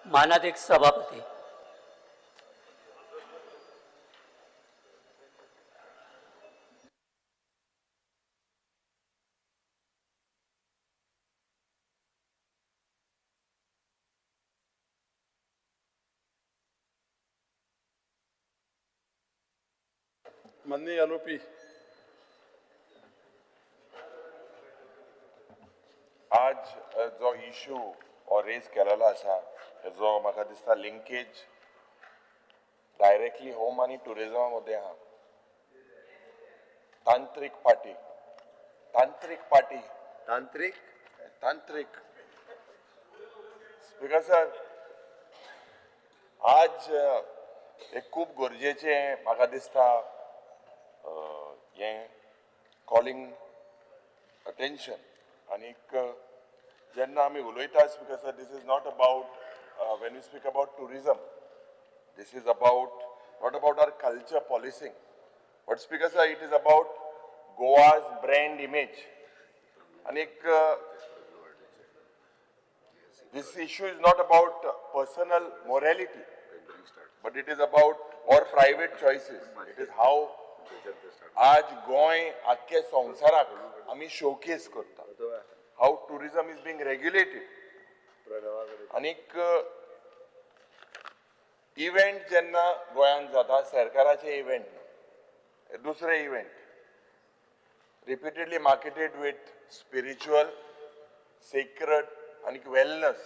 मानादीक सभापती. माननीय आरोपी. आज जो इशू हो रेज केलेलो आसा हेजो म्हाका दिसता लिंकेज डायरेक्टली होम आनी टुरिजमा मदें आहा. तांत्रीक पार्टी, तांत्रीक पार्टी, तांत्रीक तांत्रीक. स्पीकर सर, आज एक खूब गरजेचें म्हाका दिसता हें कॉलिंग अटेन्शन. आनीक जेन्ना आमी उलयता speaker sir, this is not about when you speak about tourism, this is about not about our culture policing, but speaker sir, it is about Goa's brand image. आनीक this issue is not about personal morality, but it is about or private choices. It is how आज गोंय आख्खे संवसाराक आमी showcase करता, how tourism is being regulated. आनीक event जेन्ना गोंयांत जाता, सरकाराचे इव्हेंट न्हू, दुसरे event repeatedly marketed with spiritual, sacred आनी wellness.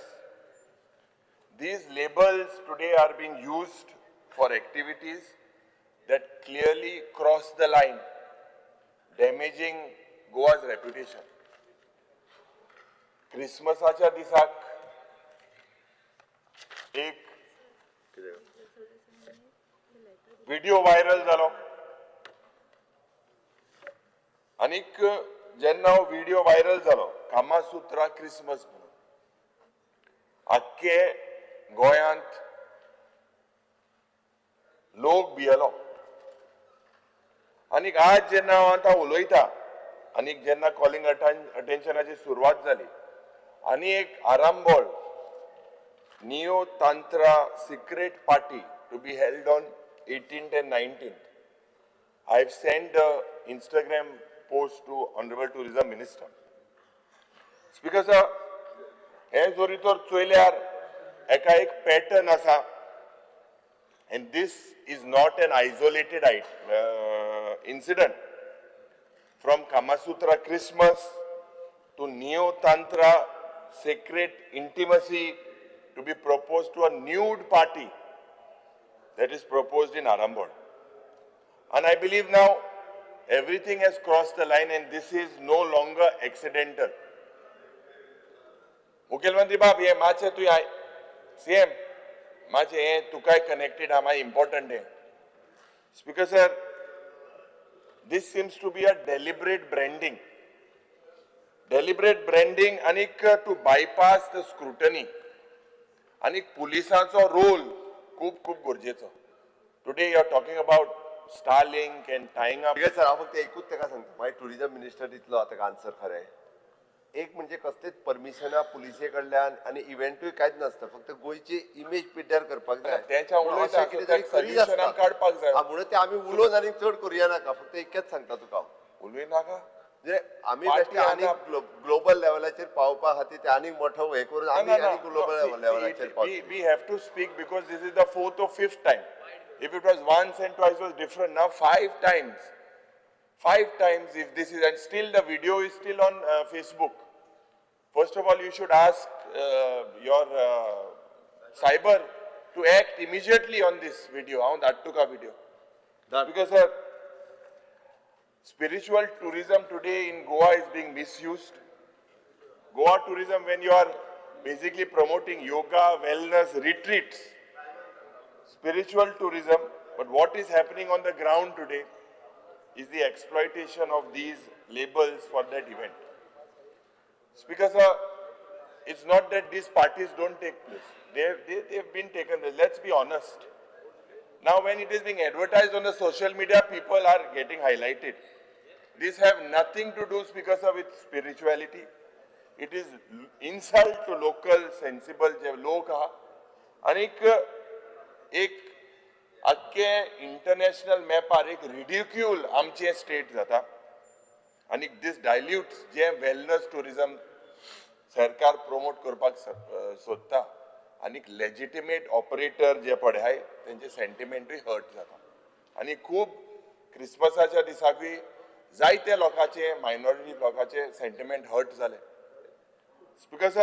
These labels today are being used for activities that clearly cross the line, damaging Goa's reputation. क्रिसमसाच्या दिसाक एक व्हिडिओ व्हायरल जालो आनीक जेन्ना हो व्हिडिओ व्हायरल जालो कामासुत्रा क्रिसमस म्हणून आख्खे गोंयांत लोक भियेलो. आनीक आज जेन्ना हांव आतां उलयता आनीक जेन्ना कॉलिंग अटेन्शनाची सुरवात जाली आनी एक Arambol neo tantra secret party to be held on 18th and 19th. I have sent a Instagram post to Honorable Tourism Minister. Speaker sir, हे जरी तर चोयल्यार एका एक पॅटर्न आसा and this is not an isolated incident. From Kamasutra Christmas to Neo Tantra sacred intimacy to be proposed to a nude party that is proposed in Arambol. And I believe now everything has crossed the line and this is no longer accidental. मुखेलमंत्री बाब, हे मातशें तुवें CM मातशें हें तुकाय connected आहा, मातशें इम्पॉर्टंट हें. Speaker sir, this seems to be a deliberate branding. Deliberate branding आनीक टू बायपास the scrutiny. आनीक पुलिसांचो रोल खूब खूब गरजेचो. Today you are talking about Starlink and tying up. Sir, हांव फक्त एकूच ताका सांगता, मागीर टुरिजम मिनिस्टर दितलो ताका आन्सर. खरें एक म्हणजे कसलेच परमिशनां पुलिसे कडल्यान आनी इव्हेंटूय कांयच नासता, फक्त गोंयची इमेज पिड्ड्यार करपाक जाय. तेंच्या म्हणून उलयता, अशें कितें तरी करीत solution आसता. काडपाक जाय. हा, म्हणून ते आमी उलोवन आनी चड करुया नाका, फक्त इतकेंच सांगता तुका हांव. उलय नाका. म्हणजे आमी पार्टी बेश्टे आनी ग्लोबल लेवलाचेर पावपा खातीर ते आनीक मोठो हें करून आमी आनी ग्लोबल लेवलाचेर पावतले. We have to speak because this is the fourth or fifth time. If it was once and twice was different. Now 5 times. 5 times if this is, and still the video is still on Facebook. First of all, you should ask your cyber to act immediately on this video. हांव धाडटा तुका video. Because sir, spiritual tourism today in Goa is being misused. Goa tourism, when you are basically promoting yoga, wellness, retreats, spiritual tourism, but what is happening on the ground today is the exploitation of these labels for that event. Speaker sir, it's not that these parties don't take place. They've been taken. Let's be honest. Now when it is being advertised on the social media, people are getting highlighted. This have nothing to do, Speaker sir, with spirituality. It is insult to local sensible जे लोक आहा. आनीक एक आख्खे international मॅपार एक ridicule आमचें state जाता आनी दीस डायल्यूट्स जें वेलनस ट्युरिजम सरकार प्रमोट करपाक सोदता आनी लेजिटिमेट ऑपरेटर जे पळय तेंचे सेंटिमेंटूय हर्ट जाता. आनी खूब क्रिसमसाच्या दिसाकूय जायते लोकांचे, मायनॉरिटी लोकांचे सेंटिमेंट हर्ट जाले. Because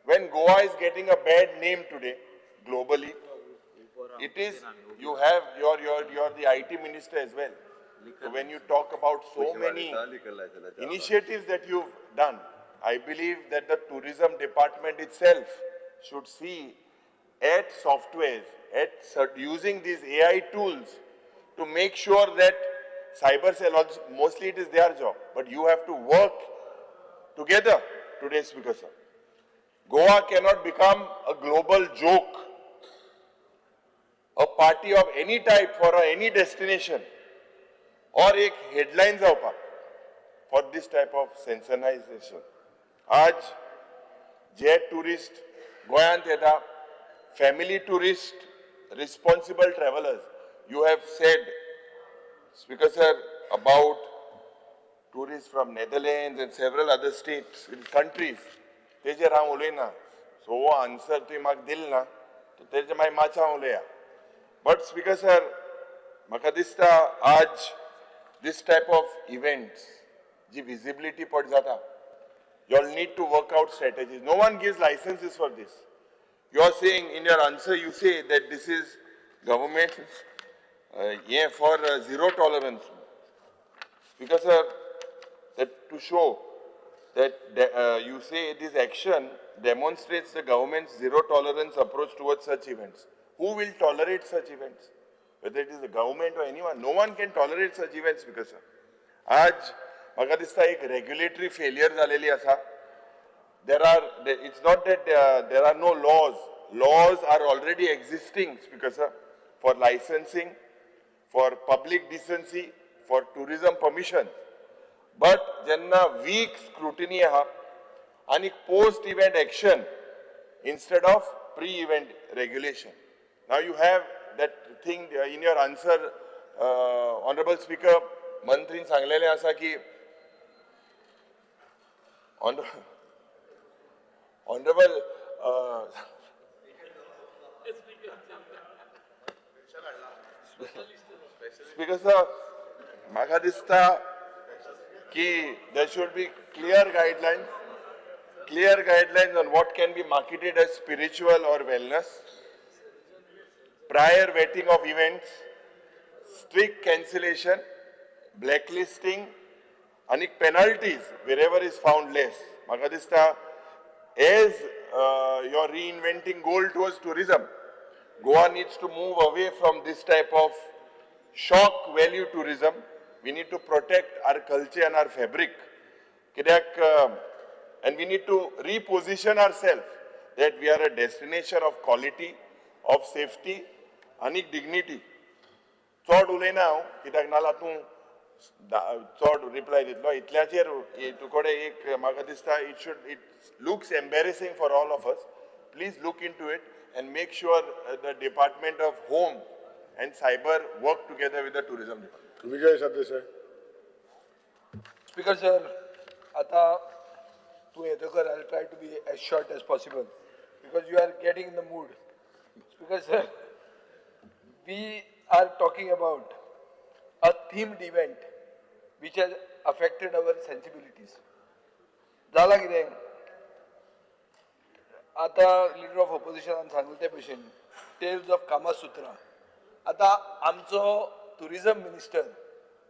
when Goa is getting a bad name today globally, it is you have your the IT minister as well. So when you talk about so many initiatives that you've done, I believe that the tourism department itself should see at softwares, at using these AI tools to make sure that cyber cell, also, mostly it is their job, but you have to work together today, Speaker sir. Goa cannot become a global joke, a party of any type for any destination or एक headline जावपाक for this type of sensationalization. आज जे tourist गोंयांत येता, family tourist, responsible travellers, you have said, Speaker sir, about tourist from Netherlands and several other states, countries, तेजेर हांव उलयना. So हो answer तुवें म्हाका दिल ना, तेजेर मागीर मातशें हांव उलया. बट स्पीकर सर, म्हाका दिसता आज this type of events ji visibility पड जाता, you all need to work out strategies. No one gives licenses for this. You are saying in your answer, you say that this is government yeah, for zero tolerance. Because sir, that to show that you say this action demonstrates the government's zero tolerance approach towards such events. Who will tolerate such events? Whether it is the government or anyone, no one can tolerate such events because sir, आज म्हाका दिसता एक regulatory failure जालेली आसा. There are, it's not that there are no laws. Laws are already existing, Speaker sir, for licensing, for public decency, for tourism permission. But जेन्ना weak scrutiny आहा आनी post event action instead of pre event regulation. Now you have that thing in your answer, Honorable Speaker, मंत्रीन सांगलेलें आसा की honorable Speaker sir, म्हाका दिसता की there should be clear guidelines on what can be marketed as spiritual or wellness, prior vetting of events, strict cancellation, blacklisting, आणि penalties wherever is found less. म्हाका दिसता as you're reinventing goal towards tourism, Goa needs to move away from this type of shock value tourism. We need to protect our culture and our fabric. कित्याक and we need to reposition ourselves that we are a destination of quality, of safety आणि dignity. चड उलयना हांव कित्याक नाल्यार तूं चड reply दितलो. इतल्याचेर तुकडे एक म्हाका दिसता it looks embarrassing for all of us. Please look into it and make sure the Department of Home and Cyber work together with the tourism department. Vijay Sardesai. Speaker sir, आता तूं येतकर I try to be as short as possible because you are getting in the mood. Speaker sir, we are talking about a themed event which has affected our sensibilities. जाला कितें आतां leader of ऑपोजिशनान सांगलें ते भशेन tales of कामासुत्रा. आतां आमचो tourism minister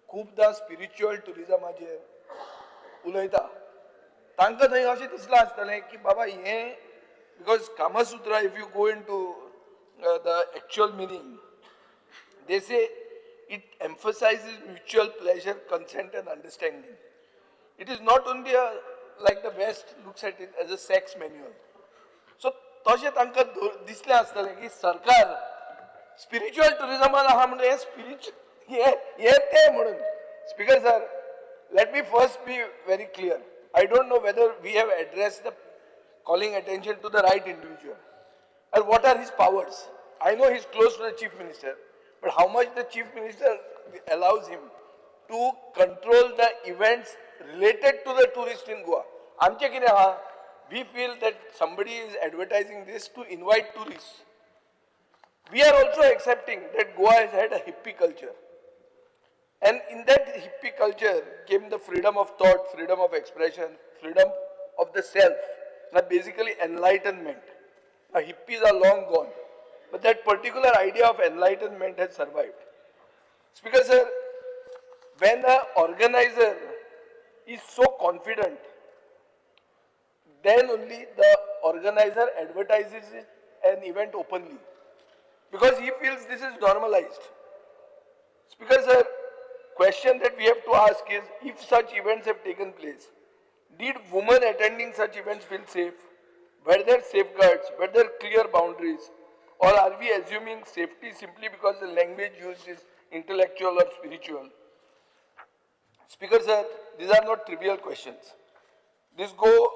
खुबदां spiritual ट्युरिजमाचेर उलयता. तांकां थंय अशें दिसलां आसतलें की बाबा हें, because Kamasutra, if you go into the actual meaning, they say it emphasizes mutual pleasure, consent and understanding. It is not only a, like the West looks at it as a sex manual. So तशें तांकां दिसलें आसतलें की सरकार spiritual ट्युरिजमान आहा म्हणून हें spiritual हें हें तें म्हणून. Speaker sir, let me first be very clear. I don't know whether we have address the calling attention to the right individual. And what are his powers? I know he's close to the chief minister, but how much the chief minister allows him to control the events related to the tourist in Goa? आमचें कितें आहा, we feel that somebody is advertising this to invite tourists. We are also accepting that Goa has had a hippie culture. And in that hippie culture came the freedom of thought, freedom of expression, freedom of the self, now basically enlightenment. Now hippies are long gone, but that particular idea of enlightenment has survived. Speaker sir, when an organizer is so confident, then only the organizer advertises it, an event openly, because he feels this is normalized. Speaker sir, question that we have to ask is, if such events have taken place, did women attending such events feel safe? Were there safeguards? Were there clear boundaries? Or are we assuming safety simply because the language used is intellectual or spiritual? Speaker sir, these are not trivial questions. These go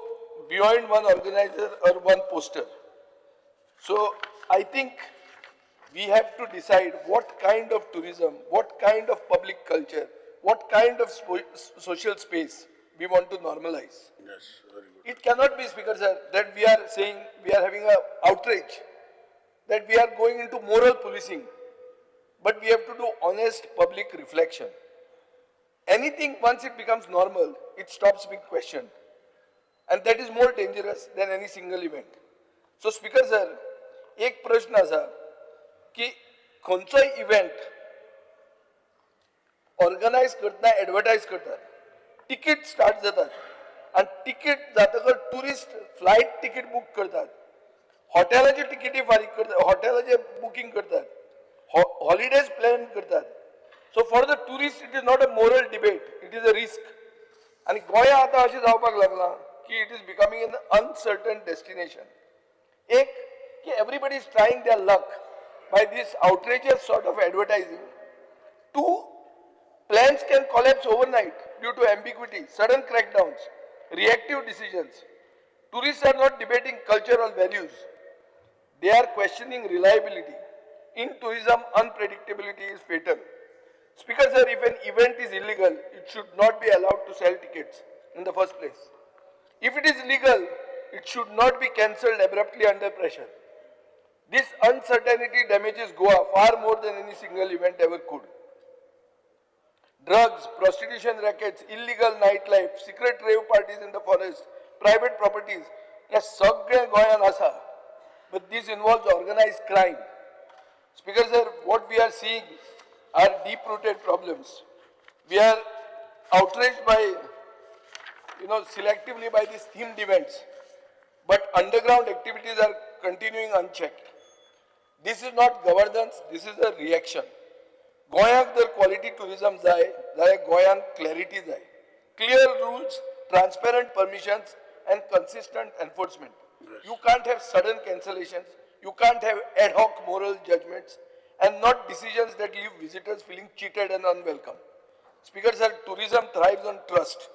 beyond one organizer or one poster. So I think we have to decide what kind of tourism, what kind of public culture, what kind of social space we want to normalize. Yes, very good. It cannot be, Speaker sir, that we are saying we are having an outrage, that we are going into moral policing, but we have to do honest public reflection. Anything, once it becomes normal, it stops being questioned. And that is more dangerous than any single event. So, Speaker sir, एक प्रश्न आसा की खंयचोय event organise करतना advertise करतात, ticket start जातात आनी ticket जातकर टुरिस्ट फ्लायट तिकीट बूक करतात, हॉटेलाची तिकिटी फारीक करतात, हॉटेलाचे बुकींग करतात, हॉलिडेज प्लॅन करतात. So for the tourist it is not a moral debate, it is a risk. आनी गोंया आतां अशें जावपाक लागलां की it is becoming an uncertain destination. एक की everybody is trying their luck by this outrageous sort of advertising. Two, plans can collapse overnight due to ambiguity, sudden crackdowns, reactive decisions. Tourists are not debating cultural values. They are questioning reliability. In tourism, unpredictability is fatal. Speaker sir, if an event is illegal, it should not be allowed to sell tickets in the first place. If it is legal, it should not be cancelled abruptly under pressure. This uncertainty damages Goa far more than any single event ever could. Drugs, prostitution rackets, illegal nightlife, secret rave parties in the forest, private properties, हे सगळें गोंयांत आसा. But this involves organized crime. Speaker sir, what we are seeing are deep-rooted problems. We are outraged by, selectively by these themed events, but underground activities are continuing unchecked. This is not governance, this is a reaction. गोंयाक जर quality tourism जाय जाल्यार गोंयांत clarity जाय, clear rules, transparent permissions and consistent enforcement. You can't have sudden cancellations, you can't have ad hoc moral judgments and not decisions that leave visitors feeling cheated and unwelcome. Speaker sir, tourism thrives on trust.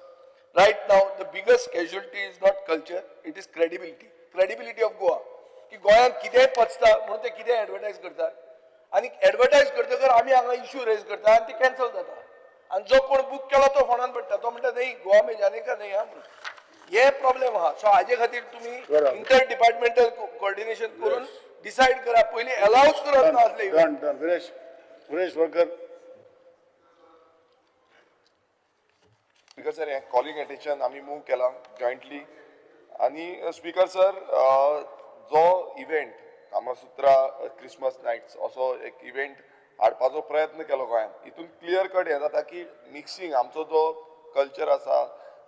Right now, the biggest casualty is not culture, it is credibility. Credibility of Goa. की गोंयांत कितेंय पचता म्हणून ते कितेंय advertise करतात आनी advertise करतकर आमी हांगा इश्यू रेज करता आनी ती कॅन्सल जाता आनी जो कोण बूक केला तो फोनान पडटा, तो म्हणटा नाही गोवा में जाने का नाही हा म्हणून. हे प्रॉब्लेम आहा. सो हाजे खातीर तुमी बरोबर. इंटर डिपार्टमेंटल कोऑर्डिनेशन करून डिसायड करा, पयलीं अलावच करप ना असले event. Done, done. Viresh, Viresh Varkar. Speaker sir, हें कॉलिंग अटेन्शन आमी मूव केलां जॉयंटली. आनी स्पीकर सर, जो इव्हेंट कामासुत्रा क्रिसमस नायट्स असो एक इव्हेंट हाडपाचो प्रयत्न केलो गोंयांत, हितून क्लियर कट हें जाता की मिक्सिंग आमचो जो कल्चर आसा,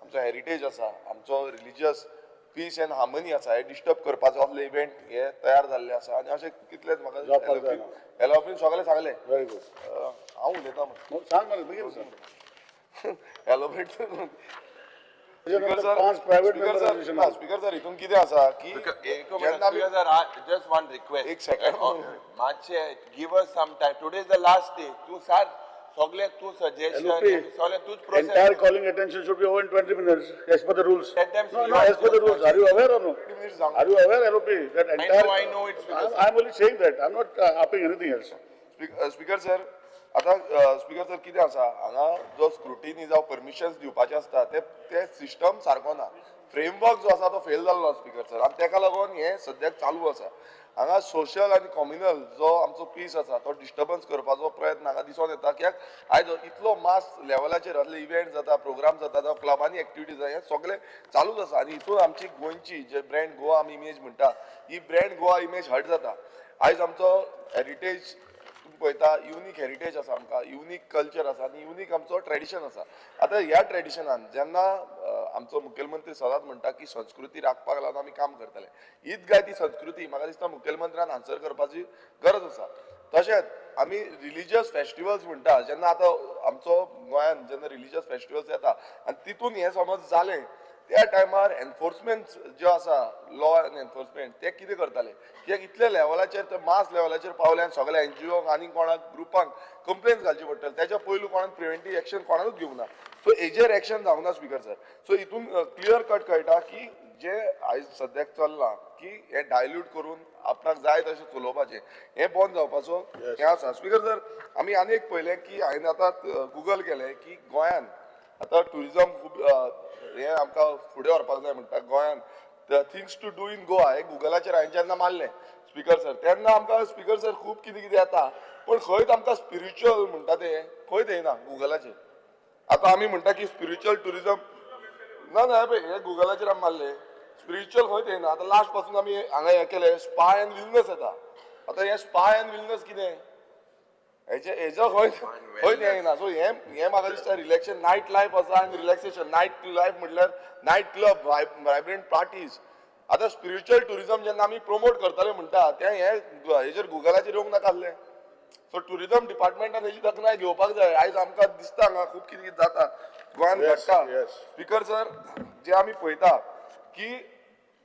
आमचो हेरिटेज आसा, आमचो रिलिजियस पीस एंड हार्मनी आसा, हे डिस्टर्ब करपाचो असले इव्हेंट हे तयार जाल्ले आसा. आनी अशें कितलेच म्हाका जावपाक जायना. एलओपीन सगळें सांगलें. Very good. हांव उलयतां मरे. सांग मरे, बेगीन सांग. एलोबरेट त्याच्यानंतर पांच प्रायव्हेट मेंबर. स्पीकर सर, हितून कितें आसा की जेन्ना आमी Just one request. एक second. मातशें give us some time. Today is the last day. तूं सगळें तूं सजेशन LOP, सगळें तूंच process. Entire calling attention should be over in 20 minutes, as per the rules. That times No, you no, are as per the just rules. Are you aware or no? 20 minutes जावंक Are you aware, LOP, that entire? I know it's because- I'm only saying that. I'm not upping anything else. Speaker sir, आतां speaker sir, कितें आसा, हांगा जो scrutiny जावं permissions दिवपाचे आसता ते ते सिस्टम सारको ना. फ्रेमवर्क जो आसा तो फेल जाल्लो स्पीकर सर, आनी तेका लागून हें सद्याक चालू आसा. हांगा सोशल आनी कॉम्युनल जो आमचो पीस आसा तो डिस्टर्बन्स करपाचो प्रयत्न हांगा दिसून येता, कित्याक आयज इतलो मास लेवलाचेर असले इव्हेंट जाता, प्रोग्राम जाता, जावं क्लबांनी एक्टिविटीज जाता, हें सगळें चालूच आसा. आनी हितून आमची गोंयची जे ब्रँड गोवा आमी इमेज म्हणटा, ही ब्रँड गोवा इमेज हर्ट जाता. आयज आमचो हेरिटेज तुमी पळयता, युनीक हेरिटेज आसा आमकां, युनीक कल्चर आसा आनी युनीक आमचो ट्रेडिशन आसा. आतां ह्या ट्रेडिशनान जेन्ना आमचो मुखेलमंत्री सदांच म्हणटा की संस्कृती राखपाक लागून आमी काम करतले, हीच काय ती संस्कृती म्हाका दिसता मुखेलमंत्र्यान आन्सर करपाची गरज आसा. तशेंच आमी रिलिजियस फेस्टिवल्स म्हणटा, जेन्ना आतां आमचो गोंयांत जेन्ना रिलिजियस फेस्टिवल्स येता आनी तितून हें समज जालें, त्या टायमार एनफोर्समेंट जो आसा, लॉ एंड एनफोर्समेंट, ते कितें करताले? कित्याक इतल्या लेवलाचेर ते मास लेवलाचेर पावले आनी सगल्या एनजीओंक आनी कोणाक ग्रुपांक कंप्लेन घालची पडटली. तेच्या पयलू कोणाक प्रिवेंटीव एक्शन कोणाकूच घेवंक ना. सो हेजेर एक्शन जावंक ना स्पीकर सर. सो हितून क्लियर कट कळटा की जे आयज सद्याक चल्लां की हें डायल्यूट करून आपणाक जाय तशें चलोवपाचें, हें बंद जावपाचो हें आसा. स्पीकर सर, आमी आनी एक पळयलें की हांवें आतां गुगल केलें की गोंयान आतां ट्युरिजम खूब हें आमकां फुडें व्हरपाक जाय म्हणटा. गोंयान the things to do in Goa हें गुगलाचेर हांवें जेन्ना मारलें स्पीकर सर, तेन्ना आमकां स्पीकर सर खूब कितें कितें येता, पूण खंयच आमकां स्पिरिच्युअल म्हणटा तें खंयच येना गुगलाचेर. आतां आमी म्हणटा की स्पिरिच्युअल ट्युरिजम ना, ना, पळय हे गुगलाचेर आमी मारलें, स्पिरिच्युअल खंयच येना. आतां लास्ट पासून आमी हांगा हें केलें, स्पा एंड वेलनस येता. आतां हें स्पा एंड वेलनस कितें, हेजे हेजो खंय खंयच येना. सो हें हें म्हाका दिसता रिलॅक्सेशन नायट लायफ आसा आनी रिलॅक्सेशन नायट लायफ म्हटल्यार नायट क्लब, वायब्रंट पार्टीज. आतां स्पिरिच्युअल ट्युरिजम जेन्ना आमी प्रमोट करतले म्हणटा, तें हें हेजेर गुगलाचेर येवंक नाका आसलें. सो ट्युरिजम डिपार्टमेंटान हेजी दखनाय घेवपाक जाय. आयज आमकां दिसता हांगा खूब कितें कितें जाता गोंयांत घडटा. स्पीकर सर, जे आमी पळयता की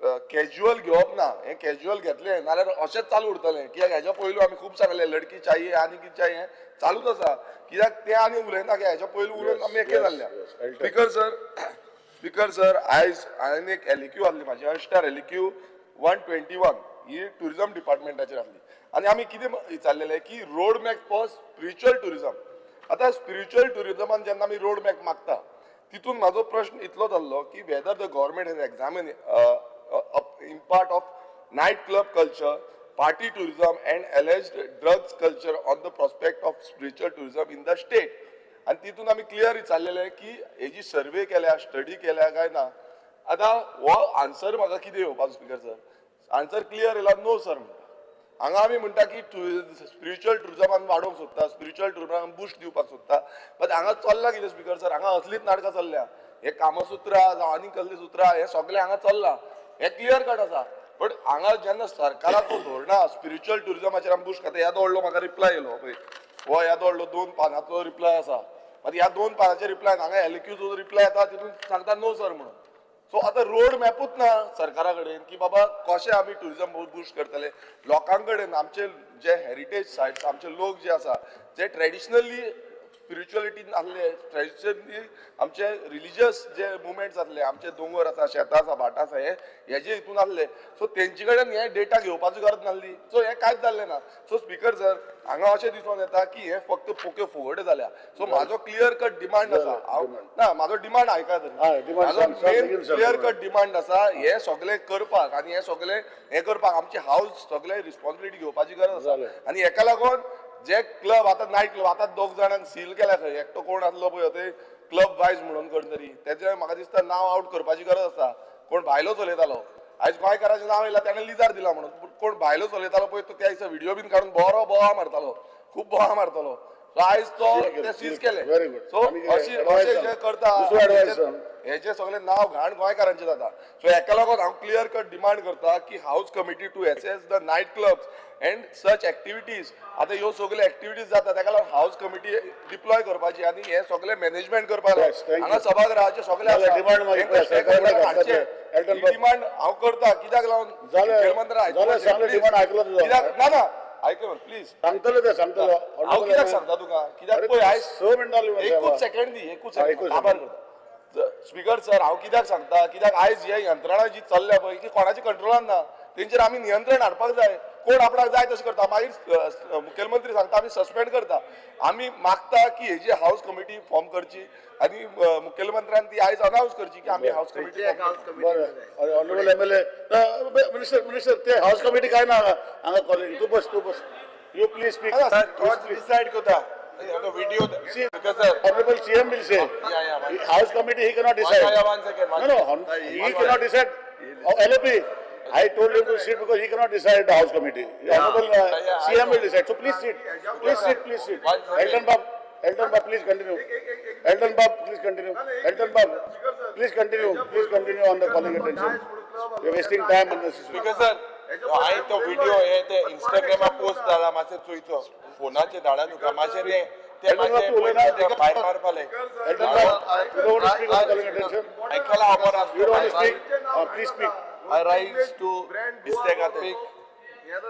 कॅज्युअल घेवप ना, हें कॅज्युअल घेतलें नाल्यार अशेंच चालू उरतलें. कित्याक हेज्या पयलू आमी खूब सांगलें, लडकी चाहिए आनी कितें चाहिए, चालूच आसा. कित्याक तें आनी उलयना की हेज्या पयलू उलोवन आमी एके जाल्ल्या. स्पीकर सर, स्पीकर सर, आयज हांवें एक एलएक्यू आहली म्हाजी, अल्स्टर एलएक्यू 121, ही ट्युरिजम डिपार्टमेंटाचेर आहली आनी आमी कितें विचारलेलें की road map for spiritual tourism. आतां स्पिरिच्युअल ट्युरिजमान जेन्ना आमी रोड मॅप मागता, तितून म्हाजो प्रश्न इतलो जाल्लो की whether the government has examine impact of night club culture, party tourism and alleged drugs culture on the prospect of spiritual tourism in the state. आनी तितून आमी क्लियर विचारलेलें की हेजी सर्वे केल्या, स्टडी केल्या काय ना. आतां हो आन्सर म्हाका कितें येवपाचो स्पीकर सर? आन्सर क्लियर येयला, नो सर म्हणटा. हांगा आमी म्हणटा की स्पिरिच्युअल ट्युरिजम आमी वाडोवंक सोदता, स्पिरिच्युअल ट्युरिजमाक बुस्ट दिवपाक सोदता, बट हांगा चल्लां कितें स्पीकर सर? हांगा असलीच नाटकां चल्ल्या. हे कामसूत्रां जावं आनी कसलीं सुत्रां, हें सगळें हांगा चल्लां, हें क्लियर कट आसा. बट हांगा जेन्ना सरकाराचो धोरणां स्पिरिच्युअल ट्युरिजमाचेर आमी बुस्ट खाता, येदो व्हडलो म्हाका रिप्लाय येयलो पळय, हो येदो व्हडलो दोन पानांचो रिप्लाय आसा. मागीर ह्या दोन पानांच्या रिप्लायान हांगा एलक्यूचो रिप्लाय येता, तितून सांगता नो सर म्हणून. सो आतां रोड मॅपूच ना सरकारा कडेन की बाबा कशें आमी ट्युरिजम बुस्ट करतले. लोकां कडेन आमचे जे हेरिटेज सायट्स, आमचे लोक जे आसा, जे ट्रेडिशनली स्पिरिच्युअलिटीन आसले, ट्रेडिशनली आमचे रिलिजियस जे मुवमेंट्स आसले, आमचे दोंगर आसा, शेतां आसा, भाटां आसा, हे हेजे हितून आसले, सो तेंचे कडेन हे डेटा घेवपाची गरज नासली. सो हें कांयच जाल्लें ना. सो स्पीकर सर, हांगा अशें दिसून येता की हे फक्त पोक्यो फुगड्यो जाल्या. सो म्हाजो क्लियर कट डिमांड आसा. हांव ना, म्हाजो डिमांड आयका तरी, म्हाजो मेन क्लियर कट डिमांड आसा, हे सगळें करपाक आनी हे सगळें हें करपाक आमची हावज सगळें रिस्पॉन्सिबिलिटी घेवपाची गरज आसा. आनी हेका लागून जे क्लब आतां नायट क्लब आतां दोग जाणांक सील केल्या खंय, एकटो कोण आसलो पळय ते क्लब वायज म्हणून कोण तरी, तेजें म्हाका दिसता नांव आवट करपाची गरज आसा. कोण भायलो चलयतालो, आयज गोंयकाराचें नांव येयलां, ताणें लिजार दिला म्हणून, कोण भायलो चलयतालो पळय तो त्या दिसा व्हिडियो बीन काडून बरो बोवा मारतालो, खूब बोवा मारतालो. सो आयज तो ते सीज केले. सो अशें अशें जे करता हेजे सगळे नांव घाण गोंयकारांचें जाता. सो हेका लागून हांव क्लियर कट डिमांड करता की house committee to assess the night clubs and such activities. आतां ह्यो सगळ्यो एक्टिविटीज जाता, ताका लागून हावज कमिटी डिप्लॉय करपाची आनी हें सगळें मॅनेजमेंट करपाक जाय. हांगा सभागृहाचें सगळें आसा, डिमांड हांव करता. कित्याक लागून मुखेलमंत्र्याक, कित्याक ना ना आयकय प्लीज. सांगतले ते, सांगतलो. हांव कित्याक सांगता तुका, कित्याक पळय आयज 6 मिनटां जाली मरे एकूच सायबा. सेकंड दी, एकूच हा, सेकंड. एकूच काबार सेकंड. करता. स्पीकर सर, हांव कित्याक सांगता, कित्याक आयज हे यंत्रणा जी चल्ल्या पळय ती कोणाच्या कंट्रोलान ना, तेंचेर आमी नियंत्रण हाडपाक जाय. कोण आपणाक जाय तशें करता, मागीर मुखेलमंत्री सांगता आमी सस्पेंड करता. आमी मागता की हेजी हावस कमिटी फॉर्म करची आनी मुखेलमंत्र्यान ती आयज अनावन्स करची की आमी हावस कमिटी फॉर्म करता. बरं, honourable MLA, minister, minister, ते हाऊस कमिटी काय ना हांगा, हांगा कॉलिंग. तू बस, तू बस, you please speak. Sir, तोच डिसायड करता video. Speaker sir, honourable CM will say. Yeah, house committee he cannot decide. One second. No, no, he cannot decide. Oh, LOP, I told him to sit because he cannot decide the House Committee. The Honorable CM will decide. So please sit. Please sit, please sit. One second. Elton Bob, Elton Bob, please continue. Elton Bob, please continue. Elton Bob, please continue. Please continue on the calling attention. You're wasting time unnecessarily. Speaker sir, हांवें तो video हे ते इंस्टाग्रामार post जाला, मातशें चोयचो फोनाचेर धाडा तुका मातशें रे ते मातशें भायर मारपाले. Elton Bob, you don't want to speak on the calling attention? आयकला खबर You don't want to आसता speak? Please speak. I rise to दिसते का ते speak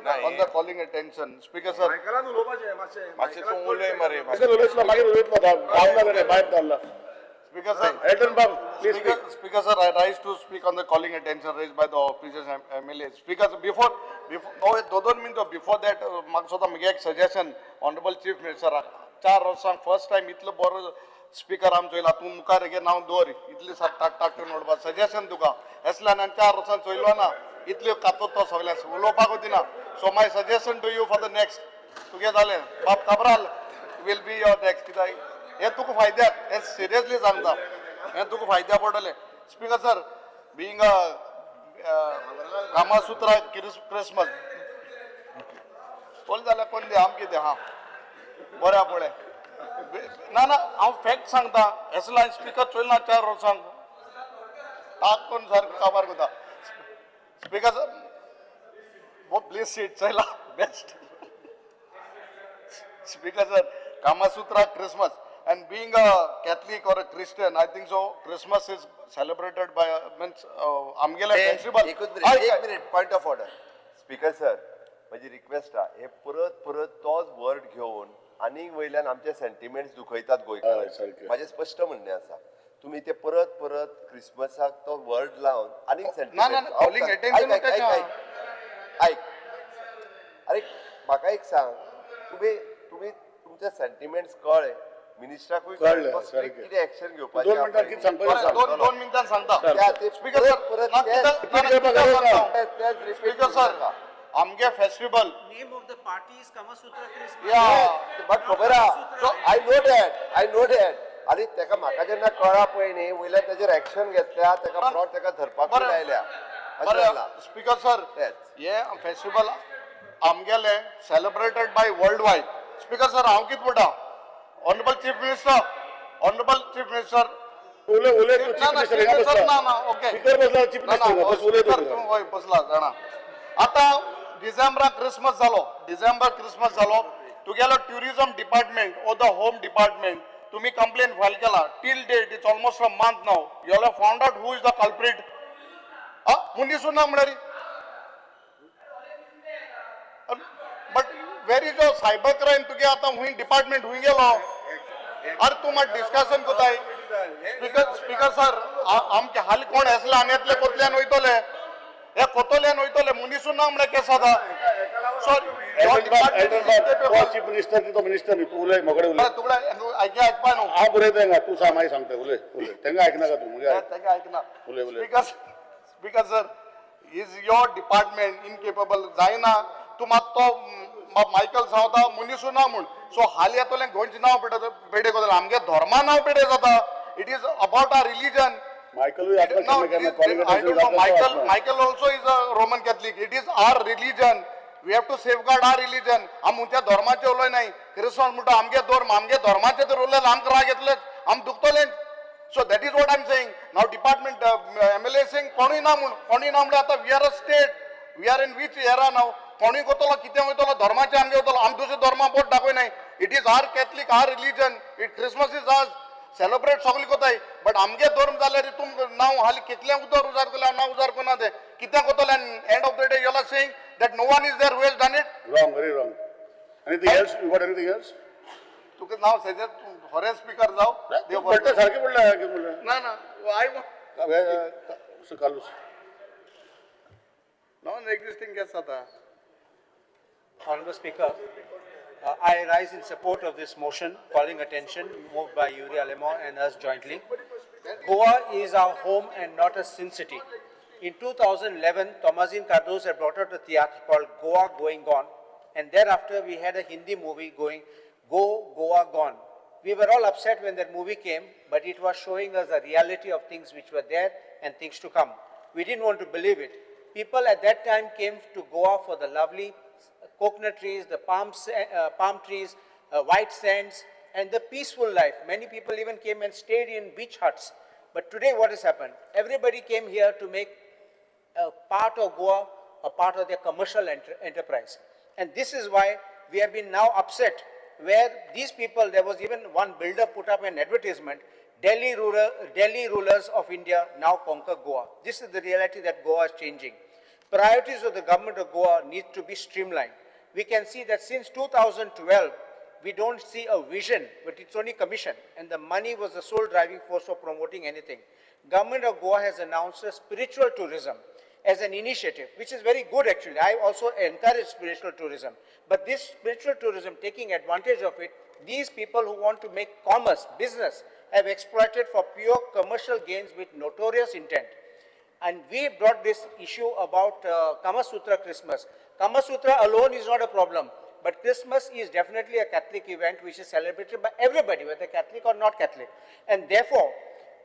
नाही. on the calling attention. Speaker sir, मायकलान उलोवपाचें मातशें. मातशें तूं उलय मरे. Speaker उलयतलो, मागीर उलयतलो, धांवला रे, भायर धाडला. Speaker sir, Elton Bob, please Speaker, speak. Speaker sir, I rise to speak on the calling attention raised by the officers and MLA. Speaker sir, before, oh, दोन दोन मिनटं before that, म्हाका स्वता म्हगे एक सजेशन ऑनरेबल चीफ मिनिस्टराक. 4 वर्सांक first time इतलो बरो स्पीकर आमचो येयला, तूं मुखार हेगे नांव दवर, इतले सात टाक टाक करून उडोवपा सजेशन तुका. एसल्यान आनी 4 वर्सां चोयलो ना, इतल्यो कातो तो सगळ्यांक उलोवपाकूच दिना. So my suggestion to you for the next, तुगे जालें बाब Cabral will be your next. कित्याक हें तुका फायद्याक, हें सिरियसली सांगता, हें तुका फायद्या पडटलें. Speaker sir, being a Kamasutra Christmas कोण जाल्यार कोण दी, आम कितें हा बरें पळय ना ना, हांव फॅक्ट सांगता. एसला स्पीकर चोयल ना 4 वर्सांक ताक कोण सारको काबार करता. स्पीकर सर, हो प्लीज सीट चोयला best. Speaker sir, Kamasutra Christmas, and being a Catholic or a Christian, I think so Christmas is celebrated by means आमगेले फेस्टिवल. एकूच मिनिट, एक minute, point of order. Speaker sir, म्हजी request आहा, हे परत परत तोच वर्ड घेवन आनीक वयल्यान आमचे सेंटिमेंट्स दुखयतात हय, गोंयकारांक. सारकें. म्हाजें स्पश्ट म्हणणें आसा, तुमी ते परत परत क्रिसमसाक तो वर्ड लावन आनीक ना, ना, calling attention ऐक, ऐक, ताच्या. ऐक, ऐक. अरे म्हाका एक सांग, तुमी तुमी तुमचे सेंटिमेंट्स कळ्ळे मिनिस्टराकूय कळ्ळे, तो strict सारकें. कितें एक्शन घेवपाचें 2 मिनटां कितें सांगपाचें बरें, सांग. दोन मिनटां सांगता. त्या ते स्पीकर परत सर, परत ना, तेच कित्याक- ना, ना, repeat करपाक कित्याक गरज ना. सांगता? तेच- तेच repeat speaker sir, करूं नाका. आमगे festival Name of the party is Kama Sutra Christmas. या बट खबर आहा, I know that, I know that. आनी तेका म्हाका जेन्ना कळ्ळा पळय न्ही, वयल्यान तेजेर एक्शन घेतल्या, तेका फ्रॉड तेका धरपाक बरें. लायल्या. अशें जालां. बरें स्पीकर सर, तेच. हे फेस्टिवल आमगेले celebrated by world wide. Speaker sir, हांव कितें म्हणटा, honourable chief minister, honourable chief minister, उलय, उलय तू. ना, चीफ ना, मिनिस्टर हिंगा स्पीकर सर, बसला. ना, ना, ओके. स्पीकर बसला, चीफ ना, ना, मिनिस्टर हिंगा. बस उलय स्पीकर तू. तूं हय बसला जाणा. आतां डिसेंबराक क्रिसमस जालो, डिसेंबर क्रिसमस जालो, तुगेलो tourism department or the home department तुमी कंप्लेन फायल केला. Till date it's almost a month now, you have found out who is the culprit? मनीसूच ना म्हळ्यार. But where is your cyber crime? तुगे आतां हुंय department हुंय गेलो? अरे तूं मात डिस्कशन कोताय. स्पीकर, स्पीकर सर, आमचे हाली कोण येसले आनी येतले कोतल्यान वयतले, हे कोतोल्यान वयतले, मनीसूच ना म्हळ्यार केस जाता. सॉरी, एल्टन बाब, एल्टन बाब, तो चीफ मिनिस्टर, तो मिनिस्टर न्ही, तूं उलय, मोगडे उलय. तुकडे आयक आयकपा न्हू. हांव बरयता हिंगा, तूं सांग, मागीर सांगता. उलय, उलय, तेंका आयकनाका तूं, मुगे आयक. ताका आयकना. उलय, उलय. Speaker, speaker sir, is your department incapable जायना? तूं मात तो मायकल सांगता मनीसूच ना म्हूण. सो हाली येतलें गोंयचें नांव पेडे पेडे करतलें, आमगे धर्मा नांव पेडे जाता. It is about our religion. मायकलूय आपणाक No, केन्ना केन्ना calling I attention don't know. जाता तो Michael, आपणाक. Michael also is a Roman Catholic. It is our religion. We have to safeguard our religion. आम उंच्या धर्माचे उलय नाही. क्रिस्तांव म्हणटा आमगे धर्म, आमगे धर्माचे तर उरले आमकां राग येतलेच, आम दुखतलेच. So that is what I am saying. Now department MLA saying कोणूय ना म्हूण, कोणूय ना म्हळ्यार आतां we are a state, we are in which era now? कोणूय कोतलो कितें वयतलो, धर्माचे आमगे वयतलो, आम दुसऱ्या धर्मा बोट दाखय नाय. It is our Catholic, our religion. It Christmas is ours, celebrate सगळे कोताय, बट आमगे धर्म जाल्यार तूं नांव हाली कितलें उदर उजार केल्यार नांव उजार कोना ते कितें कोतले. End of the day you are saying That no one is there who has done it. Wrong, very wrong. Anything else? You got anything else? तुका नाव सजेस्ट खरें स्पीकर जाव देव बरें पडटा करूं. सारकें पडलें कितें म्हणलें? ना ना I Carlos. Non existing case जाता. Honorable Speaker, I rise in support of this motion calling attention moved by Yuri Alemao and us jointly. Goa is our home and not a sin city. In 2011, Tomasin Cardozo had brought out a theatre called Goa Going Gone, and thereafter we had a Hindi movie going, Go Goa Gone. We were all upset when that movie came, but it was showing us the reality of things which were there and things to come. We didn't want to believe it. People at that time came to Goa for the lovely coconut trees, the palm trees, white sands, and the peaceful life. Many people even came and stayed in beach huts. But today what has happened? Everybody came here to make a part of Goa a part of their commercial enterprise. And this is why we have been now upset, where these people, there was even one builder put up an advertisement, Delhi rulers of India now conquer Goa. This is the reality that Goa is changing. Priorities of the government of Goa need to be streamlined. We can see that since 2012, we don't see a vision, but it's only commission, and the money was the sole driving force for promoting anything. Government of Goa has announced a spiritual tourism as an initiative, which is very good actually. I also encourage spiritual tourism. But this spiritual tourism, taking advantage of it, these people who want to make commerce, business, have exploited for pure commercial gains with notorious intent. And we brought this issue about Kama Sutra Christmas. Kama Sutra alone is not a problem, but Christmas is definitely a Catholic event which is celebrated by everybody, whether Catholic or not Catholic. And therefore,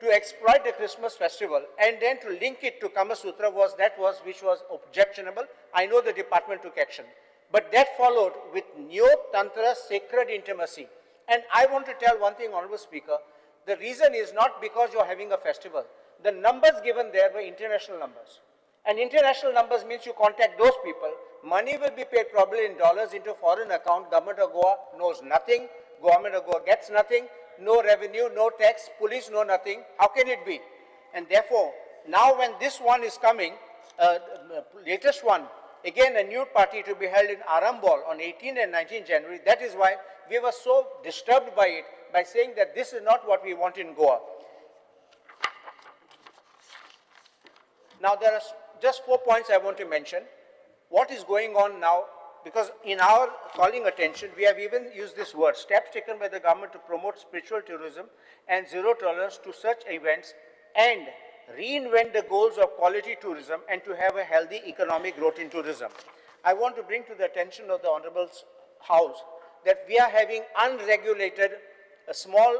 to exploit the Christmas festival and then to link it to Kama Sutra which was objectionable. I know the department took action. But that followed with Neo Tantra sacred intimacy. And I want to tell one thing, Honorable Speaker, the reason is not because you're having a festival. The numbers given there were international numbers. And international numbers means you contact those people. Money will be paid probably in dollars into foreign account. Government of Goa knows nothing. Government of Goa gets nothing. No revenue, no tax, police know nothing. How can it be? And therefore, now when this one is coming, latest one, again a new party to be held in Arambol on 18 and 19 January. That is why we were so disturbed by it, by saying that this is not what we want in Goa. Now there are just 4 points I want to mention. What is going on now, because in our calling attention, we have even used this word, steps taken by the government to promote spiritual tourism and zero tolerance to such events and reinvent the goals of quality tourism and to have a healthy economic growth in tourism. I want to bring to the attention of the Honorable House that we are having unregulated small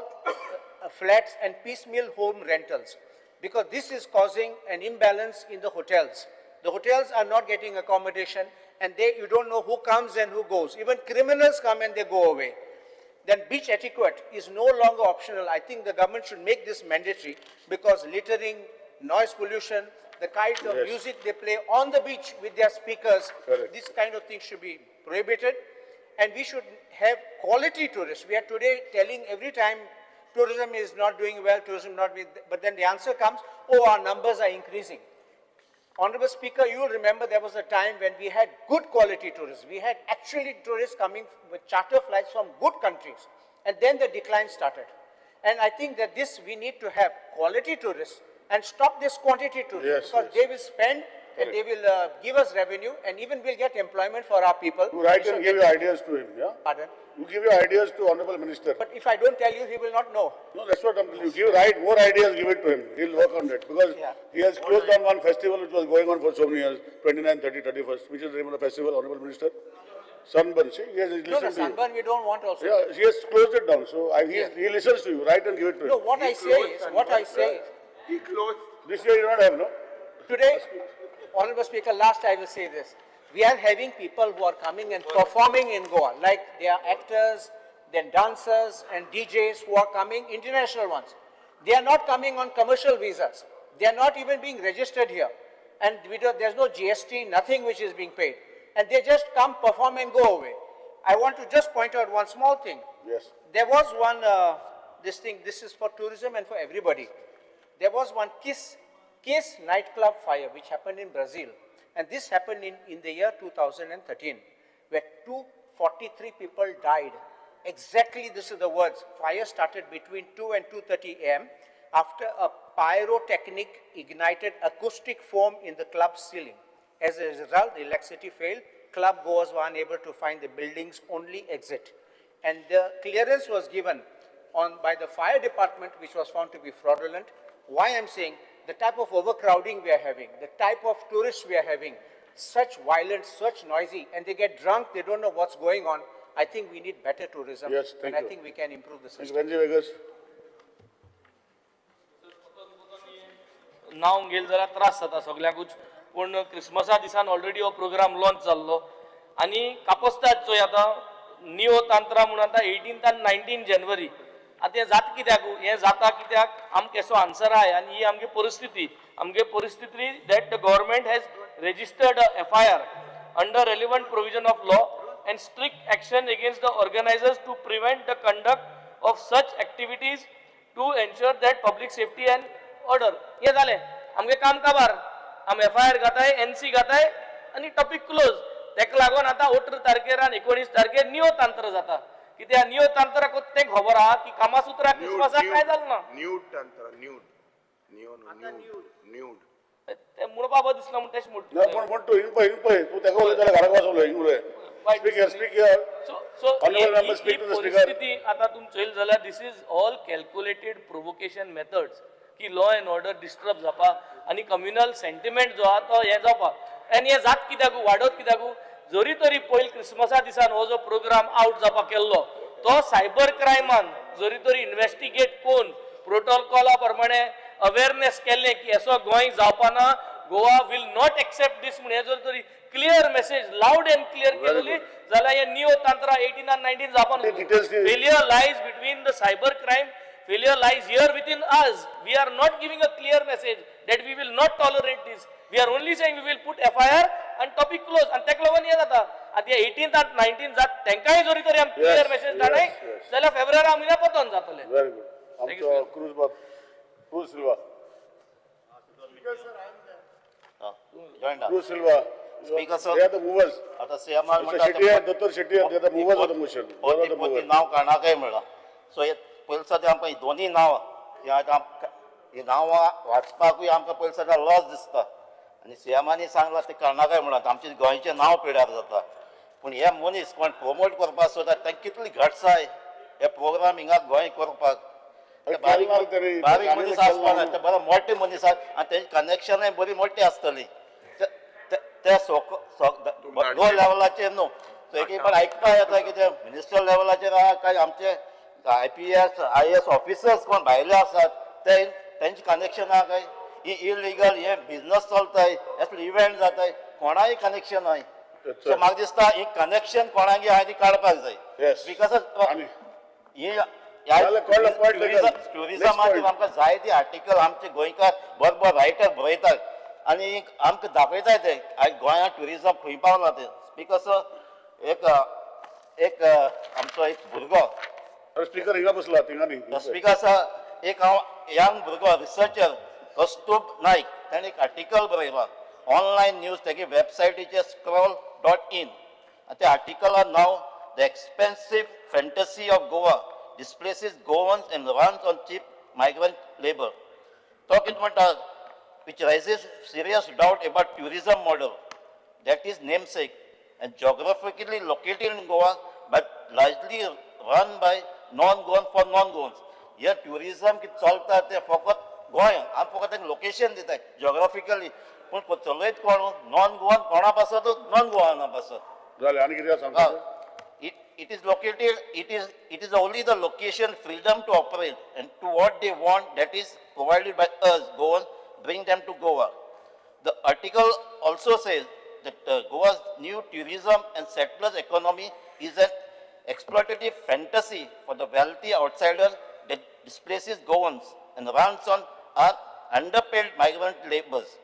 flats and piecemeal home rentals, because this is causing an imbalance in the hotels. The hotels are not getting accommodation, and you don't know who comes and who goes. Even criminals come and they go away. Then beach etiquette is no longer optional. I think the government should make this mandatory, because littering, noise pollution, the kind of music they play on the beach with their speakers, this kind of thing should be prohibited. And we should have quality tourists. We are today telling every time tourism is not doing well, tourism not, but then the answer comes, oh, our numbers are increasing. Honorable Speaker, you will remember there was a time when we had good quality tourists. We had actually tourists coming with charter flights from good countries. And then the decline started. And I think that this, we need to have quality tourists and stop this quantity tourists. Because they will spend and they will give us revenue, and even we'll get employment for our people. You write and give your ideas to him, yeah? Pardon? You give your ideas to Honorable Minister. But if I don't tell you, he will not know. No, that's what I'm telling you. Give right more ideas, give it to him. He'll work on that. Because he has closed down one festival which was going on for so many years, 29, 30, 31st, which is the name of the festival, Honorable Minister. Sunburn, see? He has listened to you. Sunburn we don't want also. Yeah, he has closed it down. So he listens to you, write and give it to him. No, what I say is, He closed. This year you don't have, no? Today, Honorable Speaker, last I will say this. We are having people who are coming and performing in Goa, like they are actors, then dancers and DJs who are coming, international ones. They are not coming on commercial visas. They are not even being registered here. And we don't, there's no GST, nothing which is being paid. And they just come, perform and go away. I want to just point out one small thing. Yes. There was one, this thing, this is for tourism and for everybody. There was one Kiss nightclub fire which happened in Brazil. And this happened in the year 2013, where 243 people died. Exactly, this is the words. Fire started between 2 and 2:30 a.m. after a pyrotechnic ignited acoustic foam in the club ceiling. As a result, the electricity failed. Club goers were unable to find the building's only exit. And the clearance was given by the fire department, which was found to be fraudulent. Why I'm saying the type of overcrowding we are having, the type of tourists we are having, such violent, such noisy, and they get drunk, they don't know what's going on. I think we need better tourism. Yes, thank and I you. think we can improve the system. Mr. Venzy Vegas. नांव घेयल जाल्यार त्रास जाता सगल्यांकूच, पूण क्रिसमसा दिसान already हो programme launch जाल्लो आनी कापोस्ताद चोय आतां नियो तांत्रा म्हूण आतां 18 आनी 19 जानेवारी आतां हें जाता कित्याक, हें जाता कित्याक आमकां हेचो आन्सर आहाय आनी ही आमगे परिस्थिती, आमगे परिस्थिती that the government has registered FIR under relevant provision of law and strict action against the organisers to prevent the conduct of such activities to ensure that public safety and order. हें जालें आमगें काम काबार, आम F I R घाताय, N C घाताय आनी topic close. तेका लागून आतां 18 तारखेर आनी 19 तारखेर नियो तांत्र जाता. कित्याक नियो तांत्राक तें खबर आहा की कामासुत्रा क्रिसमसाक कांय जालें ना. Nude tantra, nude. Neo न्हू, न्यूड, न्यूड. तें म्हणपा बरें दिसना म्हूण तेश ना, म्हणटा. पण पण तूं हिंग पळय, हिंग पळय, तूं तेका उलयता जाल्यार घराक वचोन उलय, हिंग उलय. Speak here, speak here. So Honorable member, speak to the speaker. परिस्थिती आता तुम चोयल जाल्यार this is all calculated provocation methods की लॉ एंड ऑर्डर डिस्टर्ब जावपा आनी कम्युनल सेंटिमेंट जो आहा तो हें जावपा. आनी हें जात कित्याक, वाडत कित्याक, जरी तरी पयलीं क्रिसमसा दिसान हो जो प्रोग्राम आवट जावपाक केल्लो तो सायबर क्रायमान जरी तरी इन्वेस्टिगेट कोन्न प्रोटोकॉला प्रमाणे अवेरनेस केल्लें की असो गोंय जावपा ना, Goa will not accept this म्हूण हें जर तरी clear message loud and clear केलेली जाल्यार हे नियो तांत्रा 18 आनी 19 जावपा. ते details the. Failure lies between the cyber crime, failure lies here within us. We are not giving a clear message that we will not tolerate this. We are only saying we will put FIR and topic close. आनी तेका लागून हें जाता. आतां हे 18 आनी 19 जात तेंकांय जरी तरी आमी क्लियर मेसेज धाडय जाल्यार फेब्रुवारी म्हयन्या पतोन जातलें. Very good. आमचो क्रूज बाब, cruise Silva. Cruz Silva. Speaker, sir. They are the movers. आता CMR Mr. Shetty and Dr. Shetty, they are the movers of the motion. They are the पोती movers. नांव काडनाकाय म्हणलां. So हे पयलीं सद्या आमकां ही दोनी नांवां ही आतां आमकां ही नांवां वाचपाकूय आमकां पयलीं सद्या लॉस दिसता आनी सीएमांनी सांगलां तें काडनाकाय म्हणलां, आमचें गोंयचें नांव पिड्यार जाता. पूण हे मनीस कोण प्रमोट करपाक सोदता तांकां कितली घट्स आहाय हे प्रोग्राम हिंगा गोंय करपाक. अरे बारीक केन्ना तरी बारीक तांणी मनीस केन्ना आसपाना, ते बरे मोठे मनीस आहात आनी तेंचे कनेक्शनाय बरी मोठी आसतली. ते लो लेवलाचेर न्हू, सो एक एक आयकपाक येता की ते मिनिस्टर लेवलाचेर आहा काय आमचे IPS IAS officers कोण भायले आसात ते तेंचे कनेक्शन आहा काय ही इलिगल हे बिजनस चलताय, असले इव्हेंट जाताय, कोणाय कनेक्शन आहाय. सो म्हाका दिसता ही कनेक्शन कोणागे आहा ती काडपाक जाय. Yes. Because आनी ही जालें, कळ्ळें, point taken. टुरिजमाचेर Next point. आमकां जायते आर्टिकल आमचे गोंयकार बरे बरे रायटर बरयतात आनी आमकां दाखयतात ते आयज गोंयांत टुरिजम खंय पावलां तें. Because एक एक आमचो एक भुरगो अरे स्पीकर हिंगा बसला, थिंगा न्ही. स्पीकर आसा, एक हांव यंग भुरगो रिसर्चर कस्तूब नायक, ताणें एक आर्टिकल बरयलां ऑनलायन न्यूज तेगे वेबसायटीचेर scroll.in आनी त्या आर्टिकला नांव the expensive fantasy of Goa displaces Goans and runs on cheap migrant labour. तो कितें म्हणटा, which raises serious doubt about tourism model that is namesake and geographically located in Goa but largely run by non-Goan for non-Goans. Here tourism कितें चलता तें फकत गोंय, आमी फकत एक लोकेशन दिताय geographically, पूण चलयत कोण नॉन गोवन कोणा पासत, नॉन गोवाना पासत. जालें, आनी कितें सांगता? It is located, it is only the location freedom to operate and to what they want that is provided by us, Goans, bring them to Goa. The article also says that Goa's new tourism and settlers economy is an exploitative fantasy for the wealthy outsider that displaces Goans and runs on our underpaid migrant laborers,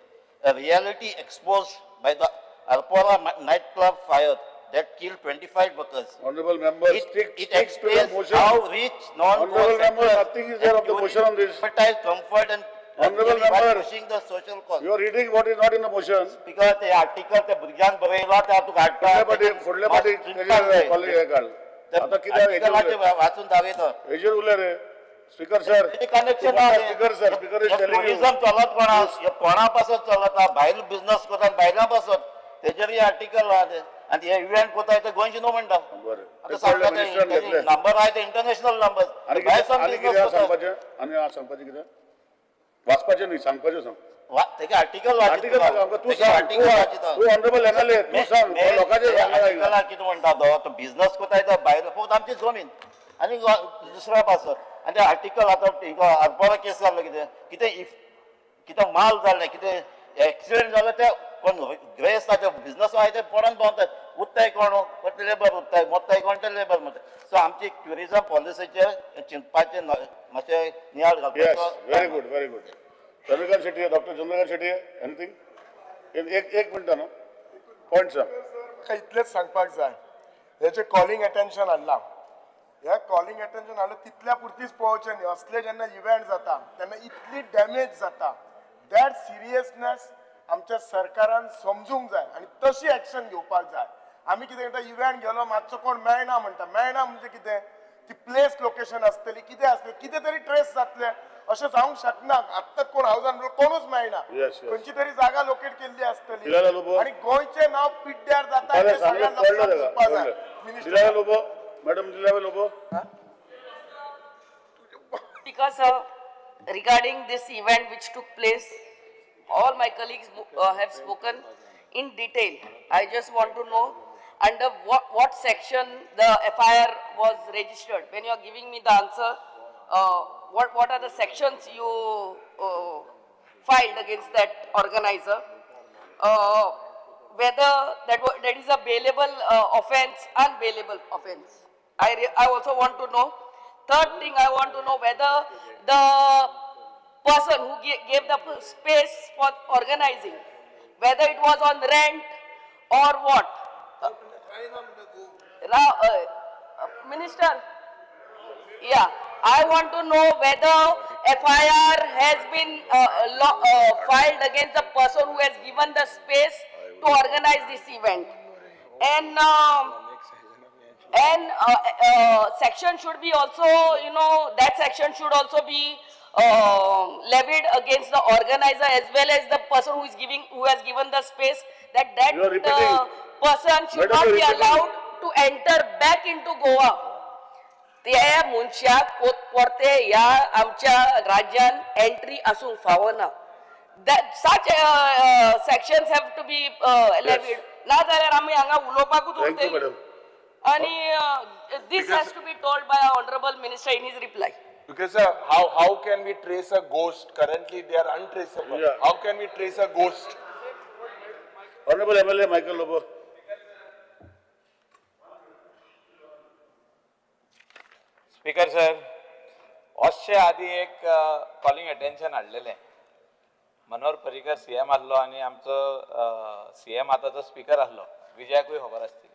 a reality exposed by the Arpora nightclub fire that killed 25 workers. Honorable member, It, stick, it stick to the explains motion. how rich non-Goan Honorable member, settlers nothing is there of the and motion on this. advertise comfort and Honorable member. Pushing the social cause. You are reading what is not in the motion. Speaker, ते article ते भुरग्यांक बरयला ते हांव तुका हाडटा. फुडले पाटी फुडले पाटी तेजेर कॉलिंग हें काड. आतां कित्याक हेजेर आर्टिकलाचे उलय वाचून दाखयता. हेजेर उलय रे. Speaker sir. Connection speaker sir, speaker is telling you. Tourism चलत कोणा हे कोणा पासत चलता, भायल बिझनस करता भायल्या पासत तेजेर आर्टिकल आहा ते आनी हे इव्हेंट कोता ते गोंयचे न्हू म्हणटा. बरें. आतां ते कळ्ळें, सांगता मिनिस्टरान घेतलें. नंबर आहा ते इंटरनॅशनल नंबर. आनी भायर कितें सावन आनी बिझनस कितें करता. सांगपाचें आनी आहा सांगपाचें कितें वाचपाचें न्ही, सांगपाचें सांग. तेगे आर्टिकल आर्टिकल वाचिता. आमकां तूं तेगे सांग. आर्टिकल वाचिता. तूं ऑनरेबल एमएलए, तूं सांग लोकांचें सांगणार. आर्टिकलाक कितें म्हणटा तो तो बिझनस कोता येता भायर फक्त आमची जमीन आनी दुसऱ्या पासत. आनी ते आर्टिकल आतां हिंगा आरपोरा केस जाल्लो, कितें कितें if कितें माल जालें, कितें एक्सिडंट जालो, ते कोण ग्रेस ते बिझनस आहाय ते पडोन भोंवतात, उत्ताय कोण ते लेबर उत्ताय, मोत्ताय कोण ते लेबर मोत्ताय. सो आमची ट्युरिजम पॉलिसीचेर चिंतपाचें मातशें नियाळ येस, घालपाचो. Very good, very good. Chandrakant Shetty, doctor Chandrakant Shetty, anything? एक एक मिनट न्हू, पॉयंट सांग. म्हाका इतलेंच सांगपाक जाय, हे जे कॉलिंग अटेन्शन हाडलां, हे कॉलिंग अटेन्शन हाडलां तितल्या पुरतीच पळोवचें न्ही. असले जेन्ना इव्हेंट जाता तेन्ना इतली डॅमेज जाता, that seriousness आमच्या सरकारान समजूंक जाय आनी तशी एक्शन घेवपाक जाय. आमी कितें म्हणटा, इव्हेंट गेलो मातसो कोण मेळना म्हणटा, मेळना म्हणजे कितें, ती प्लेस लोकेशन आसतली, कितें आसतलें, कितें तरी ट्रेस जातलें अशें जावंक शकना. आत्ताच कोण हावजान कोणूच मेळना, Yes, yes. खंयची तरी जागा लोकेट केल्ली आसतली दिलाला लोबो. आनी गोंयचें नांव पिड्ड्यार जाता बरें हें सांगलें, सगळ्यांक कळ्ळें लक्षांत ताका, दवरपाक जाय. कळ्ळें. Minister Delilah Lobo, madam Delilah Lobo. Because regarding this event which took place, all my colleagues have spoken in detail. I just want to know under what section the FIR was registered. When you are giving me the answer, what are the sections you filed against that organizer? Whether that is a bailable offense, unbailable offense. I also want to know. Third thing I want to know, whether the person who gave the space for organizing, whether it was on rent or what. Minister, yeah, I want to know whether FIR has been filed against the person who has given the space to organize this event. And section should be also, you know, that section should also be levied against the organizer as well as the person who is giving, who has given the space, that You are repeating. person should Madam, not you are be repeating. allowed to enter back into Goa. त्या मनशाक परते ह्या आमच्या राज्यान entry आसूंक फावना. That such sections have to be levied. ना जाल्यार आमी हांगा उलोवपाकूच Thank you, उरतली. madam. आणि this has to be told by our honorable minister in his reply. Because sir, how can we trace a ghost? Currently they are untraceable. Yeah. How can we trace a ghost? Honorable MLA Michael Lobo. Speaker sir, वचचे आदी एक calling attention हाडलेलें. Manohar Parrikar C M आहलो आनी आमचो C M आतांचो speaker आहलो, विजयाकूय खबर आसतली.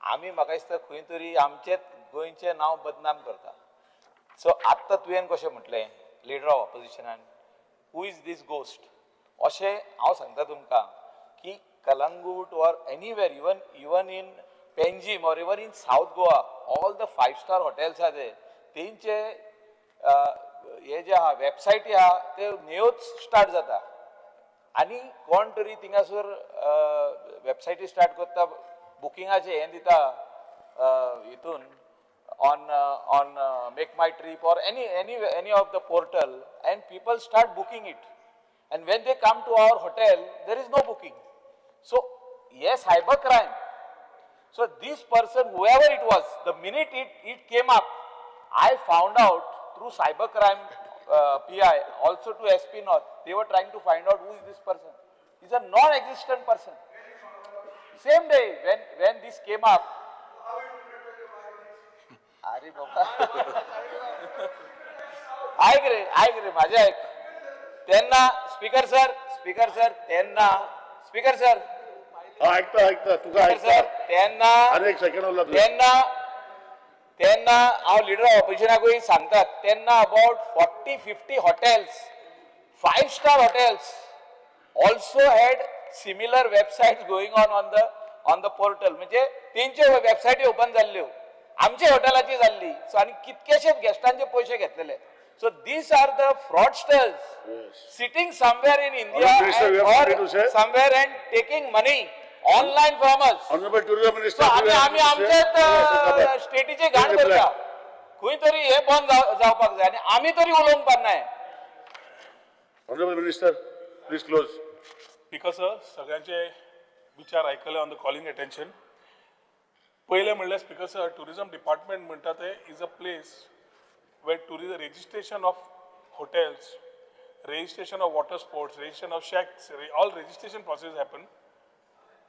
आमी म्हाका दिसता खंय तरी आमचेच गोंयचें नांव बदनाम करता. सो आत्तां तुवें कशें म्हटलें लिडर ऑफ ऑपोजिशनान, who is this ghost, अशें हांव सांगता तुमकां की Calangute or anywhere, even in Panjim or even in South Goa, all the 5-star hotels आहा ते तेंचे हे जे आहा वेबसायटी आहा ते न्यूज स्टार्ट जाता आनी कोण तरी थिंगासर वेबसायटी स्टार्ट करता, बुकिंगाचे हें दिता हितून on Make My Trip or any of the portal, and people start booking it, and when they come to our hotel there is no booking. So hey cyber crime. So this person, whoever it was, the minute it came up, I found out through cyber crime PI, also to SP North, they were trying to find out who is this person. He's a non-existent person. Same day when this came up, अरे बाबा, ऐक रे, ऐक रे, माझे ऐक. त्यांना speaker sir, speaker sir, त्यांना स्पीकर सर, हा, ऐकता ऐकता तुका स्पीकर ऐकता. सर, त्यांना आनी एक सेकंड उरला तुझं. तेन्ना तेन्ना हांव लिडर ऑफ ऑपोजिशनाकूय सांगता, तेन्ना about 40-50 hotels 5 star hotels also had similar website going on on the portal. म्हणजे तेंच्यो वेबसायटी ओपन जाल्ल्यो, आमच्या हॉटेलाची जाल्ली. सो आनी कितकेशेच गेस्टांचे पयशे घेतलेले. So these are the fraudsters sitting somewhere in India Honorable Minister, you have something to say? Or somewhere and taking money online from us. Honorable Tourism Minister, so do you आमी have आमी something to say? Yes, आमच्याच स्टेटीचे घाण Please reply. करता. खंय तरी हे बंद जावपाक जाय आनी आमी तरी उलोवंक पारनाय. Honorable Minister, please close. Speaker sir, सगळ्यांचे विचार आयकले ऑन the calling attention. पयलें म्हणल्यार स्पीकर सर, ट्युरिजम डिपार्टमेंट म्हणटा ते is a place where tourism registration of hotels, registration of water sports, registration of shacks, all registration process happen,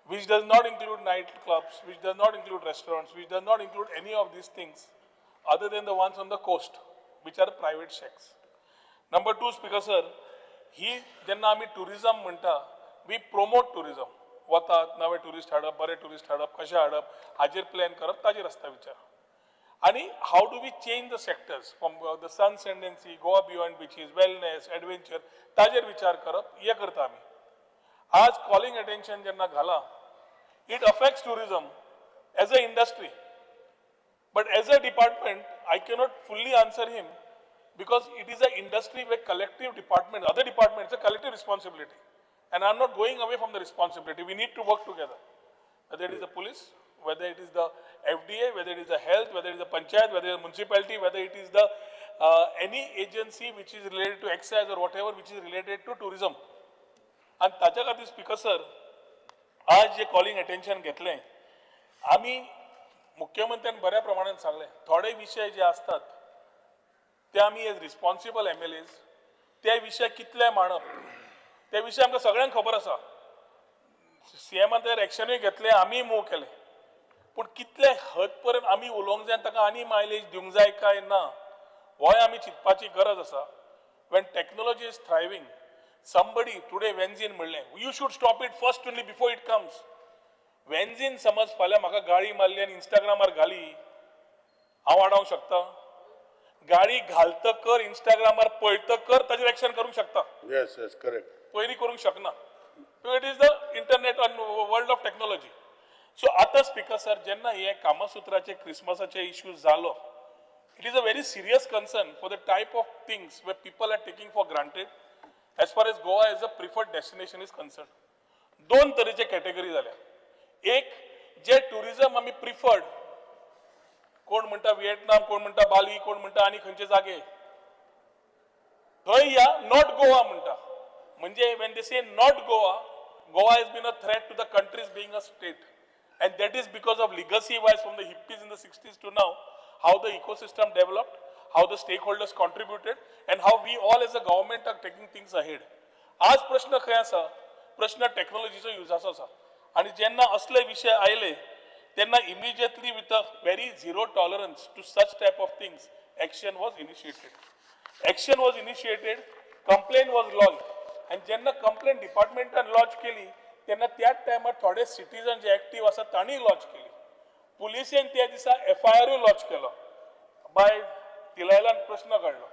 which does not include night clubs, which does not include restaurants, which does not include any of these things other than the ones on the coast, which are private shacks. Number 2, Speaker sir, ही जेन्ना आमी tourism म्हणटा, we promote tourism. वतात नवे tourist हाडप, बरे tourist हाडप, कशें हाडप हाजेर प्लॅन करप, ताजेर आसता विचार. आनी how do we change the sectors from the sun ascendancy, Goa beyond beaches, wellness, adventure, ताजेर विचार करप, हें करता आमी. आज कॉलिंग अटेन्शन जेन्ना घाला, it affects tourism as a industry. But as a department, I cannot fully answer him because it is an industry where collective department, other departments, it's a collective responsibility. And I'm not going away from the responsibility. We need to work together. Whether it is the police, whether it is the FDA, whether it is the health, whether it is the panchayat, whether it is the municipality, whether it is the any agency which is related to excise or whatever which is related to tourism. And ताच्या खातीर speaker sir, आज जे calling attention घेतलें, आमी मुख्यमंत्र्यान बऱ्या प्रमाणान सांगलें, थोडे विशय जे आसतात ते आमी एज रिस्पॉन्सिबल MLAs ते विशय कितले मांडप ते विशय आमकां सगळ्यांक खबर आसा. सीएमान तर एक्शनूय घेतलें, आमीय मूव केलें, पूण कितले हद पर्यंत आमी उलोवंक जाय आनी ताका आनी मायलेज दिवंक जाय काय ना, होय आमी चिंतपाची गरज आसा. When technology is thriving, somebody today वेन्झीन म्हणलें, you should stop it first only before it comes. वेन्झीन समज फाल्यां म्हाका गाळी मारली आनी इंस्टाग्रामार घाली, हांव आडावंक शकता? गाळी घालतकर इंस्टाग्रामार पळयतकर ताजेर एक्शन करूंक शकता. Yes, yes, correct. पयलीं करूंक शकना. It is the internet and world of technology. So आतां स्पीकर सर, जेन्ना हे कामसूत्राचे क्रिसमसाचे इश्यू जालो, it is a very serious concern for the type of things where people are taking for granted as far as Goa as a preferred destination is concern. दोन तरेचे category जाल्या. एक जे tourism आमी preferred, कोण म्हणटा Vietnam, कोण म्हणटा बाली, कोण म्हणटा आनी खंयचे जागे, थंय या, not Goa म्हणटा. म्हणजे when they say not Goa, Goa has been a threat to the country's being a state. And that is because of legacy wise from the hippies in the 60s to now, how the ecosystem developed, how the stakeholders contributed, and how we all as a government are taking things ahead. आज प्रश्न खंय आसा? प्रश्न टॅक्नॉलॉजीचो युजाचो आसा. आनी जेन्ना असले विशय आयले तेन्ना immediately with a very zero tolerance to such type of things action was initiated. Action was initiated, complaint was lodge. आनी जेन्ना कंप्लेन डिपार्टमेंटान लॉज केली तेन्ना त्याच टायमार थोडे सिटीजन जे एक्टीव आसा तांणी लॉज केली. पुलिसेन त्या दिसा एफआयआरूय लॉज केलो. बाय तिलायलान प्रश्न काडलो.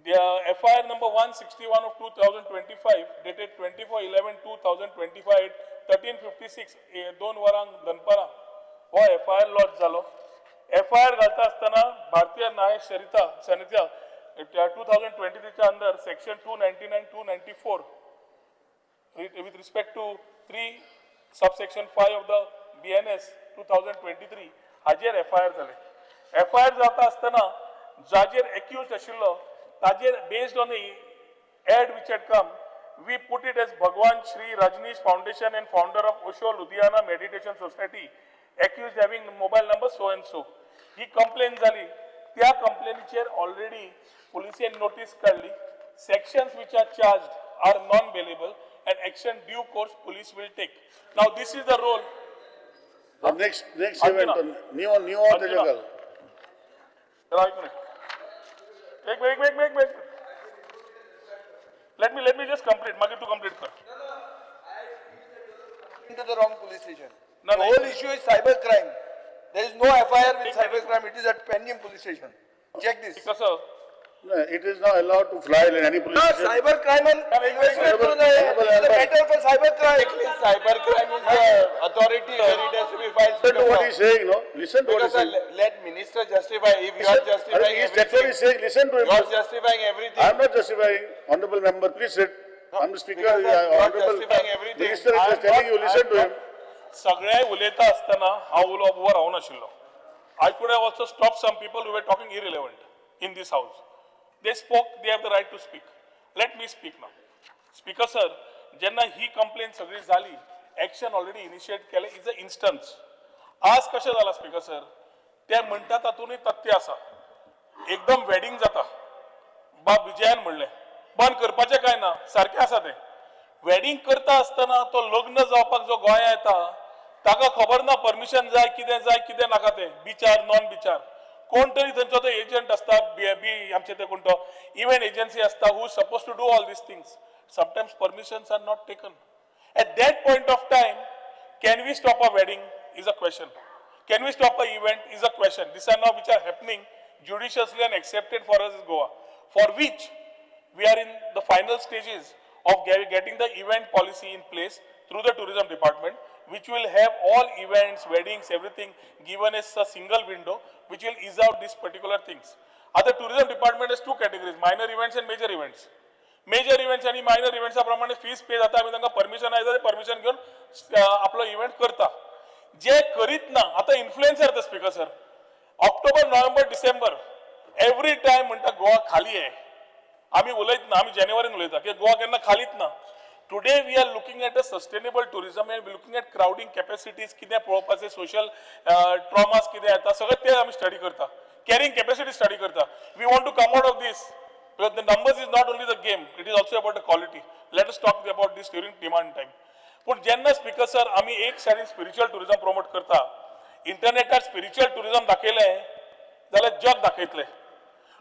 The FIR number 161 of 2025 dated 24/11/2025 at 13:56 2 वरांक दनपारां हो एफआयआर लॉज जालो. एफआयआर घालता आसतना भारतीय न्याय संहिता 2023 च्या अंदर section 299 294 with respect to 3 subsection 5 of the BNS 2023 हाजेर एफआयआर जाले. एफआयआर जाता आसतना जाजेर एक्यूज आशिल्लो ताजेर based on the ad which had come, we put it as Bhagwan Shri Rajneesh Foundation and founder of Osho Ludhiana Meditation Society, accused having mobile number so and so. He complain जाली. त्या कंप्लेनीचेर already पुलिसेन notice काडली. Sections which are charged are non bailable and action due course police will take. Now this is the role. The next event, new तेजेर घाल. एक minute. Let me just complete. मागीर तूं complete कर. Into the wrong police station. No, The whole issue is cyber crime. There is no FIR with cyber crime. It is at Panjim police station. Check this. कसं It is not allowed to fly in any police station. Cyber क्रायमान करूं जाय. Matter for cyber crime. Cyber crime is the authority where it has to be filed. Listen to what he's saying, no? Listen to what Because he's saying. let minister justify. If you are justifying That's what he's saying. Listen to him. You are justifying everything. I am not justifying. Honorable member, please sit. I'm the speaker. Because you are Honorable justifying everything. Minister is just telling you, listen to him. सगळे उलयता आसतना हांव उलो उबो रावनाशिल्लो. I could have also stop some people who were talking irrelevant in this house. They spoke, they have the right to speak. Let me speak now. Speaker sir, जेन्ना ही complain सगळी जाली, action already initiate केलें is a instance. आज कशें जालां speaker sir, ते म्हणटा तातूंतय तथ्य आसा. एकदम वेडिंग जाता, बाब विजयान म्हणलें बंद करपाचें काय ना, सारकें आसा तें. वेडिंग करता आसतना तो लग्न जावपाक जो गोंया येता ताका खबर ना परमिशन जाय, कितें जाय कितें नाका तें, बिचार नॉन बिचार. कोण तरी थंयचो तो एजंट आसता, बी आमचे ते कोण तो इव्हेंट एजन्सी आसता, who suppose to do all these things. Sometimes permissions are not taken. At that point of time, can we stop a wedding is a question. Can we stop a event is a question. These are now which are happening judiciously and accepted for us in Goa, for which we are in the final stages of getting the event policy in place through the tourism department, which will have all events, weddings, everything given as a single window, which will ease out these particular things. Other tourism department has two categories, minor events and major events. Major events आणि minor events प्रमाणे fees pay जाता, आमी तांकां permission आयता, ते permission घेवन आपलो event करता. जे करीत ना आतां इन्फ्लुएन्सर ते speaker sir, October November December every time म्हणटा गोवा खाली आहे. आमी उलयत ना, आमी जानेवारीन उलयता की गोवा केन्ना खालीच ना. Today we are looking at a sustainable tourism and we looking at crowding capacities, कितें पळोवपाचें, सोशल ट्रॉमास कितें येता, सगळें तें आमी स्टडी करता, कॅरिंग कॅपॅसिटी स्टडी करता. We want to come out of this because the numbers is not only the game, it is also about the quality. Let us talk about this during demand time. पूण जेन्ना speaker sir आमी एक सायडीन spiritual tourism promote करता, इंटरनेटार spiritual tourism दाखयलें जाल्यार जग दाखयतलें,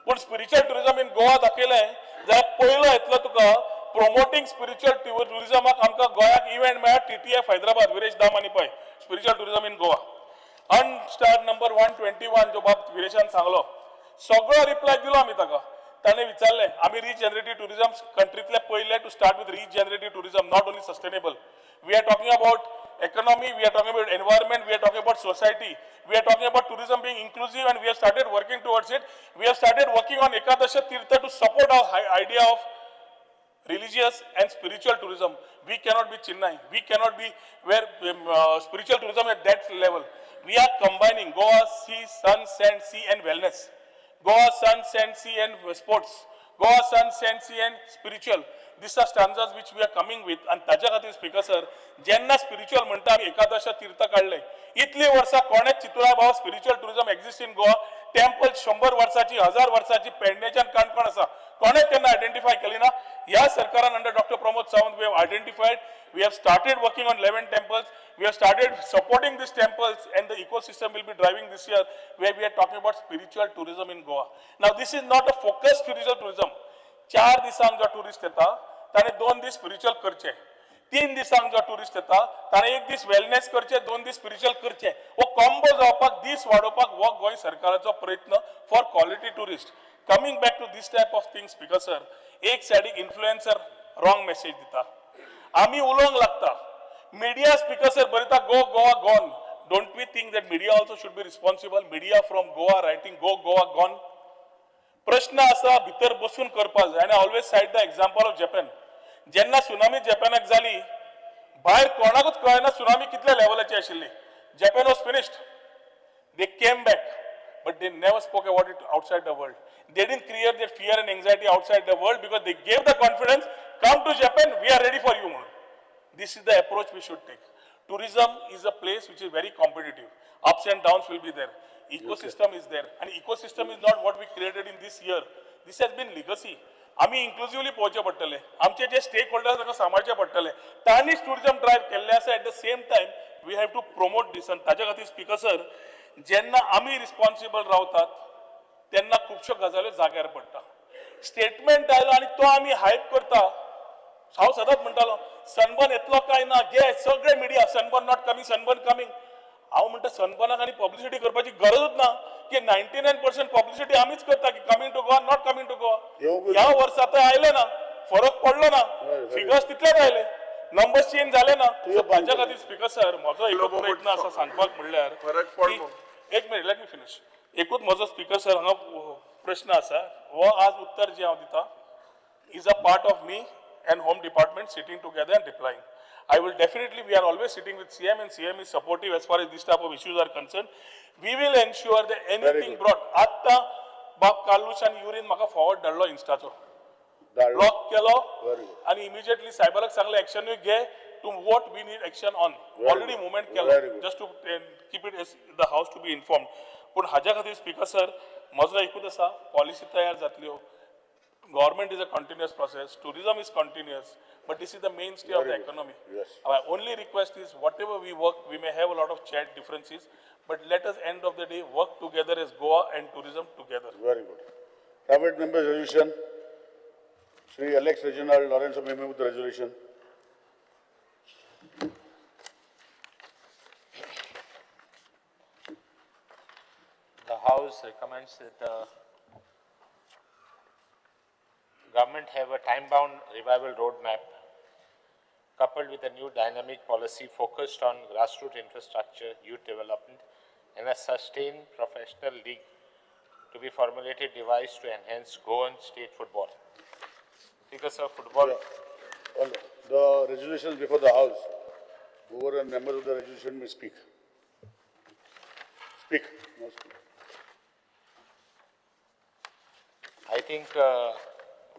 पूण स्पिरिच्युअल टुरिजम इन गोवा दाखयलें जाल्यार पयलो येतलो तुका प्रमोटींग स्पिरिच्युअल टुरिजमाक. आमकां गोंयाक इव्हेंट मेळ्ळा TTF Hyderabad, Viresh Damani Pai, spiritual tourism in Goa unstar number 121 जो बाब विरेशान सांगलो, सगळो रिप्लाय दिलो आमी ताका. ताणें विचारलें आमी रिजनरेटीव टुरिजम कंट्रींतले पयले to start with regenerative tourism, not only sustainable. We are talking about economy, we are talking about environment, we are talking about society, we are talking about tourism being inclusive, and we have started working towards it. We have started working on Ekadasha Tirtha to support our idea of religious and spiritual tourism. We cannot be Chennai, we cannot be where spiritual tourism at that level. We are combining Goa, sea, sun, sand, sea and wellness. Goa, sun, sand, sea and sports. Goa, sun, sand, sea and spiritual. These are stanzas which we are coming with. आणि ताज्या खातीर speaker sir, जेन्ना spiritual म्हणटा आमी एकादश तीर्थ काडले, इतली वर्सां कोणेच चितुरा बाबा spiritual tourism exist in Goa. Temple 100 वर्साची 1000 वर्साची पेडणेच्यान काणकोण आसा, कोणेच तेन्ना आयडेंटिफाय केली ना. ह्या सरकारान under doctor Pramod Sawant we have identified, we have started working on 11 temples, we have started supporting these temples, and the ecosystem will be driving this year, where we are talking about spiritual tourism in Goa. Now this is not a focused spiritual tourism. 4 दिसांक जो tourist येता ताणें 2 दीस spiritual करचे, 3 दिसांक जो tourist येता ताणें 1 दीस वेलनेस करचे, 2 दीस स्पिरिच्युअल करचे. हो कॉम्बो जावपाक, दीस वाडोवपाक हो गोंय सरकाराचो प्रयत्न for quality tourist. Coming back to this type of things speaker sir, एक सायडीक इन्फ्लुएन्सर रॉंग मेसेज दिता, आमी उलोवंक लागता. मिडिया स्पीकर सर बरयता go Goa gone. Don't we think that media also should be responsible? Media from Goa writing go Goa gone. प्रश्न आसा भितर बसून करपाक जाय. आनी always cite the example of Japan. जेन्ना सुनामी जपानाक जाली, भायर कोणाकूच कळना सुनामी कितल्या लेवलाची आशिल्ली. Japan was finished, they came back, but they never spoke about it outside the world. They didn't create that fear and anxiety outside the world because they gave the confidence, come to Japan, we are ready for you. This is the approach we should take. Tourism is a place which is very competitive. Ups and downs will be there. Ecosystem is there. And ecosystem is not what we created in this year. This has been legacy. आमी इन्क्लुसिवली पळोवचें पडटलें, आमचे जे stake holders तांकां सांबाळचें पडटलें, तांणीच tourism drive केल्लें आसा. At the same time we have to promote this. आनी ताच्या खातीर स्पीकर सर, जेन्ना आमी रिस्पॉन्सिबल रावतात तेन्ना खुबश्यो गजाल्यो जाग्यार पडटा. स्टेटमेंट आयलो आनी तो आमी हायप करता. हांव सदांच म्हणटालो सनबर्न येतलो काय ना, घे सगळे media sunburn not coming, sunburn coming. हांव म्हणटा सनबर्नाक आनी पब्लिसिटी करपाची गरजूच ना, की 99% पब्लिसिटी आमीच करता की coming to Goa, not coming to Goa. ह्या वर्सा ते आयले ना, फरक पडलो ना, फिगर्स तितलेच आयले, नंबर्स चेंज जाले ना. ताच्या खातीर स्पीकर सर म्हजो एकूच प्रयत्न आसा सांगपाक म्हणल्यार, फरक पडलो. एक मिनट, let me finish. एकूच म्हजो स्पीकर सर हांगा प्रश्न आसा, हो आज उत्तर जे हांव दिता is a part of me and home department sitting together and replying. I will definitely, we are always sitting with CM and CM is supportive as far as this type of issues are concerned. We will ensure that anything brought. आत्ता बाब कार्लूस आनी urine म्हाका forward धाडलो इन्स्टाचो, block केलो आनी immediately सायबराक सांगलें एक्शनूय घे to what we need action on. Already movement केलो, just to keep it as the house to be informed. पूण हाज्या खातीर स्पीकर सर म्हजो एकूच आसा, पॉलिसी तयार जातल्यो. Government is a continuous process, tourism is continuous, but this is the mainstay of the economy. Yes. Our only request is whatever we work, we may have a lot of chat differences, but let us end of the day work together as Goa and tourism together. Very good. Private members resolution. Shri Alex Reginald Lawrence may move the resolution. The House recommends that the government have a time-bound revival roadmap coupled with a new dynamic policy focused on grassroots infrastructure, youth development, and a sustained professional league to be formulated, devised to enhance Goan state football. Because of football. Yeah. The resolution before the House, whoever and members of the resolution may speak. Speak. No speak. I think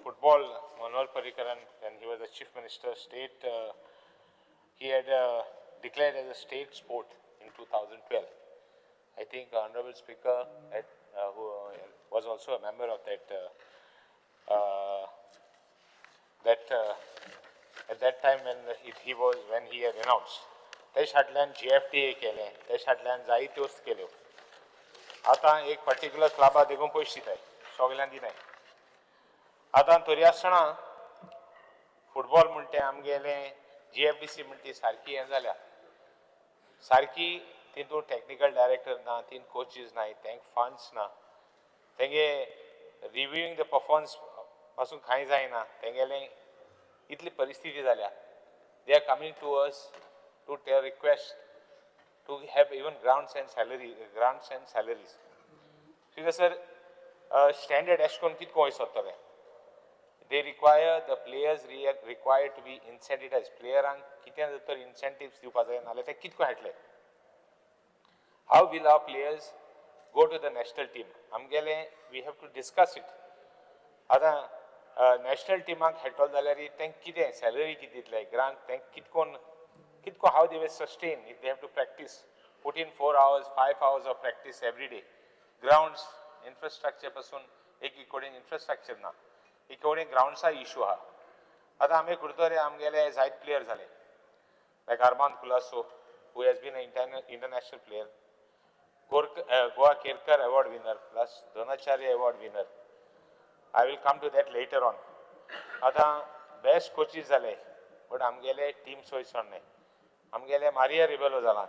football, Manohar Parrikar, when he was the Chief Minister, state, he had declared as a state sport in 2012. I think Honorable Speaker, who was also a member of that, at that time when when he had announced, तेश हाडल्यान GFTA केलें, तेश हाडल्यान जायत्यो वस्तू केल्यो. आतां एक particular क्लबा देखून पयशे दिताय, सगल्यांक दिनाय. आतां तरी आसतना फुटबॉल म्हणटे आमगेलें GFDC म्हणटी सारकी हें जाल्या, सारकी तितून टॅक्निकल डायरेक्टर ना, तीन कोचीस नाय, तेंक फंड्स ना, तेंगे रिव्यूइंग the performance पासून कांय जायना, तेंगेलें इतली परिस्थिती जाल्या. They are coming to us to their request to have even grants and salary, grants and salaries. Because sir, standard एश कोन्न कितको वयर सरतलें? They require, the players required to be incentivized. प्लेयरांक कितें तर इन्सेंटिव्स दिवपा जाय, नाल्यार ते कितको हाडले. How will our players go to the national team? आमगेलें we have to discuss it. आतां नॅशनल टिमाक खेळटलो जाल्यार तेंक कितें सॅलरी कितें दितले, ग्रांट तेंक कितकोन कितको, how they will sustain if they have to practice, put in 4 hours 5 hours of practice every day. Grounds infrastructure पासून एक कडेन इन्फ्रास्ट्रक्चर ना, एक कडेन ग्रावंड्सा इशू आहा. आतां आमी कुर्तोरे आमगेले जायत प्लेयर जाले, like Armand Colaco, who has been international player, Goa Kerkar award winner, plus Dronacharya award winner. I will come to that later on. आतां बेस्ट कोचीस जाले, बट आमगेले टीम सोय न्हय. आमगेले मारिया रिबेलो जाला,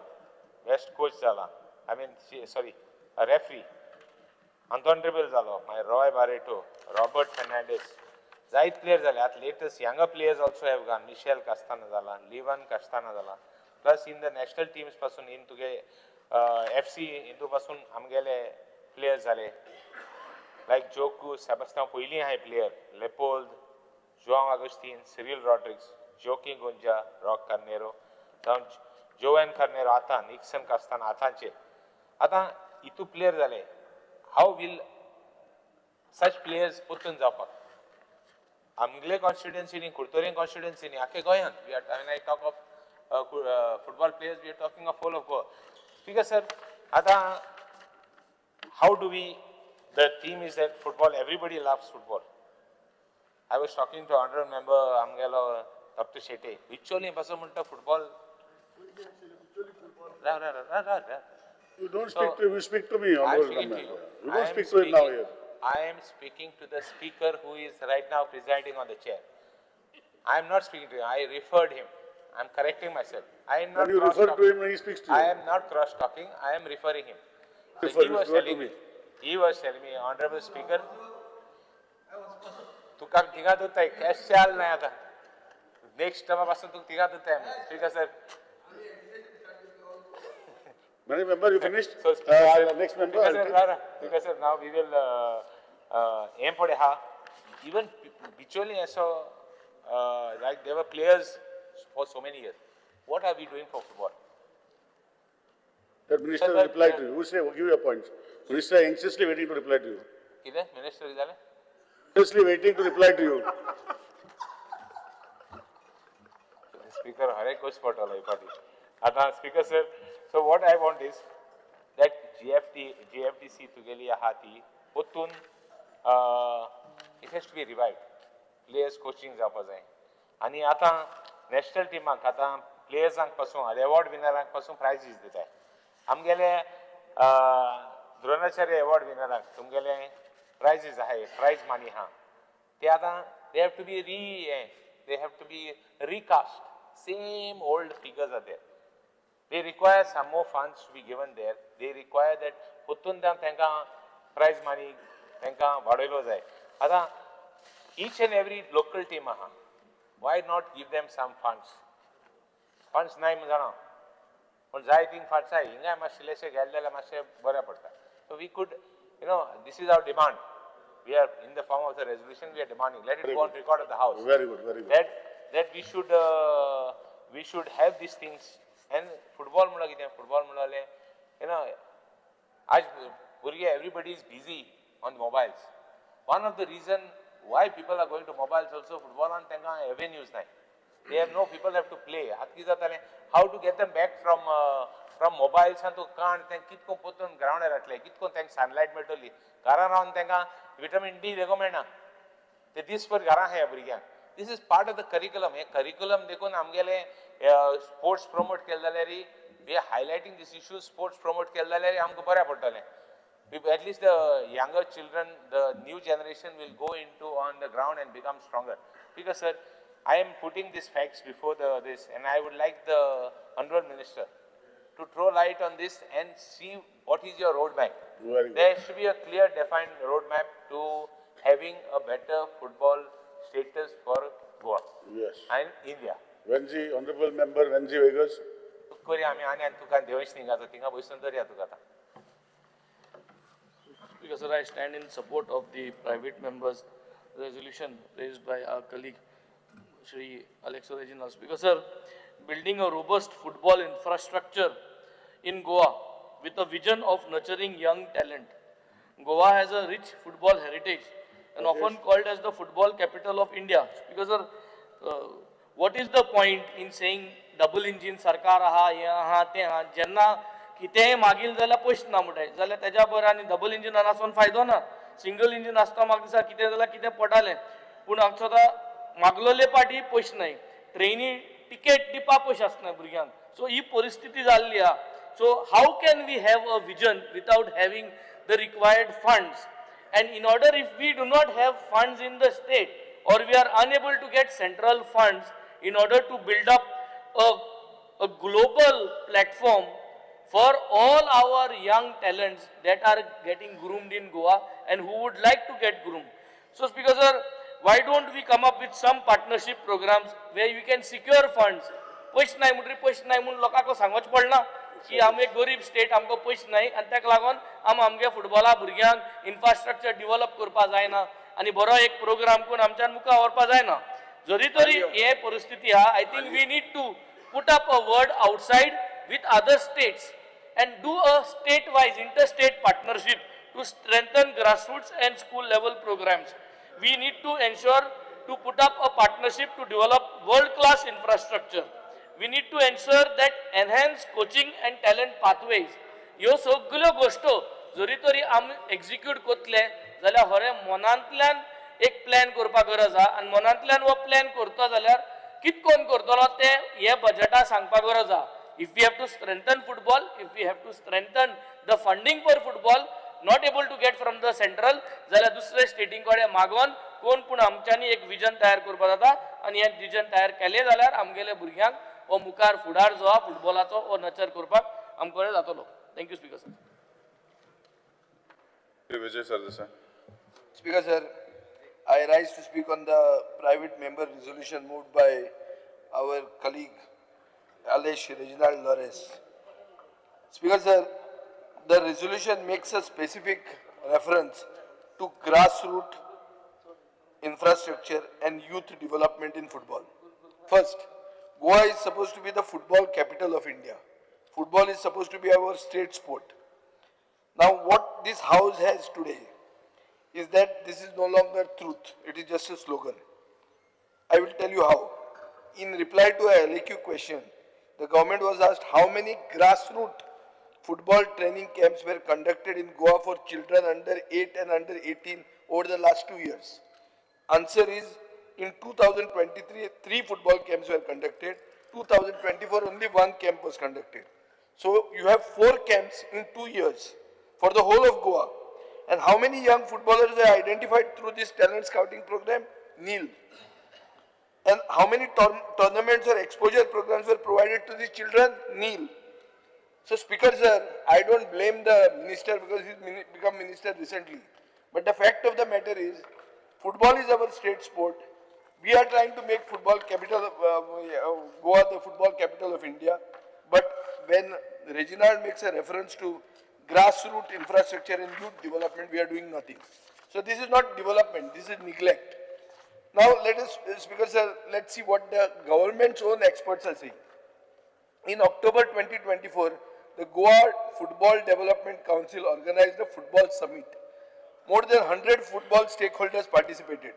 बेस्ट कोच जाला, I mean sorry referee Anton Rebelo जालो, मागीर रॉय बारेटो, रॉबर्ट फेर्नांडीस, जायत प्लेयर जाले. आतां latest younger players also have gone, Michel Castana जाला, लिवन कास्ताना जाला, plus in the national teams पासून इन तुगे FC हितू पासून आमगेले प्लेयर्स जाले, लायक जोकू सेबास्तांव पयलीं आहाय player, Leopold, Joao Agostinho, Cyril Rodrigues, Joaquim Gonza, Roque Carneiro, जावं जोएन कार्नेरो, आतां निक्सन कास्ताना आतांचे. आतां हितू प्लेयर जाले. How will such players परतून जावपाक आमगेले कॉन्स्टिट्युएन्सीनी, कुर्तोरी कॉन्स्टिट्युएन्सीनी, आख्खे गोंयांत. We are, I talk of football players, we are talking of whole of Goa. Because sir, आतां how do we, the theme is that football, everybody loves football. I was talking to honourable member आमगेलो doctor Shete, Bicholim पासून म्हणटा football. You don't speak to him, you speak to me. I am speaking to you. You don't speak to him now here. I am speaking to the speaker who is right now presiding on the chair. I am not speaking to him. I referred him. I am correcting myself. I am not. When you refer to him, he speaks to you. I am not cross-talking. I am referring him. So he was telling me. He was telling me, Honorable Speaker. तुका थिंगा दोताय cash चाल नाय आतां next टर्मा पासून तुका थिंगा दोताय आमी. Speaker sir. Many member, you finished? So, next member. Speaker sir, now we will aim for a even Bicholim असो like there were players for so many years. What are we doing for football? That minister will reply to you. Who say, give your points. Minister anxiously waiting to reply to you. कितें minister कितें जालें? Anxiously waiting to reply to you. Speaker हरेक गोश्ट पडटलो ही पाटी. आतां speaker sir, so what I want is that GFTC तुगेली आहा ती परतून it has to be revived. Players coaching जावपा जाय आनी आतां नॅशनल टिमाक आतां प्लेयर्सांक पासून एवॉर्ड विनरांक पासून प्रायजीस दिताय. आमगेले द्रोणाचार्य एवॉर्ड विनरांक तुमगेले प्रायजीस आहाय, प्रायज मनी आहा, ते आतां they have to be they have to be recast. Same old figures are there. They require some more funds to be given there. They require that परतून तांकां prize money तांकां वाडयलो जाय. आतां each and every local team आहा, why not give them some funds? Funds नाय म्हूण जाणा, पूण जाय थिंग फंड्स आहाय. हिंगाय मातशे इल्लेशे गेले जाल्यार मातशें बरें पडटा. So we could, you know, this is our demand. We are in the form of the resolution, we are demanding. Let it go on record of the house. Very good, very good. That we should have these things. And football म्हणल्यार कितें? Football म्हणल्यार, you know, आज भुरगे everybody is busy on mobiles. One of the reason why people are going to mobiles also, फुटबॉलान तांकां avenues नाय. They have no, people have to play. आतां कितें जातालें, how to get them back from mobiles आनी तूं काण तें कितको परतून ग्रावंडार घातलें, कितको तांकां सनलायट मेळटली. घरान रावन तांकां विटामीन डी देखो मेळना, ते दीसभर घरां आहाय भुरग्यांक. This is part of the curriculum. हें करिकुलम देखून आमगेले स्पोर्ट्स प्रमोट केले जाल्यार, we are highlighting this issue. Sports promote केले जाल्यार आमकां बरें पडटलें. At least the younger children, the new generation will go into on the ground and become stronger. Because sir, I am putting these facts before this, and I would like the Honorable Minister to throw light on this and see what is your roadmap. There should be a clear defined roadmap to having a better football status for Goa. Yes. And India. Venzi, Honorable Member Venzi Vegas. करी आमी आनी आनी तुका देवेश थिंगा थिंगा बसून दरया तुका आतां. Speaker sir, I stand in support of the private members resolution raised by our colleague Shri Aleixo Reginald. Speaker sir, building a robust football infrastructure in Goa with a vision of nurturing young talent. Goa has a rich football heritage and often called as the football capital of India. Speaker sir, what is the point in saying double engine सरकार आहा, हें आहा, तें आहा, जेन्ना कितेंय मागील जाल्यार पयशे ना म्हणटाय जाल्यार तेज्या बरें आनी डबल इंजिनान आसून फायदो ना. सिंगल इंजीन आसता म्हाका दिसता कितें जाल्यार कितें पडटालें, पूण आमचो आतां मागलोले पाटी पयशे नाय, ट्रेनी टिकेट दिवपाक पयशे आसना भुरग्यांक. सो ही परिस्थिती जाल्ली आहा. So how can we have a vision without having the required funds? And in order if we do not have funds in the state or we are unable to get central funds in order to build up a global platform for all our young talents that are getting groomed in Goa and who would like to get groomed. So Speaker sir, why don't we come up with some partnership programs where we can secure funds? पयशे नाय म्हणटरी पयशे नाय म्हूण लोकांक सांगोच पडना की आमी एक गरीब स्टेट, आमकां पयशे नाय आनी ताका लागून आमी आमगे फुटबॉला भुरग्यांक इन्फ्रास्ट्रक्चर डिवलप करपा जायना आनी बरो एक प्रोग्राम करून आमच्यान मुखार व्हरपा जायना. जरी तरी हे परिस्थिती आहा, I think we need to put up a word outside with other states and do a state-wise, interstate partnership to strengthen grassroots and school level programs. We need to ensure to put up a partnership to develop world-class infrastructure. We need to ensure that enhance coaching and talent pathways. ह्यो सगळ्यो गोश्टो जरी तरी आमी execute करतले जाल्यार खरें मनांतल्यान एक प्लॅन करपाक गरज आहा आनी मनांतल्यान हो प्लॅन करता जाल्यार कितकोन करतलो ते हे बजेटा सांगपाक गरज आहा. If we have to strengthen football, if we have to strengthen the funding for football, not able to get from the central, जाल्यार दुसरे स्टेटीं कडेन मागोन कोण पूण आमच्यांनी एक विजन तयार करपाक जाता आनी हें विजन तयार केलें जाल्यार आमगेले भुरग्यांक हो मुखार फुडार जो आहा फुटबॉलाचो हो नर्चर करपाक आमकां बरें जातलो. Thank you speaker sir. Vijay Sardesai. Speaker sir, I rise to speak on the private member resolution moved by our colleague Alesh Reginald Lawrence. Speaker sir, the resolution makes a specific reference to grassroots infrastructure and youth development in football. First, Goa is supposed to be the football capital of India. Football is supposed to be our state sport. Now, what this house has today is that this is no longer truth, it is just a slogan. I will tell you how. In reply to a LAQ question, the government was asked how many grassroots football training camps were conducted in Goa for children under 8 and under 18 over the last 2 years. Answer is, in 2023, 3 football camps were conducted. 2024, only 1 camp was conducted. So you have 4 camps in 2 years for the whole of Goa. And how many young footballers were identified through this talent scouting program? Nil. And how many tournaments or exposure programs were provided to these children? Nil. So Speaker sir, I don't blame the minister because he's become minister recently. But the fact of the matter is, football is our state sport. We are trying to make football capital of, Goa the football capital of India. But when Reginald makes a reference to grassroots infrastructure and youth development, we are doing nothing. So this is not development, this is neglect. Now let us, Speaker sir, let's see what the government's own experts are saying. In October 2024, the Goa Football Development Council organized a football summit. More than 100 football stakeholders participated.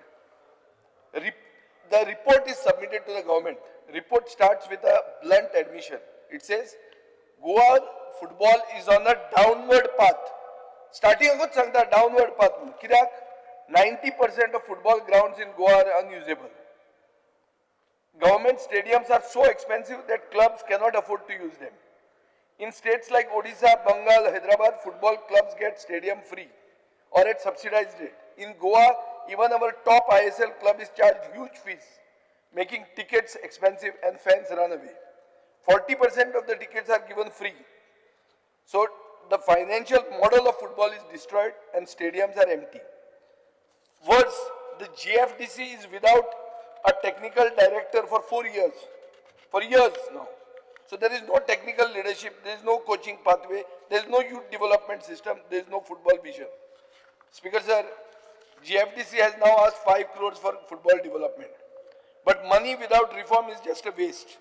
The report is submitted to the government. Report starts with a blunt admission. It says, Goa football is on a downward path. Starting with sangta downward path. Kidak 90% of football grounds in Goa are unusable. Government stadiums are so expensive that clubs cannot afford to use them. In states like Odisha, Bengal, Hyderabad, football clubs get stadium free or at subsidized rate. In Goa, even our top ISL club is charged huge fees, making tickets expensive and fans run away. 40% of the tickets are given free. So the financial model of football is destroyed and stadiums are empty. Worse, the GFDC is without a technical director for 4 years, for years now. So there is no technical leadership, there is no coaching pathway, there is no youth development system, there is no football vision. Speaker sir, GFDC has now asked 5 crores for football development. But money without reform is just a waste.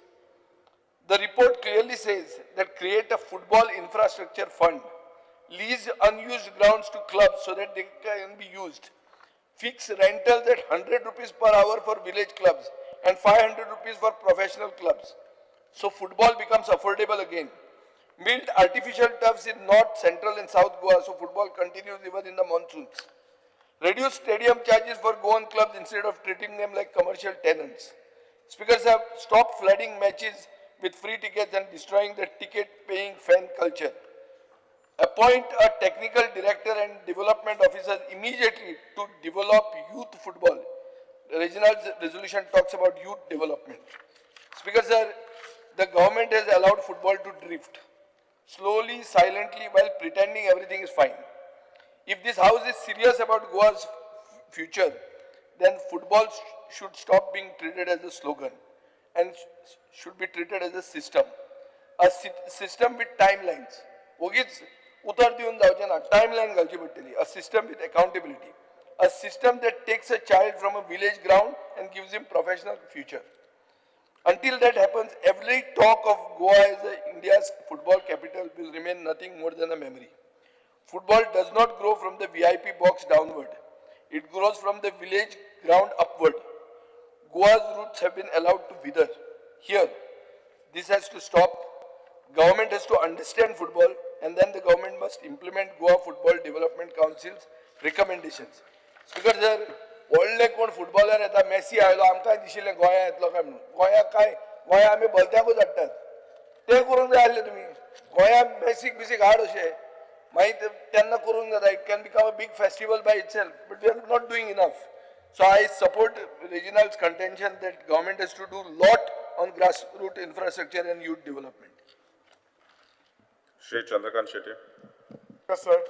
The report clearly says that create a football infrastructure fund, lease unused grounds to clubs so that they can be used, fix rentals at 100 rupees per hour for village clubs and 500 rupees for professional clubs. So football becomes affordable again. Build artificial turfs in North, Central and South Goa so football continues even in the monsoons. Reduce stadium charges for Goan clubs instead of treating them like commercial tenants. Speakers have stopped flooding matches with free tickets and destroying the ticket-paying fan culture. Appoint a technical director and development officers immediately to develop youth football. Reginald's resolution talks about youth development. Speaker sir, the government has allowed football to drift slowly, silently, while pretending everything is fine. If this house is serious about Goa's future, then football should stop being treated as a slogan and should be treated as a system. A system with timelines. Vogich utar diun javche na, timeline ghalchi padtali. A system with accountability. A system that takes a child from a village ground and gives him professional future. Until that happens, every talk of Goa as India's football capital will remain nothing more than a memory. Football does not grow from the VIP box downward. It grows from the village ground upward. Goa's roots have been allowed to wither. Here, this has to stop. Government has to understand football, and then the government must implement Goa Football Development Council's recommendations. Speaker sir, व्हडले कोण footballer येता, Messi आयलो, आमकांय दिशिल्लें गोंया येतलो काय म्हणून. गोंयाक काय, गोंया आमी भलत्याकूच हाडटात, ते करूंक जाय आसले तुमी. गोंया मेसीक बिसीक हाड अशें मागीर तेन्ना करूंक जाता. It can become a big festival by itself, but we are not doing enough. So I support Reginald's contention that government has to do lot on grassroots infrastructure and youth development. Shri Chandrakant Shetty. Yes, sir.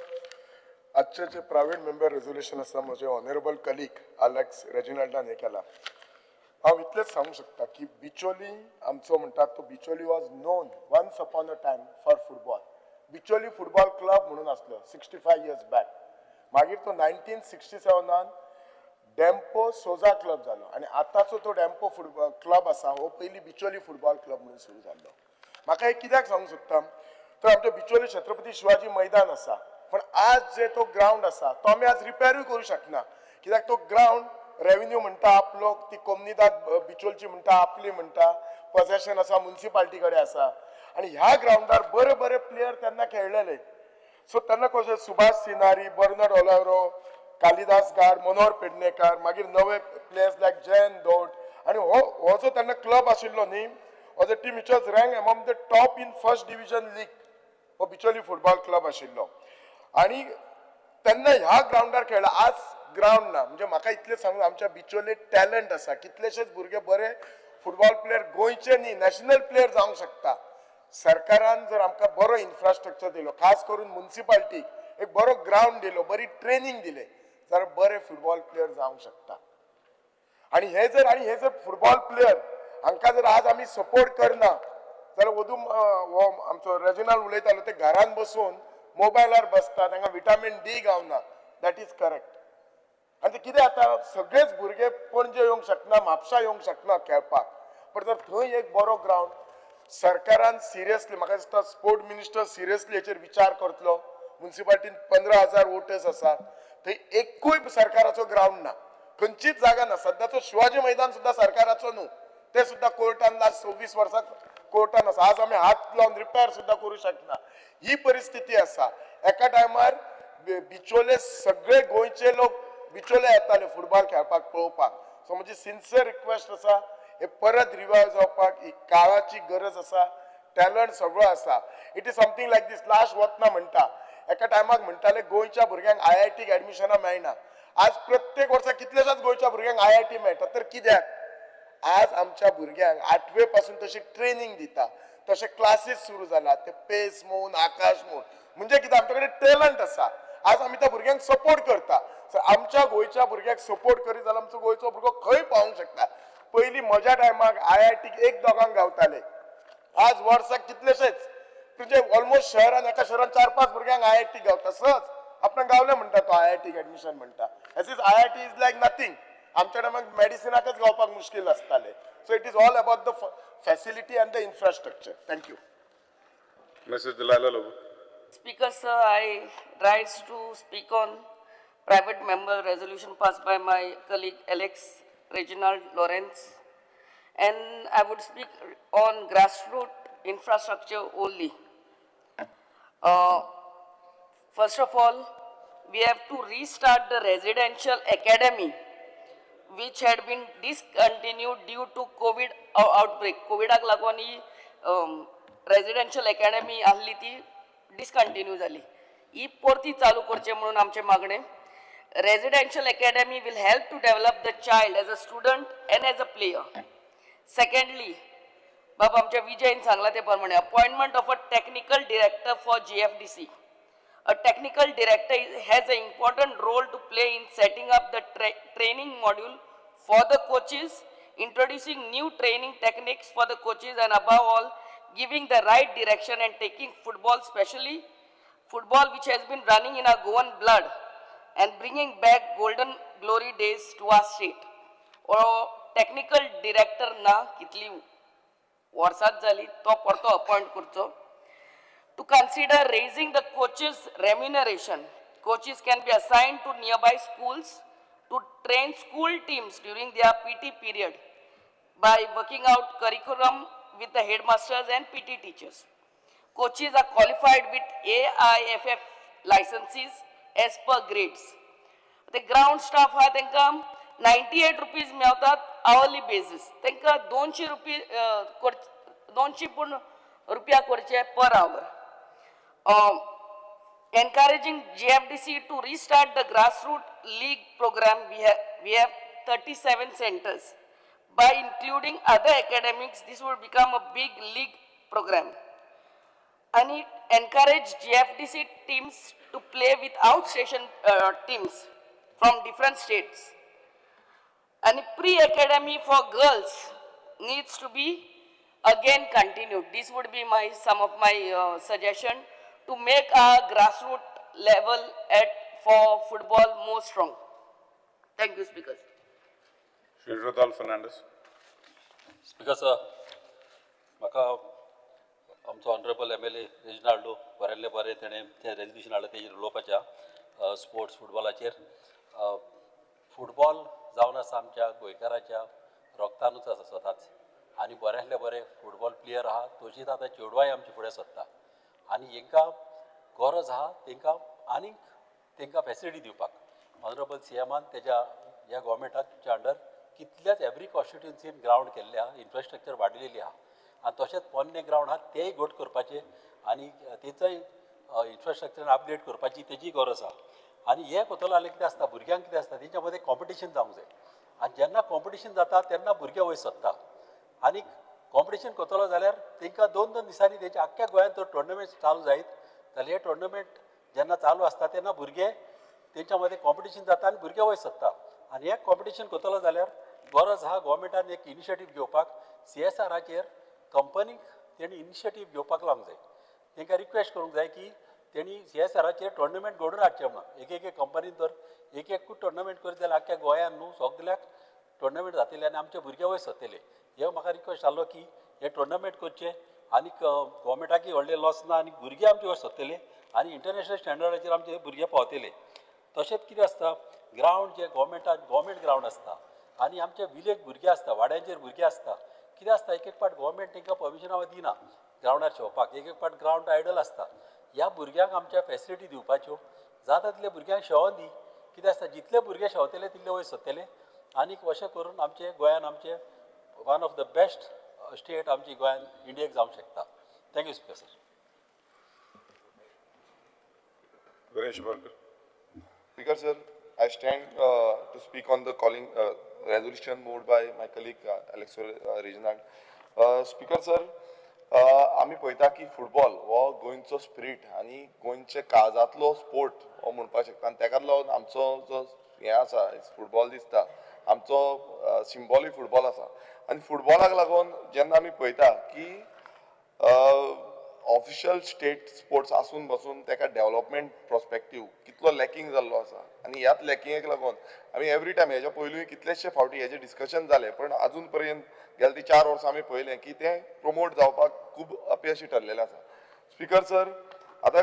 आजचे जे private member resolution आसा, म्हजे honourable colleague Alex रेजिनाल्डान हें केलां. हांव इतलेंच सांगूंक शकता की बिचोली आमचो म्हणटात तो Bicholim was known once upon a time for football. Bicholim football club म्हणून आसलो 65 इयर्स बॅक. मागीर तो 1967नान डेम्पो सोजा क्लब जालो आनी आतांचो तो डेम्पो फुटबॉल क्लब आसा, हो पयलीं बिचोली फुटबॉल क्लब म्हणून सुरू जाल्लो. म्हाका हें कित्याक सांगूंक सोदता, तर आमच्या बिचोली छत्रपती शिवाजी मैदान आसा, पण आज जे तो ग्रावंड आसा तो आमी आज रिपेरूय करूं शकना, कित्याक तो ग्रावंड रेवेन्यू म्हणटा आपलो, ती कोमनिदाद बिचोलची म्हणटा आपली, म्हणटा पॉझेशन आसा, मुन्सिपाल्टी कडेन आसा. आनी ह्या ग्रावंडार बरे बरे प्लेयर तेन्ना खेळलेले. सो तेन्ना कशें सुभाष सिनारी, बर्नड ओलावरो, कालिदास गाड, मनोहर पेडणेकर, मागीर नवे प्लेयर्स लायक जयंत दोट. आनी हो जो तेन्ना क्लब आशिल्लो न्ही, हो जो team which was rank among the top in first division league, हो बिचोली फुटबॉल क्लब आशिल्लो आनी तेन्ना ह्या ग्रावंडार खेळ्ळा. आज ग्रावंड ना. म्हणजे म्हाका इतलें सांगून, आमच्या बिचोले टॅलंट आसा, कितलेशेच भुरगे बरे फुटबॉल प्लेयर गोंयचे न्ही, नॅशनल प्लेयर जावंक शकता. सरकारान जर आमकां बरो इन्फ्रास्ट्रक्चर दिलो, खास करून मुन्सिपाल्टीक एक बरो ग्रावंड दिलो, बरी ट्रेनींग दिले जाल्यार बरे फुटबॉल प्लेयर जावंक शकता. आणि हे जर फुटबॉल प्लेयर हांकां जर आज आमी सपोर्ट करना जाल्यार वदूम हो आमचो रेजिनाल्ड उलयतालो, ते घरान बसून मोबायलार बसता, तांकां विटामीन डी गावना. That is correct. आनी ते कितें जाता, सगळेच भुरगे पणजे येवंक शकना, म्हापसा येवंक शकना खेळपाक. पण जर थंय एक बरो ग्रावंड सरकारान सिरियसली, म्हाका दिसता स्पोर्ट मिनिस्टर सिरियसली हेचेर विचार करतलो. मुन्सिपाल्टीन 15,000 वोटर्स आसात, थंय एकूय सरकाराचो ग्रावंड ना, खंयचीच जागा ना. सद्याचो शिवाजी मैदान सुद्दां सरकाराचो न्हू, ते सुद्दां कोर्टान लास्ट 26 वर्सां कोर्टान आसा. आज आमी हात लावन रिपेर सुद्दां करूं शकना, ही परिस्थिती आसा. एका टायमार बिचोले सगळे गोंयचे लोक बिचोले येताले फुटबॉल खेळपाक, पळोवपाक. सो म्हजी सिन्सियर रिक्वेस्ट आसा, हे परत रिवायव जावपाक ही काळाची गरज आसा. टॅलंट सगळो आसा. It is something like this, last वतना म्हणटा, एका टायमाक म्हणटाले गोंयच्या भुरग्यांक आयआयटीक एडमिशनां मेळना. आज प्रत्येक वर्सा कितल्याशाच गोंयच्या भुरग्यांक आयआयटी मेळटा. तर कित्याक आज आमच्या भुरग्यांक आठवे पासून तशी ट्रेनिंग दिता, तशे क्लासीस सुरू जाला, ते पेस म्हूण, आकाश म्हूण, म्हणजे कितें, आमच्या कडेन टॅलंट आसा. आज आमी त्या भुरग्यांक सपोर्ट करता. सो आमच्या गोंयच्या भुरग्याक सपोर्ट करीत जाल्यार आमचो गोंयचो भुरगो खंय पावोंक शकता. पयलीं म्हज्या टायमाक आयआयटीक एक दोगांक गावताले, आज वर्साक कितलेशेच, तुजे ऑलमोस्ट शहरान, एका शहरान चार पांच भुरग्यांक आयआयटी गावता सहज. आपणाक गावले म्हणटा तो आयआयटीक एडमिशन म्हणटा. As is IIT is like nothing. आमच्या टायमाक मेडिसिनाकच गावपाक मुश्कील आसताले. So it is all about the facility and the infrastructure. Thank you. Mrs. Delilah Lobo. Speaker, sir, I rise to speak on private member resolution passed by my colleague Alex Reginald Lawrence. And I would speak on grassroots infrastructure only. First of all, we have to restart the residential academy which had been discontinued due to COVID outbreak. कोविडाक लागून ही residential academy आहली ती discontinue जाली. ही परती चालू करचे म्हणून आमचें मागणें. Residential academy will help to develop the child as a student and as a player. Secondly, बाबा आमच्या विजयन सांगला ते प्रमाणे appointment of a technical director for GFDC. A technical director has an important role to play in setting up the training module for the coaches, introducing new training techniques for the coaches, and above all, giving the right direction and taking football, especially football which has been running in our Goan blood, and bringing back golden glory days to our state. Or technical director ना कितली वर्सात जाली, तो परतो appoint करचो. To consider raising the coaches' remuneration. Coaches can be assigned to nearby schools to train school teams during their PT period by working out curriculum with the headmasters and PT teachers. Coaches are qualified with AIFF licenses as per grades. The ground staff हा, तांकां 98 rupees मेवतात hourly basis. तांकां 200 रुपये, 200 पूण रुपया करचे per hour. Encouraging GFDC to restart the grassroots league program. We have 37 centers. By including other academics, this will become a big league program. And it encourage GFDC teams to play with outstation teams from different states. And pre-academy for girls needs to be again continued. This would be my some of my suggestion to make our grassroots level at for football more strong. Thank you, speakers. Shri Rodolfo Fernandez. Speaker sir, म्हाका आमचो honourable MLA Reginaldo बरयल्ले बरें तेणें तें रेजल्युशन हाडलें तेजेर उलोवपाच्या sports फुटबॉलाचेर. Football जावन आसा आमच्या गोंयकाराच्या रोगतानूच आसा स्वताच, आनी बऱ्यांतले बरे फुटबॉल प्लेयर आहा तशीच आतां चेडवांय आमचे फुडें सरता आनी हेंकां गरज आहा तेंकां आनीक तेंकां फेसिलिटी दिवपाक. ऑनरेबल सी एमान तेज्या ह्या गोवोरमेंटाच्या अंडर कितल्याच एवरी कॉन्स्टिट्युएन्सीन ग्रावंड केल्ले आहा, इन्फ्रास्ट्रक्चर वाडलेली आहा आनी तशेंच पोन्ने ग्रावंड आहा तेय घट करपाचे आनी तेचोय इन्फ्रास्ट्रक्चर अपग्रेड करपाची तेजी गरज आहा. आनी हें कोतलो जाल्यार कितें आसता, भुरग्यांक कितें आसता तेंच्या मदें कॉम्पिटिशन जावंक जाय आनी जेन्ना कॉम्पिटिशन जाता तेन्ना भुरगे वयर सरता आनी कॉम्पिटिशन करतलो जाल्यार तेंकां दोन दोन दिसांनी तेंच्या आख्ख्या गोंयांत तर टोर्नामेंट चालू जायत जाल्यार हे टोर्नामेंट जेन्ना चालू आसता तेन्ना भुरगे तेंच्या मदें कॉम्पिटिशन जाता आनी भुरगे वयर सरता. आनी हें कॉम्पिटिशन करतलो जाल्यार गरज आहा गोवोरमेंटान एक इनिशिएटीव घेवपाक, सी एस आराचेर कंपनीक तेणी इनिशिएटीव घेवपाक लावंक जाय, तेंकां रिक्वेस्ट करूंक जाय की तेणी सी एस आराचेर टोर्नामेंट घडोवन हाडचें म्हणून. एक एक कंपनीन जर एक एकूच टोर्नामेंट करीत जाल्यार आख्ख्या गोंयान न्हू सगल्याक टोर्नामेंट जातले आनी आमचे भुरगे वयर सरतले. हे म्हाका रिक्वेस्ट जालो की हे टोर्नामेंट करचे आनी गोवोरमेंटाकय व्हडलें लॉस ना आनी भुरगे आमचे वयर सरतले आनी इंटरनॅशनल स्टँडर्डाचेर आमचे भुरगे पावतले. तशेंच कितें आसता, ग्रावंड जे गोवोरमेंटाक गोवोरमेंट ग्रावंड आसता आनी आमचे विलेज भुरगे आसता, वाड्यांचेर भुरगे आसता, कितें आसता एक एक पाट गोवोरमेंट तांकां परमिशनां दिना ग्रावंडार शेवपाक, एक एक पाट ग्रावंड आयडल आसता. ह्या भुरग्यांक आमच्या फेसिलिटी दिवपाच्यो, जाता तितले भुरग्यांक शेवोन दी. कितें आसता जितले भुरगे शेवतले तितले वयर सरतले आनीक अशें करून आमचे गोंयान आमचे one of the best state आमची गोंयान इंडियेक जावंक शकता. Thank you speaker sir. Viresh Borkar. Speaker sir, I stand to speak on the calling resolution moved by my colleague Aleixo Reginald. Speaker sir, आमी पळयता की फुटबॉल हो गोंयचो स्पिरीट आनी गोंयचे काळजांतलो स्पोर्ट हो म्हणपाक शकता आनी तेका लागून आमचो जो हें आसा फुटबॉल दिसता आमचो सिंबॉलूय फुटबॉल आसा आनी फुटबॉलाक लागून जेन्ना आमी पळयता की ऑफिशियल स्टेट स्पोर्ट्स आसून बसून तेका डेव्हलपमेंट प्रोस्पेक्टीव कितलो लॅकिंग जाल्लो आसा आनी ह्याच लॅकिंगेक लागून आमी एवरी टायम हेज्या पयलूय कितलेशे फावटी हेजें डिस्कशन जालें पण आजून पर्यंत गेले ती 4 वर्सां आमी पळयलें की तें प्रमोट जावपाक खूब अपयशी ठरलेलें आसा. स्पिकर सर, आतां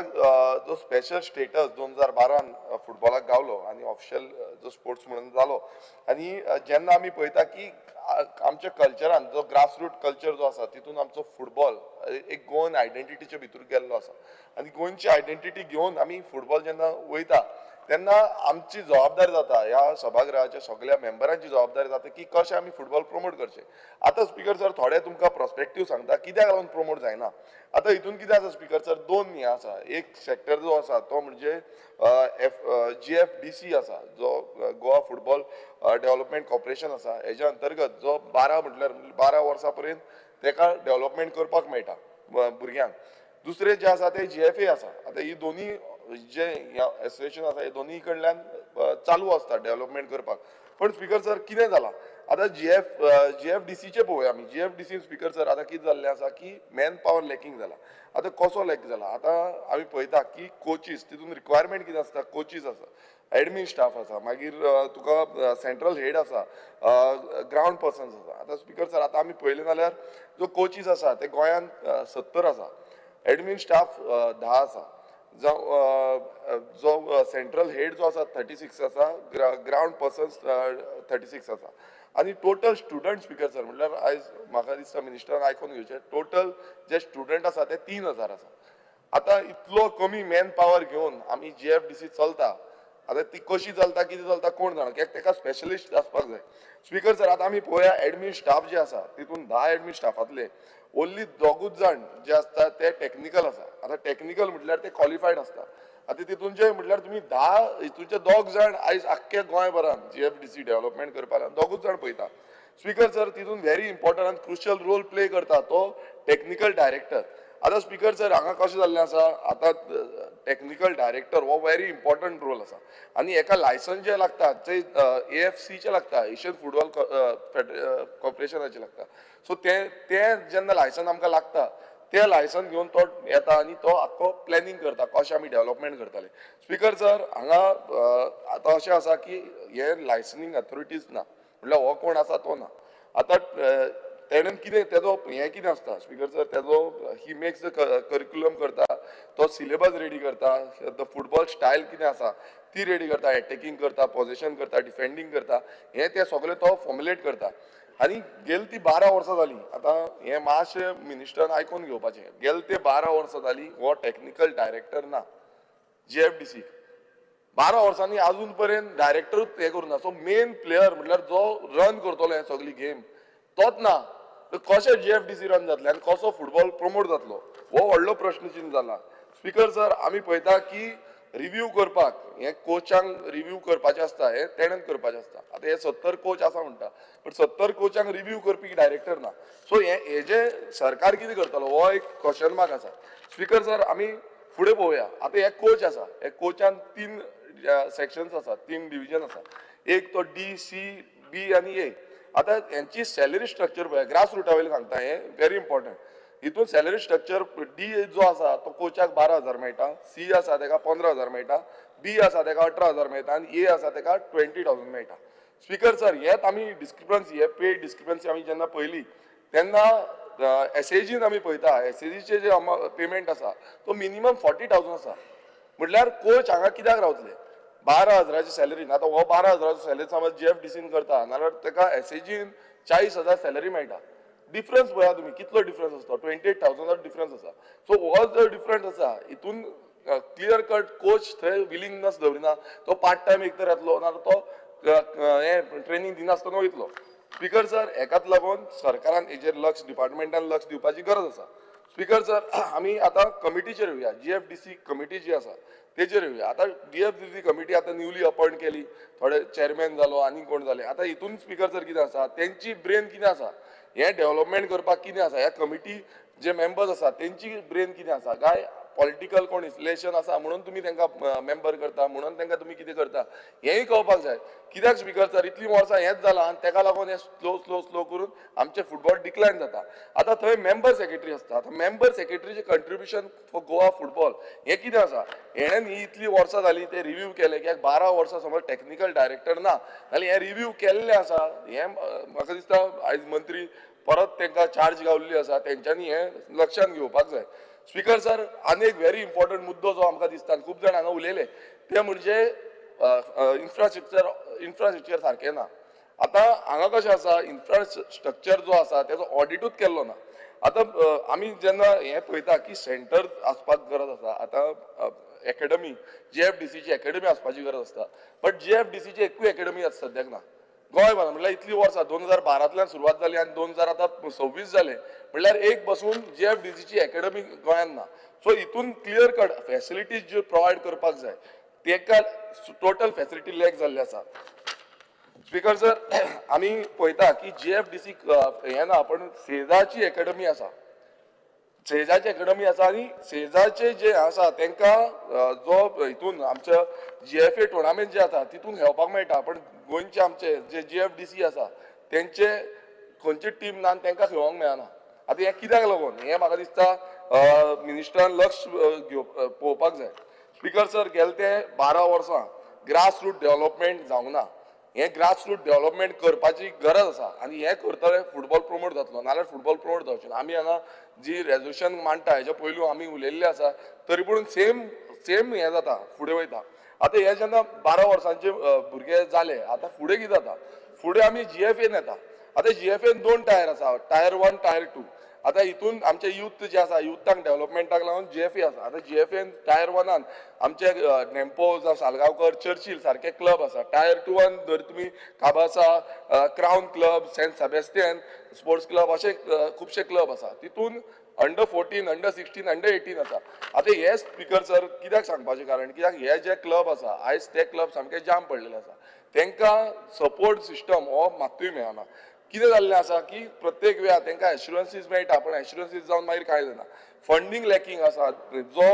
जो स्पेशल स्टेटस 2012 फुटबॉलाक गावलो आनी ऑफिशियल जो स्पोर्ट्स म्हणून जालो आनी जेन्ना आमी पळयता की आमच्या कल्चरान जो ग्रासरूट कल्चर जो आसा तितून आमचो फुटबॉल एक गोवन आयडेंटिटीचे भितर गेल्लो आसा आनी गोंयची आयडेंटिटी घेवन आमी फुटबॉल जेन्ना वयता तेन्ना आमची जबाबदारी जाता ह्या सभागृहाच्या सगळ्या मेंबरांची जबाबदारी जाता की कशें आमी फुटबॉल प्रमोट करचें. आतां स्पिकर सर थोडे तुमकां प्रोस्पेक्टीव सांगता कित्याक लागून प्रमोट जायना. आतां हितून कितें आसा स्पिकर सर, दोन हें आसा, एक सेक्टर जो आसा तो म्हणजे GFDC आसा जो गोवा फुटबॉल डेव्हलपमेंट कॉर्पोरेशन आसा, हेज्या अंतर्गत जो 12 म्हटल्यार 12 वर्सां पर्यंत तेका डेव्हलपमेंट करपाक मेळटा भुरग्यांक. दुसरें जें आसा तें GFA आसा. आतां ही दोनी जे एसोसिएशन आसा हे दोनी कडल्यान चालू आसता डेव्हलपमेंट करपाक. पण स्पिकर सर कितें जालां आतां GFDCचें पळोवया आमी. GFDC speaker sir आतां कितें जाल्लें आसा की मॅन पावर लॅकिंग जाला. आतां कसो लॅक जाला, आतां आमी पळयता की कोचीस तितून रिक्वायरमेंट कितें आसता, कोचीस आसा, एडमीन स्टाफ आसा, मागीर तुका सेंट्रल हेड आसा, ग्रावंड पर्सन्स आसा. आतां स्पिकर सर आतां आमी पळयलें जाल्यार जो कोचीस आसा ते गोंयांत 70 आसा, एडमीन स्टाफ 10 आसा, जो सेंट्रल हेड जो आसा 36 आसा, ग्रावंड पर्सन्स 36 आसा आनी टोटल स्टुडंट स्पिकर सर म्हटल्यार आयज म्हाका दिसता मिनिस्टरान आयकोन घेवचें, टोटल जे स्टुडंट आसा ते 3000 आसा. आतां इतलो कमी मॅन पावर घेवन आमी GFDC चलता, आतां ती कशी चलता कितें चलता कोण जाणा, कित्याक तेका स्पेशलिस्ट आसपाक जाय. स्पिकर सर आतां आमी पळोवया एडमीन स्टाफ जे आसा तितून 10 एडमीन स्टाफांतले ओन्ली 2 जाण जे आसता ते टॅक्निकल आसा. आतां टॅक्निकल म्हटल्यार ते क्वॉलिफायड आसता. आतां तितूनचे म्हटल्यार तुमी 10 हितूनचे 2 जाण आयज आख्खे गोंयभरान GFDC development करपाक 2 जाण पळयता. स्पिकर सर तितून व्हेरी इम्पॉर्टंट आनी क्रुशियल रोल प्ले करता तो टॅक्निकल डायरेक्टर. आतां स्पीकर सर, हांगा कशें जाल्लें आसा, आतां टॅक्निकल डायरेक्टर हो व्हेरी इम्पॉर्टंट रोल आसा आनी हेका लायसन्स जें लागता ते एएफसीचें लागता, एशियन फुटबॉल कॉर्पोरेशनाचें लागता. सो तें तें जेन्ना लायसन आमकां लागता तें लायसन घेवन तो येता आनी तो आख्खो प्लॅनिंग करता कशें आमी डेवलपमेंट करतले. स्पीकर सर, हांगा आतां अशें आसा की हे लायसनींग अथॉरिटीज ना, म्हणल्यार हो कोण आसा तो ना. आतां तेणेन कितें तेजो हें कितें आसता स्पीकर सर, तेजो he makes the curriculum करता, तो सिलेबस रेडी करता, the football style कितें आसा ती रेडी करता, एटॅकिंग करता, पॉझिशन करता, डिफेंडींग करता, हें तें सगळें तो फॉर्मुलेट करता. आनी गेल ती 12 वर्सां जालीं, आतां हें मातशें मिनिस्टरान आयकून घेवपाचें, गेल ते 12 वर्सां जालीं हो टॅक्निकल डायरेक्टर ना जीएफडीसी. 12 वर्सांनी आजून पर्यंत डायरेक्टरूच हें करूं ना. सो मेन प्लेयर म्हटल्यार जो रन करतलो हें सगळी गेम तोच ना, तर कशें जीएफडीसी रन जातलें आनी कसो फुटबॉल प्रमोट जातलो हो व्हडलो प्रश्नचिन्न जाला. स्पीकर सर, आमी पळयता की रिव्यू करपाक हे कोचांक रिव्यू करपाचें आसता, हे तेणेन करपाचें आसता. आतां हे 70 कोच आसा म्हणटा, बट 70 कोचांक रिव्यू करपी डायरेक्टर ना. सो हे हेजे सरकार कितें करतलो हो एक क्वेश्चन मार्क आसा. स्पीकर सर, आमी फुडें पळोवया. आतां हे कोच आसा, हे कोचान 3 सेक्शन्स आसा, 3 डिविजन आसा, एक तो डी, सी, बी आनी ए. आतां हेंची सॅलरी स्ट्रक्चर पळया, ग्रास रुटा वयलें सांगता, हें व्हेरी इम्पॉर्टंट. हितून सॅलरी स्ट्रक्चर डी जो आसा तो कोचाक 12,000 मेळटा, सी आसा तेका 15,000 मेळटा, बी आसा तेका 18,000 मेळटा आनी ए आसा तेका 20,000 मेळटा. स्पीकर सर, हेच आमी डिस्क्रिपन्सी, हे पे डिस्क्रिपन्सी आमी जेन्ना पळयली तेन्ना एसएजीन आमी पळयता, एसएजीचे जे पेमेंट आसा तो मिनिमम 40,000 आसा. म्हटल्यार कोच हांगा कित्याक रावतले 12,000 सॅलरीन? आतां हो 12,000 सॅलरी समज जीएफडीसीन करता नाल्यार तेका एसएजीन 40,000 सॅलरी मेळटा. डिफरन्स पळया तुमी कितलो डिफरन्स आसता, 28,000 डिफरन्स आसा. सो हो जो डिफरन्स आसा हितून क्लियर कट कोच थंय विलिंगनेस दवरिना, तो पार्ट टायम एक तर येतलो नाल्यार तो हें ट्रेनींग दिनासतना वयतलो. स्पीकर सर, हेकाच लागून सरकारान हेजेर लक्ष, डिपार्टमेंटान लक्ष दिवपाची गरज आसा. स्पीकर सर, आमी आतां कमिटीचेर येवया, जीएफडीसी कमिटी जी आसा तेजेर येवया. आतां जीएफडीसी कमिटी आतां न्यूली अपॉयंट केली, थोडे चेअरमॅन जालो आनी कोण जाले. आतां हितून स्पीकर सर कितें आसा, तेंची ब्रेन कितें आसा, हें डेवलपमेंट करपाक कितें आसा, ह्या कमिटी जे मेंबर्स आसा तेंची ब्रेन कितें आसा, काय पॉलिटिकल कोण इन्फ्लेशन आसा म्हणून तुमी तांकां मेंबर करता, म्हणून तांकां तुमी कितें करता हेंय कळपाक जाय. कित्याक स्पीकर सर, इतलीं वर्सां हेंच जालां आनी ताका लागून हें स्लो स्लो स्लो करून आमचें फुटबॉल डिक्लायन जाता. आतां थंय मेंबर सेक्रेटरी आसता, आतां मेंबर सेक्रेटरीचें कंट्रिब्युशन फॉर गोवा फुटबॉल हें कितें आसा, हेणें ही इतलीं वर्सां जालीं ते रिव्यू केले, कित्याक 12 वर्सां समज टॅक्निकल डायरेक्टर ना जाल्यार हें रिव्यू केल्लें आसा. हें म्हाका दिसता आयज मंत्री परत तांकां चार्ज गावल्ली आसा, तेंच्यांनी हें लक्षांत घेवपाक जाय. स्पीकर सर, आनी एक व्हेरी इम्पॉर्टंट मुद्दो जो आमकां दिसता, खूब जाण हांगा उलयले, ते म्हणजे इन्फ्रास्ट्रक्चर सारकें ना. आतां हांगा कशें आसा, इन्फ्रास्ट्रक्चर जो आसा तेजो ऑडिटूच केल्लो ना. आतां आमी जेन्ना हें पळयता की सेंटर आसपाक गरज आसा, आतां एकेडमी जीएफडीसीची एकेडमी आसपाची गरज आसता, बट जीएफडीसीची एकूय एकेडमी आतां सद्याक ना गोंयभरान. म्हणल्यार इतलीं वर्सां 2012 सुरवात जाली आनी 2026 जाले, म्हणल्यार एक बसून जीएफडीसीची एकेडमी गोंयांत ना. सो हितून क्लियर कट फॅसिलिटीज ज्यो प्रोवायड करपाक जाय तेका टोटल फॅसिलिटी लॅक जाल्ली आसा. स्पीकर सर, आमी पळयता की जीएफडीसी हें ना, पण सेजाची एकेडमी आसा, सेजाची एकेडमी आसा आनी सेजाचे जे आसा तांकां जो हितून आमच्या जीएफए टुर्नामेंट जे आसा तितून खेळपाक मेळटा, पण गोंयचे आमचे जे जीएफडीसी आसा तेंचे खंयची टीम ना आनी तांकां खेळोंक मेळना. आतां हें कित्याक लागून हें म्हाका दिसता मिनिस्टरान लक्ष घेव पळोवपाक जाय. स्पीकर सर, गेले ते 12 वर्सां ग्रास रूट डेवलपमेंट जावंक ना, हें ग्रास रूट डेवलपमेंट करपाची गरज आसा आनी हें करतले फुटबॉल प्रमोट जातलो, नाल्यार फुटबॉल प्रमोट जावचें ना. आमी हांगा जी रेजोल्युशन मांडटा हेच्या पयलू आमी उलयल्लें आसा, तरी पूण सेम सेम हें जाता, फुडें वयता. आतां हे जेन्ना 12 वर्सांचे भुरगे जाले, आतां फुडें कितें जाता, फुडें आमी जीएफएन येता. आतां जीएफएन 2 टायर आसा, टायर 1 टायर 2. आतां हितून आमचे यूथ जे आसा, युथांक डेवलपमेंटाक लागून जीएफए आसा. आतां जीएफएन टायर 1 आमचे नेम्पो जावं सालगांवकर, चर्चील सारके क्लब आसा. टायर 2 जर तुमी काबासा, Crown club, Saint Sebastian sports club अशे खुबशे क्लब आसा. तितून अंडर 14, अंडर 16, अंडर 18 आसा. आतां हे स्पीकर सर कित्याक सांगपाचें कारण, कित्याक हे जे क्लब आसा आयज ते क्लब सामके जाम पडलेले आसा, तांकां सपोर्ट सिस्टम हो मात्तूय मेळना. कितें जाल्लें आसा की प्रत्येक वेळार तांकां एश्युरन्सीज मेळटा, पण एश्युरन्सीज जावन मागीर कांय जायना. फंडींग लॅकिंग आसा, जो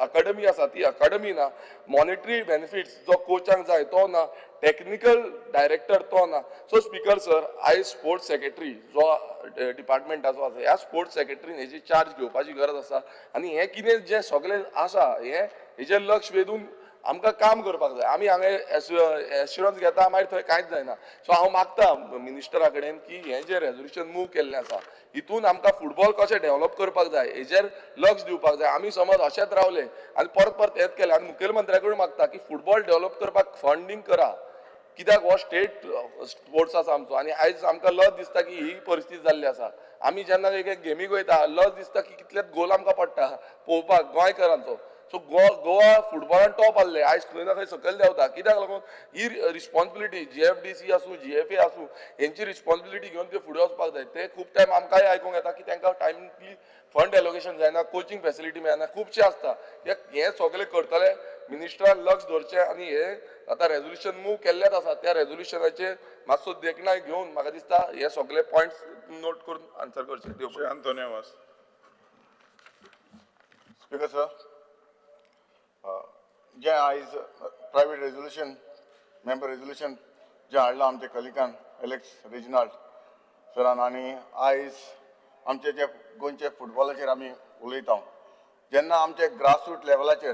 अकाडमी आसा ती अकाडमी ना, मॉनिटरी बेनिफिट्स जो कोचांक जाय तो ना, टॅक्निकल डायरेक्टर तो ना. सो स्पीकर सर, आयज स्पोर्ट्स सेक्रेटरी जो डिपार्टमेंटाचो आसा, ह्या स्पोर्ट्स सेक्रेटरीन हेजी चार्ज घेवपाची गरज आसा आनी हें कितें जें सगळें आसा हें हेजेर लक्ष वेधून आमकां काम करपाक जाय. आमी हांगा एश्युरन्स घेता, मागीर थंय कांयच जायना. सो हांव मागता मिनिस्टरा कडेन की हें जें रेजोल्युशन मूव केल्लें आसा हितून आमकां फुटबॉल कशें डेवलप करपाक जाय हेजेर लक्ष दिवपाक जाय. आमी समज अशेंच रावले आनी परत परत हेंच केलें आनी मुखेलमंत्र्या कडेन मागता की फुटबॉल डेवलप करपाक फंडींग करा, कित्याक हो स्टेट स्पोर्ट्स आसा आमचो आनी आयज आमकां लज दिसता की ही परिस्थिती जाल्ली आसा. आमी जेन्ना एक गेमीक वयता लज दिसता की कितलेच गोल आमकां पडटा पळोवपाक गोंयकारांचो. सो गोवा फुटबॉलान टॉप आहले, आयज खंय ना खंय सकयल देंवता. कित्याक लागून ही रिस्पॉन्सिबिलिटी GFDC आसूं GFA आसूं हेंची रिस्पॉन्सिबिलिटी घेवन ते फुडें वचपाक जाय. ते खूब टायम आमकांय आयकूंक येता की तांकां टायमली फंड एलोकेशन जायना, कोचिंग फेसिलिटी मेळना, खुबशें आसता. हें सगळें करतले मिनिस्टरान लक्ष दवरचें आनी हे आतां रेजोल्युशन मूव केल्लेंच आसा, त्या रेजोल्युशनाचेर मातसो देखणाय घेवन म्हाका दिसता हे सगळे पॉयंट्स नोट करून आन्सर करचे. Shri Antonio Vaz. Speaker sir, जें आयज प्रायवेट रेजोल्युशन मेंबर रेजोल्युशन जें हाडलां आमच्या कलिकान एलेक्स रेजिनाल्ड सरान, आनी आयज आमचे जे गोंयचे फुटबॉलाचेर आमी उलयता, जेन्ना आमचे ग्रासरूट लेवलाचेर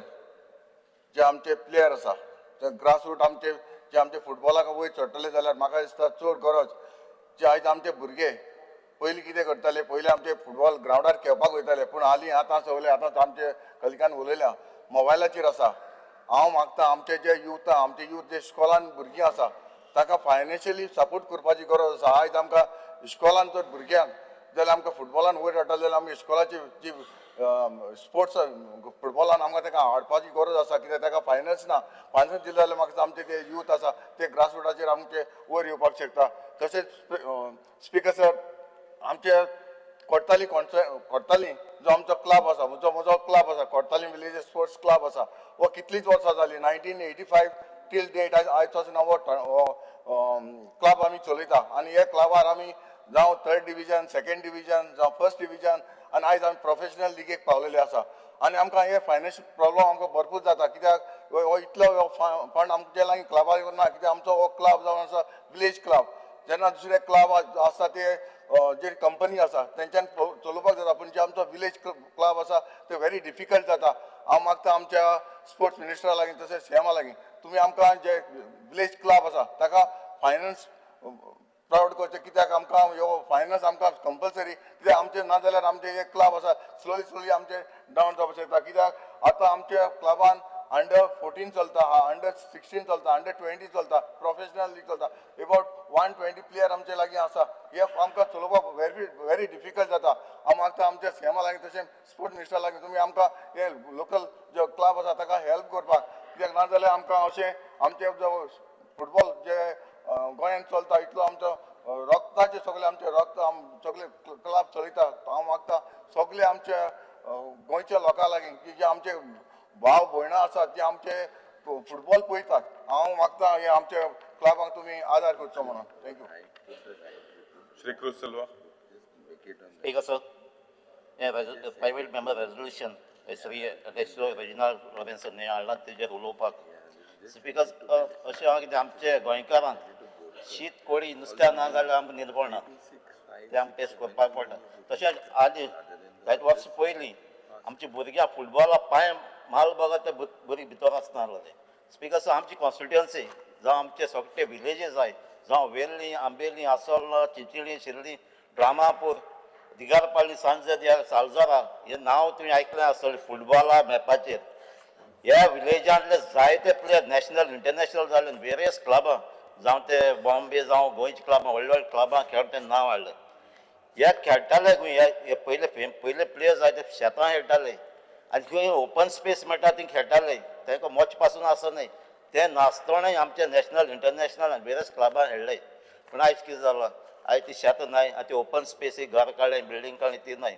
जे आमचे प्लेयर आसा ते ग्रासरूट आमचे जे आमचे फुटबॉलाक वयर चडटले जाल्यार म्हाका दिसता चड गरज जे आयज आमचे भुरगे पयलीं कितें करताले, पयलीं आमचे फुटबॉल ग्रावंडार खेळपाक वयताले, पूण हालीं आतां सगळे आतां आमचे कलिकान उलयल्या मोबायलाचेर आसा. हांव मागता आमचे जे यूथ आमचे यूथ जे इस्कॉलान भुरगीं आसा ताका फायनान्शियली सपोर्ट करपाची गरज आसा. आयज आमकां इस्कॉलान जर भुरग्यांक जाल्यार आमकां फुटबॉलान वयर चडटले जाल्यार आमकां इस्कॉलाची जी स्पोर्ट्स फुटबॉलान आमकां ताका हाडपाची गरज आसा, कित्याक ताका फायनान्स ना. फायनान्स दिलें जाल्यार म्हाका आमचे जे यूथ आसा ते ग्रासरुटाचेर आमचे वयर येवपाक शकता. तशेंच स्पीकर सर, आमचे कोडताली कोडताली जो आमचो क्लब आसा, जो म्हजो क्लब आसा कोडताली विलेज स्पोर्ट्स क्लब आसा, हो कितलींच वर्सां जालीं 1985 टील डेट आयज पासून हो क्लब आमी चलयता आनी ह्या क्लबार आमी जावं थर्ड डिविजन, सेकेंड डिविजन, जावं फर्स्ट डिविजन आनी आयज आमी प्रोफेशनल लिगेक पावलेले आसा. आनी आमकां हे फायनान्शियल प्रॉब्लम आमकां भरपूर जाता, कित्याक हो इतलो फंड आमचे लागीं क्लबाक ना, कित्याक आमचो हो क्लब जावन आसा विलेज क्लब. जेन्ना दुसरे क्लब आसा ते जे कंपनी आसा तेंच्यान चलोवपाक जाता, पूण जे आमचो विलेज क्लब आसा ते व्हेरी डिफिकल्ट जाता. हांव मागता आमच्या स्पोर्ट्स मिनिस्टरा लागीं तशेंच सीएमा लागीं तुमी आमकां जे विलेज क्लब आसा ताका फायनान्स प्रावड करचें, कित्याक आमकां ह्यो फायनान्स आमकां कंपल्सरी, कित्याक आमचें ना जाल्यार आमचें हे क्लब आसा स्लोली स्लोली आमचें डावन जावपाक शकता. कित्याक आतां आमच्या क्लबान अंडर 14 चलता, अंडर 16 चलता, अंडर 20 चलता, प्रोफेशनल लीग चलता, अबाउट 120 प्लेयर आमचे लागीं आसा. हे आमकां चलोवपाक व्हेरी व्हेरी डिफिकल्ट जाता. हांव मागता आमच्या सीएमा लागीं तशें स्पोर्ट्स मिनिस्टरा लागीं तुमी आमकां हे लोकल जो क्लब आसा ताका हेल्प करपाक, कित्याक ना जाल्यार आमकां अशें आमचे जो फुटबॉल जे गोंयांत चलता इतलो आमचो रक्ताचे सगळे आमचे रक्त सगळे क्लब चलयता. हांव मागता सगळे आमच्या गोंयच्या लोकां लागीं की जे आमचे भाव भयणां आसात जे आमचे फुटबॉल पळयतात, हांव मागता हे आमच्या क्लबांक तुमी आदार करचो म्हणून. Thank you. Shri Cruz Silva. Speaker sir, हें private member resolution Shri Reginald Robinson हें हाडलां तेजेर उलोवपाक. स्पीकर अशें आहा कितें आमचे गोंयकारांक शीत कोळी नुस्त्या ना जाल्यार आमकां न्हीद पडना, तें आमकां टेस्ट करपाक पडटा. तशेंच आदी जायते वर्सां पयलीं आमची भुरग्यां फुटबॉला पांय माल बगर ते भुरगीं भितर आसना आसले. स्पीकर सर, आमची कॉन्स्टिट्युएन्सी जावं आमचे सगळे विलेजीस आहाय, जावं वेर्ली, आंबेली, आसोल्ला, चिंचिली, शिर्ली, ड्रामापूर, दिगारपाली, सांजर, सालजरा हे नांव तुवें आयकलें आसतलें फुटबॉला मॅपाचेर. ह्या विलेजांतले जायते प्लेयर नॅशनल इंटरनॅशनल जाले, वेरियस क्लबां जावं ते बॉम्बे जावं गोंयच्या क्लबां, व्हडल्या व्हडल्या क्लबां खेळून तें नांव हाडलें. ह्या खेळटाले खंय हे पयले पयले प्लेयर्स जायते शेतां खेळटाले आनी खंय ओपन स्पेस मेळटा थंय खेळटाले, तांकां मोच पासून आसना न्हय. ते नासतनाय आमचे नॅशनल इंटरनॅशनल आनी वेरियस क्लबां खेळ्ळे. पूण आयज कितें जालां, आयज ती शेतां नाय, आनी ती ओपन स्पेसी घर काडलें, बिल्डींग काडलें ती नाय.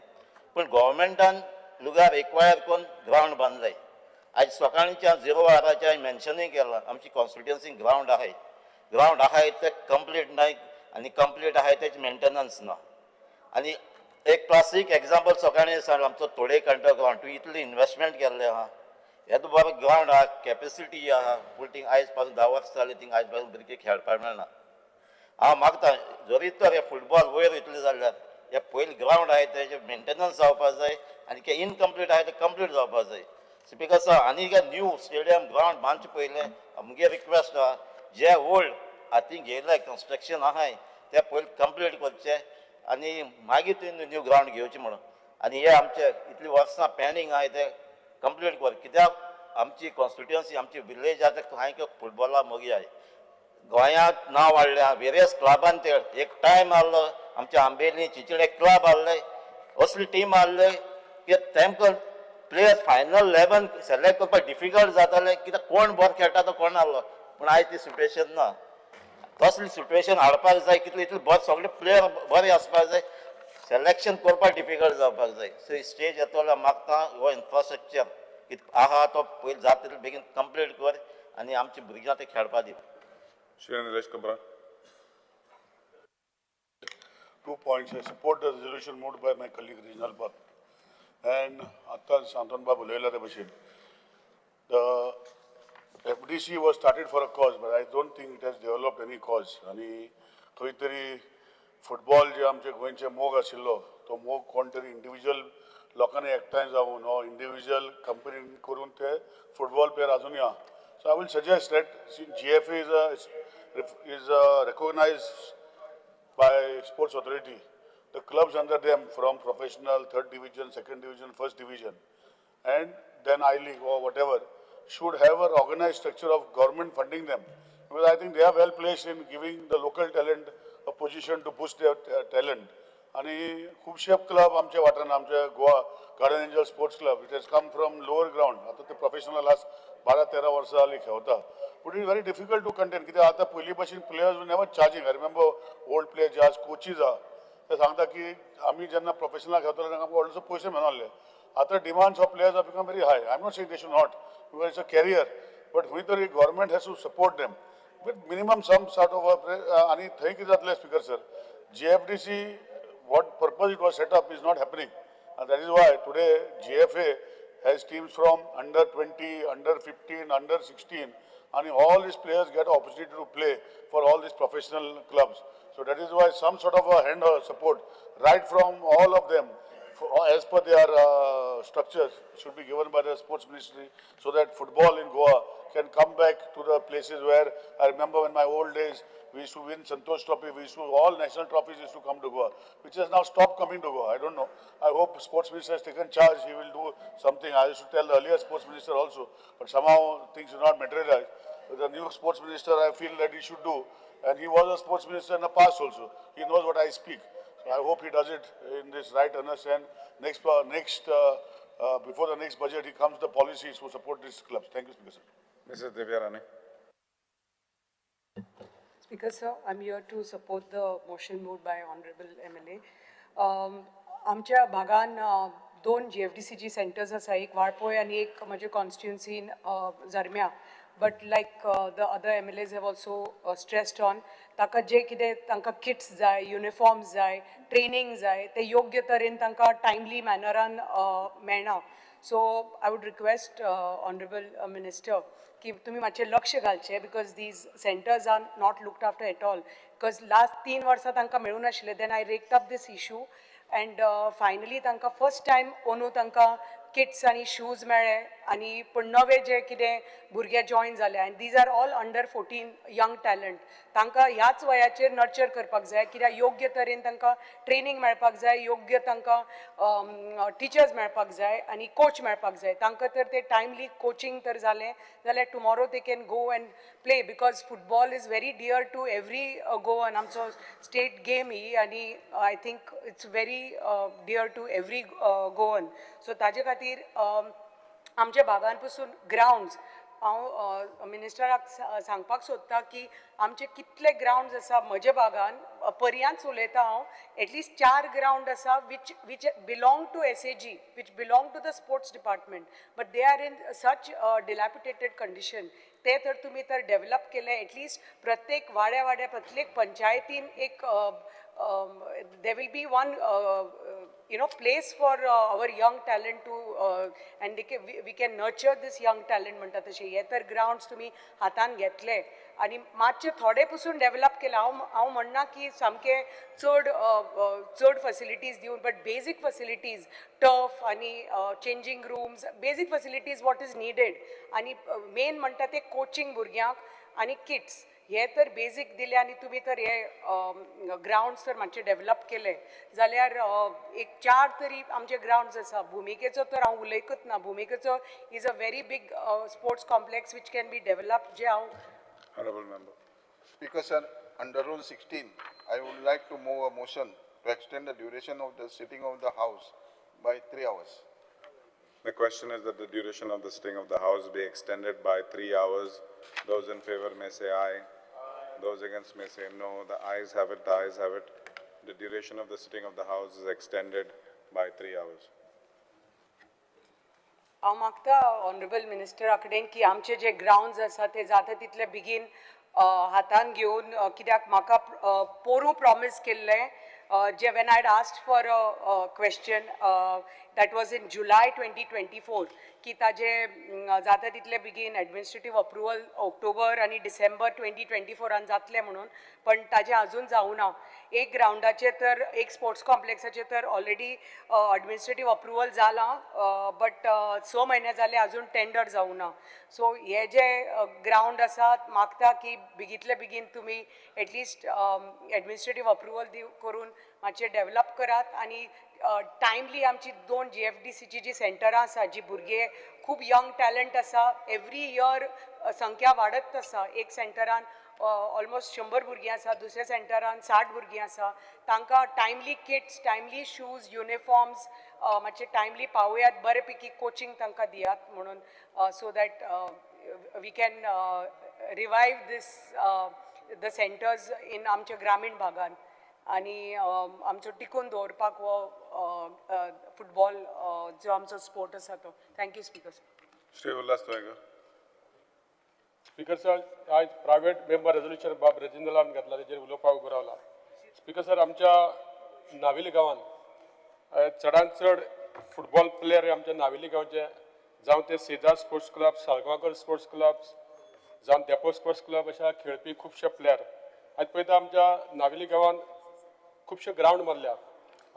पूण गोवोरमेंटान लुगार एक्वायर करून ग्रावंड बांदलें. आयज सकाळच्या 0 वराचेर हांवें मेन्शनूय केलां, आमची कॉन्स्टिट्युएन्सी ग्रावंड आहाय, ग्रावंड आहाय ते कंप्लीट नाय आनी कंप्लीट आहाय तेची मेंटेनन्स ना. आनी एक क्लासीक एग्जाम्पल सगळ्यांनी सांग, आमचो तोडे कंटर ग्रावंड तुवें इतली इन्वेस्टमेंट केल्लें आहा, येदो बरो ग्रावंड आहा, कॅपेसिटी आहा, पूण थिंग आयज पासून 10 वर्सां जालीं थिंग आयज पासून भुरगीं खेळपाक मेळना. हांव मागता जरी तर हे फुटबॉल वयर वयतले जाल्यार हे पयलीं ग्रावंड आहाय तेजें मेंटेनन्स जावपाक जाय आनी ते इनकम्प्लीट आहाय ते कंप्लीट जावपाक जाय. स्पिकर सर, आनी एक न्यू स्टेडियम ग्रावंड बांदचें पयलें आमगे रिक्वेस्ट आहा, जे ओल्ड हातीन घेयले कन्स्ट्रक्शन आहाय ते पयलीं कंप्लीट करचें आनी मागीर तुवें न्यू ग्रावंड घेवचें म्हणून. आनी हे आमचे इतलीं वर्सां पेंडींग आहाय ते कंप्लीट कर, कित्याक आमची कॉन्स्टिट्युएन्सी आमची विलेज आहा ते हांवें फुटबॉला मोगी आहाय. गोंयांत नांव हाडलें वेरियस क्लबान, ते एक टायम आहलो आमच्या आंबेली चिंचणे क्लब आहले, असली टीम आहले की तेमकां प्लेयर्स फायनल 11 सिलेक्ट करपाक डिफिकल्ट जातालें, कित्याक कोण बरो खेळटा तो कोण आहलो. पूण आयज ती सिट्युएशन ना, तसली सिट्युएशन हाडपाक जाय. कितले इतले बरे सगळे प्लेयर बरे आसपाक जाय, सिलेक्शन करपाक डिफिकल्ट जावपाक जाय. सो स्टेज येतलो मागता हो इन्फ्रास्ट्रक्चर कित आहा तो पयलीं जाता तितले बेगीन कंप्लीट कर आनी आमच्या भुरग्यांक ते खेळपाक दी. Shri Nilesh Cabral. 2 points. I support the resolution moved by my colleague Reginald Bab and आतां सांतोन बाब उलयला ते भशेन. The FDC was started for a cause, but I don't think it has developed any cause. आनी खंय तरी football जे आमचे गोंयचे मोग आशिल्लो तो मोग कोण तरी इंडिविज्युअल लोकांनी एकठांय जावन वा इंडिविज्युअल कंपनीन करून ते फुटबॉल प्लेयर आजुनूय आहा. So I will suggest that GFA is recognized by sports authority. The clubs under them from professional, third division, second division, first division, and then I League or whatever, should have an organized structure of government funding them. Because I think they are well placed in giving the local talent a position to boost their talent. आनी खुबशे club आमच्या वाठारान, आमच्या Goa Guardian Angel Sports Club, it has come from lower ground, आतां ते professional last 12-13 वर्सां जालीं खेळता. But it is very difficult to contain, कित्याक आतां पयलीं भशेन players never charging. I remember old player जे आज कोचीज आहा ते सांगता की आमी जेन्ना प्रोफेशनल खेळताले तेन्ना आमकां व्हडलेसो पयशे मेळनासले. आतां demands of players are become very high. I am not saying they should not, because it's a career, but खंय तरी government has to support them with minimum some sort of. आनी थंय कितें जातलें speaker sir, GFDC what purpose it was set up is not happening. And that is why today GFA has teams from under 20, under 15, under 16, and all these players get opportunity to play for all these professional clubs. So that is why some sort of a hand support right from all of them, as per their structures, should be given by the sports ministry, so that football in Goa can come back to the places where I remember in my old days, we used to win Santosh Trophy, we used to, all national trophies used to come to Goa, which has now stopped coming to Goa. I don't know. I hope sports minister has taken charge, he will do something. I used to tell the earlier sports minister also, but somehow things did not materialize. But the new sports minister, I feel that he should do, and he was a sports minister in the past also. He knows what I speak. So I hope he does it in this right earnest, and next before the next budget, he comes the policies to support these clubs. Thank you, Speaker sir. Mrs. Divya Rane. Speaker sir, I am here to support the motion moved by Honorable MLA. आमच्या भागान 2 GFDCG centers आसा, एक वाळपोय आनी एक म्हजे कॉन्स्टिट्युएन्सीन जरम्या. But like the other MLAs have also stressed on, ताका जे कितें तांकां किट्स जाय, युनिफॉर्म्स जाय, ट्रेनींग जाय, ते योग्य तरेन तांकां टायमली मॅनरान मेळना. So I would request honourable minister की तुमी मातशें लक्ष घालचें, because these centres are not looked after at all. Because last 3 वर्सां तांकां मेळूं नाशिल्लें. Then I raked up this issue and finally तांकां फर्स्ट टायम अंदू तांकां किट्स आनी शूज मेळ्ळे. आनी पूण नवे जे कितें भुरगे जॉयन जाले, आनी these are all under 14 young talent, तांकां ह्याच वयाचेर नर्चर करपाक जाय, कित्याक योग्य तरेन तांकां ट्रेनींग मेळपाक जाय, योग्य तांकां टिचर्स मेळपाक जाय आनी कोच मेळपाक जाय. तांकां तर ते टायमली कोचिंग तर जालें जाल्यार tomorrow they can go and play, because football is very dear to every Goan. आमचो स्टेट गेम ही, आनी I think it's very dear to every Goan. So ताजे खातीर आमच्या भागान पसून ग्रावंड्स, हांव मिनिस्टराक सांगपाक सोदता की आमचे कितले ग्रावंड्स आसा म्हज्या भागान, पर्यांच उलयता हांव, एटलिस्ट 4 ग्रावंड आसा which belong to SAG, which belong to the sports department, but they are in such dilapidated condition. ते तर तुमी तर डेव्हलप केले, एटलिस्ट प्रत्येक वाड्या वाड्या प्रत्येक पंचायतीन एक there will be one place for our young talent to and we can nurture this young talent म्हणटा तशें. हे तर ग्रावंड्स तुमी हातान घेतले आनी मातशे थोडे पसून डेवलप केले. हांव म्हणना की सामके चड चड फॅसिलिटीज दिवन, बट बेजीक फॅसिलिटीज, टर्फ आनी changing rooms, basic facilities what is needed. आनी मेन म्हणटा ते कोचिंग भुरग्यांक आनी किट्स, हे तर बेजीक दिले आनी तुमी तर हे ग्रावंड्स तर मातशे डेवलप केले जाल्यार एक 4 तरी आमचे ग्रावंड्स आसा. भुमिकेचो तर हांव उलयकूच ना. भुमिकेचो is a very big sports complex which can be develop. जे हांव Honorable member. Speaker sir, under Rule 16, I would like to move a motion to extend the duration of the sitting of the House by 3 hours. The question is that the duration of the sitting of the House be extended by 3 hours. Those in favor may say aye. Those against may say no. The ayes have it, the ayes have it. The duration of the sitting of the House is extended by 3 hours. हांव मागता honourable मिनिस्टरा कडेन की आमचे जे ग्रावंड्स आसा ते जाता तितले बेगीन हातान घेवन, कित्याक म्हाका पोरूं प्रॉमीस केल्लें जे when I had asked for a question that was in July 2024 की ताजे जाता तितले बेगीन एडमिनिस्ट्रेटीव अप्रुवल ऑक्टोबर आनी डिसेंबर 2024 जातलें म्हणून, पण ताजें अजून जावना. एक ग्रावंडाचें तर, एक स्पोर्ट्स कॉम्प्लेक्साचें तर ऑलरेडी एडमिनिस्ट्रेटीव अप्रुवल जालां, बट 6 म्हयने जाले अजून टेंडर जावना. सो हे जे ग्रावंड आसा मागता की बेगींतले बेगीन तुमी एटलिस्ट एडमिनिस्ट्रेटीव अप्रुवल करून मातशें डेवलप करात. आनी टायमली आमची 2 GFDCची जी सेंटरां आसा, जी भुरगे खूब यंग टॅलंट आसा, एवरी इयर संख्या वाडत आसा. एक सेंटरान ऑलमोस्ट 100 भुरगीं आसा, दुसऱ्या सेंटरान 60 भुरगीं आसा. तांकां timely kits, timely shoes, uniforms मातशे टायमली पावयात, बरे पैकी कोचिंग तांकां दियात म्हणून, so that we can revive this the centres in आमच्या ग्रामीण भागान आनी आमचो टिकून दवरपाक हो फुटबॉल जो आमचो स्पोर्ट आसा तो. Thank you speaker sir. Shri Ulhas Tuyenkar. Speaker sir, आयज प्रायवेट मेंबर रेजोल्युशन बाब रेजिनाल्डान घेतला तेजेर उलोवपाक उबो रावला. स्पीकर सर, आमच्या नावेली गांवान चडान चड फुटबॉल प्लेयर आमच्या नावेली गांवचे, जावं ते Cezar sports club, Salgaonkar sports club, जावं धेंपो स्पोर्ट्स क्लब, अशा खेळपी खुबशे प्लेयर. आयज पळयता आमच्या नावेली गांवान खुबशे ग्रावंड मारल्या.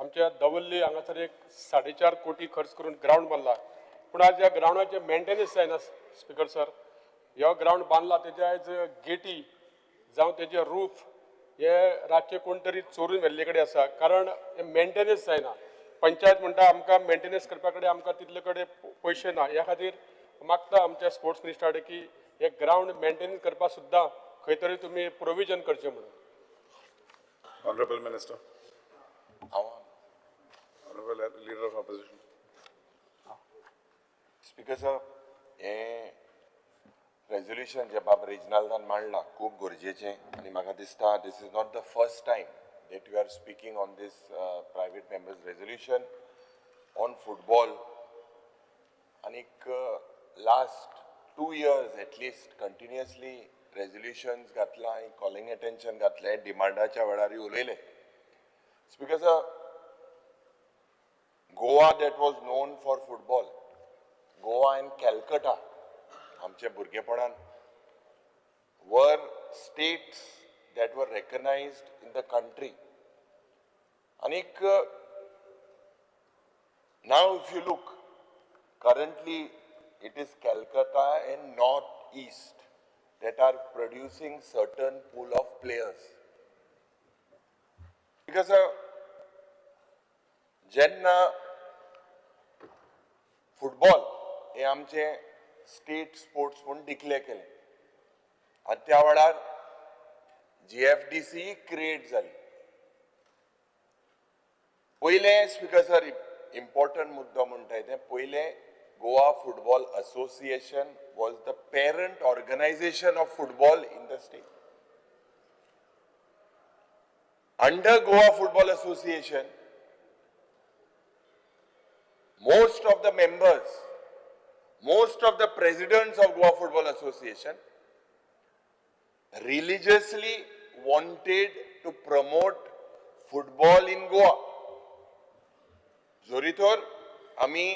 आमच्या दवल्ली हांगासर एक 4.5 कोटी खर्च करून ग्रावंड मारला, पूण आज ह्या ग्रावंडाचें मेंटेनन्स जायना. स्पीकर सर, ह्यो ग्रावंड बांदला तेजे आयज गेटी जावं तेजे रूफ हे रातचे कोण तरी चोरून व्हेल्ले कडेन आसा, कारण हे मेंटेनन्स जायना. पंचायत म्हणटा आमकां मेंटेनन्स करपा कडेन आमकां तितले कडेन पयशे ना. ह्या खातीर मागता आमच्या स्पोर्ट्स मिनिस्टरा कडेन की हे ग्रावंड मेंटेनन्स करपाक सुद्दां खंय तरी तुमी प्रोविजन करचें म्हणून. Honorable Minister. Honorable Leader of Opposition. Speaker sir, हे रेजोल्युशन जे बाब रेजिनाल्डान मांडला खूब गरजेचें आनी म्हाका दिसता this is not the first time that you are speaking on this private members resolution on football. आनीक last 2 years at least continuously resolutions घातला आनी कॉलिंग अटेन्शन घातलें, डिमांडाच्या वेळारूय उलयले. Speaker sir, Goa that was known for football, Goa and Calcutta आमच्या भुरगेपणान were states that were recognised in the country. आनीक now if you look currently it is Calcutta and north east that are producing certain pool of players. Because जेन्ना football हे आमचे state sports म्हूण declare केले आनी त्या वेळार GFDC create जाली. पयलें स्पीकर सर इम्पॉर्टंट मुद्दो म्हणटा तें, पयलें Goa Football Association was the parent organization of football in the state. Under Goa Football Association, most of the members, most of the presidents of Goa Football Association religiously wanted to promote football in Goa. जरी तर आमी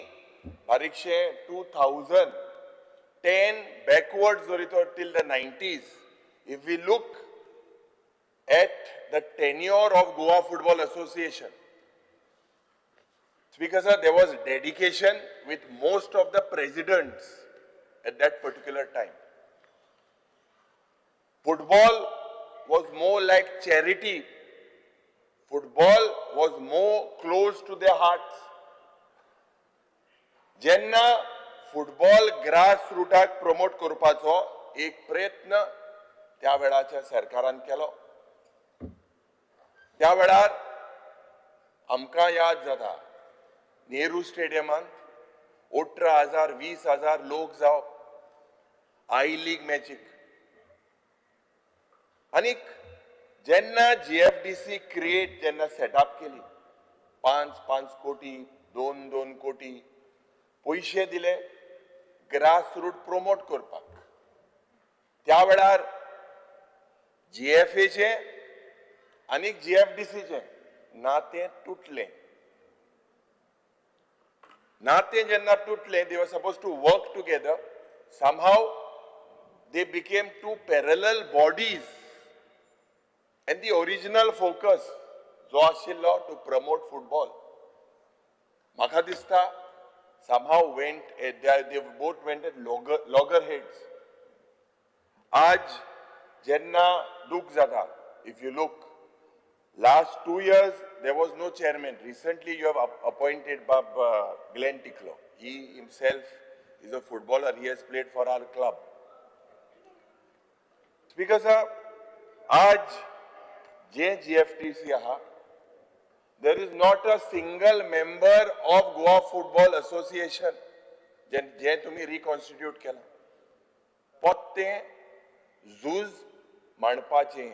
बारीकशे 2010 backward जरी तर till the 90s, if we look at the tenure of Goa Football Association, Speaker sir, there was dedication with most of the presidents at that particular time. Football was more like charity. Football was more close to their hearts. जेन्ना football grass रुटाक promote करपाचो एक प्रयत्न त्या वेळाच्या सरकारान केलो, त्या वेळार आमकां याद जाता नेहरू स्टेडियमांत 18,000 20,000 लोक जावप I league मॅचीक. आनीक जेन्ना जीएफडीसी क्रिएट जेन्ना सेटअप केली, 5-5 कोटी 2-2 कोटी पयशे दिले ग्रास रूट प्रमोट करपाक. त्या वेळार जीएफएचे आनी जीएफडीसीचे नातें तुटलें. नातें जेन्ना तुटलें, they were suppose to work together, somehow they became two parallel bodies and the original focus जो आशिल्लो टू प्रमोट फुटबॉल, म्हाका दिसता somehow went, they both went at loggerheads. आज जेन्ना दुख जाता, if you look, last 2 years there was no chairman. Recently you have appointed Bab Glenn Tiklo. He himself is a footballer. He has played for our club. Speaker sir, आज जे GFDC आहा, there is not a single member of Goa Football Association जे तुम्ही reconstitute केला. पोत्ते झूज मांडपाचें.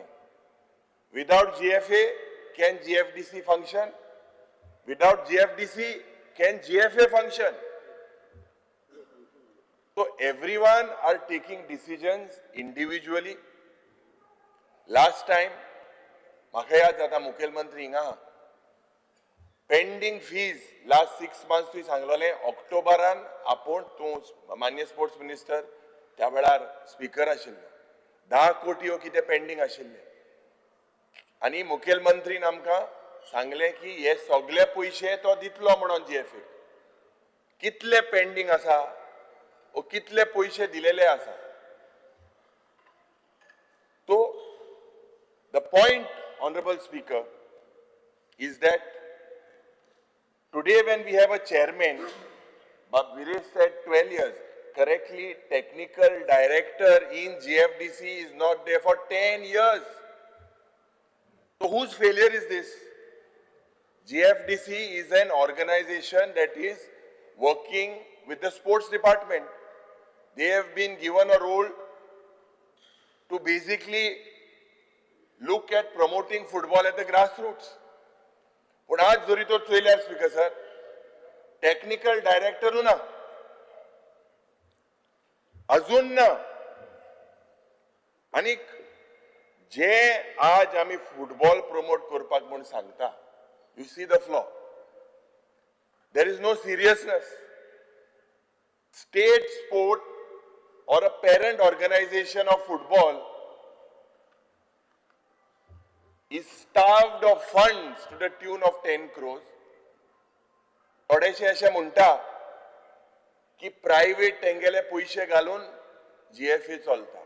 Without GFA, can GFDC function? Without GFDC, can GFA function? So everyone are taking decisions individually. Last time, म्हाका याद जाता मुखेलमंत्री हिंगा पेंडींग फीज लास्ट 6 months तुवें सांगलोलें ऑक्टोबरान आपूण तूं मान्य स्पोर्ट्स मिनिस्टर त्या वेळार स्पिकर आशिल्लो, 10 कोटी हो कितें पेंडींग आशिल्लें आनी मुखेलमंत्रीन आमकां सांगलें की हे सगळे पयशे तो दितलो म्हणून जीएफए. कितले पेंडींग आसा ओ कितले पयशे दिलेले आसा. तो the point, honourable speaker, is that today when we have a chairman, Bab Viresh said 12 years, correctly, technical director in GFDC is not there for 10 years. So whose failure is this? GFDC is an organization that is working with the sports department. They have been given a role to basically look at promoting football at the grassroots. पूण आज जरी तो चोयल्यार speaker sir, technical डायरेक्टरूय ना, अजून ना. आनीक जे आज आमी फुटबॉल प्रमोट करपाक म्हूण सांगता, you see the flaw, there is no seriousness. State sport or a parent organization of football is starved of funds to the tune of 10 crores. थोडेशे अशें म्हणटा की प्रायव्हेट तेंगेले पयशे घालून जीएफए चलता.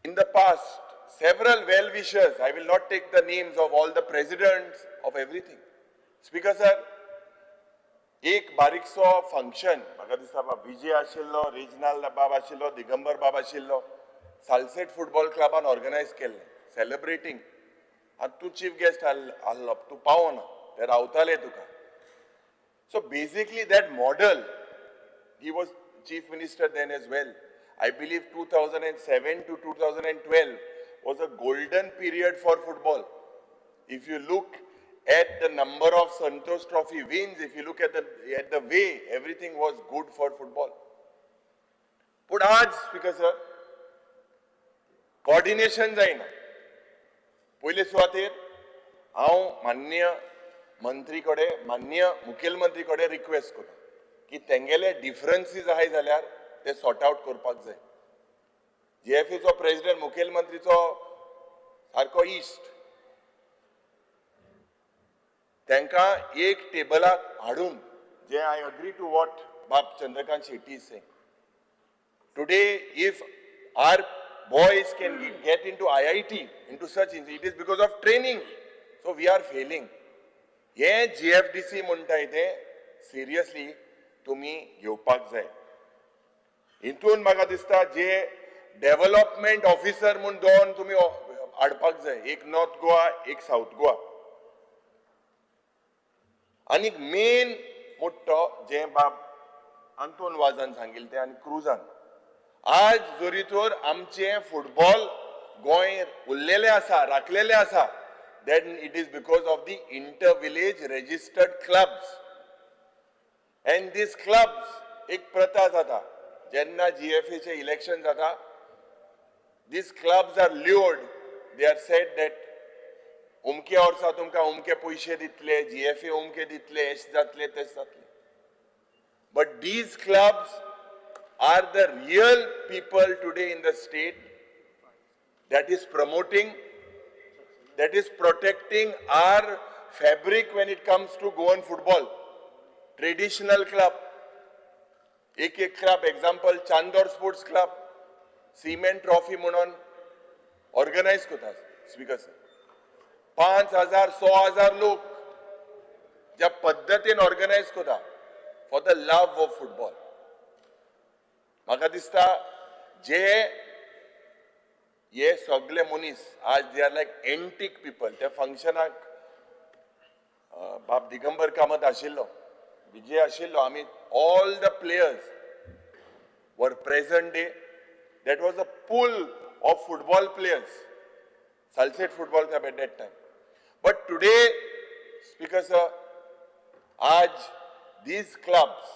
In the past, several well-wishers, I will not take the names of all the presidents of everything. Speaker sir, एक बारीकसो फंक्शन म्हाका दिसता विजय आशिल्लो, रिजनल बाब आशिल्लो, दिगंबर बाब आशिल्लो, सालसेट फुटबॉल क्लबान ऑर्गनायज केल्लें सेलिब्रेटींग. आनी तूं चीफ गेस्ट आहलो, तूं पावना, ते रावताले तुका. So basically that model, he was chief minister then as well. I believe 2007 to 2012 was a golden period for football. If you look at the number of Santosh Trophy wins, if you look at the way everything was good for football. But आज, Speaker sir, coordination जायना. पयले सुवातेर हांव माननीय मंत्री कडेन, माननीय मुखेलमंत्री कडेन रिक्वेस्ट करता की तेंगेले डिफरन्सीस आहाय जाल्यार ते सॉर्ट आवट करपाक जाय. जीएफएचो प्रेसिडेंट मुखेलमंत्रीचो सारको इश्ट, तांकां एक टेबलाक हाडून जे I agree to what बाब Chandrakant Shetty is saying. Today if our boys can get into IIT, into such, it is because of training. So we are failing. हे GFDC म्हणटाय ते सिरियसली तुमी घेवपाक जाय. हितून म्हाका दिसता जे डेव्हलपमेंट ऑफिसर म्हूण दोन तुमी हाडपाक जाय, एक नॉर्थ गोवा, एक सावथ गोवा. आनी मेन मोठो जे बाब आंतोन वाजान सांगिल्लें तें आनी क्रुजान, आज जरी तर आमचें फुटबॉल गोंय उरलेलें आसा, राखलेलें आसा, then it is because of the inter village registered clubs. And these clubs एक प्रथा जाता, जेन्ना जीएफएचे इलेक्शन जाता, these clubs are lured, they are said that उमके वर्सा तुमकां उमके पयशे दितले, जीएफए उमके दितले, एश जातले, तेश जातले. But these clubs are the real people today in the state that is promoting, that is protecting our fabric when it comes to Goan football. Traditional club, एक एक club, example Chandor sports club, cement trophy म्हणून organise करता. Speaker sir, 5,000 100,000 लोक ज्या पद्दतीन organise करता for the love of football. म्हाका दिसता जे हे सगळे मनीस आज they are like antique people. त्या फंक्शनाक बाब दिगंबर कामत आशिल्लो, विजय आशिल्लो, आमी all the players were present day. That was a pool of football players, Salcete football club at that time. But today speaker sir, आज these clubs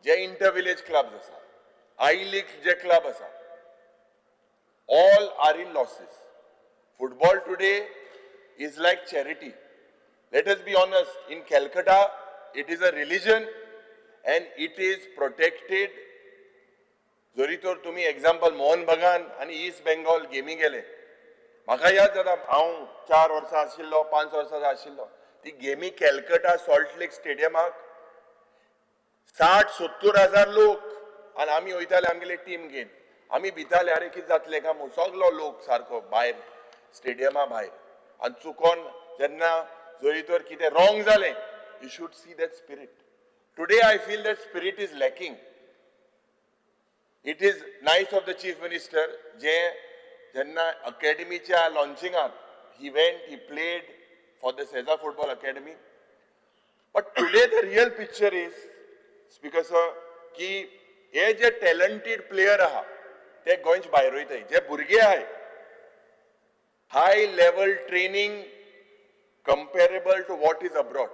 J inter village clubs आसा, I league J club आसा, all are in losses. Football today is like charity. Let us be honest, in Calcutta it is a religion and it is protected. जरी तर तुमी example Mohan बगान आनी east Bengal गेमी गेले, म्हाका याद जाता हांव 4 वर्सां आशिल्लो, 5 वर्सां आशिल्लो, ती गेमी कॅलकटा सॉल्ट लेक स्टेडियमाक 60-70 हजार लोक, आनी आमी वयताले आमगेले टीम घेवन. आमी भिताले, अरे कितें जातलें काय म्हूण, सगलो लोक सारको भायर स्टेडियमा भायर. आनी चुकोन जेन्ना जरी तर कितें रॉंग जालें, you should see that spirit. Today I feel that spirit is lacking. It is nice of the chief minister जे जेन्ना अकॅडमीच्या लॉन्चिंगाक he went, he played for the Sesa football academy. But today the real picture is, speaker sir, की हे जे talented player आहा ते गोंयचे भायर वयताय, जे भुरगे आहाय high level training comparable to what is abroad.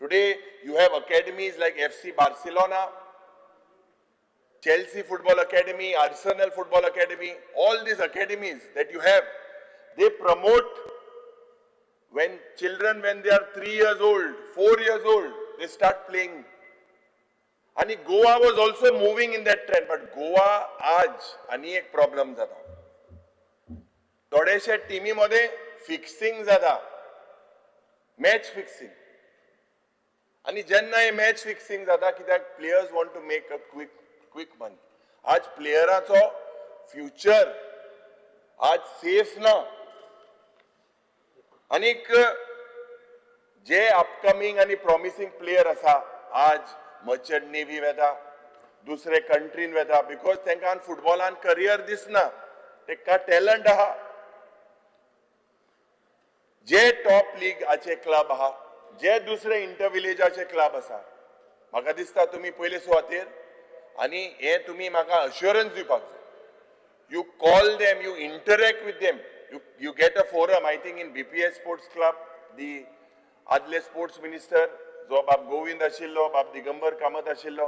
Today you have academies like FC Barcelona, Chelsea Football Academy, Arsenal Football Academy. All these academies that you have, they promote when children, when they are 3 years old, 4 years old, they start playing. And Goa was also moving in that trend, but Goa आज आनी एक problem जाता, थोडेशे टिमी मध्ये fixing जाता, match fixing. आनी जेन्ना हे मॅच फिक्सिंग जाता, कित्याक players want to make a quick money. आज प्लेयराचो फ्युचर आज सेफ ना. आनीक जे अपकमींग आनी प्रॉमिसींग प्लेयर आसा आज मर्चंट नेवी वेता, दुसरे कंट्रीन वेता, because तांकां फुटबॉलान करियर दिसना, तांकां टॅलंट आहा. जे टॉप लिगाचे क्लब आहा, जे दुसरे इंटर विलेजाचे क्लब आसा, म्हाका दिसता तुमी पयले सुवातेर आनी हे तुमी म्हाका अश्योरन्स दिवपाक जाय. You call them, you interact with them, you get a forum. I think in BPS sports club, the आदले स्पोर्ट्स मिनिस्टर जो बाब गोविंद आशिल्लो, बाब दिगंबर कामत आशिल्लो,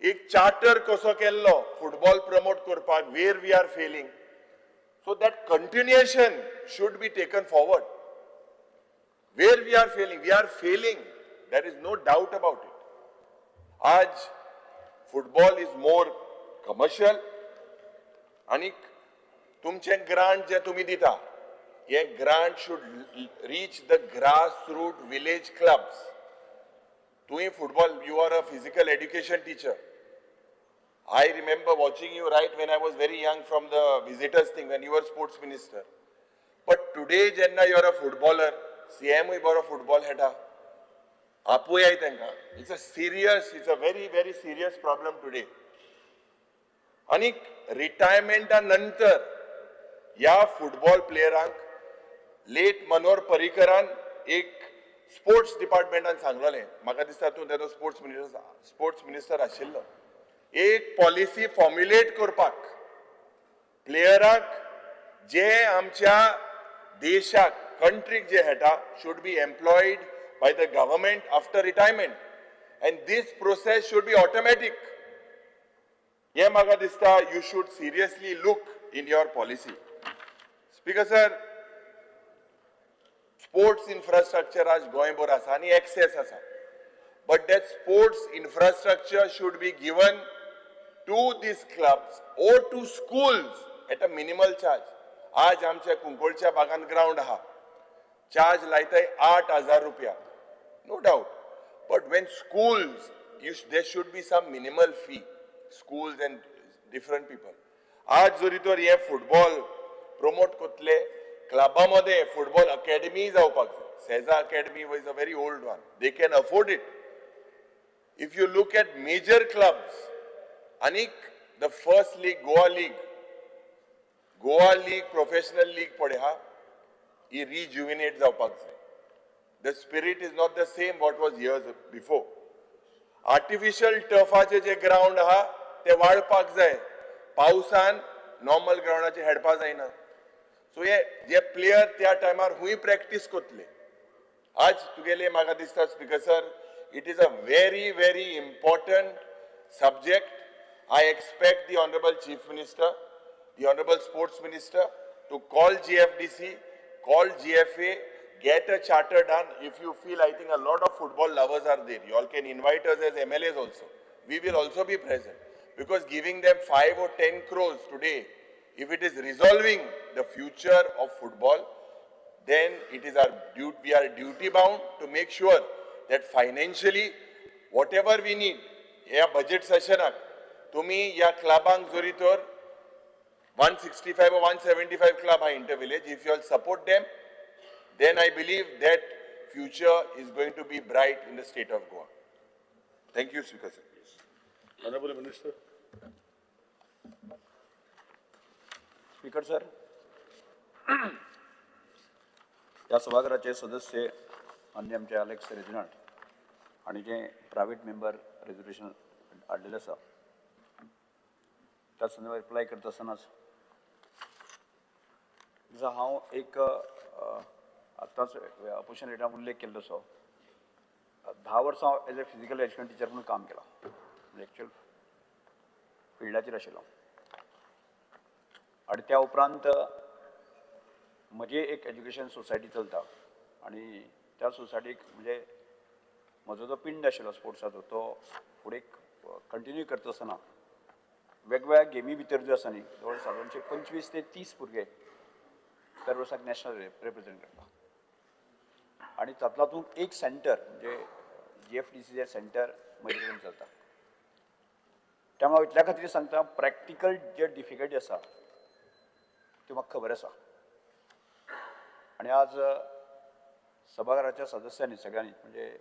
एक चार्टर कसो केल्लो फुटबॉल प्रमोट करपाक, वेर we are failing. So that continuation should be taken forward. Where we are failing? We are failing. There is no doubt about it. आज football is more commercial आनी तुमचे ग्रांट जे तुमी दिता हे grant should reach the grass root village clubs. तुवें football, you are a physical education teacher. I remember watching you right when I was very young from the visitors thing when you were sports minister. But today जेन्ना you are a footballer, सीएमूय बरो football खेळटा, आपोयाय तांकां. It's a serious, it's a very very serious problem today. आनी रिटायरमेंटा नंतर ह्या football प्लेयरांक late Manohar पर्रीकरान एक sports डिपार्टमेंटान सांगलेलें, म्हाका दिसता तूं तेन्ना स्पोर्ट्स मिनिस्टर आशिल्लो, एक पॉलिसी फॉर्म्युलेट करपाक प्लेयराक जे आमच्या देशाक कंट्रीक जे खेळटा should be employed by the government after retirement and this process should be automatic. हे म्हाका दिसता you should seriously look in your policy. Speaker sir, sports infrastructure आज गोंयभर आसा आनी एक्सेस आसा, but that sports infrastructure should be given to these clubs or to schools at a minimal charge. आज आमच्या कुंकळच्या बागान ग्रावंड आहा, चार्ज लायताय 8,000 रुपया, no doubt, but when schools there should be some minimal fee, schools and different people. आज जरी तर हे फुटबॉल प्रमोट करतले क्लबा मदें फुटबॉल अकॅडमी जावपाक जाय. Seza academy is a very old one, they can afford it. If you look at major clubs आनीक the first league Goa league, Goa league professional league पळय हा, ही रिज्युविनेट जावपाक जाय. The spirit is not the same what was years before. Artificial टर्फाचे J ground आहा ते वाडपाक जाय, पावसान नॉर्मल ग्रावंडाचे हेडपा जायना. सो हे जे प्लेयर त्या टायमार हुंय प्रॅक्टीस करतले. आज तुगेले म्हाका दिसता speaker sir, it is a very very important subject. I expect the honourable chief minister, the honourable sports minister to call GFDC, call GFA, get a charter done. If you feel, I think a lot of football lovers are there, you all can invite us as MLAs also. We will also be present, because giving them 5 or 10 crores today, if it is resolving the future of football, then it is our duty, we are duty bound to make sure that financially whatever we need. ह्या budget सेशनाक तुमी ह्या क्लबांक जरी तर 165 or 175 club are inter village, if you all support them, then I believe that future is going to be bright in the state of Goa. Thank you, Speaker sir. Yes. Honorable Minister. Speaker sir, ह्या सभाघराचे सदस्य माननीय आमचे Alex Reginald आनी जे private member resolution हाडलेलें आसा त्या संदर्भात reply करता आसतनाच हांव एक आत्ताच अपोजिशन लिडरान उल्लेख केल्लो असो 10 वर्सां हांव as a physical education teacher म्हणून काम केलां, म्हणजे एक्चुअल फिल्डाचेर आशिल्लो. आनी त्या उपरांत म्हजी एक एज्युकेशन सोसायटी चलता आनी त्या सोसायटीक म्हणजे म्हजो जो पिंड आशिल्लो स्पोर्ट्साचो तो फुडें कंटिन्यू करता आसतना वेगवेगळ्या गेमी भितर ज्यो आसा न्ही जवळ सादारणशे 25 ते 30 भुरगे दर वर्साक नॅशनल रिप्रेझेंट करता आनी तातूंत एक सेंटर म्हणजे GFDC centre म्हजे कडेन चलता. त्यामुळे हांव इतल्या खातीर सांगता, प्रॅक्टिकल जे डिफिकल्टी आसा त्यो म्हाका खबर आसा. आनी आज सभाघराच्या सदस्यांनी सगळ्यांनी म्हणजे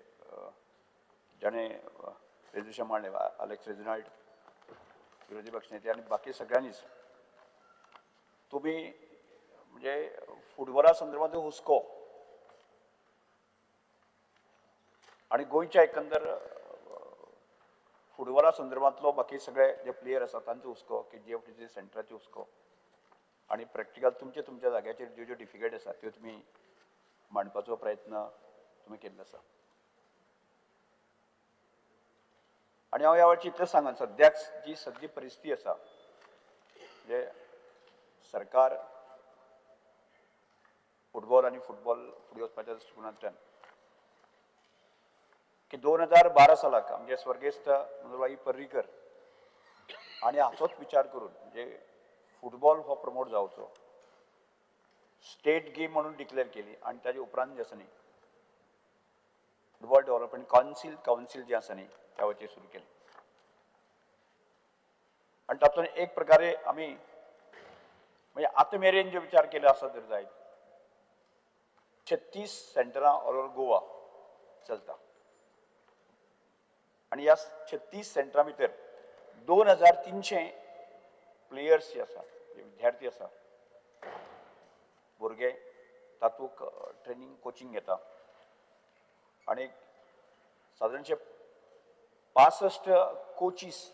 जाणें रेजोल्युशन मांडलें आलेक्स रेजिनाल्ड, विरोधी पक्ष नेते आनी बाकी सगळ्यांनीच तुमी म्हणजे फुटबॉला संदर्भात हुस्को आनी गोंयच्या एकंदर फुटबॉला संदर्भांतलो बाकी सगळे जे प्लेयर आसा तांचो हुस्को की GFDC सेंटराचो हुस्को आनी प्रॅक्टिकल तुमच्या तुमच्या जाग्याचेर ज्यो ज्यो डिफिकल्टी आसा त्यो तुमी मांडपाचो प्रयत्न तुमी केल्लो आसा. आनी हांव ह्या वेळार इतलें सांगन, सद्याक जी सगळी परिस्थिती आसा म्हणजे सरकार फुटबॉल आनी फुटबॉल फुडें वचपाच्या दृश्टिकोनांतल्यान की 2012 सालाक आमचे स्वर्गेस्त मनोहरभाई पर्रीकर आनी हाचोच विचार करून म्हणजे फुटबॉल हो प्रमोट जावचो, स्टेट गेम म्हणून डिक्लेअर केली आनी ताजे उपरांत जे आसा न्ही फुटबॉल डेव्हलपमेंट कावन्सील जे आसा न्ही त्या वचेर सुरू केली. आनी तातूंत एक प्रकारे आमी म्हणजे आतां मेरेन जे विचार केले आसा जर जायत 36 सेंटरां ऑल ओवर गोवा चलता आनी ह्या 36 सेंटरां भितर 2300 प्लेयर्स जे आसा, जे विद्यार्थी आसा, भुरगे तातूंत ट्रेनींग कोचिंग घेता आनी सादारणशे 65 कोचीस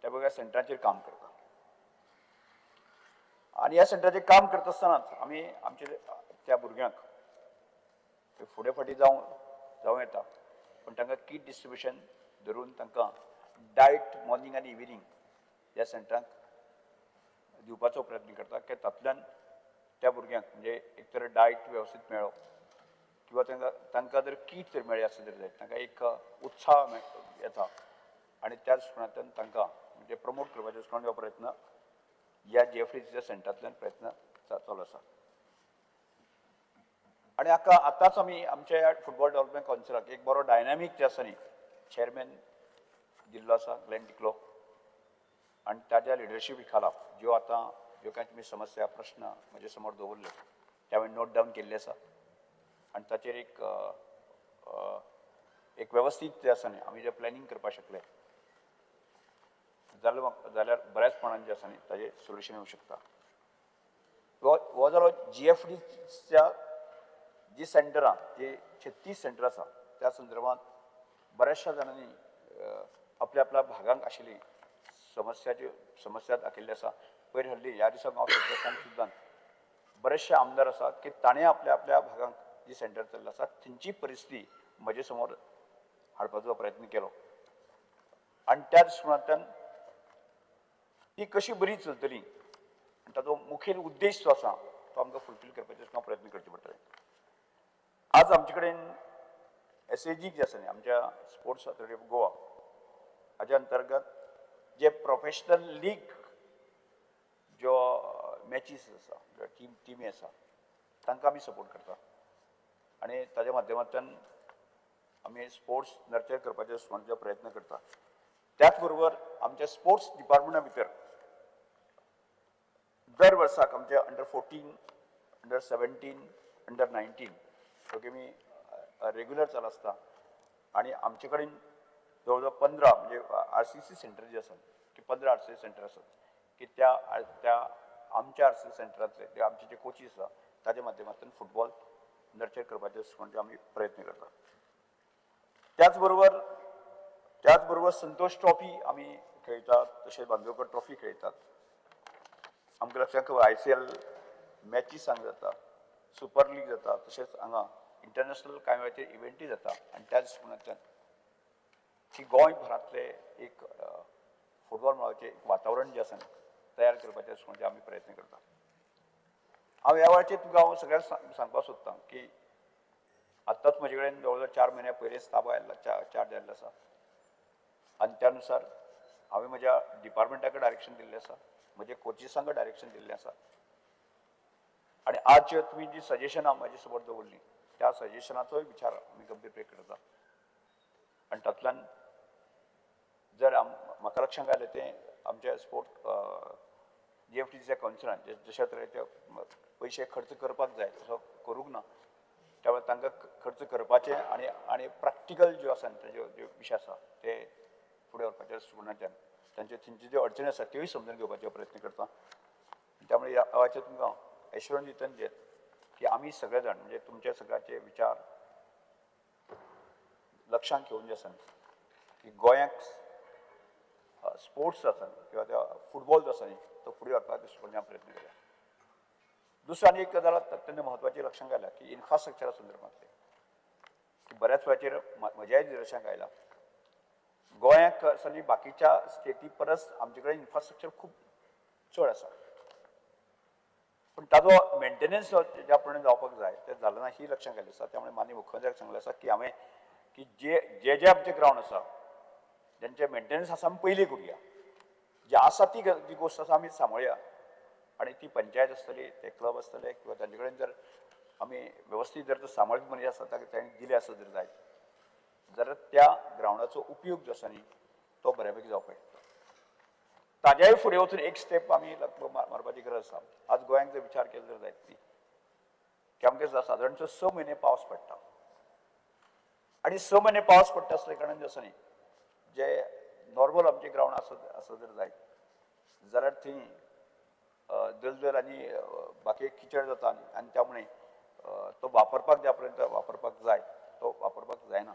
त्या वेगळ्या सेंटराचेर काम करता. आनी ह्या सेंटराचेर काम करता आसतनाच आमी आमचे त्या भुरग्यांक फुडें फाटीं जावं येता, पूण तांकां किट डिस्ट्रिब्युशन धरून तांकां डायट मॉर्निंग आनी इव्हिनींग ह्या सेंटरांक दिवपाचो प्रयत्न करता की तातूंतल्यान त्या भुरग्यांक म्हणजे एक तर डायट वेवस्थीत मेळ्ळो किंवा तांकां जर किट जर मेळ्ळें आसत जर जायत तांकां एक उत्साह येता आनी त्या दृश्टिकोनांतल्यान तांकां म्हणजे प्रमोट करपाचो दृश्टिकोनांतल्यान हो प्रयत्न ह्या जीएफडीसीच्या सेंटरांतल्यान प्रयत्न चालू आसा. आनी हाका आतांच आमी आमच्या ह्या फुटबॉल डेव्हलपमेंट कावन्सिलाक एक बरो डायनामीक जे आसा न्ही चेअरमॅन दिल्लो आसा ग्लॅन टिकलो आनी ताज्या लिडरशिपी खाला ज्यो आतां ज्यो कांय तुमी समस्या प्रश्न म्हजे समोर दवरले ते हांवें नोट डावन केल्ले आसा आनी ताचेर एक एक वेवस्थीत जे आसा न्ही आमी जें प्लॅनिंग करपाक शकले जाल्यार बऱ्याच प्रमाणान जें आसा न्ही ताजें सोल्युशन येवंक शकता. हो जालो जीएफडीच्या जी सेंटरां जी 36 सेंटरां आसा त्या संदर्भात बऱ्याचशा जाणांनी आपल्या आपल्या भागांक आशिल्ली समस्या दाखयल्ली आसा. पयर हल्ली ह्या दिसा हांव सुद्दां बरेचशे आमदार आसात की ताणें आपल्या आपल्या भागांक जी सेंटर चल्ले आसा थंयची परिस्थिती म्हजे समोर हाडपाचो प्रयत्न केलो आनी त्या दृश्टिकोनांतल्यान ती कशी बरी चलतली आनी ताचो मुखेल उद्देश जो आसा तो आमकां फुलफील करपाचो प्रयत्न करचे पडटले. आज आमचे कडेन एसएजी जे आसा न्ही आमच्या स्पोर्ट्स ऑथॉरिटी ऑफ गोवा हाज्या अंतर्गत जे प्रोफेशनल लीग ज्यो मॅचीस आसा ज्यो टिमी आसा तांकां आमी सपोर्ट करता आनी ताज्या माध्यमांतल्यान आमी स्पोर्ट्स नर्चर करपाचे दृश्टिकोनाचो प्रयत्न करता. त्याच बरोबर आमच्या स्पोर्ट्स डिपार्टमेंटा भितर दर वर्साक आमच्या अंडर 14, अंडर 17, अंडर 19 ह्यो गेमी रेगुलर चालू आसता आनी आमचे कडेन जवळ जवळ 15 म्हणजे आरसीसी सेंटर जे आसात की 15 आरसीसी सेंटर आसात की त्या त्या आमच्या आरसीसी सेंटरांतले ते आमचे जे कोचीस आसा ताज्या माध्यमांतल्यान फुटबॉल नर्चर करपाचे दृश्टिकोनाचे आमी प्रयत्न करता. त्याच बरोबर संतोष ट्रॉफी आमी खेळटात, तशेंच बांदोडकर ट्रॉफी खेळटात. आमकां लक्षांत खबर ICL matches हांगा जाता, सुपर लीग जाता, तशेंच हांगा इंटरनॅशनल कांय वेळाचेर इव्हेंटूय जाता आनी त्या दृश्टिकोनांतल्यान की गोंयभरांतलें एक फुटबॉल मळाचें एक वातावरण जें आसा तयार करपाचे दृश्टिकोनाचे आमी प्रयत्न करता. हांव ह्या वेळाचेर तुमकां हांव सगळ्यांक सांगपाक सोदतां की आत्ताच म्हजे कडेन जवळ जवळ 4 म्हयन्या पयलींच ताबो आयिल्लो, चार्ज आयिल्लो आसा आनी त्या नुसार हांवें म्हज्या डिपार्टमेंटाक डायरेक्शन दिल्लें आसा, म्हजे कोचिसांक डायरेक्शन दिल्लें आसा आनी आज जे तुमी जी सजेशनां म्हजे समोर दवरलीं त्या सजेशनाचोय विचार आमी गंभीरपणे करता आनी तातूंतल्यान जर म्हाका लक्षांत आयलें तें आमच्या स्पोर्ट जीएफडीसीच्या कावन्सिलान जशा तरेचे पयशे खर्च करपाक जाय तसो करूंक ना, त्यामुळे तांकां खर्च करपाचे आनी आनी प्रॅक्टिकल ज्यो आसा ताज्यो ज्यो विशय आसा ते फुडें व्हरपाच्या दृश्टिकोनांतल्यान तांच्यो थंयच्यो ज्यो अडचणी आसा त्योय समजून घेवपाचो प्रयत्न करता. त्यामुळे ह्या वेळाचेर तुमकां एश्युरन्स दिता जे की आमी सगळे जाण म्हणजे तुमचे सगळ्याचे विचार लक्षांत घेवन जे आसा की गोंयाक स्पोर्ट्स आसा किंवा त्या फुटबॉल जो आसा न्ही तो फुडें व्हरपाक दृश्टिकोनान प्रयत्न केला. दुसरें आनी एक गजाल अत्यंत म्हत्वाची लक्षांत आयल्या की इन्फ्रास्ट्रक्चरा संदर्भांतलें की बऱ्याच वेळाचेर म्हज्याय निदर्शनाक आयला गोंयाक आसा न्ही बाकीच्या स्टेटी परस आमचे कडेन इन्फ्रास्ट्रक्चर खूब चड आसा. पूण ताजो मेंटेनन्स ज्या प्रमाणे जावपाक जाय तें जालें ना ही लक्षां गेल्लें आसा. त्यामुळे माननीय मुख्यमंत्र्याक सांगलें आसा की हांवें की जे जे जे आमचे ग्रावंड आसा जेंचे मेंटेनन्स आसा आमी पयलीं करुया, जे आसा ती जी गोश्ट आसा आमी सांबाळया आनी ती पंचायत आसतली, ते क्लब आसतले किंवा तांचे कडेन जर आमी वेवस्थीत जर तो सांबाळपी मनीस आसा ताका ताणें दिलें आसत जर जायत जाल्यार त्या ग्रावंडाचो उपयोग जो आसा न्ही तो बऱ्यापैकी जावपाक शकता. ताज्याय फुडें वचून एक स्टेप आमी मारपाची गरज आसा. आज गोंयांत जर विचार केलो जर जायत न्ही की आमकां सादारणचो 6 म्हयने पावस पडटा आनी 6 म्हयने पावस पडटा आसल्या कारणान जे आसा न्ही जे नॉर्मल आमचे ग्रावंड आसत आसत जर जायत जाल्यार थंय दलदल आनी बाकी किचड जाता आनी त्यामुळे तो वापरपाक ज्या पर्यंत वापरपाक जाय तो वापरपाक जायना.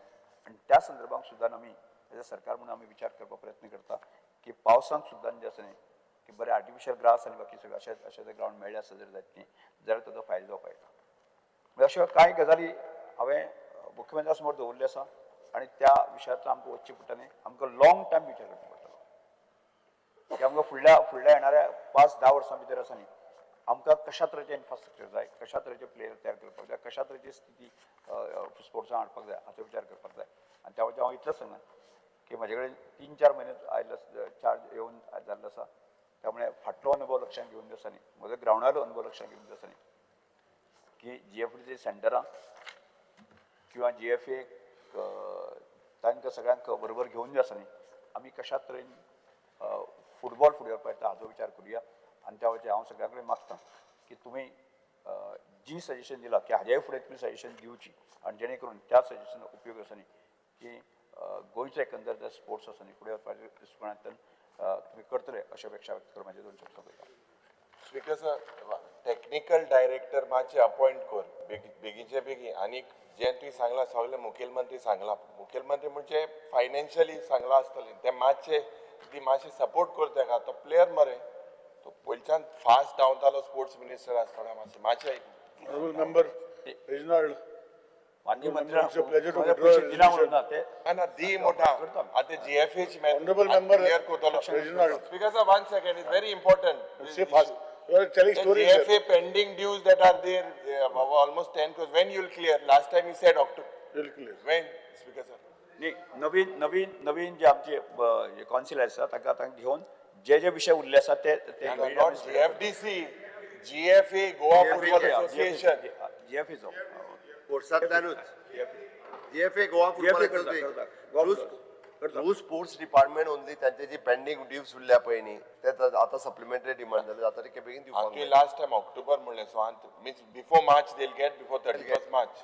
आनी त्या संदर्भात सुद्दां आमी एज अ सरकार म्हणून आमी विचार करपाक प्रयत्न करता की पावसांत सुद्दां जे आसा न्ही की बरें आर्टिफिशियल ग्रास आनी बाकी सगळें अशें अशें जर ग्रावंड मेळ्ळें आसत जर जायत न्ही जाल्यार ताजो फायदो जावपाक येता. म्हणजे अश्यो कांय गजाली हांवें मुख्यमंत्र्या समोर दवरल्यो आसा आनी त्या विशयांतलो आमकां वचचें पडटा न्ही, आमकां लॉंग टायम विचार करचो पडटलो की आमकां फुडल्या फुडल्या येणाऱ्या 5-10 वर्सां भितर आसा न्ही आमकां कशा तरेचें इन्फ्रास्ट्रक्चर जाय, कशा तरेचे प्लेयर तयार करपाक जाय, कशा तरेची स्थिती स्पोर्ट्सान हाडपाक जाय हाचो विचार करपाक जाय. आनी त्या वयल्यान हांव इतलेंच सांगना की म्हजे कडेन 3-4 म्हयने आयिल्लो चार्ज येवन जाल्लो आसा, त्यामुळे फाटलो अनुभव लक्षांत घेवन जो आसा न्ही म्हजो ग्रावंडाचो अनुभव लक्षांत घेवन जो आसा न्ही की जीएफडीसी सेंटरां किंवा जीएफए तांकां सगळ्यांक बरोबर घेवन जे आसा न्ही आमी कशा तरेन फुटबॉल फुडें व्हरपाक येता हाचो विचार करुया. आनी त्या वयल्यान हांव सगळ्यां कडेन मागता की तुमी जी सजेशन दिलां की हाज्याय फुडें तुमी सजेशन दिवची आनी जेणे करून त्या सजेशनाचो उपयोग आसा न्ही की गोंयचो एकंदर जे स्पोर्ट्स आसा न्ही फुडें वचपाच्या दृश्टिकोणांतल्यान तुमी करतले अशें अपेक्षा व्यक्त करून म्हाजे 2 शब्द सोंपयता. स्पीकर सर, टॅक्निकल डायरेक्टर मातशें अपॉयंट कर बेगीचे बेगीन. आनी जें तुवें सांगलां सगळें मुखेलमंत्री सांगलां, मुखेलमंत्री म्हणजे फायनान्शियली सांगलां आसतलें, तें मातशें ती मातशें सपोर्ट कर तेका. तो प्लेयर मरे, तो पयलच्यान फास्ट धांवतालो स्पोर्ट्स मिनिस्टर आसतना. मातशें मातशें ऑनरेबल मेंबर रेजिनाल्ड, माननीय मंत्री ना दी मोठा आतां जीएफएच ऑनरेबल मेंबर क्लियर करतलो. Speaker sir, 1 second, is very important. Say fast. You are telling stories. The GFA pending dues that are there, almost 10 crores. When you will clear? Last time you said October. Will clear. When, Speaker sir? न्ही, नवीन नवीन नवीन जे आमचे council आसा तांकां तांकां घेवन जे जे विशय उरले आसा ते not GFDC, GFA, Goa Football Association. जीएफएचो स्पोर्ट्सांतल्यानूच GFA Goa football through sports department only तांचे जी पेंडींग ड्यूज उरल्या पळय न्ही ते आतां सप्लिमेंटरी डिमांड जाले जाता ते बेगीन दिवपाक. तुवें लास्ट टायम ऑक्टोबर म्हणलें, so means before March they will get before 31 March.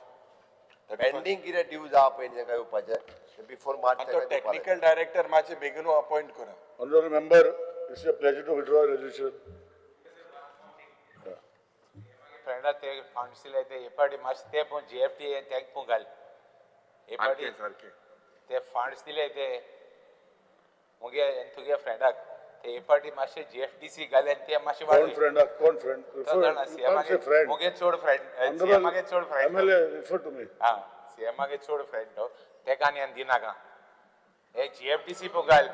Pending कितें ड्यूज आहा पळय न्ही तांकां येवपाचें बिफोर मार्च. टेक्निकल डायरेक्टर मातशें बेगीन अपॉयंट करा. Honourable member, it's a pleasure to withdraw resolution. फ्रेंडा ते फंड्स दिले ते हे पाटी मातशें ते पण जीएफटी तेंक पण घाल हे पाटी ते फंड्स दिले ते मुगे तुगे फ्रेंडाक ते हे पाटी मातशें जीएफडीसी घाले ते मातशें कोण फ्रेंडाक? कोण फ्रेंड? मुगे चड फ्रेंड, सीएमागे चड friend, MLA refer to me. हां, सीएमागे चड फ्रेंड तो तेका आनी आनी दिनाका हे जीएफडीसी पण घाल.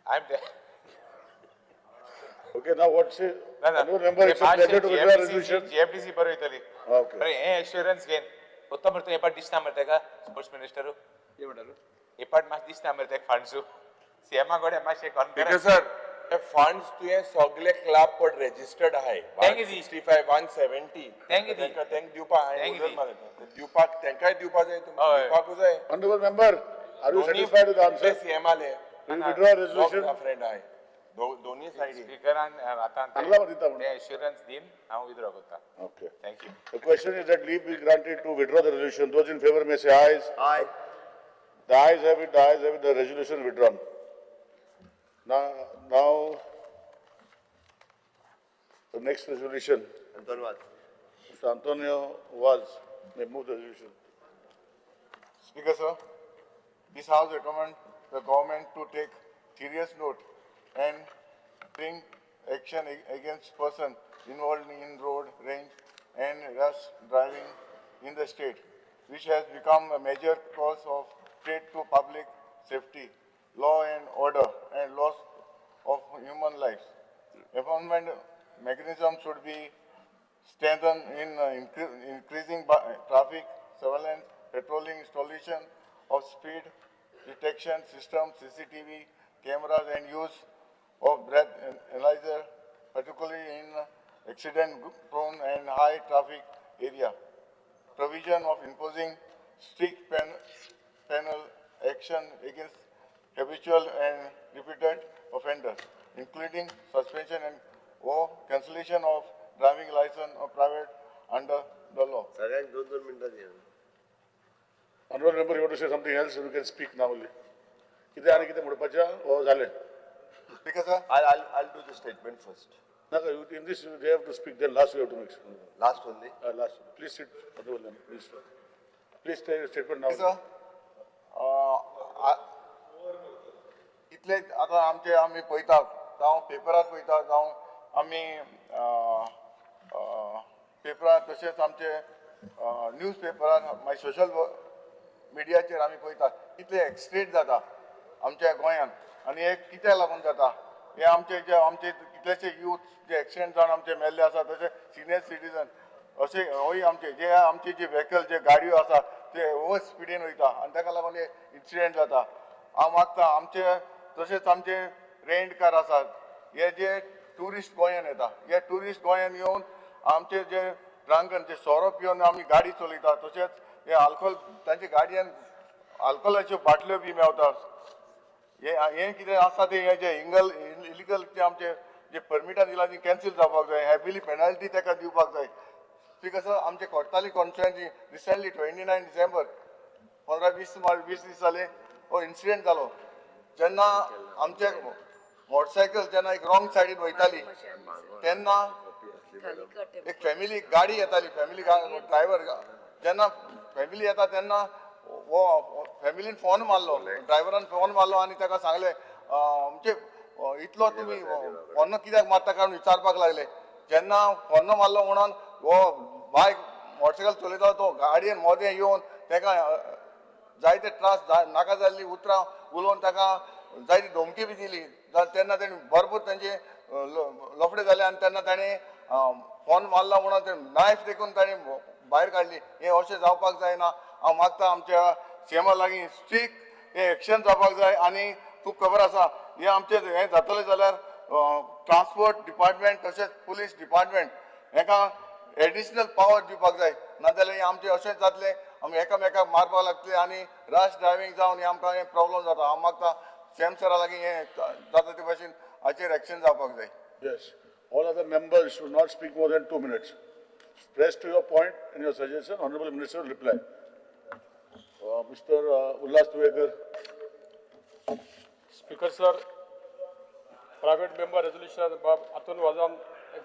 I am Okay, now what's it? No, member, it's a pleasure to withdraw resolution. GFDC बरो येतली. Okay. बरें, हे एश्योरन्स घेन उत्तम मरे. हे पाट दिसना मरे तेका स्पोर्ट्स मिनिस्टर, हे पाट मातशें दिसना मरे तेका फंड्सू सीएमा कडेन मातशें स्पीकर सर, हे फंड्स तुवें सगळे क्लब पण रजिस्टर्ड आहाय 165 170 तांकां दिवपाक दिवपाक तांकांय दिवपाक जाय, तुमकां दिवपाकूच जाय. Honourable member, are you satisfied with answer? सीएमाले withdraw resolution. Friend आहाय दोन्ही सायडी. स्पीकरान आतां ते एश्योरन्स दीन हांव विथड्रॉ करता. Okay, thank you. The question is that leave be granted to withdraw the resolution. Those in favor may say ayes. Aye. The ayes have it, the ayes have it, the resolution withdrawn. Now the next resolution. Antonio Vaz. Mr. Antonio Vaz may move the resolution. Speaker sir, this house recommend the government to take serious note and bring action against person involved in road rage and rash driving in the state, which has become a major cause of threat to public safety, law and order, and loss of human lives. Appointment mechanism should be strengthened in increasing traffic surveillance, patrolling, installation of speed detection system, CCTV cameras, and use of breath analyzer, particularly in accident-prone and high traffic area. Provision of imposing strict penal action against habitual and repeated offenders, including suspension and or cancellation of driving license or private under the law. सगळ्यांक दोन दोन मिनटां दिया. Honorable member, you want to say something else? You can speak now only. कितें आनी कितें म्हणपाचें हो जालें? Speaker sir, I'll do the statement first. नाका, in this they have to speak, then last you have to make. Last only? Last. Please sit, Honorable Minister. Please take your statement now. Sir, इतले आतां आमचे आमी पळयता, जावं पेपरार पळयता, जावं आमी पेपरार तशेंच आमचे न्यूज पेपरार मागीर सोशल मिडियाचेर आमी पळयता कितले एक्सिडेंट जाता आमच्या गोंयांत आनी हे कित्याक लागून जाता. हे आमचे जे आमचे कितलेशे यूथ जे एक्सिडेंट जावन आमचे मेल्ले आसा, तशें सिनियर सिटीजन अशे होय आमचे जे आमचे जे व्हेकल जे गाडयो आसा ते ओवर स्पिडीन वयता आनी ताका लागून हे इन्सिडेंट जाता. हांव मागता आमचे तशेंच आमचे रेंट कार आसात, हे जे ट्युरिस्ट गोंयान येता, हे ट्युरिस्ट गोंयान येवन आमचे जे ड्रंकन जे सोरो पिवन आमी गाडी चलयता, तशेंच हे आल्कोहोल तांचे गाडयेन आल्कोहोलाच्यो बाटल्यो बी मेवता. हे कितें आसा ते हे जे इलिगल जे आमचे जे परमिटां दिला ती कॅन्सील जावपाक जाय, हेविली पेनल्टी ताका दिवपाक जाय. ती कसो आमचे कोर्ताली कॉन्स्टिट्युएन्सी रिसंटली 29 डिसेंबर 15-20 दीस जाले हो इन्सिडेंट जालो, जेन्ना आमचे मोटरसायकल जेन्ना एक रॉंग सायडीन वयताली तेन्ना एक फॅमिली गाडी येताली, फॅमिली ड्रायव्हर जेन्ना फॅमिली येता तेन्ना हो फॅमिलीन फोन मारलो, ड्रायव्हरान फोन मारलो आनी ताका सांगलें आमचे इतलो तुमी फोन कित्याक मारता काय म्हणून विचारपाक लागले. जेन्ना फोन मारलो म्हणून हो बायक मोटरसायकल चलयता तो गाडयेन मदें येवन ताका जायते त्रास नाका जाल्ली उतरां उलोवन ताका जायती धमकी बी दिली. तेन्ना तेणी भरपूर तांचे लफडे जाले आनी तेन्ना ताणें फोन मारला म्हणून ते नायफ देखून ताणें भायर काडली. हें अशें जावपाक जायना. हांव मागता आमच्या सीएमा लागीं स्ट्रिक्ट हें एक्शन जावपाक जाय. आनी तुका खबर आसा हें आमचें हें जातलें जाल्यार ट्रान्सपोर्ट डिपार्टमेंट तशेंच पुलीस डिपार्टमेंट हेका एडिशनल पावर दिवपाक जाय, नाजाल्यार हें आमचें अशेंच जातलें, आमी एकामेकाक मारपाक लागतले आनी रॅश ड्रायव्हींग जावन हें आमकां हें प्रॉब्लम जाता. हांव मागता सीएम सरा लागीं हें जाता ते भाशेन हाचेर एक्शन जावपाक जाय. Yes, all other members should not speak more than 2 minutes. Press to your point and your suggestion. Honorable Minister will reply. Mr. Ulhas Tuekar. Speaker sir, private member resolution बाब आतून वाजान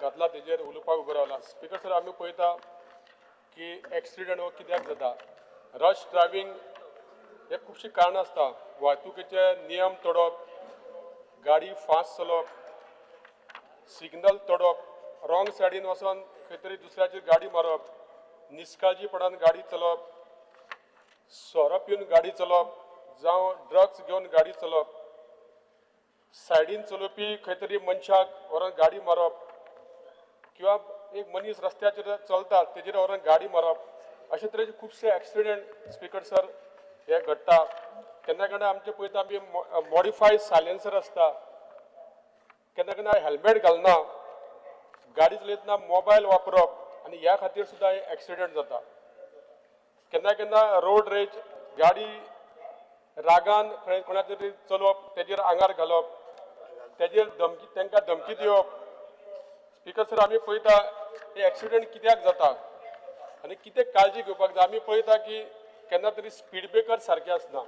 घातला तेजेर उलोवपाक उबो रावला. स्पीकर सर, आमी पळयता की एक्सिडंट हो कित्याक जाता. रश ड्रायव्हींग हे खुबशीं कारणां आसता. वाहतुकीचे नियम तोडप, गाडी फास्ट चलोवप, सिग्नल तोडप, रॉंग सायडीन वचोन खंय तरी दुसऱ्याचेर गाडी मारप, निश्काळजीपणान गाडी चलोवप, सोरो पिवन गाडी चलोवप जावं ड्रग्स घेवन गाडी चलोवप, सायडीन चलोवपी खंय तरी मनशाक व्हरोन गाडी मारप किंवा एक मनीस रस्त्याचेर चलता तेजेर व्हरोन गाडी मारप, अशे तरेचे खुबशे एक्सिडंट स्पीकर सर हे घडटा. केन्ना केन्ना आमचे पळयता आमी मॉडिफायड सायलेन्सर आसता, केन्ना केन्ना हेल्मेट घालना, गाडी चलयतना मोबायल वापरप आनी ह्या खातीर सुद्दां हे एक्सिडंट जाता. केन्ना केन्ना रोड रेज, गाडी रागान खंय कोणा तरी चलोवप, तेजेर आंगार घालप, तेजेर धमकी, तांकां धमकी दिवप. स्पीकर सर, आमी पळयता हे एक्सिडंट कित्याक जाता आनी कितें काळजी घेवपाक जाय. आमी पळयता की केन्ना तरी स्पीड ब्रेकर सारके आसना,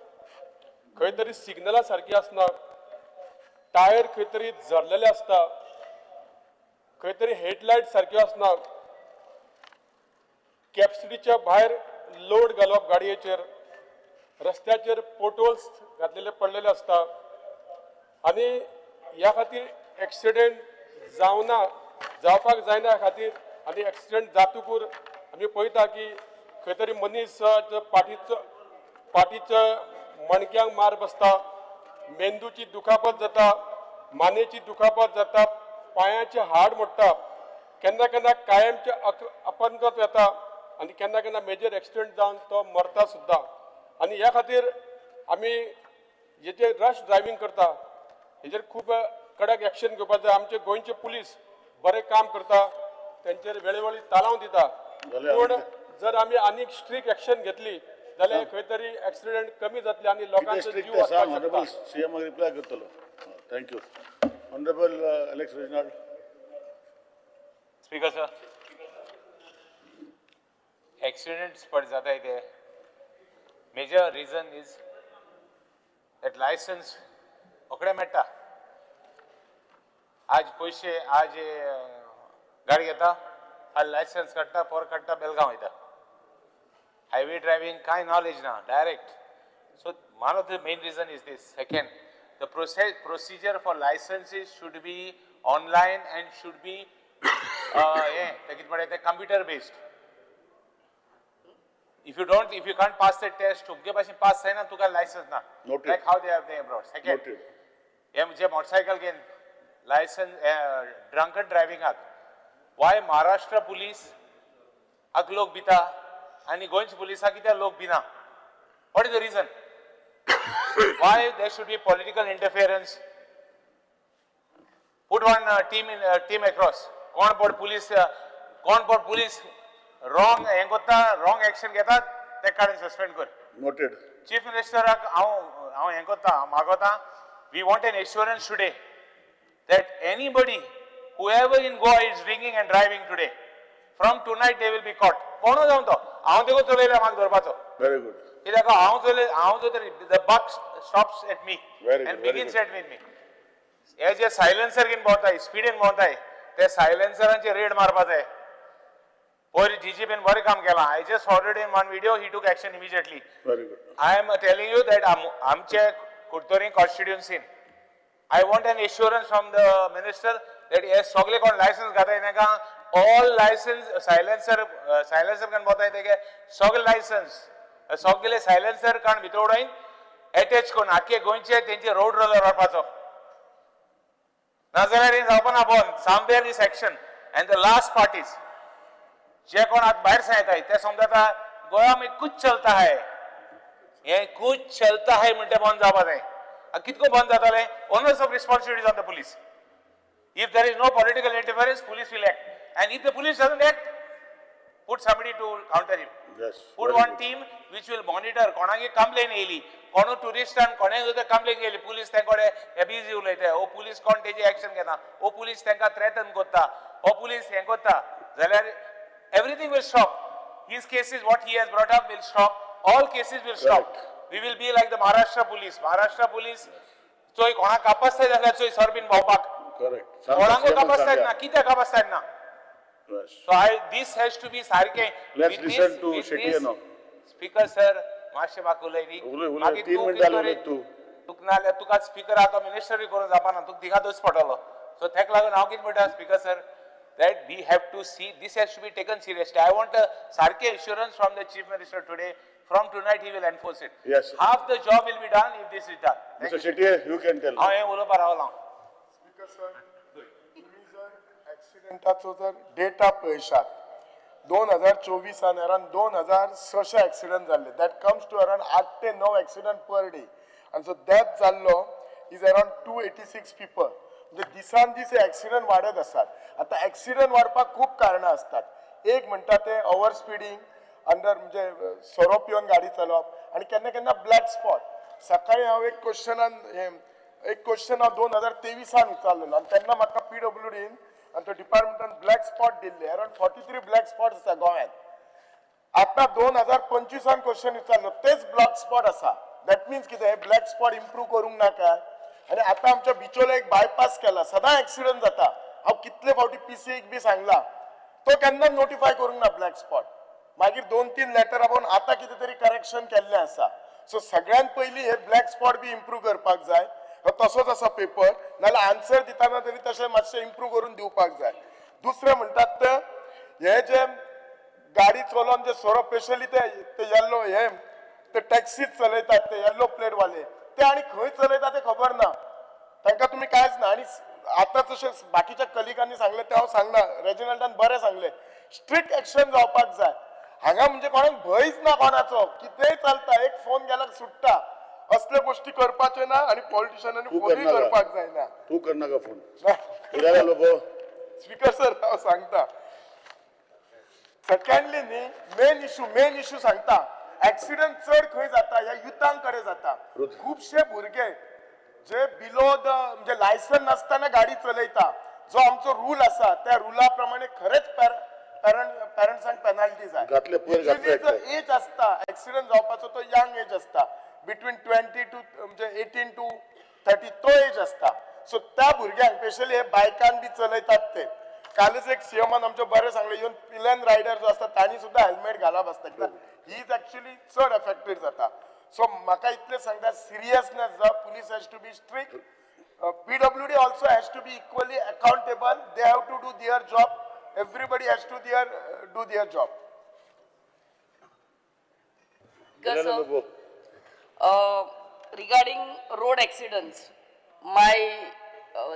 खंय तरी सिग्नलां सारकी आसना, टायर खंय तरी जरलेले आसता, खंय तरी हेडलायट सारक्यो आसना, कॅपसिटीच्या भायर लोड घालप गाडयेचेर, रस्त्याचेर पोटहोल्स घातलेले पडलेले आसता आनी ह्या खातीर एक्सिडंट जावना, जावपाक जायना ह्या खातीर. आनी एक्सिडंट जातकूर आमी पळयता की खंय तरी मनीस पाठीच्या मणक्यांक मार बसता, मेंदूची दुखापत जाता, मानेची दुखापत जाता, पांयाचे हाड मोडटा. केन्ना केन्ना कायमचे अपंगत्व येता आनी केन्ना केन्ना मेजर एक्सिडंट जावन तो मरता सुद्दां. आनी ह्या खातीर आमी हे जे रश ड्रायव्हींग करता हेजेर खूब कडक एक्शन घेवपाक जाय. आमचे गोंयचे पुलीस बरें काम करता, तेंचेर वेळोवेळी तालांव दिता, पूण जर आमी आनीक स्ट्रीक एक्शन घेतली जाल्यार खंय तरी एक्सिडंट कमी जातले आनी लोकांचो जीव वाचपाक शकता. सीएम रिप्लाय करतलो. Thank you. Honourable Alex Reginald. Speaker sir, accidents पड जाताय ते major reason is that licence रोखडें मेळटा. आज पयशे, आज गाडी घेता, आज लायसन्स काडटा, पोर काडटा, बेलगांव वयता. हायवे ड्रायव्हींग कांय नॉलेज ना, direct. So one of the main reason is this. Second, the procedure for licenses should be online and should be हें तें कितें म्हणटा तें computer based. If you don't, if you can't pass the test, तुमगे भाशेन pass जायना, तुका licence ना. Like how they have they abroad. Second, हे म्हणजे मोटरसायकल घेवन लायसन्स ड्रंकन ड्रायव्हिंगाक वाय महाराष्ट्र पुलीस आक लोक भिता आनी गोंयच्या पुलिसाक कित्याक लोक भिना? What is the reason? Why there should be political interference? Put one team in team across. कोण पड पुलीस, कोण पड पुलीस रॉंग हें करता, रॉंग एक्शन घेतात, ते काडून सस्पेंड कर. नोटेड. चीफ मिनिस्टराक हांव हांव हें करता, मागोता, we want an assurance today that anybody whoever in Goa is drinking and driving today, from tonight they will be caught. कोणू जावन तो, हांव देखून चलयला म्हाका धरपाचो. Very good. कित्याक हांव चलय, हांव जो तरी the buck stops at me and begins at with me. हे जे सायलेन्सर घेवन भोंवताय, स्पिडीन भोंवताय, ते सायलेन्सरांचे रेड मारपा जाय. पयर डीजीपीन बरें काम केलां. I just forwarded in one video, he took action immediately. Very good. I am telling you that आमचे Curtorim कॉन्स्टिट्युन्सीन I want an assurance from the minister that हे सगळे कोण लायसन्स घाताय तांकां ऑल लायसन्स सायलेन्सर सायलेन्सर काण भोंवताय तेगे सगळे लायसन्स सगळे सायलेन्सर काण भितर उडोवन एटॅच करून आख्खे गोंयचे तेंचे रोड रोलर व्हरपाचो. नाजाल्यार हें जावपा ना बंद. Somewhere this action. And the last part is जे कोण आतां भायर सान येताय ते समजता गोवा में कुछ चलता है, हें कुछ चलता है म्हणटा बंद जावपा जाय. कितको बंद जातालें? Onus of responsibilities on the police. If there is no political interference, police will act. And if the police doesn't act, put somebody to counter him. Yes. Put one team which will monitor. कोणाकी complain येयली, कोणू टुरिस्टान कोणाक सुद्दां complain येयली, police तांकडे एबिजी उलयता, ओ police कोण तेजी action घेना, ओ पुलीस तांकां थ्रेटन करता, ओ पुलीस हें करता, जाल्यार everything will stop. His cases, what he has brought up, will stop. All cases will stop. We will be like the Maharashtra police. Maharashtra police चोय कोणाक कापसताय जाल्यार चोय सोरबीन भोंवपाक. करेक्ट. कोणाकूय कापसताय ना, कित्याक कापसताय ना? So I, this has to be सारकें. Let's listen to Shetty now. Speaker sir, मातशें म्हाका उलय न्ही. उलय उलय, 3 मिनटां उलय तूं. तुका नाजाल्यार तुका स्पीकर आतां मिनिस्टरूय करूंक जावपा ना, तुका थिंगा दोश पडटलो. सो तेका लागून हांव कितें म्हणटा speaker sir, that we have to see, this has to be taken seriously. I want a sarke assurance from the Chief Minister today. From tonight he will enforce it. Yes. Half the job will be done if this is done. Mr. Shetty, you can tell. हांव हें उलोवपा रावलां. Speaker sir, तुमी जर एक्सिडंटाचो जर data पळयशात 2024 around 2600 accident जाल्ले. That comes to around 8 ते 9 accident per day. आनी सो डेथ जाल्लो is around 286 people. म्हणजे दिसान दीस हे एक्सिडंट वाडत आसात. आतां एक्सिडंट वाडपाक खूब कारणां आसतात. एक म्हणटा ते ओवर स्पिडींग, अंडर म्हणजे सोरो पिवन गाडी चलोवप, आनी केन्ना केन्ना ब्लॅक स्पॉट. सकाळी हांव एक क्वेश्चनान एक क्वेश्चन हांव 2023 विचारलेलो आनी तेन्ना म्हाका PWDन आनी तो डिपार्टमेंटान ब्लॅक स्पॉट दिल्ले. अराउंड 43 ब्लॅक स्पॉट आसा गोंयांत. आतां 2025 क्वेश्चन विचारलो, तेच ब्लॅक स्पॉट आसा. That means कितें, हे ब्लॅक स्पॉट इम्प्रूव करूंक ना काय? आनी आतां आमच्या बिचोले एक बायपास केला, सदां एक्सिडंट जाता. हांव कितले फावटी PCक बी सांगला, तो केन्ना नोटिफाय करूंक ना ब्लॅक स्पॉट. मागीर 2-3 लेटर आपोवन आतां कितें तरी करेक्शन केल्लें आसा. सो सगळ्यांत पयलीं हे ब्लॅक स्पॉट बी इम्प्रूव करपाक जाय. तसोच आसा पेपर, नाजाल्यार आन्सर दितना तरी तशें मातशें इम्प्रूव करून दिवपाक जाय. दुसरें म्हणटात ते हे जे गाडी चलोवन जे सोरो स्पेशली ते येल्लो हे ते टॅक्सीच चलयतात ते येल्लो प्लेटवाले, ते आनी खंय चलयता ते खबर ना तांकां, तुमी कांयच ना. आनी आतां जशें बाकीच्या कलिगांनी सांगलें तें हांव सांगना, रेजिनल्डान बरें सांगलें, स्ट्रिक्ट एक्शन जावपाक जाय. हांगा म्हणजे कोणाक भंयच ना कोणाचो, कितेंय चलता, एक फोन गेल्यार सुट्टा. असले गोष्टी करपाचे ना आनी पॉलिटिशियनांनी फोनूय करपाक जायना. तूं करनाका फोन. लोबो स्पीकर सर हांव सांगता. सेकंडली न्ही मेन इशू सांगता, एक्सिडंट चड खंय जाता, ह्या युथां कडेन जाता. खुबशे भुरगे जे बिलो the म्हणजे लायसन नासतना गाडी चलयता, जो आमचो रूल आसा त्या रुला प्रमाणे खरेंच पेरंट्सांक पेनल्टी जाय. एज आसता एक्सिडंट जावपाचो तो यंग एज आसता, बिटवीन 20 टू म्हणजे 18 टू 30 तो एज आसता. सो त्या भुरग्यांक स्पेशली हे बायकान बी चलयतात ते, कालच एक सीएमान आमचें बरें सांगलें, इवन पिलन रायडर जो आसता तांणी सुद्दां हेल्मेट घालप आसता, कित्याक he is actually चड एफेक्टेड जाता. सो म्हाका इतलें सांगता, सिरियसनेस जाय, police has to be strict, PWD also has to be equally accountable, they have to do their job, everybody has to do their job. Regarding road accidents, my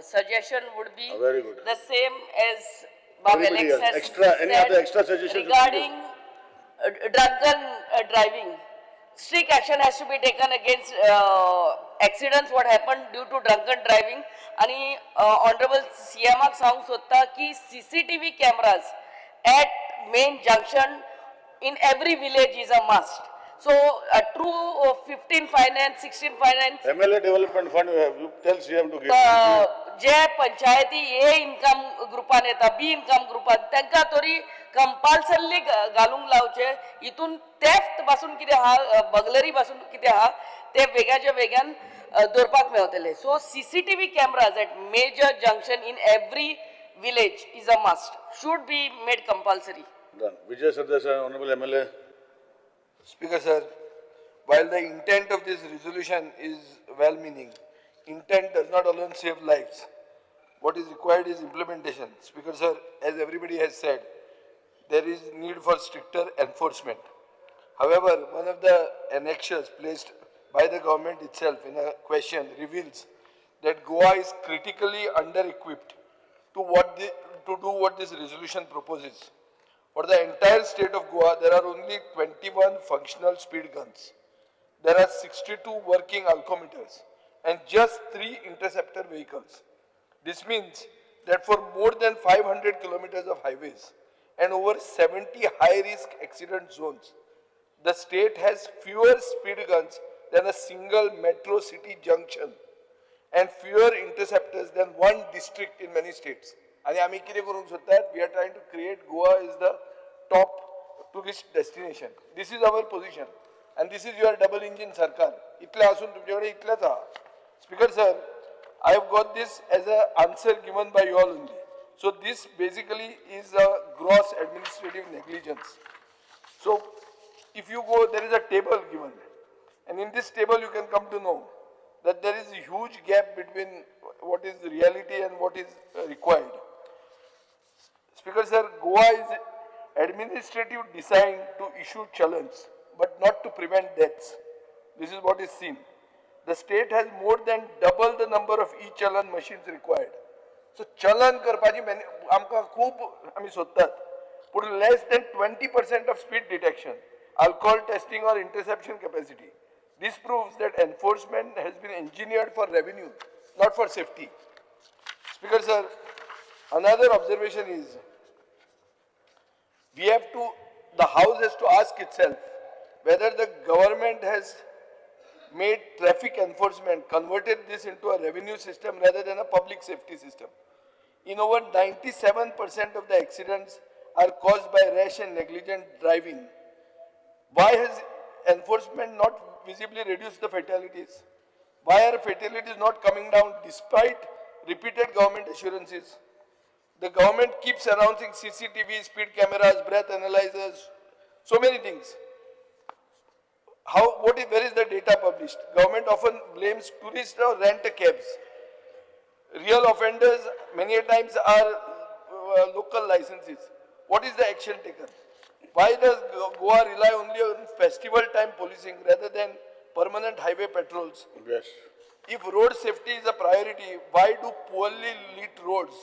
suggestion would be very good. The same as Bob Alex has extra, said. Any other extra suggestions regarding drunken driving? Strict action has to be taken against accidents what happened due to drunken driving. आणि honourable सीएमाक सांगूंक सोदता की CCTV cameras at main junction in every village is a must. So true 15 finance, 16 finance, MLA development fund, you tell CM to give. जे पंचायती ए income ग्रुपान येता, be income ग्रुपान, तांकां तरी कंपल्सरली घालूंक लावचे. हितून थेफ्ट पासून कितें आहा, बगलरी पासून कितें आहा ते वेगाच्या वेगान दवरपाक मेवतले. So CCTV cameras at major junction in every village is a must, should be made compulsory. Vijay Sardesai, honourable MLA. Speaker sir, while the intent of this resolution is well-meaning, intent does not alone save lives. What is required is implementation. Speaker sir, as everybody has said, there is need for stricter enforcement. However, one of the annexures placed by the government itself in a question reveals that Goa is critically under-equipped to do what this resolution proposes. For the entire state of Goa, there are only 21 functional speed guns. There are 62 working alcometers and just 3 interceptor vehicles. This means that for more than 500 kilometers of highways and over 70 high-risk accident zones, the state has fewer speed guns than a single metro city junction and fewer interceptors than one district in many states. And आमी कितें करूंक सोदतात, we are trying to create Goa is the top tourist destination. This is our position and this is your double engine sarkar. इतलें आसून तुमचे कडेन इतलेंच आहा. Speaker sir, I have got this as a answer given by you all only. So this basically is a gross administrative negligence. So if you go, there is a table given, and in this table you can come to know that there is a huge gap between what is reality and what is required. Speaker sir, Goa is administrative designed to issue challans, but not to prevent deaths. This is what is seen. The state has more than double the number of e-challan machines required. So challan करपाची आमकां खूब आमी सोदतात, पूण less than 20% of speed detection, alcohol testing or interception capacity. This proves that enforcement has been engineered for revenue, not for safety. Speaker sir, another observation is, the House has to ask itself whether the government has made traffic enforcement, converted this into a revenue system rather than a public safety system. In over 97% of the accidents are caused by rash and negligent driving. Why has enforcement not visibly reduced the fatalities? Why are fatalities not coming down despite repeated government assurances? The government keeps announcing CCTV, speed cameras, breath analyzers, so many things. Where is the data published? Government often blames tourists or rent cabs. Real offenders many a times are local licensees. What is the action taken? Why does Goa rely only on festival time policing rather than permanent highway patrols? Yes. If road safety is a priority, why do poorly lit roads,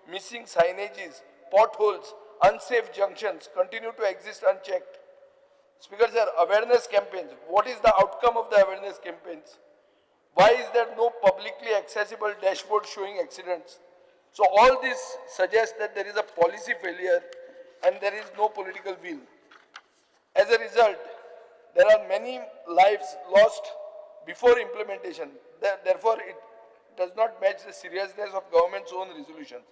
missing signages, potholes, unsafe junctions continue to exist unchecked? Speaker sir, awareness campaigns. What is the outcome of the awareness campaigns? Why is there no publicly accessible dashboard showing accidents? So all this suggests that there is a policy failure and there is no political will. As a result, there are many lives lost before implementation. Therefore, it does not match the seriousness of government's own resolutions.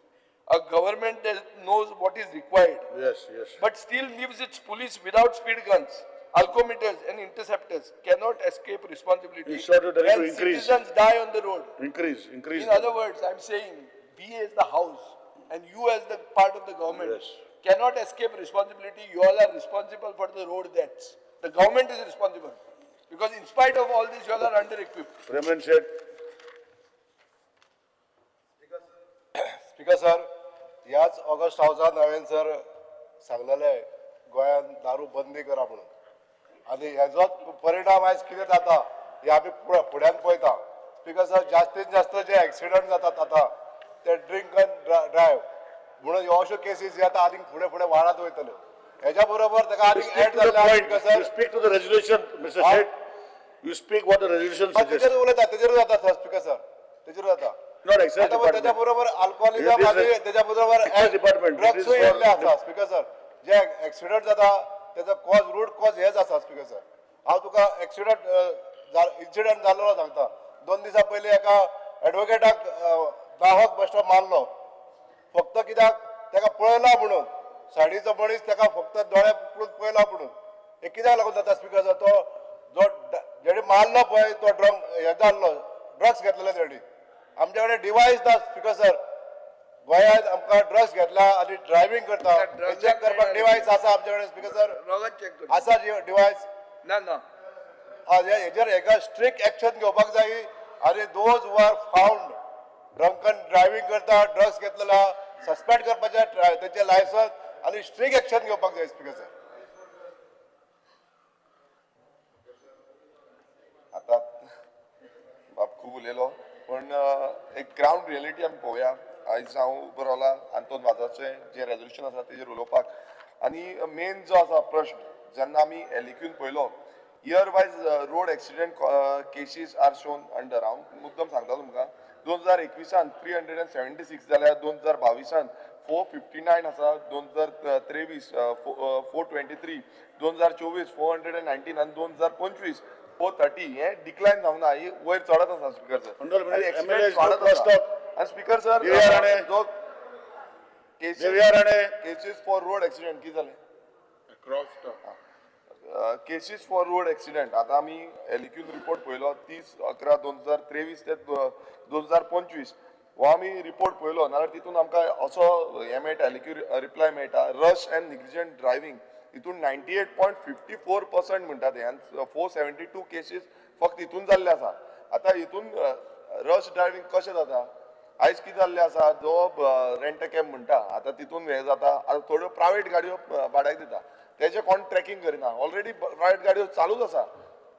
A government that knows what is required, yes, yes, but still leaves its police without speed guns, alcometers and interceptors cannot escape responsibility. In short, you're telling when to increase. Citizens die on the road. Increase. In other words, I'm saying we as the house and you as the part of the government cannot escape responsibility. You all are responsible for the road deaths. The government is responsible. Because in spite of all this, you all are under-equipped. Preman Seth. Speaker sir, ह्याच August हावसान हांवें sir सांगलेलें गोंयांत दारू बंदी करा म्हणून, आनी हेजोच परिणाम आयज कितें जाता हें आमी फुड्यान पळयता. स्पीकर सर, जास्तीत जास्त जे एक्सिडंट जातात आतां ते ड्रिंक एंड ड्रायव्ह म्हणून ह्यो अश्यो केसीस हे आतां आनीक फुडें फुडें वाडत वयतल्यो. हेज्या बरोबर ताका आनीक एड जाल्ले. Speak to the resolution mister Shet. You speak what the resolution suggests. तेजेर उलयता, तेजेर जाता सर. स्पीकर सर, तेजेर जाता. तेच्या बरोबर अल्कोहोलिझम आनी तेच्या बरोबर ड्रग्सूय येयल्ले आसा. स्पीकर सर, जे एक्सिडंट जाता तेजो कॉज, रूट कॉज हेच आसा. स्पीकर सर, हांव तुका एक्सिडंट इन्सिडंट जाल्लो सांगता. 2 दिसां पयलीं एका एडवोकेटाक दाहोक बेश्टो मारलो, फक्त कित्याक ताका पळयला म्हणून, साडीचो मनीस ताका फक्त दोळे पुरून पळयला म्हणून. हें कित्याक लागून जाता स्पीकर सर? तो जो जेणे मारलो पळय तो ड्रंक हे जाल्लो, ड्रग्स घेतलेले तेणी. आमच्या कडेन डिवायस ना स्पीकर सर. गोंयांत आमकां ड्रग्स घेतला आनी ड्रायव्हींग करता, चॅक करपाक डिवायस आसा आमच्या कडेन स्पीकर सर? आसा डिवायस? ना ना. हेजेर हेका स्ट्रिक्ट एक्शन घेवपाक जाय. आनी those who are found drunken driving करता, ड्रग्स घेतलेला, सस्पेंड करपाचें तेंचें लायसन्स आनी स्ट्रिक्ट एक्शन घेवपाक जाय स्पीकर सर. आतां बाब खूब उलयलो, पण एक ग्रावंड रियलिटी आमी पळोवया. आयज हांव उबो रावला आंतोन वाजाचें जें रेजोल्युशन आसा तेजेर उलोवपाक. आनी मेन जो आसा प्रश्न, जेन्ना आमी एलइक्यून पळयलो, year wise road accident cases are shown under. हांव मुद्दम सांगता तुमकां, 2021 376 जाल्यार 2022 459 आसा, 2023 423, 2024 419 आनी 2025 430. हे डिक्लायन जावंक ना, ही वयर चडत आसा स्पीकर सर. आनी स्पीकर सर, जो केसीस फॉर रोड एक्सिडंट कितें जालें, केसीस फॉर रोड एक्सिडंट आतां आमी एलइक्यून रिपोर्ट पळयलो 30/11/2023 ते 2025 हो आमी रिपोर्ट पळयलो नाल्यार तितून आमकां असो हें मेळटा, एलइक्यू रिप्लाय मेळटा, रश अँड निग्लिजंट ड्रायव्हींग हितून 98.54% म्हणटा ते, आनी 472 केसीस फक्त हितून जाल्ले आसा. आतां हितून रश ड्रायव्हींग कशें जाता? आयज कितें जाल्लें आसा, जो रेंट कॅब म्हणटा आतां तितून हें जाता. आतां थोड्यो प्रायवेट गाडयो भाड्याक दिता, तेजें कोण ट्रॅकींग करिना. ऑलरेडी प्रायवेट गाडयो चालूच आसा,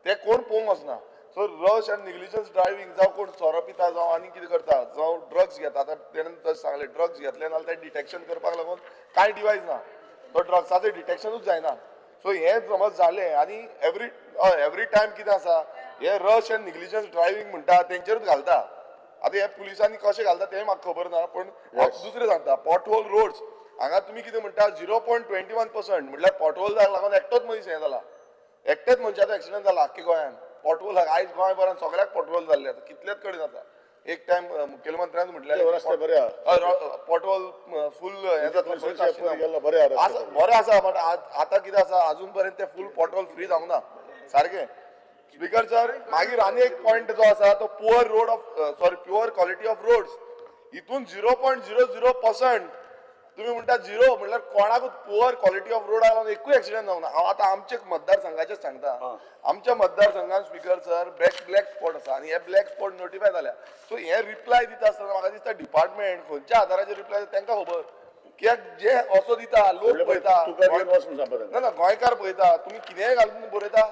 ते कोण पळोवंक वचना. So rush and negligence driving, जावं कोण सोरो पिता, जावं आनी कितें करता, जावं ड्रग्स घेता. आतां तेणें तशें सांगलें, ड्रग्स घेतले नाल्यार तें डिटेक्शन करपाक लागून कांय डिवायस ना, तो ड्रग्साचें डिटेक्शनूच जायना. सो हें समज जालें आनी एवरी टायम कितें आसा, हे रश एंड निग्लिजन्स ड्रायव्हींग म्हणटा तेंचेरूच घालता. आतां हे पुलिसांनी कशें घालता तें म्हाका खबर ना, पूण हांव दुसरें सांगता. पॉटहोल रोड्स हांगा तुमी कितें म्हणटा 0.21% म्हटल्यार पॉटहोलाक लागून एकटोच मनीस हें जाला, एकटेच मनशाचो एक्सिडंट जाला आख्खे गोंयांत. पॉटहोलाक आयज गोंयभरान सगळ्याक पॉटहोल जाल्ले आसा, कितलेच कडेन आसा. एक टायम मुखेलमंत्र्यान म्हटलें पॉटहोल फूल हें जातलें, बरें आसा, बट आतां कितें आसा, आजून पर्यंत ते फूल पॉटहोल फ्री जावंक ना सारकें. स्पीकर सर, मागीर आनी एक पॉयंट जो आसा तो poor road of sorry poor quality of roads, हितून 0.00% तुमी म्हणटा झिरो, म्हणल्यार कोणाकूच पुअर क्वॉलिटी ऑफ रोडाक लागून एकूय एक्सिडंट जावंक ना. हांव आतां आमचे मतदारसंघाचेच सांगता, आमच्या मतदारसंघान स्पीकर सर ब्लॅक स्पॉट आसा आनी हे ब्लॅक स्पॉट नोटिफाय जाल्या. सो हे रिप्लाय दिता आसतना म्हाका दिसता डिपार्टमेंट खंयच्या आधाराचेर रिप्लाय दिता तांकां खबर, कित्याक जे असो दिता लोक पळयता, ना ना गोंयकार पळयता, तुमी कितेंय घालून बरयता.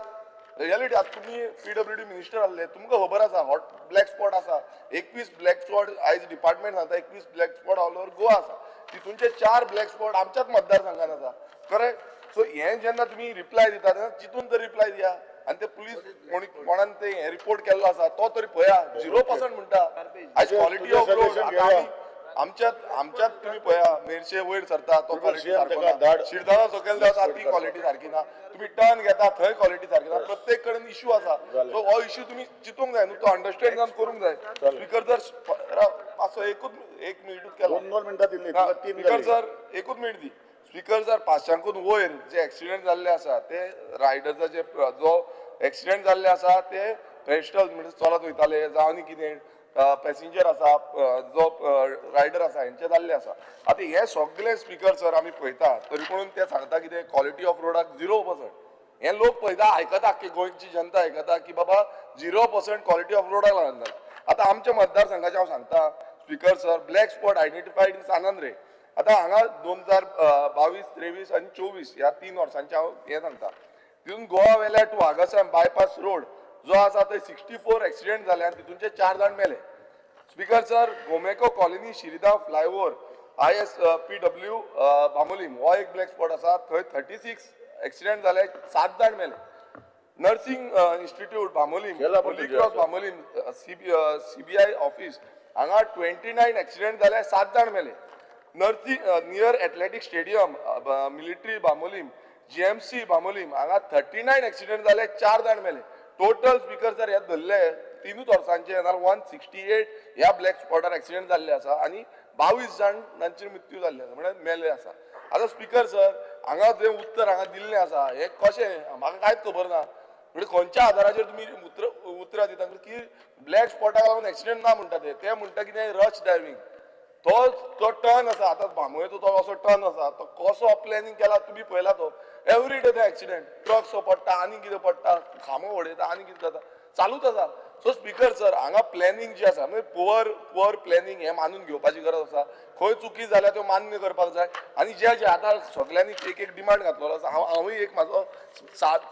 रियलिटी आतां तुमी PWD minister आहले, तुमकां खबर आसा हॉट ब्लॅक स्पॉट आसा. 21 ब्लॅक स्पॉट आयज डिपार्टमेंट सांगता, 21 black spot all over Goa आसा. तितूनचे 4 ब्लॅक स्पॉट आमच्याच मतदारसंघान आसा. करेक्ट. सो हें जेन्ना तुमी रिप्लाय दिता तेन्ना चिंतून तर रिप्लाय दिया. आनी ते पुलीस कोणान ते हे रिपोर्ट केल्लो आसा तो तरी पळया. 0% म्हणटा आयज क्वॉलिटी ऑफ रोड. आमच्यात तुमी पळया मेरशे वयर सरता तो क्वॉलिटी सारको ना, शिरदाना सकयल देंवता ती क्वॉलिटी सारकी ना, तुमी टर्न घेता थंय क्वॉलिटी सारकी ना. प्रत्येक कडेन इश्यू आसा. सो हो इश्यू तुमी चिंतूंक जाय न्हू, तो अंडरस्टँड जावन करूंक जाय. स्पीकर जर मातसो एकूच एक मिनिटूच केला, 2 मिनटां दिल्ली. स्पीकर सर एकूच मिनट दी. स्पीकर सर 500कून वयर जे एक्सिडेंट जाल्ले आसा ते रायडर्साचे जो एक्सिडेंट जाल्ले आसा ते पेस्टल म्हणजे चलत वयताले जावं न्ही कितें पॅसेंजर आसा जो रायडर आसा हेंचे जाल्ले आसा. आतां हे सगळे स्पीकर सर आमी पळयता तरी पूण ते सांगता कितें क्वॉलिटी ऑफ रोडाक 0%. हे लोक पळयता आयकता, आख्खी गोंयची जनता आयकता की बाबा 0% क्वॉलिटी ऑफ रोडाक लागून जाला. आतां आमच्या मतदारसंघाचें हांव सांगता speaker sir, black spot identified in San Andre. आतां हांगा 2022, 23 आनी 24 ह्या 3 वर्सांचें हांव हें सांगता. तितून गोवा वेल्या टू आगासाम बायपास रोड जो आसा थंय 64 एक्सिडेंट जाले आनी तितूनचे 4 जाण मेले. Speaker sir, Gomeco colony Shirdao flyover ISPW Bambolim हो एक ब्लॅक स्पॉट आसा, थंय 36 एक्सिडेंट जाले, 7 जाण मेले. Nursing institute Bambolim, Holy Cross Bambolim, CBI office हांगा 29 एक्सिडेंट जाले, 7 जाण मेले. Nursing near athletic stadium military Bambolim, GMC Bambolim हांगा 39 एक्सिडेंट जाले, 4 जाण मेले. टोटल स्पीकर सर हे धरले 3 वर्सांचे जाल्यार 168 ह्या ब्लॅक स्पॉटार एक्सिडेंट जाल्ले आसा आनी 22 जाणांचे मृत्यू जाल्ले आसा, म्हळ्यार मेल्ले आसा. आतां स्पीकर सर हांगा जें उत्तर हांगा दिल्लें आसा हें कशें म्हाका कांयच खबर ना. म्हणजे खंयच्या आदाराचेर तुमी उतरां दिता की ब्लॅक स्पॉटाक लागून एक्सिडेंट ना म्हणटा ते ते म्हणटा कितें रश ड्रायव्हींग. तो टर्न आसा आतां बांबोळेचो तो असो टर्न आसा तो कसो प्लॅनिंग केला तुमी पळयला. तो एवरी डे ते एक्सिडेंट, ट्रक्स पडटा आनी कितें पडटा, खांबो उडयता आनी कितें जाता, चालूच आसा. सो स्पीकर सर हांगा प्लॅनिंग जी आसा म्हणजे पुअर प्लॅनिंग हें मानून घेवपाची गरज आसा. खंय चुकी जाल्या त्यो मान्य करपाक जाय. आनी जे जे आतां सगल्यांनी एक एक डिमांड घातलेलो आसा, हांवूय एक म्हाजो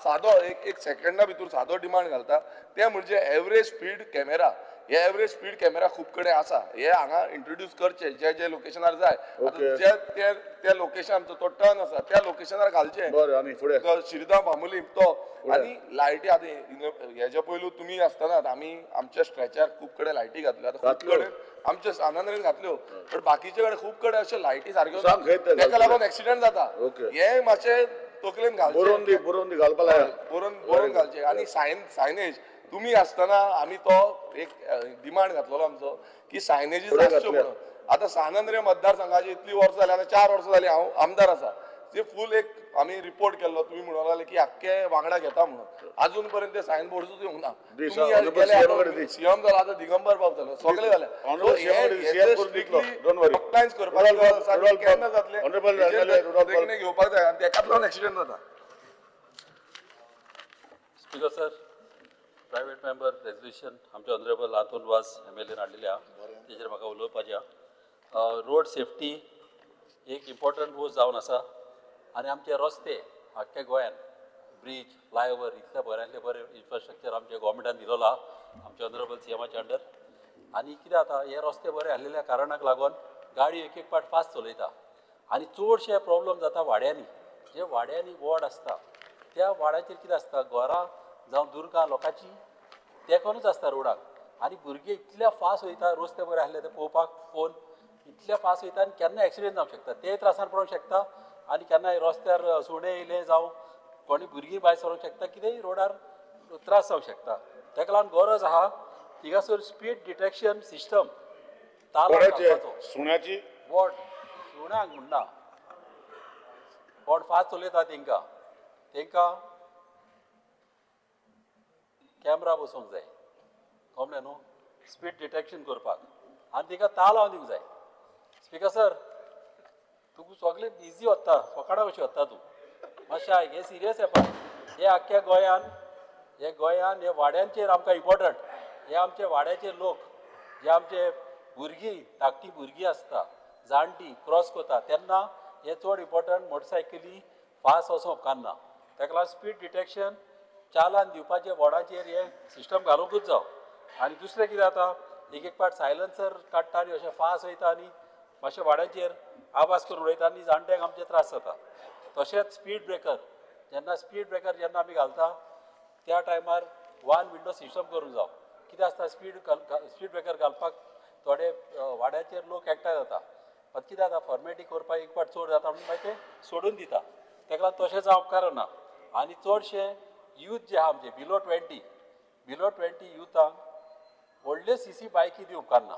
सादो एक सेकंडा भितर सादो डिमांड घालता, तें म्हणजे एवरेज स्पीड कॅमेरा. हे एवरेज स्पीड कॅमेरा खूब कडेन आसा, हे हांगा इंट्रोड्यूस करचे जे जे लोकेशनार जाय. जे त्या लोकेशन तो टर्न आसा त्या लोकेशनार घालचे. शिरदांव बांबोलीम तो आनी लायटी. आतां हेज्या पयलू तुमी आसतना आमी आमच्या स्ट्रेचार खूब कडेन लायटी घातल्यो, आतां खूब कडेन आमच्या सानांद्रेन घातल्यो, पण बाकीचे कडेन खूब कडेन अशे लायटी सारक्यो ताका लागून एक्सिडंट जाता. हे मातशें तकलेन घालचें, बरोवन घालचें. आनी सायनेज तुमी आसतना आमी तो एक डिमांड घातलेलो आमचो की सायनेजीस आसच्यो म्हणून. आतां सानंद्रे मतदारसंघाची इतली वर्सां जाली, आतां 4 वर्सां जाली हांव आमदार आसा, ते फूल एक आमी रिपोर्ट केल्लो, तुमी म्हणूंक लागले की आख्खे वांगडा घेता म्हणून, अजून पर्यंत ते सायन बोर्डूच येवंक ना. सीएम जालो, आतां दिगंबर बाब जालो, सगळे जाले. कंप्लायन्स करपाची गरज आसा, केन्ना जातलें घेवपाक जाय आनी तेकाच लागून एक्सिडंट जाता. Speaker sir, private member resolution आमचे ऑनरेबल आंतोन वास MLA हाडलेले आहा, तेजेर म्हाका उलोवपाचें आहा. रोड सेफ्टी एक इम्पॉर्टंट वस्त जावन आसा आनी आमचे रस्ते आख्ख्या गोंयान ब्रीज, फ्लायओवर इतले बऱ्यांतले बरें इन्फ्रास्ट्रक्चर आमच्या गोवोरमेंटान दिलेलो आहा आमच्या ऑनरेबल CMच्या अंडर. आनी कितें जाता, हे रस्ते बरे आसलेल्या कारणाक लागून गाडी एक एक पाट फास्ट चलयता आनी चडशे प्रॉब्लम जाता वाड्यांनी. जे वाड्यांनी वॉर्ड आसता त्या वाड्याचेर कितें आसता, घरां जावं दुर्गां लोकांची तेकोनूच आसता रोडाक आनी भुरगे इतले फास्ट वयता, रस्ते बरे आसले ते पळोवपाक फोन इतले फास्ट वयता आनी केन्ना एक्सिडेंट जावंक शकता, ते त्रासान पडोंक शकता आनी केन्नाय रस्त्यार सुणें येयलें जावं कोणी भुरगीं भायर सरोंक शकता, कितेंय रोडार त्रास जावंक शकता. ताका लागून गरज आहा थिंगासर स्पीड डिटेक्शन सिस्टम सुण्याची वॉट सुण्यांक म्हणना, कोण फास्ट चलयता तेंकां तेंकां कॅमरा बसोवंक जाय, कळ्ळें न्हू, स्पीड डिटेक्शन करपाक आनी तेका ताल लावन दिवंक जाय. स्पीकर सर, तुका सगळें इजी वता, फकाणां कशी वता तूं, मातशें आयक, हें सिरियस येपा. हे आख्ख्या गोंयान, हे गोंयान हे वाड्यांचेर आमकां इम्पॉर्टंट, हे आमचे वाड्याचे लोक जे आमचे भुरगीं धाकटी भुरगीं आसता, जाणटी क्रॉस करता तेन्ना हे चड इम्पॉर्टंट मोटरसायकली फास्ट वचोंक उपकारना. ताका लागून स्पीड डिटेक्शन चालान दिवपाचें वॉर्डाचेर हें सिस्टम घालूंकूच जाव. आनी दुसरें कितें जाता, एक एक पाट सायलन्सर काडटा आनी अशें फास्ट वयता आनी मातशें वाड्याचेर आवाज करून उडयता आनी जाणट्यांक आमचे त्रास जाता. तशेंच स्पीड ब्रेकर, जेन्ना स्पीड ब्रेकर जेन्ना आमी घालता त्या टायमार वन विंडो सिस्टम करूंक जाव. कितें आसता, स्पीड ब्रेकर घालपाक थोडे वाड्याचेर लोक एकठांय जाता, मात कितें जाता फॉर्मेलिटी करपाक एक पाट चड जाता म्हणून मागीर ते सोडून दिता. ताका लागून तशें जावप कारण ना. आनी चडशे यूथ जे आहा आमचे बिलो 20 युथांक व्हडल्यो सीसी बायकी दिवंक उपकारना.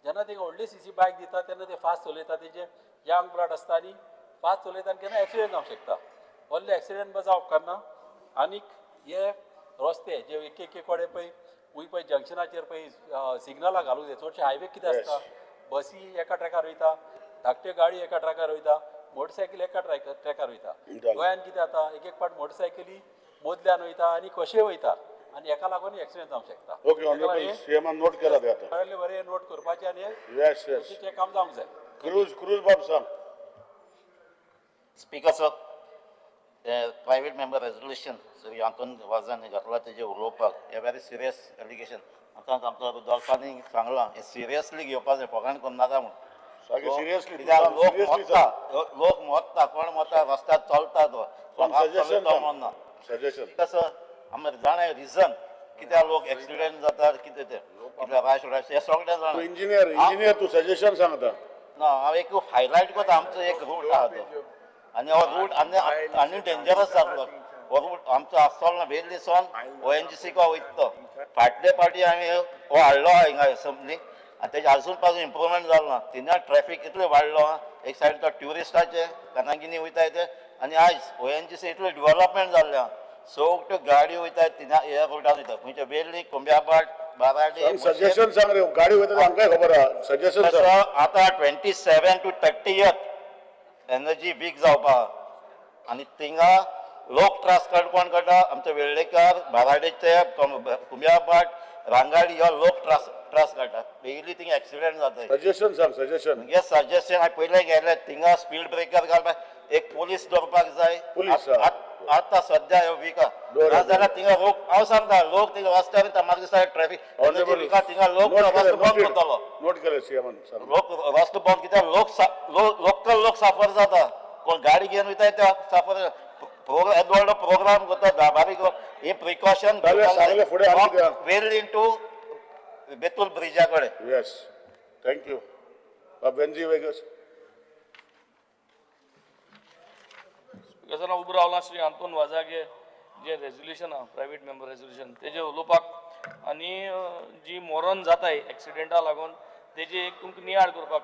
जेन्ना तांकां व्हडली सीसी बायक दिता तेन्ना ते फास्ट चलयता, तेजे यंग ब्लड आसता आनी फास्ट चलयता आनी केन्ना एक्सिडेंट जावंक शकता. व्हडले एक्सिडेंट जावप उपकारना. आनीक हे रस्ते जे एक एक कडेन पळय वय पळय जंक्शनाचेर पळय सिग्नलां घालूंक जाय. चडशे हायवे कितें आसता, बसी एका ट्रॅकार वयता, धाकट्यो गाडी एका ट्रॅकार वयता, मोटरसायकल एका ट्रॅकार वयता. गोंयांत कितें जाता, एक एक पाट मोटरसायकली मदल्यान वयता आनी कशेय वयता आनी हेका लागून एक्सिडेंट जावंक शकता. ओके ऑनरेबल सीएमान नोट केला ते आतां. बरें बरें नोट करपाचें आनी येस येस तें काम जावंक जाय. क्रूज क्रूज बाब सांग. Speaker sir, private member resolution Shri Anton वाजान घातला तेजेर उलोवपाक हें व्हेरी सिरियस एलिगेशन. आतां आमचो रुदोल्फानी सांगलां हें सिरियसली घेवपाक जाय, फोगान करूं नाका म्हूण. सिरियसली लोक मोत्ता, लोक मोत्ता, कोण मोत्ता रस्त्यार चलता तो सजेशन सजेशन कसं आमी जाणा रिजन कित्याक लोक एक्सिडेंट जाता, कितें तें कित्याक राश राश हें सगळें जाणा. इंजिनियर इंजिनियर तूं सजेशन सांगता ना, हांव एक हायलायट करता आमचो एक रूट आहा तो, आनी हो रूट आनी आनी डेंजरस जातलो हो रूट आमचो आसतलो ना. वेल्ली सावन ONGC को वयता तो फाटले फावटी हांवें हो हाडलो हिंगा एसेंब्ली आनी तेजे आजून पासून इम्प्रुवमेंट जालो ना. थिंगा ट्रॅफीक इतलें वाडलो, एक सायड तो ट्युरिस्टाचे कानागिनी वयताय ते, आनी आयज ONGC इतलें डिवलपमेंट जाल्लें आहा, सगळ्यो गाडयो वयता थिंगा ह्या रुटान वयता, खंयच्या वेर्ली, कोंब्याभाट, बाराडी. सजेशन सांग रे, गाडी वयता आमकांय खबर आहा. सजेशन सांग. आतां 27 to 30 energy week जावपा आनी थिंगा लोक त्रास कोण काडटा, आमचे वेर्लेकार, बाराडेचे, कुंब्याभाट, रांगाडी ह्यो लोक त्रास त्रास काडटा. डेली थिंगा एक्सिडेंट जाता. सजेशन सांग. सजेशन हे सजेशन हांवें पयलें गेलें, थिंगा स्पीड ब्रेकर घालपाक एक पोलीस दवरपाक जाय. आतां सद्या ह्यो विका नाजाल्यार थिंगा लोक, हांव सांगता लोक थिंगा रस्त्यार वयता, म्हाका दिसता ट्रॅफीक विका थिंगा लोक रस्तो बंद करतलो. नोट केलें सीएमान. लोक रस्तो बंद कित्याक लोक लोकल लोक साफर जाता, कोण गाडी घेवन वयता ते साफर. येदो व्हडलो प्रोग्राम करता बारीक ही प्रिकॉशन वेर्ली टू बेतूल ब्रिजा कडेन. येस, thank you. Venzy Vegas. Speaker उबो रावला श्री आंतोन वाजागे जे रेजोल्युशन आहा प्रायवेट मेंबर रेजोल्युशन तेजे उलोवपाक आनी जी मरण जाताय एक्सिडेंटा लागून तेजे एक तुमकां नियाळ करपाक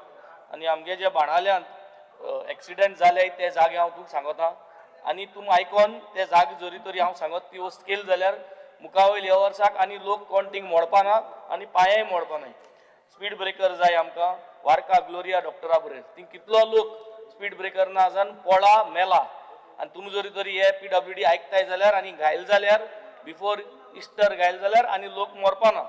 आनी आमगे जे बाणाल्यांत एक्सिडेंट जाले ते जागे हांव तुमकां सांगता आनी तुम आयकोन ते जागे जरी तरी हांव सांगत ती वस्त केली जाल्यार मुखा वयल्या ह्या वर्साक आनी लोक कोण थिंग मोडपा ना आनी पांयय मोडपा न्हय. स्पीड ब्रेकर जाय आमकां. वारका ग्लोरिया डॉक्टरा बरें थिंग कितलो लोक स्पीड ब्रेकर ना जावन पोळा मेला आनी तुमी जरी तरी हे PWD आयकताय जाल्यार आनी घायल जाल्यार बिफोर इस्टर घायल जाल्यार आनी लोक मरपा ना.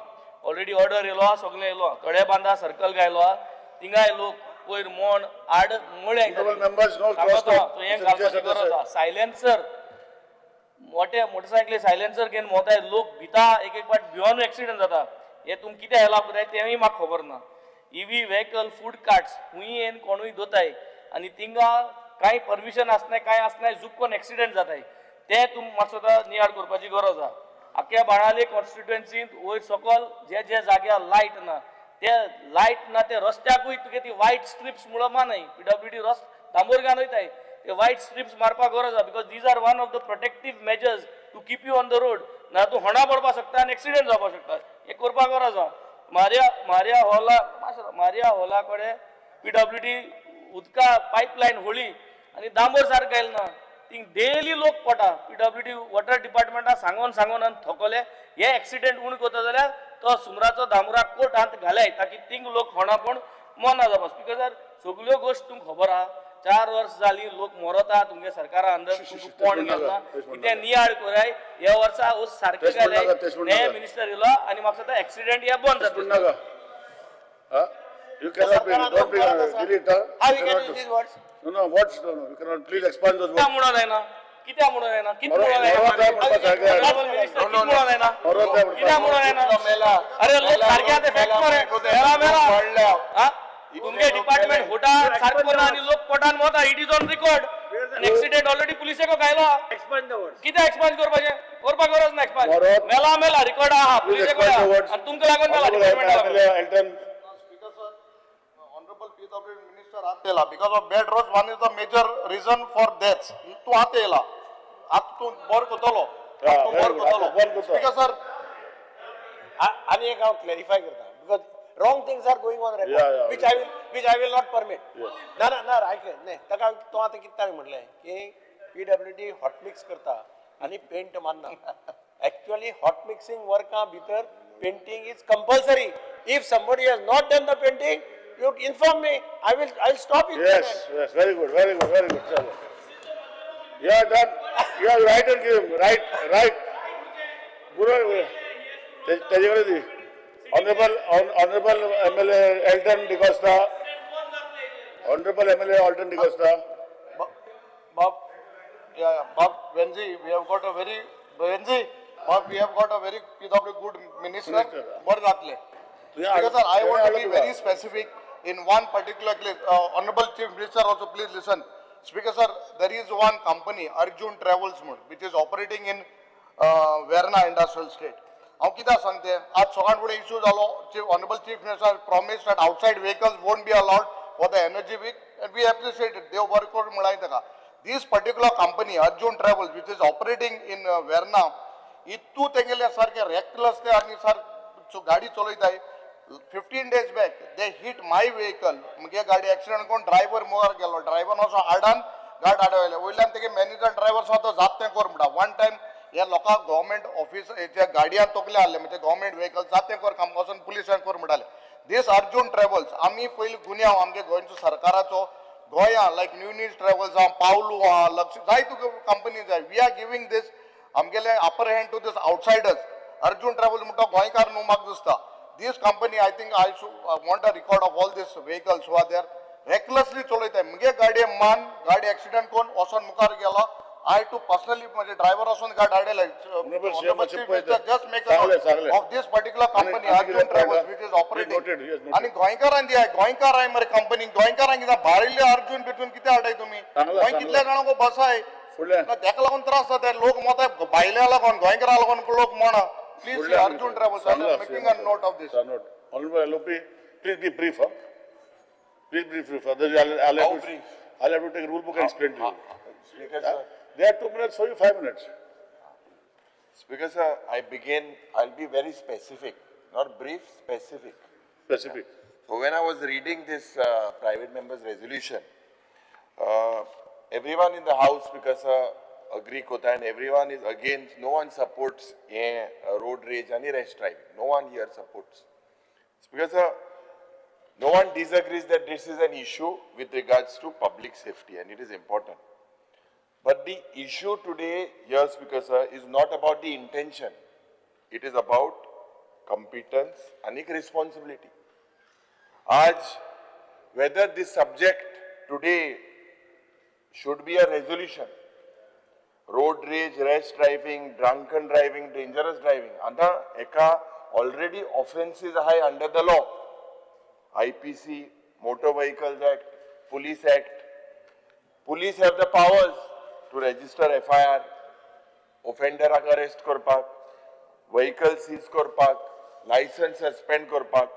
ऑलरेडी ऑर्डर येयलो आहा, सगळें येयलो आहा, तळेबांदा सर्कल घायलो आहा, थिंगाय लोक पयर मोण आड मुळे हें घालपाची गरज आहा. सायलेन्सर मोठे मोटरसायकली सायलेन्सर घेवन भोंवताय लोक भिता, एक एक फावट भिवनूय एक्सिडेंट जाता. हें तुमकां कितें हेल्प करताय तेंवूय म्हाका खबर ना. EV vehicle food carts खूंय येवन कोणूय दोताय आनी थिंगा कांय परमिशन आसनाय कांय आसनाय जुक्कोन एक्सिडेंट जाताय ते तुम मातसो आतां नियाळ करपाची गरज आहा. आख्या बाणावले कॉन्स्टिट्युएन्सींत वयर सकल जे जे जाग्यार लायट ना ते लायट ना ते रस्त्याकूय तुगे ती वायट स्ट्रिप्स म्हणून मानय PWD रस्तो दांबोरगान वयताय ते वायट स्ट्रिप्स मारपाक गरज आहा because these are one of the protective measures to keep you on the road. ना तूं होणा पडपाक शकता आनी एक्सिडेंट जावपाक शकता. हें करपाक गरज आहा. मारिया मारिया हॉला मारिया हॉला कडेन PWD उदका पायपलायन होळी आनी दांबोर सारको घायल ना, थिंग डेली लोक पडटा. PWD water डिपार्टमेंटा सांगोन सांगोन आनी थकले. हे एक्सिडेंट उण करता जाल्यार तो सुमराचो दामोरा कोट हात घालाय ताकी थिंग लोक होणा पण मना जावपा. स्पीकर सर सगल्यो गोश्ट तुमकां खबर आहा. 4 वर्स जाली लोक मरता तुमगे सरकारा अंदर तुमकां कोण गेला कितें नियाळ कराय. ह्या वर्सा हो सारकें घालाय हे मिनिस्टर येयलो आनी म्हाका दिसता एक्सिडेंट हे बंद जातले. You cannot bring, don't bring, delete, huh? How you can use these words? No, no, words, no, no, you cannot, please expand those words. म्हणून जायना. कित्याक म्हणून जायना? कित म्हणून जायना? कित म्हणून जायना? कित्याक म्हणून जायना? अरे लोक सारखे आतां फॅक्ट मरे, मेला मेला. तुमगे डिपार्टमेंट होटा सारको ना आनी लोक पोटान वता. It is on record. Accident already पुलिसेको घायलो. कितें एक्सपंज करपाचें? करपाक गरज ना एक्सपंज. मेला मेला, रिकॉर्ड आहा पुलिसेको आनी तुमकां लागून मेला, डिपार्टमेंटा लागून. Honorable PW Minister आत येयला because of bad roads, one is the major reason for deaths. तूं आत येयला, आतां तूं बरो करतलो, तूं बरो करतलो. स्पीकर सर, आनी एक हांव क्लॅरिफाय करता because wrong things are going on record, which I will not permit. ना ना ना, आयक न्ही, ताका तो आतां कितें ताणें म्हणलें की पीडब्ल्यूडी हॉट मिक्स करता आनी पेंट मारना. एक्चुअली हॉट मिक्सिंग वर्कां भितर painting is compulsory. If somebody has not done the painting, you inform me, I will stop it. Yes, very good, very good, very good. Chalo. You are done. You are right and give him. Right, right. बरोबर, त्याच्याकडे दी. Honorable MLA Elton D'Costa. Honorable MLA Elton D'Costa. Bob, yeah, Bob Venzi, we have got a very, Venzi, Bob, we have got a very PW good minister. Minister. बरें जातलें. Because sir, I want to be very specific in one particular case. Honorable Chief Minister also, please listen. Speaker sir, there is one company, Arjun Travels म्हूण, which is operating in Verna Industrial State. हांव कित्याक सांगते, आज सगळ्यां फुडें issue जालो. Chief Honorable Chief Minister promise that outside vehicles won't be allowed for the energy week and we appreciate it. देव बरें करूं म्हळां ताका. This particular company, Arjun Travels, which is operating in Verna, इतू तेंगेले सारखे रेकलेस ते आनी सारके गाडी चलयताय. 15 days back they hit my vehicle. मुगे गाडी एक्सिडंट करून ड्रायव्हर मुखार गेलो. ड्रायव्हर असो आडान गाड आडवले. वयल्यान तेगे मॅनेजर ड्रायव्हर स्वता जात तें कर म्हणटा. वन टायम ह्या लोकांक गव्हर्मेंट ऑफिस हेच्या गाडयान तकले आहले, म्हणजे गव्हर्मेंट व्हेकल जात तें कर, काम वचून पुलिसान कर म्हणटाले. दीस अर्जून ट्रॅव्हल्स, आमी पयलीं गुन्यांव आमगे गोंयचो सरकाराचो गोंया लायक न्यू न्यूज ट्रॅव्हल्स आहा, पावलू आहा, लक्ष जायत्यो कंपनी जाय. We are giving this आमगेले upper hand to this outsiders. Arjun travels म्हणटा गोंयकार न्हू म्हाका दिसता. This company, I think I want a record of all this vehicles who are there recklessly चलयताय. मुगे गाडये मान गाडी एक्सिडंट करून वचोन मुखार गेलो. I to personally म्हणजे ड्रायव्हर वचून गाडी हाडले. Just make of this particular company, Arjun Travels, which is operating. आनी गोंयकारान दी गोंयकार आहे मरे कंपनी. गोंयकारांक कित्याक भायले अर्जून बिर्जून कितें हाडाय तुमी? गोंय कितल्या जाणांक बसाय तेका लागून त्रास जाता. लोक मोताय भायल्या लागून, गोंयकारां लागून लोक मोणा. Please, Arjun Travels, making a note of this. Honorable LOP, please be brief, huh? Please be brief. Otherwise, I'll How have to, brief? I'll have to take rule book and explain to you. Speaker sir. There are 2 minutes for you, 5 minutes. Speaker sir, I begin, I'll be very specific, not brief, specific. Specific. So when I was reading this private members resolution, everyone in the house, because agree kota and everyone is against, no one supports a road rage and rash driving. No one here supports. Because no one disagrees that this is an issue with regards to public safety and it is important. But the issue today here, Speaker sir, is not about the intention. It is about competence and responsibility. आज, whether this subject today should be a resolution, road rage, rash driving, drunken driving, dangerous driving, आता एका already offences आहे under the law. IPC, Motor Vehicles Act, Police Act. Police have the powers to register FIR, offenderक arrest करपाक, vehicle seize करपाक, license suspend करपाक.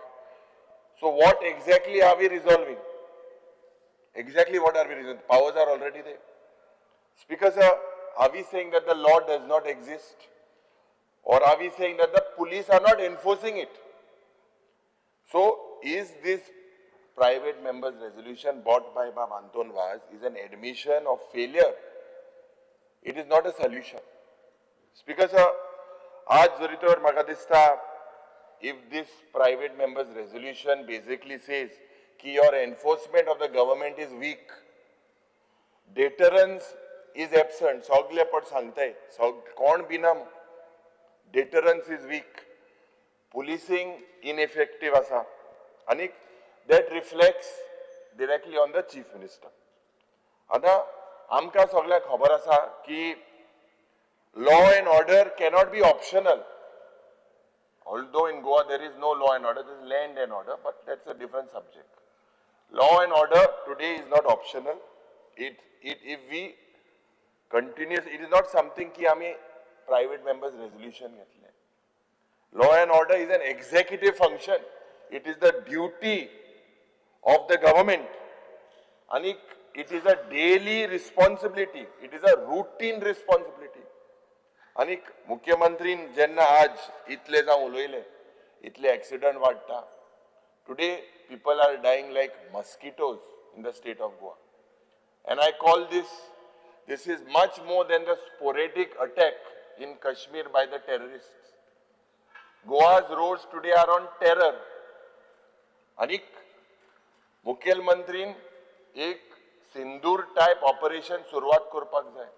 So what exactly are we resolving? Exactly what are we resolving? Powers are already there. Speaker sir, are we saying that the law does not exist? Or are we saying that the police are not enforcing it? So is this private members resolution brought by Bab Anton Vaz is an admission of failure? It is not a solution. Speaker sir, आज जरी तर म्हाका दिसता, if this private members resolution basically says की your enforcement of the government is weak, deterrence is absent, सगळे पट सांगताय, कोण बिना, deterrence is weak, policing ineffective आसा आनी that reflects directly on the Chief Minister. आतां आमकां सगळ्यांक खबर आसा की law and order cannot be optional. Although in Goa there is no law and order, there is land and order, but that's a different subject. Law and order today is not optional. It if we continuous, it is not something की आमी private members resolution घेतले. Law and order is an executive function. It is the duty of the government. आणि it is a daily responsibility. It is a routine responsibility. आणि मुख्यमंत्रीन जेन्ना आज इतले जावं उलयले, इतले एक्सिडंट वाडटा. Today people are dying like mosquitoes in the state of Goa, and I call this is much more than the sporadic attack in Kashmir by the terrorist. Goa's roads today are on terror. आणि मुखेलमंत्रीन एक सिंदूर type operation सुरवात करपाक जाय,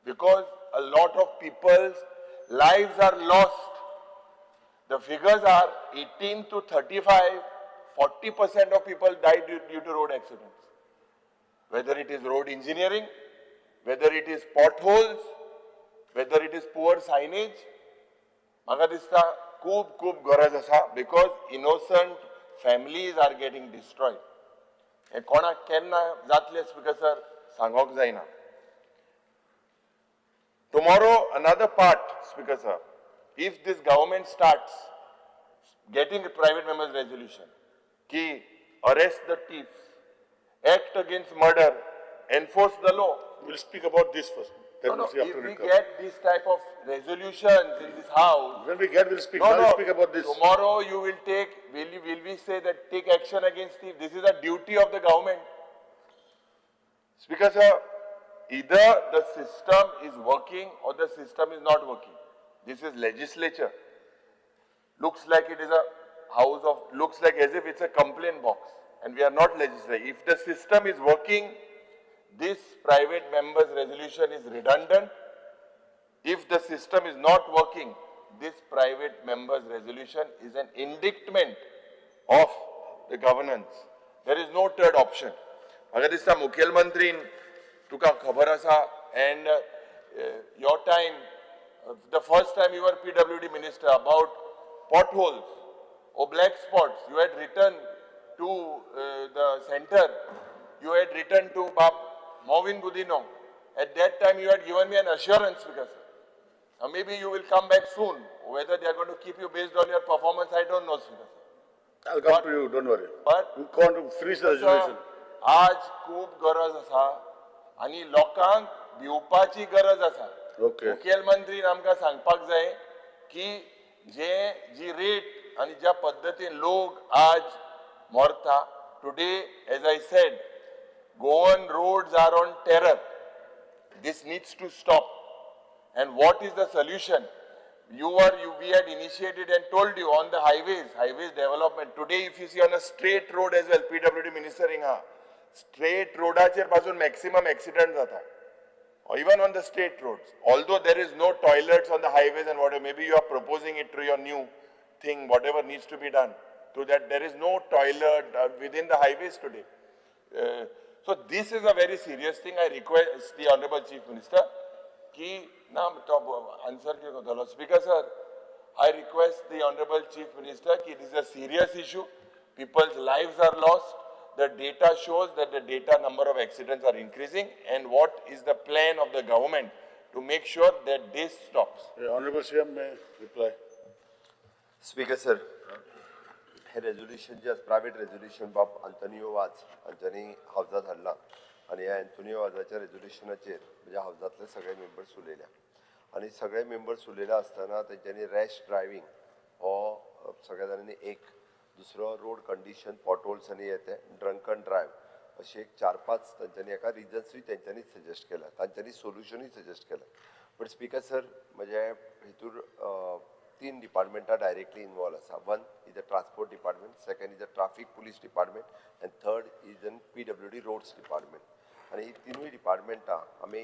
because a lot of people's lives are lost. The figures are 18 to 35, 40% of people die due to road accidents. Whether it is road engineering, whether it is potholes, whether it is poor signage, म्हाका दिसता खूब खूब गरज आसा, because innocent families are getting destroyed. हें कोणाक केन्ना जातलें, स्पीकर सर, सांगोंक जायना. Tomorrow, another part, Speaker sir, if this government starts getting a private members resolution, ki arrest the thieves, act against murder, enforce the law. We'll speak about this first. Then No, we'll no, see after if we it comes. Get this type of resolutions in this house. When we get, we'll speak. No, Now no. we'll speak about this. Tomorrow you will take, will we say that take action against thief? This is a duty of the government. Speaker sir, either the system is working or the system is not working. This is legislature. Looks like it is a house of, looks like as if it's a complaint box, and we are not legislating. If the system is working, this private members resolution is redundant. If the system is not working, this private members resolution is an indictment of the governance. There is no third option. म्हाका दिसता मुखेलमंत्रीन तुका खबर आसा, and your time, the first time you were PWD minister, about potholes or black spots, you had written to the center, you had written to Bab Mauvin Godinho. At that time you had given me an assurance, because now maybe you will come back soon. Whether they are going to keep you based on your performance, I don't know, Speaker. I'll come to you, don't worry. But we want to finish the resolution. आज खूब गरज आसा आनी लोकांक भिवपाची गरज आसा. Okay. मुखेलमंत्रीन आमकां सांगपाक जाय की जे जी रेट आनी ज्या पद्दतीन लोक आज मरता. Today, as I said, Goan roads are on terror. This needs to stop. And what is the solution? We had initiated and told you on the highways development. Today, if you see on a straight road as well, PWD minister hinga, straight roadacher pasun maximum accident jata. Or even on the straight roads. Although there is no toilets on the highways and whatever, maybe you are proposing it through your new thing, whatever needs to be done. To that, there is no toilet within the highways today. So this is a very serious thing. I request the Honorable Chief Minister ki na answer ke kodalo. Speaker sir, I request the Honorable Chief Minister ki this is a serious issue. People's lives are lost. The data shows that the data number of accidents are increasing, and what is the plan of the government to make sure that this stops? Yeah, Honorable CM may reply. Speaker sir, hey resolution J private resolution बाब आंतोनियो वाज हांच्यांनी हावजात हाडलां आनी ह्या Antonio वाजाच्या रेजोल्युशनाचेर म्हणजे हावजांतले सगळे members उलयल्या आनी सगळे members उलयले आसतना तेंच्यांनी रॅश ड्रायव्हींग हो सगळ्या जाणांनी एक, दुसरो रोड कंडिशन पॉटहोल्स आनी हे ते ड्रंकन ड्रायव्ह अशे एक 4-5 तांच्यांनी एका रिजन्सूय तेंच्यांनी सजेस्ट केला, तांच्यांनी सोल्युशनूय सजेस्ट केलां. बट स्पीकर सर, म्हजे हितूर 3 डिपार्टमेंटां डायरेक्टली इनवॉल्व आसा. 1 is the transport department, 2nd is the traffic police department and 3rd is an PWD roads department. आनी ही तिनूय डिपार्टमेंटां आमी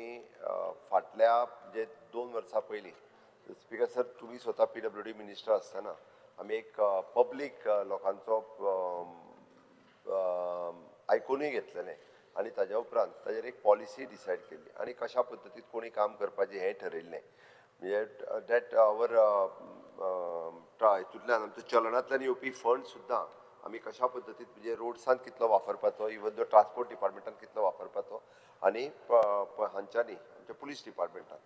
फाटल्या जे 2 वर्सां पयलीं, स्पीकर सर तुमी स्वता PWD minister आसतना आमी एक पब्लीक लोकांचो आयकुनूय घेतलेलें आनी ताज्या उपरांत ताजेर एक पॉलिसी डिसायड केल्ली आनी कशा पद्दतीन कोणी काम करपाचें हें ठरयल्लें. म्हणजे that our हितूंतल्यान आमच्या चलनांतल्यान येवपी फंड सुद्दां आमी कशा पद्दतीन म्हणजे रोड्सान कितलो वापरपाचो, इवन दो ट्रान्सपोर्ट डिपार्टमेंटान कितलो वापरपाचो आनी हांच्यांनी आमच्या पुलीस डिपार्टमेंटान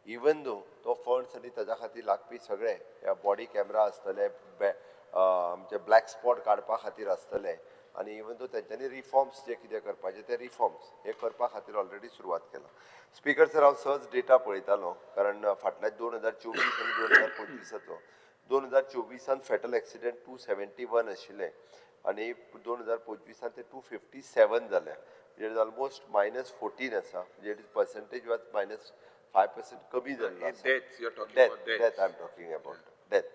इवन दो तो फंड्स आनी ताज्या खातीर लागपी सगळे बॉडी कॅमरा आसतले, आमचे ब्लॅक स्पॉट काडपा खातीर आसतले आनी इवन दो तेंच्यांनी रिफॉर्म्स जे कितें करपाचे ते रिफॉर्म्स हे करपा खातीर ऑलरेडी सुरवात केला. स्पीकर सर, हांव सहज डेटा पळयतालो कारण फाटल्या 2024 आनी 2025 2024 फेटल एक्सिडेंट 271 आशिल्ले आनी 2025 ते 257 जाले. It is almost -14 आसा, म्हणजे it is percentage was -5% कमी जाल्लो. Death I am talking about death.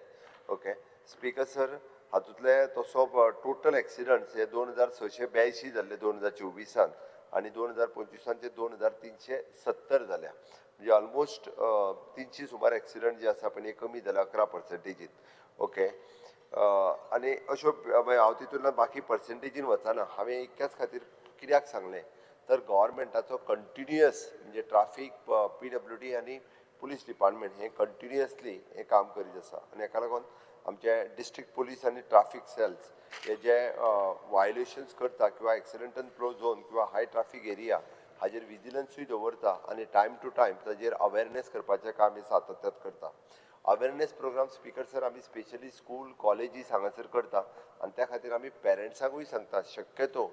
Okay speaker sir, हातूंतले तसो टोटल एक्सिडंट्स हे 2682 जाल्ले 2024 आनी 2025 ते 2370 जाल्या, म्हणजे ऑलमोस्ट 300 सुमार एक्सिडंट जे आसा पळय हे कमी जाले 11%. ओके, आनी अश्यो हांव तितूंतल्यान बाकी पर्संटेजीन वचना. हांवें इतक्याच खातीर कित्याक सांगलें तर गव्हर्मेंटाचो कंटिन्युअस म्हणजे ट्राफीक PWD आनी पुलीस डिपार्टमेंट हें कंटिन्युअसली हें काम करीत आसा आनी हेका लागून आमचे डिस्ट्रिक्ट पुलीस आनी ट्राफीक सेल्स हे जे वायलेशन्स करता किंवा एक्सिडेंटल प्रो झोन किंवा हाय ट्राफीक एरिया हाजेर विजिलन्सूय दवरता आनी टायम टू टायम ताजेर अवेरनेस करपाचें काम हे सातत्यात करता. अवेरनेस प्रोग्राम स्पीकर सर आमी स्पेशली स्कूल कॉलेजीस हांगासर करता आनी त्या खातीर आमी पेरंट्सांकूय सांगता शक्यतो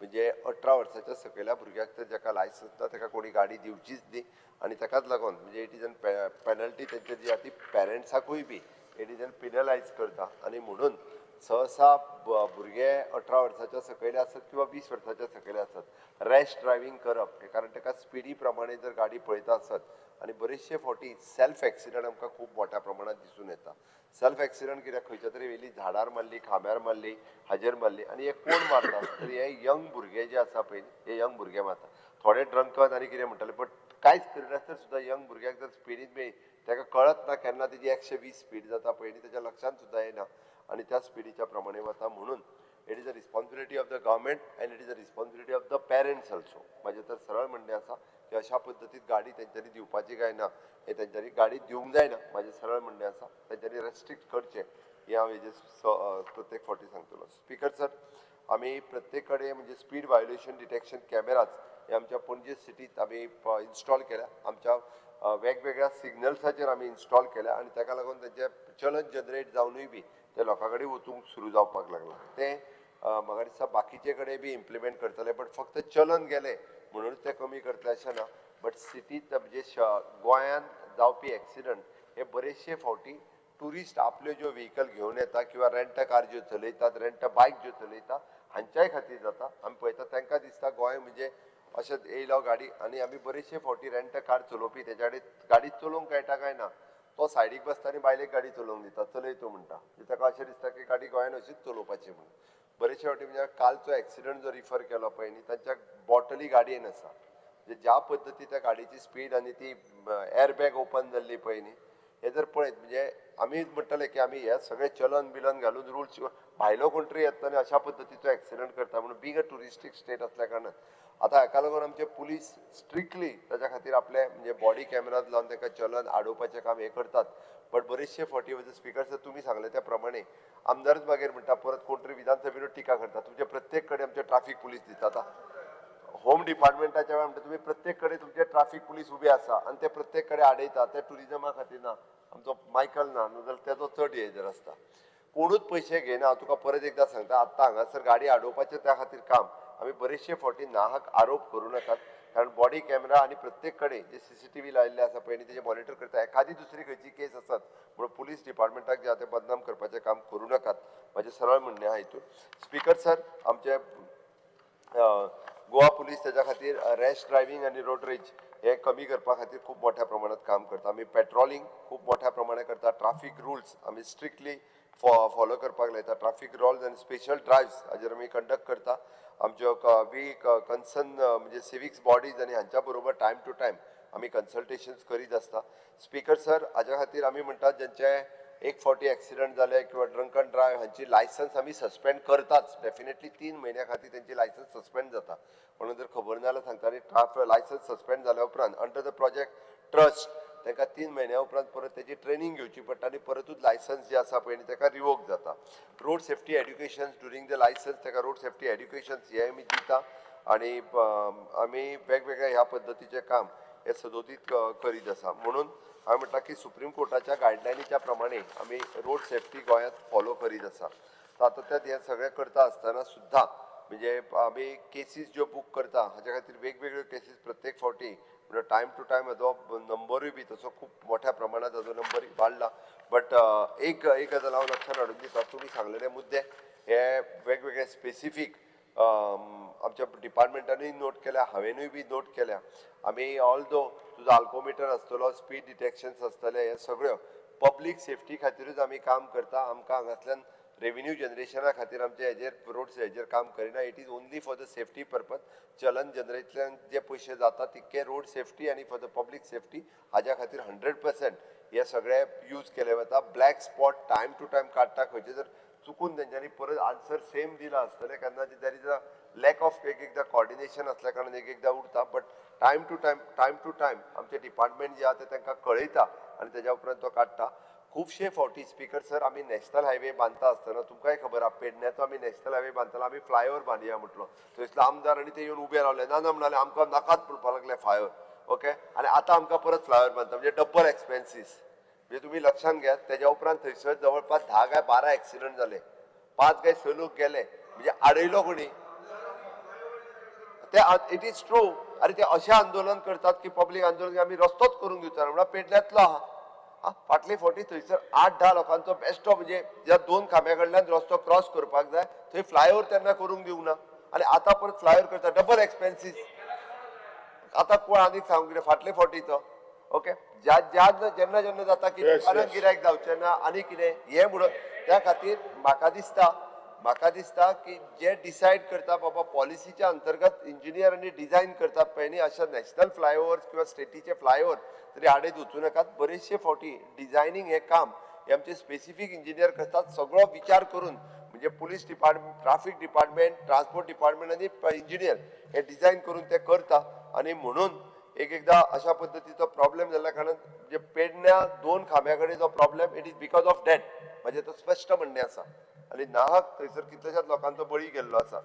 म्हणजे 18 वर्साच्या सकयल्या भुरग्याक तर जाका लायसन्स ना ताका कोणी गाडी दिवचीच न्ही आनी ताकाच लागून म्हणजे it is an penalty तेंचेर जी आसा ती पेरंट्साकूय बी it is an पिनलायज करता आनी म्हणून सहसा भुरगे 18 वर्साच्या सकयले आसत किंवा 20 वर्साच्या सकयले आसत रॅश ड्रायव्हींग करप हे कारण ताका स्पिडी प्रमाणे जर गाडी पळयता आसत आनी बरेचशे फावटी सेल्फ एक्सिडंट आमकां खूब मोठ्या प्रमाणात दिसून येता. सेल्फ एक्सिडंट कित्याक खंयच्या तरी वेली झाडार मारली, खांब्यार मारली, हाजेर मारली आनी हे कोण मारता तर हे यंग भुरगे जे आसा पळय हे यंग भुरगे मारता. थोडे ड्रंकन आनी कितें म्हणटाले बट कांयच करिनासतना सुद्दां यंग भुरग्याक जर स्पिडीन मेळ्ळी ताका कळत ना केन्ना तेजी 120 स्पीड जाता पळय न्ही तेच्या लक्षांत सुद्दां येना आनी त्या स्पिडीच्या प्रमाणे वता. म्हणून it is a responsibility of the government and it is a responsibility of the parents also. म्हाजें तर सरळ म्हणणें आसा की अशा पद्दतीन गाडी तेंच्यांनी दिवपाची काय ना हे तेंच्यांनी गाडी दिवंक जायना. म्हाजें सरळ म्हणणें आसा तेंच्यांनी रेस्ट्रिक्ट करचें हें हांव हेजेर प्रत्येक फावटी सांगतलो. स्पीकर सर, आमी प्रत्येक कडेन म्हणजे स्पीड वायोलेशन डिटेक्शन कॅमेराज हे आमच्या पणजे सिटींत आमी इन्स्टॉल केल्या, आमच्या वेगवेगळ्या सिग्नल्साचेर आमी इन्स्टॉल केल्या आनी ताका लागून तेंचें चलन जनरेट जावनूय बी ते लोकां कडेन वचूंक सुरू जावपाक लागलां. तें म्हाका दिसता बाकीचे कडेन बी इम्प्लिमेंट करतले बट फक्त चलन गेलें म्हणूनच तें कमी करतले अशें ना. बट सिटींत म्हणजे गोंयांत जावपी एक्सिडंट हे बरेचशे फावटी ट्युरिस्ट आपल्यो ज्यो व्हेकल घेवन येता किंवा रेंट कार ज्यो चलयतात, रेंट बायक ज्यो चलयता हांच्याय खातीर जाता. आमी पळयता तांकां दिसता गोंय म्हणजे अशें येयलो गाडी आनी आमी बरेचशे फावटी रेंट कार चलोवपी तेच्या कडेन गाडी चलोवंक कळटा काय ना तो सायडीक बसता आनी बायलेक गाडी चलोवंक दिता, चलय तूं म्हणटा. म्हणजे ताका अशें दिसता की गाडी गोंयान अशीच चलोवपाची म्हणून. बरेचशे फावटी म्हणजे कालचो एक्सिडंट जो रिफर केलो पळय न्ही तांच्या बॉटली गाडयेन आसा, म्हणजे ज्या पद्दती त्या गाडयेची स्पीड आनी ती एअरबॅग ओपन जाल्ली पळय न्ही हे जर पळयत म्हणजे आमी म्हणटले की आमी हे सगळे चलन बिलन घालून रुल्स भायलो कोण तरी येता आनी अशा पद्दतीचो एक्सिडंट करता. म्हणून बींग अ ट्युरिस्टीक स्टेट आसल्या कारणान आतां हाका लागून आमचे पुलीस स्ट्रिक्टली ताच्या खातीर आपले म्हणजे बॉडी कॅमेराज लावन तांकां चलन आडोवपाचें काम हें करतात. बट बरेचशे फावटी म्हणजे स्पीकर सर तुमी सांगले त्या प्रमाणे आमदारच मागीर म्हणटा परत कोण तरी विधानसभेनूच टिका करता तुमचे प्रत्येक कडेन आमचे ट्राफीक पुलीस दिसता. आतां होम डिपार्टमेंटाच्या वेळार म्हणटा तुमी प्रत्येक कडेन तुमचे ट्राफीक पुलीस उबे आसा आनी ते प्रत्येक कडेन आडयता. ते ट्युरिजमा खातीर ना, आमचो मायकल ना जाल्यार तेजो चड हेजेर आसता. कोणूच पयशे घेयना. हांव तुका परत एकदां सांगता आत्तां हांगासर गाडी आडोवपाचें त्या खातीर काम आमी बरेचशे फावटी नाहक आरोप करूं नाकात कारण बॉडी कॅमेरा आनी प्रत्येक कडेन जे CCTV लायिल्ले आसा पळय न्ही तेजें मॉनिटर करता. एखादी दुसरी खंयची केस आसत म्हणून पुलीस डिपार्टमेंटाक जे आसा तें बदनाम करपाचें काम करूं नाकात. म्हाजें सरळ म्हणणें आहा हितून. स्पीकर सर, आमचे गोवा पुलीस तेज्या खातीर रॅश ड्रायव्हींग आनी रोड रेज हे कमी करपा खातीर खूब मोठ्या प्रमाणात काम करता. आमी पेट्रोलिंग खूब मोठ्या प्रमाणात करता. ट्राफीक रुल्स आमी स्ट्रिक्टली फॉलो करपाक लायता. ट्राफीक रुल्स आनी स्पेशल ड्रायव्स हाजेर आमी कंडक्ट करता. आमच्यो we concern म्हणजे सिविक्स बॉडीज आनी हांच्या बरोबर टायम टू टायम आमी कन्सल्टेशन्स करीत आसता. स्पीकर सर, हाज्या खातीर आमी म्हणटात ज्यांचे एक फावटी एक्सिडंट जाले किंवा ड्रंकन ड्रायव्ह हांची लायसन्स आमी सस्पेंड करताच. डेफिनेटली 3 म्हयन्या खातीर तेंची लायसन्स सस्पेंड जाता. म्हणून जर खबर ना जाल्यार सांगता. आनी ट्राफिक लायसन्स सस्पेंड जाल्या उपरांत अंडर the project trust तांकां 3 म्हयन्या उपरांत परत तेजी ट्रेनींग घेवची पडटा आनी परतूच लायसन्स जे आसा पळय न्ही ताका रिवोक जाता. Road safety educations during the licence ताका रोड सेफ्टी एड्युकेशन्स हे आमी दिता आनी आमी वेगवेगळ्या ह्या पद्दतीचें काम हे सदोदीत करीत आसा. म्हणून हांवें म्हणटा की सुप्रीम कोर्टाच्या गायडलायनीच्या प्रमाणे आमी रोड सेफ्टी गोंयांत फॉलो करीत आसा. तातूंतल्यान हें सगळें करता आसतना सुद्दां म्हणजे आमी केसीस ज्यो बूक करता हाच्या खातीर वेगवेगळ्यो केसीस प्रत्येक फावटी म्हणजे टायम टू टायम हाजो नंबरूय बी तसो खूब मोठ्या प्रमाणात हाजो नंबर वाडला. बट एक एक गजाल हांव लक्षात हाडून दिता, तुमी सांगलेले मुद्दे हे वेगवेगळे स्पेसिफीक आमच्या डिपार्टमेंटानूय नोट केल्या, हांवेनूय बी नोट केल्या. आमी ऑल्दो तुजो आल्कोमिटर आसतलो, स्पीड डिटेक्शन्स आसतले, हे सगळ्यो पब्लीक सेफ्टी खातीरूच आमी काम करता. आमकां हांगांतल्यान रेवेन्यू जनरेशना खातीर आमचे हेजेर रोड्स हेजेर काम करिना. It is only for the safety purpose. चलन जनरेतल्यान जे पयशे जाता तितके रोड सेफ्टी आनी फॉर the public safety हाज्या खातीर 100% हे सगळे यूज केले वता. Black spot time to time काडटा. खंयचे जर चुकून तेंच्यांनी परत आन्सर सेम दिला आसतलें केन्ना there is a lack of एक एकदां कॉर्डिनेशन आसल्या कारणान एक एकदां उरता. But time to time time to time आमचें डिपार्टमेंट जें आसा तें तांकां कळयता आनी तेज्या उपरांत तो काडटा. खुबशे फावटी स्पीकर सर आमी नॅशनल हायवे बांदता आसतना तुमकांय खबर आसा पेडण्याचो आमी नॅशनल हायवे बांदतालो, आमी फ्लायओवर बांदया म्हटलो. थंयसलो आमदार आनी ते येवन उबे रावले, ना ना म्हणाले आमकां नाकात म्हणपाक लागले फ्लायओवर. ओके, आनी आतां आमकां परत फ्लायओवर बांदता म्हणजे डब्बल एक्सपेन्सीस. म्हणजे तुमी लक्षांत घेयात तेज्या उपरांत थंयसर जवळपास 10 काय 12 एक्सिडंट जाले, 5 काय 6 लोक गेले. म्हणजे आडयलो कोणी ते. It is true. आनी ते अशें आंदोलन करतात की पब्लीक आंदोलन की आमी रस्तोच करूंक दिवचो ना म्हणल्यार पेडण्यांतलो आहा. फाटले फावटी थंयसर 8-10 लोकांचो बेश्टो म्हणजे ज्या 2 खांब्या कडल्यान रस्तो क्रॉस करपाक जाय थंय फ्लायओवर तेन्ना करूंक दिवंक ना आनी आतां परत फ्लायओवर करता, डबल एक्सपेन्सीस. आतां कोण आनीक सांगूंक कितें फाटले फावटीचो. ओके, ज्या ज्या जेन्ना जेन्ना जाता की दुकानाक गिरायक जावचें ना आनी कितें हें म्हणून त्या खातीर म्हाका दिसता की जे डिसायड करता बाबा पॉलिसीच्या अंतर्गत इंजिनियर आनी डिझायन करतात पळय न्ही अशा नॅशनल फ्लायओवर्स किंवा स्टेटीचे फ्लायओवर तरी आडयत वचूं नाकात. बरेचशे फावटी डिझायनींग हें काम हे आमचे स्पेसिफीक इंजिनियर करतात, सगळो विचार करून. म्हणजे police department, traffic department, transport department आनी इंजिनियर हे डिझायन करून ते करता. आनी म्हणून एक एकदां अशा पद्दतीचो प्रॉब्लेम जाल्ल्या कारणान जे पेडण्या 2 खांब्या कडेन जो problem it is because of that, म्हजें तो स्पश्ट म्हणणें आसा. आनी नाहक थंयसर कितल्याशाच लोकांचो बळी गेल्लो आसा.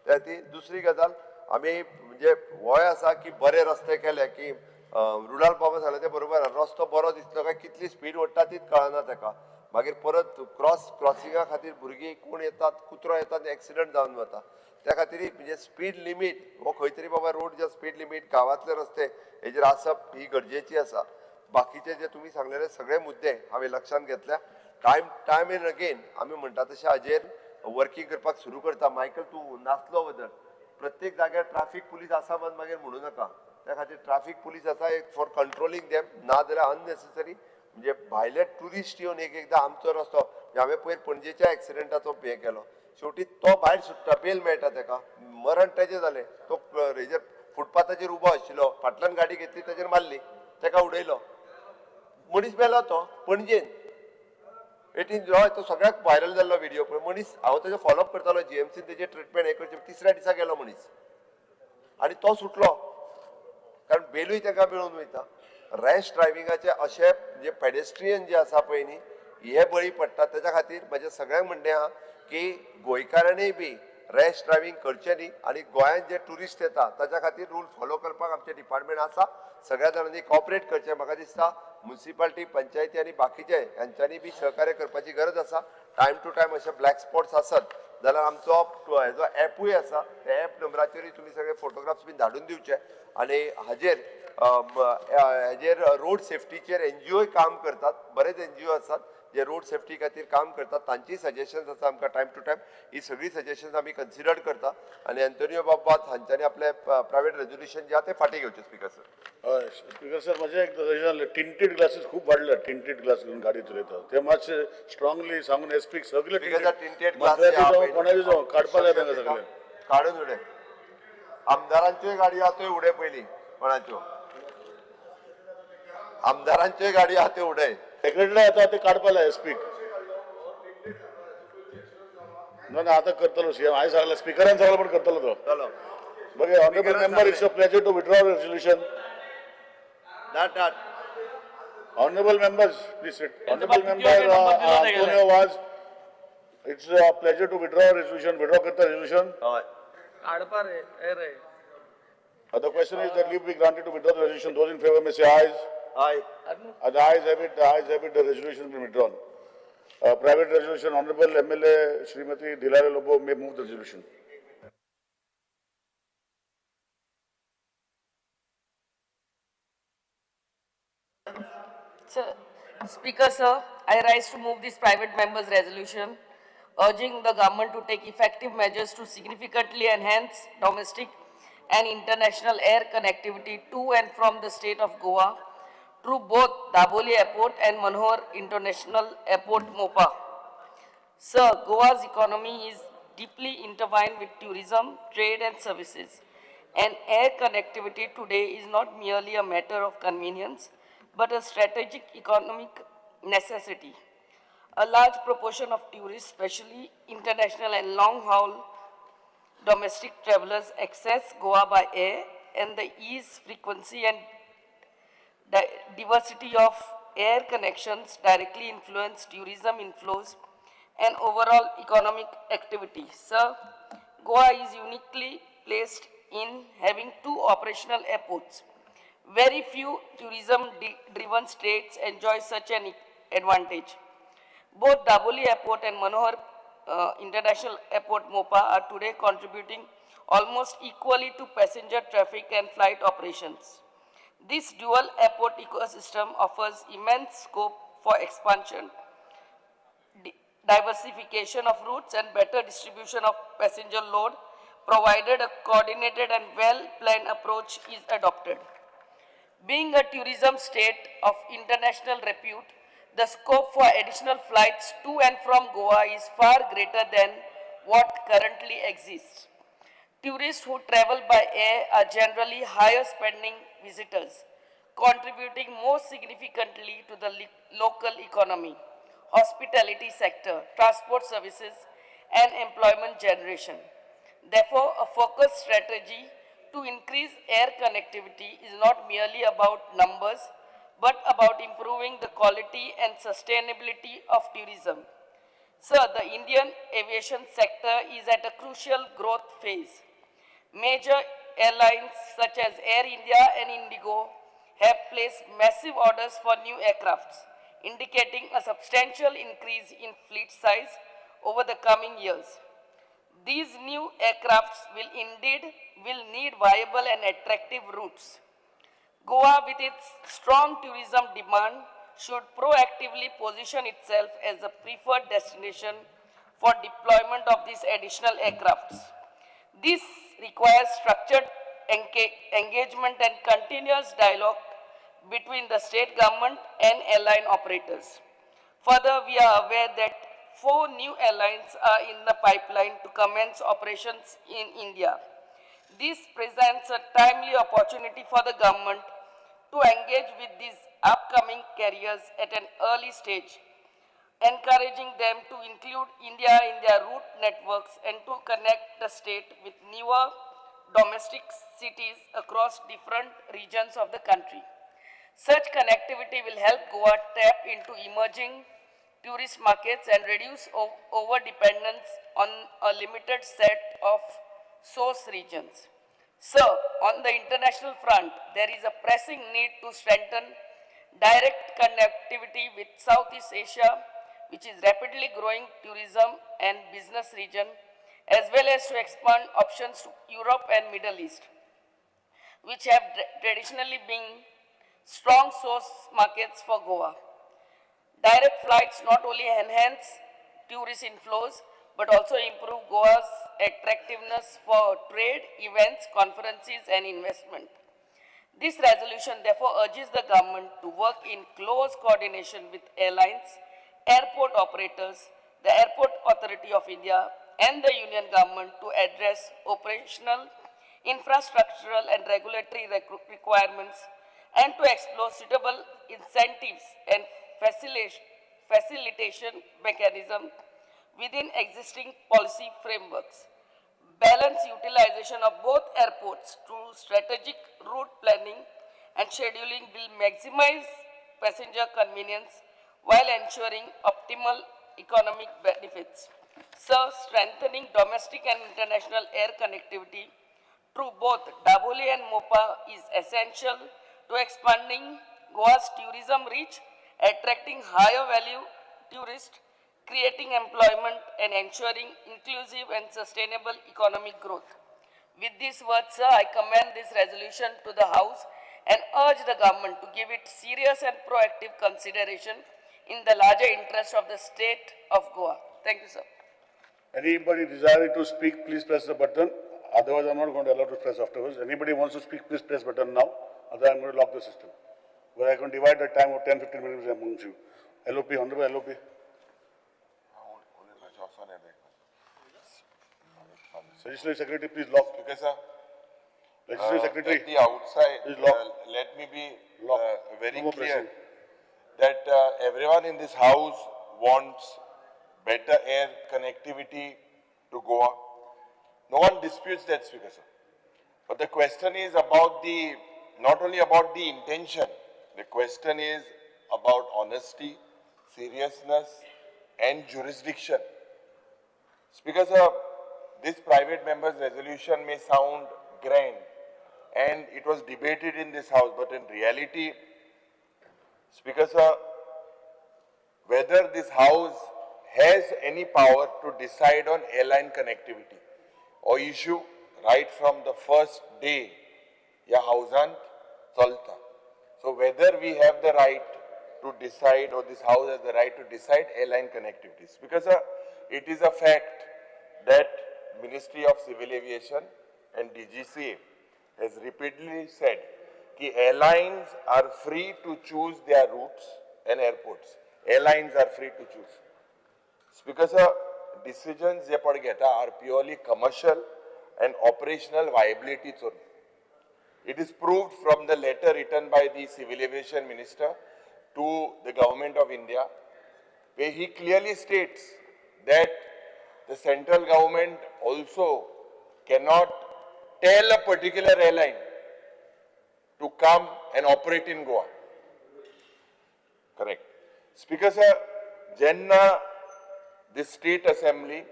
त्या खातीर दुसरी गजाल आमी म्हणजे होय आसा की बरे रस्ते केले की रुडाल बाबा सांगलें तें बरोबर, रस्तो बरो दिसलो काय कितली स्पीड ओडटा तीच कळना ताका. मागीर परत क्रॉसिंगा खातीर भुरगीं कोण येतात, कुत्रो येतात, एक्सिडंट जावन वता. त्या खातीर म्हणजे स्पीड लिमीट हो खंय तरी बाबा रोड जे स्पीड लिमीट गांवांतले रस्ते हेजेर आसप ही गरजेची आसा. बाकीचे जे तुमी सांगलेले सगळे मुद्दे हांवें लक्षांत घेतल्या. टायम एंड अगेन आमी म्हणटा तशें हाजेर वर्किंग करपाक सुरू करता. मायकल तूं नासलो बदल प्रत्येक जाग्यार ट्राफीक पुलीस आसा म्हण मागीर म्हणू नाका. त्या खातीर ट्राफीक पुलीस आसा एक फॉर कंट्रोलिंग देम, ना जाल्यार अननेसेसरी म्हणजे भायले ट्युरिस्ट येवन एक एकदां आमचो रस्तो. हांवें पयर पणजेच्या एक्सिडंटाचो हें केलो, शेवटी तो भायर सुट्टा, बेल मेळटा ताका, मरण तेजें जालें. तो हेजेर फुटपाथाचेर उबो आशिल्लो, फाटल्यान गाडी घेतली ताजेर मारली, ताका उडयलो, मनीस मेलो तो पणजेन. 18 हय तो सगळ्याक व्हायरल जाल्लो व्हिडिओ पळय. मनीस हांव तेजो फॉलोअप करतालो, जीएमसीन तेजें ट्रिटमेंट हें करचें, तिसऱ्या दिसा गेलो मनीस आनी तो सुटलो, कारण बेलूय ताका मेळून वयता. रॅश ड्रायव्हिंगाचे अशे जे पेडेस्ट्रियन जे आसा पळय न्ही हे बळी पडटा. तेज्या खातीर म्हजें सगळ्यांक म्हणणें आहा की गोंयकारांनीय बी रॅश ड्रायव्हिंग करचें न्ही आनी गोंयांत जे ट्युरिस्ट येता ताच्या खातीर रूल फॉलो करपाक आमचें डिपार्टमेंट आसा. सगळ्या जाणांनी कॉपरेट करचें. म्हाका दिसता म्युनिसिपालिटी, पंचायती आनी बाकीचे ह्यांच्यांनी बी सहकार्य करपाची गरज आसा. टायम टू टायम अशे ब्लॅक स्पॉट्स आसत जाल्यार आमचो हेजो एपूय आसा, त्या एप नंबराचेरूय तुमी सगळे फोटोग्राफ्स बी धाडून दिवचे. आनी हाजेर हेजेर रोड सेफ्टीचेर एनजीओय काम करतात, बरेच एनजीओ आसात जे रोड सेफ्टी खातीर काम करतात, तांचीय सजेशन्स आसा आमकां टायम टू टायम. ही सगळीं सजेशन्स आमी कन्सिडर करता. आनी एंटोनियो बाब हांच्यांनी आपले प्रायवेट रेजोल्युशन जे आहा ते फाटीं घेवचें. स्पीकर सर, हय स्पीकर सर, म्हजें एक सजेशन आसलें, टिंटेड ग्लासीस खूब वाडल्या, टिंटेड ग्लास घेवन गाडी चलयतात ते मातशे स्ट्रांगली सांगून एसपीक सगळे टिंटेड ग्लास कोणाचे जावं काडपाक जाय तांकां सगळे काडून उडय. आमदारांच्योय गाडयो आहा त्यो उडय पयलीं, कोणाच्यो आमदारांच्योय गाडयो आहा त्यो उडय. सेक्रेटरी येता ते काडपा लाय एसपीक. ना ना, आतां करतलो सीएम. हांवें सांगलें, स्पिकरान सांगलें पण करतलो तो. बघे honourable member, it's a pleasure to withdraw resolution. धाड धाड. Honourable members, please sit. Honourable member Antonio Vaz, it's a pleasure to withdraw resolution. Withdraw करता रेजोल्युशन? हय. काडपा रे, ए रे. The question is that leave be granted to withdraw the resolution. Those in favor may say ayes. Aye. The ayes have it. The ayes have it. The resolution has been withdrawn. Private resolution. Honorable MLA Srimati Delilah Lobo may move the resolution. Sir, Speaker, sir, I rise to move this private members resolution urging the government to take effective measures to significantly enhance domestic and international air connectivity to and from the state of Goa through both Dabolim Airport and Manohar International Airport, Mopa. Sir, Goa's economy is deeply intertwined with tourism, trade and services, and air connectivity today is not merely a matter of convenience, but a strategic economic necessity. A large proportion of tourists, especially international and long-haul domestic travelers, access Goa by air, and the ease, frequency and diversity of air connections directly influence tourism inflows and overall economic activity. Sir, Goa is uniquely placed in having two operational airports. Very few tourism-driven states enjoy such an advantage. Both Dabolim Airport and Manohar International Airport Mopa are today contributing almost equally to passenger traffic and flight operations. This dual airport ecosystem offers immense scope for expansion, diversification of routes and better distribution of passenger load, provided a coordinated and well-planned approach is adopted. Being a tourism state of international repute, the scope for additional flights to and from Goa is far greater than what currently exists. Tourists who travel by air are generally higher spending visitors, contributing more significantly to the local economy, hospitality sector, transport services, and employment generation. Therefore, a focused strategy to increase air connectivity is not merely about numbers, but about improving the quality and sustainability of tourism. Sir, the Indian aviation sector is at a crucial growth phase. Major airlines such as Air India and Indigo have placed massive orders for new aircrafts, indicating a substantial increase in fleet size over the coming years. These new aircrafts will indeed need viable and attractive routes. Goa, with its strong tourism demand, should proactively position itself as a preferred destination for deployment of these additional aircrafts. This requires structured engagement and continuous dialogue between the state government and airline operators. Further, we are aware that 4 new airlines are in the pipeline to commence operations in India. This presents a timely opportunity for the government to engage with these upcoming carriers at an early stage, encouraging them to include India in their route networks and to connect the state with newer domestic cities across different regions of the country. Such connectivity will help Goa tap into emerging tourist markets and reduce over-dependence on a limited set of source regions. Sir, on the international front, there is a pressing need to strengthen direct connectivity with Southeast Asia, which is rapidly growing tourism and business region, as well as to expand options to Europe and Middle East, which have traditionally been strong source markets for Goa. Direct flights not only enhance tourist inflows, but also improve Goa's attractiveness for trade, events, conferences, and investment. This resolution therefore urges the government to work in close coordination with airlines, airport operators, the Airport Authority of India, and the Union government to address operational, infrastructural, and regulatory requirements, and to explore suitable incentives and facilitation mechanism within existing policy frameworks. Balance utilization of both airports through strategic route planning and scheduling will maximize passenger convenience while ensuring optimal economic benefits. Sir, strengthening domestic and international air connectivity through both Dabolim and Mopa is essential to expanding Goa's tourism reach, attracting higher value tourists, creating employment and ensuring inclusive and sustainable economic growth. With these words, sir, I commend this resolution to the House and urge the government to give it serious and proactive consideration in the larger interest of the state of Goa. Thank you, sir. Anybody desiring to speak, please press the button. Otherwise, I'm not going to allow to press afterwards. Anybody wants to speak, please press button now. Otherwise, I'm going to lock the system. Where I can divide the time of 10-15 minutes amongst you. LOP, Honorable LOP. Legislative Secretary, please lock. Okay, sir. Legislative Secretary, at the outside, please lock. Let me be very No more clear pressing. that everyone in this house wants better air connectivity to Goa. No one disputes that, Speaker, sir. But the question is about the, not only about the intention, the question is about honesty, seriousness, and jurisdiction. Speaker, sir, this private member's resolution may sound grand, and it was debated in this house, but in reality, Speaker, sir, whether this house has any power to decide on airline connectivity or issue right from the first day, ya housant chalta. So whether we have the right to decide, or this house has the right to decide airline connectivities, because it is a fact that Ministry of Civil Aviation and DGCA has repeatedly said that airlines are free to choose their routes and airports. Airlines are free to choose. Because decisions je pad geta are purely commercial and operational viability. It is proved from the letter written by the Civil Aviation Minister to the Government of India, where he clearly states that the central government also cannot tell a particular airline to come and operate in Goa. Correct. Speaker sir, Jenna, this state assembly,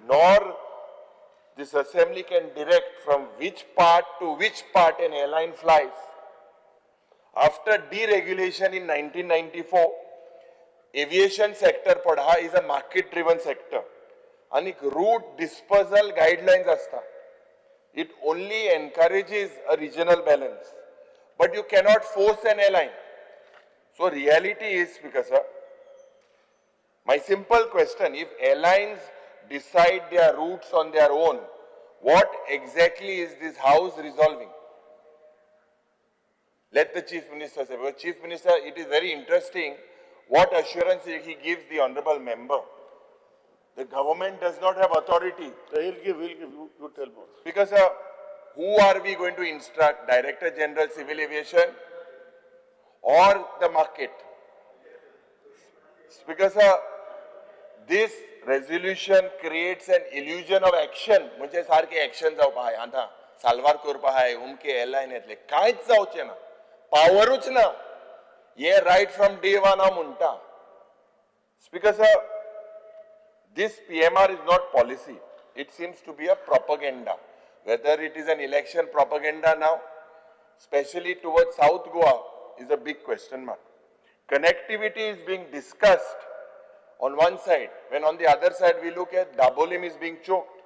nor this assembly can direct from which part to which part an airline flies. After deregulation in 1994, aviation sector padha is a market-driven sector. Anik route dispersal guidelines asta. It only encourages a regional balance. But you cannot force an airline. So reality is, Speaker sir, my simple question, if airlines decide their routes on their own, what exactly is this house resolving? Let the Chief Minister say. Because Chief Minister, it is very interesting what assurance he gives the honorable member. The government does not have authority. He'll give, you tell more. Because who are we going to instruct? Director General Civil Aviation or the market? Because this resolution creates an illusion of action. म्हणजे सारखे action जावपा आहाय आतां साल्वार करपा आहाय उमके airline येतले कांयच जावचें ना, पावरूच ना. हे रायट फ्रॉम डे वन हांव म्हणटा. Speaker sir, this PMR is not policy. It seems to be a propaganda. Whether it is an election propaganda now, especially towards South Goa, is a big question mark. Connectivity is being discussed on one side, when on the other side we look at Dabolim is being choked.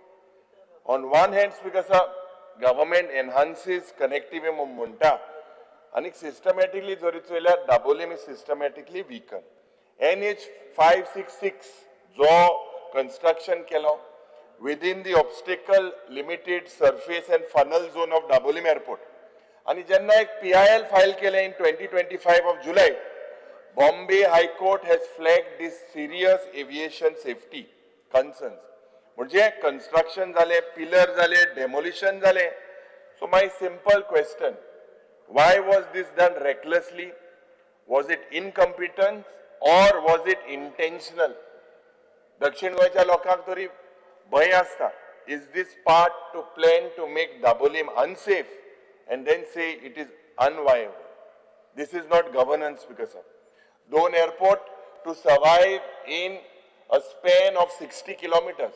On one hand, Speaker sir, government enhances connectivity munta, and systematically jori choyल्यार Dabolim is systematically weakened. NH 566 जो construction केलो within the obstacle limited surface and funnel zone of Dabolim airport. आणि जेन्ना एक PIL file केलें in 2025 of July, Bombay High Court has flagged this serious aviation safety concerns. म्हणजे construction जालें, pillar जाले, demolition जालें. So my simple question, why was this done recklessly? Was it incompetence or was it intentional? दक्षिण गोंयच्या लोकांक तरी भंय आसता. Is this part to plan to make Dabolim unsafe and then say it is unviable? This is not governance, Speaker sir. दोन airport to survive in a span of 60 kilometers.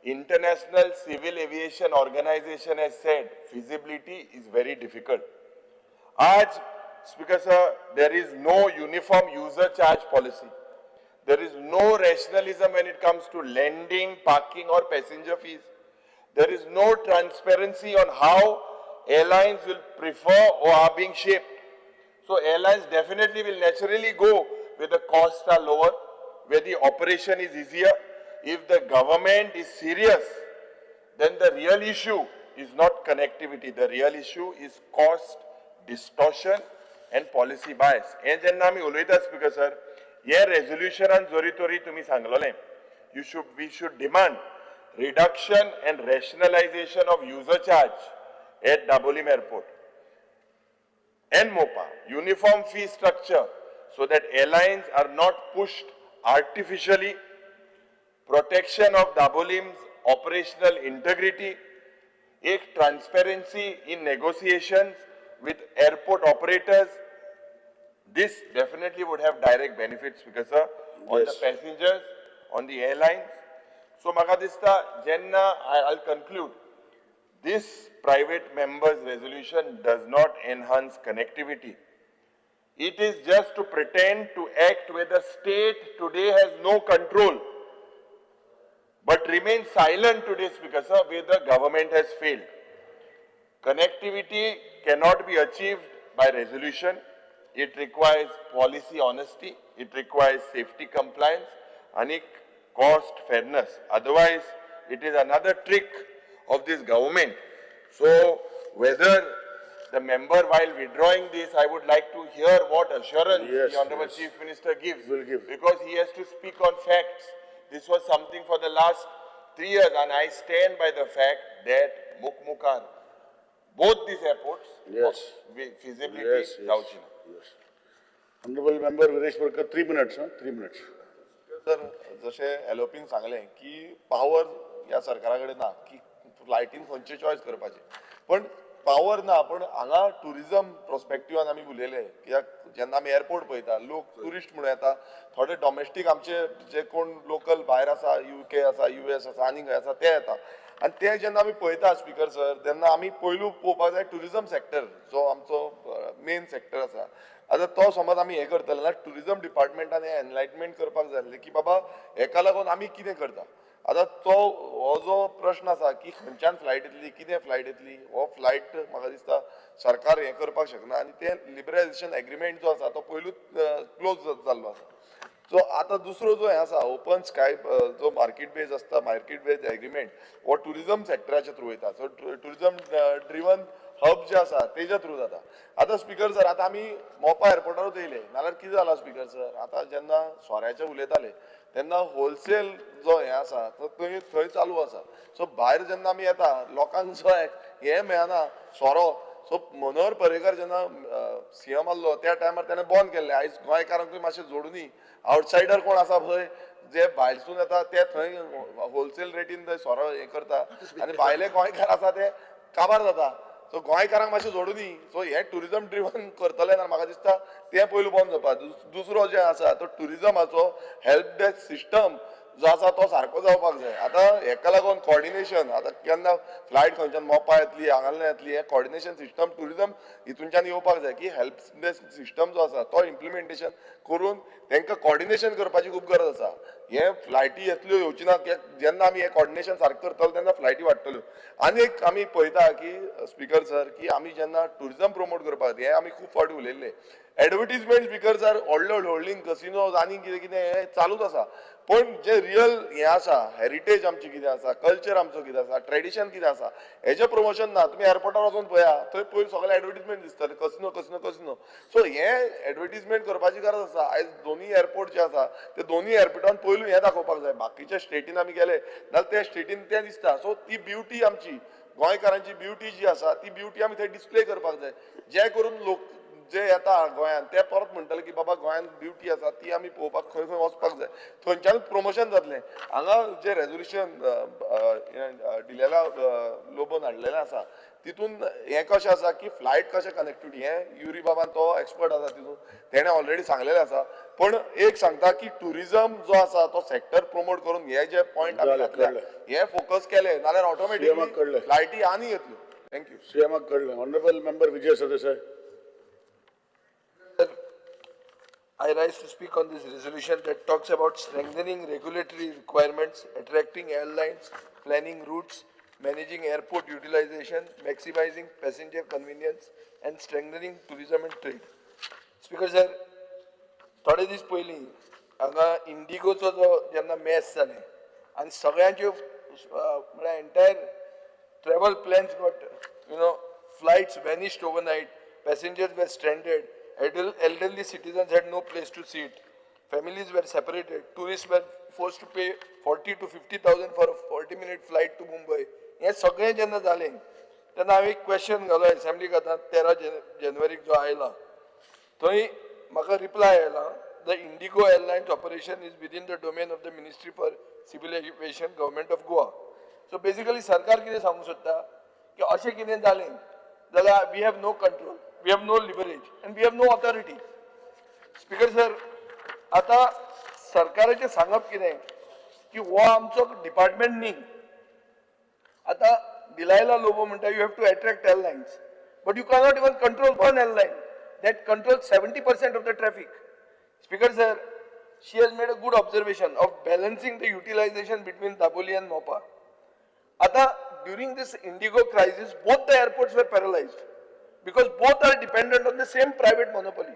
International Civil Aviation Organization has said feasibility is very difficult. Aaj, Speaker sir, there is no uniform user charge policy. There is no rationalism when it comes to landing, parking or passenger fees. There is no transparency on how airlines will prefer or are being shaped. So airlines definitely will naturally go where the costs are lower, where the operation is easier. If the government is serious, then the real issue is not connectivity. The real issue is cost distortion and policy bias. हे जेन्ना आमी उलयता speaker sir, हे रेजोल्युशनान जरी तरी तुमी सांगलोलें, we should demand reduction and rationalization of user charge at Dabolim Airport and Mopa, uniform fee structure so that airlines are not pushed artificially, protection of Dabolim's operational integrity, ek transparency in negotiations with airport operators. This definitely would have direct benefits, because sir, on the passengers, on the airlines. So maka dista jenna I'll conclude. This private members resolution does not enhance connectivity. It is just to pretend to act where the state today has no control, but remain silent today, Speaker sir, where the government has failed. Connectivity cannot be achieved by resolution. It requires policy honesty, it requires safety compliance and cost fairness. Otherwise, it is another trick of this government. So, whether the member, while withdrawing this, I would like to hear what assurance the Honorable Chief Minister gives. Will give. Because he has to speak on facts. This was something for the last 3 years, and I stand by the fact that Mukmukar, both these airports, feasibility, जावची ना. Yes. Honorable Member Viresh Borkar, 3 minutes, huh? 3 minutes. Sir, जशें एलोपीन सांगलें की power ह्या सरकारा कडेन ना की फ्लायटीन खंयचे चॉयस करपाचें, पण पावर ना, पण हांगा ट्युरिजम प्रोस्पेक्टिवान आमी उलयले कित्याक जेन्ना आमी एअरपोर्ट पळयता लोक ट्युरिस्ट म्हणून येता, थोडे डॉमेस्टीक आमचे जे कोण लोकल भायर आसा, युके आसा, युएस आसा, आनी खंय आसा ते येता, आनी ते जेन्ना आमी पळयता स्पीकर सर, तेन्ना आमी पयलू पळोवपाक जाय ट्युरिजम सेक्टर जो आमचो मेन सेक्टर आसा. आतां तो समज आमी हें करतले जाल्यार ट्युरिजम डिपार्टमेंटान हें एनलायटमेंट करपाक जाय आसलें की बाबा हेका लागून आमी कितें करता. आतां तो हो जो प्रश्न आसा की खंयच्यान फ्लायट येतली, कितें फ्लायट येतली, हो फ्लायट म्हाका दिसता सरकार हें करपाक शकना, आनी तें लिबरलायजेशन एग्रीमेंट जो आसा तो पयलूच क्लोज जाल्लो आसा. सो आतां दुसरो जो हें आसा ओपन स्काय जो मार्केट बेज आसता, मार्केट बेज एग्रीमेंट हो ट्युरिजम सेक्टराच्या थ्रू वयता. सो ट्युरिजम ड्रिवन हब जे आसा तेज्या थ्रू जाता. आतां स्पीकर सर, आतां आमी मोपा एअरपोर्टारूच येयले नाल्यार कितें जालां स्पीकर सर, आतां जेन्ना सोऱ्याचें उलयताले तेन्ना होलसेल जो हें आसा तो थंय थंय चालू आसा. सो भायर जेन्ना आमी येता लोकांक जो हें मेळना सोरो. सो मनोहर पर्रीकर जेन्ना सीएम आसलो त्या टायमार तेणें बंद केल्लें. आयज गोंयकारांकूय मातशें जोडुनी, आवटसायडर कोण आसा पळय जे भायरसून येता ते थंय होलसेल रेटीन थंय सोरो हें करता आनी भायले गोंयकार आसा ते काबार जाता. सो गोंयकारांक मातशें जोडुनी. सो हें ट्युरिजम ड्रिवन करतले जाल्यार म्हाका दिसता तें पयलू बंद जावपा. दुसरो जे आसा तो ट्युरिजमाचो हेल्प डेस्क सिस्टम जो आसा तो सारको जावपाक जाय. आतां हेका लागून कॉर्डिनेशन, आतां केन्ना फ्लायट खंयच्यान मोपा येतली, हांगांतल्यान येतली, हें कॉर्डिनेशन सिस्टम ट्युरिजम हितूनच्यान येवपाक जाय की हेल्प डेस्क सिस्टम जो आसा तो इम्प्लिमेंटेशन करून तांकां कॉर्डिनेशन करपाची खूब गरज आसा. हे फ्लायटी येतल्यो येवची ना, जेन्ना आमी हें कॉर्डिनेशन सारकें करतले तेन्ना फ्लायटी वाडटल्यो. आनी एक आमी पळयता की स्पीकर सर की आमी जेन्ना ट्युरिजम प्रमोट करपाक हें आमी खूब फावटी उलयल्ले, एडवर्टीजमेंट स्पीकर सर व्हडले व्हडले होल्डींग कसिनोज आनी कितें कितें हें चालूच आसा, पण जे रियल हें आसा हेरिटेज आमची कितें आसा, कल्चर आमचो कितें आसा, ट्रेडिशन कितें आसा, हेजें प्रमोशन ना. तुमी एअरपोर्टार वचून पळया थंय पयलीं सगळें एडवर्टीजमेंट दिसतलें, कसिनो कसिनो कसिनो. सो हें एडवर्टीजमेंट करपाची गरज आसा. आयज दोनूय एअरपोर्ट जे आसा ते दोनूय एअरपोर्टान पयलू हें दाखोवपाक जाय. बाकीच्या स्टेटीन आमी गेले जाल्यार त्या स्टेटीन तें दिसता. सो ती ब्युटी आमची गोंयकारांची ब्युटी जी आसा ती ब्युटी आमी थंय डिस्प्ले करपाक जाय, जे करून लोक जे येता गोंयांत ते परत म्हणटले की बाबा गोंयांत ब्युटी आसा ती आमी पळोवपाक खंय खंय वचपाक जाय, थंयच्यान प्रमोशन जातलें. हांगा जे रेजोल्युशन डिलेला लोबोन हाडलेलें आसा तितून हें कशें आसा की फ्लायट कशें कनेक्टिविटी, हें युरी बाबान तो एक्सपर्ट आसा तितून तेणें ऑलरेडी सांगलेलें आसा. पण एक सांगता की टुरिजम जो आसा तो सेक्टर प्रमोट करून हे जे पॉयंट आमी घातल्या हे फोकस केले नाल्यार ऑटोमॅटिकली फ्लायटी आनी येतल्यो. Thank you. सीएमाक कळ्ळें. Honourable member Vijay Sardesai. I rise to speak on this resolution that talks about strengthening regulatory requirements, attracting airlines, planning routes, managing airport utilization, maximizing passenger convenience, and strengthening tourism and trade. Speaker sir, थोडे दीस पयलीं हांगा इंडिगोचो जो जेन्ना mass जालें आनी सगळ्यांच्यो म्हळ्यार entire travel plans got, you know, flights vanished overnight, passengers were stranded, elderly citizens had no place to sit, families were separated, tourists were forced to pay 40 to 50,000 for a 40-minute flight to Mumbai. हें सगळें जेन्ना जालें तेन्ना हांवें एक question घालो एसेंब्लीक आतां 13 जानेवारीक जो आयला थंय म्हाका रिप्लाय आयला, the IndiGo airlines operation is within the domain of the ministry for civil aviation, government of Goa. So basically सरकार कितें सांगूंक सोदता की अशें कितें जालें जाल्यार we have no control, we have no leverage and we have no authority. Speaker sir, आतां सरकाराचें सांगप कितें की हो आमचो डिपार्टमेंट न्ही. आतां डिलायला लोबो म्हणटा you have to attract airlines, but you cannot even control one airline that control 70% of the traffic. Speaker sir, she has made a good observation of balancing the utilization between Dabolim and Mopa. आतां during this IndiGo crisis both the airports were paralysed because both are dependent on the same private monopoly.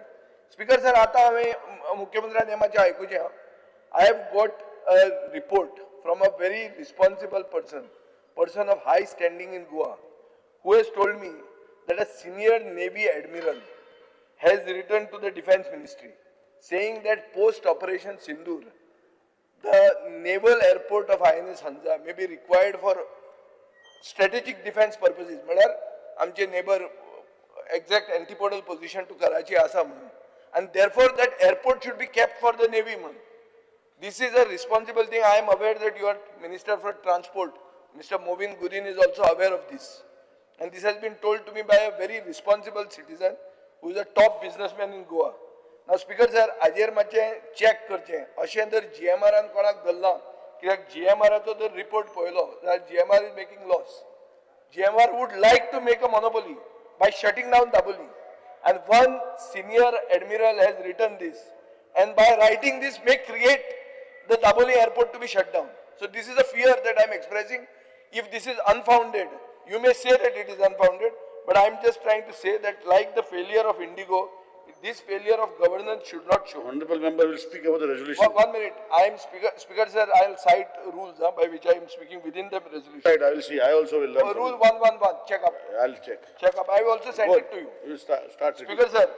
Speaker sir, आतां हांवें मुख्यमंत्र्यान हें मातशें आयकुचें. I have got a report from a very responsible person of high standing in Goa, who has told me that a senior Navy admiral has written to the Defense Ministry saying that post Operation Sindoor, the naval airport of INS Hansa may be required for strategic defense purposes. म्हळ्यार आमचे neighbor exact antipodal position to Karachi आसा म्हणून, and therefore that airport should be kept for the Navy म्हणून. This is a responsible thing. I am aware that you are Minister for Transport. Mr. Movin Gudin is also aware of this. And this has been told to me by a very responsible citizen who is a top businessman in Goa. Now, Speaker sir, हाजेर मातशें check करचें. अशें जर GMR कोणाक धरलां, कित्याक GMRाचो जर report पळयलो जाल्यार GMR is making loss. GMR would like to make a monopoly by shutting down Dabolim. And one senior admiral has written this. And by writing this may create the Dabolim airport to be shut down. So this is a fear that I am expressing. If this is unfounded, you may say that it is unfounded, but I am just trying to say that like the failure of Indigo, this failure of governance should not show. Honorable member will speak about the resolution. One minute. I am speaker sir, I will cite rules by which I am speaking within the resolution. Right, I will see. I also will learn. Rule 111, check up. I will check. Check up. I will also send it to you. You start. Speaker sir,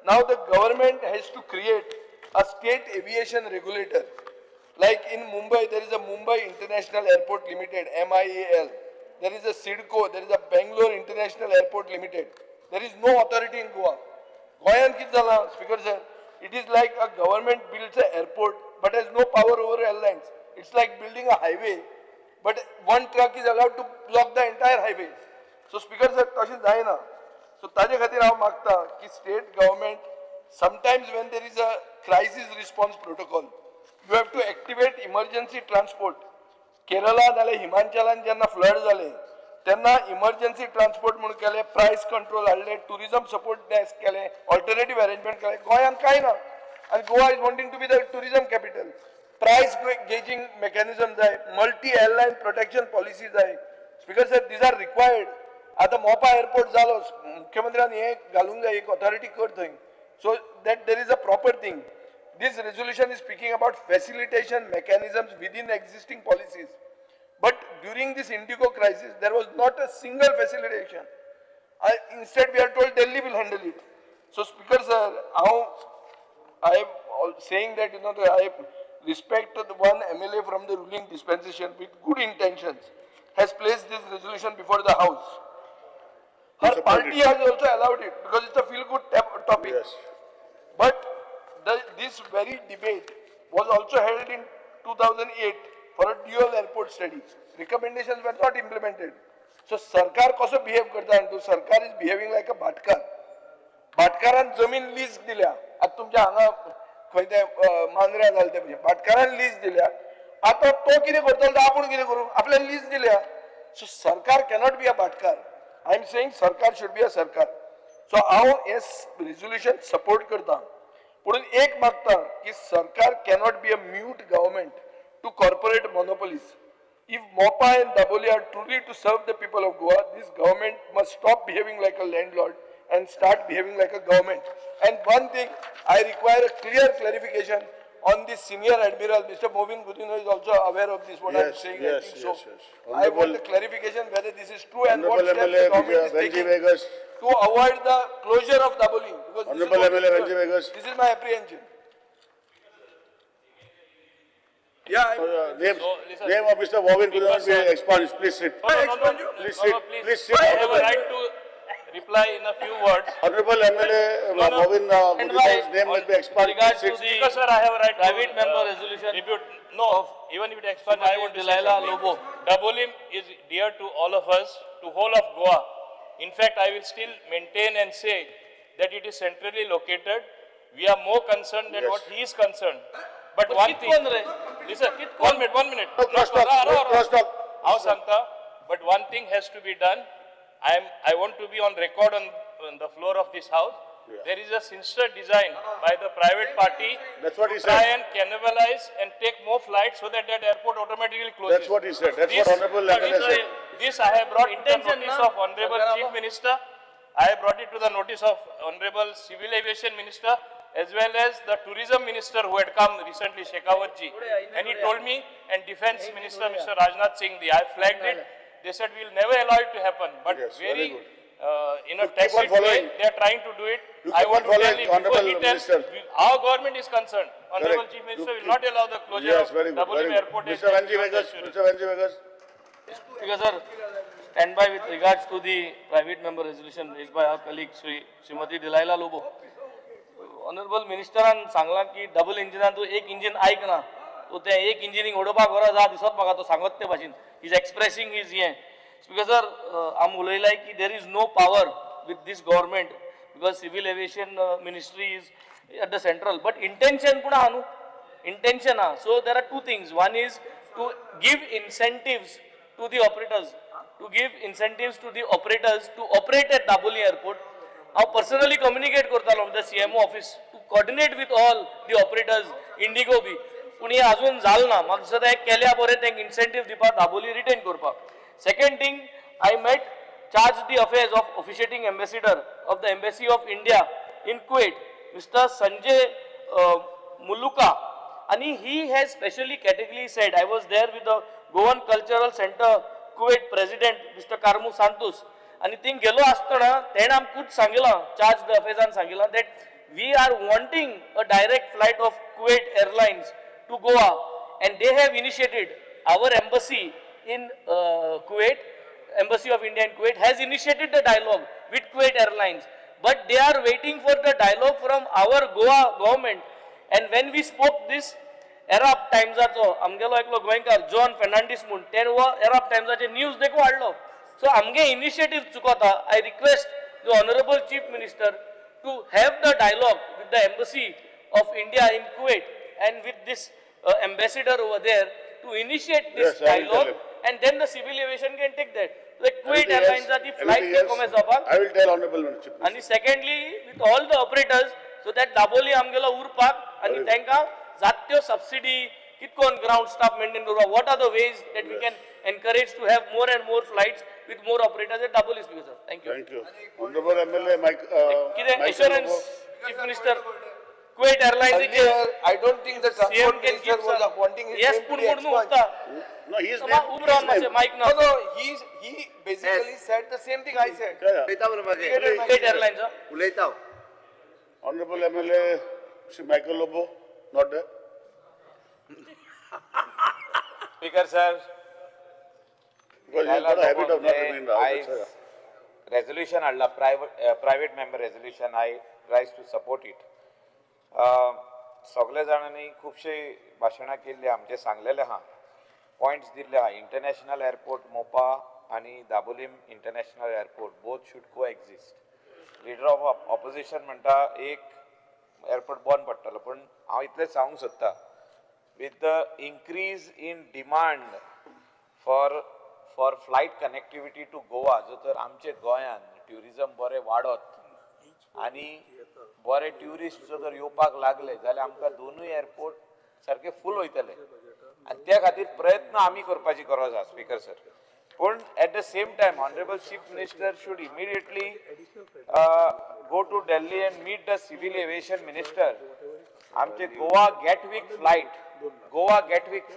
now the government has to create a state aviation regulator. Like in Mumbai, there is a Mumbai International Airport Limited, MIAL. There is a SIDCO, there is a Bangalore International Airport Limited. There is no authority in Goa. Goyan कितें जाला, Speaker sir, it is like a government builds an airport but has no power over airlines. It's like building a highway, but one truck is allowed to block the entire highway. So Speaker sir, तशें जायना. So ताजे खातीर हांव मागता की state government, sometimes when there is a crisis response protocol, you have to activate emergency transport. Kerala जाले, हिमाचलान जेन्ना flood जाले तेन्ना इमर्जन्सी ट्रान्सपोर्ट म्हणून केले, प्रायस कंट्रोल हाडले, टुरिजम सपोर्ट डेस्क केले, ऑल्टरनेटीव अरेंजमेंट केले. गोंयांत कांय ना. आनी Goa is wanting to be the tourism capital. Price gauging mechanism जाय, मल्टी एअरलायन प्रोटेक्शन पॉलिसी जाय. Speaker sir, these are required. आतां मोपा एअरपोर्ट जालो, मुख्यमंत्र्यान हें घालूंक जाय, एक ऑथॉरिटी कर थंय, so that there is a proper thing. This resolution is speaking about facilitation mechanisms within existing policies. But during this Indigo crisis, there was not a single facilitation. Instead, we are told Delhi will handle it. So, Speaker sir, I am saying that, you know, I respect the one MLA from the ruling dispensation with good intentions has placed this resolution before the House. Her party has also allowed it because it's a feel-good topic. Yes. But this very debate was also held in 2008 for a dual airport study. Recommendations were not implemented. So सरकार कसो behave करता आनी तूं सरकार is behaving like a भाटकार. भाटकारान जमीन lease दिल्या. आतां तुमच्या हांगा खंय ते मांद्र्या जालें ते भशेन भाटकारान लीज दिल्या. आतां तो कितें करतलो तो आपूण कितें करूं, आपल्यान लीज दिल्या. सो सरकार कॅनॉट बी अ भाटकार. I am saying सरकार should be अ सरकार. सो हांव हें रेजोल्युशन सपोर्ट करता, पूण एक मागता की सरकार cannot be a mute government to corporate monopolies. If Mopa and Dabolim are truly to serve the people of Goa, this government must stop behaving like a landlord and start behaving like a government. And one thing, I require a clear clarification on the senior admiral. Mr. Mauvin Godinho is also aware of this, what I am saying. Yes, I think so. Yes. I want a clarification whether this is true and what steps the government is taking to avoid the closure of Dabolim. Because Honorable MLA Venji Vegas. This is my apprehension. Yeah. Name of Mr. Mauvin Godinho be expunged. Please sit. Please sit. Please sit. I have a right to reply in a few words. Honorable MLA Mauvin Godinho's name must be expunged. Please sit. Because sir, I have a right private to member resolution. Repute. No, even if it expunged, I want to say Delilah something. Lobo. Dabolim is dear to all of us, to whole of Goa. In fact, I will still maintain and say that it is centrally located. We are more concerned than what he is concerned. But one thing, listen, 1 minute, 1 minute. No cross talk, no cross talk. हांव सांगता, but one thing has to be done. I want to be on record on the floor of this house. Yeah. There is a sinister design by the private party That's what he to try said. and cannibalize and take more flights so that that airport automatically closes. That's what he said. That's what Honorable MLA said. This I have brought to the notice of Honorable Chief Minister. I have brought it to the notice of Honorable Civil Aviation Minister as well as the Tourism Minister who had come recently, Shekhawat ji. And he told me, and Defense Minister, Mr. Rajnath Singh, I flagged it. They said, we will never allow it to happen. But yes, very, good. In a tacit way, they are trying to do it. You I want to tell him, before he tells, Minister. our government is concerned. Honorable Correct. Chief Minister will not allow the closure yes, of very good, Dabolim Airport. Mr. Venji Vegas, Mr. Venji Vegas. Because sir, stand by with regards to the private member resolution raised by our colleague Srimati Delilah Lobo. Honorable Minister an सांगला की double इंजिनान तूं एक engine आयकना, तो ते एक इंजिनीक उडोवपाक गरज आहा दिसत म्हाका तो सांगत ते भाशेन is expressing his हें. Because sir, आम उलयलाय की there is no power with this government because civil aviation ministry is at the central, but intention पूण आहा न्हू, इंटेन्शन आहा. So there are two things. One is to give incentives to the operators, to give incentives to the operators to operate at Dabolim airport. हांव personally communicate करतालो with the CMO office to coordinate with all the operators, IndiGo B, पूण हें अजून जालें ना. म्हाका दिसता हें केल्या बरें तांकां इन्सेंटीव दिवपाक, दाबोली रिटेन करपाक. Second thing, I met charge d' affaires of officiating ambassador of the embassy of India in Kuwait, Mr. Sanjay Muluka, आनी he has specially categorically said, I was there with the Goan cultural centre Kuwait president Mr. Carmo Santos, आनी थिंग गेलो आसतना तेणें आमकां सांगिलां, charge the अफेर्सान सांगिलां that we are wanting a direct flight of Kuwait Airlines to Goa, and they have initiated our embassy in Kuwait, Embassy of India in Kuwait has initiated the dialogue with Kuwait Airlines, but they are waiting for the dialogue from our Goa government. And when we spoke this, Arab टायम्साचो आमगेलो एकलो गोंयकार John Fernandes म्हूण, तेणें हो अरब टायम्साचे news देखून हाडलो. So आमगे initiative चुकता. I request the honourable chief minister to have the dialogue with the embassy of India in Kuwait and with this ambassador over there to initiate this dialogue, and then the civil aviation can take that. The Kuwait Airlines are the flight take जावपाक. I will tell honorable chief. आनी secondly with all the operators, so that Dabolim आमगेलो उरपाक आनी तांकां जात त्यो subsidy कितकोन ground staff maintain करपाक, what are the ways that we can encourage to have more and more flights with more operators at Dabolim. Speaker sir, thank you. Thank you. Honorable MLA Mike. कितें assurance chief minister Kuwait Airlines? I don't think the transport minister was wanting his yes, name to be expunged. No, his name. Mic No, no, he basically said the same thing I said. Kuwait Airlines. उलयता. Honorable MLA Shri Michael Lobo, not there. Speaker sir, because he has got a habit of not remaining in the house. Resolution हाडला, private member resolution. I rise to support it. सगळे जाणांनी खुबशे भाशणां केल्ली आमचे सांगलेले आहा, पॉयंट्स दिल्ले आहा. इंटरनॅशनल एअरपोर्ट मोपा आनी Dabolim international airport both should coexist. Leader of opposition म्हणटा एक एअरपोर्ट बंद पडटलो, पूण हांव इतलें सांगूंक सोदता, with the increase in demand for flight connectivity to Goa, जो तर आमचे गोंयान ट्युरिजम बरें वाडत आनी बरे ट्युरिस्ट जो जर येवपाक लागले जाल्यार आमकां दोनूय एअरपोर्ट सारके फूल वयतले आनी त्या खातीर प्रयत्न आमी करपाची गरज आसा स्पीकर सर. पूण at the same time honourable chief minister should immediately go to Delhi and meet the civil aviation minister. आमचे Goa Gatwick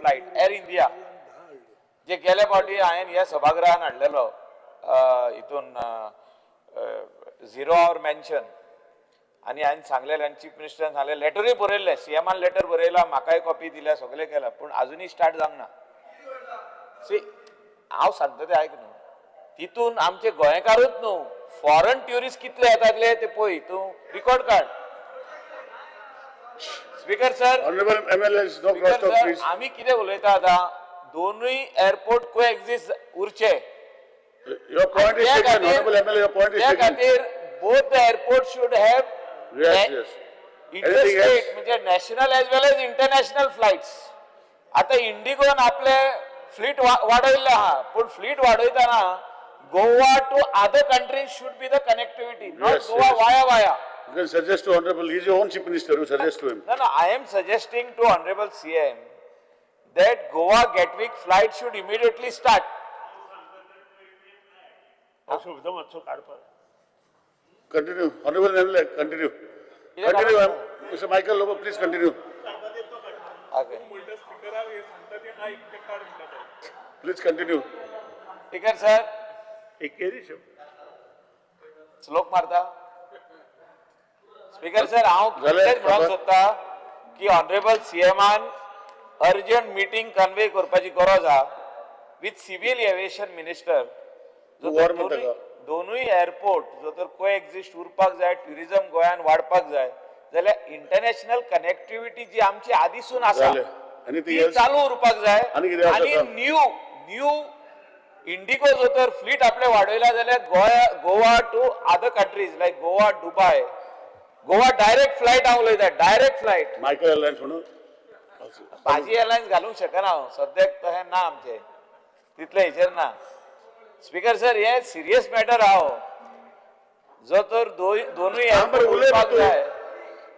flight Air India जे गेले फावटी हांवें ह्या सभागृहान हाडलेलो हितून झिरो our mention, आनी हांवें सांगलेलें आनी चीफ मिनिस्टरान सांगलें, लेटरूय बरयल्लें, सीएमान लेटर बरयला, म्हाकाय कॉपी दिल्या, सगळें केलां, पूण आजुनूय स्टार्ट जावंक ना. सी हांव सांगता तें आयक न्हू, तितून आमचे गोंयकारूच न्हू फॉरन ट्युरिस्ट कितले येताले ते पळय, तूं रिकॉर्ड काड. स्पीकर सर, आमी कितें उलयता आतां, दोनूय एअरपोर्ट को एक्झिस्ट उरचे त्या खातीर both the airport should have interstate म्हणजे national as well as international flights. आतां इंडिगोन आपले फ्लीट वाडयल्ले आहा, पूण fleet वाडयतना Goa to other countries should be the connectivity, not Goa via via. You can suggest to Honorable, he is your own Chief Minister, you suggest to him. No, no, I am suggesting to Honorable CM that Goa Gatwick flight should immediately start. Continue, Honorable MLA, continue. Continue, Mr. Michael Lobo, please continue. Okay. Please continue. Speaker sir, श्लोक मारता. Speaker sir, हांव कितें म्हणूंक सोदता की honourable सीएमान urgent meeting convey करपाची गरज आहा विथ सिव्हील एव्हिएशन मिनिस्टर. दोनूय एअरपोर्ट जो तर को एक्झिस्ट उरपाक जाय, ट्युरिजम गोंयान वाडपाक जाय जाल्यार इंटरनॅशनल कनेक्टिविटी जी आमची आदीसून आसा ती चालू उरपाक जाय. आनी न्यू इंडिगो जो तर फ्लीट आपले वाडयला जाल्यार Goa to other countries like Goa Dubai, Goa direct flight हांव उलयता, डायरेक्ट फ्लायट. मायकल एअरलायन्स म्हणून भाजी एअरलायन्स घालूंक शकना हांव सद्याक, तशें ना आमचें तितलें हेचेर ना. स्पीकर सर, हें सिरियस मॅटर हांव जो तर दोनूय उरपाक जाय.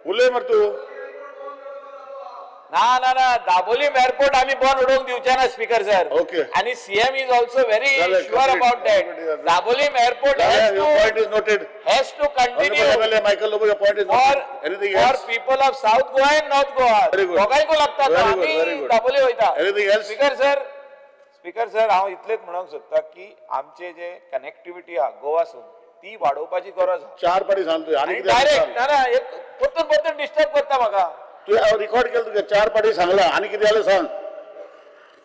उलय मरे तूं. ना ना ना, दाबोलीम एअरपोर्ट आमी बंद उडोवंक दिवचे ना स्पीकर सर. ओके. आनी CM is also very sure about that. Dabolim airport has to continue. Michael Lobo, your point is noted. Anything else? For people of South Goa and North Goa. दोगांयकूय लागता तो. आमी दाबोली वयता. Anything else? Speaker sir, speaker sir, हांव इतलेंच म्हणूंक सोदता की आमचे जे कनेक्टिविटी आहा गोवासून ती वाडोवपाची गरज आहा. चार पाटी सांग तुवें आनी डायरेक्ट ना ना, एक परतून परतून डिस्टर्ब करता म्हाका. तुवें रिकॉर्ड केलं तुगे, चार पाटी सांगला आनी कितें जालें सांग.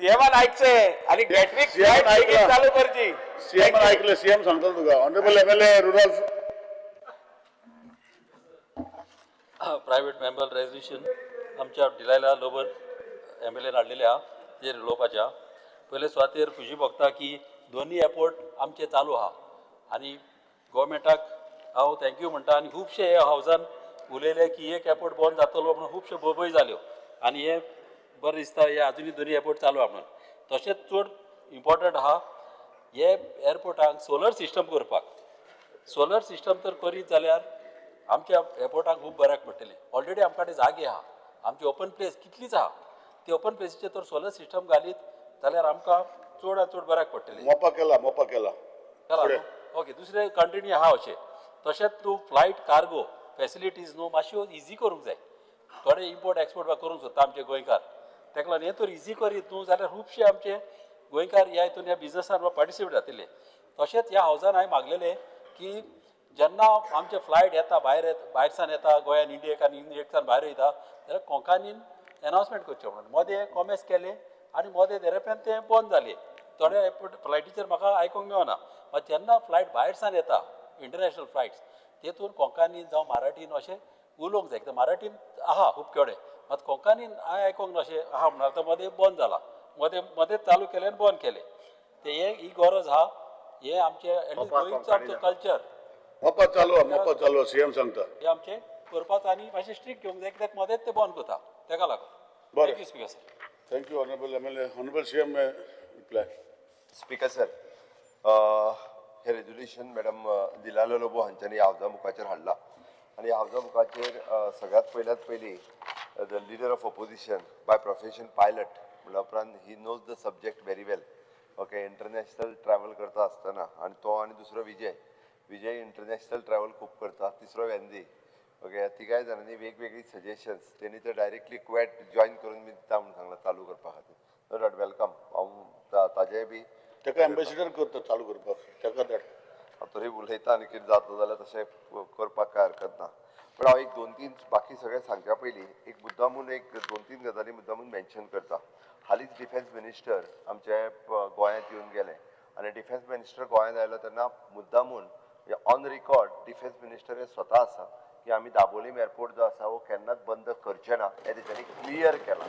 सीएमान आयकचें आनी गॅटवीक फ्लायट बेगीन चालू करची. सीएमान आयकलें, सीएम सांगतलो तुका. Honourable MLA Rudolf. Private member resolution आमच्या डिलायला लोबर एम एल एन हाडलेले आहा तेजेर उलोवपाचें आहा. पयले सुवातेर खुशी भोगता की दोनूय एअरपोर्ट आमचे चालू आहा आनी गोवोरमेंटाक हांव thank you म्हणटा. आनी खुबशे हे हावजान उलयले की एक एअरपोर्ट बंद जातलो म्हणून खुबश्यो बोबय जाल्यो आनी हें बरें दिसता हे आजुनूय दोनूय एअरपोर्ट चालू आहा म्हणून. तशेंच चड इम्पोर्टंट आहा हे एअरपोर्टाक सोलर सिस्टम करपाक. सोलर सिस्टम तर करीत जाल्यार आमच्या एअरपोर्टाक खूब बऱ्याक पडटलें. ऑलरेडी आमकां कडेन जागे आहा, आमची ओपन प्लेस कितलीच आहा, ती ओपन प्लेसीचेर तर सोलर सिस्टम घालीत जाल्यार आमकां चड आनी चड बऱ्याक पडटलें. मोपा केला, मोपा केला. ओके, दुसरे कंटिन्यू आहा अशें. तशेंच तूं फ्लायट कार्गो फॅसिलिटीज न्हू मातश्यो इजी करूंक जाय. थोडे इम्पोर्ट एक्सपोर्ट करूंक सोदता आमचे गोंयकार, ताका लागून हें तर इजी करीत न्हू जाल्यार खुबशे आमचे गोंयकार ह्या हितून ह्या बिजनसान पार्टिसिपेट जातले. तशेंच ह्या हावजान हांवें मागलेलें की जेन्ना आमचे फ्लायट येता भायर भायरसान येता गोंयान इंडियेक आनी इंडियेकसान भायर वयता जाल्यार कोंकणीन एनावन्समेंट करचें म्हणून मदें कॉमेस केलें आनी मदें देरेपेन तें बंद जालें. थोडे एअरपोर्ट फ्लायटीचेर म्हाका आयकूंक मेळना. मात जेन्ना फ्लायट भायरसान येता इंटरनॅशनल फ्लायट्स तेतून कोंकणीन जावं मराठीन अशें उलोवंक जाय. कित्याक मराठीन आहा खूब कडेन, मात कोंकणीन हांवें आयकोंक ना अशें आहा म्हणून. आतां मदें बंद जाला, मदें मदें चालू केलें आनी बंद केलें. ते हे ही गरज आहा, हे आमचे एटलीस्ट गोंयचो आमचो कल्चर मोपा चालू आहा, मोपा चालू आहा, सीएम सांगता हे आमचें करपाक आनी मातशें स्ट्रिक्ट घेवंक जाय, कित्याक मदेंच ते बंद करता तेका लागून. बरें, thank you speaker sir. Thank you honourable MLA. Honourable CM reply. Speaker sir, हे रेजोल्युशन मॅडम दिलालो लोबो हांच्यांनी हावजा मुखाचेर हाडला आनी हावजा मुखाचेर सगळ्यांत पयल्यात पयलीं the leader of opposition by profession pilot म्हणल्या उपरांत he knows the subject very well. Okay, international travel करता आसतना आनी तो आनी दुसरो विजय, विजय इंटरनॅशनल ट्रॅवल खूब करता, तिसरो वेंदी. ओके, ह्या तिगाय जाणांनी वेगवेगळी सजेशन्स तेणी तर डायरेक्टली क्वॅट जॉयन करून बी दिता म्हणून सांगलां चालू करपा खातीर. नो डावट welcome. हांव ताजेय बी ताका एम्बेसिडर करता चालू करपाक ताका धाड. हांव तरी उलयता आनी कितें जाता जाल्यार तशें करपाक कांय हरकत ना. पूण हांव एक दोन तीन बाकी सगळें सांगच्या पयलीं एक मुद्दामून एक दोन तीन गजाली मुद्दामून मेन्शन करता. हालींच डिफेन्स मिनिस्टर आमचे गोंयांत येवन गेले आनी डिफेन्स मिनिस्टर गोंयांत आयलो तेन्ना मुद्दामून ऑन रिकॉर्ड डिफेन्स मिनिस्टर हे स्वता आसा की आमी दाबोलीम एअरपोर्ट जो आसा हो केन्नाच बंद करचे ना हें तेंच्यांनी क्लियर केलां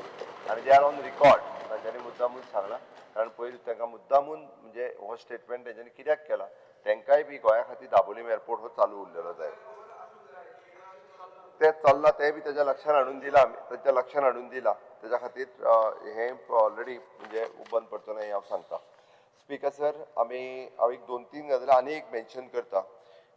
आनी they are on record. तांच्यांनी मुद्दामून सांगलां, कारण पयलीं तांकां मुद्दामून म्हणजे हो स्टेटमेंट तेंच्यांनी कित्याक केला, तांकांय बी गोंया खातीर दाबोलीम एअरपोर्ट हो चालू उरलेलो जाय. तें चल्लां तें बी तेज्या लक्षान हाडून दिलां आमी, तेज्या लक्षान हाडून दिलां. तेज्या खातीर हें ऑलरेडी म्हणजे बंद पडचो ना हें हांव सांगता. स्पीकर सर, आमी हांव एक दोन तीन गजाली आनी एक मेन्शन करता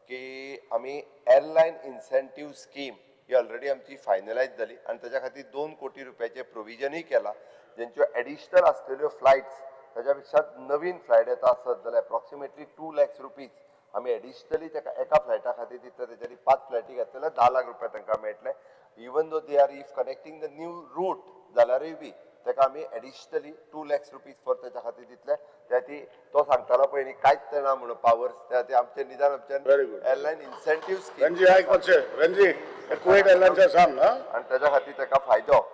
की आमी एअरलायन इन्सेंटीव स्कीम ही ऑलरेडी आमची फायनलायज जाली आनी ताच्या खातीर 2 कोटी रुपयाचें प्रोविजनूय केलां. जेंच्यो एडिशनल आसलेल्यो फ्लायट्स ताच्या पेक्षा नवीन फ्लायट येता आसत जाल्यार एप्रॉक्सिमेटली 2 लॅक्स रुपीज आमी एडिशनली ताका एका फ्लायटा खातीर दितले. तेच्यांनी 5 फ्लायटी घेतले जाल्यार 10 लाख रुपया तांकां मेळटले. Even though they are if connecting the new route जाल्यारूय बी ताका आमी एडिशनली 2 लॅक्स रुपीज फॉर ताच्या खातीर दितले. त्या खातीर तो सांगतालो पळय न्ही कांयच जाणा म्हणून पावर्स, त्या खातीर आमचे निदान आमच्या एअरलायन इन्सेंटीव स्कीम. रणजी आयक मातशें, रणजी कुवेट एअरलायन्सा सांग. आनी ताच्या खातीर ताका फायदो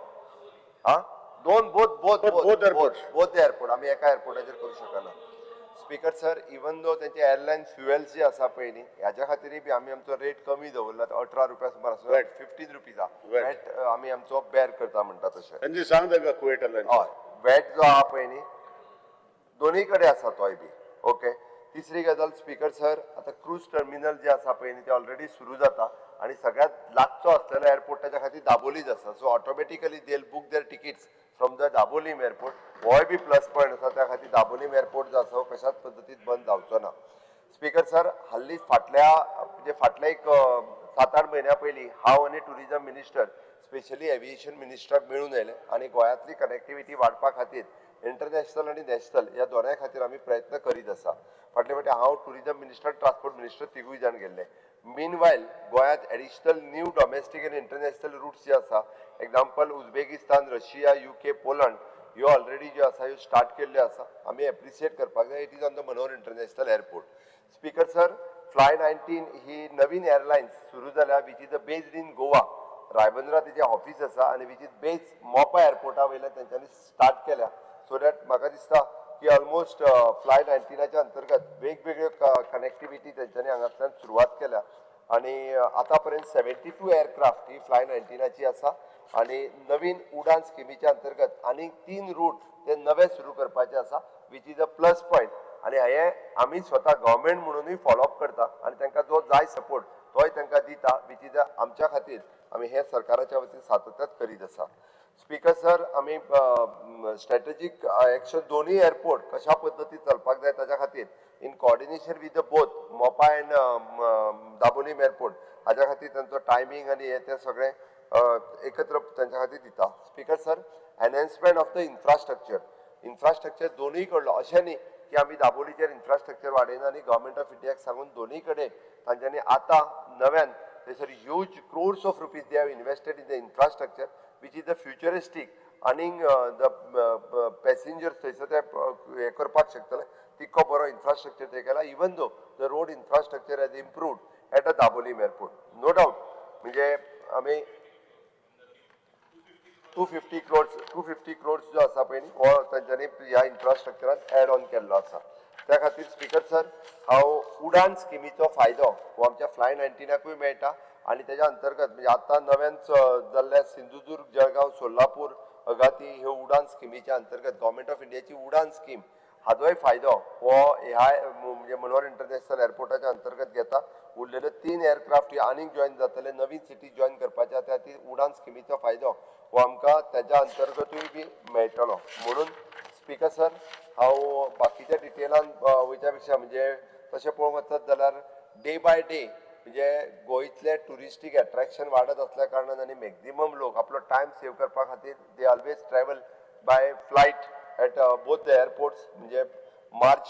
आं दोन both both both airport, both airport आमी एका एअरपोर्टाचेर करूं शकना. स्पीकर सर, इवन दो तेंचे एअरलायन फ्युएल्स जे आसा पळय न्ही ह्याच्या खातीरय बी आमी आमचो रेट कमी दवरला, 18 रुपया सुमार आसा, 15 रुपीज आहा वॅट आमी आमचो बेर करता म्हणटा तशें. रणजी सांग तांकां कुवेट एअरलायन्स. हय, वॅट जो आहा पळय न्ही दोनूय कडेन आसा तोय बी. ओके, तिसरी गजाल स्पीकर सर, आतां क्रूज टर्मिनल जे आसा पळय न्ही ते ऑलरेडी सुरू जाता आनी सगळ्यांत लागचो आसलेलो एअरपोर्ट ताच्या खातीर दाबोलीच आसा. So automatically they book their tickets from the Dabolim airport. होय बी प्लस पॉयंट आसा, त्या खातीर दाबोलीम एअरपोर्ट जो आसा हो कशाच पद्दतीन बंद जावचो ना. स्पीकर सर, हालींच फाटल्या म्हणजे फाटल्या एक 7-8 म्हयन्या पयलीं हांव आनी टुरिजम मिनिस्टर स्पेशली एविएशन मिनिस्टराक मेळून आयले आनी गोंयांतली कनेक्टिविटी वाडपा खातीर इंटरनॅशनल आनी नॅशनल ह्या दोनाय खातीर आमी प्रयत्न करीत आसा. फाटले फावटी हांव टुरिजम मिनिस्टर, ट्रान्सपोर्ट मिनिस्टर तिगूय जाण गेल्ले. मीन वायल गोंयांत एडिशनल न्यू डॉमेस्टीक आनी इंटरनॅशनल रुट्स जे आसा, example Uzbekistan, Russia, UK, Poland ह्यो ऑलरेडी ज्यो आसा ह्यो स्टार्ट केल्ल्यो आसा. आमी एप्रिशिएट करपाक जाय. It is on the Manohar international airport. Speaker sir, fly 19 ही नवीन एअरलायन्स सुरू जाल्या which is a based in Goa. रायबंदरा तेजें ऑफीस आसा आनी which is based Mopa एअरपोर्टा वयल्यान तेंच्यांनी स्टार्ट केल्या. सो that म्हाका दिसता की ऑलमोस्ट फ्लाय 19च्या अंतर्गत वेगवेगळ्यो कनेक्टिविटी तेंच्यांनी हांगांतल्यान सुरवात केल्या आनी आतां पर्यंत 72 एअरक्राफ्ट ही फ्लाय 19ची आसा आनी नवीन उडान स्किमीच्या अंतर्गत आनीक 3 रूट ते नवे सुरू करपाचे आसा which is a plus point. आनी हें आमी स्वता गव्हर्मेंट म्हणुनूय फॉलोअप करता आनी तांकां जो जाय सपोर्ट तोय तांकां दिता which is आमच्या खातीर आमी हें सरकाराच्या वतीन सातत्यात करीत आसा. स्पीकर सर, आमी स्ट्रॅटेजीक एक्शन दोनूय एअरपोर्ट कशा पद्दतीन चलपाक जाय ताच्या खातीर in coordination with the both Mopa and Dabolim airport हाज्या खातीर तांचो टायमींग आनी हें तें सगळें एकत्र तांच्या खातीर दिता. Speaker sir, enhancement of the infrastructure, infrastructure दोनूय कडलो अशें न्ही की आमी दाबोलीचेर इन्फ्रास्ट्रक्चर वाडयना आनी गव्हर्मेंट ऑफ इंडियाक सांगून दोनूय कडेन तांच्यांनी आतां नव्यान थंयसर huge crores of rupees they have invested in the infrastructure which is the futuristic आनीक the passengers थंयसर ते हें करपाक शकतले तितको बरो इन्फ्रास्ट्रक्चर ते केला. Even though the road infrastructure has improved at a Dabolim airport, no doubt म्हणजे आमी 250 क्रोड्स जो आसा पळय न्ही हो तांच्यांनी ह्या इन्फ्रास्ट्रक्चरान एड ऑन केल्लो आसा. त्या खातीर स्पीकर सर हांव उडान स्किमीचो फायदो हो आमच्या फ्लाय 19कूय मेळटा आनी तेज्या अंतर्गत म्हणजे आतां नव्यान जाल्ल्या सिंधुदुर्ग, जळगांव, सोलापूर, अगाती ह्यो उडान स्किमीच्या अंतर्गत गव्हर्मेंट ऑफ इंडियाची उडान स्कीम हाजोय फायदो हो ह्या म्हणजे मनोहर इंटरनॅशनल एअरपोर्टाच्या अंतर्गत घेता. उरलेले 3 एअरक्राफ्ट हे आनीक जॉयन जातले, नवीन सिटी जॉयन करपाच्या त्या खातीर उडान स्किमीचो फायदो हो आमकां तेज्या अंतर्गतूय बी मेळटलो. म्हणून स्पीकर सर हांव बाकीच्या डिटेलान वयच्या पेक्षा म्हणजे तशें पळोवंक वचत जाल्यार डे बाय डे म्हणजे गोंयतले ट्युरिस्टीक एट्रॅक्शन वाडत आसल्या कारणान आनी मॅक्झिमम लोक आपलो टायम सेव करपा खातीर they always travel by flight at both the airports. म्हणजे मार्च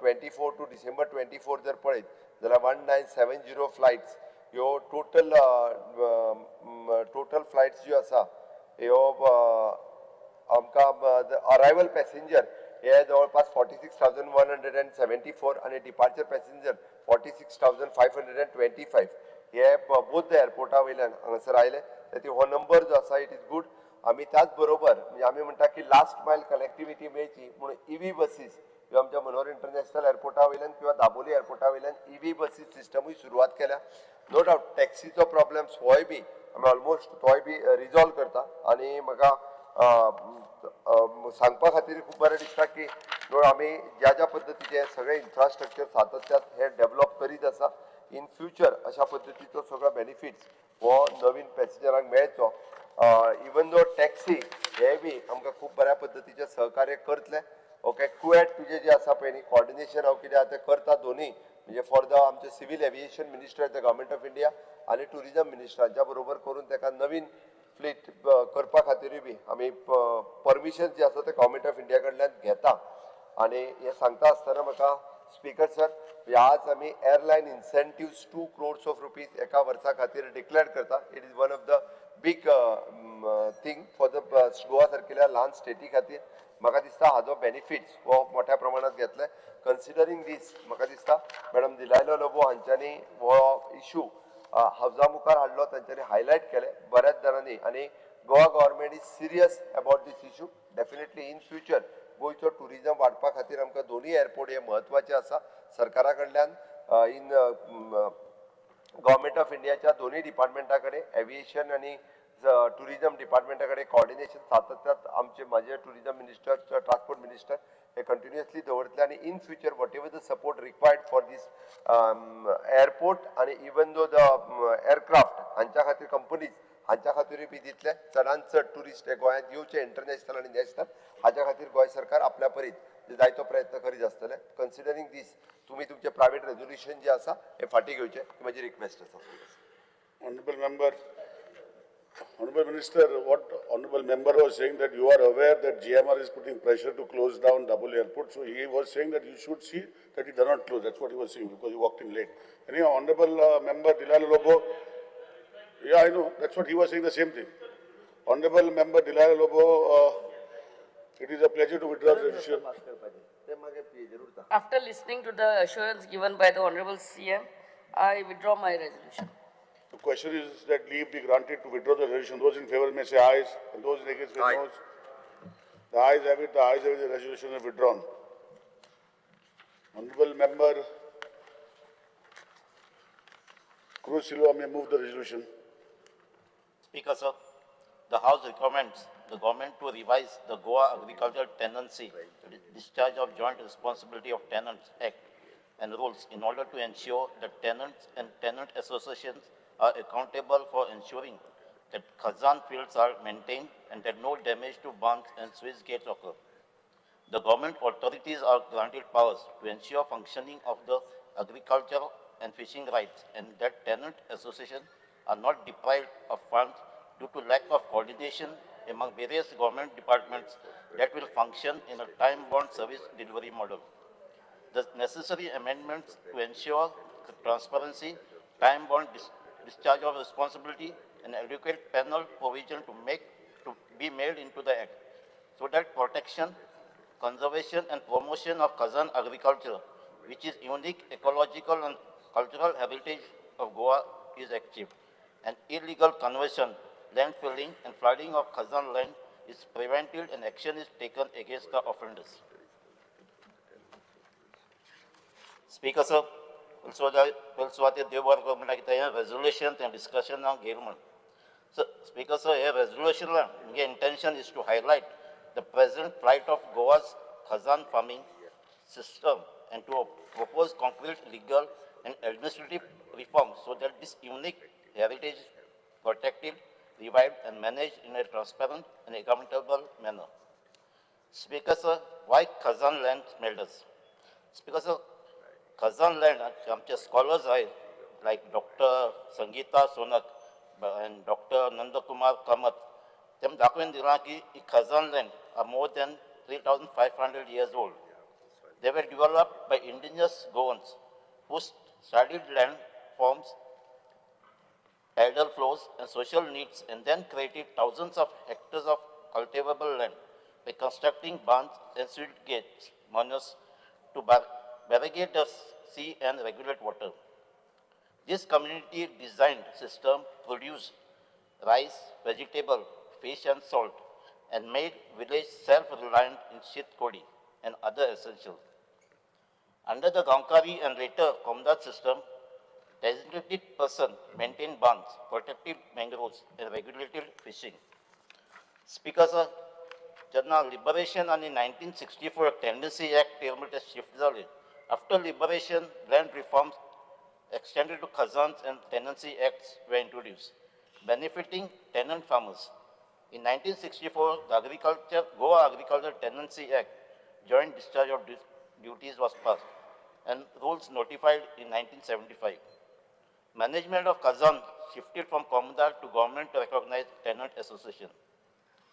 24 टू डिसेंबर 24 जर पळयत जाल्यार 1970 फ्लायट्स ह्यो टोटल टोटल फ्लायट्स ज्यो आसा ह्यो आमकां अरायवल पॅसेंजर हे जवळपास 46,174 आनी डिपार्चर पॅसेंजर 46,525 हे बोथ the एअरपोर्टा वयल्यान हांगासर आयले. ते हो नंबर जो आसा it is good. आमी त्याच बरोबर म्हणजे आमी म्हणटा की लास्ट मायल कनेक्टिविटी मेळची म्हणून इव्ही बसीस ह्यो आमच्या मनोहर इंटरनॅशनल एअरपोर्टा वयल्यान किंवा दाबोली एअरपोर्टा वयल्यान इव्ही बसीस सिस्टमूय सुरवात केल्या. नो डावट टॅक्सीचो प्रॉब्लेम्स होय बी आमी ऑलमोस्ट तोय बी रिजॉल्व करता आनी म्हाका सांगपा खातीर खूब बरें दिसता की आमी ज्या ज्या पद्दतीचे सगळे इन्फ्रास्ट्रक्चर सातत्यात हे डेवलप करीत आसा. इन फ्युचर अशा पद्दतीचो सगळो बेनिफिट्स हो नवीन पॅसेंजरांक मेळचो. इवन दो टॅक्सी हे बी आमकां खूब बऱ्या पद्दतीचें सहकार्य करतले. ओके, कुएट तुजें जें आसा पळय न्ही कॉर्डिनेशन हांव कितें आतां करता दोनूय म्हणजे फॉर the आमचे civil aviation minister the government of India आनी ट्युरिजम मिनिस्टर हांच्या बरोबर करून ताका नवीन फ्लीट करपा खातीरूय बी आमी परमिशन जे आसा ते गव्हर्मेंट ऑफ इंडिया कडल्यान घेता. आनी हें सांगता आसतना म्हाका स्पीकर सर आज आमी airline incentives 2 crores of rupees एका वर्सा खातीर डिक्लेअर करता. It is one of the big thing for the Goa सारकेल्या ल्हान स्टेटी खातीर. म्हाका दिसता हाजो बेनिफिट्स हो मोठ्या प्रमाणात घेतले. कन्सिडरींग दीस म्हाका दिसता मॅडम दिलायलो लोबो हांच्यांनी हो इशू हावजा मुखार हाडलो, तांच्यांनी हायलायट केले बऱ्याच जाणांनी आनी Goa government is serious about this issue. Definitely in future गोंयचो ट्युरिजम वाडपा खातीर आमकां दोनूय एअरपोर्ट हे म्हत्वाचे आसा. सरकारा कडल्यान इन गव्हर्मेंट ऑफ इंडियाच्या दोनूय डिपार्टमेंटा कडेन एविएशन आनी ट्युरिजम डिपार्टमेंटा कडेन कॉर्डिनेशन सातत्यात आमचे म्हाजे ट्युरिजम मिनिस्टर, ट्रान्सपोर्ट मिनिस्टर हे कंटिन्युअसली दवरतले आनी in future whatever the support required for this airport आनी इवन दो the aircraft हांच्या खातीर कंपनीज हांच्या खातीरूय बी दितले. चडान चड ट्युरिस्ट हे गोंयांत येवचे इंटरनॅशनल आनी नॅशनल हाच्या खातीर गोंय सरकार आपल्या परीत जायतो प्रयत्न करीत आसतले. कन्सिडरींग दीस तुमी तुमचें प्रायवेट रेजोल्युशन जें आसा हें फाटीं घेवचें ही म्हजी रिक्वेस्ट आसा. Honourable member, Honorable Minister, what Honorable Member was saying that you are aware that GMR is putting pressure to close down Dabolim Airport. So he was saying that you should see that it does not close. That's what he was saying because he walked in late. Anyhow, Honorable Member Delilah Lobo, yeah, I know. That's what he was saying, the same thing. Honorable Member Delilah Lobo, it is a pleasure to withdraw the resolution. After listening to the assurance given by the Honorable CM, I withdraw my resolution. The question is that leave be granted to withdraw the resolution. Those in favor may say ayes, and those against may noes. The ayes have it, the ayes have it, the resolution is withdrawn. Honorable Member Cruz Silva may move the resolution. Speaker, sir, the House recommends the government to revise the Goa Agricultural Tenancy Discharge of Joint Responsibility of Tenants Act and rules in order to ensure that tenants and tenant associations are accountable for ensuring that Khazan fields are maintained and that no damage to barns and Swiss gates occur. The government authorities are granted powers to ensure functioning of the agricultural and fishing rights and that tenant associations are not deprived of funds due to lack of coordination among various government departments that will function in a time-bound service delivery model. The necessary amendments to ensure transparency, time-bound discharge of responsibility, and adequate penal provision to be made into the Act, so that protection, conservation, and promotion of Khazan agriculture, which is unique ecological and cultural heritage of Goa, is achieved. And illegal conversion, landfilling, and flooding of Khazan land is prevented and action is taken against the offenders. Speaker sir, पयले सुवातेर देव बरो करूं म्हणटा कित्याक हें resolution तें discussion हांव घेयल म्हण. स्पीकर सर, हे रेजोल्युशनान म्हगे intention is to highlight the present plight of Goa's khazan farming system and to propose concrete legal and administrative reforms so that this unique heritage is protected, revived and managed in a transparent and accountable manner. Speaker sir, why khazan land matters? Speaker sir, khazan land, आमचे scholars आहे like Dr. Sangeeta Sonak and Dr. Nandakumar Kamath, तेम दाखोवन दिलां की khazan land are more than 3,500 years old. They were developed by indigenous Goans who studied land forms, tidal flows and social needs and then created thousands of hectares of cultivable land by constructing barns and sweet gates, manos, to barricade the sea and regulate water. This community designed system produced rice, vegetable, fish and salt and made village self-reliant in sheet kodi and other essentials. Under the Gaonkari and later Comunidade system, designated person maintained barns, protected mangroves and regulated fishing. Speaker sir, जेन्ना liberation आनी 1964 Tenancy Act ते shift जाले. After liberation, land reforms extended to khazans and tenancy acts were introduced, benefiting tenant farmers. In 1964, the Goa Agriculture Tenancy Act, joint discharge of duties was passed and rules notified in 1975. Management of khazan shifted from Comunidade to government recognized tenant association.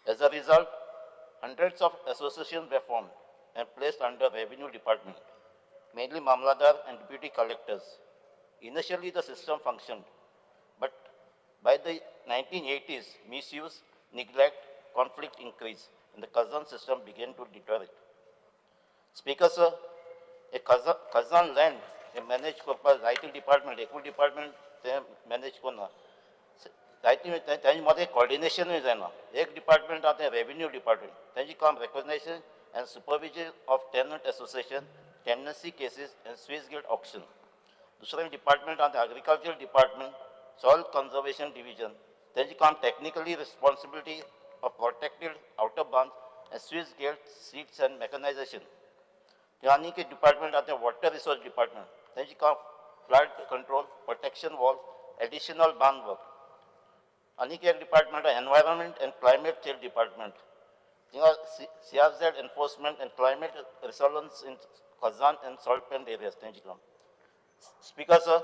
As a result, hundreds of associations were formed and placed under revenue department, mainly Mamladar and deputy collectors. Initially, the system functioned, but by the 1980s, misuse, neglect, conflict increased, and the khazan system began to deteriorate. Speaker sir, a khazan land manage करपाक जायते department, एकूय department ते manage करना, जायते तेंचे मदें कॉर्डिनेशनूय जायना. एक डिपार्टमेंट आहा तें रेवेन्यू डिपार्टमेंट, तेंचें काम recognition and supervision of tenant association, tenancy cases and sluice gate auction. दुसरें डिपार्टमेंट आहा तें agriculture department, soil conservation division, तेंचें काम technically responsibility of protected outer bund and sluice gate seeds and mechanization. आनी एक department आहा तें water resource department, तेंचें काम flood control, protection wall, additional bund work. आनी एक डिपार्टमेंट आहा environment and climate change department, थिंगा CRZ enforcement and climate resilience in khazan and salt pan areas तेंचें काम. Speaker sir,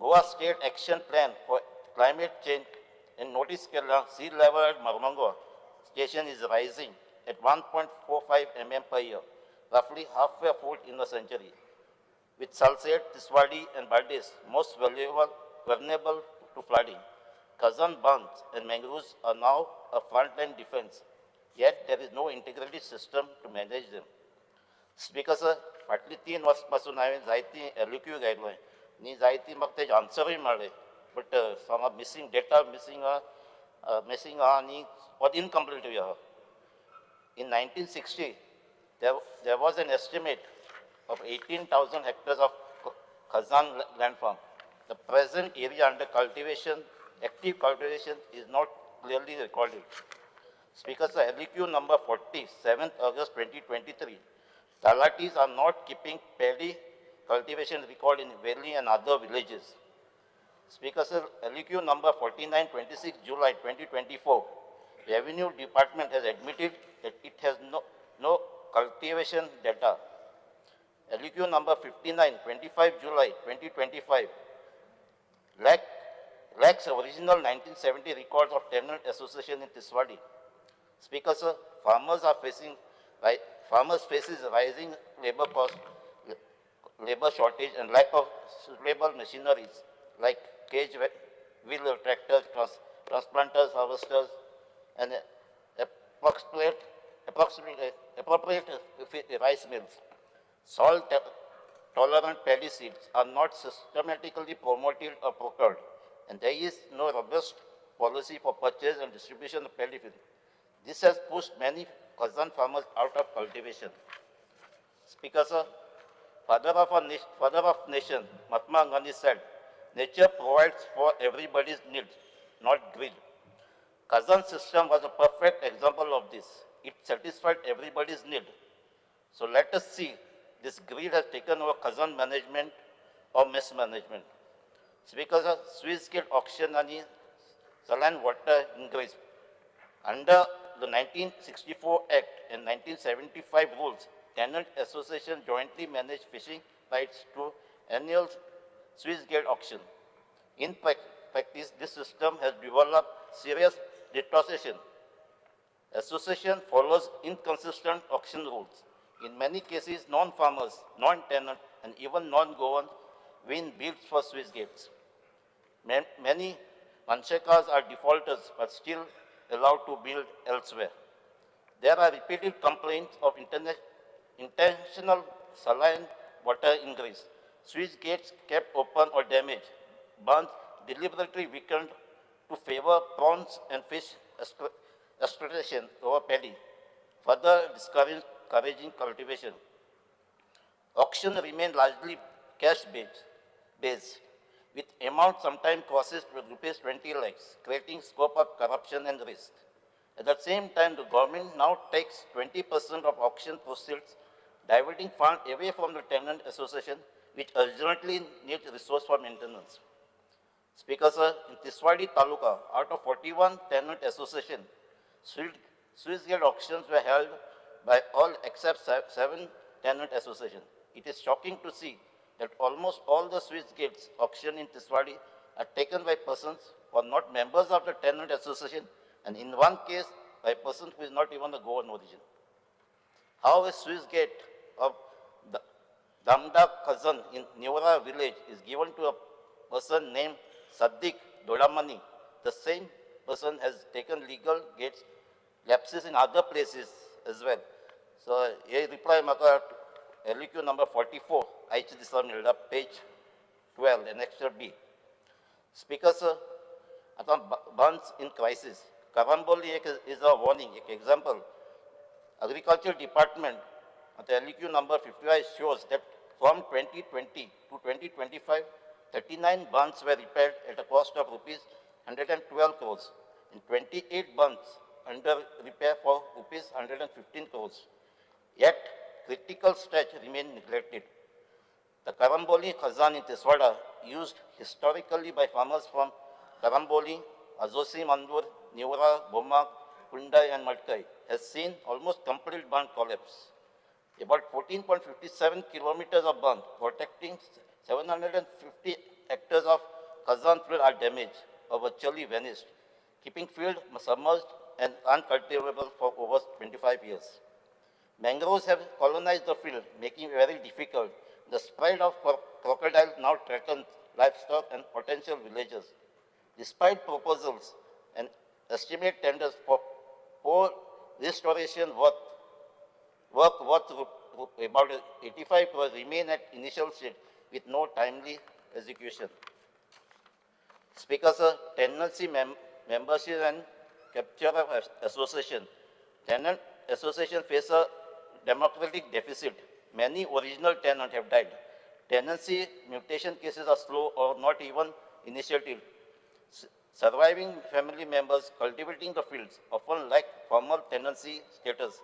Goa state action plan for climate change and notice केला sea level at Mormugao station is rising at 1.45 mm per year, roughly halfway a foot in a century, with Salsette, Tiswadi and Bardez most vulnerable to flooding. Khazan bunds and mangroves are now a frontline defense, yet there is no integrated system to manage them. Speaker sir, फाटली 3 वर्सां पासून हांवें जायती LQ घायलो आनी जायती म्हाका तेजे आन्सरूय मेळ्ळे, but some missing data missing आहा आनी इनकम्प्लीटूय आहा. In 1960, there was an estimate of 18,000 hectares of khazan landform. The present area under cultivation, active cultivation, is not clearly recorded. Speaker sir, LQ number 40, 7th August 2023, Talatis are not keeping paddy cultivation record in Veli and other villages. Speaker sir, LQ number 49, 26 July 2024, Revenue Department has admitted that it has no cultivation data. LQ number 59, 25 July 2025, lacks original 1970 records of tenant association in Tiswadi. Speaker sir, farmers faces rising labor cost, labor shortage and lack of suitable machineries like cage wheel tractors, transplanters, harvesters, and appropriate rice mills. Salt tolerant paddy seeds are not systematically promoted or procured, and there is no robust policy for purchase and distribution of paddy fields. This has pushed many khazan farmers out of cultivation. Speaker sir, Father of nation, Mahatma Gandhi said, nature provides for everybody's needs, not greed. Khazan system was a perfect example of this. It satisfied everybody's need. So let us see this greed has taken over Khazan management or mismanagement. Because of Swiss gate auction and saline water increase. Under the 1964 Act and 1975 rules, tenant association jointly manage fishing rights through annual Swiss gate auction. In practice, this system has developed serious distortion. Association follows inconsistent auction rules. In many cases, non-farmers, non-tenant, and even non-Goan win bids for Swiss gates. Many Manchekas are defaulters but still allowed to build elsewhere. There are repeated complaints of intentional saline water ingress, Swiss gates kept open or damaged, bunds deliberately weakened to favor prawns and fish exploitation over paddy, further discouraging cultivation. Auction remain largely cash-based, with amount sometimes crosses rupees 20 lakhs, creating scope of corruption and risk. At the same time, the government now takes 20% of auction proceeds, diverting funds away from the tenant association, which urgently needs resource for maintenance. Speaker sir, in Tiswadi Taluka, out of 41 tenant associations, Swiss gate auctions were held by all except 7 tenant associations. It is shocking to see that almost all the Swiss gates auctioned in Tiswadi are taken by persons who are not members of the tenant association, and in one case, by a person who is not even a Goan origin. How a Swiss gate of the Damda Khazan in Nivara village is given to a person named Sadiq Dodamani, the same person has taken legal gates lapses in other places as well. So, a reply maka LQ number 44, आयच्या दिसा मेळ्ळा, page 12, annexure B. Speaker sir, आतां bunds in crisis. Karamboli is a warning, एक example. Agriculture Department, the LQ number 55 shows that from 2020 to 2025, 39 bunds were repaired at a cost of rupees 112 crores and 28 bunds under repair for rupees 115 crores. Yet, critical stretch remained neglected. The Karamboli Khazan in Tiswada, used historically by farmers from Karamboli, Azosi Mandur, Nivara, Bomak, Kundai and Matkai, has seen almost complete bund collapse. About 14.57 kilometers of bund protecting 750 hectares of Khazan field are damaged or virtually vanished, keeping field submerged and uncultivable for over 25 years. Mangroves have colonized the field, making it very difficult. The spread of crocodiles now threatens livestock and potential villagers. Despite proposals and estimate tenders for poor restoration work worth about 85 crores remain at initial state with no timely execution. Speaker sir, tenancy membership and capture of association. Tenant association face a democratic deficit. Many original tenants have died. Tenancy mutation cases are slow or not even initiated. Surviving family members cultivating the fields often lack formal tenancy status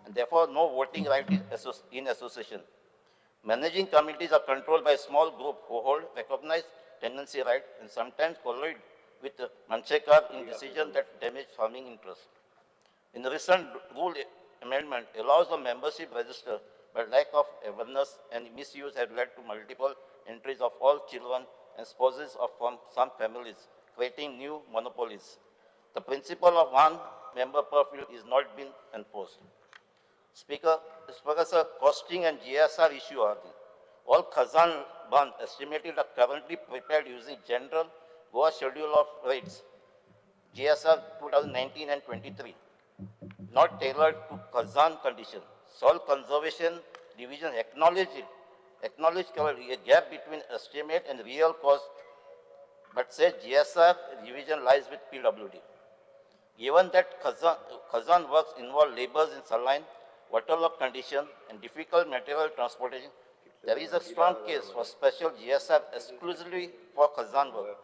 and therefore no voting right in association. Managing committees are controlled by a small group who hold recognized tenancy right and sometimes collude with Manchekar in decisions that damage farming interests. In the recent rule amendment allows the membership register, but lack of awareness and misuse have led to multiple entries of all children and spouses of some families, creating new monopolies. The principle of one member per field is not being enforced. Speaker, sir, costing and GSR issue are there. All Khazan bonds estimated are currently prepared using general Goa schedule of rates, GSR 2019 and 23, not tailored to Khazan condition. Soil Conservation Division acknowledged a gap between estimate and real cost, but says GSR revision lies with PWD. Given that Khazan works involve labors in saline, waterlogged condition, and difficult material transportation, it There is a strong case for special GSR exclusively for Khazan work,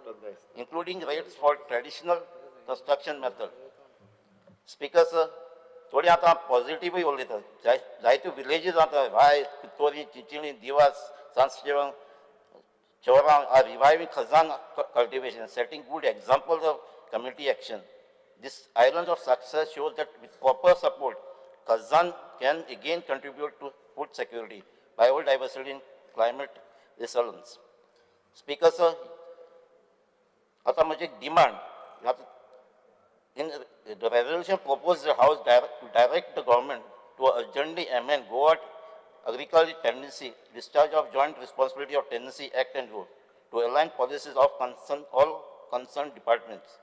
including rates for traditional construction method. Speaker sir, थोडी आतां पॉझिटिव्हूय उलयता. जायत्यो villages आतां राय, Curtorim, Chinchinim, Diwas, Sanstevan, Chorao are reviving Khazan cultivation, setting good examples of community action. This island of success shows that with proper support, Khazan can again contribute to food security, biodiversity, and climate resilience. Speaker sir, आता म्हजी demand, in the resolution proposed the House to direct the government to urgently amend Goa Agriculture Tenancy, Discharge of Joint Responsibility of Tenancy Act and Rule to align policies of concern, all concerned departments.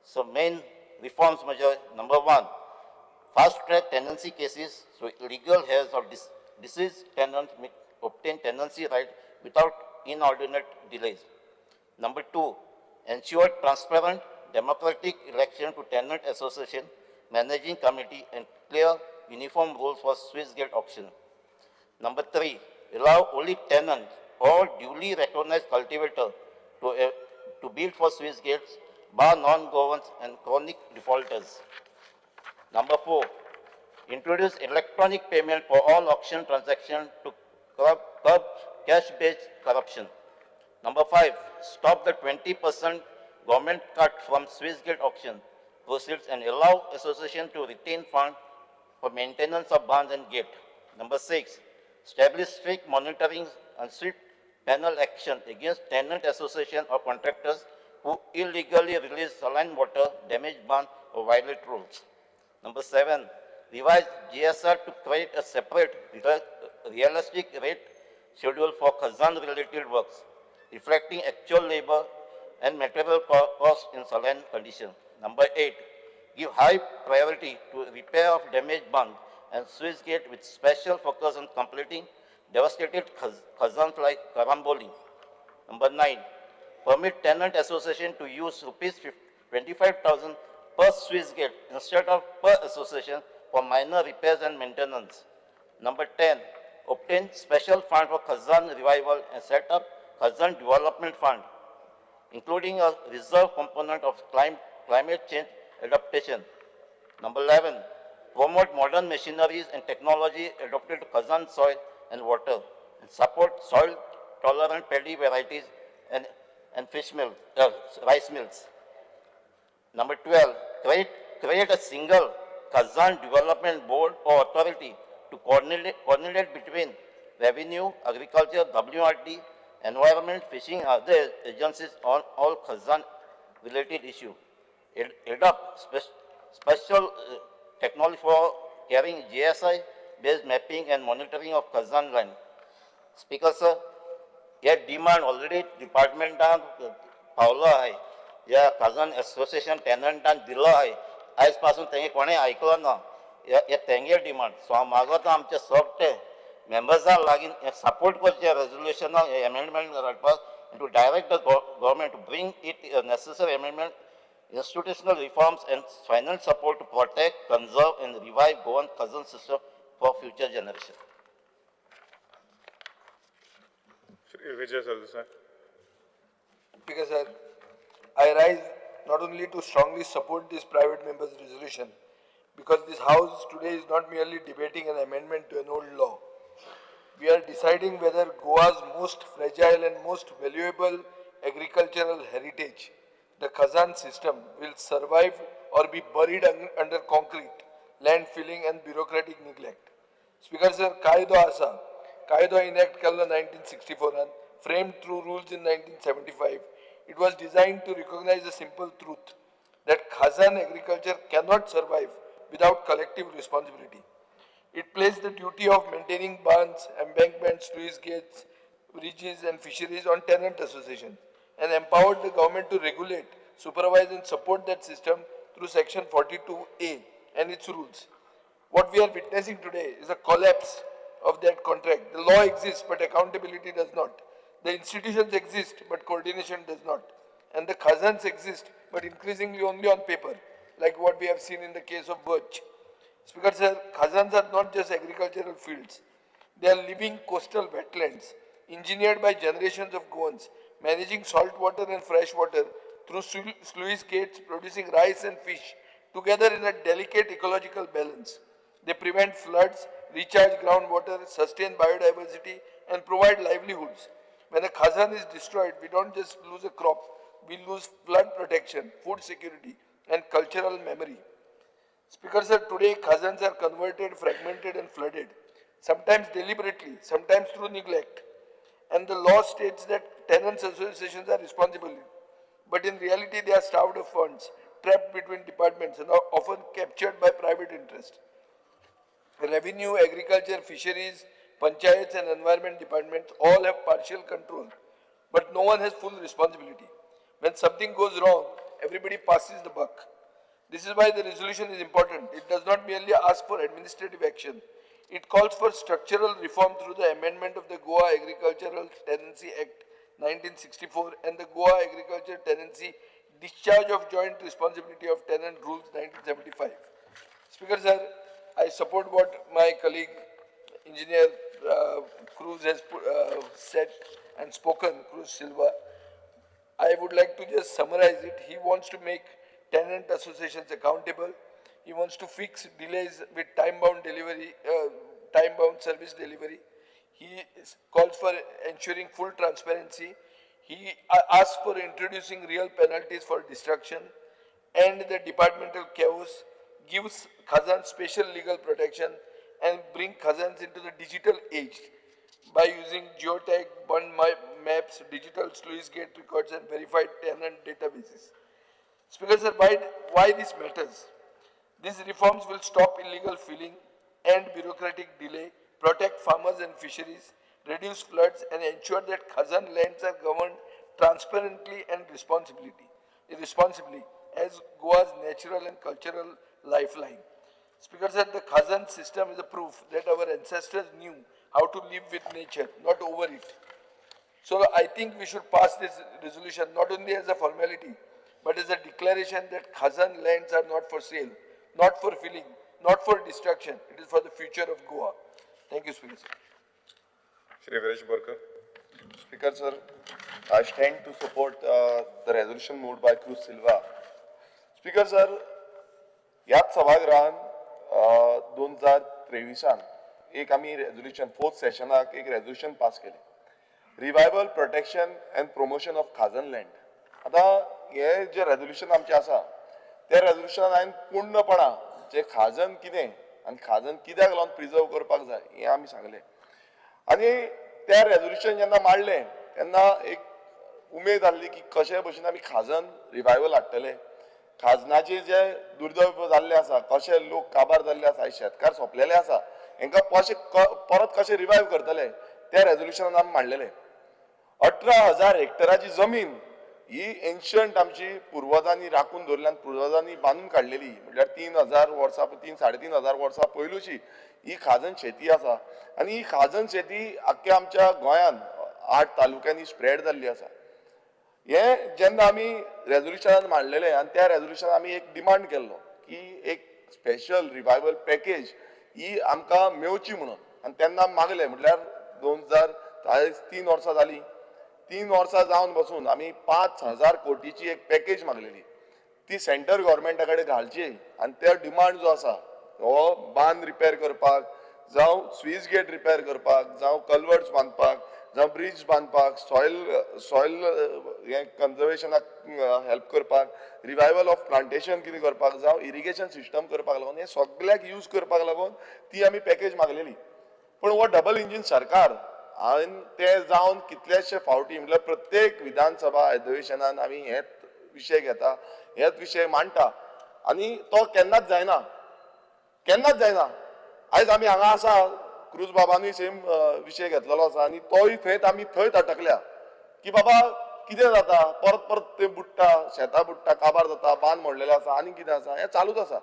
So main reforms measure, number 1, fast track tenancy cases so legal heirs of deceased tenants may obtain tenancy right without inordinate delays. Number 2, ensure transparent democratic election to tenant association, managing committee, and clear uniform rules for Swiss gate auction. Number 3, allow only tenant or duly recognized cultivator to build for Swiss gates, bar non-Goans and chronic defaulters. Number 4, introduce electronic payment for all auction transactions to curb cash-based corruption. Number 5, stop the 20% government cut from Swiss gate auction proceeds and allow association to retain fund for maintenance of barns and gate. Number 6, establish strict monitoring and strict penal action against tenant association or contractors who illegally release saline water, damage barn, or violate rules. Number 7, revise GSR to create a separate realistic rate schedule for Khazan-related works, reflecting actual labor and material cost in saline condition. Number 8, give high priority to repair of damaged barns and Swiss gate with special focus on completing devastated Khazans like Karamboli. Number 9, permit tenant association to use rupees 25,000 per Swiss gate instead of per association for minor repairs and maintenance. Number 10, obtain special fund for Khazan revival and set up Khazan Development Fund, including a reserve component of climate change adaptation. Number 11, promote modern machineries and technology adopted to Khazan soil and water, and support soil-tolerant paddy varieties and fish mill, rice mills. Number 12, create a single Khazan Development Board or authority to coordinate between revenue, agriculture, WRD, environment, fishing, and other agencies on all Khazan-related issues. Adopt special technology for carrying GSI-based mapping and monitoring of Khazan land. Speaker sir, hey demand already डिपार्टमेंटान पावलो आहे, ह्या खाजन association टेनंटान दिलो आहे, आयज पासून तेंगे कोणें आयकलो ना. हे तेंगे डिमांड. सो हांव मागता आमचे सगळे मेंबर्सां लागीं सपोर्ट करचे रेजोल्युशनाक एमेंडमेंट हाडपाक, to direct the government to bring it necessary amendment, institutional reforms and finance support to protect, conserve and revive Goan Khazan system for future generation. Shri Vijay Sardesai. Speaker sir, I rise not only to strongly support this private members resolution, because this house today is not merely debating an amendment to an old law. We are deciding whether Goa's most fragile and most valuable agricultural heritage, the Khazan system, will survive or be buried under concrete, landfilling and bureaucratic neglect. Speaker sir, कायदो आसा, कायदो enact केल्लो 1964 framed through rules in 1975. It was designed to recognize a simple truth that Khazan agriculture cannot survive without collective responsibility. It placed the duty of maintaining barns, embankments, sluice gates, bridges and fisheries on tenant associations, and empowered the government to regulate, supervise and support that system through Section 42A and its rules. What we are witnessing today is a collapse of that contract. The law exists, but accountability does not. The institutions exist, but coordination does not. And the khazans exist, but increasingly only on paper, like what we have seen in the case of Birch. Speaker sir, khazans are not just agricultural fields. They are living coastal wetlands, engineered by generations of Goans, managing salt water and fresh water through sluice gates, producing rice and fish, together in a delicate ecological balance. They prevent floods, recharge groundwater, sustain biodiversity, and provide livelihoods. When a khazan is destroyed, we don't just lose a crop, we lose flood protection, food security, and cultural memory. Speaker sir, today khazans are converted, fragmented, and flooded, sometimes deliberately, sometimes through neglect. And the law states that tenants associations are responsible. But in reality, they are starved of funds, trapped between departments, and are often captured by private interest. Revenue, agriculture, fisheries, panchayats, and environment departments all have partial control, but no one has full responsibility. When something goes wrong, everybody passes the buck. This is why the resolution is important. It does not merely ask for administrative action. It calls for structural reform through the amendment of the Goa Agricultural Tenancy Act 1964 and the Goa Agriculture Tenancy Discharge of Joint Responsibility of Tenant Rules 1975. Speaker sir, I support what my colleague Engineer Cruz has said and spoken, Cruz Silva. I would like to just summarize it. He wants to make tenant associations accountable. He wants to fix delays with time-bound delivery, time-bound service delivery. He calls for ensuring full transparency. He asks for introducing real penalties for destruction and the departmental chaos, gives khazan special legal protection, and bring khazans into the digital age by using geotag, bund maps, digital sluice gate records, and verified tenant databases. Speaker sir, why this matters? These reforms will stop illegal filling and bureaucratic delay, protect farmers and fisheries, reduce floods, and ensure that khazan lands are governed transparently and responsibly as Goa's natural and cultural lifeline. Speaker said the khazan system is a proof that our ancestors knew how to live with nature, not over it. So I think we should pass this resolution not only as a formality, but as a declaration that khazan lands are not for sale, not for filling, not for destruction. It is for the future of Goa. Thank you, Speaker sir. Shri Viresh Borkar. Speaker sir, I stand to support the resolution moved by Cruz Silva. Speaker sir, ह्याच सभागृहान 2023 एक आमी resolution fourth सेशनाक एक resolution pass केलें, revival protection and promotion of khazan land. आतां हे जे resolution आमचें आसा त्या रेजोल्युशनान हांवें पूर्णपणान जे खाजन कितें आनी खाजन कित्याक लागून प्रिजर्व करपाक जाय हें आमी सांगलें. आनी त्या रेजोल्युशन जेन्ना मांडलें तेन्ना एक उमेद आहली की कशे भशेन आमी खाजन रिवायवल हाडटले, खाजनाचे जे दुर्दैव जाल्ले आसा, कशे लोक काबार जाल्ले आसा, शेतकार सोंपलेले आसा, हेंकां कशे परत कशे रिवायव करतले त्या रेजोल्युशनान आमी मांडलेले. 18,000 हेक्टराची जमीन ही एन्शंट आमची पुर्वजांनी राखून दवरल्या आनी पुर्वजांनी बांदून काडलेली, म्हटल्यार 3,000 वर्सां 3-3.5 हजार वर्सां पयलूची ही खाजन शेती आसा. आनी ही खाजन शेती आख्ख्या आमच्या गोंयांत 8 तालुक्यांनी स्प्रेड जाल्ली आसा. हे जेन्ना आमी रेजोल्युशनान मांडलेले आनी त्या रेजोल्युशनान आमी एक डिमांड केल्लो की एक स्पेशल रिवायवल पॅकेज ही आमकां मेवची म्हणून. आनी तेन्ना मागले, म्हटल्यार 2003 वर्सां जालीं, 3 वर्सां जावन बसून आमी 5,000 कोटीची एक पॅकेज मागलेली, ती सेंट्रल गव्हर्मेंटा कडेन घालची आनी ते डिमांड जो आसा हो बांद रिपेर करपाक, जावं स्वीस गेट रिपेर करपाक, जावं कल्वर्ट्स बांदपाक, जावं ब्रिज बांदपाक, सॉयल हें कन्जर्वेशनाक हेल्प करपाक, रिवायवल ऑफ प्लांटेशन कितें करपाक, जावं इरिगेशन सिस्टम करपाक लागून, हें सगळ्याक यूज करपाक लागून ती आमी पॅकेज मागलेली. पूण हो डबल इंजीन सरकार हांवें ते जावन कितलेशे फावटी, म्हटल्यार प्रत्येक विधानसभा अधिवेशनान आमी हेच विशय घेता, हेच विशय मांडटा आनी तो केन्नाच जायना, केन्नाच जायना. आयज आमी हांगा आसा, क्रूज बाबानूय सेम विशय घेतलेलो आसा आनी तोय थंयच आमी थंयच अटकल्या की बाबा कितें जाता, परत परत ते बुडटा, शेतां बुडटा, काबार जाता, बांद मोडलेले आसा आनी कितें आसा, हें चालूच आसा.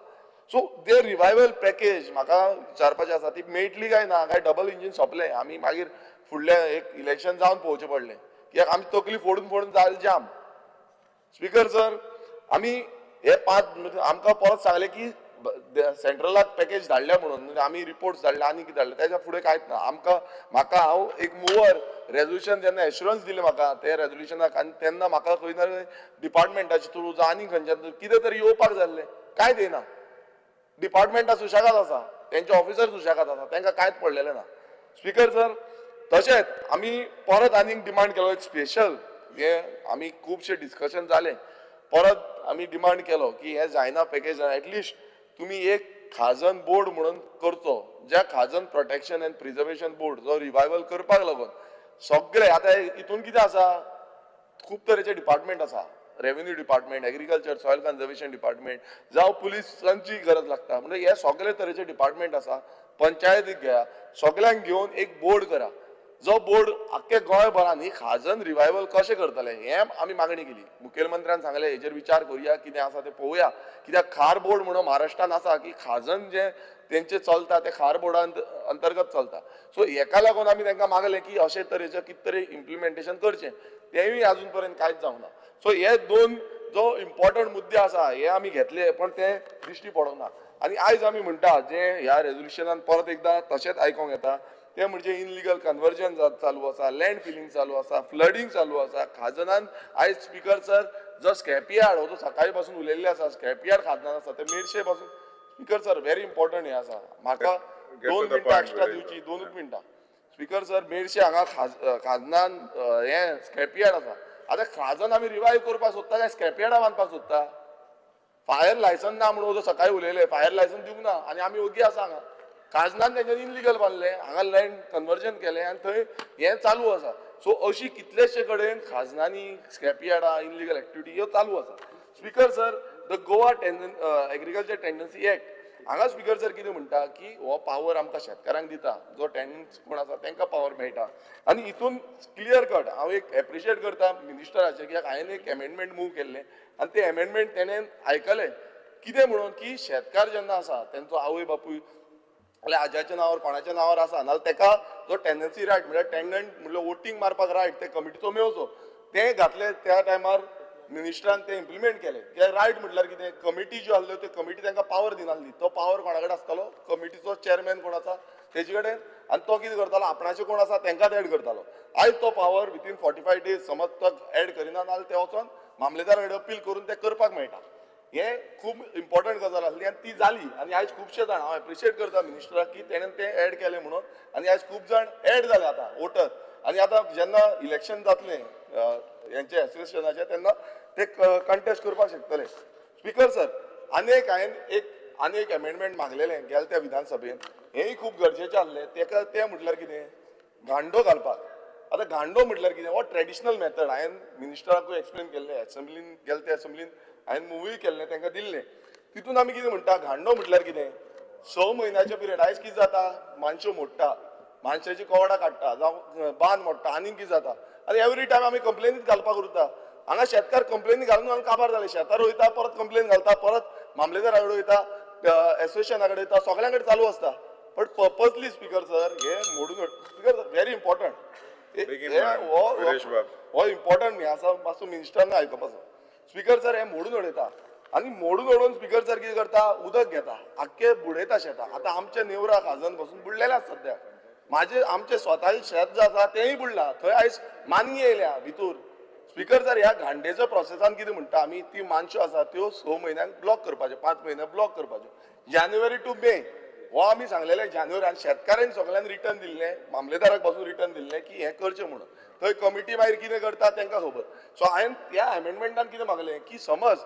सो ते रिवायवल पॅकेज म्हाका विचारपाचें आसा ती मेळटली काय ना, काय डबल इंजीन सोंपलें, आमी मागीर फुडलें एक इलेक्शन जावन पळोवचें पडलें कित्याक आमी तकली फोडून फोडून जाल जाम. स्पीकर सर, आमी हे 5 आमकां परत सांगलें की सेंट्रलाक पॅकेज धाडल्या म्हणून आमी रिपोर्ट्स धाडले आनी कितें धाडले तेच्या फुडें कांयच ना. आमकां म्हाका हांव एक मुवर रेजोल्युशन जेन्ना एश्युरन्स दिलें म्हाका ते रेजोल्युशनाक आनी तेन्ना म्हाका खंय ना डिपार्टमेंटाचे थ्रू जावं आनी खंयच्यान कितें तरी येवपाक जाय आसलें, कांयच येना. डिपार्टमेंटां सुशेगाद आसा, तेंचे ऑफिसर सुशेगाद आसा, तांकां कांयच पडलेलें ना. स्पीकर सर, तशेंच आमी परत आनीक डिमांड केलो एक स्पेशल, हे आमी खुबशे डिस्कशन जालें, परत आमी डिमांड केलो की हें जायना पॅकेज, एटलिस्ट तुमी एक खाजन बोर्ड म्हणून करचो, ज्या खाजन प्रोटेक्शन एंड प्रिजर्वेशन बोर्ड जो रिवायवल करपाक लागून सगळे आतां हितून कितें आसा, खूब तरेचे डिपार्टमेंट आसा, revenue department, agriculture, soil conservation department, जावं पुलिसांची गरज लागता, म्हणजे हे सगळे तरेचे डिपार्टमेंट आसा, पंचायतीक घेया, सगळ्यांक घेवन एक बोर्ड करा, जो बोर्ड आख्खे गोंयभरान ही खाजन रिवायवल कशें करतले हें आमी मागणी केली. मुखेलमंत्र्यान सांगलें हेजेर विचार करुया, कितें आसा तें पळोवया, कित्याक खार बोर्ड म्हणून महाराष्ट्रान आसा की खाजन जें तेंचें चलता तें खार बोर्डा अंतर्गत चलता. सो हेका लागून आमी तांकां मागलें की अशे तरेचें कितें तरी इम्प्लिमेंटेशन करचें, तेंवूय आजून पर्यंत कांयच जावंक ना. सो हे दोन जो इम्पॉर्टंट मुद्दे आसा हे आमी घेतले, पण ते दिश्टी पडोंक ना. आनी आयज आमी म्हणटा जे ह्या रेजोल्युशनान परत एकदां तशेंच आयकोंक येता ते म्हणजे इनलिगल कन्वर्जन चालू आसा, लँड फिलिंग चालू आसा, फ्लडींग चालू आसा खाजनान. आयज स्पीकर सर जो स्क्रॅपयार्ड हो जो सकाळी पासून उलयल्ले आसा, स्क्रॅपयार्ड खाजनान आसा ते मेरशे पासून. स्पीकर सर व्हेरी इम्पॉर्टंट हें आसा, म्हाका 2 मिनटां एक्स्ट्रा दिवची, 2 मिनटां. स्पीकर सर मेरशे हांगा खाजनान हें स्क्रॅपयार्ड आसा, आतां खाजन आमी रिवायव करपाक सोदता काय स्क्रॅपयार्डा बांदपाक सोदता? फायर लायसन्स ना म्हणून जो सकाळी उलयले, फायर लायसन्स दिवंक ना आनी आमी ओगी आसा हांगा. खाजनान तेंच्यांनी इनलिगल बांदलें, हांगा लँड कन्वर्जन केलें आनी थंय हें चालू आसा. सो अशी कितलेशे कडेन खाजनांनी स्क्रॅपयार्डां, इनलिगल एक्टिविटी ह्यो चालू आसा. Speaker sir, the Goa agriculture tenancy act हांगा स्पीकर सर कितें म्हणटा की हो पावर आमकां शेतकारांक दिता, जो टेनन्स कोण आसा तांकां पावर मेळटा. आनी हितून क्लियर कट हांव एक एप्रिशिएट करता मिनिस्टराचेर, कित्याक हांवें एक एमेंडमेंट मूव केल्लें आनी तें एमेंडमेंट तेणें आयकलें. कितें म्हणून की शेतकार जेन्ना आसा तेंचो आवय बापूय जाल्यार आज्याच्या नांवार कोणाच्या नांवार आसा, नाजाल्यार तेका जो टेंडन्सी रायट म्हणल्यार टेंडंट म्हणल्यार वोटींग मारपाक रायट ते कमिटीचो मेळचो, तें घातलें त्या टायमार मिनिस्टरान तें इम्प्लिमेंट केलें. कित्याक रायट म्हटल्यार कितें, कमिटी ज्यो आसल्यो त्यो कमिटी तांकां पावर दिनासली, तो पावर कोणा कडेन आसतालो, कमिटीचो चेअरमॅन कोण आसा तेजे कडेन, आनी तो कितें करतालो आपणाचे कोण आसा तांकांच एड करतालो. आयज तो पावर विथीन 45 डेज समज तो एड करिना नाजाल्यार ते वचोन मामलेदारा कडेन अपील करून तें करपाक मेळटा. हें खूब इम्पॉर्टंट गजाल आसली आनी ती जाली. आनी आयज खुबशे जाण हांव एप्रिशिएट करता मिनिस्टराक की तेणें तें एड केलें म्हणून, आनी आयज खूब जाण एड जाले आतां वोटर. आनी आतां जेन्ना इलेक्शन जातलें हेंचें एसोसिएशनाचें तेन्ना ते कंटेस्ट करपाक शकतले. स्पीकर सर, आनी एक हांवें आनी एक एमेंडमेंट मागलेलें गेल्या त्या विधानसभेन, हेंय खूब गरजेचें आसलें. तेका तें म्हटल्यार कितें, गांडो घालपाक. आतां गांडो म्हटल्यार कितें, हो ट्रेडिशनल मेथड हांवें मिनिस्टराकूय एक्सप्लेन केल्लें, एसेंब्लीन गेले त्या एसेंब्लीन हांवें मुवूय केल्लें, तांकां दिल्लें. तितून आमी कितें म्हणटा, गांडो म्हटल्यार कितें, 6 म्हयन्याचे पिरियड. आयज कितें जाता, मानश्यो मोडटा, मानशाची कवडां काडटा, जावं बांद मोडटा, आनीक कितें जाता, आनी एवरी टायम आमी कंप्लेनीच घालपाक उरता. हांगा शेतकार कंप्लेनी घालून घालून काबार जाले, शेतार वयता परत कंप्लेन घालता, परत मामलेदारा कडेन वयता, एसोसिएशना कडेन वयता, सगळ्यां कडेन चालू आसता. बट पर्पजली स्पीकर सर हे मोडून, स्पीकर सर व्हेरी इम्पॉर्टंट, हो इम्पॉर्टंट हें आसा, मातसो मिनिस्टरान आयकपाचो. स्पीकर सर हे मोडून उडयता आनी मोडून उडोवन स्पीकर सर कितें करता, उदक घेता, आख्खे बुडयता शेतां. आतां आमच्या नेवरा खाजन पासून बुडलेलें आसा सद्याक, म्हाजें आमचें स्वताचें शेत जें आसा तेंय बुडलां, थंय आयज मानगी येयल्या भितूर. स्पीकर सर ह्या घांडेच्या प्रोसेसान कितें म्हणटा आमी, ती मानश्यो आसा त्यो 6 म्हयन्यांक ब्लॉक करपाच्यो, 5 म्हयन्यांक ब्लॉक करपाच्यो, जानेवारी टू मे हो आमी सांगलेलें. जानेवारी आनी शेतकारांनी सगळ्यांनी रिटर्न दिल्लें, मामलेदाराक पासून रिटर्न दिल्लें की हें करचें म्हणून. थंय कमिटी मागीर कितें करता तांकां खबर. सो हांवें त्या एमेंडमेंटान कितें मागलें की समज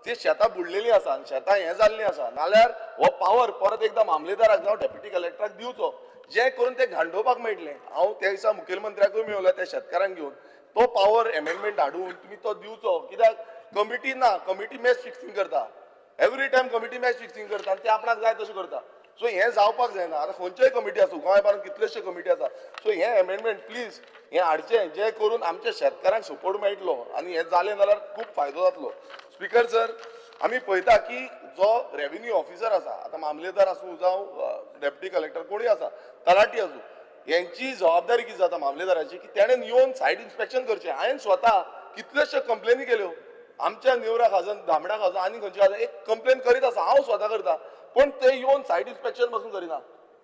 ती शेतां बुडलेलीं आसा आनी शेतां हें जाल्लीं आसा नाल्यार हो पावर परत एकदां मामलेदाराक जावं डेप्युटी कलेक्टराक दिवचो, जें करून ते घांडोवपाक मेळटलें. हांव त्या दिसा मुखेलमंत्र्याकूय मेळलो त्या शेतकारांक घेवन, तो पावर एमेंडमेंट हाडून तुमी तो दिवचो. कित्याक कमिटी ना, कमिटी मॅच फिक्सिंग करता, every time committee match fixing करता आनी ते आपणाक जाय तशें करता. सो हें जावपाक जायना. आतां खंयच्योय कमिटी आसूं, गोंयभरान कितल्योश्यो कमिटी आसा. सो हें एमेंडमेंट प्लीज हें हाडचें, जें करून आमच्या शेतकारांक सपोर्ट मेळटलो आनी हें जालें जाल्यार खूब फायदो जातलो. स्पीकर सर, आमी पळयता की जो रेवेन्यू ऑफिसर आसा, आतां मामलेदार आसूं जावं डेप्युटी कलेक्टर कोणूय आसा, तलाठी आसूं, हेंची जबाबदारी कितें जाता मामलेदाराची की तेणें येवन सायट इन्स्पेक्शन करचें. हांवें स्वता कितल्योश्यो कंप्लेनी केल्यो आमच्या नेवरा खाजन, धामणा खाजन आनी खंयच्या खाजन एक कंप्लेन करीत आसा, हांव स्वता करता. पूण ते येवन सायट इन्स्पेक्शन पासून करिना.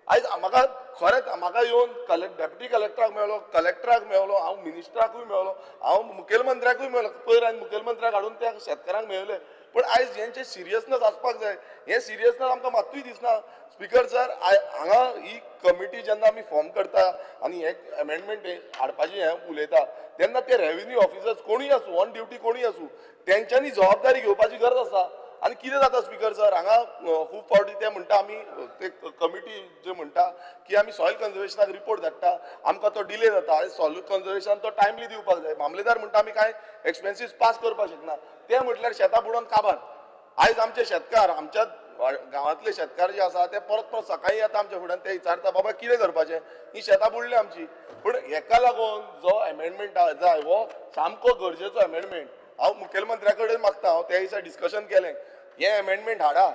आयज म्हाका खरेंच म्हाका येवन डेप्युटी कलेक्टराक मेळ्ळो, कलेक्टराक मेळ्ळो, हांव मिनिस्टराकूय मेळ्ळो, हांव मुखेलमंत्र्याकूय मेळ्ळो. पयर हांवें मुखेलमंत्र्याक हाडून त्या शेतकारांक मेळयले. पूण आयज हेंचे सिरियसनेस आसपाक जाय, हें सिरियसनेस आमकां मात्तूय दिसना. स्पिकर सर, हांगा ही कमिटी जेन्ना आमी फॉर्म करता आनी हे अमेंडमेंट हाडपाचें हें उलयता तेन्ना ते रेवेन्यू ऑफिसर्स कोणूय आसूं, ऑन ड्युटी कोणूय आसूं, तेंच्यांनी जबाबदारी घेवपाची गरज आसा. आनी कितें जाता स्पिकर सर, हांगा खूब फावटी ते म्हणटा, आमी ते कमिटी जे म्हणटा की आमी सॉयल कन्जर्वेशनाक रिपोर्ट धाडटा, आमकां तो डिले जाता. सॉयल कन्जर्वेशन तो टायमली दिवपाक जाय. मामलेदार म्हणटा आमी कांय एक्सपेन्सीस पास करपाक शकना, ते म्हटल्यार शेतां बुडोवन काबार. आयज आमचे शेतकार, आमच्या गांवांतले शेतकार जे आसा ते परत परत सकाळीं येता आमच्या फुड्यान, ते विचारता बाबा कितें करपाचें, ही शेतां बुडली आमची. पूण हेका लागून जो एमेंडमेंट जाय हो सामको गरजेचो एमेंडमेंट. हांव मुखेलमंत्र्या कडेन मागता, हांव त्या दिसा डिस्कशन केलें, हें एमेंडमेंट हाडा,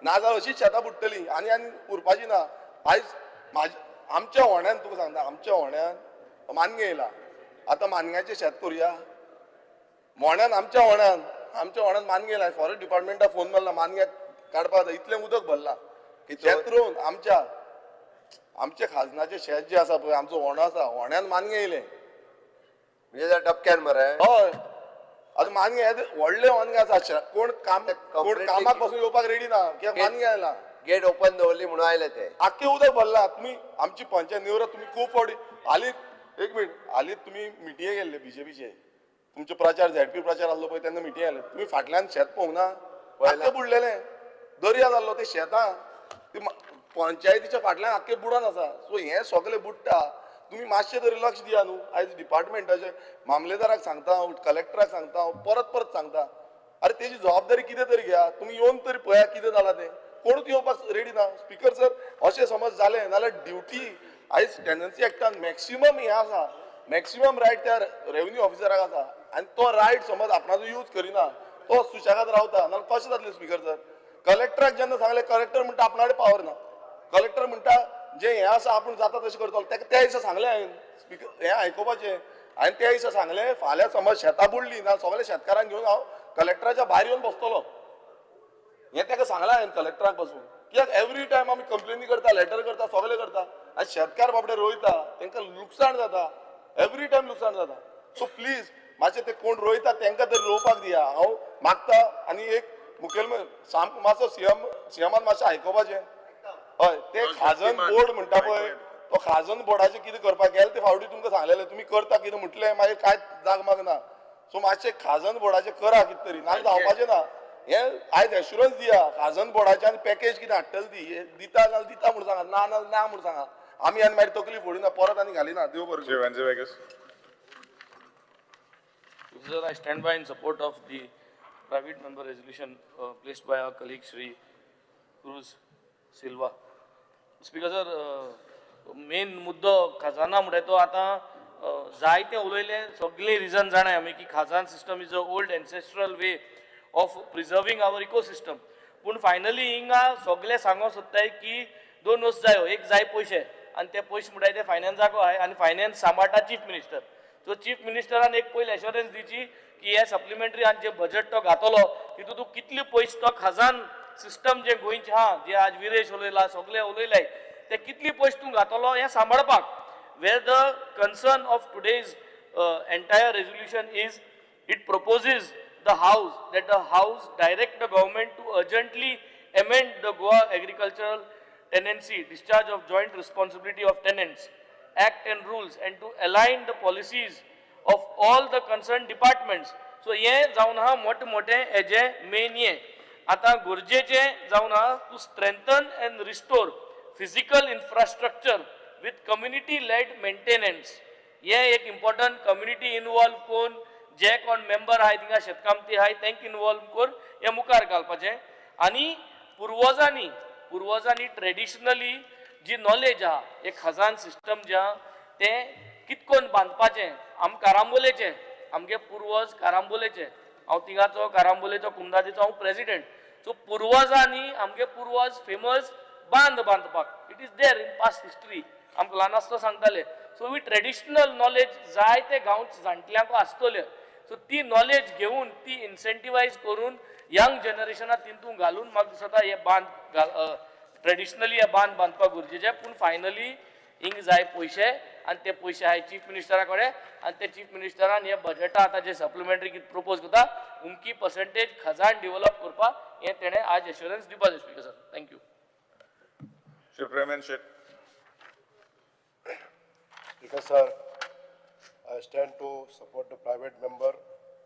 नाजाल्यार अशीच शेतां बुडटली आनी आनी उरपाची ना. आयज आमच्या होण्यान, तुका सांगता, आमच्या होण्यान मानगें येयला, आतां मानग्याचें शेत करुया. मोण्यान, आमच्या होण्यान मानगें येयला. फॉरेस्ट डिपार्टमेंटाक फोन मारला, मानग्याक काडपाक जाय, इतलें उदक भरलां. शेत रोवन आमच्या आमच्या खाजनाचें शेत जें आसा पळय, आमचो होणो आसा, होण्यान मानगें येयलें. म्हणजे डबक्यान मरे? हय, आतां मानगें व्हडलें मानगें आसा, कोण काम कोण कामाक पासून येवपाक रेडी ना, कित्याक मानगें आयलां. गेट ओपन दवरली म्हणून आयले ते, आख्खें उदक भरलां. तुमी आमची पंचायत निवृत्त, तुमी खूब फावटी हालींच, एक मिनट, हालींच तुमी मिटिंगे गेल्ले बीजेपीचे, तुमचे प्रचार झेडपी प्रचार आसलो पळय तेन्ना मिटिंग आयले, तुमी फाटल्यान शेत पळोवंक ना, आख्खें बुडलेलें, दर्या जाल्लो ते शेतां, ती पंचायतीच्या फाटल्यान आख्खें बुडोन आसा. सो हें सगळें बुडटा, तुमी मातशें तरी लक्ष दिया न्हू. आयज डिपार्टमेंटाचे मामलेदाराक सांगता हांव, कलेक्टराक सांगता हांव, परत परत सांगता, अरे तेजी जबाबदारी कितें तरी घेया, तुमी येवन तरी पळया कितें जालां तें. कोणूच येवपाक रेडी ना. स्पिकर सर, अशें समज जालें नाल्यार ड्युटी आयज टेनन्सी एक्टान मॅक्सिमम हें आसा, मॅक्सिमम रायट त्या रेवेन्यू ऑफिसराक आसा, आनी तो रायट समज आपणाचो यूज करिना, तो सुशेगाद रावता, नाल्यार कशें जातलें स्पिकर सर? कलेक्टराक जेन्ना सांगलें, कलेक्टर म्हणटा आपणा कडेन पावर ना. कलेक्टर म्हणटा जें हें आसा आपूण जाता तशें करतलो. ताका त्या दिसा सांगलें हांवें, स्पिकर हें आयकुपाचें, हांवें त्या दिसा सांगलें, फाल्यां समज शेतां बुडलीं ना सगळ्या शेतकारांक घेवन हांव कलेक्टराच्या भायर येवन बसतलो, हें ताका सांगलां हांवें कलेक्टराक पासून. कित्याक एवरी टायम आमी कंप्लेनी करता, लेटर करता, सगळें करता, आनी शेतकार बाबडे रोयता, तांकां लुकसाण जाता, एवरी टायम लुकसाण जाता. सो प्लीज मातशें ते कोण रोयता तांकां तरी रोवपाक दिया, हांव मागता. आनी एक मुखेलमंत्री सामको मातसो सीएमान मातशें आयकुपाचें. हय, ते खाजन बोर्ड म्हणटा पळय, तो खाजन बोर्डाचें कितें करपाक गेले ते फावटी तुमकां सांगलेलें, तुमी करता कितें म्हटलें, मागीर कांय जागमाग ना. सो मातशें खाजन बोर्डाचें करा कितें तरी, नाजाल्यार जावपाचें ना. हें आयज एश्युरन्स दिया, खाजन बोर्डाचें आनी पॅकेज कितें हाडटलें ती दिता जाल्यार दिता म्हूण सांगा, ना नाजाल्यार ना म्हूण सांगा. आमी आनी मागीर तकली फोडिना, परत आनी घालिना. देव बरें करूं. Sir, I stand by in support of the private member resolution placed by our colleague Shri Cruz Silva. Speaker sir, main मुद्दो खजाना म्हणटा तो आतां जायते उलयले, सगळे रिजन जाणाय आमी की khazan system is a old ancestral way of preserving our ecosystem. पूण फायनली हिंगा सगळे सांगोंक सोदताय की दोन वस्तू जायो, एक जाय पयशे, आनी ते पयशे म्हणटाय ते फायनान्साक आहाय, आनी फायनान्स सांबाळटा चीफ मिनिस्टर. सो चीफ मिनिस्टरान एक पयलीं एश्योरन्स दिवची की हे सप्लिमेंटरी आनी जे बजट तो घातलो तितून तूं कितले पयशे तो खजान सिस्टम जे गोंयचे आहा, जे आज विरेश उलयला, सगळे उलयले, ते कितले पयशे तूं घातलो हें सांबाळपाक. Where the concern of today's entire resolution is, it proposes the house that the house direct the government to urgently amend the Goa Agricultural Tenancy Discharge of Joint Responsibility of Tenants Act and rules, and to align the policies of all the concerned departments. So हे जावन आहा मोठे मोठे हेजे main हें आतां गरजेचें जावन आहा to strengthen and restore physical infrastructure with community led maintenance. हें एक इम्पॉर्टंट, कम्युनिटी इनवॉल्व करून जे कोण मेंबर आहाय थिंगा शेतकामती आहाय तांकां इनवॉल्व करून हें मुखार घालपाचें. आनी पुर्वजांनी ट्रेडिशनली जी नॉलेज आहा, एक खजान सिस्टम जे आहा तें कितकोन बांदपाचें. आम कारांबोलेचें, आमगे पुर्वज कारांबोलेचे, हांव थिंगाचो कारांबोलेचो कुमदादीचो हांव प्रेजिडेंट. सो पुर्वजांनी आमगे पुर्वज फेमस बांद बांदपाक, it is there in past history, आमकां ल्हान आसतना सांगताले. सो we traditional knowledge जायते गांवचे जाणटल्यांक आसतले, सो ती नॉलेज घेवन ती इन्सेंटिवायज करून यंग जनरेशनाक तितून घालून म्हाका दिसता हे बांद ट्रेडिशनली हे बांद बांदपाक गरजेचे. पूण फायनली हिंग जाय पयशे आनी ते पयशे आहाय चीफ मिनिस्टरा कडेन आनी ते चीफ मिनिस्टरान हे बजेटा आतां जे सप्लिमेंटरी कितें प्रपोज करता उमकी पर्संटेज खजान डेव्हलप करपाक हें तेणें आज एश्योरन्स दिवपाक जाय. Speaker sir, thank you. Shri Premen Shet. Speaker sir, I stand to support the private member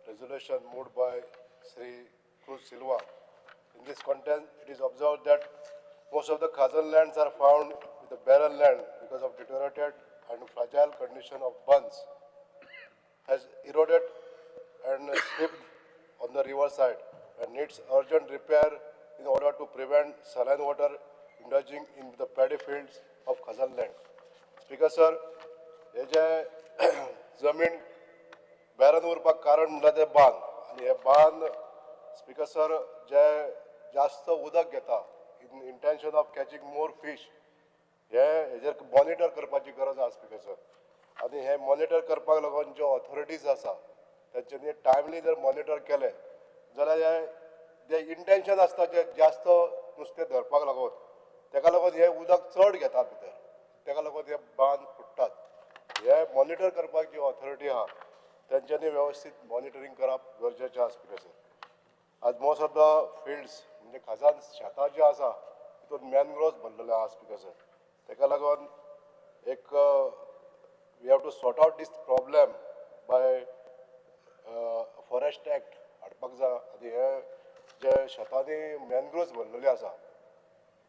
resolution moved by Shri Cruz Silva. In this context, it is observed that most of the Khazan lands are found with the barren land because of deteriorated and fragile condition of bunds has eroded and slipped on the riverside and needs urgent repair in order to prevent saline water indulging in the paddy fields of Khazan land. Speaker sir, हे जे जमीन baron उरपाक कारण म्हणल्यार ते बांद आनी हे बांद स्पीकर सर जे जास्त उदक घेता in intention of catching more fish हे हेजेर मॉनिटर करपाची गरज आसा स्पीकर सर. आनी हे मॉनिटर करपाक लागून ज्यो ऑथॉरिटीज आसा तेंच्यांनी टायमली जर मॉनिटर केले जाल्यार हे जे इंटेन्शन आसता जे जास्त नुस्तें धरपाक लागून तेका लागून हे उदक चड घेता भितर, तेका लागून हे बांद फुट्टात. हे मॉनिटर करपाक जी ऑथॉरिटी आहा तेंच्यांनी वेवस्थीत मॉनिटरींग करप गरजेचें आसा स्पीकर सर. आज मोस्ट ऑफ the fields म्हणजे खासान शेतां जीं आसा तितून मॅनग्रोव्स भरलेले आहा स्पीकर सर. तेका लागून एक we have to sort out this problem by forest act हाडपाक जाय आनी हे जे शेतांनी मॅनग्रोव्स भरलेले आसा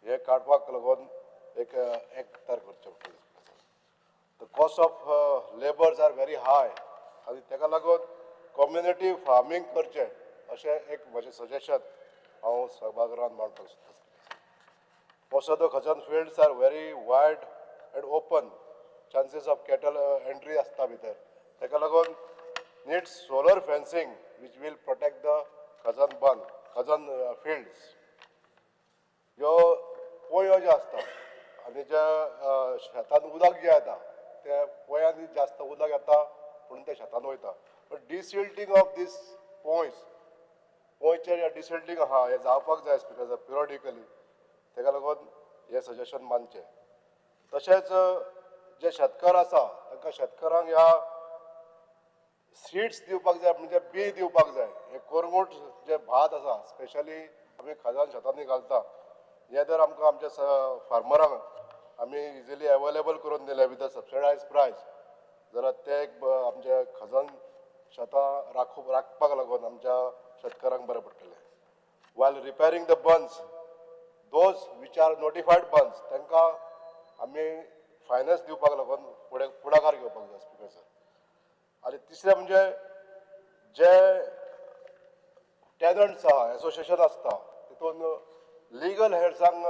हे काडपाक लागून एक एक्ट तयार करचें पडटलें. The cost of labours are very high आनी तेका लागून कम्युनिटी फार्मींग करचें अशें एक म्हजें सजेशन हांव सभागृहांत मांडपाक सोदतां. Most of the Khazan fields are very wide and open, chances of cattle entry आसता भितर, तेका लागून needs solar fencing which will protect the Khazan bund Khazan fields. ह्यो पोंयो ज्यो आसता आनी ज्या शेतान उदक जें येता त्या पोंयांनी जास्त उदक येता पूण ते शेतान वयता. बट डिसिल्टींग ऑफ these पोंयस पोंयचें डिसिल्टींग आहा हें जावपाक जाय स्पीकर सर पिरियडिकली, तेका लागून हें सजेशन मानचें. तशेंच जे शेतकार आसा तांकां शेतकारांक ह्या सीड्स दिवपाक जाय म्हणजे बी दिवपाक जाय. हे कोरगूट जे भात आसा स्पेशली आमी खाजन शेतांनी घालता हें जर आमकां आमच्या फार्मरांक आमी इजिली एवेलेबल करून दिलें विथ अ सबसिडायज प्रायस जाल्यार ते एक आमच्या खाजन शेतां राखपाक लागून आमच्या शेतकारांक बरें पडटलें. While repairing the bunds those which are notified bunds तांकां आमी फायनान्स दिवपाक लागून फुडें फुडाकार घेवपाक जाय स्पीकर सर. आनी तिसरें म्हणजे जे टॅनंट्स आहा एसोसिएशन आसता तितून लिगल हेड्सांक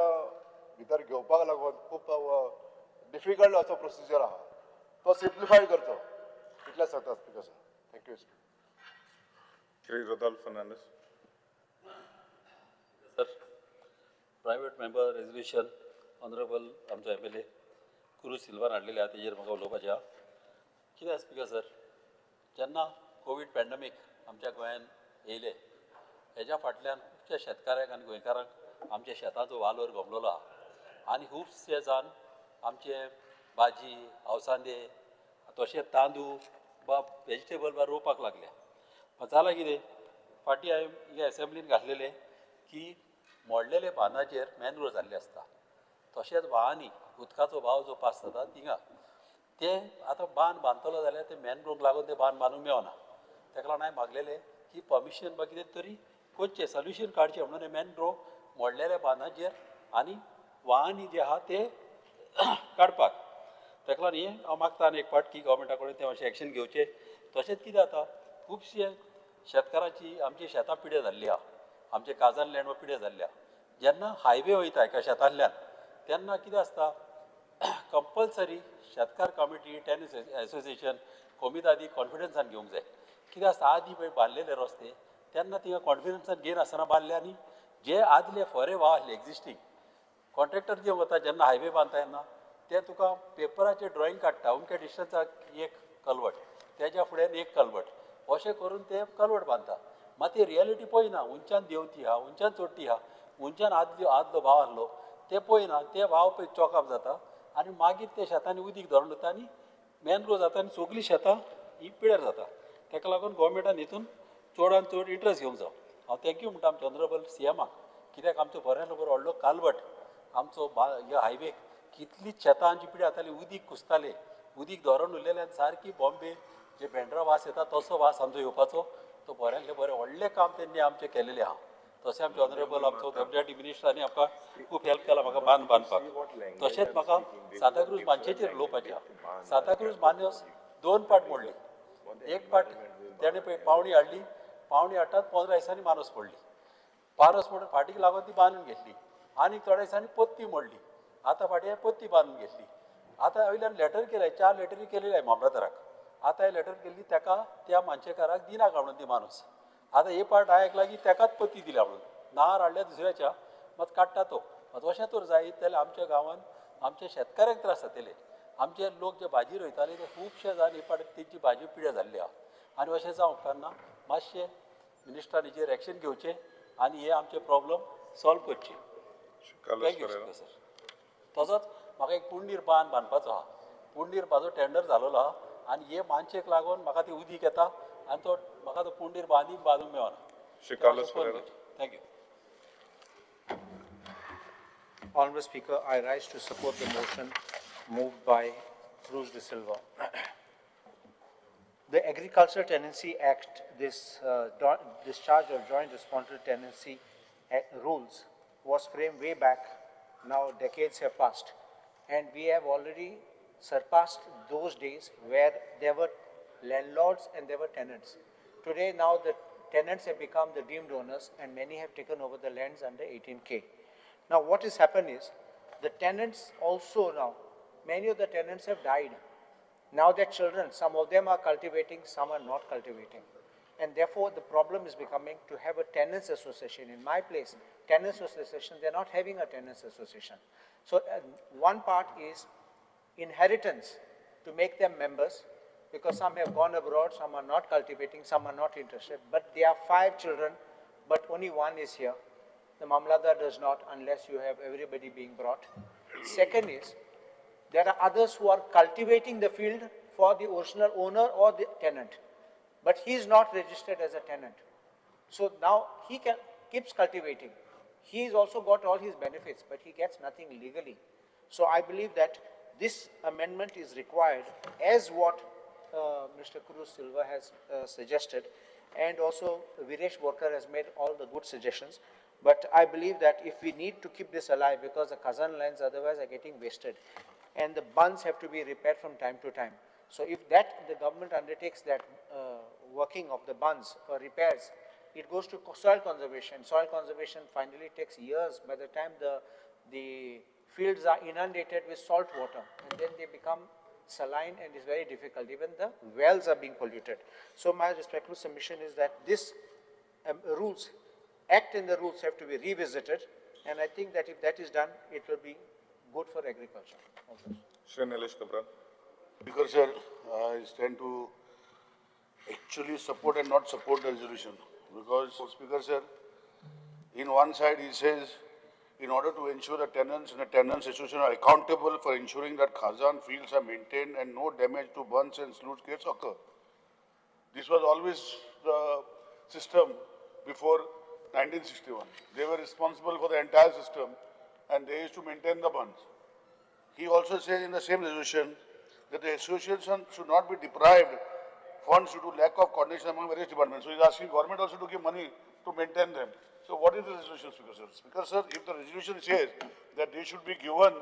भितर घेवपाक लागून खूब डिफिकल्ट असो प्रोसिजर आहा तो सिम्प्लिफाय करचो इतलें सांगता speaker sir. Thank you. Shri Rodolfo Fernandes. Sir, private member resolution honourable आमचो MLA क्रूज सिल्वान हाडलेले आहा तेजेर म्हाका उलोवपाचें आहा. कितें आसा स्पीकर सर, जेन्ना कोवीड पॅन्डमीक आमच्या गोंयांत येयलें हेज्या फाटल्यान खुबश्या शेतकारांक आनी गोंयकारांक आमच्या शेताचो वालोर गमलेलो आहा आनी खुबशे जाण आमचे भाजी अवसांदे तशें तांदूळ वा वेजिटेबल बा रोवपाक लागले. जालां कितें फाटीं हांवें हे एसेंब्लीन घातलेलें की मोडलेले बांदाचेर मॅनग्रोव जाल्ले आसता तशेंच वाहांनी उदकाचो वाव जो पास जाता थिंगा ते आतां बांद बांदतलो जाल्यार ते मॅनग्रोवक लागून ते बांद बांदूंक मेळना. तेका लागून हांवें मागलेलें की परमिशन बा कितें तरी करचें सोल्युशन काडचें म्हणून हे मॅनग्रोव मोडलेल्या बांदाचेर आनी वाहांनी जे आहा ते काडपाक. तेका लागून हें हांव मागता आनी एक फावट की गव्हर्मेंटा कडेन तें मातशें एक्शन घेवचें. तशेंच कितें जाता खुबशे शेतकाराची आमची शेतां पिड्यार जाल्ली आहा, आमचे काजन लँड पिड्यार जाल्ली आहा. जेन्ना हायवे वयता एका शेतांतल्यान तेन्ना कितें आसता कंपल्सरी शेतकार कमिटी टेनिस एसोसिएशन कोमितादी कॉन्फिडन्सान घेवंक जाय. कितें आसता आदीं पळय बांदलेले रस्ते तेन्ना थिंगा कॉन्फिडन्सान घेयनासतना बांदले आनी जे आदले फोरे वाव आसले एग्जिस्टींग कॉन्ट्रॅक्टर जे वता जेन्ना हायवे बांदता तेन्ना ते तुका पेपराचेर ड्रॉइंग काडटा अमक्या डिस्टन्साक एक कलवट तेज्या फुड्यान एक कलवट अशें करून ते कलवट बांदता. मात ती रियलिटी पळयना, उंच्यान देंवती आहा, उंच्यान चडटी आहा, उंच्यान आदलो भाव आसलो ते पळयना, ते भाव पळय चॉकअप जाता आनी मागीर ते शेतांनी उदीक धरून उरता आनी मॅनग्रोव जाता आनी सगळीं शेतां ही पिड्यार जाता. ताका लागून गोवोरमेंटान हितून चडान चड इंट्रस्ट घेवंक जावो. हांव thank you म्हणटा आमच्या ऑनरेबल सीएमाक, कित्याक आमचो बऱ्यान बरो व्हडलो कालवट आमचो ह्या हायवेक कितली शेतां आमची पिड्यार जाताली, उदीक कुसतालें, उदीक धरून उरलेलें आनी सारकी बॉम्बे जे बेंड्रा वास येता तसो वास आमचो येवपाचो. तो बऱ्यांतलें बरें व्हडलें काम तेंणी आमचें केलेलें आहा. तशें आमचे ऑनरेबल आमचो डब्ल्यूआरटी मिनिस्टरांनी आमकां खूब हेल्प केला म्हाका बांद बांदपाक. तशेंच म्हाका सांताक्रूज मानशेचेर उलोवपाचें आहा. सांताक्रूज मान्योस 2 पाट मोडली, एक पाट तेणें पळय पावणी हाडली, पावणी हाडटात 15 दिसांनी मानस पडली, मानस पडून फाटीक लागून ती बांदून घेतली आनी थोड्या दिसांनी पोत्ती मोडली, आतां फाटीं पोत्ती बांदून घेतली. आतां वयल्यान लेटर केलें, 4 लेटरी केलेली आहे मामलादाराक. आतां हे लेटर केल्ली ताका त्या मानशेकाराक दिना म्हणून ती माणूस. आतां हे पार्ट आयकला की ताकाच पत्ती दिल्या म्हणून नार हाडल्या दुसऱ्याच्या मात काडटा तो. मात अशें तर जायत जाल्यार आमच्या गांवांत आमच्या शेतकाऱ्यांक त्रास जातले. आमचे लोक जे भाजी रोयताले ते खुबशे जाण हे पाट तेंची भाजी पिड्या जाल्ली आहा आनी अशें जावंक उपकारना. मातशें मिनिस्टरान हेजेर एक्शन घेवचें आनी हे आमचे प्रॉब्लम सॉल्व करचे. Thank you sir. तसोच म्हाका एक पुंडीर बांद बांदपाचो आहा. पुंडीर म्हाजो टेंडर जालोलो आहा आनी हे मानशेक लागून म्हाका ती उदीक येता आनी तो म्हाका तो पुंडीर बांदी बांदूंक मेळना. Thank you. Honorable Speaker, I rise to support the motion moved by Cruz de Silva. The Agricultural Tenancy Act, this discharge of joint responsible tenancy rules was framed way back. Now decades have passed, and we have already surpassed those days where there were landlords and there were tenants. Today now the tenants have become the deemed owners, and many have taken over the lands under 18K. Now what has happened is, the tenants also now, many of the tenants have died. Now their children, some of them are cultivating, some are not cultivating. And therefore the problem is becoming to have a tenants association. In my place, tenants association, they're not having a tenants association. So one part is inheritance to make them members, because some have gone abroad, some are not cultivating, some are not interested, but there are 5 children, but only one is here. The Mamladar does not, unless you have everybody being brought. Second is, there are others who are cultivating the field for the original owner or the tenant, but he is not registered as a tenant. So now he keeps cultivating. He's also got all his benefits, but he gets nothing legally. So I believe that this amendment is required, as what Mr. Cruz Silva has suggested, and also Viresh Borkar has made all the good suggestions. But I believe that if we need to keep this alive, because the Khazan lands otherwise are getting wasted, and the bunds have to be repaired from time to time. So if that the government undertakes that working of the bunds for repairs, it goes to soil conservation. Soil conservation finally takes years. By the time the fields are inundated with salt water, and then they become saline, and it's very difficult. Even the wells are being polluted. So my respectful submission is that this rules, act and the rules have to be revisited, and I think that if that is done, it will be good for agriculture. Shri Nilesh Cabral. Speaker sir, I stand to actually support and not support the resolution, because Speaker sir, in one side he says, in order to ensure that tenants in the tenants association are accountable for ensuring that Khazan fields are maintained and no damage to bunds and sluice gates occur. This was always the system before 1961. They were responsible for the entire system and they used to maintain the bunds. He also says in the same resolution that the association should not be deprived funds due to lack of coordination among various departments. So he is asking government also to give money to maintain them. So what is the resolution, Speaker sir? Speaker sir, if the resolution says that they should be given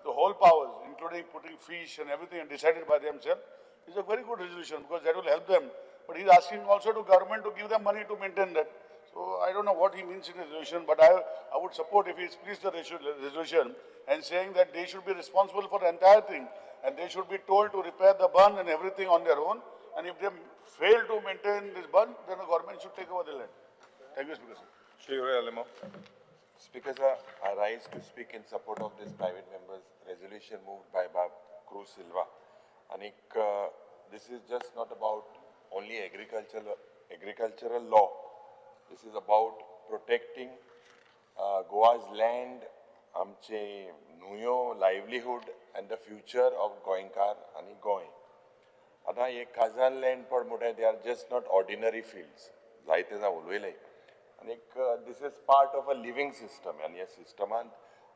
the whole powers, including putting fish and everything and decided by themselves, it's a very good resolution because that will help them. But he is asking also to government to give them money to maintain that. So I don't know what he means in the resolution, but I would support if he splits the resolution and saying that they should be responsible for the entire thing and they should be told to repair the bund and everything on their own. And if they fail to maintain this bund, then the government should take over the land. Thank you, Speaker sir. Shri Alemo. Speaker sir, I rise to speak in support of this private member's resolution moved by Bab Cruz Silva. And this is just not about only agricultural law. This is about protecting Goa's land, आमचे न्हंयो, livelihood and the future of गोंयकार आनी गोंय. आतां हे खाजन land पड म्हणटा, they are just not ordinary fields. जायते जाण उलयले आनीक this is part of a living system. आनी ह्या सिस्टमांत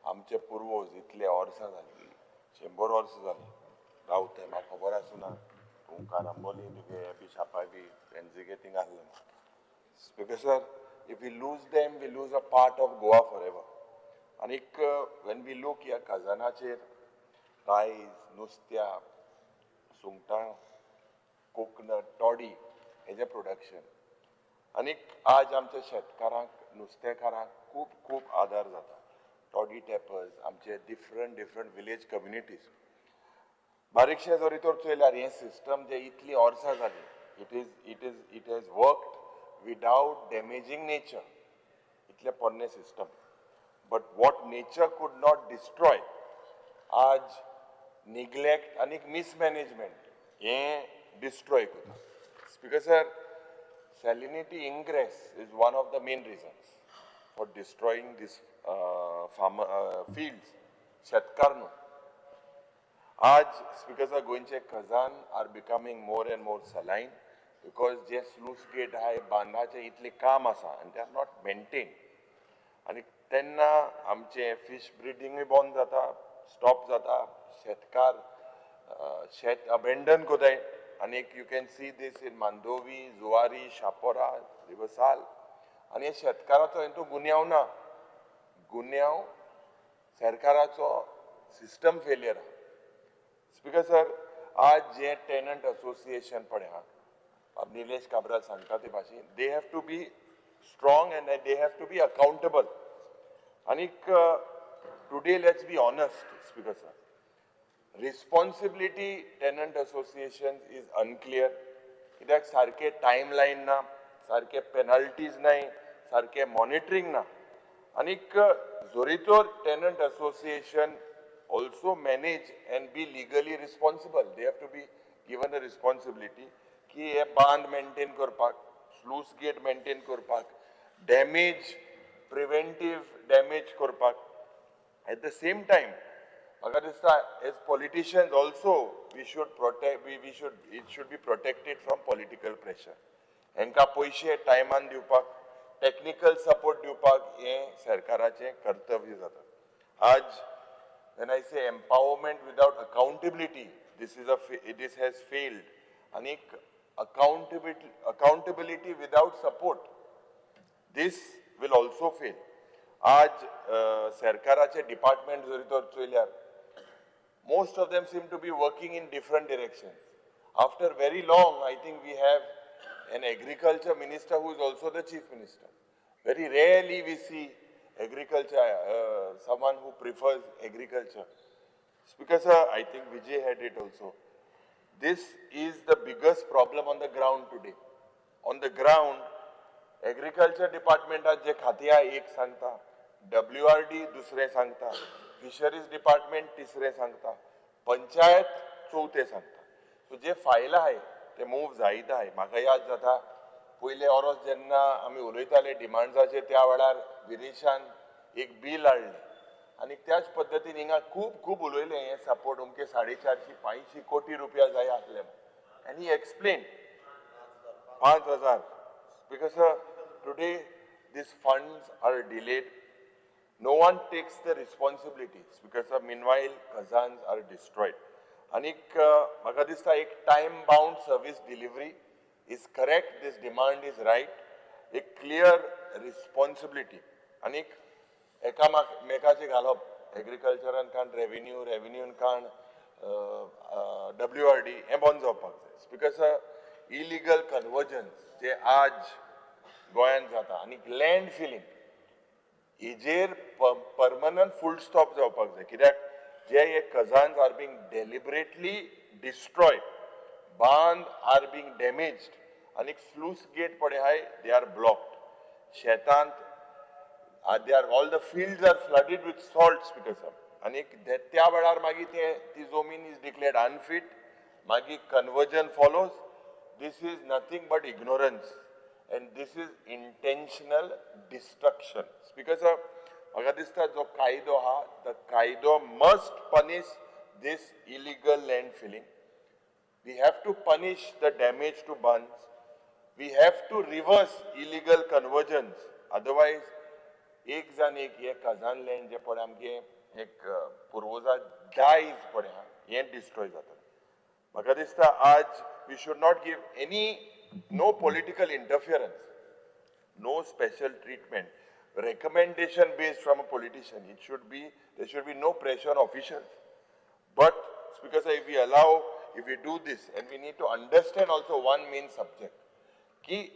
आमचे पुर्वज इतले वर्सां जालीं, 100 वर्सां जालीं रावते. म्हाका खबर आसना तूं कारांबोली तुगे हे बी शापाय बी एनजीके थिंग आसलें. Speaker sir, if we lose them, we lose a part of Goa forever. आनीक when we look ह्या खजानाचेर रायस, नुस्त्या, सुंगटां, कोकनट, टॉडी हेजें प्रोडक्शन. आनीक आज आमच्या शेतकारांक, नुस्तेकारांक खूब खूब आदार जाता. टॉडी टॅपर्स, आमचे डिफरंट डिफरंट विलेज कम्युनिटीज. बारीकशें जरी तर चोयल्यार हें सिस्टम जे इतलीं वर्सां जालीं, it has worked without damaging nature. इतलें पोरणें system. But what nature could not destroy, आज निग्लेक्ट आनी मिसमॅनेजमेंट हें डिस्ट्रॉय करता. Speaker sir, salinity ingress is one of the main reasons for destroying this farm fields. शेतकार न्हू. आज speaker sir, गोंयचे Khajan are becoming more and more saline because J sluice gate आहाय, बांदाचें इतलें काम आसा आनी they are not maintain. आनी तेन्ना आमचें फिश ब्रिडींगूय बंद जाता, स्टॉप जाता. शेतकार शेत अबेंडन कोताय. आनी you can see this in Mandovi, Zuari, Chapora, Riversal. आनी हे शेतकाराचो हितून गुन्यांव ना, गुन्यांव सरकाराचो सिस्टम फेलियर आहा. स्पीकर सर, आज जे टेनंट असोसिएशन पळय आहा, निलेश काब्राल सांगता ते भाशेन, they have to be strong and they have to be accountable. आनीक today let's be honest, speaker sir, responsibility tenant association is unclear. कित्याक सारकें टायम लायन ना, सारके पेनल्टीज नाय, सारकें मॉनिटरींग ना. आनीक जोरीतोर tenant association also manage and be legally responsible. They have to be given a responsibility की हे बांद मेंटेन करपाक, स्लूस गेट मेंटेन करपाक, डॅमेज प्रिवेंटीव डॅमेज करपाक. एट the same time म्हाका दिसता as politicians also we should protect, we should it should be protected from political pressure. हेंकां पयशे टायमान दिवपाक, टॅक्निकल सपोर्ट दिवपाक हें सरकाराचें कर्तव्य जाता. आज when I say empowerment without accountability, this is this has failed. आनीक accountability without support, this will also fail. आज सरकाराचे डिपार्टमेंट जरी तर चोयल्यार, most of them seem to be working in different directions. After very long, I think we have an agriculture minister who is also the chief minister. Very rarely we see agriculture, someone who prefers agriculture. Speaker sir, I think Vijay had it also. This is the biggest problem on the ground today. On the ground, agriculture department जे खाती आहा एक सांगता, WRD दुसरें सांगता, fisheries department तिसरें सांगता, पंचायत चवथें सांगता. सो जे फायल आहाय ते मूव जायत आहाय. म्हाका याद जाता पयले ओरोस जेन्ना आमी उलयताले डिमांड्साचेर, त्या वेळार विरेशान एक बील हाडलें आनी त्याच पद्दतीन हिंगा खूब खूब उलयलें, हें सपोर्ट अमके 450-500 कोटी रुपया जाय आसले. आनी he explain 5,000. Because today these funds are delayed. No one takes the responsibilities because meanwhile khazans are destroyed. आनीक म्हाका दिसता एक time bound service delivery is correct, this demand is right, एक क्लियर रिस्पॉन्सिबिलिटी. आनीक एकामेकाचें घालप, एग्रीकल्चरान काण रेवेन्यू, रेवेन्यून काण WRD, हें बंद जावपाक जाय. स्पीकर सर, इलिगल कन्वर्जन्स जे आज गोंयांत जाता आनी लँड फिलींग हेजेर परमनंट फूल स्टॉप जावपाक जाय. कित्याक जे हे khazans are being deliberately destroyed, बांद are being damaged आनी स्लूस गेट पळय आहाय, they are blocked. शेतांत they are all the fields are flooded with salt. Speaker sir, आनी त्या वेळार मागीर ते ती जमीन is declared unfit, मागीर conversion follows. This is nothing but ignorance and this is intentional destruction. Speaker sir, म्हाका दिसता जो कायदो आहा, the कायदो must punish this illegal land filling. We have to punish the damage to bunds. We have to reverse illegal conversions. Otherwise, एक जाण एक हे खजान लँड जे पळय आमगे एक पुर्वजा दायज पळय आहा, हें डिस्ट्रॉय जाता. म्हाका दिसता आज we should not give any, no political interference, no special treatment, recommendation based from a politician. It should be, there should be no pressure on officials. But because if we allow, if we do this, and we need to understand also one main subject, ki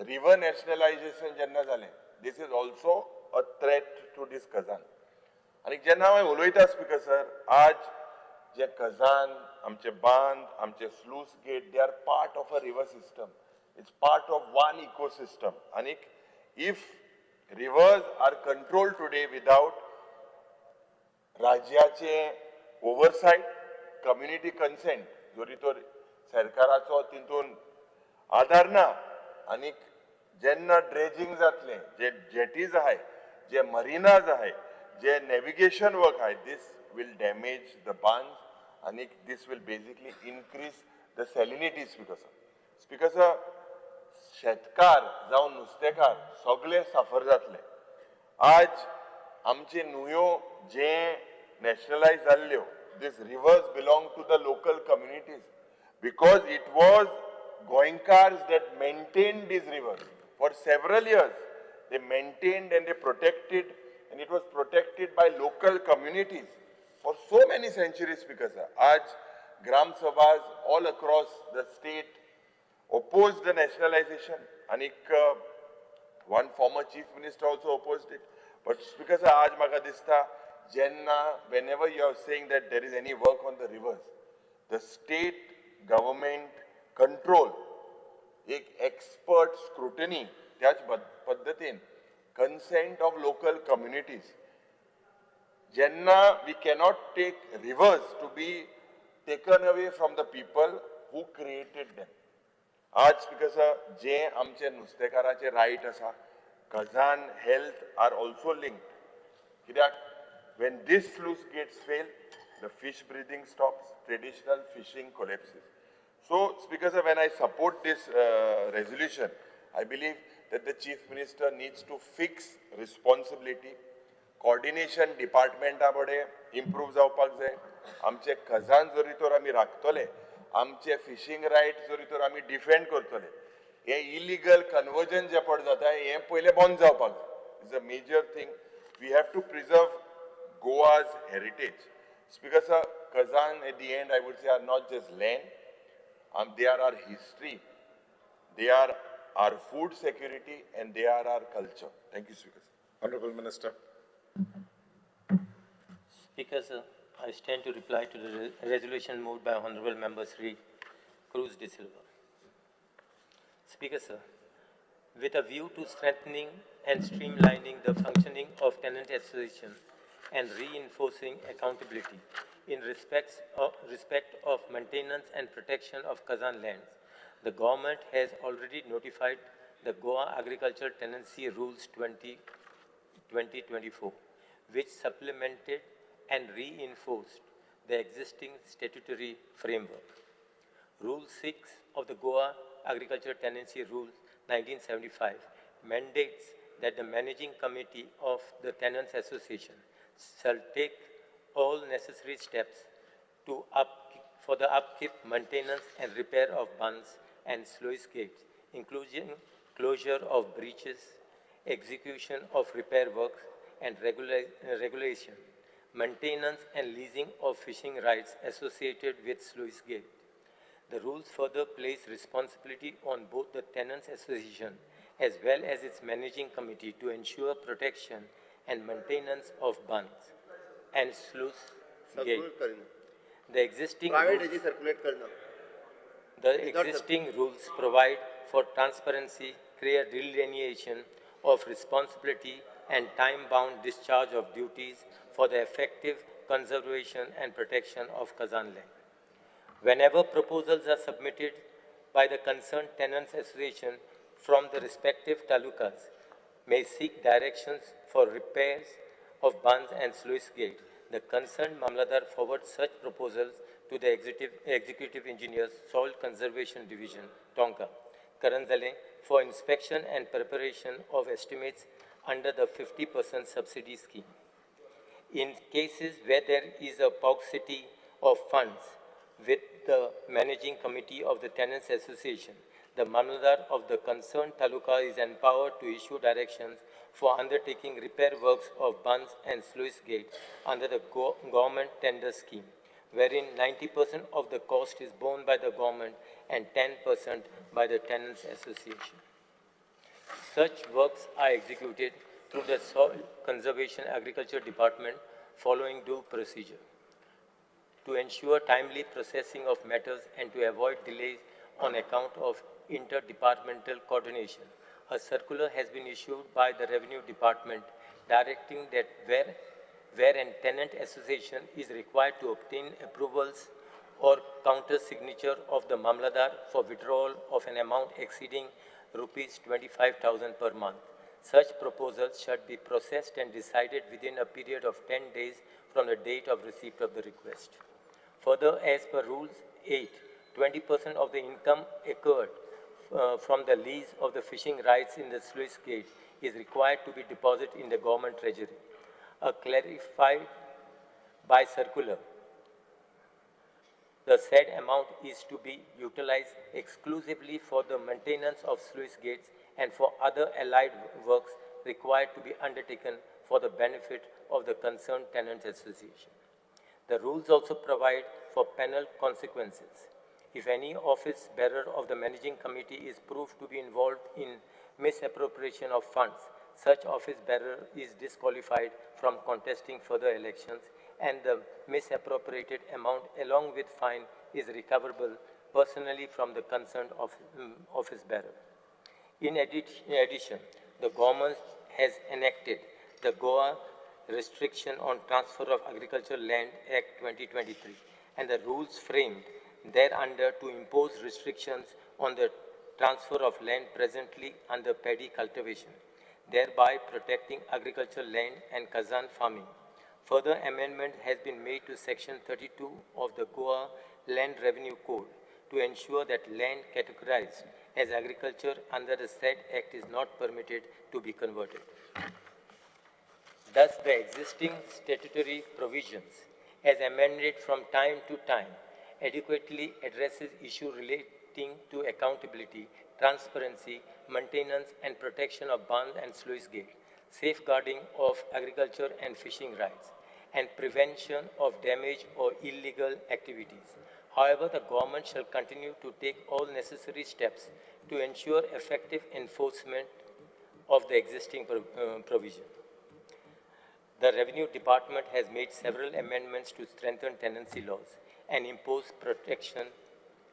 river nationalization jenna zale, this is also a threat to this Kazan. Ani jenna हांवें उलयता speaker sir, आज जे खजान, आमचे बांद, आमचे sluice gate, they are part of a river system. It's part of one ecosystem. आनी if rivers are controlled today without राज्याचे oversight, community consent, जरी तर सरकाराचो तितून आधार ना, आनी जेन्ना ड्रेजिंग जातलें, जे जेटीज आहाय, जे मरिनाज आहाय, जे नेविगेशन वर्क आहाय, this will damage the bunds आनी this will basically increase the salinity. Speaker sir, speaker sir, शेतकार जावं नुस्तेकार सगळे साफर जातले. आज आमचे न्हंयो जे नॅशनलायज जाल्ल्यो, these rivers belong to the local communities because it was Goenkars that maintained these rivers for several years. They maintained and they protected, and it was protected by local communities for so many centuries. Because aaj Gram Sabhas all across the state opposed the nationalization, and one former chief minister also opposed it. But because aaj maka dista, jenna, whenever you are saying that there is any work on the rivers, the state government control, एक expert scrutiny, त्याच पद्धतीन consent of local communities. Jenna, we cannot take rivers to be taken away from the people who created them. आज because जे आमचे नुस्तेकाराचे right आसा, Khajan health are also linked. कित्याक when this sluice gates fail, the fish breeding stops, traditional fishing collapses. So, Speaker sir, when I support this resolution, I believe that the Chief Minister needs to fix responsibility, coordination department बडे improve जावपाक जाय. आमचे खजान जरी तर आमी राखतले, आमचे fishing right जरी तर आमी डिफेंड करतले, हे इलिगल कन्वर्जन जे पड जाता हें पयलें बंद जावपाक जाय. It's a major thing. We have to preserve Goa's heritage. Speaker sir, Kazan at the end I would say are not just land, they are our history, they are our food security, and they are our culture. Thank you, Speaker sir. Honorable Minister. Speaker sir, I stand to reply to the resolution moved by Honorable Member Sri Cruz de Silva. Speaker sir, with a view to strengthening and streamlining the functioning of tenant association and reinforcing accountability in respect of maintenance and protection of Kazan lands, the government has already notified the Goa Agriculture Tenancy Rules 2024, which supplemented and reinforced the existing statutory framework. Rule 6 of the Goa Agriculture Tenancy Rules 1975 mandates that the managing committee of the Tenants Association shall take all necessary steps to for the upkeep, maintenance, and repair of bunds and sluice gates, including closure of breaches, execution of repair works, and regulation, maintenance and leasing of fishing rights associated with sluice gate. The rules further place responsibility on both the Tenants Association as well as its managing committee to ensure protection and maintenance of bunds and sluice gate. The existing rules provide for transparency, clear delineation of responsibility, and time-bound discharge of duties for the effective conservation and protection of Kazan land. Whenever proposals are submitted by the concerned tenants association from the respective talukas may seek directions for repairs of bunds and sluice gate. The concerned Mamlatdar forwards such proposals to the Executive Engineers, Soil Conservation Division, Tonka, Karanzale, for inspection and preparation of estimates under the 50% subsidy scheme. In cases where there is a paucity of funds with the managing committee of the Tenants Association, the Mamlatdar of the concerned taluka is empowered to issue directions for undertaking repair works of bunds and sluice gate under the government tender scheme, wherein 90% of the cost is borne by the government and 10% by the Tenants Association. Such works are executed through the Soil Conservation Agriculture Department following due procedure. To ensure timely processing of matters and to avoid delays on account of interdepartmental coordination, a circular has been issued by the Revenue Department directing that where an tenant association is required to obtain approvals or counter signature of the Mamlatdar for withdrawal of an amount exceeding rupees 25,000 per month. Such proposals should be processed and decided within a period of 10 days from the date of receipt of the request. Further, as per Rules 8, 20% of the income accrued from the lease of the fishing rights in the sluice gate is required to be deposited in the government treasury. A clarified by circular, the said amount is to be utilized exclusively for the maintenance of sluice gates and for other allied works required to be undertaken for the benefit of the concerned tenant association. The rules also provide for penal consequences. If any office bearer of the managing committee is proved to be involved in misappropriation of funds, such office bearer is disqualified from contesting further elections, and the misappropriated amount along with fine is recoverable personally from the concerned office bearer. In addition, the government has enacted the Goa Restriction on Transfer of Agricultural Land Act 2023 and the rules framed thereunder to impose restrictions on the transfer of land presently under paddy cultivation, thereby protecting agricultural land and Kazan farming. Further amendment has been made to Section 32 of the Goa Land Revenue Code to ensure that land categorized as agriculture under the said act is not permitted to be converted. Thus, the existing statutory provisions, as amended from time to time, adequately addresses issues relating to accountability, transparency, maintenance and protection of bund and sluice gate, safeguarding of agriculture and fishing rights, and prevention of damage or illegal activities. However, the government shall continue to take all necessary steps to ensure effective enforcement of the existing provision. The Revenue Department has made several amendments to strengthen tenancy laws and impose protection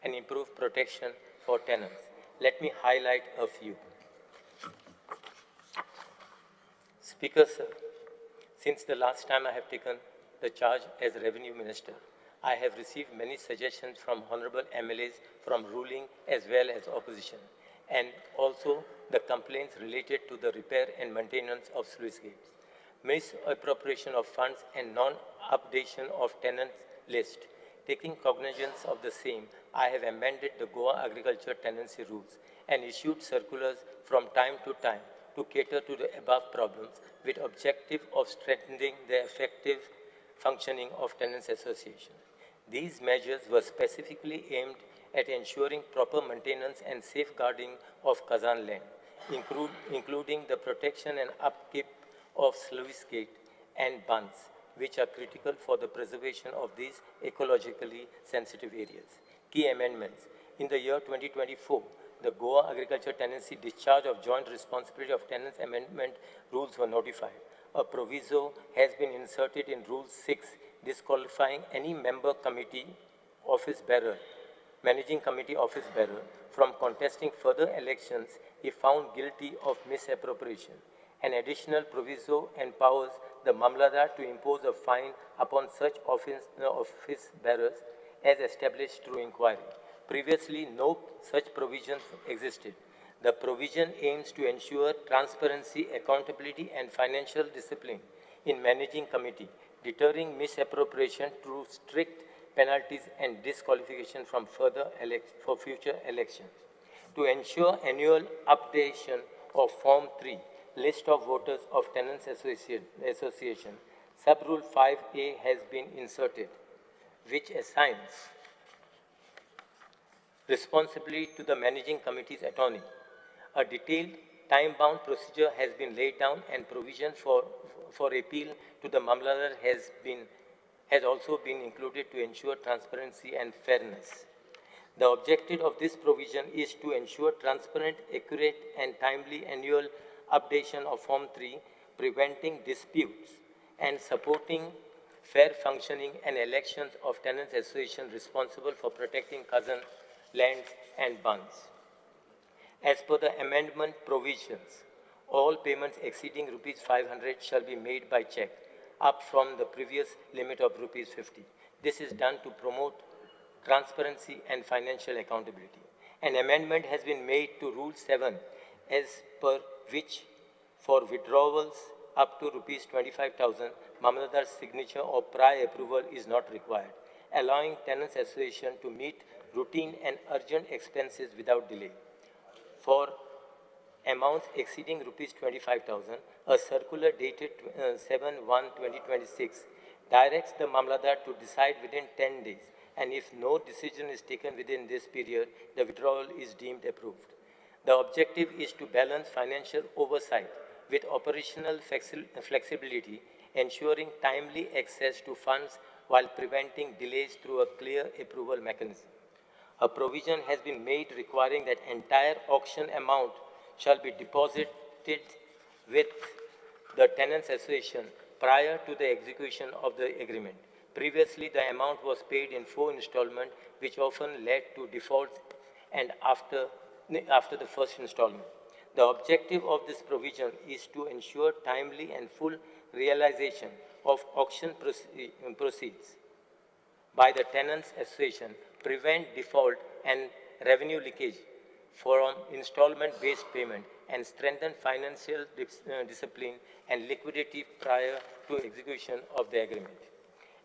and improve protection for tenants. Let me highlight a few. Speaker, sir, since the last time I have taken the charge as Revenue Minister, I have received many suggestions from honorable MLAs from ruling as well as opposition, and also the complaints related to the repair and maintenance of sluice gates, misappropriation of funds and non-updation of tenant list. Taking cognizance of the same, I have amended the Goa Agriculture Tenancy Rules and issued circulars from time to time to cater to the above problems with objective of strengthening the effective functioning of tenants association. These measures were specifically aimed at ensuring proper maintenance and safeguarding of Kazan land, including the protection and upkeep of sluice gate and bunds, which are critical for the preservation of these ecologically sensitive areas. Key amendments. In the year 2024, the Goa Agriculture Tenancy Discharge of Joint Responsibility of Tenants Amendment Rules were notified. A proviso has been inserted in Rule 6, disqualifying any member committee office bearer, managing committee office bearer, from contesting further elections if found guilty of misappropriation. An additional proviso empowers the Mamlatdar to impose a fine upon such office bearers as established through inquiry. Previously, no such provisions existed. The provision aims to ensure transparency, accountability, and financial discipline in managing committee, deterring misappropriation through strict penalties and disqualification from further for future elections. To ensure annual updation of Form 3, list of voters of Tenants Association, Sub-Rule 5A has been inserted, which assigns responsibility to the managing committee's attorney. A detailed time-bound procedure has been laid down, and provision for appeal to the Mamlatdar has also been included to ensure transparency and fairness. The objective of this provision is to ensure transparent, accurate, and timely annual updation of Form 3, preventing disputes and supporting fair functioning and elections of tenants association responsible for protecting Khazan lands and bunds. As per the amendment provisions, all payments exceeding rupees 500 shall be made by check, up from the previous limit of rupees 50. This is done to promote transparency and financial accountability. An amendment has been made to Rule 7, as per which for withdrawals up to rupees 25,000, Mamlatdar's signature or prior approval is not required, allowing tenants association to meet routine and urgent expenses without delay. For amounts exceeding rupees 25,000, a circular dated 7/1/2026 directs the Mamlatdar to decide within 10 days, and if no decision is taken within this period, the withdrawal is deemed approved. The objective is to balance financial oversight with operational flexibility, ensuring timely access to funds while preventing delays through a clear approval mechanism. A provision has been made requiring that entire auction amount shall be deposited with the tenants association prior to the execution of the agreement. Previously, the amount was paid in 4 installments, which often led to defaults and after the first installment. The objective of this provision is to ensure timely and full realization of auction proceeds by the tenants association, prevent default and revenue leakage from installment-based payment, and strengthen financial discipline and liquidity prior to execution of the agreement.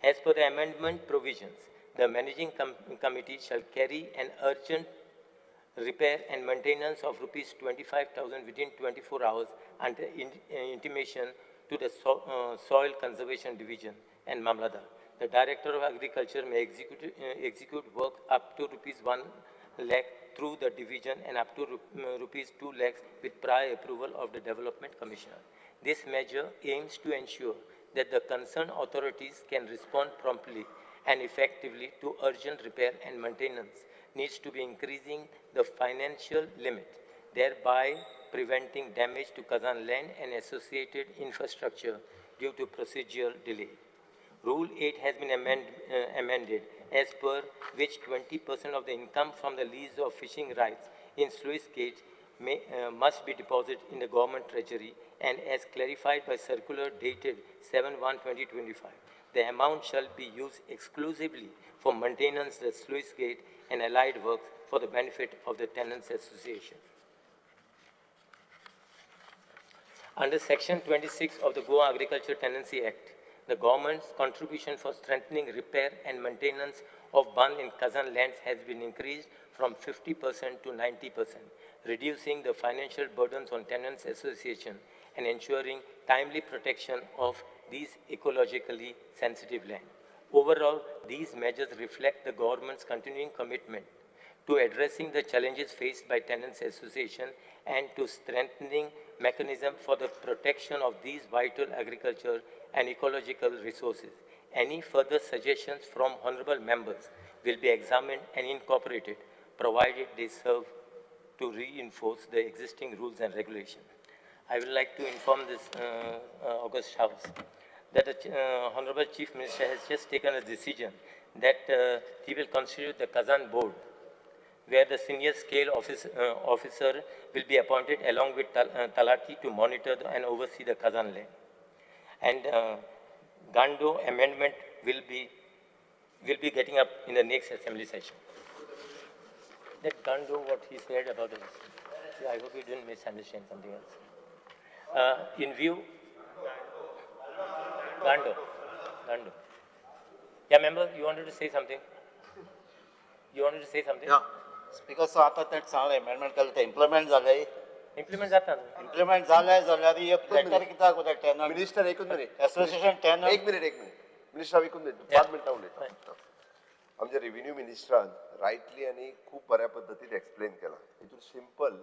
As per the amendment provisions, the managing committee shall carry an urgent repair and maintenance of rupees 25,000 within 24 hours under intimation to the Soil Conservation Division and Mamlatdar. The Director of Agriculture may execute work up to rupees 1 lakh through the division and up to rupees 2 lakhs with prior approval of the Development Commissioner. This measure aims to ensure that the concerned authorities can respond promptly and effectively to urgent repair and maintenance needs to be increasing the financial limit, thereby preventing damage to Khazan land and associated infrastructure due to procedural delay. Rule 8 has been amended, as per which 20% of the income from the lease of fishing rights in sluice gate must be deposited in the government treasury, and as clarified by circular dated 7/1/2025, the amount shall be used exclusively for maintenance the sluice gate and allied works for the benefit of the tenants association. Under Section 26 of the Goa Agriculture Tenancy Act, the government's contribution for strengthening repair and maintenance of bund in Khazan lands has been increased from 50% to 90%, reducing the financial burdens on tenants association and ensuring timely protection of these ecologically sensitive land. Overall, these measures reflect the government's continuing commitment to addressing the challenges faced by tenants association and to strengthening mechanism for the protection of these vital agricultural and ecological resources. Any further suggestions from honorable members will be examined and incorporated, provided they serve to reinforce the existing rules and regulations. I would like to inform this august house that the Honorable Chief Minister has just taken a decision that he will constitute the Khazan board, where the senior scale officer will be appointed along with Talati to monitor and oversee the Khazan land. And Gando amendment will be getting up in the next assembly session. That Gando, what he said about this. I hope you didn't misunderstand something else. In view, Gando, Gando. Yeah, member, you wanted to say something? You wanted to say something? Yeah. Speaker sir, आतां तें सांगलें amendment केलें तें implement जालें. Implement जाता. Implement जालें जाल्यार एक लेटर कित्याक वता टेनंट? मिनिस्टर, एकूच मिनिट. Association tenant. एक मिनिट, एक मिनिट. मिनिस्टर, एकूच मिनिट, 5 मिनटां उलयता. आमच्या रेव्हेन्यू मिनिस्टरान रायटली आनी खूब बऱ्या पद्दतीन एक्सप्लेन केलां. हितून सिंपल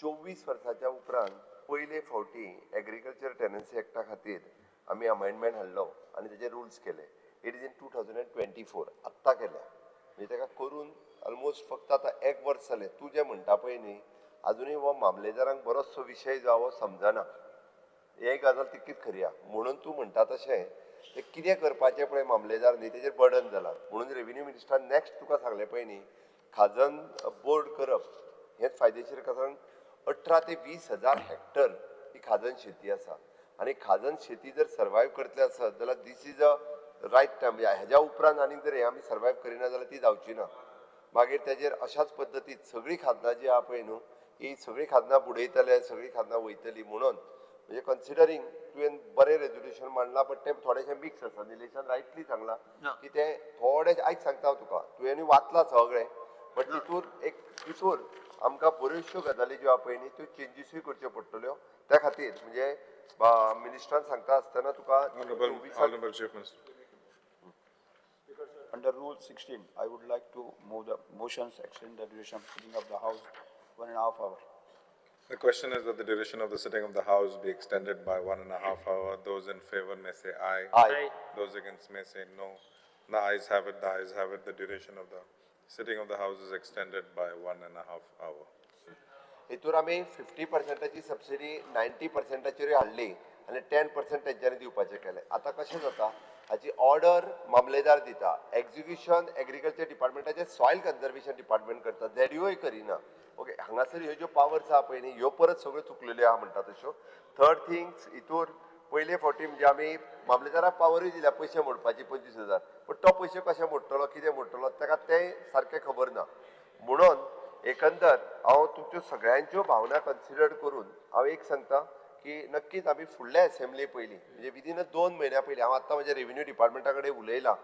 24 वर्साच्या उपरांत पयले फावटी एग्रीकल्चर टेनन्सी एक्टा खातीर आमी अमेंडमेंट हाडलो आनी तेजे रुल्स केले. It is in 2024 आत्तां केल्या. म्हणजे ताका करून ऑलमोस्ट फक्त आतां एक वर्स जालें. तूं जें म्हणटा पळय न्ही, आजुनूय हो मामलेदारांक बरोचसो विशय जो हो समजना. हे गजाल तितकीच खरी आहा. म्हणून तूं म्हणटा तशें ते कितें करपाचें पळय मामलेदार न्ही तेजेर बर्डन जाला. म्हणून रेव्हेन्यू मिनिस्टरान नॅक्स्ट तुका सांगलें पळय न्ही, खाजन बोर्ड करप हेंच फायदेशीर, कारण 18 ते 20 हजार हॅक्टर ही खाजन शेती आसा आनी खाजन शेती जर सर्वायव करतले आसत जाल्यार this is a right time. म्हणजे हेज्या उपरांत आनीक जर हें आमी सर्वायव करिना जाल्यार ती जावची ना. मागीर तेजेर अशाच पद्दतीन सगळीं खाजनां जी आहा पळय न्हू, ही सगळीं खाजनां बुडयतले, सगळीं खाजनां वयतली. म्हणून म्हणजे कन्सिडरींग तुवें बरें रेजोल्युशन मांडलां, बट तें थोडेशें मिक्स आसा. निलेशान रायटली सांगलां की तें थोडें, आयज सांगता हांव तुका, तुवें वाचलां सगळें, बट तितूर एक तितूर आमकां बऱ्योचश्यो गजाली ज्यो आहा पळय न्ही त्यो चेंजीसूय करच्यो पडटल्यो. त्या खातीर म्हणजे मिनिस्टरान सांगता आसतना तुका Honorable Chief Minister. Under Rule 16, I would like to move the motions extend the duration of sitting of the House 1.5 hour. The question is that the duration of the sitting of the House be extended by 1.5 hour. Those in favor may say aye. Aye. Aye. Those against may say no. The ayes have it, the ayes have it. The duration of the sitting of the House is extended by 1.5 hour. हितूर आमी 50%ची subsidy 90%चेरूय हाडली आनी 10% तेंच्यांनी दिवपाचें केलें. आतां कशें जाता, हाची ऑर्डर मामलेदार दिता, एक्झिक्युशन एग्रीकल्चर डिपार्टमेंटाचें सॉयल कन्जर्वेशन डिपार्टमेंट करता, झेडयूय करिना. ओके, हांगासर ह्यो ज्यो पावर्स आहा पळय न्ही, ह्यो परत सगळ्यो चुकलेल्यो आहा म्हणटा तश्यो. थर्ड थिंग्स, हितूर पयले फावटी म्हणजे आमी मामलेदाराक पावरूय दिल्या पयशे मोडपाची 25,000, पूण तो पयशे कशे मोडटलो, कितें मोडटलो ताका तें सारकें खबर ना. म्हणून एकंदर हांव तुमच्यो सगळ्यांच्यो भावना कन्सिडर करून हांव एक सांगता की नक्कीच आमी फुडल्या एसेंब्ली पयलीं म्हणजे विदीन 2 म्हयन्या पयलीं, हांव आत्तां म्हज्या रेव्हेन्यू डिपार्टमेंटा कडेन उलयलां,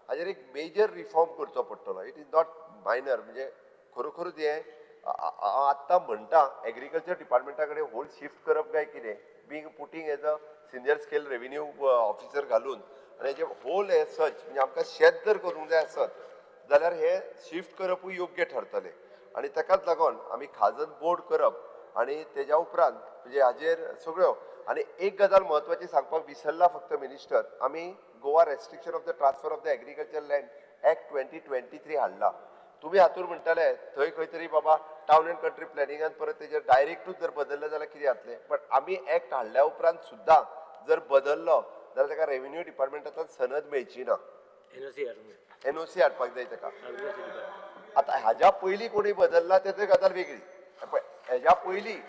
हाजेर एक मेजर रिफॉर्म करचो पडटलो. It is not minor. म्हणजे खरोखरूच हें हांव आत्तां म्हणटा एग्रीकल्चर डिपार्टमेंटा कडेन होल शिफ्ट करप काय कितें, being putting as a senior scale revenue officer घालून आनी हेजे होल एज सच म्हणजे आमकां शेत जर करूंक जाय आसत जाल्यार हे शिफ्ट करपूय योग्य ठरतलें. आनी ताकाच लागून आमी खाजन बोर्ड करप आनी तेज्या उपरांत म्हणजे हाजेर सगळ्यो. आनी एक गजाल म्हत्वाची सांगपाक विसरला फक्त मिनिस्टर, आमी Goa restriction of the transfer of the agriculture land act 2023 हाडला. तुमी हातूर म्हणटाले थंय खंय तरी बाबा टावन अँड कंट्री प्लॅनिंगान परत तेजेर डायरेक्टूच जर बदललें जाल्यार कितें जातलें, बट आमी एक्ट हाडल्या उपरांत सुद्दां जर बदललो जाल्यार ताका रेव्हेन्यू डिपार्टमेंटांतल्यान सनद मेळची ना, एनओसी हाडपाक जाय ताका. आतां हाज्या पयलीं कोणी बदलला तेजी गजाल वेगळी, हेज्या पयलीं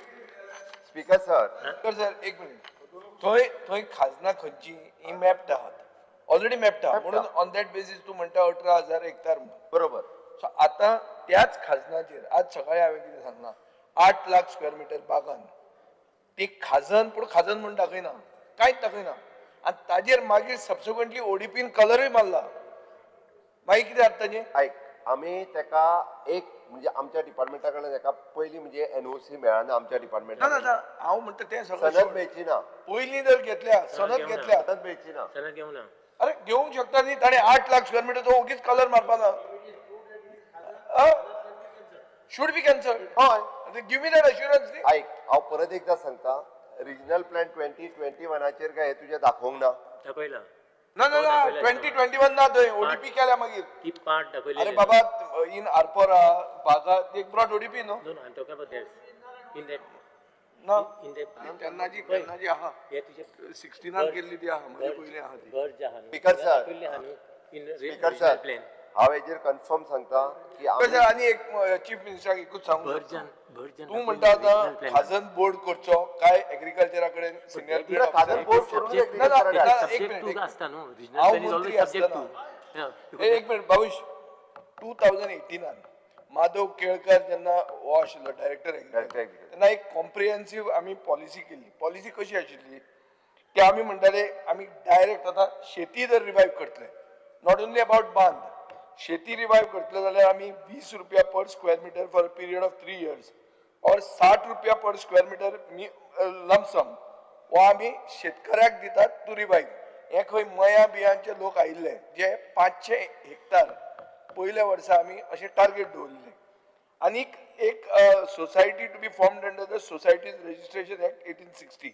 स्पीकर सर. सर एक मिनिट, थंय थंय खाजनां खंयची ही मॅप्ड आहात, ऑलरेडी मॅप्ड आहा, म्हणून ऑन that basis तूं म्हणटा 18,000 हेक्टर. बरोबर. सो आतां त्याच खाजनाचेर आज सकाळीं हांवें कितें सांगलां, 8 लाख स्क्वेअर मिटर बागान ती खाजन, पूण खाजन म्हूण दाखयना, कांयच दाखयना, आनी ताजेर मागीर सबसिक्वंटली ओडीपीन कलरूय मारला, मागीर कितें जाता ताजें? आयक, आमी ताका एक म्हणजे आमच्या डिपार्टमेंटा कडल्यान ताका पयलीं म्हणजे एनओसी मेळना आमच्या डिपार्टमेंटा. ना ना, हांव म्हणटा तें सगळें सनद मेळची ना, पयलीं जर घेतल्या सनद घेतल्या, सनद मेळची ना, सनद घेवना. अरे घेवंक शकता न्ही, ताणें 8 लाख स्क्वेअर मिटर तो ओगीच कलर मारपा ना, should be cancelled. हय, give me that assurance न्ही. आयक, हांव परत एकदां सांगता, रिजनल प्लॅन 2021चेर काय हें तुजें दाखोवंक ना, दाखयला ना ना ना 2021 ना, थंय ओडीपी केल्या मागीर ती पार्ट दाखयली. अरे बाबा, इन आरपोरा बागा एक broad ODP no. No no, I am talking about that in that ना इन that तेन्ना जी तेन्ना जी आहा हे तुजे 16 केल्ली ती आहा, म्हजे पयलीं आहा ती. बर्ज आहा न्हू, speaker sir, in speaker sir, हांव हेजेर कन्फर्म सांगता की आनी एक चीफ मिनिस्टराक एकूच सांगू, तूं म्हणटा आतां खाजन बोर्ड करचो काय एग्रीकल्चरा कडेन सिनियर खाजन बोर्ड करून एक मिनिट, हांव मंत्री आसतना एक मिनिट बाबूश, 2018 माधव केळकर जेन्ना हो आशिल्लो डायरेक्टर एग्रीकल्चर तेन्ना एक कॉम्प्रिहेन्सीव आमी पॉलिसी केल्ली. पॉलिसी कशी आशिल्ली की आमी म्हणटाले आमी डायरेक्ट आतां शेती जर रिवायव करतले, not only about बांद, शेती रिवायव करतले जाल्यार आमी 20 रुपया per square metre for a period of 3 years or 60 रुपया पर स्क्वेअर मिटर लमसम हो आमी शेतकऱ्याक दितात टू रिवायव. हे खंय मया बियांचे लोक आयिल्ले जे 500 हेक्टर पयल्या वर्सा आमी अशें टार्गेट दवरिल्लें. आनीक एक society to be formed under the societies registration act 1860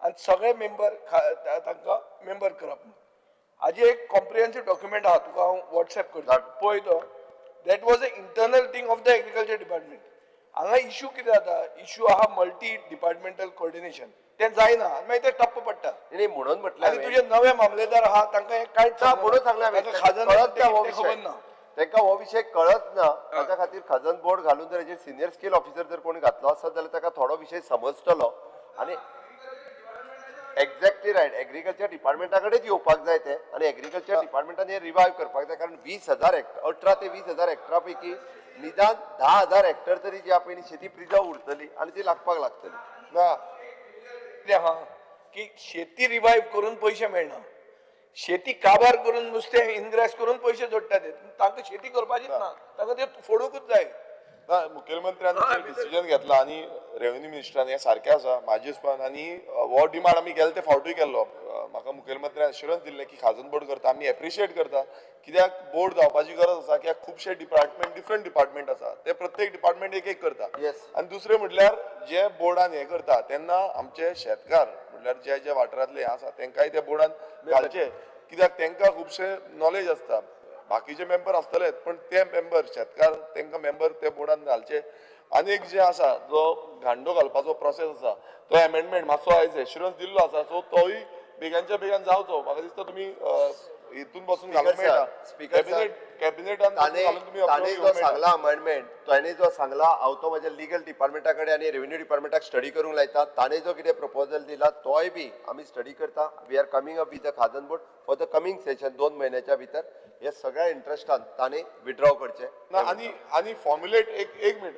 आनी सगळे मेंबर तांकां मेंबर करप म्हणून. हाजें एक कॉम्प्रिहेन्सीव डॉक्युमेंट आहा, तुका हांव वॉट्सॅप करता पळय तो. That was a internal thing of the agriculture department. हांगा इशू कितें जाता, इशू आहा मल्टी डिपार्टमेंटल कोऑर्डिनेशन, तें जायना आनी मागीर तें टप्प पडटा. नाही म्हणून म्हटलं आनी तुजे नवे मामलेदार आहा तांकां हें कांयच म्हणून सांगलें हांवें, खाजन कळत ना हो खबर विशय, ना. तांकां हो विशय कळत ना. ताच्या खातीर खाजन बोर्ड घालून जर हेजेर सिनियर स्केल ऑफिसर जर कोणी घातलो आसत जाल्यार ताका थोडो विशय समजतलो. आनी एक्झॅक्टली रायट, एग्रीकल्चर डिपार्टमेंटा कडेन येवपाक जाय तें आनी एग्रीकल्चर डिपार्टमेंटान हें रिवायव करपाक जाय. कारण 20,000 हेक्टर, 18 ते 20,000 हेक्टरा पैकी निदान 10,000 हेक्टर तरी जी आहा पळय शेती प्रिजर्व उरतली आनी ती लागपाक लागतली. ना कितें आहा की शेती रिवायव करून पयशे मेळना, शेती काबार करून नुस्तें इनग्रेस करून पयशे जोडटा ते, तांकां शेती करपाचीच ना, तांकां ते फोडूंकूच जाय. ना, मुखेलमंत्र्यान जे डिसिजन घेतला आनी रेव्हेन्यू मिनिस्टरान हें सारकें आसा म्हाजे हिसपान. आनी हो डिमांड आमी गेले ते फावटूय केल्लो. म्हाका मुखेलमंत्र्यान एश्युरन्स दिल्लें की खाजन बोर्ड करता, आमी एप्रिशिएट करता. कित्याक बोर्ड जावपाची गरज आसा, कित्याक खुबशे डिपार्टमेंट डिफरंट डिपार्टमेंट आसा, ते प्रत्येक डिपार्टमेंट एक एक करता. आनी दुसरें म्हटल्यार जे बोर्डान हें करता तेन्ना आमचे शेतकार म्हटल्यार जे जे वाठारांतले हें आसा तेंकांय त्या बोर्डान घालचे, कित्याक तेंकां खुबशे नॉलेज आसता. बाकीचे मेंबर आसतलेच पण ते मेंबर शेतकार तेंकां मेंबर ते बोर्डान घालचे. आनी एक जे आसा जो घांडो घालपाचो प्रोसेस आसा तो एमेंडमेंट मातसो आयज एश्युरन्स दिल्लो आसा, सो तोय बेगानच्या बेगान जावचो. म्हाका दिसता तुमी हितून बसून घालूंक मेळटा, कॅबिनेटान ताणें जो सांगला अमेंडमेंट, ताणें जो सांगला हांव तो म्हज्या लिगल डिपार्टमेंटा कडेन आनी रेव्हेन्यू डिपार्टमेंटाक स्टडी करूंक लायता. ताणें जो कितें प्रपोजल दिला तोय बी आमी स्टडी करता. We are coming up with the खाजन board for the coming session 2 म्हयन्याच्या भितर. हे सगळ्या इंट्रस्टान ताणें विड्रॉ करचें ना. आनी आनी फॉर्म्युलेट एक मिनट,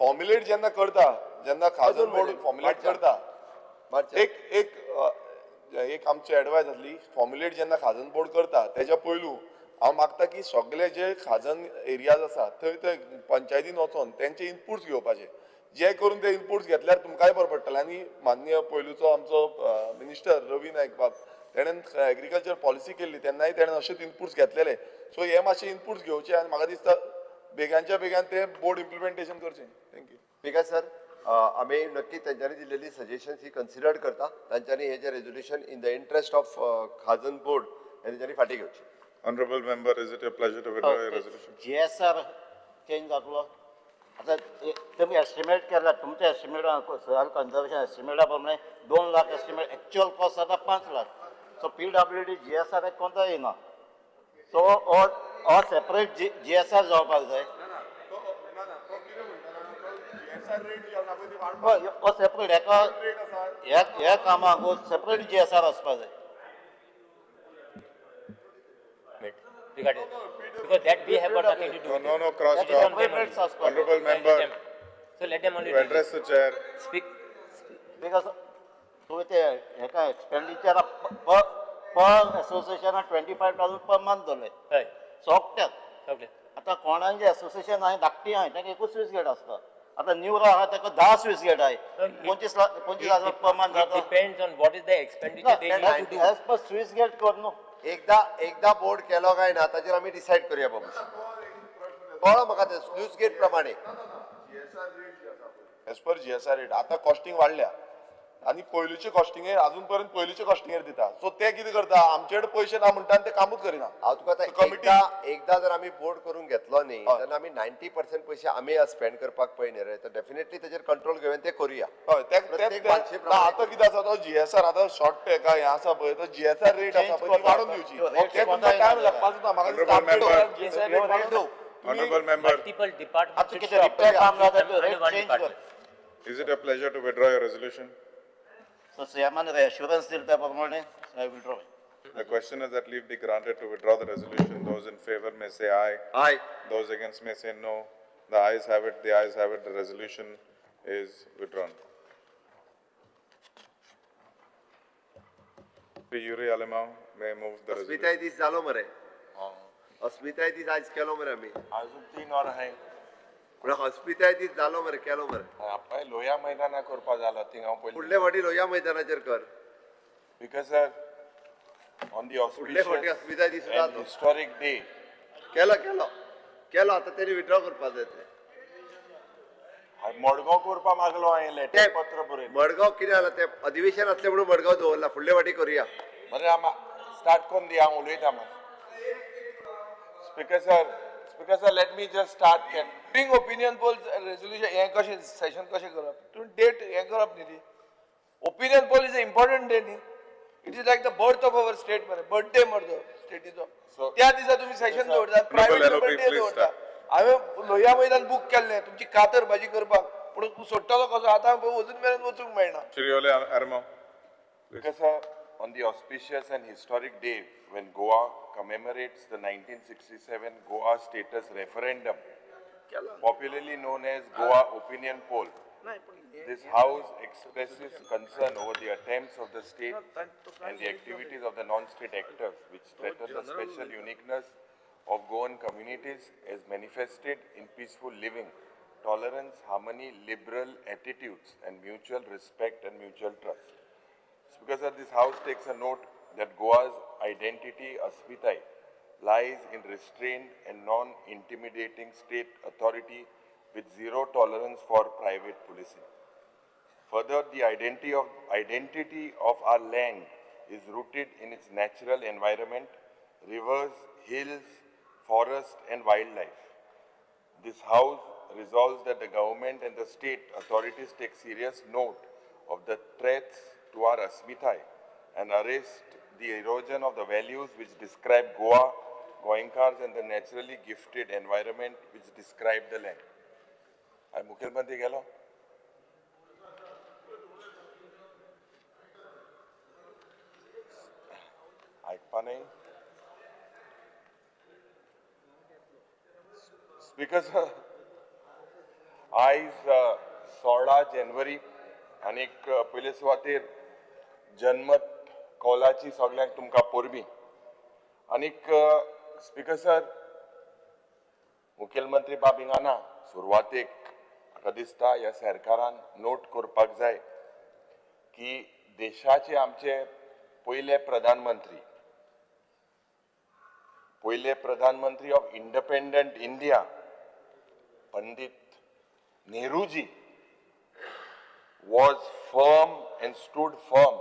फॉर्म्युलेट जेन्ना करता, जेन्ना खाजन बोर्ड फॉर्म्युलेट करता, एक एक एक आमची एडवायस आसली, फॉर्म्युलेट जेन्ना खाजन बोर्ड करता तेज्या पयलू हांव मागता की सगळे जे खाजन एरियाज आसा थंय थंय पंचायतीन वचोन तेंचे इनपुट्स घेवपाचे, जे करून ते इनपुट्स घेतल्यार तुमकांय बरें पडटलें. आनी माननीय पयलूचो आमचो मिनिस्टर रवी नायक बाब तेणेन एग्रीकल्चर पॉलिसी केल्ली तेन्नाय तेणेन अशेच इनपुट्स घेतलेले. सो हे मातशे इनपुट्स घेवचे आनी म्हाका दिसता बेगानच्या बेगान ते बोर्ड इम्प्लिमेंटेशन करचें. Thank you. ठीक आहे सर, आमी नक्की तेंच्यांनी दिल्लेली सजेशन्स ही कन्सिडर करता. तांच्यांनी हे जे resolution in the interest of Khazan board हे तेंच्यांनी फाटीं घेवचें. Honorable member, is it your pleasure to withdraw your resolution? GSR change जातलो आतां तुमी एस्टिमेट केला, तुमचे एस्टिमेट सॉयल कन्जर्वेशन एस्टिमेटा प्रमाणे 2 लाख एस्टिमेट, एक्चुअल कॉस्ट जाता 5 लाख. सो PWD GSR कोणता येना, सो हो सेपरेट GSR जावपाक जाय. हो सेपरेट हेका ह्या कामाक सेपरेट GSR आसपाक जाय. Regarding, because that we have got nothing to do. No, no, cross talk. Honorable member, so let them only to address the chair. Speak. Because so with the expenditure per association 25,000 per month dole. Right. सोकट्याक. Okay. आता कोणांचे association आहे धाकटी आहे ताका एकूच Swiss get आसता. आता Neura आहा ताका 10 स्विस गेट आहे, 25,000 per month जाता. Depends on what is the expenditure they need to do. As per sluice gate कर न्हू. एकदा एकदा बोर्ड केलो काय ना ताचेर आमी डिसायड करूया बाबू. कळ्ळो म्हाका ते स्लूस गेट प्रमाणे एज पर GSR rate आतां कॉस्टिंग वाडल्या आनी पयलूचे कॉस्टिंगेर अजून पर्यंत पयलूचे कॉस्टिंगेर दिता. सो ते कितें करता, आमचे कडेन पयशे ना म्हणटा आनी ते कामूच करिना. हांव तुका आतां एकदा जर आमी बोर्ड करून घेतलो न्ही तेन्ना आमी 90% पयशे आमी स्पेंड करपाक पळय न्ही रे, तर डेफिनेटली तेजेर कंट्रोल घेवन ते करूया. हय, आतां कितें आसा तो GSR आतां शॉर्ट हेका हें आसा पळय, तो GSR rate आसा पळय ती वाडोवन दिवची. ते तुमकां टायम लागपाचो ना. म्हाका दिसता Honorable member, multiple departments. Is it a pleasure to withdraw your resolution? So, CM assurance दिलता प्रमाणे I withdraw. The question is that leave be granted to withdraw the resolution. Those in favor may say aye. Aye. Those against may say no. The ayes have it, the ayes have it, the resolution is withdrawn. Shri Yuri Alemao may move the resolution. अस्मिताय दीस जालो मरे, अस्मिताय दीस आयज केलो मरे आमी. अजून 3 वरां आहाय. म्हणल्यार अस्मिताय दीस जालो मरे, केलो मरे. पळय लोया मैदाना करपा जालो थिंग हांव पयलीं. फुडले फावटी लोया मैदानाचेर कर. Because sir, on the फुडले फावटी अस्मिताय दीस auspicious and historic day. केलो केलो केलो, आतां तेणी विड्रॉ करपा जाय तें. मडगांव करपा मागलो हांवें लेटर पत्र बरयलें. मडगांव कितें जालां तें अधिवेशन आसलें म्हणून मडगांव दवरला, फुडले फावटी करुया. बरें आमा स्टार्ट करून दी, हांव उलयता मागीर. Speaker sir, speaker sir, let me just start. Can bring opinion poll resolution हें कशें सेशन कशें करप, तूं डेट हें करप न्ही ती. Opinion poll is a important day न्ही. It is like the birth of our state मरे, बर्थडे मरे तो स्टेटीचो. त्या दिसा तुमी सेशन दवरतात, प्रायवेट मेंबर डे दवरता. हांवें लोहिया मैदान बूक केल्लें तुमची कातर भाजी करपाक, पूण तूं सोडटलो कसो आतां अजून मेरेन वचूंक मेळना. Shri Yoli Alemao. Speaker sir, on the auspicious and historic day when Goa commemorates the 1967 Goa status referendum, popularly known as Goa Opinion Poll, this House expresses concern over the attempts of the state and the activities of the non-state actors which threaten the special uniqueness of Goan communities as manifested in peaceful living, tolerance, harmony, liberal attitudes, and mutual respect and mutual trust. Speaker sir, this House takes a note that Goa's identity, Asmitai, lies in restrained and non-intimidating state authority with zero tolerance for private policing. Further, the identity of our land is rooted in its natural environment, rivers, hills, forest, and wildlife. This House resolves that the government and the state authorities take serious note of the threats to our Asmitai and arrest the erosion of the values which describe Goa, Goenkars, and the naturally gifted environment which describe the land. I मुख्यमंत्री गेलो. आयकपा न्ही. Speaker sir, आयज 16 जानेवारी आनीक पयले सुवातेर जनमत कौलाची सगळ्यांक तुमकां परबीं. आनीक स्पीकर सर, मुखेलमंत्री बाब हिंगा ना. सुरवातेक म्हाका दिसता ह्या सरकारान नोट करपाक जाय की देशाचे आमचे पयले प्रधानमंत्री of independent India Pandit Nehruji was firm and stood firm.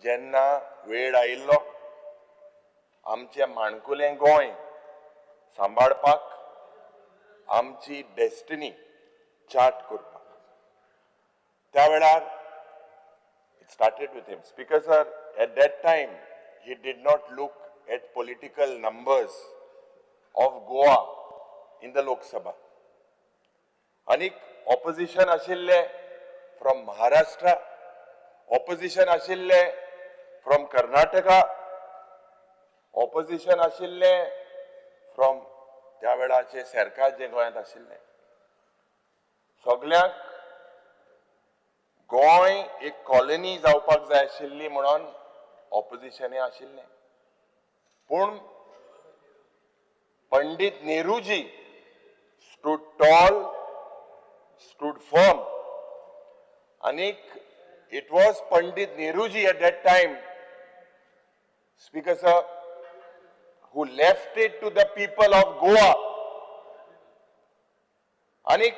जेन्ना वेळ आयिल्लो आमचें माणकुलें गोंय सांबाळपाक, आमची डेस्टिनी चार्ट करपाक, त्या वेळार it started with him. Speaker sir, at that time he did not look at political numbers of Goa in the Lok Sabha. आनीक ऑपोजिशन आशिल्ले फ्रॉम महाराष्ट्र, ऑपोजिशन आशिल्ले फ्रॉम कर्नाटका, ऑपोजिशन आशिल्ले फ्रॉम त्या वेळाचे सरकार जे गोंयांत आशिल्ले. सगळ्यांक गोंय एक कॉलनी जावपाक जाय आशिल्ली म्हणून ऑपोजिशनय आशिल्लें. पूण Pandit Nehruji stood tall, stood firm. आनीक it was Pandit Nehruji at that time, Speaker sir, who left it to the people of Goa. Anik,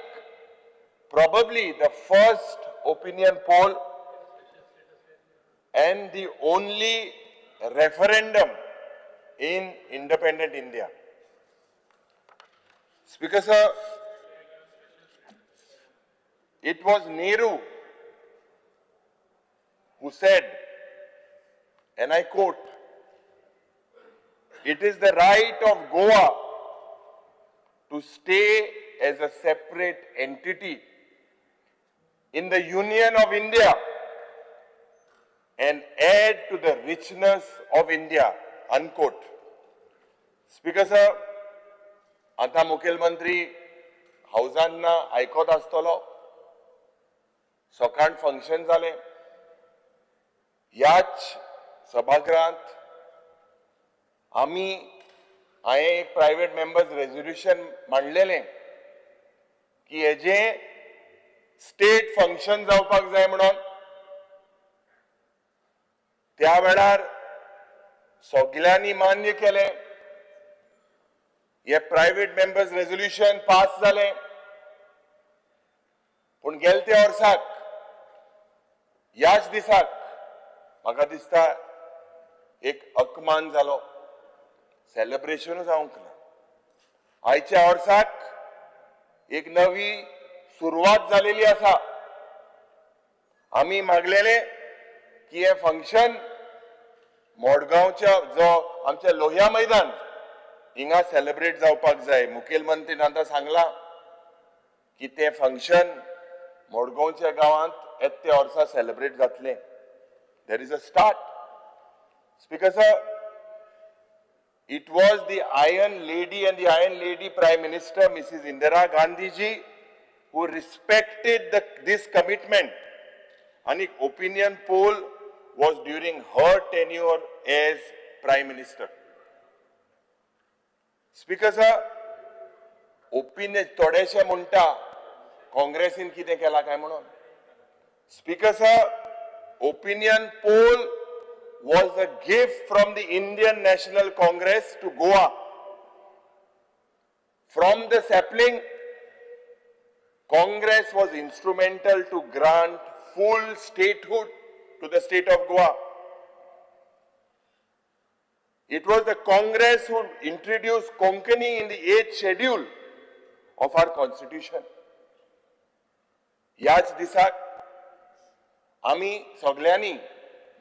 probably the first opinion poll and the only referendum in independent India. Speaker sir, it was Nehru who said, and I quote, "It is the right of Goa to stay as a separate entity in the Union of India and add to the richness of India," unquote. Speaker sir, आता मुख्यमंत्री हावजान ना आयकत आसतलो. सकाळ function जालें ह्याच सभागृहांत. आमी हांवें एक प्रायवेट मेंबर्स रेजोल्युशन मांडलेलें की हेजें स्टेट फंक्शन जावपाक जाय म्हणून. त्या वेळार सगल्यांनी मान्य केलें. हे प्रायवेट मेंबर्स रेजोल्युशन पास जालें. पूण गेले त्या वर्साक ह्याच दिसाक म्हाका दिसता एक अपमान जालो. सेलिब्रेशनूच जावंक ना. आयच्या वर्साक एक नवी सुरवात जालेली आसा. आमी मागलेले की हें फंक्शन मडगांवच्या जो आमच्या लोहिया मैदान हिंगा सेलिब्रेट जावपाक जाय. मुखेलमंत्रीन आतां सांगलां की तें फंक्शन मडगांवच्या गांवांत येता त्या वर्सा सेलिब्रेट जातलें. There is a start. Speaker sir, it was the Iron Lady and the Iron Lady Prime Minister, Mrs. Indira Gandhi ji, who respected this commitment. And opinion poll was during her tenure as Prime Minister. Speaker sir, opinion थोडेशे म्हणटा काँग्रेसीन कितें केलां काय म्हणून. Speaker sir, opinion poll was a gift from the Indian National Congress to Goa. From the sapling, Congress was instrumental to grant full statehood to the state of Goa. It was the Congress who introduced Konkani in the 8th schedule of our constitution. ह्याच दिसाक आमी सगल्यांनी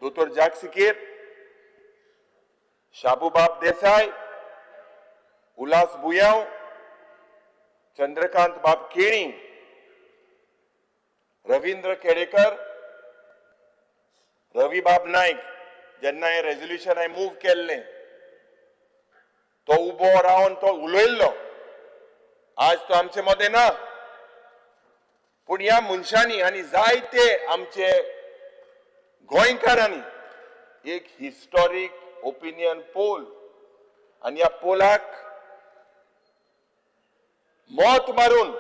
दोतोर जाक सिकेर, शाबूबाब देसाय, उल्हास बुयांव, चंद्रकांत बाब केणी, रवींद्र केळेकर, रवीबाब नायक, जेन्ना हें रेजोल्युशन हांवें मूव केल्लें तो उबो रावन तो उलयल्लो. आज तो आमचे मदें ना, पूण ह्या मनशांनी आनी जायते आमचे गोंयकारांनी एक हिस्टॉरीक ओपिनियन पोल आनी ह्या पोलाक मत मारून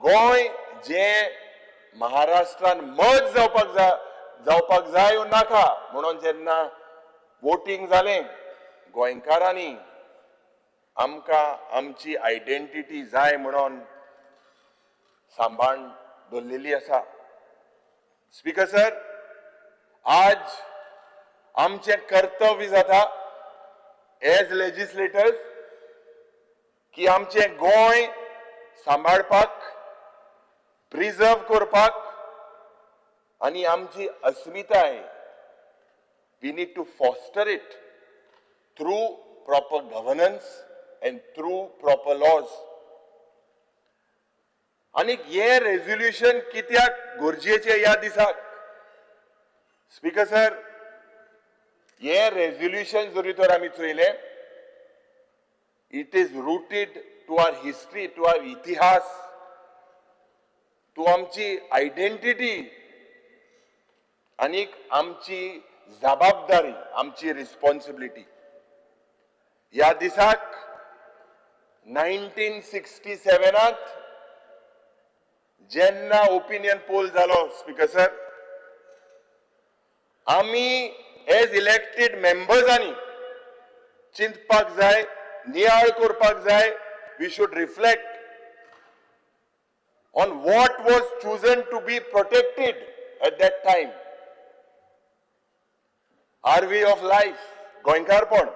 गोंय जें महाराष्ट्रान मर्ज जावपाक जाय नाका म्हणून जेन्ना वोटींग जालें, गोंयकारांनी आमकां आमची आयडेंटिटी जाय म्हणून सांबाळून दवरलेली आसा. स्पीकर सर, आज आमचें कर्तव्य जाता एज लेजिस्लेटर्स की आमचें गोंय सांबाळपाक, प्रिजर्व करपाक आनी आमची अस्मिताय, we need to foster it through proper governance and through proper laws. आनी हें रेजोल्युशन कित्याक गरजेचें ह्या दिसाक? स्पीकर सर, हें रेजोल्युशन जरी तर आमी चोयलें, it is rooted to our history, to our इतिहास, टू आमची आयडेंटिटी आनीक आमची जबाबदारी, आमची रिस्पॉन्सिबिलिटी. ह्या दिसाक 1967त जेन्ना ओपिनियन पोल जालो, स्पीकर सर, आमी एज इलेक्टेड मेंबर्सांनी चिंतपाक जाय, नियाळ करपाक जाय. We should reflect on what was chosen to be protected at that time. Our way of life, गोंयकारपण.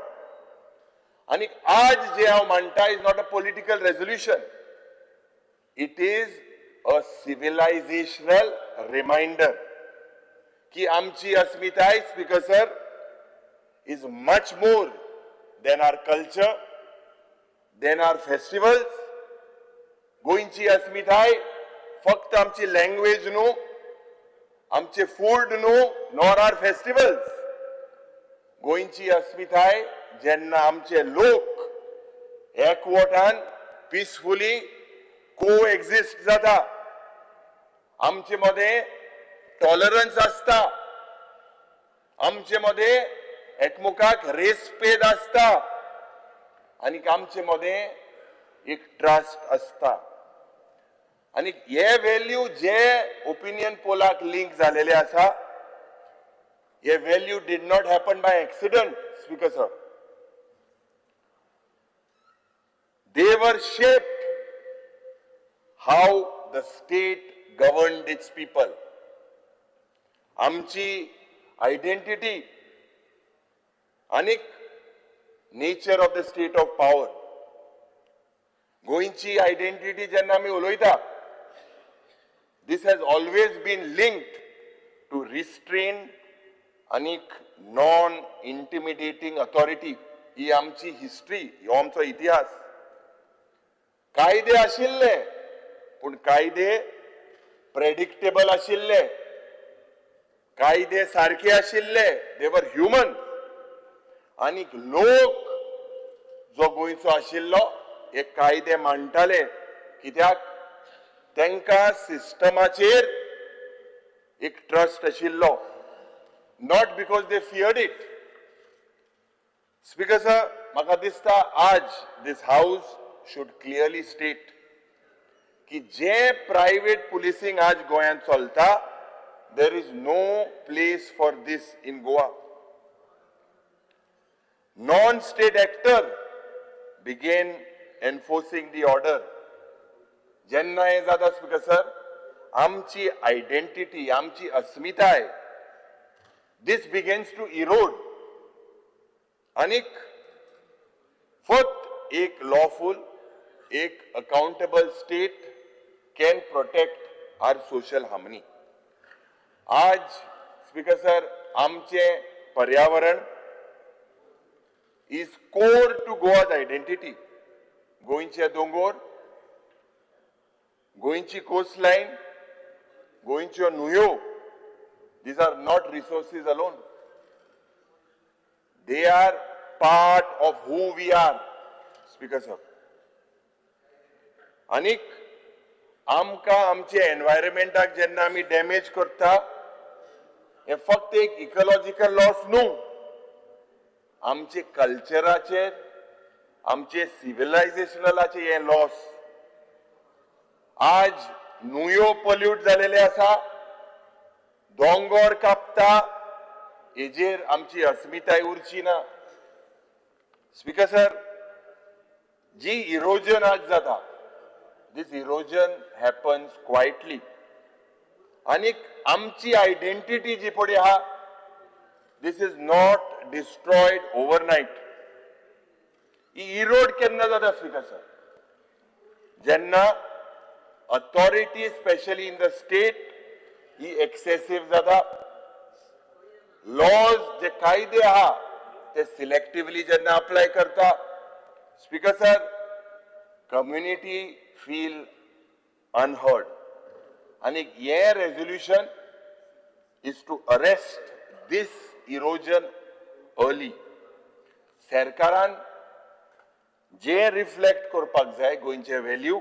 आनी आज जे हांव म्हणटा is not a political resolution, it is a civilizational reminder की आमची अस्मिताय, Speaker sir, is much more than our culture, than our festivals. गोंयची अस्मिताय फक्त आमची लँग्वेज न्हू, आमचे फूड न्हू, नॉर are festivals. गोंयची अस्मिताय जेन्ना आमचे लोक एकवटान पिसफुली को एक्झिस्ट जाता, आमचे मदें टॉलरन्स आसता, आमचे मदें एकमुखाक रेस्पेद आसता आनी आमचे मदें एक ट्रस्ट आसता. आनी हे व्हॅल्यू जे ओपिनियन पोलाक लिंक जालेले आसा, हे value did not happen by accident. Speaker sir, they were shaped how the state governed its people. आमची आयडेंटिटी आनी nature of the state of power, गोंयची आयडेंटिटी जेन्ना आमी उलयता, this has always been linked to restrain आनी non इंटिमिडेटींग authority. ही आमची history, हो आमचो इतिहास. कायदे आशिल्ले पूण कायदे प्रेडिक्टेबल आशिल्ले, कायदे सारके आशिल्ले, दे वर ह्युमन. आनी लोक जो गोंयचो आशिल्लो हे कायदे मांडटाले, कित्याक तांकां सिस्टमाचेर एक ट्रस्ट आशिल्लो, not because they feared it. Speaker sir, म्हाका दिसता आज this house should clearly state की जे प्रायव्हेट पुलिसींग आज गोंयांत चलता, there is no place for this in Goa. Non state actor began enforcing the order. जेन्ना हें जाता स्पीकर सर, आमची आयडेंटिटी, आमची अस्मिताय, this begins to erode. आनीक फक्त एक लॉफूल, एक accountable state can protect our social harmony. आज स्पीकर सर, आमचे पर्यावरण is core to Goa's identity. गोंयचे दोंगोर, गोंयची कोस्टलायन, गोंयच्यो न्हंयो, these are not resources alone, they are part of who we are. Speaker sir, आनीक आमकां आमचे एनवायरमेंटाक जेन्ना आमी डॅमेज करता, हें फक्त एक इकोलॉजिकल लॉस न्हू, आमचे कल्चराचेर, आमचे सिविलायझेशनाचे हे लॉस. आज न्हंयो पोल्यूट जालेले आसा, दोंगोर कापता, हेजेर आमची अस्मिताय उरची ना. स्पीकर सर, जी इरोजन आज जाता, this erosion happens quietly. आनीक आमची आयडेंटिटी जी पळय आहा, this is not destroyed overnight. ही इरोड केन्ना जाता स्पीकर सर? जेन्ना authority specially in the state he excessive जाता, लॉज जे कायदे आहा ते सिलेक्टिवली जेन्ना अप्लाय करता, speaker sir, community feel unheard. आनी हें resolution is to arrest this erosion early. सरकारान जे रिफ्लेक्ट करपाक जाय गोंयचे व्हॅल्यू.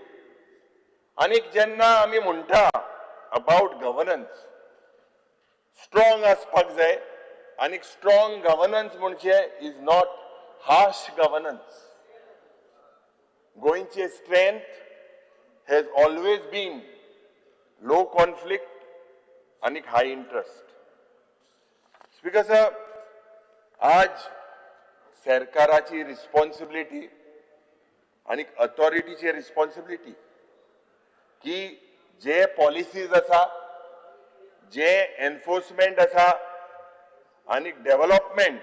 आनी जेन्ना आमी म्हणटा अबाउट गव्हर्नन्स, स्ट्रॉंग आसपाक जाय. आनी स्ट्रॉंग गव्हर्नन्स म्हणजे is not harsh governance. गोंयचे strength has always been low conflict आनी हाय इंट्रस्ट. स्पीकर सर, आज सरकाराची रिस्पॉन्सिबिलिटी आनी अथॉरिटीची रिस्पॉन्सिबिलिटी की जे पॉलिसीज आसा, जे एनफोर्समेंट आसा आनी development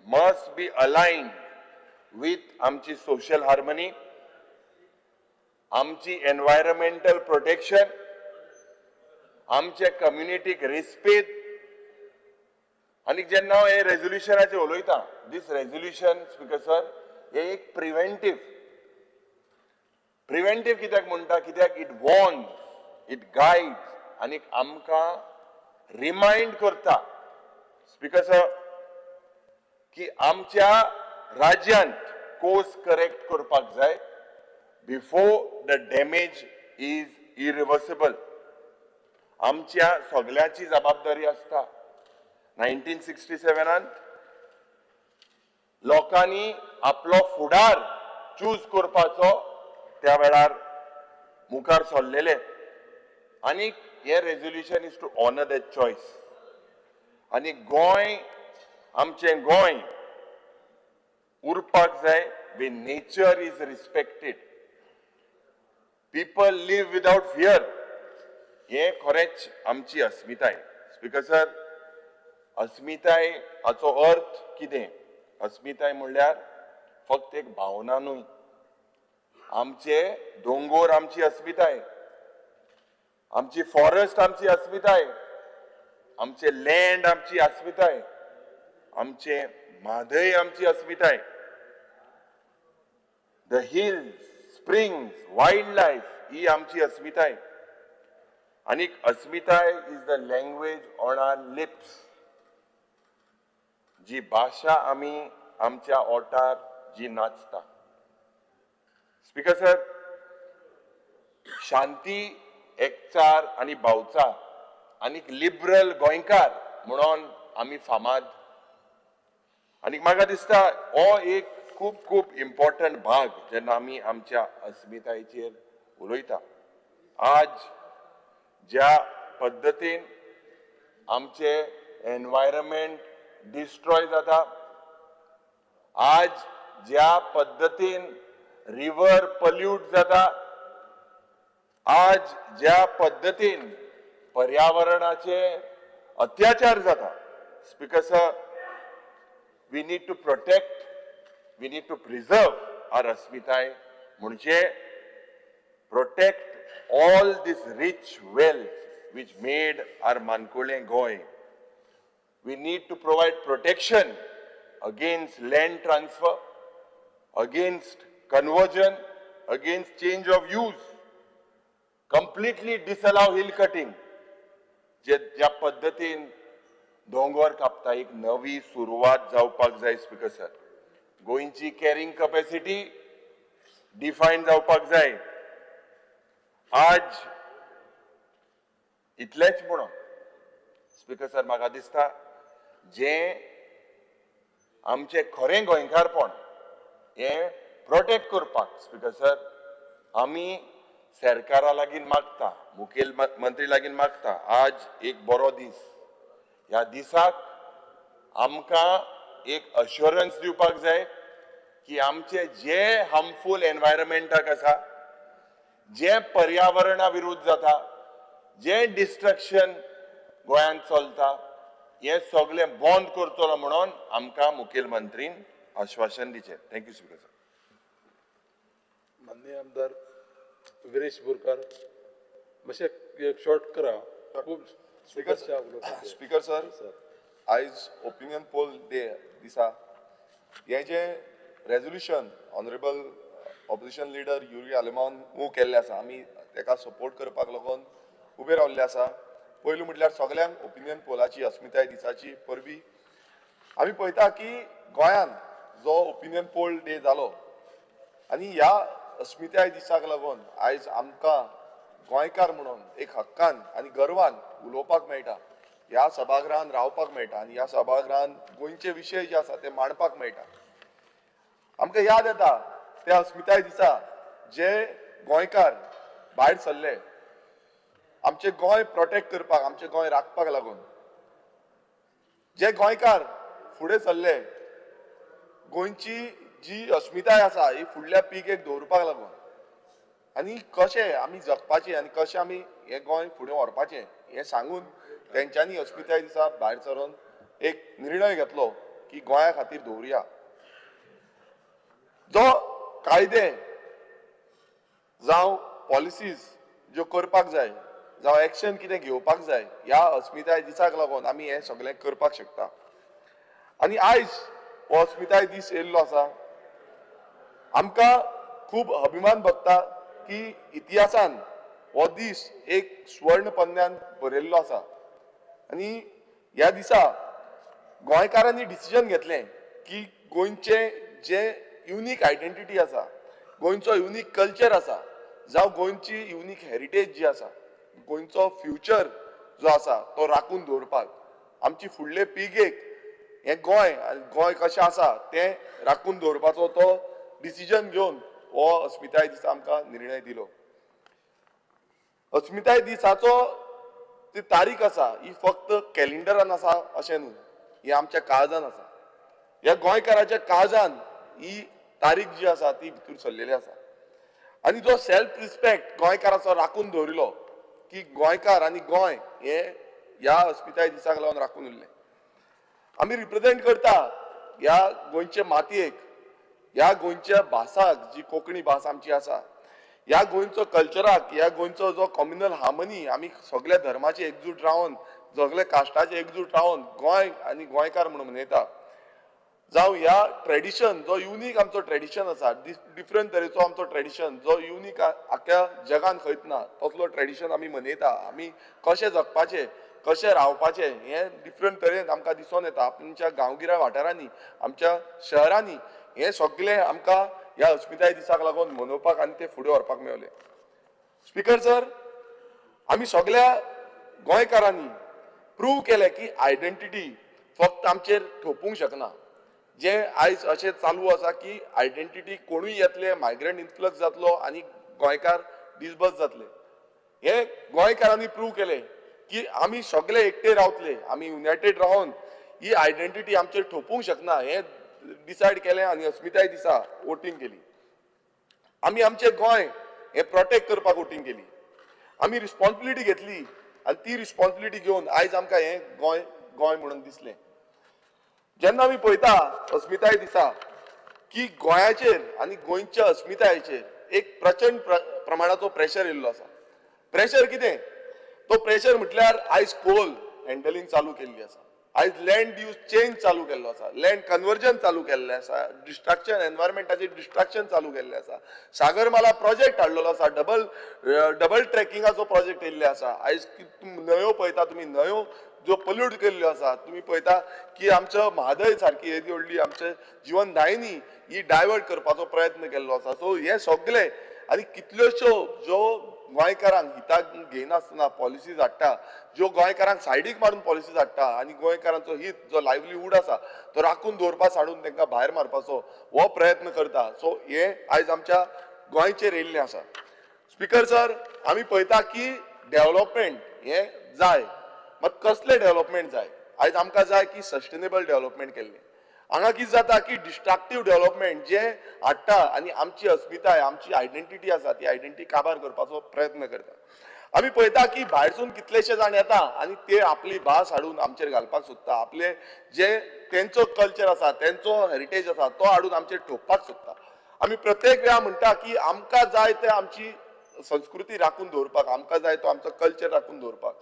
must be aligned with आमची सोशल हार्मनी, आमची एनवायरमेंटल प्रोटेक्शन, आमचे कम्युनिटीक रेस्पेद. आनी जेन्ना हांव हे रेजोल्युशनाचेर उलयता, दीस रेजोल्युशन स्पीकर सर हे एक प्रिवेंटीव. प्रिवेंटीव कित्याक म्हणटा? कित्याक it Warns, it guides आनी आमकां रिमायंड करता स्पीकर सर की आमच्या राज्यांत कोर्स करेक्ट करपाक जाय before the damage is irreversible. आमच्या सगळ्याची जबाबदारी आसता. 1967 लोकांनी आपलो फुडार चूज करपाचो त्या वेळार मुखार सरलेले आनी हे resolution is to honour that choice. आनी गोंय, आमचें गोंय उरपाक जाय where nature is respected, people live without fear. हें खरेंच आमची अस्मिताय. स्पीकर सर, अस्मिताय हाचो अर्थ कितें? अस्मिताय म्हणल्यार फक्त एक भावना न्हय. आमचे दोंगोर आमची अस्मिताय, आमची फॉरेस्ट आमची अस्मिताय, आमचे लँड आमची अस्मिताय, आमचे म्हादय आमची अस्मिताय, the hills, springs, wild life ही आमची अस्मिताय. आनी अस्मिताय is the language on our lips. जी भाशा आमी आमच्या ओठार जी नाचता. स्पीकर सर, शांती, एकचार आनी भावचार आनी लिबरल गोंयकार म्हणून आमी फामाद. आनी म्हाका दिसता हो एक खूब खूब इम्पॉर्टंट भाग जेन्ना आमी आमच्या अस्मितायेचेर उलयता. आज ज्या पद्दतीन आमचे एनवायरमेंट डिस्ट्रॉय जाता, आज ज्या पद्दतीन रिवर पल्यूट जाता, आज ज्या पद्दतीन पर्यावरणाचे अत्याचार जाता, speaker sir, we need to protect, we need to preserve our अस्मिताय. म्हणजे protect all this rich wealth which made our मानकुलें Goa. We need to provide protection against land transfer, against conversion, against change of use. Completely disallow hill cutting. जे ज्या पद्दतीन दोंगर कापता, एक नवी सुरवात जावपाक जाय. स्पीकर सर, गोंयची कॅरिंग कपॅसिटी डिफायन जावपाक जाय. आज इतलेंच म्हणून स्पीकर सर, म्हाका दिसता जें आमचें खरें गोंयकारपण हें प्रोटेक्ट करपाक स्पीकर सर आमी सरकारा लागीं मागता, मुखेल मंत्री लागीं मागता. आज एक बरो दीस, ह्या दिसाक आमकां एक अश्योरन्स दिवपाक जाय की आमचे जे हार्मफूल एनवायरमेंटाक आसा, जे पर्यावरणा विरुद्ध जाता, जे डिस्ट्रक्शन गोंयांत चलता, हें सगळें बंद करतलो म्हणून आमकां मुखेलमंत्रीन आश्वासन दिचें. Thank you speaker sir. माननीय आमदार विरेश बोरकार, मातशें एक शॉर्ट करा. खूब स्पीकर सर, आयज ओपिनियन पोल डे दिसा हें जें resolution honourable opposition leader Yuri आलेमावन move केल्लें आसा, आमी ताका सपोर्ट करपाक लागून उबे रावल्ले आसा. पयलू म्हटल्यार सगल्यांक ओपिनियन पोलाची अस्मिताय दिसाची परबी. आमी पळयता की गोंयांत जो ओपिनियन पोल डे जालो आनी ह्या अस्मिताय दिसाक लागून आयज आमकां गोंयकार म्हणून एक हक्कान आनी गर्वान उलोवपाक मेळटा, ह्या सभागृहान रावपाक मेळटा आनी ह्या सभागृहान गोंयचे विशय जे आसा ते मांडपाक मेळटा. आमकां याद येता त्या अस्मिताय दिसा जे गोंयकार भायर सरले आमचें गोंय प्रोटेक्ट करपाक, आमचें गोंय राखपाक लागून, जे गोंयकार फुडें सरले गोंयची जी अस्मिताय आसा ही फुडल्या पिळगेक दवरपाक लागून आनी कशें आमी जगपाचें आनी कशें आमी हें गोंय फुडें व्हरपाचें हें सांगून तेंच्यांनी अस्मिताय दिसा भायर सरून एक निर्णय घेतलो की गोंया खातीर दवरुया. जो कायदे जावं पॉलिसीज ज्यो करपाक जाय, जावं एक्शन कितें घेवपाक जाय, ह्या अस्मिताय दिसाक लागून आमी हें सगळें करपाक शकता. आनी आयज हो अस्मिताय दीस येयल्लो आसा, आमकां खूब अभिमान भोगता की इतिहासान हो दीस एक स्वर्ण पन्न्यान बरयल्लो आसा. आनी ह्या दिसा गोंयकारांनी डिसिजन घेतलें की गोंयचें जें युनीक आयडेंटिटी आसा, गोंयचो युनीक कल्चर आसा, जावं गोंयची युनीक हेरिटेज जी आसा, गोंयचो फ्युचर जो आसा तो राखून दवरपाक आमची फुडले पिळगेक हें गोंय आनी गोंय कशें आसा तें राखून दवरपाचो तो डिसिजन घेवन हो अस्मिताय दिसा आमकां निर्णय दिलो. अस्मिताय दिसाचो ती तारीख आसा ही फक्त कॅलेंडरान आसा अशें न्हू, ही आमच्या काळजान आसा. ह्या गोंयकाराच्या काळजान ही तारीख जी आसा ती भितर सरलेली आसा. आनी जो सेल्फ रिस्पेक्ट गोंयकाराचो राखून दवरिलो की गोंयकार आनी गोंय हे ह्या अस्मिताय दिसाक लागून राखून उरलें. आमी रिप्रेजेंट करता ह्या गोंयचे मातयेक, ह्या गोंयच्या भासाक जी कोंकणी भास आमची आसा, ह्या गोंयचो कल्चराक, ह्या गोंयचो जो कॉम्युनल हार्मनी, आमी सगळ्या धर्माचे एकजूट रावन, सगळे कास्टाचे एकजूट रावन गोंय आनी गोंयकार म्हणून मनयता. जावं ह्या ट्रेडिशन जो युनीक आमचो ट्रेडिशन आसा, डिफरंट तरेचो आमचो ट्रेडिशन जो युनीक आख्ख्या जगान खंयच ना तसलो ट्रेडिशन आमी मनयता. आमी कशें जगपाचें, कशें रावपाचें हें डिफरंट तरेन आमकां दिसून येता. आमच्या गांवगिऱ्या वाठारांनी, आमच्या शहरांनी हें सगळें आमकां ह्या अस्मिताय दिसाक लागून मनोवपाक आनी तें फुडें व्हरपाक मेवलें. स्पिकर सर, आमी सगळ्या गोंयकारांनी प्रूव केलें की आयडेंटिटी फक्त आमचेर थोपूंक शकना. जे आयज अशें चालू आसा की आयडेंटिटी कोणूय येतले, मायग्रंट इन्फ्लक्स जातलो आनी गोंयकार डिसबस जातले. हे गोंयकारांनी प्रूव केलें की आमी सगळे एकटे रावतले, आमी युनायटेड रावन ही आयडेंटिटी आमचेर थोपूंक शकना हें डिसायड केलें आनी अस्मिताय दिसा वोटींग केली. आमी आमचें गोंय हें प्रोटेक्ट करपाक वोटींग केली. आमी रिस्पॉन्सिबिलिटी घेतली आनी ती रिस्पॉन्सिबिलिटी घेवन आयज आमकां हें गोंय गोंय म्हणून दिसलें. जेन्ना आमी पळयता अस्मिताय दिसा की गोंयाचेर आनी गोंयच्या अस्मितायेचेर एक प्रचंड प्रमाणाचो प्रेशर येयल्लो आसा. प्रेशर कितें? तो प्रेशर म्हटल्यार आयज कोल हँडलिंग चालू केल्ली आसा, आयज लँड यूज चेंज चालू केल्लो आसा, लँड कन्वर्जन चालू केल्लें आसा, डिस्ट्रक्शन एनवायरमेंटाचें डिस्ट्रक्शन चालू केल्लें आसा, सागरमाला प्रोजेक्ट हाडलेलो आसा, डबल ट्रॅकिंगाचो प्रोजेक्ट येयल्ले आसा. आयज न्हंयो पळयता तुमी, न्हंयो ज्यो पल्यूट केल्ल्यो आसा, तुमी पळयता की आमच्या म्हादय सारकी येदी व्हडली आमचे जिवनदायिनी ही डायवर्ट करपाचो प्रयत्न केल्लो आसा. सो हे सगळे आनी कितल्योश्यो ज्यो गोंयकारांक हिताक घेयनासतना पॉलिसीज हाडटा, ज्यो गोंयकारांक सायडीक मारून पॉलिसीज हाडटा आनी गोंयकारांचो हित जो लायवलीहूड आसा तो राखून दवरपा साडून तांकां भायर मारपाचो हो प्रयत्न करता. सो हे आयज आमच्या गोंयचेर येयल्लें आसा. स्पिकर सर, आमी पळयता की डेव्हलपमेंट हें जाय, मात कसलें डेव्हलपमेंट जाय? आयज आमकां जाय की सस्टेनेबल डेव्हलपमेंट केल्लें. हांगा कितें जाता की डिस्ट्रक्टीव डेव्हलपमेंट जें हाडटा आनी आमची अस्मिताय, आमची आयडेंटिटी आसा ती आयडेंटिटी काबार करपाचो प्रयत्न करता. आमी पळयता की भायरसून कितलेशे जाण येता आनी ते आपली भास हाडून आमचेर घालपाक सोदता, आपले जे तेंचो कल्चर आसा, तेंचो हेरिटेज आसा तो हाडून आमचेर ठोकपाक सोदता. आमी प्रत्येक वेळा म्हणटा की आमकां जाय ते आमची संस्कृती राखून दवरपाक, आमकां जाय तो आमचो कल्चर राखून दवरपाक,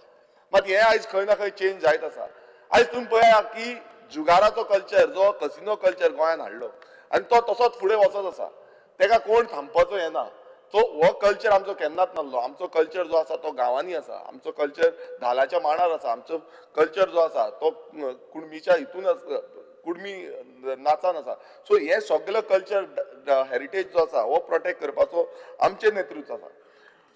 मात हें आयज खंय ना खंय चेंज जायत आसा. आयज तुमी पळया की जुगाराचो कल्चर जो कसिनो कल्चर गोंयांत हाडलो आनी तो तसोच फुडें वचत आसा, तेका कोण थांबपाचो येना. सो हो कल्चर आमचो केन्नाच नासलो. आमचो कल्चर जो आसा तो गांवांनी आसा, आमचो कल्चर धालाच्या मांडार आसा, आमचो कल्चर जो आसा तो कुणबीच्या हितून आसा, कुणबी नाचान आसा. सो हे सगळे कल्चर हेरिटेज जो आसा हो प्रोटेक्ट करपाचो आमचें नेतृत्व आसा.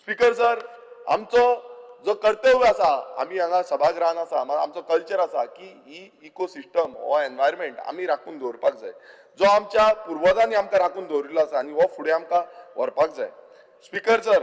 स्पिकर सर, आमचो जो कर्तव्य आसा, आमी हांगा सभागृहान आसा, आमचो कल्चर आसा की ही इकोसिस्टम हो एनवायरमेंट आमी राखून दवरपाक जाय, जो आमच्या पुर्वजांनी आमकां राखून दवरिल्लो आसा आनी हो फुडें आमकां व्हरपाक जाय. स्पिकर सर,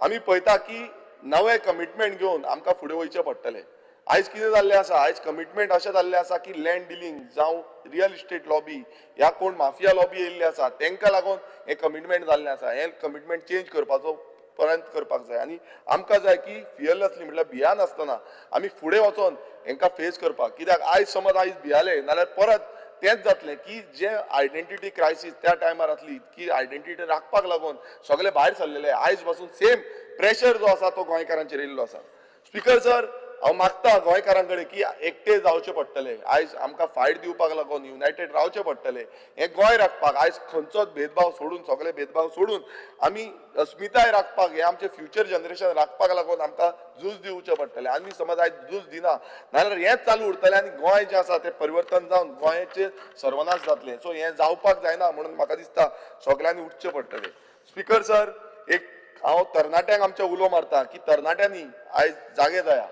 आमी पळयता की नवें कमिटमेंट घेवन आमकां फुडें वयचें पडटलें. आयज कितें जाल्लें आसा, आयज कमिटमेंट अशें जाल्लें आसा की लँड डिलींग जावं रियल इस्टेट लॉबी ह्या कोण माफिया लॉबी येयल्ली आसा तेंकां लागून हें कमिटमेंट जाल्लें आसा. हें कमिटमेंट चेंज करपाचो प्रयत्न करपाक जाय आनी आमकां जाय की फियरलेसली म्हटल्यार भियानासतना आमी फुडें वचोन हेंकां फेस करपाक. कित्याक आयज समज आयज भियाले नाल्यार परत तेंच जातलें की जे आयडेंटिटी क्रायसीस त्या टायमार आसली की आयडेंटिटी राखपाक लागून सगळे भायर सरलेले, आयज पासून सेम प्रेशर जो आसा तो गोंयकारांचेर येयल्लो आसा. स्पिकर सर, हांव मागता गोंयकारां कडेन की एकटे जावचें पडटलें, आयज आमकां फायट दिवपाक लागून युनायटेड रावचें पडटलें. हें गोंय राखपाक आयज खंयचोच भेदभाव सोडून, सगळे भेदभाव सोडून आमी अस्मिताय राखपाक, हें आमचें फ्युचर जनरेशन राखपाक लागून आमकां झूज दिवचें पडटलें. आमी समज आयज झूज दिना नाजाल्यार हेंच चालू उरतलें आनी गोंय जें आसा तें परिवर्तन जावन गोंयचें सर्वनाश जातलें. सो हें जावपाक जायना म्हणून म्हाका दिसता सगळ्यांनी उठचें पडटलें. स्पीकर सर, एक हांव तरणाट्यांक आमच्या उलो मारता की तरणाट्यांनी आयज जागे जाया.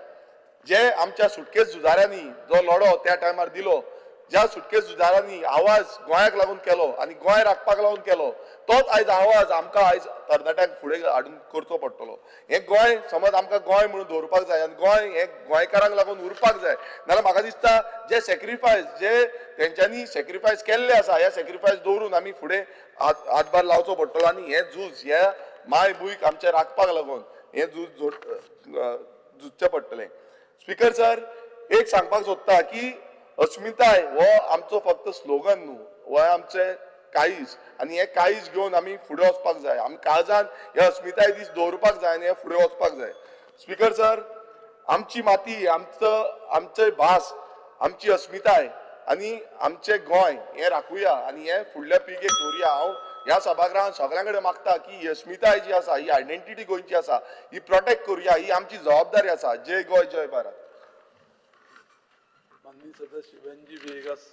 जे आमच्या सुटके झुजाऱ्यांनी जो लढो त्या टायमार दिलो, ज्या सुटके झुजाऱ्यांनी आवाज गोंयाक लागून केलो आनी गोंय राखपाक लागून केलो, तोच आयज आवाज आमकां आयज तरणाट्यांक फुडें हाडून करचो पडटलो. हें गोंय समज आमकां गोंय म्हणून दवरपाक जाय आनी गोंय हें गोंयकारांक लागून उरपाक जाय. नाजाल्यार म्हाका दिसता जे सॅक्रिफायस जे तेंच्यांनी सॅक्रिफायस केल्ले आसा, ह्या सॅक्रिफायस दवरून आमी फुडें हातभार लावचो पडटलो आनी हें झूज ह्या मायभूंयक आमच्या राखपाक लागून हें झूज झुजचें पडटलें. स्पीकर सर, एक सांगपाक सोदता की अस्मिताय हो आमचो फक्त स्लोगन न्हू, हो आमचें काळीज आनी हें काळीज घेवन आमी फुडें वचपाक जाय. आमी काळजान हे अस्मिताय दीस दवरपाक जाय आनी हे फुडें वचपाक जाय. स्पीकर सर, आमची माती, आमचे भास, आमची अस्मिताय आनी आमचें गोंय हें राखुया आनी हें फुडल्या पिळगेक दवरुया. हांव ह्या सभागृहान सगळ्यां कडेन मागता की ही अस्मिताय जी आसा, ही आयडेंटिटी गोंयची आसा, ही प्रोटेक्ट करुया, ही आमची जबाबदारी आसा. जय गोंय, जय भारत. माननीय सदस्य वेंजी वेगस.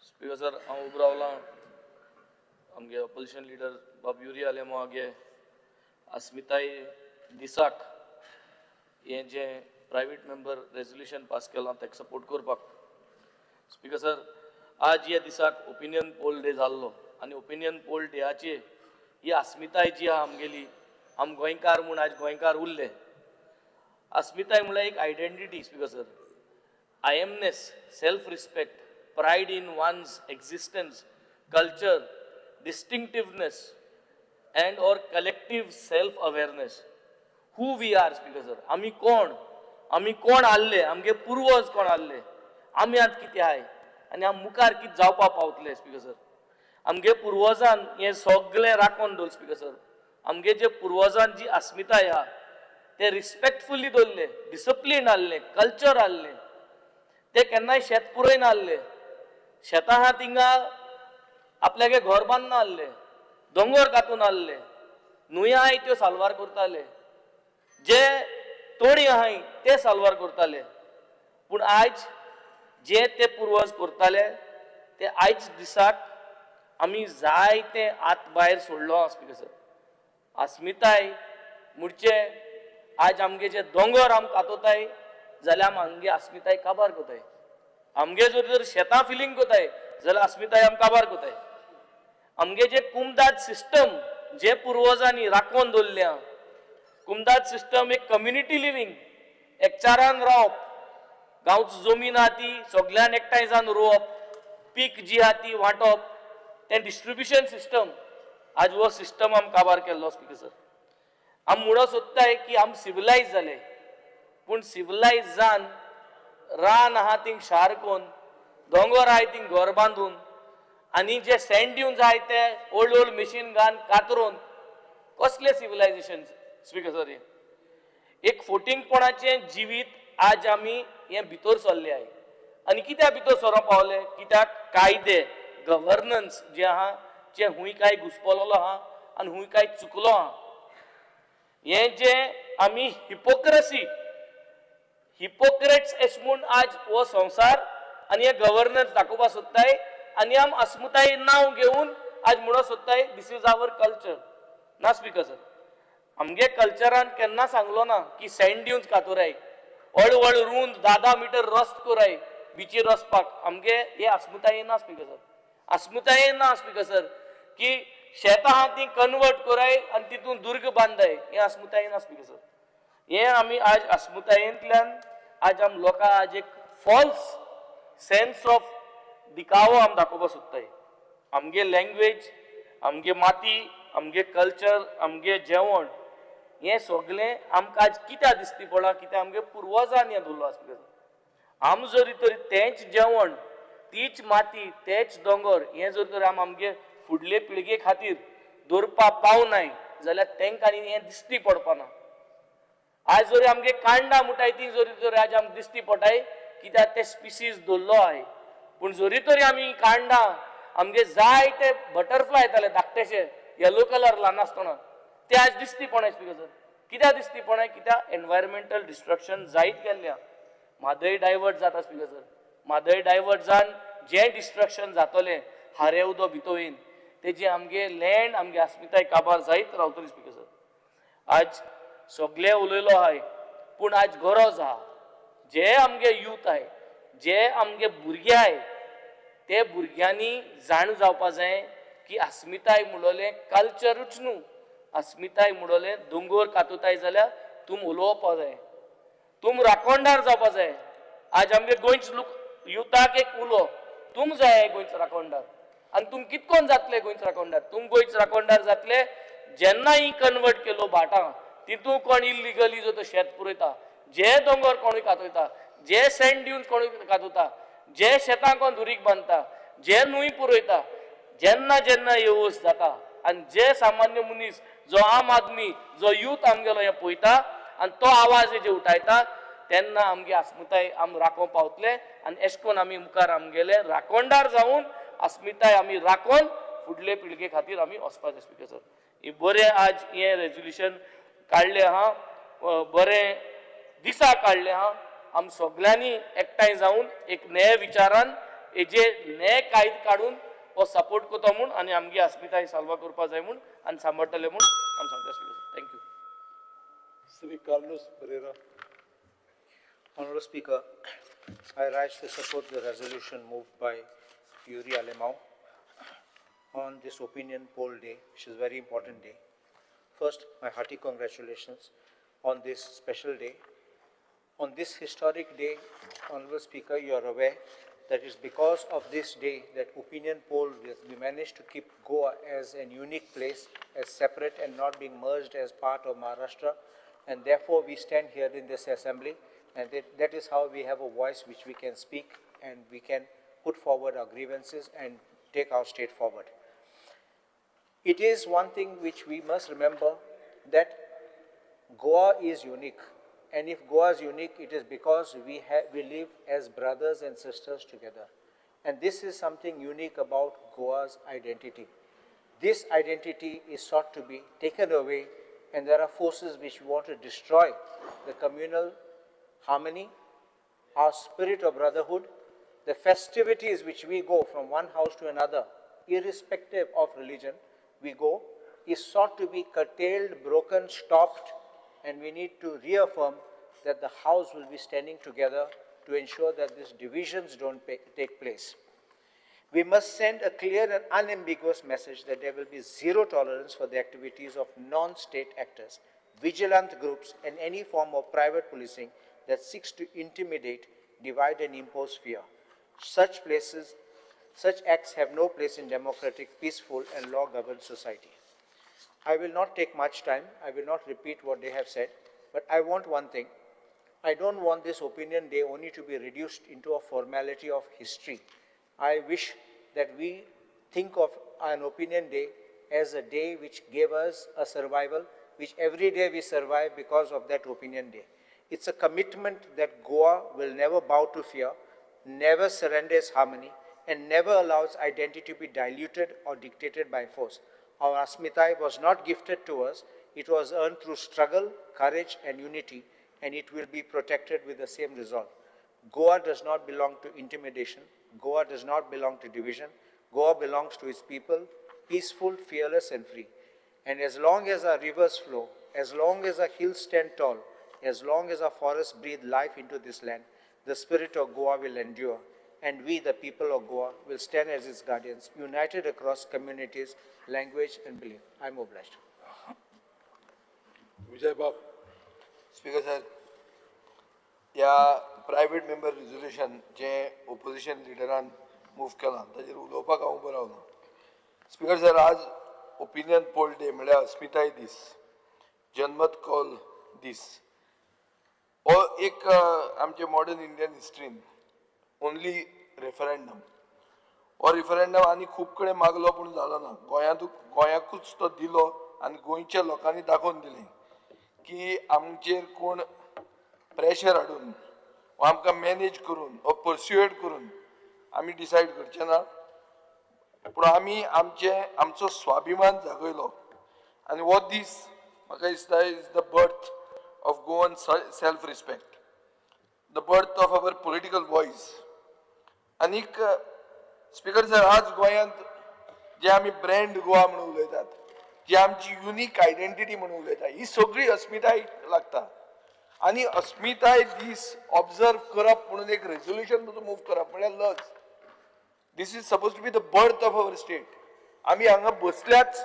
स्पीकर सर, हांव उबो रावलां आमगे ऑपोजिशन लिडर बाब युरी आलेमो आगे अस्मिताय दिसाक हें जें प्रायवेट मेंबर रेजोल्युशन पास केलां ताका सपोर्ट करपाक. स्पीकर सर, आज ह्या दिसाक ओपिनियन पोल डे जाल्लो आनी ओपिनियन पोल डेयाचे ही अस्मिताय जी आहा आमगेली, आम गोंयकार म्हूण आयज गोंयकार उरले. अस्मिताय म्हणल्यार एक identity speaker sir, I amness, self respect, pride in one's existence, culture, distinctiveness and or collective self awareness. Who we are speaker sir, आमी कोण, आमी कोण आहले, आमगे पुर्वज कोण आहले, आमी आतां कितें आहाय आनी आमी मुखार कितें जावपाक पावतले. स्पीकर सर, आमगे पुर्वजान हें सगळें राखून दवरलें. स्पीकर सर, आमगे जे पुर्वजान जी अस्मिताय आहा ते रिस्पेक्टफुली दवरले, डिसिप्लीन आहले, कल्चर आहले, ते केन्नाय शेत पुरयना आहले, शेतां आहा थिंगा आपल्यागे घर बांदना आहले, दोंगर कातून आहले, न्हंय आहाय त्यो साल्वार करताले, जे तोणी आहाय ते साल्वार करताले. पूण आयज जे ते पुर्वज करताले ते आयज दिसाक आमी जायते आत भायर सोडलो आहा. स्पीकर सर, अस्मिताय म्हणचे आज आमगे जे दोंगर आम कातोताय जाल्यार आम आमगे अस्मिताय काबार कोताय, आमगे जर जर शेतां फिलींग कोताय जाल्यार अस्मिताय आम काबार कोताय. आमगे जे कुमदाद सिस्टम जे पुर्वजांनी राखोवन दवरल्या, कुमदाद सिस्टम एक कम्युनिटी लिवींग, एकचारान रावप, गांवची जमीन आहा ती सगळ्यान एकठांय जावन रोवप, पीक जी आहा ती वांटप, तें डिस्ट्रिब्युशन सिस्टम आज हो सिस्टम आम काबार केल्लो. स्पीकर सर, आम म्हणूंक सोदताय की आम सिविलायज जाले, पूण सिविलायज जावन रान आहा थिंग शार कोन्न, दोंगर आहाय थिंग घर बांदून आनी जे सँड ड्युन्स आहाय ते ओल्ड ओल्ड मशीन घालून कातरून कसलें सिविलायजेशन. स्पीकर सर, हें एक फोटिंगपणाचें जिवीत आज आमी हें भितर सरले आहाय. आनी कित्याक भितर सरोंक पावले, कित्याक कायदे गवर्नन्स जे आहा जे हुंय काय घुसपलोलो आहा आनी हुंय काय चुकलो आहा. हें जें आमी हिपोक्रसी, हिपोक्रेट्स एश म्हूण आज हो संवसार आनी हे गवर्नन्स दाखोवपाक सोदताय आनी आम अस्मिताय नांव घेवन आज म्हणूंक सोदताय this is our culture. ना स्पीकर सर, आमगे कल्चरान केन्ना सांगलो ना की सँड ड्युन्स कातोराय, व्हड व्हड रूंद 10-10 मिटर रस्त कोराय बिचीर वचपाक, आमगे हे अस्मिताये ना. स्पीकर सर, अस्मिताये ना. स्पीकर सर, की शेतां आहा ती कन्वर्ट कोराय आनी तितून दुर्ग बांदाय, हें अस्मिताये ना. स्पीकर सर, हें आमी आज अस्मितायेंतल्यान आज आम लोकांक आज एक फॉल्स सेन्स ऑफ दिखावो आम दाखोवपाक सोदताय. आमगे लँग्वेज, आमगे माती, आमगे कल्चर, आमगे जेवण हें सगळें आमकां आज कित्याक दिसती पडलां, कित्याक आमगे पुर्वजांनी हें दवरलो. स्पीकर सर, आम जरी तरी तेंच जेवण, तीच माती, तेच दोंगर हें जर तर आम आमगे फुडले पिळगे खातीर दवरपाक पावनाय जाल्यार तेंकां हें दिसती पडपाना. आज जरी आमगे कांडां म्हणटाय ती जरी तर आज आमकां दिसती पडटाय कित्याक ते स्पिसीज दवरलो आहाय. पूण जरी तरी आमी कांडां आमगे जायते बटरफ्लाय येताले धाकटेशे येलो कलर ल्हान आसतना ते आज दिसती पडनाय. स्पीकर सर, कित्याक दिसती पडनाय, कित्याक एनवायरमेंटल डिस्ट्रक्शन जायत गेल्ल्या. म्हादय डायवर्ट जाता. स्पीकर सर, म्हादय डायवर्ट जावन जें डिस्ट्रक्शन जातलें, हारे उदक भितर येवन तेजी आमगे लँड, आमगे अस्मिताय काबार जायत रावतली स्पीकर सर. आज सगळे उलयलो आहाय, पूण आज गरज आहा जे आमगे यूथ आहाय, जे आमगे भुरगे आहाय, ते भुरग्यांनी जाण जावपा जाय की अस्मिताय म्हणलें कल्चरूच न्हू, अस्मिताय म्हणलें दोंगोर कातोताय जाल्यार तुम उलोवपा जाय, तुम राखणदार जावपा जाय. आज आमगे गोंयच लोक युथाक एक उलो, तुम जाय गोंयचो राखणदार, आनी तुम कितकोन जातले गोंयचो राखणदार? तुम गोंयचो राखणदार जातले जेन्ना ही कन्वर्ट केलो भाटां, तितू कोण इल्लिगली जो तो शेत पुरयता, जे दोंगर कोणूय कातयता, जे सँड ड्यून्स कोणूय कातयता, जे शेतां कोण दुरीग बांदता, जे न्हूय पुरयता, जेन्ना जेन्ना येवस जाता आनी जे सामान्य मनीस जो आम आदमी जो यूथ आमगेलो हें पळयता आनी तो आवाज जे उठायता तेन्ना आमगे अस्मिताय आम राखोवंक पावतले आनी एश कोन आमी मुखार आमगेले राखणदार जावन अस्मिताय आमी राखोन फुडले पिळगे खातीर आमी वचपाचें स्पीकर सर. ही बरें आज हें रेजोल्युशन काडलें आहा, बरें दिसा काडलें आहा. आम सगल्यांनी एकठांय जावन एक न्याय विचारान हेजे न्याय कायदे काडून हो सपोर्ट करता म्हूण आनी आमगे अस्मिताय साल्वा करपा जाय म्हूण आनी सांबाळटले म्हूण आमी सांगता speaker sir. Thank you. Shri Carlos Pereira. Honorable Speaker, I rise to support the resolution moved by Yuri Alemao on this opinion poll day, which is a very important day. First, my hearty congratulations on this special day. On this historic day, Honorable Speaker, you are aware that it's because of this day that opinion poll, we managed to keep Goa as a unique place, as separate and not being merged as part of Maharashtra. And therefore, we stand here in this assembly, and that is how we have a voice which we can speak and we can put forward our grievances and take our state forward. It is one thing which we must remember, that Goa is unique. And if Goa is unique, it is because we live as brothers and sisters together. And this is something unique about Goa's identity. This identity is sought to be taken away, and there are forces which want to destroy the communal harmony, our spirit of brotherhood, the festivities which we go from one house to another, irrespective of religion, we go, is sought to be curtailed, broken, stopped, and we need to reaffirm that the house will be standing together to ensure that these divisions don't take place. We must send a clear and unambiguous message that there will be zero tolerance for the activities of non-state actors, vigilant groups, and any form of private policing that seeks to intimidate, divide, and impose fear. Such acts have no place in democratic, peaceful, and law-governed society. I will not take much time. I will not repeat what they have said, but I want one thing. I don't want this opinion day only to be reduced into a formality of history. I wish that we think of an opinion day as a day which gave us a survival, which every day we survive because of that opinion day. It's a commitment that Goa will never bow to fear, never surrender its harmony, and never allows identity to be diluted or dictated by force. Our Asmitai was not gifted to us. It was earned through struggle, courage, and unity, and it will be protected with the same resolve. Goa does not belong to intimidation. Goa does not belong to division. Goa belongs to its people, peaceful, fearless, and free. And as long as our rivers flow, as long as our hills stand tall, as long as our forests breathe life into this land, the spirit of Goa will endure. And we, the people of Goa, will stand as its guardians, united across communities, language, and belief. I am obliged. Vijay Bab. Speaker sir, ह्या private member resolution जे opposition लिडरान move केलां ताजेर उलोवपाक हांव उबो रावलो. Speaker sir, आज opinion poll day म्हळ्यार अस्मिताय दीस, जनमत कौल दीस, हो एक आमचे मॉडर्न इंडियन हिस्ट्रीन ओनली रेफरंडम. हो रेफरंडम आनी खूब कडेन मागलो पूण जालो ना. गोंयाकूच तो दिलो आनी गोंयच्या लोकांनी दाखोवन दिलें की आमचेर कोण प्रेशर हाडून वा आमकां मॅनेज करून वा पर्सुएड करून आमी डिसायड करचे ना, पूण आमी आमचो स्वाभिमान जागयलो. आनी हो दीस म्हाका दिसता is the birth of Goan self respect, the birth of our political voice. आनीक स्पीकर सर, आज गोंयांत जे आमी ब्रँड गोवा म्हणून उलयतात, जी आमची युनीक आयडेंटिटी म्हणून उलयता, ही सगळी अस्मिताय लागता. आनी अस्मिताय दीस ऑब्जर्व करप म्हणून एक रेजोल्युशन मूव करप म्हळ्यार लज. This is suppose to be the birth of our state. आमी हांगा बसल्याच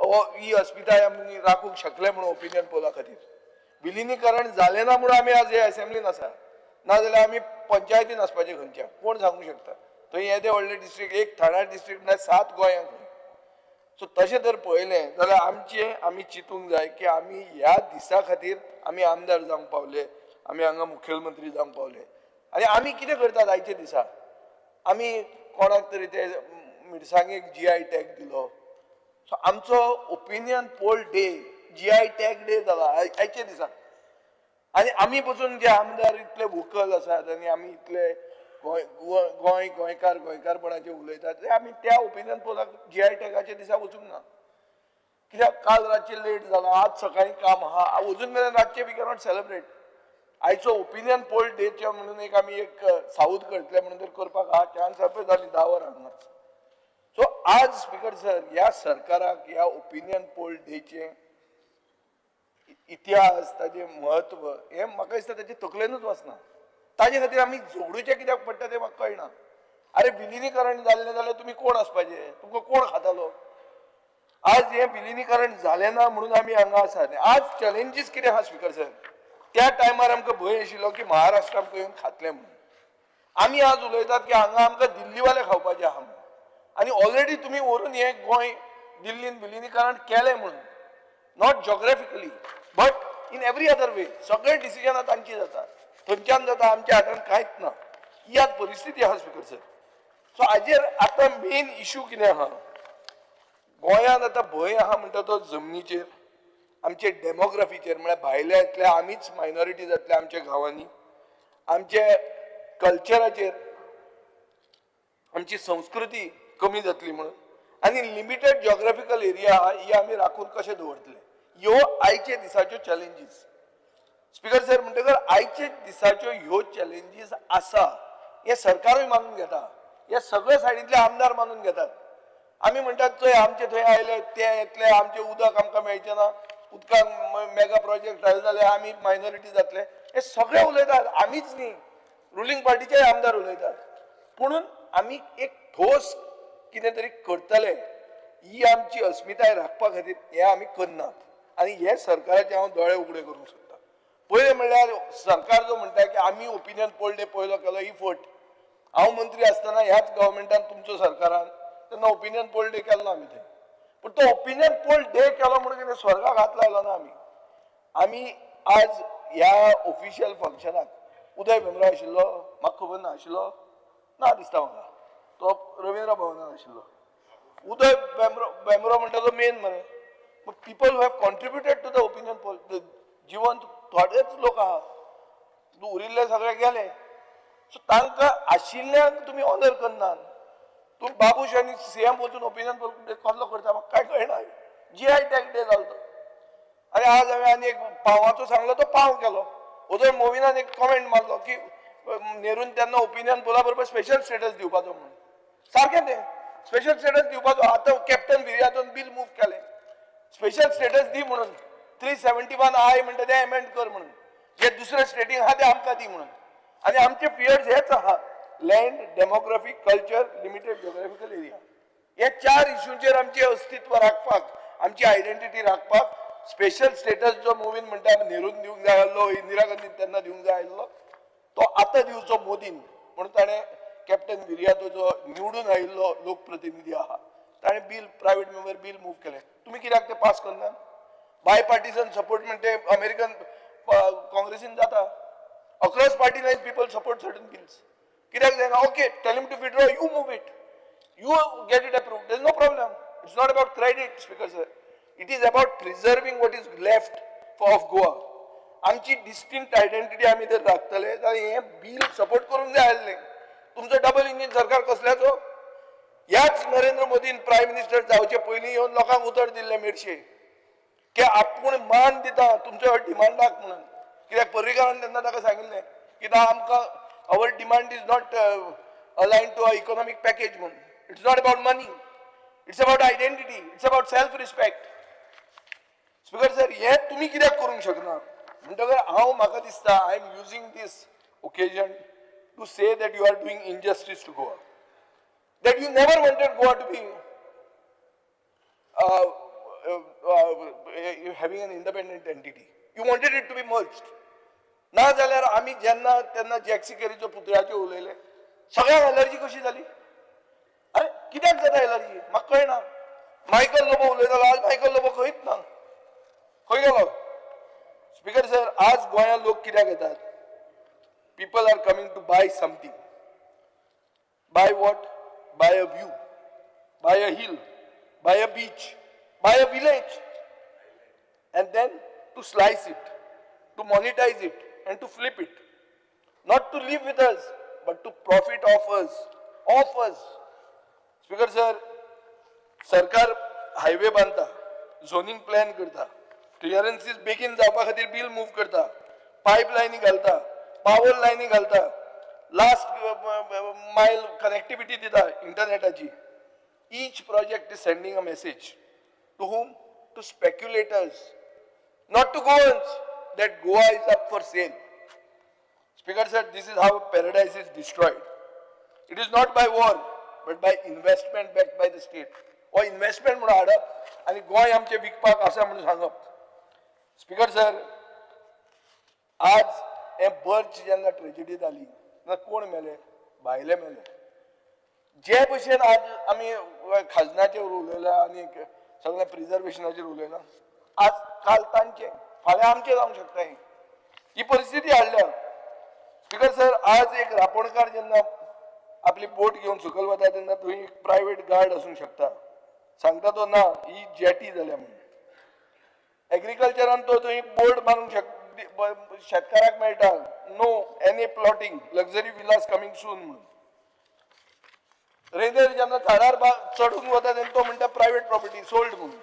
ही अस्मिताय आमी राखूंक शकले म्हणून ओपिनियन पोला खातीर. विलिनीकरण जालें ना म्हणून आमी आज हे असेंब्लीन आसा, नाजाल्यार आमी पंचायतीन आसपाचे खंयच्या, कोण सांगूंक शकता? थंय येदे व्हडले डिस्ट्रिक्ट, एक ठाणा डिस्ट्रिक्ट म्हळ्यार 7 गोंयांक. सो तशें जर पळयलें जाल्यार आमचें आमी चिंतूंक जाय की आमी ह्या दिसा खातीर आमी आमदार जावंक पावले, आमी हांगा मुखेलमंत्री जावंक पावले. आनी आमी कितें करतात आयच्या दिसा? आमी कोणाक तरी ते मिरसांगेक GI tag दिलो. सो आमचो opinion poll day GI tag day जाला आयच्या दिसा. आनी आमी पसून जे आमदार इतले वोकल आसात आनी आमी इतले गोंय गोंयकार गोंयकारपणाचे उलयतात, ते आमी त्या ओपिनियन पोलाक GI टॅगाच्या दिसा वचूंक ना. कित्याक काल रातचें लेट जाला, आज सकाळीं काम आहा, अजून मेरेन रातचें we cannot celebrate. आयचो ओपिनियन पोल डेचे म्हणून एक आमी एक साऊद करतले म्हणून तर करपाक आहा, चान्स आसा जाली 10 वरां हांगा. सो आज स्पीकर सर, ह्या सरकाराक ह्या ओपिनियन पोल डेचें इतिहास, ताजें म्हत्व हें म्हाका दिसता ताचे तकलेनूच वचना. ताजे खातीर आमी झगडूचें कित्याक पडटा तें म्हाका कळना. अरे विलिनीकरण जाल्लें जाल्यार तुमी कोण आसपाचे, तुमकां कोण खातालो? आज हें विलिनीकरण जालें ना म्हणून आमी हांगा आसात. आज चॅलेंजीस कितें आहा स्पीकर सर? त्या टायमार आमकां भंय आशिल्लो की महाराष्ट्र आमकां येवन खातलें म्हणून. आमी आज उलयतात की हांगा आमकां दिल्लीवाले खावपाचे आहा म्हणून. आनी ऑलरेडी तुमी व्हरून हें गोंय दिल्लीन विलिनीकरण केलें म्हणून, not geographically but in every other way. सगळे डिसिजनां तांची जाता, थंयच्यान जाता, आमच्या हातान कांयच ना. ही आज परिस्थिती आहा स्पीकर सर. सो हाजेर आतां मेन इशू कितें आहा, गोंयांत आतां भंय आहा म्हणटा तो जमनीचेर, आमचे डेमोग्राफीचेर, म्हळ्यार भायले येतले, आमीच मायनॉरिटी जातले आमच्या गांवांनी, आमचे कल्चराचेर, आमची संस्कृती कमी जातली म्हणून, आनी लिमिटेड जॉग्राफिकल एरिया आहा ही आमी राखून कशें दवरतले, ह्यो आयच्या दिसाच्यो चॅलेंजीस. स्पीकर सर, म्हणटकर आयच्या दिसाच्यो ह्यो चॅलेंजीस आसा हें सरकारूय मानून घेता, हे सगळे सायडींतले आमदार मानून घेतात. आमी म्हणटात चोय आमचे थंय आयले ते येतले, आमचें उदक आमकां मेळचें ना, उदकाक मेगा प्रोजेक्ट आयले जाल्यार आमी मायनॉरिटी जातले, हे सगळे उलयतात. आमीच न्ही, रुलींग पार्टीचेय आमदार उलयतात. पुणून आमी एक ठोस कितें तरी करतले ही आमची अस्मिताय राखपा खातीर हें आमी करनात. आनी हे सरकाराचे हांव दोळे उगडे करूंक सोदता. पयलें म्हणल्यार सरकार जो म्हणटा की आमी ओपिनियन पोल डे पयलो केलो, ही फट. हांव मंत्री आसतना ह्याच गव्हर्मेंटान, तुमचो सरकारान तेन्ना ओपिनियन पोल डे केलो ना आमी थंय. पूण तो ओपिनियन पोल डे केलो म्हणून कितें स्वर्गाक हात लायलो ना आमी. आमी आज ह्या ऑफिशियल फंक्शनाक उदय भेंब्रो आशिल्लो, म्हाका खबर ना आशिल्लो ना दिसता म्हाका, तो रवींद्र भवनान आशिल्लो. उदय भेंब्रो म्हणटा तो मेन मरे. People who have contributed to the opinion poll जिवंत थोडेच लोक आहा, उरिल्ले सगळे गेले. सो तांकां आशिल्ल्यांक तुमी ऑनर करनात. तूं बाबूश आनी सीएम वचून ओपिनियन पोल कसलो करता म्हाका कांय कळना. GI tag day जालो तो. आनी आज हांवें आनी एक पावाचो सांगलो तो पाव केलो. उदय मोविनान एक कॉमेंट मारलो की नेरून तेन्ना ओपिनियन पोला बरोबर स्पेशल स्टेटस दिवपाचो म्हणून. सारकें तें स्पेशल स्टेटस दिवपाचो. आतां कॅप्टन विर्यातोन बील मूव केलें, स्पेशल स्टेटस दी म्हणून, 371 I म्हणटा तें एमेंड कर म्हणून, जे दुसऱ्या स्टेटींक आहा ते आमकां दी म्हणून. आनी आमचे फियर्स हेच आहा, land, demography, culture, limited geographical area. हे 4 इशूंचेर आमचें अस्तित्व राखपाक, आमची आयडेंटिटी राखपाक स्पेशल स्टेटस जो मोवीन म्हणटा नेरून दिवंक जाय आसलो, इंदिरा गांधीन तेन्ना दिवंक जाय आसलो, तो आतां दिवचो मोदीन म्हणून ताणें कॅप्टन विर्यातो जो निवडून आयिल्लो लोकप्रतिनिधी आहा ताणें bill, private member bill move केलें. तुमी कित्याक तें पास करना? बाय पार्टिसन सपोर्ट म्हणटे अमेरिकन काँग्रेसीन जाता. Across party line people support certain bills. कित्याक जायना? Okay, tell him to withdraw, you move it, you get it approved, there is no problem. It's not about credit speaker sir, it is about preserving what is left of Goa. आमची distinct identity आमी जर राखतले जाल्यार हें bill support करूंक जाय आसलें. तुमचो double engine सरकार कसल्याचो? ह्याच नरेंद्र मोदीन प्रायम मिनिस्टर जावचे पयलीं येवन लोकांक उतर दिल्लें मेरशे की आपूण मान दिता तुमच्या डिमांडाक म्हणून. कित्याक पर्रीकारान तेन्ना ताका सांगिल्लें की ना आमकां our demand is not align to a economic package म्हणून, it's not about money. It's about identity. It's about self respect. Speaker sir, हें तुमी कित्याक करूंक शकना? म्हणटकर हांव, म्हाका दिसता, I am using this occasion to say that you are doing injustice to Goa, that you never wanted Goa to be having an independent entity. You wanted it to be merged. ना जाल्यार आमी जेन्ना तेन्ना jack सिकेरीचो पुतळ्याचेर उलयले, सगळ्यांक allergy कशी जाली? अरे, कित्याक जाता एलर्जी, म्हाका कळना. मायकल लोबो उलयतालो, आज मायकल लोबो खंयच ना, खंय गेलो? स्पीकर सर, आज गोंयांत लोक कित्याक येतात? People are coming to buy something. Buy what? Buy a view, buy a hill, buy a beach, buy a village, and then to slice it, to monetize it, and to flip it. Not to live with us, but to profit off us, off us. Speaker sir, सरकार highway बांदता, zoning plan करता, clearances बेगीन जावपा खातीर bill move करता, pipe लायनी घालता, power लायनी घालता, लास्ट मायल कनेक्टिविटी दिता इंटरनेटाची. Each project is sending a message to whom? To speculators, not to Goans, that Goa is up for sale. Speaker sir, this is how paradise is destroyed. It is not by war, but by investment backed by the state. हो investment म्हणून हाडप आनी गोंय आमचें विकपाक आसा म्हणून सांगप. Speaker sir, आज हे बर्च जेन्ना ट्रेजिडी जाली तेन्ना कोण मेले? भायले मेले. जे भशेन आज आमी खाजनाचेर उलयला आनी सगळ्या प्रिजर्वेशनाचेर उलयला, आज काल तांचे, फाल्यां आमचें जावंक शकता. ही ही परिस्थिती हाडल्या. स्पीकर सर, आज एक रापोणकार जेन्ना आपली बोट घेवन सकयल वता तेन्ना थंय एक प्रायवेट गार्ड आसूंक शकता, सांगता तो ना ही जेटी जाल्या म्हणून. एग्रीकल्चरान तो थंय बोर्ड मारूंक शक शेतकाराक मेळटा, "No any plotting, luxury villas coming soon" म्हणून. रेंदेर जेन्ना झाडार चडून वता तेन्ना तो म्हणटा प्रायवेट प्रॉपर्टी सोल्ड म्हणून.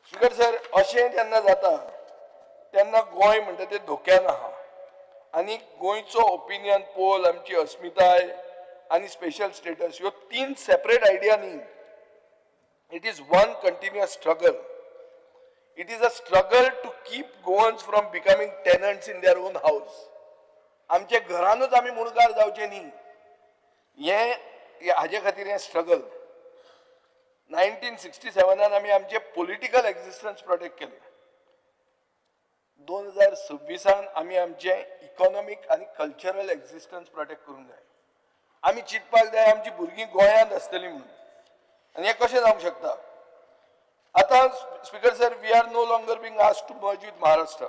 स्पीकर सर, अशें जेन्ना जाता तेन्ना गोंय म्हणटा तें धोक्यान आहा. आनी गोंयचो ओपिनियन पोल, आमची अस्मिताय आनी स्पेशल स्टेटस ह्यो तीन सेपरेट आयडिया न्ही. It is one continuous struggle. It is a struggle to keep Goans from becoming tenants in their own house. आमच्या घरानूच आमी मुणकार जावचे न्ही, हें हाजे खातीर हें स्ट्रगल. 1967न आमी आमचे पॉलिटिकल एक्झिस्टन्स प्रोटेक्ट केले. 2026न आमी आमचे इकॉनॉमीक आनी कल्चरल एक्झिस्टन्स प्रोटेक्ट करूंक जाय. आमी चिंतपाक जाय आमची भुरगीं गोंयांत आसतलीं म्हणून. आनी हें कशें जावंक शकता आतां? Speaker sir, we are no longer being asked to merge with Maharashtra.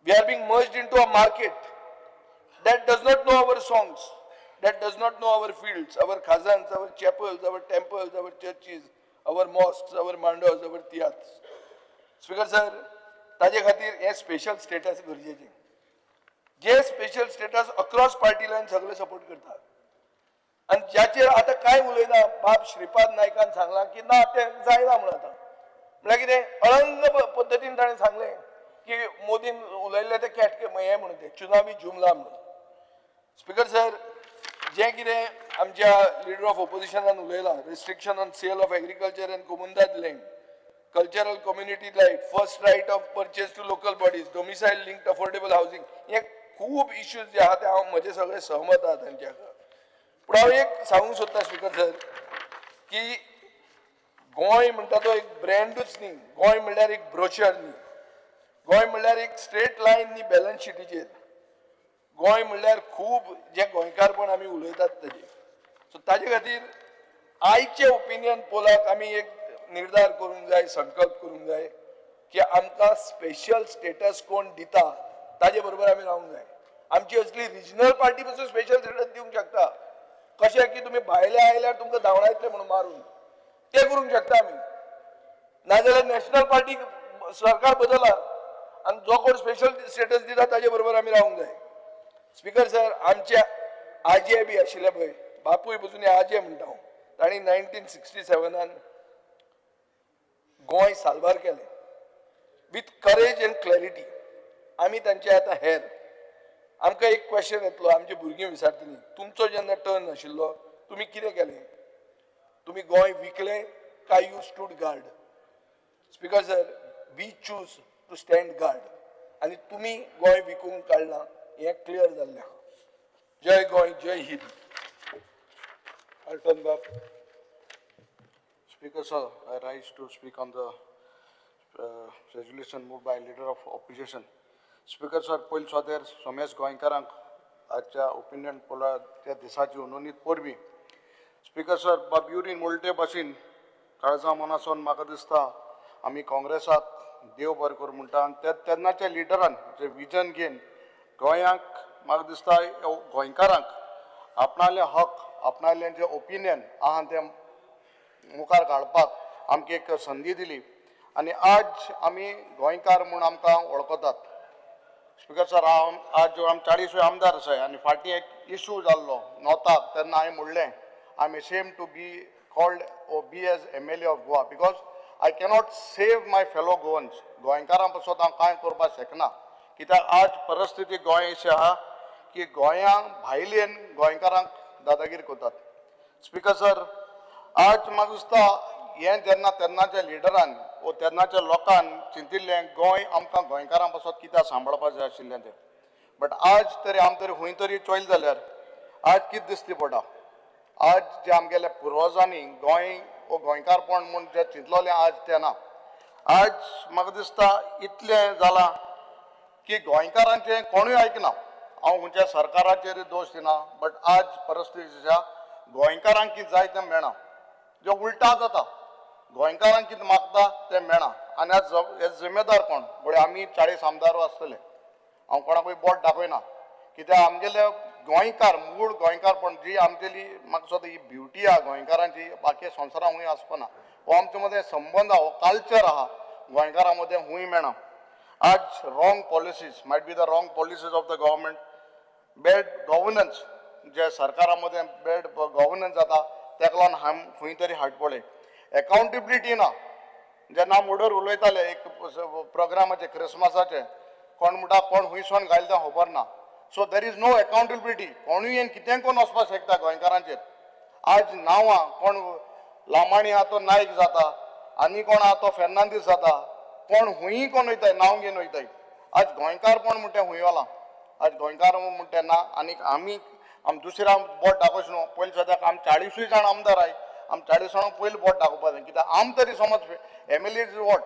We are being merged into a market that does not know our songs, that does not know our fields, our khazans, our chapels, our temples, our churches, our mosques, our mandos, our tiatrs. Speaker sir, ताजे खातीर हें special status गरजेचें, जे special status across party line सगळे support करतात आनी ज्याचेर आतां कांय उलयना. बाब श्रीपाद नायकान सांगलां की ना, तें जायना म्हणून. आतां म्हळ्यार कितें, अळंग पद्दतीन ताणें सांगलें की मोदीन उलयल्लें तें कॅट हें म्हणून, तें चुनावी जुमला म्हणून. स्पीकर सर, जें कितें आमच्या लिडर ऑफ ओपोजिशनान उलयलां, restriction on sale of agriculture and comunidade land, cultural community right, first right of purchase to local bodies, domicile linked affordable housing, हे खूब इश्यूज जे आहा ते हांव म्हजे सगळे सहमत आहा तांच्या. पूण हांव एक सांगूंक सोदतां स्पीकर सर, की गोंय म्हणटा तो एक ब्रँडूच न्ही, गोंय म्हणल्यार एक ब्रोशर न्ही, गोंय म्हणल्यार एक स्ट्रेट लायन न्ही बॅलन्स शिटीचेर. गोंय म्हणल्यार खूब जें गोंयकारपण आमी उलयतात ताजें. सो ताजे खातीर आयचे ओपिनियन पोलाक आमी एक निर्धार करूंक जाय, संकल्प करूंक जाय की आमकां स्पेशल स्टेटस कोण दिता ताजे बरोबर आमी रावंक जाय. आमची असली रिजनल पार्टी पसून स्पेशल स्टेटस दिवंक शकता. कशें की तुमी भायले आयल्यार तुमकां धांवडायतले म्हणून मारून, ते करूंक शकता आमी. नाजाल्यार नॅशनल पार्टी सरकार बदला आनी जो कोण स्पेशल स्टेटस दिता ताजे बरोबर आमी रावंक जाय. स्पीकर सर, आमचे आजे बी आशिल्ले पळय, बापूय पसून हे आजे म्हणटा हांव, तांणी 1967न गोंय साल्वार केलें विथ करेज एंड क्लॅरिटी. आमी तांचे आतां हेर. आमकां एक क्वेश्चन येतलो, आमची भुरगीं विचारतलीं, तुमचो जेन्ना टर्न आशिल्लो तुमी कितें केलें? तुमी गोंय विकलें काय you stood guard? Speaker sir, we choose to stand guard आनी तुमी गोंय विकूंक काडलां हें क्लियर जाल्लें आहा. जय गोंय, जय हिंद. अल्टन बाब. Speaker sir, I rise to speak on the resolution moved by leader of opposition. Speaker sir, पयलीं सुवातेर सोमेश गोंयकारांक आजच्या ओपिनियन पोलाच्या दिसाची नोंदणीत परबीं. स्पीकर सर, बाब युरीन उलटे भाशेन काळजा मनासून म्हाका दिसता आमी काँग्रेसाक देव बरें करूं म्हणटा आनी तेन्नाच्या लिडरान जे विजन घेवन गोंयांक म्हाका दिसता गोंयकारांक आपणाले हक, आपणाले जे ओपिनियन आहा तें मुखार काडपाक आमकां एक संदी दिली आनी आज आमी गोंयकार म्हूण आमकां वळखतात. स्पीकर सर, हांव आज आम 40 आमदार आसाय आनी फाटीं एक इशू जाल्लो नॉर्थाक, तेन्ना हांवें म्हणलें I am ashamed to be called or be as MLA of Goa because I cannot save my fellow Goans. गोंयकारां पासत हांव कांय करपाक शकना, कित्याक आज परिस्थिती गोंय अशी आहा की गोंया भायल्यान गोंयकारांक दादागिरी करतात. स्पीकर सर, आज म्हाका दिसता हें जेन्ना तेन्नाच्या लिडरान वो तेन्नाच्या लोकान चिंतिल्लें गोंय आमकां गोंयकारां पासत कित्याक सांबाळपाक जाय आशिल्लें तें, बट आज तरी आम तरी खंय तरी चोयलें जाल्यार आज कितें दिसती पडटा, आज जे आमगेल्या पुर्वजांनी गोंय वो गोंयकारपण म्हूण जें चिंतलोलें आज तें ना. आज म्हाका दिसता इतलें जालां की गोंयकारांचें कोणूय आयकना. हांव खंयच्या सरकाराचेर दोश दिना, बट आज परिस्थिती आसा गोंयकारांक कितें जाय तें मेळना, जें उल्टा जाता. गोंयकारांक कितें मागता तें मेळना आनी आज हे जिम्मेदार कोण? पळय आमी 40 आमदार आसतले, हांव कोणाकूय बोट दाखयना, कित्याक आमगेले गोंयकार मूळ गोंयकारपण जी आमगेली म्हाका दिसता ही ब्युटी आहा गोंयकारांची, बाकी संवसारांत खूंय आसपाना. हो आमचे मदें संबंद आहा, हो कल्चर आहा गोंयकारां मदें खूंय मेळना. आज wrong policies, might be the wrong policies of the government, bad governance, जे सरकारा मदें बॅड गव्हर्नन्स जाता तेका लागून हांव खंय तरी हाट पळय. एकाउंटेबिलिटी ना. जेन्ना आमी ऑर्डर उलयताले एक प्रोग्रामाचे क्रिसमसाचे, कोण म्हणटा कोण हुंयसोन घायला तें खबर ना. So there is no accountability. कोणूय येवन कितेंय करून वचपाक शकता गोंयकारांचेर. आज नांवां कोण लामाणी आहा तो नायक जाता, आनी कोण आहा तो फेर्नांदीस जाता, कोण हुंय कोण वयताय नांव घेवन वयताय. आज गोंयकारपण म्हणटा तें हुंय वलां, आज गोंयकार म्हणटा तें ना. आनी आमी आम दुसऱ्या बोट दाखोवचें न्हू, पयलीं सद्याक आम 40 जाण आमदार आहाय, आम 40 जाणांक पयलीं बोट दाखोवपाक जाय, कित्याक आम तरी समज MLA is what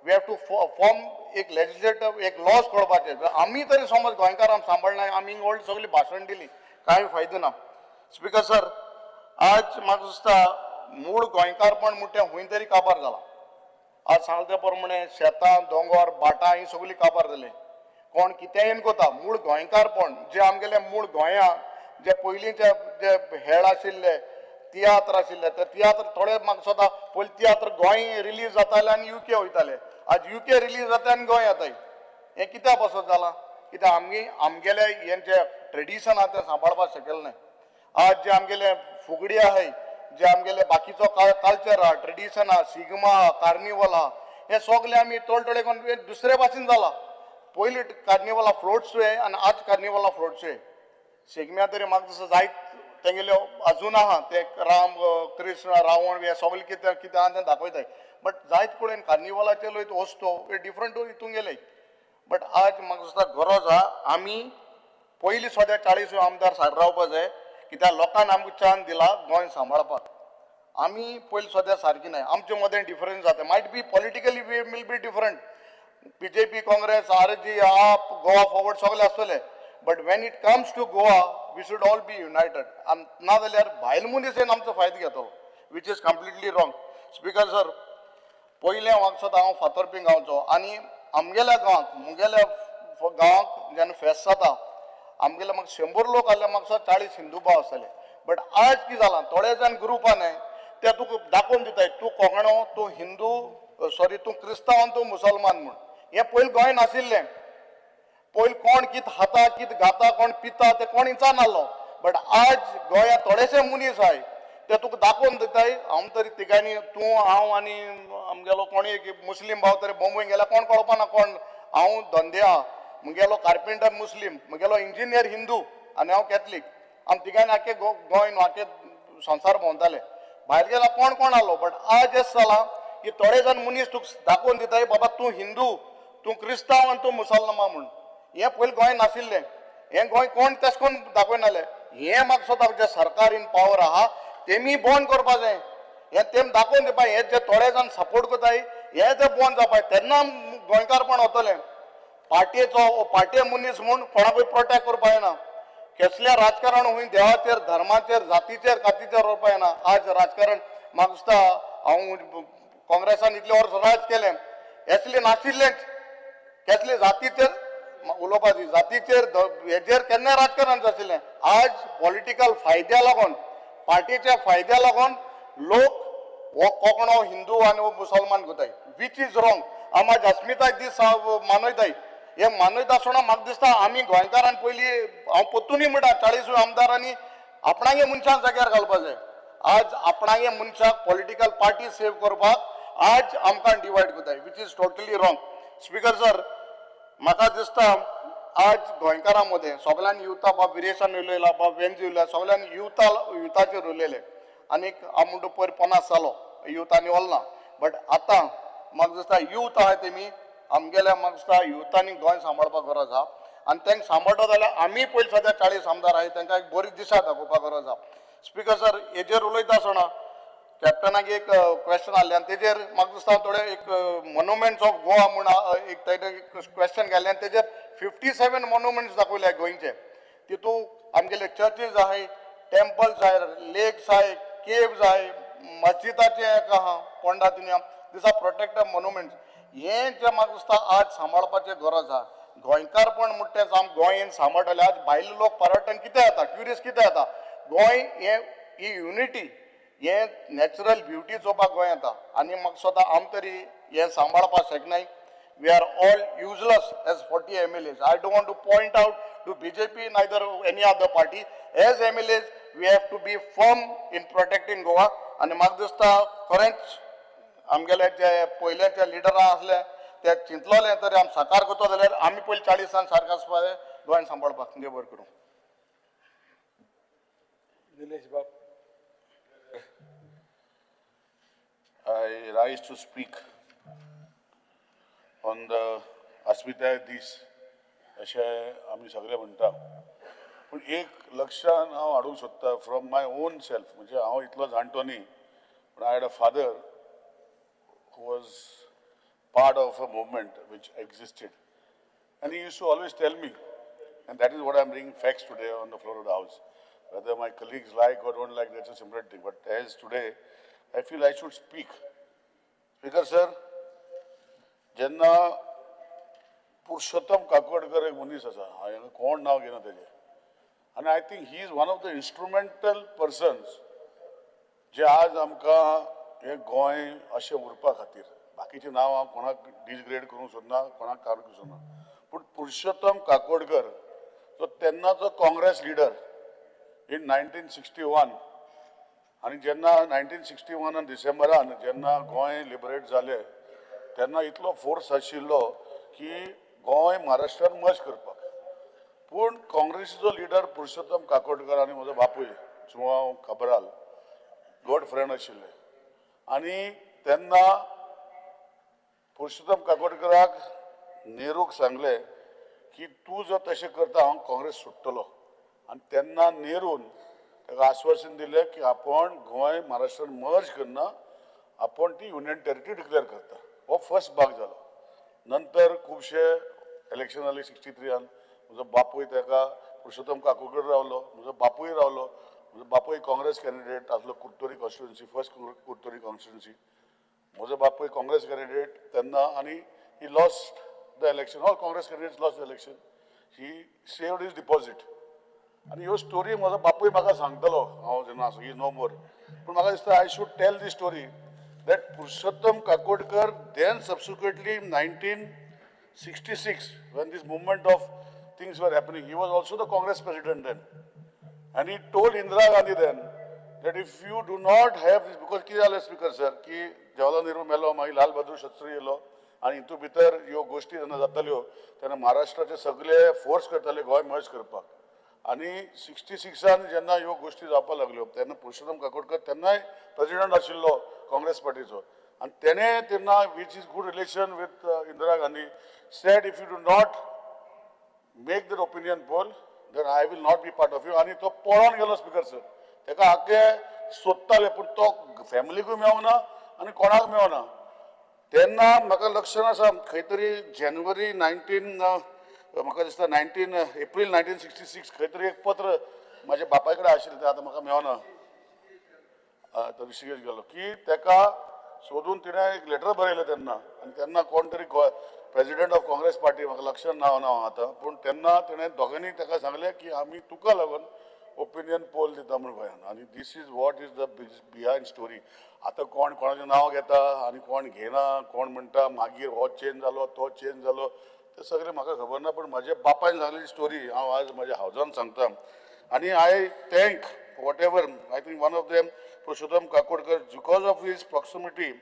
we have to form एक लेजिस्लेटिव एक लॉज करपाचे. आमी तरी समज गोंयकार आम सांबाळना, आमी व्हडली सगळी भाशण दिली, कांय फायदो ना. स्पीकर सर, आज म्हाका दिसता मूळ गोंयकारपण म्हणटा तें खूंय तरी काबार जालां. आज सांगता त्या प्रमाणे शेतां, दोंगर, भाटां ही सगळीं काबार जालीं, कोण कितेंय येवन करता. मूळ गोंयकारपण जे आमगेले मूळ गोंया जे पयलींचे जे हेळ आशिल्ले, तियात्र आशिल्ले, ते तियात्र थोडे म्हाका दिसता पयलीं तियात्र गोंय रिलीज जाताले आनी युके वयताले, आज युके रिलीज जाता आनी गोंय येताय. हें कित्या पासत जालां? कित्याक आमी आमगेले हें जें ट्रेडिशन आहा तें सांबाळपाक शकले न्हय. आज जे आमगेले फुगडी आहाय, जे आमगेले बाकीचो कल्चर आहा, ट्रेडिशन आहा, शिगमा आहा, कार्निवल आहा, हे सगळे आमी थोडे थोडे करून दुसरे भाशेन जाला. पयलीं कार्निवला फ्लोट्स आनी आज कार्निवला फ्लोट्स. शिगम्या तरी म्हाका दिसता जायत तेंगेल्यो अजून आहा, ते राम कृष्ण रावण हे सगळे कितें कितें आहा तें दाखयताय, बट जायत कडेन कार्निवलाचे लोक वस्तू हे डिफरंट हितून गेले. बट आज म्हाका दिसता गरज आहा आमी पयलीं सद्या 40 आमदार सारके रावपा जाय, कित्याक लोकांक आमकां चान्स दिला गोंय सांबाळपाक. आमी पयलीं सद्या सारकी न्हय, आमचे मदें डिफरन्स जाता. Might be politically we will be different, BJP, Congress, RG, AAP, Goa Forward सगळे आसतले, but when it comes to Goa we should all be united. आनी ना जाल्यार भायल मनीस येवन आमचो फायदो घेतलो, which is completely wrong. Speaker sir, पयलें म्हाका दिसता हांव फातर्पें गांवचो आनी आमगेल्या गांवांत, मुगेल्या गांवांत जेन्ना फेस्त जाता आमगेले म्हाका 100 लोक आसले, म्हाका दिसता 40 हिंदू भाव आसतले. बट आज कितें जालां, थोडे जाण ग्रुपान न्हय ते तुका दाखोवन दिताय, तूं कोंकणो, तूं हिंदू, सॉरी तूं क्रिस्तांव आनी तूं मुसलमान म्हूण. हें पयलीं गोंय नाशिल्लें. पयलीं कोण कितें खाता, कितें खाता, कोण पिता तें कोण विचारनासलो. बट आज गोंयांत थोडेशे मनीस आहाय ते तुका दाखोवन दिताय. हांव तरी तिगांनी, तूं, हांव आनी आमगेलो कोण एक मुस्लीम भाव तरी बॉम्बे गेल्यार कोण कळपाना कोण. हांव धंदे आहा, मुगेलो कार्पेंटर मुस्लीम, मुगेलो इंजिनियर हिंदू आनी हांव कॅथलीक. आम तिगांनी आख्खे गोंय न्हू आख्खे संवसार भोंवताले. भायर गेला कोण कोण आलो. बट आज एस जाला की थोडे जाण मनीस तुका दाखोवन दिताय, बाबा तूं हिंदू, तूं क्रिस्तांव आनी तूं मुसलमान म्हूण. हें पयलीं गोंय नाशिल्लें, हें गोंय कोण तेश कोण दाखयनासले. हें म्हाका दिसता जें सरकार इन पावर आहा तेमी बंद करपा जाय. हें तेम दाखोवन दिवपा, हे जे थोडे जाण सपोर्ट करताय हे जे बंद जावपा, तेन्ना गोंयकारपण वतलें. पार्टयेचो पार्टये मनीस म्हूण कोणाकूय प्रोटेक्ट करपा येना. कसलें राजकारण हुंय देवाचेर, धर्माचेर, जातीचेर, कातीचेर व्हरपा येना. आज राजकारण म्हाका दिसता हांव काँग्रेसान इतलें वर्स राज केलें, असलें नाशिल्लेंच. कसले जातीचेर उलोवपाची, जातीचेर हेजेर केन्ना राजकारण नाशिल्लें. आज पॉलिटिकल फायद्या लागून, पार्टीच्या फायद्या लागून लोक हो कोंकणो हिंदू आनी हो मुसलमान करताय, which is wrong. आम आज अस्मिताय दीस मानयताय, हे मानयता आसतना म्हाका दिसता आमी गोंयकारान पयलीं, हांव परतूनय म्हणटा, 40 आमदारांनी आपणागे मनशांक जाग्यार घालपा जाय. आज आपणागे मनशाक पॉलिटिकल पार्टी सेव करपाक आज आमकां डिवायड करताय, which is totally wrong. Speaker sir, म्हाका दिसता आज गोंयकारां मदें सगल्यांनी युथा, बाब विरेशान उलयला, बाब वेंजी उलयला, सगल्यांनी युथा युथाचेर उलयले. आनीक हांव म्हणटा पयर 50 जालो युथ आनी वलना, बट आतां म्हाका दिसता यूथ आहा तेमी आमगेल्या, म्हाका दिसता युथांनी गोंय सांबाळपाक गरज आहा. आनी तांकां सांबाळटा जाल्यार आमी पयलीं सद्या 40 आमदार आहाय, तांकां एक बरी दिशा दाखोवपाक गरज आहा. स्पीकर सर, हेजेर उलयता आसतना कॅप्टनाक एक क्वेश्चन आहलें आनी तेजेर म्हाका दिसता थोडे एक मोन्युमेंट्स ऑफ गोवा म्हूण एक ताणें क्वेश्चन घालें आनी तेजेर 57 मोन्युमेंट्स दाखयले गोंयचे. तितूंत आमगेले चर्चीज आहाय, टेम्पल्स आहाय, लेक्स आहाय, केव्स आहाय, मस्जिदाचें एक आहा पोंडा दुनिया. These are protected monuments. हें जें म्हाका दिसता आज सांबाळपाचें गरज आहा. गोंयकारपण म्हणटा तें आम गोंयन सांबाळटले. आज भायले लोक पर्यटन कितें येता, ट्युरिस्ट कितें येता, गोंय हें ही युनिटी, हें नॅचरल ब्युटी चोवपाक गोंय येता. आनी म्हाका दिसता आम तरी हें सांबाळपाक शकनाय. We are all useless as 40 MLAs. I don't want to point out to BJP, neither any other party. As MLAs, we have to be firm in protecting Goa. आनी म्हाका दिसता खरेंच आमगेले जे पयल्याचे लिडरां आसले ते चिंतलोले तरी आमी साकार करतो जाल्यार आमी पयलीं 40 सारकें आसपा जाय गोंय सांबाळपाक. देव बरें करूं. निलेश बाब. I rise to speak on the अस्मिताय दीस अशें आमी सगळे म्हणटा, पूण एक लक्षान हांव हाडूंक सोदता फ्रॉम my own self. म्हणजे हांव इतलो जाणटो न्ही, पूण I had a father who was part of a movement which existed, and he used to always tell me, and that is what I am bringing facts today on the floor of the house. Whether my colleagues like or don't like, that's a separate thing. But as today, I feel I should speak. Speaker sir, जेन्ना पुरुषोत्तम काकोडकर एक मनीस आसा, हांवें कोण नांव घेना तेजें, आनी I think he is one of the instrumental persons जे आज आमकां हें गोंय अशें उरपा खातीर, बाकीचें नांव हांव कोणाक डिसग्रेड करूंक सोदना, कोणाक काडूंक सोदना, पूण पुरुषोत्तम काकोडकर जो तेन्नाचो काँग्रेस लिडर इन 1961, आनी जेन्ना 1961 डिसेंबरान जेन्ना गोंय लिबरेट जालें तेन्ना इतलो फोर्स आशिल्लो की गोंय महाराष्ट्रान मर्ज करपाक. पूण काँग्रेसीचो लिडर पुरुषोत्तम काकोडकर आनी म्हजो बापूय जुआंव काब्राल गॉड फ्रेंड आशिल्ले, आनी तेन्ना पुरुषोत्तम काकोडकराक नेहरूक सांगलें की तूं जर तशें करता हांव काँग्रेस सोडटलो. आनी तेन्ना नेरून ताका आश्वासन दिलें की आपण गोंय महाराष्ट्रान मर्ज करना, आपण ती युनियन टेरिटरी डिक्लेअर करता. हो फर्स्ट भाग जालो. नंतर खुबशे इलेक्शन जाली 63 म्हजो बापूय ताका पुरुषोत्तम काकोडकर रावलो, म्हजो बापूय रावलो. म्हजो बापूय काँग्रेस कॅन्डिडेट आसलो Curtorim constituency, first Curtorim constituency. म्हजो बापूय काँग्रेस कॅन्डिडेट तेन्ना, आनी he lost the election. All Congress candidates lost the election. He saved his deposit. आनी ह्यो स्टोरी म्हजो बापूय म्हाका सांगतलो, हांव जेन्ना आसा, he no मोर. पूण म्हाका दिसता I should tell the story that Purushottam Kakodkar then subsequently in 1966 when this movement of things were happening, he was also the Congress president then, and he told Indira Gandhi then that if you do not have this, because कितें जालें speaker sir की जवाहरलाल नेहरू मेलो, मागीर लाल बहादूर शास्त्री येयलो, आनी हितून भितर ह्यो गोश्टी जेन्ना जाताल्यो तेन्ना महाराष्ट्राचे सगळे फोर्स करताले गोंय मर्ज करपाक. आनी 66 जेन्ना ह्यो गोश्टी जावपाक लागल्यो तेन्ना पुरुषोत्तम काकोडकर तेन्नाय प्रेजिडंट आशिल्लो काँग्रेस पार्टीचो आनी तेणें तेन्ना which is good relation with Indira Gandhi said if you do not make that opinion poll then I will not be part of you. आनी तो पळोवन गेलो स्पिकर सर. ताका आख्खे सोदताले पूण तो फॅमिलीकूय मेळोंक ना आनी कोणाक मेळोना. तेन्ना म्हाका लक्षान आसा खंय तरी जानेवारी 19 म्हाका दिसता 19 एप्रील 1966 खंय तरी एक पत्र म्हाज्या बापाय कडेन आशिल्लें तें आतां म्हाका मेळना. तो ऋषिकेश गेलो की ताका सोदून तिणें एक लेटर बरयलें तेन्ना आनी तेन्ना कोण तरी प्रेजिडंट ऑफ काँग्रेस पार्टी म्हाका लक्षान नांव ना आतां पूण तेन्ना तिणें दोगांनी ताका सांगलें की आमी तुका लागून ओपिनियन पोल दिता म्हूण गोंयान. आनी this is what is the behind story. आतां कोण कोणाचें नांव घेता आनी कोण घेना, कोण म्हणटा मागीर हो चेंज जालो तो चेंज जालो तें सगळें म्हाका खबर ना. पूण म्हाज्या बापायन सांगलेली स्टोरी हांव आज म्हज्या हावजान सांगता. आनी I thank whatever I think one of them Purushottam Kakodkar because of his proximity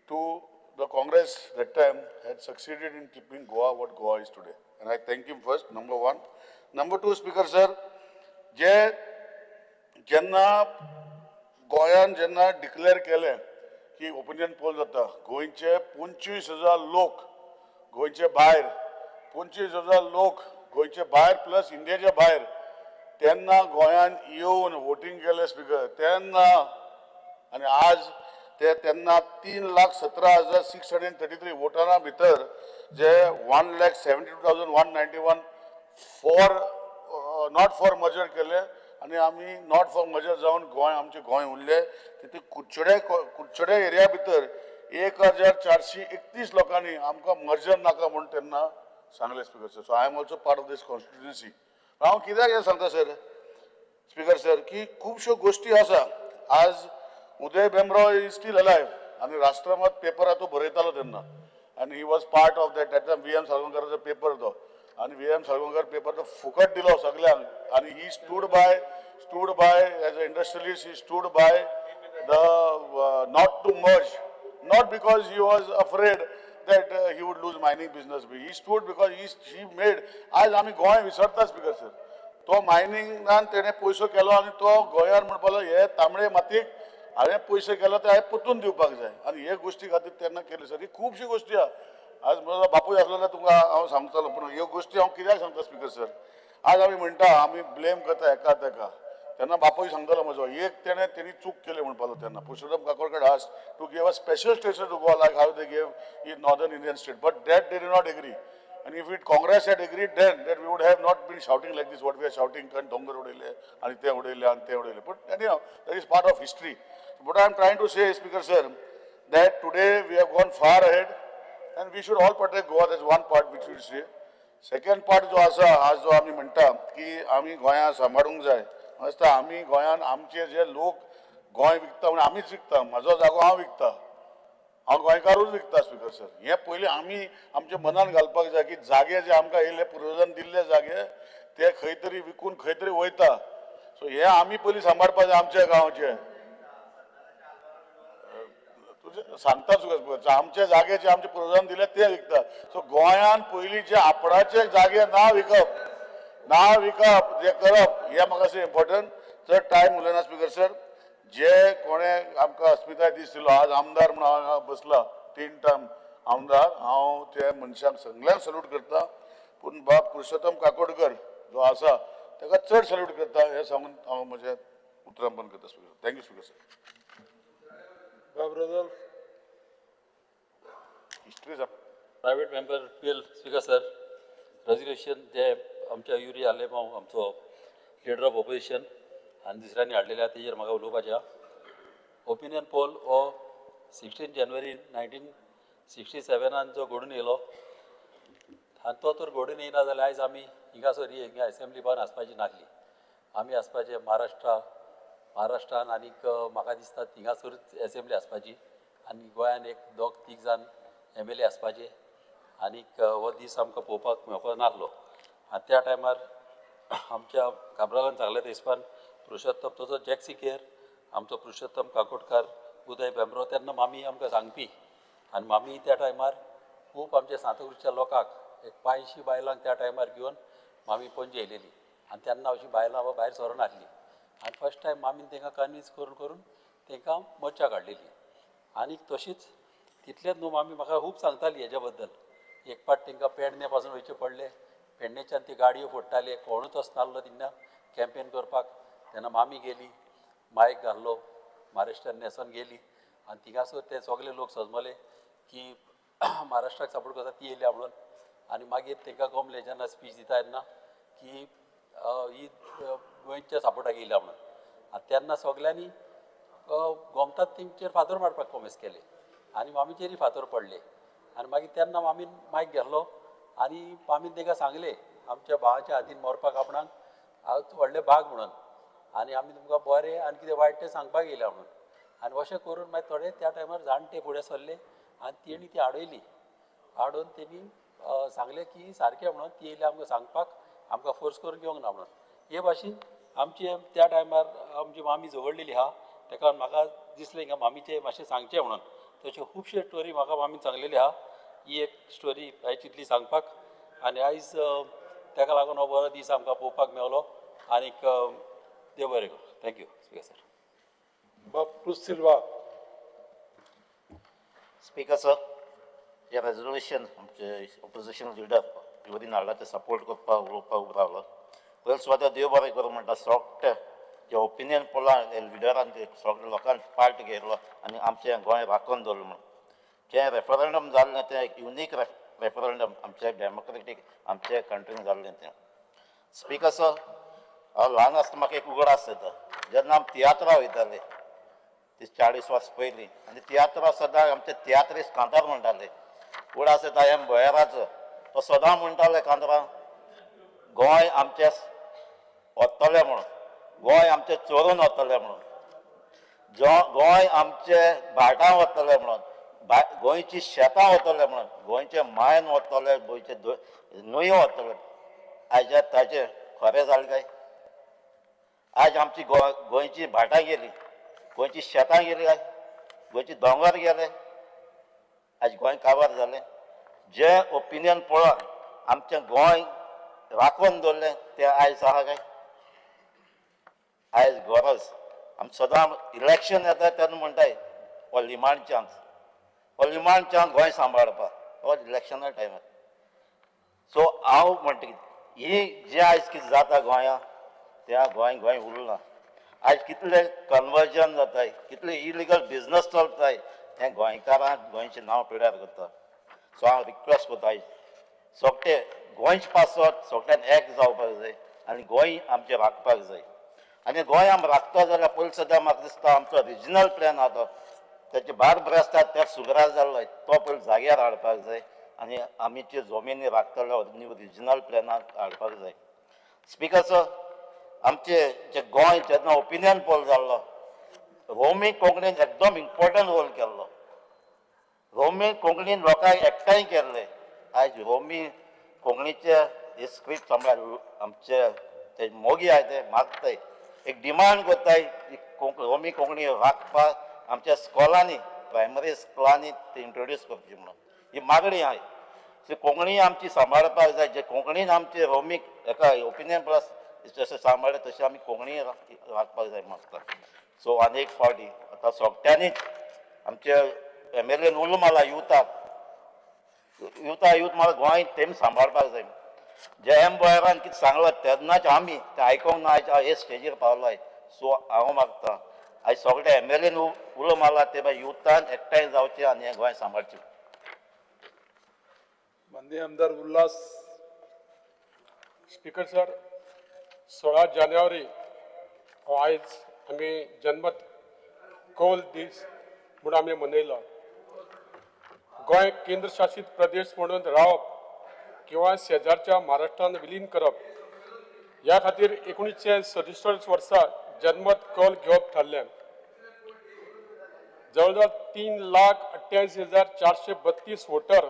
to the Congress that time had succeeded in keeping Goa what Goa is today. And I thank him first, number one. Number two, Speaker sir, जे जेन्ना गोंयान जेन्ना declare केलें की opinion poll जाता, गोंयचे 25,000 लोक गोंयचे भायर, 25,000 लोक गोंयचे भायर प्लस इंडियाच्या भायर तेन्ना गोंयान येवन वोटींग केलें स्पिकर तेन्ना. आनी आज ते तेन्ना 3,17,633 वोटरां भितर जे 1,72,191 फॉर not for मजर केले आनी आमी not for मजर जावन गोंय आमचें गोंय उरलें. तितून कुडचडे एरिया भितर 1,431 लोकांनी आमकां मर्जर नाका म्हूण तेन्ना सांगलें speaker sir. So I am also part of this constituency. हांव कित्याक हें सांगता सर स्पिकर सर की खुबश्यो गोश्टी आसा. आज Uday Bhemrao is still alive आनी राष्ट्रमत पेपर तो बरयतालो तेन्ना आनी he was part of that. That time V M साळगांवकाराचो paper तो आनी व्ही एम साळगांवकार पेपर तो फुकट दिलो सगल्यांक आनी he stood by as a industrialist. He stood by the not to merge, not because he was afraid that he would lose mining business. He stood because he made. आज आमी गोंय विसरता speaker sir. तो मायनिंगान तेणें पयसो केलो आनी तो गोंयान म्हणपाक लागलो हे तांबडे मातयेक हांवें पयशे केलो ते हांवें परतून दिवपाक जाय. आनी हे गोश्टी खातीर तेन्ना केले सर. ही खुबशी गोश्टी आहा. आज म्हजो बापूय आसलो जाल्यार तुमकां हांव सांगतलो, पूण ह्यो गोश्टी हांव कित्याक सांगता स्पिकर सर. आज आमी म्हणटा आमी ब्लेम करता एका तेका. तेन्ना बापूय सांगतालो म्हजो एक तेणें तेणी चूक केली म्हणपाक लागलो तेन्ना. Purushottam Kakodkar asked to give a special station to Goa like how they gave in northern Indian state, but that they did not agree. And if it Congress had agreed then that we would have not been shouting like this what we are shouting, कारण दोंगर उडयले आनी ते उडयले आनी ते उडयले. But anyhow that is part of history. What I am trying to say speaker sir that today we have gone far ahead and we should all protect Goa. That's one part which we say. Second part जो आसा आज जो आमी म्हणटा की आमी गोंया सांबाळूंक जाय. आसता आमी गोंयान आमचे जे लोक गोंय विकता म्हणून आमीच विकता. म्हाजो जागो हांव विकता, हांव गोंयकारूच विकता स्पिकर सर. हें पयलीं आमी आमच्या मनान घालपाक जाय की जागे जे आमकां येयले पुर्वजान दिल्ले जागे ते खंय तरी विकून खंय तरी वयता. सो हें आमी पयलीं सांबाळपाक जाय आमच्या गांवचे. तुजें सांगता तुका आमचे जागे जे आमच्या पुर्वजान दिले ते विकता. सो गोंयान पयलीं जे आपणाचे जागे ना विकप जे करप हें म्हाका अशें इम्पॉर्टंट. चड टायम उलयना स्पिकर सर. जे कोणें आमकां अस्मिताय दीस दिलो आज आमदार म्हणून हांव हांगा बसला 3 टर्म आमदार, हांव त्या मनशांक सगल्यांक सल्यूट करता. पूण बाब पुरुषोत्तम काकोडकर जो आसा ताका चड सल्यूट करता हें सांगून हांव म्हजें उतरां बंद करता speaker. Thank you speaker sir. बाब Rodolfo. History private member bill speaker sir. Resolution जे आमच्या युरी आलेमांव आमचो लिडर ऑफ ऑपोजिशन आनी दुसऱ्यांनी हाडलेले आहा तेजेर म्हाका उलोवपाचें आहा. ओपिनियन पोल हो 16 जानेवारी 1967 जो घडून येयलो आनी तो तर घडून येयना जाल्यार आयज आमी हिंगासर हिंगा एसेंब्ली भवन आसपाची नासली. आमी आसपाचे महाराष्ट्रान आनीक म्हाका दिसता थिंगासरूच एसेंब्ली आसपाची आनी गोंयान एक दोग तीग जाण MLA आसपाचे आनीक हो दीस आमकां पळोवपाक मेळपाक नासलो. आनी त्या टायमार आमच्या काब्रालान सांगलें ते हिसपान पुरुषोत्तम तसो जॅक सिकेर आमचो पुरुषोत्तम काकोडकार उदय भेंब्रो तेन्ना मामी आमकां सांगपी आनी मामी त्या टायमार खूब आमच्या सांताक्रूजच्या लोकांक एक 500 बायलांक त्या टायमार घेवन मामी पणजे येयलेली. आनी तेन्ना अशीं बायलां भायर सरून आसली आनी फर्स्ट टायम मामीन तांकां कन्विन्स करून करून तांकां मोर्चा काडलेली. आनी तशीच तितलेंच न्हू, मामी म्हाका खूब सांगताली हेज्या बद्दल. एक पाट तांकां पेडणे पासून वयचें पडलें, पेडणेच्यान ती गाडयो फोडटाले, कोणूच वचनासलो तेन्ना कॅम्पेन करपाक. तेन्ना मामी गेली, मायक घाल्लो, महाराष्ट्रान न्हेसोन गेली आनी थिंगासर ते सगळे लोक सजमले की महाराष्ट्राक सपोर्ट करता ती येयल्या म्हणून. आनी मागीर तांकां गमलें जेन्ना स्पीच दिता तेन्ना की ही गोंयच्या सपोर्टाक येयल्या म्हणून. आनी तेन्ना सगल्यांनी गोमतात तेंचेर फातर मारपाक कोमेस केले आनी मामीचेरय फातर पडले. आनी मागीर तेन्ना मामीन मायक घेतलो आनी मामीन तांकां सांगलें आमच्या भावाच्या हातीन मरपाक आपणाक व्हडलें भाग म्हणून, आनी आमी तुमकां बरें आनी कितें वायट तें सांगपाक येयल्या म्हणून. आनी अशें करून मागीर थोडे त्या टायमार जाणटे फुडें सरले आनी तेणी ती आडयली. आडोवन तेणी सांगलें की सारकें म्हणून ती येयली आमकां सांगपाक, आमकां फोर्स करून घेवंक ना म्हणून. हे भाशेन आमची त्या टायमार आमची मामी झगडलेली आहा, ताका म्हाका दिसलें की मामीचें मातशें सांगचें म्हणून. तश्यो खुबश्यो स्टोरी म्हाका मामीन सांगलेली आहा. ही एक स्टोरी हांवें चिंतली सांगपाक आनी आयज ताका लागून हो बरो दीस आमकां पळोवपाक मेवलो. आनीक देव बरें करूं. Thank you speaker sir. बाब क्रूज सिल्वा. स्पीकर सर, हे रेजोल्युशन आमचे ऑपोजिशन लिडर वतीन हाडला ते सपोर्ट करपाक उलोवपाक उबो रावलो. पयलीं सुवातेर देव बरें करूं म्हणटा. सगळे जे ओपिनियन पळयलां लिडरान ते सगळे लोकांक पार्ट घेतलो आनी आमचें गोंय राखून दवरलें म्हणून. जें रेफरंडम जाल्लें तें एक युनीक रेफरंडम आमच्या डेमोक्रेटीक आमच्या कंट्रीन जाल्लें तें. स्पीकर सर, हांव ल्हान आसतना म्हाका एक उगडास येता, जेन्ना आमी तियात्रां वयताले ती 40 वर्सां पयलीं, आनी तियात्रां सदां आमचे तियात्रिस्ट कांतार म्हणटाले. उगडास येता एम बोयराचो, तो सदां म्हणटाले कांतारां, गोंय आमचें वतलें म्हणून, गोंय आमचें चोरून वतलें म्हणून, गोंय आमचें भाटां वतलें म्हणून, गोंयची शेतां वतलें म्हणून, गोंयचें मायन वतलें, गोंयचें न्हंयो वतलें. आयज ताचें खरें जालें काय? आयज आमची गोंयची भाटां गेली, गोंयची शेतां गेली, काय गोंयची दोंगर गेले, आयज गोंय काबार जालें. जें ओपिनियन पळोवन आमचें गोंय राखून दवरलें तें आयज आहा काय? आयज गरज आमी सदां इलेक्शन येता तेन्ना म्हणटाय हो लिमाण चान्स, हो लिमाण चान्स गोंय सांबाळपाक, हो इलेक्शना टायमार. सो हांव म्हणटा ही जें आयज कितें जाता गोंया, त्या गोंय गोंय उरलां. आयज कितले कन्वर्जन जाताय, कितले इलिगल बिजनस चलताय, हें गोंयकारांक गोंयचें नांव पिड्यार करता. सो हांव रिक्वेस्ट करता आयज सगळे गोंयचे पासत सगळ्यान एक जावपाक जाय आनी गोंय आमचें राखपाक जाय. आनी गोंय आमी राखता जाल्यार पयलीं सदां म्हाका दिसता आमचो रिजनल प्लॅन आहा तो तेचे भार आसता ते सुगरार जाल्लो तो पयलीं जाग्यार हाडपाक जाय आनी आमी त्यो जमिनी राखतले न्यू रिजनल प्लॅनाक हाडपाक जाय. स्पीकर सर, आमचे जे गोंय जेन्ना ओपिनियन पोल जाल्लो, रोमी कोंकणीन एकदम इम्पोर्टंट रोल केल्लो. रोमी कोंकणीन लोकांक एकठांय केल्ले. आयज रोमी कोंकणीचे हे स्क्रिप्ट सांबाळ आमचे ते मोगी आहाय ते मागताय, एक डिमांड करताय रोमी कोंकणी राखपाक आमच्या स्कॉलांनी, प्रायमरी स्कुलांनी ते इंट्रोड्यूस करची म्हणून ही मागणी आहाय. सो कोंकणी आमची सांबाळपाक जाय. जे कोंकणीन आमचे रोमीक एका ओपिनियन प्लस जशें सांबाळ्ळें तशें आमी कोंकणी राखपाक जाय मागता. सो आनी एक फावटी आतां सगळ्यांनीच आमचे एम एल एन उलो मारला युथाक, युथा यूथ म्हाका गोंय तेमी सांबाळपाक जाय. जे एम बोयरान कितें सांगलां तेन्नाच आमी तें आयकोंक ना, आयज हे स्टेजीर पावलो. सो हांव मागता आयज सगळे एम एल एन उलो मारला ते भायर युथान एकठांय जावचें आनी हें गोंय सांबाळचें. माननीय आमदार उल्हास. स्पीकर सर, 16 जानेवारी हो आयज आमी जनमत कौल दीस म्हूण आमी मनयलो. गोंय केंद्रशासीत प्रदेश म्हणून रावप किंवा शेजारच्या महाराष्ट्रान विलीन करप ह्या खातीर 1967 वर्सा जनमत कौल घेवप थारलें. जवळ जवळ 3,88,432 वोटर,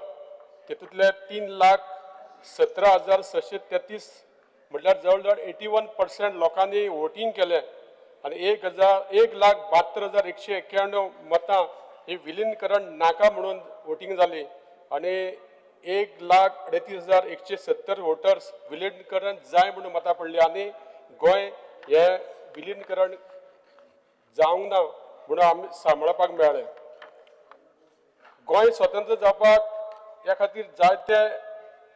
तितूंतले 3,17,633 म्हटल्यार जवळ जवळ 81% लोकांनी वोटींग केलें आनी 1,72,191 मतां ही विलीनीकरण नाका म्हणून वोटींग जाली आनी 1,38,170 वोटर्स विलिनीकरण जाय म्हणून मतां पडली आनी गोंय हे विलिनीकरण जावंक ना म्हणून आमी सांबाळपाक मेळ्ळें. गोंय स्वतंत्र जावपाक ह्या खातीर जायते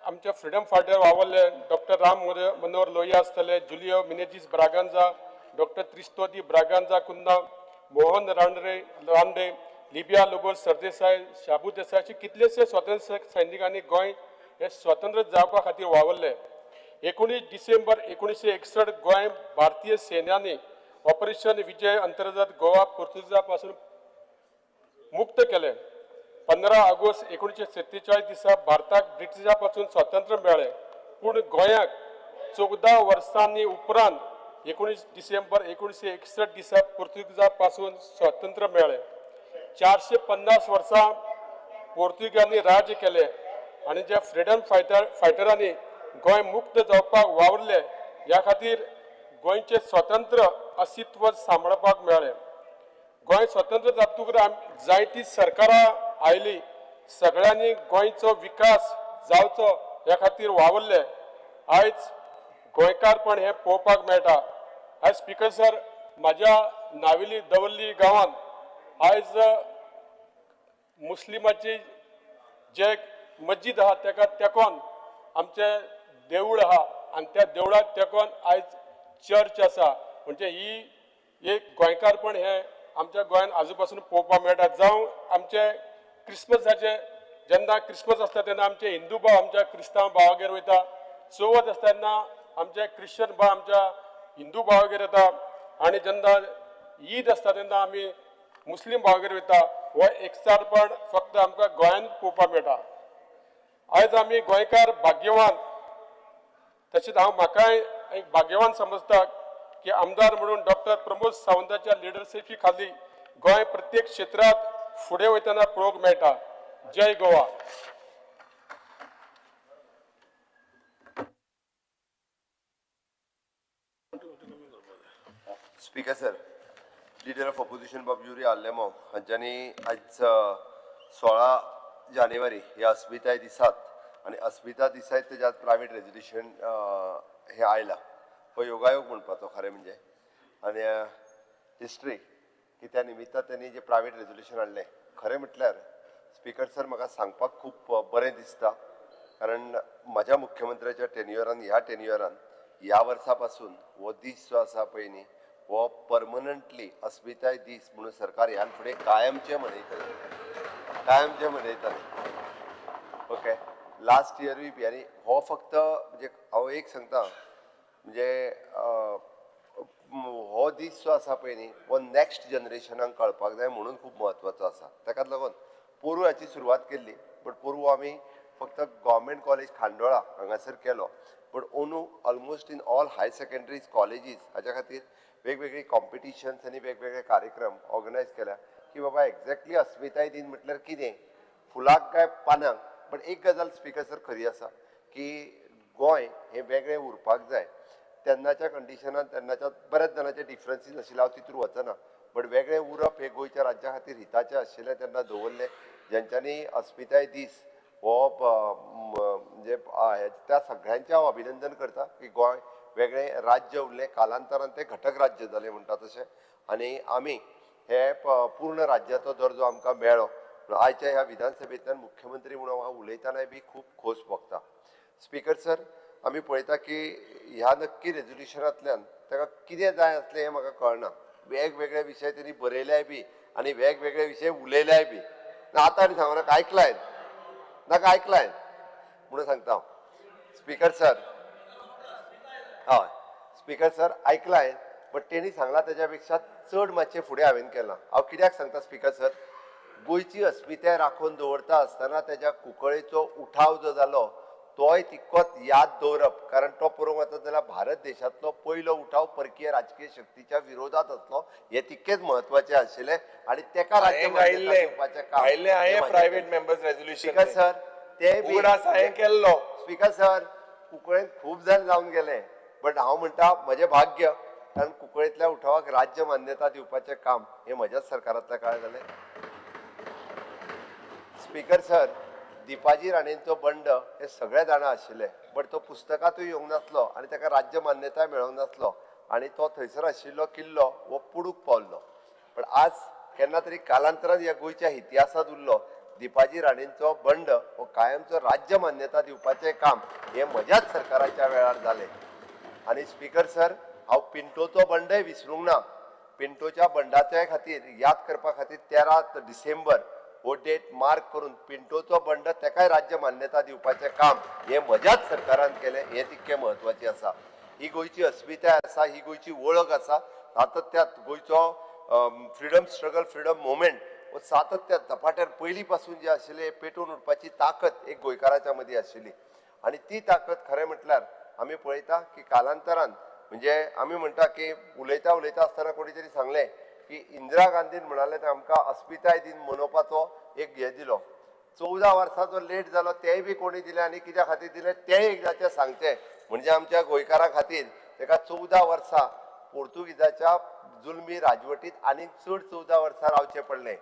आमचे फ्रिडम फायटर वावरले. डॉक्टर राम मनोहर लोहिया आसतले, जुलियो मिनेजीस ब्रागांजा, डॉक्टर त्रिस्तो दी ब्रागांजा कुन्ना, मोहन रानडे, लिबिया लोबो सरदेसाय, शाबू देसाय अशे कितलेशे स्वतंत्र सैनिकांनी गोंय हे स्वतंत्र जावपा खातीर वावरले. 19 डिसेंबर 1961 गोंय भारतीय सैन्यानी ऑपरेशन विजय अंतर्गत गोवा पोर्तुगीजा पासून मुक्त केले. 15 ऑगस्ट 1947 दिसा भारताक ब्रिटिशा पासून स्वातंत्र्य मेळ्ळें, पूण गोंयाक 14 वर्सांनी उपरांत 19 डिसेंबर 1961 दिसा पोर्तुगीजा पासून स्वातंत्र्य मेळ्ळें. 450 वर्सां पोर्तुगीजांनी राज्य केलें आनी ज्या फ्रिडम फायटरांनी गोंय मुक्त जावपाक वावरले ह्या खातीर गोंयचें स्वतंत्र अस्तित्व सांबाळपाक मेळ्ळें. गोंय स्वतंत्र जातकूच जायतीं सरकारां आयलीं, सगळ्यांनी गोंयचो विकास जावचो ह्या खातीर वावरले. आयज गोंयकारपण हें पळोवपाक मेळटा. आयज स्पिकर सर, म्हाज्या नावेली दवर्ली गांवांत आयज मुस्लिमाची जे मस्जीद आहा तेका तेकोन आमचें देवूळ आहा आनी त्या देवळाक तेकोन आयज चर्च आसा. म्हणजे ही एक गोंयकारपण हें आमच्या गोंयांत आजू पासून पळोवपाक मेळटा. जावं आमचे क्रिसमसाचे जेन्ना क्रिसमस आसता तेन्ना आमचे हिंदू भाव आमच्या क्रिस्तांव भावागेर वयता, चवथ आसता तेन्ना आमचे क्रिश्चन भाव आमच्या हिंदू भावागेर येता आनी जेन्ना ईद आसता तेन्ना आमी मुस्लीम भावागेर वयता. हो एकचारपण फक्त आमकां गोंयांत पळोवपाक मेळटा. आयज आमी गोंयकार भाग्यवान, तशेंच हांव म्हाकाय एक भाग्यवान समजता की आमदार म्हणून डॉक्टर प्रमोद सावंताच्या लिडरशिपी खाली गोंय प्रत्येक क्षेत्रांत फुडें वयतना पळोवंक मेळटा. जय Goa. Speaker sir, leader of opposition बाब युरी आलेमांव हांच्यांनी आयज 16 जानेवारी ह्या अस्मिताय दिसात आनी अस्मिता दिसाय तेज्या प्रायवेट रेजोल्युशन हें आयलां. हो योगायोग म्हणपाचो खरें म्हणजे आनी हिस्ट्री की त्या निमित्तान त्यांनी जे प्रायवेट रेजोल्युशन हाडलें. खरें म्हटल्यार स्पिकर सर, म्हाका सांगपाक खूब बरें दिसता, कारण म्हाज्या मुख्यमंत्र्याच्या टेन्युअरान ह्या टेन्युअरान ह्या वर्सा पासून हो दीस जो आसा पळय न्ही हो परमनंटली अस्मिताय दीस म्हणून सरकार ह्यान फुडें कायमचें मनयतलें, कायमचें मनयतलें. ओके, लास्ट इयरूय बी. आनी हो फक्त म्हणजे हांव एक सांगता म्हणजे हो दीस जो आसा पळय न्ही हो नॅक्स्ट जनरेशनाक कळपाक जाय म्हणून खूब म्हत्वाचो आसा. ताकाच लागून पोरूं हाची सुरवात केल्ली, बट पोरूं आमी फक्त गव्हर्मेंट कॉलेज खांडोळा हांगासर केलो, बट अंदू almost in all high secondaries colleges हाच्या खातीर वेगवेगळी कॉम्पिटिशन्स आनी वेगवेगळे कार्यक्रम ऑर्गनायज केल्या की बाबा एक्झॅक्टली अस्मिताय दिन म्हटल्यार कितें, फुलाक काय पानांक. बट एक गजाल स्पिकर सर खरी आसा की गोंय हें वेगळें उरपाक जाय. तेन्नाच्या कंडिशनान तेन्नाच्या बऱ्याच जाणाचे डिफरन्सीस आशिल्ले, हांव तितूर वचना, बट वेगळें उरप हें गोंयच्या राज्या खातीर हिताचें आशिल्लें तेन्ना दवरलें. जेंच्यांनी अस्मिताय दीस हो म्हणजे त्या सगळ्यांचें हांव अभिनंदन करता की गोंय वेगळें राज्य उरलें, कालांतरान तें घटक राज्य जालें म्हणटा तशें, आनी आमी हे पूर्ण राज्याचो दर्जो आमकां मेळ्ळो. आयच्या ह्या विधानसभेंतल्यान मुख्यमंत्री म्हणून हांव उलयतनाय बी खूब खोस भोगता. स्पिकर सर, आमी पळयता की ह्या नक्की रेजोल्युशनांतल्यान ताका कितें जाय आसलें हें म्हाका कळना. वेगवेगळे विशय तेणी बरयल्याय बी आनी वेगवेगळे विशय उलयल्याय बी. ना आतां आनी सांगू नाका, आयकलाय नाका, आयकलाय म्हणून सांगता हांव. स्पिकर सर, हय स्पिकर सर आयकलाय, बट तेणी सांगलां तेज्या पेक्षा चड मातशें फुडें हांवें केलां. हांव कित्याक सांगता स्पिकर सर, गोंयची अस्मिताय राखून दवरता आसतना तेज्या कुंकळेचो उठाव जो जालो तोय तितकोच याद दवरप, कारण तो पळोवंक वचत जाल्यार भारत देशांतलो पयलो उठाव परकीय राजकीय शक्तीच्या विरोधात आसलो हें तितकेंच म्हत्वाचें आशिल्लें आनी तेका राज्य मान्यता दिवपाचें काम private members resolution. Speaker sir, ते केल्लो. स्पिकर सर, कुंकळेंत खूब जाण जावन गेले, बट हांव म्हणटा म्हजें भाग्य, कारण कुंकळेंतल्या उठावाक राज्य मान्यता दिवपाचें काम हें म्हज्याच सरकारांतल्या काळार जालें. स्पिकर सर, दिपाजी राणेंचो बंड हे सगळे जाणा आशिल्ले, बट तो पुस्तकांतूय येवंक नासलो आनी ताका राज्य मान्यताय मेळोंक नासलो आनी तो थंयसर आशिल्लो किल्लो हो पुडूक पावल्लो. पण आज केन्ना तरी कालांतरान ह्या गोंयच्या इतिहासांत उरलो दिपाजी राणेंचो बंड हो कायमचो राज्य मान्यता दिवपाचें काम हें म्हज्याच सरकाराच्या वेळार जालें. आनी स्पीकर सर, हांव पिंटोचो बंडय विसरूंक ना. पिंटोच्या बंडाच्या खातीर याद करपा खातीर 13 डिसेंबर हो डेट मार्क करून पिंटोचो बंड तेकाय राज्य मान्यता दिवपाचें काम हें म्हज्याच सरकारान केलें, हें तितकें म्हत्वाचें आसा. ही गोंयची अस्मिताय आसा, ही गोंयची वळख आसा. सातत्यांत गोंयचो फ्रिडम स्ट्रगल, फ्रिडम मुवमेंट हो सातत्यात झपाट्यान पयलीं पासून जे आशिल्ले पेटोवन उठपाची ताकद एक गोंयकाराच्या मदीं आशिल्ली आनी ती ताकद खरें म्हटल्यार आमी पळयता की कालांतरान, म्हणजे आमी म्हणटा की उलयता उलयता आसतना कोणी तरी सांगलें की इंदिरा गांधीन म्हणालें ते आमकां अस्मिताय दिन मनोवपाचो एक हें दिलो. 14 वर्सां जो लेट जालो तेंय बी कोणी दिलें आनी कित्या खातीर दिलें तेंय एकदाचें सांगचें. म्हणजे आमच्या गोंयकारां खातीर ताका 14 वर्सां पोर्तुगीजाच्या जुलमी राजवटीत आनीक चड 14 वर्सां रावचें पडलें.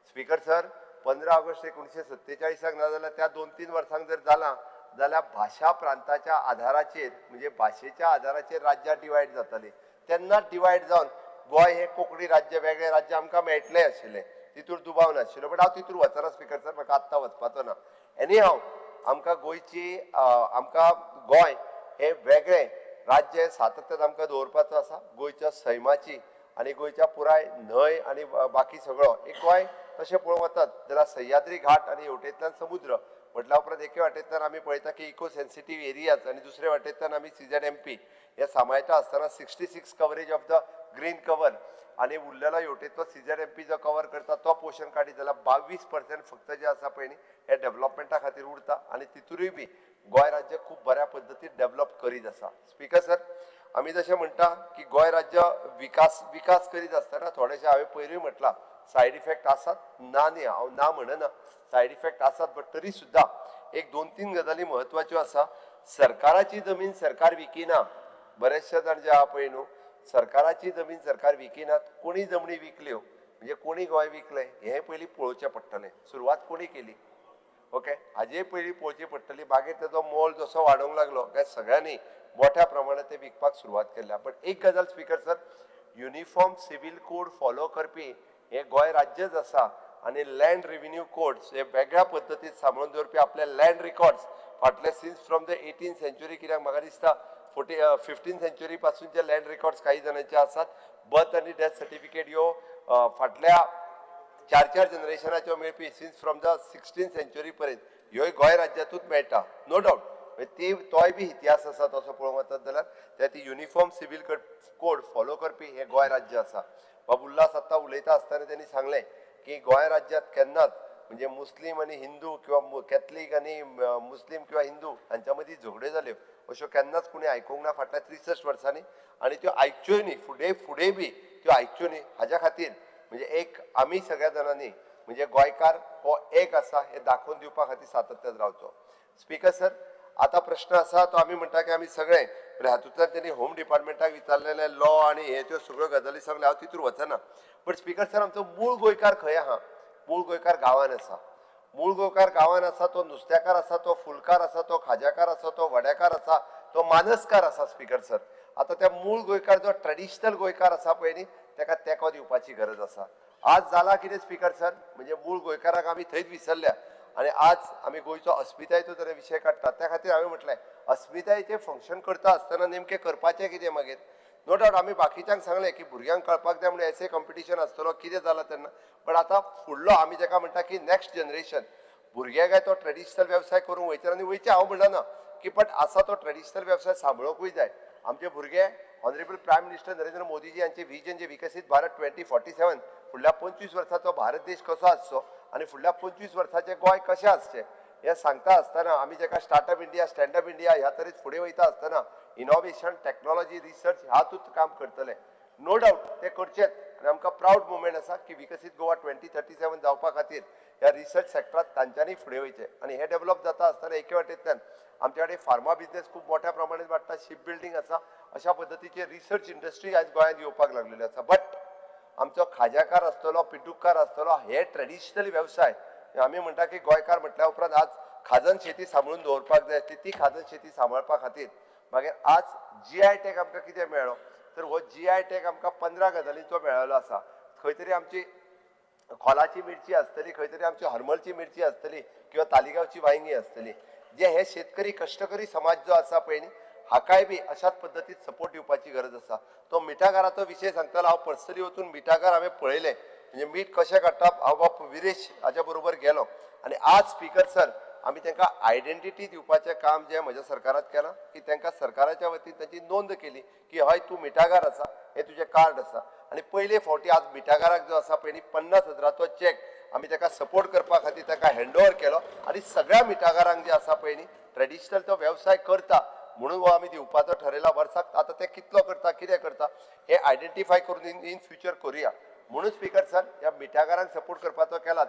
स्पीकर सर, 15 ऑगस्ट 1947 ना जाल्यार त्या 2-3 वर्सांक जर जालां जाल्यार भाशा प्रांताच्या आधाराचेर, म्हणजे भाशेच्या आधाराचेर राज्यां डिवायड जातालीं. तेन्ना डिवायड जावन गोंय हें कोंकणी राज्य, वेगळें राज्य आमकां मेळटलें आशिल्लें, तितूर दुबाव नाशिल्लो. बट हांव तितूर वचना स्पीकर सर, म्हाका आत्तां वचपाचो ना. एनी हांव आमकां गोंयची, आमकां गोंय हें वेगळें राज्य सातत्यान आमकां दवरपाचो आसा. गोंयच्या सैमाची आनी गोंयच्या पुराय न्हंय आनी बाकी सगळो एक गोंय तशें पळोवंक वतात जाल्यार सह्याद्री घाट आनी हेवटेंतल्यान समुद्र म्हटल्या उपरांत एके वाटेंतल्यान आमी पळयता की इको सेन्सिटीव एरियाज आनी दुसरे वाटेंतल्यान आमी CZMP हे सांबाळटा आसतना 66 coverage of the green cover आनी उरलेलो हेवटेंतलो CZMP जो कवर करता तो पोर्शन काडीत जाल्यार 22% फक्त जे आसा पळय न्ही हे डेवलपमेंटा खातीर उरता आनी तितूरूय बी गोंय राज्य खूब बऱ्या पद्दतीन डेवलप करीत आसा. स्पीकर सर, आमी जशें म्हणटा की गोंय राज्य विकास विकास करीत आसतना थोडेशें हांवें पयरूय म्हटलां सायड इफेक्ट आसात, ना न्ही हांव ना म्हणना, सायड इफेक्ट आसात, बट तरी सुद्दां एक 2-3 गजाली म्हत्वाच्यो आसा. सरकाराची जमीन सरकार विकिना, बरेचशे जाण जे आहा पळय न्हू सरकाराची जमीन सरकार विकिनात. कोणी जमनी विकल्यो म्हणजे कोणी गोंय विकलें हें पयलीं पळोवचें पडटलें, सुरवात कोणी केली, ओके, हाजेय पयलीं पळोवची पडटली. मागीर तेजो मोल जसो वाडोवंक लागलो काय सगळ्यांनी मोठ्या प्रमाणात ते विकपाक सुरवात केल्या. बट एक गजाल speaker sir, uniform civil code follow करपी हें गोंय राज्यच आसा आनी लँड रिव्हेन्यू कोड्स हे वेगळ्या पद्दतीन सांबाळून दवरपी आपले लँड रिकॉर्ड्स फाटले since from the 18th century, कित्याक म्हाका दिसता 15th century पासूनचे लँड रिकॉर्ड्स काही जाणांचे आसात. बर्थ आनी डेथ सर्टिफिकेट ह्यो फाटल्या 4-4 जनरेशनाच्यो मेळपी since from the 16th century पर्यंत ह्योय गोंय राज्यांतूच मेळटा, नो डावट. ती तोय बी इतिहास आसा तसो पळोवंक वचत जाल्यार त्या ती युनिफॉर्म सिव्हील कोड फॉलो करपी हें गोंय राज्य आसा. बाब उल्हास आत्तां उलयता आसतना तेणी सांगलें की गोंय राज्यांत केन्नाच म्हणजे मुस्लीम आनी हिंदू किंवा कॅथलीक आनी मुस्लीम किंवा हिंदू हांच्या मदीं झगड्यो जाल्यो अश्यो केन्नाच कोणी आयकूंक ना फाटल्या 63 वर्सांनी आनी त्यो आयकच्योय न्ही, फुडें फुडें बी त्यो आयकच्यो न्ही. हाज्या खातीर म्हणजे एक आमी सगळ्या जाणांनी म्हणजे गोंयकार हो एक आसा हें दाखोवन दिवपा खातीर सातत्यान रावचो. स्पीकर सर, आतां प्रश्न आसा तो आमी म्हणटा की आमी सगळे हातूंतल्यान तेणी होम डिपार्टमेंटाक विचारलेलें लॉ आनी हे त्यो सगळ्यो गजाली सांगल्यो, हांव तितूर वचना. बट स्पीकर सर, आमचो मूळ गोंयकार खंय आहा? मूळ गोंयकार गांवान आसा. मूळ गोंयकार गांवान आसा, तो नुस्त्याकार आसा, तो फुलकार आसा, तो खाज्याकार आसा, तो वड्याकार आसा, तो मानसकार आसा. स्पीकर सर, आतां त्या मूळ गोंयकार जो ट्रेडिशनल गोंयकार आसा पळय न्ही तेका तेंको दिवपाची गरज आसा. आज जाला कितें स्पीकर सर, म्हणजे मूळ गोंयकाराक आमी थंयच विसरल्या आनी आज आमी गोंयचो अस्मितायेचो जर विशय काडटात त्या खातीर हांवें म्हटलें अस्मितायेचें फंक्शन करता आसतना नेमकें करपाचें कितें मागीर. नो डावट आमी बाकीच्यांक सांगलें की भुरग्यांक कळपाक जाय म्हणून एसे कॉम्पिटिशन आसतलो कितें जालां तेन्ना, बट आतां फुडलो आमी जेका म्हणटा की नॅक्स्ट जनरेशन भुरगे काय तो ट्रेडिशनल वेवसाय करूंक वयचे आनी वयचे हांव म्हणना की, बट आसा तो ट्रेडिशनल वेवसाय सांबाळुंकूय जाय. आमचे भुरगे honourable prime minister Narendra Modiji हांचे विजन जे विकसीत भारत 2047 फुडल्या 25 वर्साचो भारत देश कसो आसचो आनी फुडल्या 25 वर्साचें गोंय कशें आसचें हें सांगता आसतना आमी जेका स्टार्टअप इंडिया, स्टँडअप इंडिया ह्या तरेच फुडें वयता आसतना इनोवेशन, टॅक्नोलॉजी, रिसर्च ह्यातूंत काम करतले. नो डावट ते करचेच आनी आमकां प्रावड मुवमेंट आसा की विकसीत गोवा 2037 जावपा खातीर ह्या रिसर्च सेक्टरांत तांच्यांनी फुडें वयचें आनी हें डेवलप जाता आसतना एके वाटेंतल्यान आमच्या कडेन फार्मा बिजनेस खूब मोठ्या प्रमाणात वाडटा, शीप बिल्डींग आसा, अशा पद्दतीचे रिसर्च इंडस्ट्री आयज गोंयांत येवपाक लागलेली आसा. बट आमचो खाज्याकार आसतलो, पिटुकार आसतलो, हे ट्रेडिशनल वेवसाय आमी म्हणटा की गोंयकार म्हटल्या उपरांत आज खाजन शेती सांबाळून दवरपाक जाय आसली, ती खाजन शेती सांबाळपा खातीर मागीर आज जीआय टॅग आमकां कितें मेळ्ळो तर हो जीआय टॅग आमकां 15 गजालींचो मेळ्ळो आसा. खंय तरी आमची खोलाची मिरची आसतली, खंय तरी आमची हरमलची मिरची आसतली किंवा तालिगांवची वांयगी आसतली. जे हे शेतकरी कश्टकरी समाज जो आसा पळय न्ही, हाकाय बी अशाच पद्दतीन सपोर्ट दिवपाची गरज आसा. तो मिठागाराचो विशय सांगतालो, हांव पर्सनली वचून मिठागार हांवें पळयलें, म्हणजे मीठ कशें काडटा हांव बाप विरेश हाच्या बरोबर गेलो. आनी आज स्पीकर सर आमी तांकां आयडेंटिटी दिवपाचें काम जें म्हज्या सरकारात केलां की तांकां सरकाराच्या वतीन तांची नोंद केली की हय तूं मिठागार आसा, हें तुजें कार्ड आसा. आनी पयले फावटी आज मिठागाराक जो आसा पळय न्ही 50,000चो चॅक आमी ताका सपोर्ट करपा खातीर ताका हँड ओवर केलो. आनी सगळ्या मिठागारांक जे आसा पळय न्ही ट्रेडिशनल तो वेवसाय करता म्हणून हो आमी दिवपाचो ठरयला वर्साक. आतां ते कितलो करता कितें करता हें आयडेंटिफाय करून इन फ्युचर करुया म्हणून स्पीकर सर ह्या मिठागारांक सपोर्ट करपाचो केलात.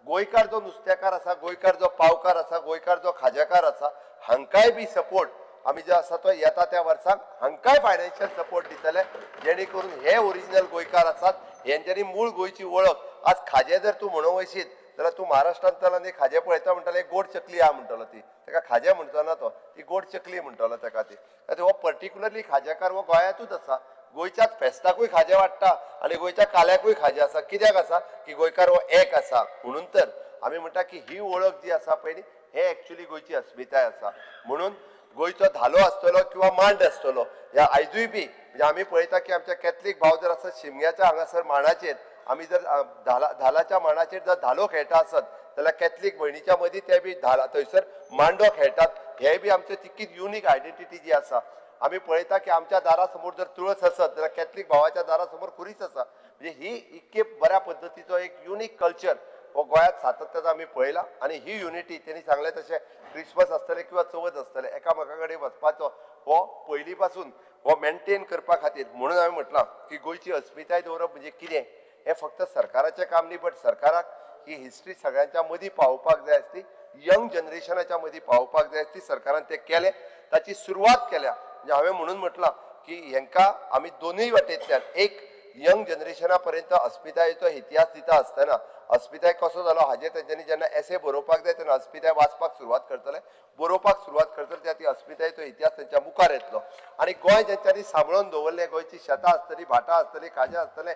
गोंयकार जो नुस्तेकार आसा, गोंयकार जो पावकार आसा, गोंयकार जो खाज्याकार आसा, हांकांय बी सपोर्ट आमी जो आसा तो येता त्या वर्साक हांकांय फायनान्शियल सपोर्ट दितले, जेणे करून हे ओरिजिनल गोंयकार आसात हेंच्यांनी मूळ गोंयची वळख. आज खाजें जर तूं म्हणूंक वयशीत जाल्यार तूं महाराष्ट्रांतल्यान आनी खाजें पळयता म्हणटलो एक गोड चकली आहा म्हणटलो, ती ताका खाजें म्हणचो ना तो, ती गोड चकली म्हणटलो ताका ती. हो पर्टिक्युलरली खाजेकार हो गोंयांतूच आसा, गोंयच्याच फेस्ताकूय खाजें वाडटा आनी गोंयच्या काल्याकूय खाजें आसा. कित्याक आसा की गोंयकार हो एक आसा म्हणून तर आमी म्हणटा की ही वळख जी आसा पळय न्ही हे एक्चुली गोंयची अस्मिताय आसा. म्हणून गोंयचो धालो आसतलो किंवा मांड आसतलो ह्या आयजूय बी म्हणजे आमी पळयता की आमच्या कॅथलीक भाव जर आसत शिमग्याच्या हांगासर मांडाचेर आमी जर धालाच्या मांडाचेर जर धालो खेळटा आसत जाल्यार कॅथलीक भयणीच्या मदीं ते बी धाला थंयसर मांडो खेळटात. हे बी आमचे तितकीच युनीक आयडेंटिटी जी आसा. आमी पळयता की आमच्या दारा समोर जर तुळस आसत जाल्यार कॅथलीक भावाच्या दारा समोर खुरीस आसा. म्हणजे ही इतके बऱ्या पद्दतीचो एक युनीक कल्चर हो गोंयांत सातत्यान आमी पळयला. आनी ही युनिटी तेणी सांगलें तशें क्रिसमस आसतलें किंवा चवथ आसतलें एकामेका कडेन वचपाचो हो पयलीं पासून हो मेनटेन करपा खातीर म्हणून हांवें म्हटलां की गोंयची अस्मिताय दवरप म्हणजे कितें हें फक्त सरकाराचें काम न्ही, बट सरकाराक ही हिस्ट्री सगळ्यांच्या मदीं पावोवपाक जाय आसली, यंग जनरेशनाच्या मदीं पावोवपाक जाय आसली. सरकारान तें केलें, ताची सुरवात केल्या. म्हणजे हांवें म्हणून म्हटलां की हेंकां आमी दोनूय वाटेंतल्यान एक यंग जनरेशना पर्यंत अस्मितायेचो इतिहास दिता आसतना अस्मिताय कसो जालो हाजेर तेंच्यांनी जेन्ना एसे बरोवपाक जाय तेन्ना अस्मिताय वाचपाक सुरवात करतले, बरोवपाक सुरवात करतले, त्या ती अस्मितायेचो इतिहास तेंच्या मुखार येतलो. आनी गोंय जेंच्यांनी सांबाळून दवरलें, गोंयची शेतां आसतलीं, भाटां आसतलीं, खाज्यां आसतलें,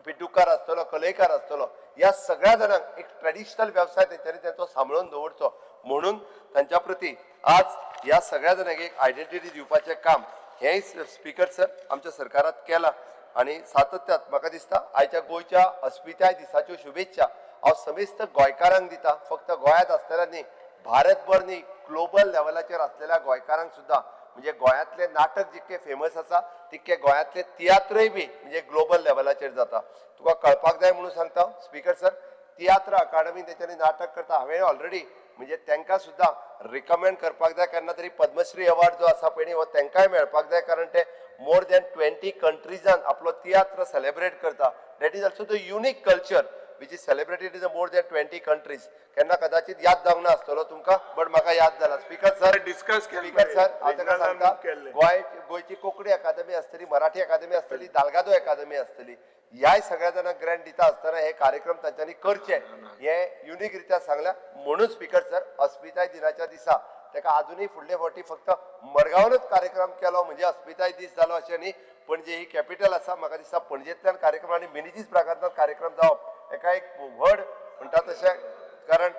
पिड्डुकार आसतलो, कलयकार आसतलो, ह्या सगळ्या जाणांक एक ट्रेडिशनल वेवसाय तेंच्यांनी तेंचो सांबाळून दवरचो म्हणून तांच्या प्रती आज ह्या सगळ्या जाणांक एक आयडेंटिटी दिवपाचें काम हेंय स्पीकर सर आमच्या सरकारात केलां. आनी सातत्यात म्हाका दिसता आयच्या गोंयच्या अस्मिताय दिसाच्यो शुभेच्छा हांव समेस्त गोंयकारांक दिता. फक्त गोंयांत आसतल्या न्ही, भारतभर न्ही, ग्लोबल लेवलाचेर आसलेल्या गोंयकारांक सुद्दां, म्हणजे गोंयांतलें नाटक जितकें फेमस आसा तितके गोंयांतले तियात्रय बी म्हणजे ग्लोबल लेवलाचेर जाता. तुका कळपाक जाय म्हणून सांगता स्पीकर सर, तियात्र अकाडमी तेंच्यांनी नाटक करता. हांवें ऑलरेडी म्हणजे तांकां सुद्दां रिकमेंड करपाक जाय, केन्ना तरी पद्मश्री अवॉर्ड जो आसा पळय न्ही हो तांकांय मेळपाक जाय, कारण ते मोर दॅन 20 कंट्रीजान आपलो तियात्र सेलेब्रेट करता. That is also the unique culture which is celebrated in more than 20 countries. केन्ना कदाचित याद जावंक ना आसतलो तुमकां, बट म्हाका याद जाला. Speaker sir discuss speaker sir हांव ताका सांगता, गोंय गोंयची कोंकणी अकादमी आसतली, मराठी अकादमी आसतली, दालगादो अकादमी आसतली, ह्याय सगळ्या जाणांक ग्रँट दिता आसतना हे कार्यक्रम तांच्यांनी करचे हे युनीक रित्या सांगल्या. म्हणून स्पीकर सर अस्मिताय दिनाच्या दिसा ताका आजुनूय फुडले फावटी फक्त मडगांवनूच कार्यक्रम केलो म्हणजे अस्मिताय दीस जालो अशें न्ही, पणजे ही कॅपिटल आसा, म्हाका दिसता पणजेंतल्यान कार्यक्रम आनी मिनेझीस ब्रागांझांत कार्यक्रम जावप हेका एक व्हड म्हणटा तशें, कारण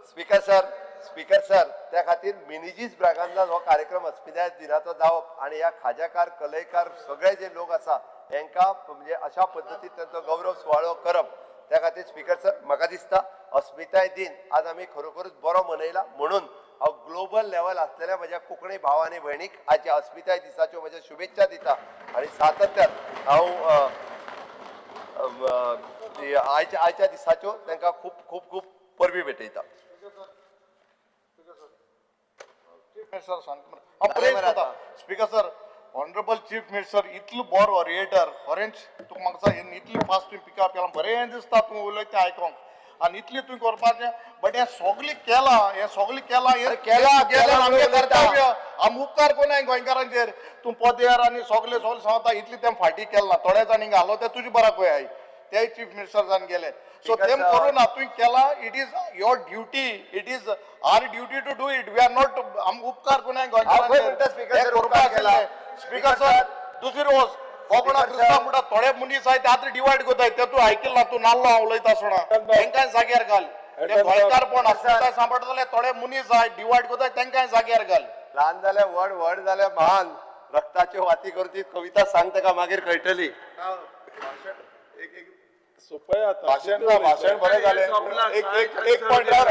स्पीकर सर, स्पीकर सर त्या खातीर मिनेझीस ब्रागांझांत हो कार्यक्रम अस्मिताय दिनाचो जावप आनी ह्या खाज्याकार कलयकार सगळे जे लोक आसा हेंकां म्हणजे अशा पद्दतीन तांचो गौरव सुवाळो करप, त्या खातीर स्पीकर सर म्हाका दिसता अस्मिताय दिन आज आमी खरोखरूच बरो मनयला. म्हणून हांव ग्लोबल लेवल आसलेल्या म्हज्या कोंकणी भाव आनी भयणीक आयच्या अस्मिताय दिसाच्यो म्हज्या शुभेच्छा दिता आनी सातत्यान हांव आयच्या आयच्या दिसाच्यो तांकां खूब खूब खूब परबी भेटयता. Speaker sir, honourable chief minister इतलो बरो ओरिएटर, खरेंच तुका म्हाका इतली फास्ट तुवें पिकअप केलां, बरें दिसता तूं उलयता तें आयकोंक आनी इतलें तुवें करपाचें, बट हें सगळें केलां, हें सगळें केलां, हें केलां आमगें कर्तव्य, आमी उपकार कोणाय गोंयकारांचेर. तूं पदेर आनी सगळें सगळें सांगता, इतलें तें फाटीं केलां, थोड्या जाणांनी घालो तें तुजें बराक पळय. ते चीफ मिनिस्टर जावन गेले. सो तेम करूं ना, तुवें केला, it is your duty, it is our duty to do it. We are not, आम उपकार कोणाक गोंयकारांचेर. स्पीकर सर, दुसरी वस्त कोंकणा क्रिस्तांव म्हणटा थोडे मनीस आहाय ते आतां डिवायड करताय, ते तूं आयकिल्लें ना, तूं नाल्लो हांव उलयता आसतना तेंकांय जाग्यार घाल. ते गोंयकारपण अस्मिताय सांबाळटा जाल्यार थोडे मनीस आहाय डिवायड करताय, तेंकांय जाग्यार घाल. ल्हान जाल्यार व्हड, व्हड जाल्यार म्हान, रक्ताच्यो वाती करती कविता सांग ताका, मागीर कळटली. भाशण ना, भाशण बरें जालें. एक एक एक पॉयंटार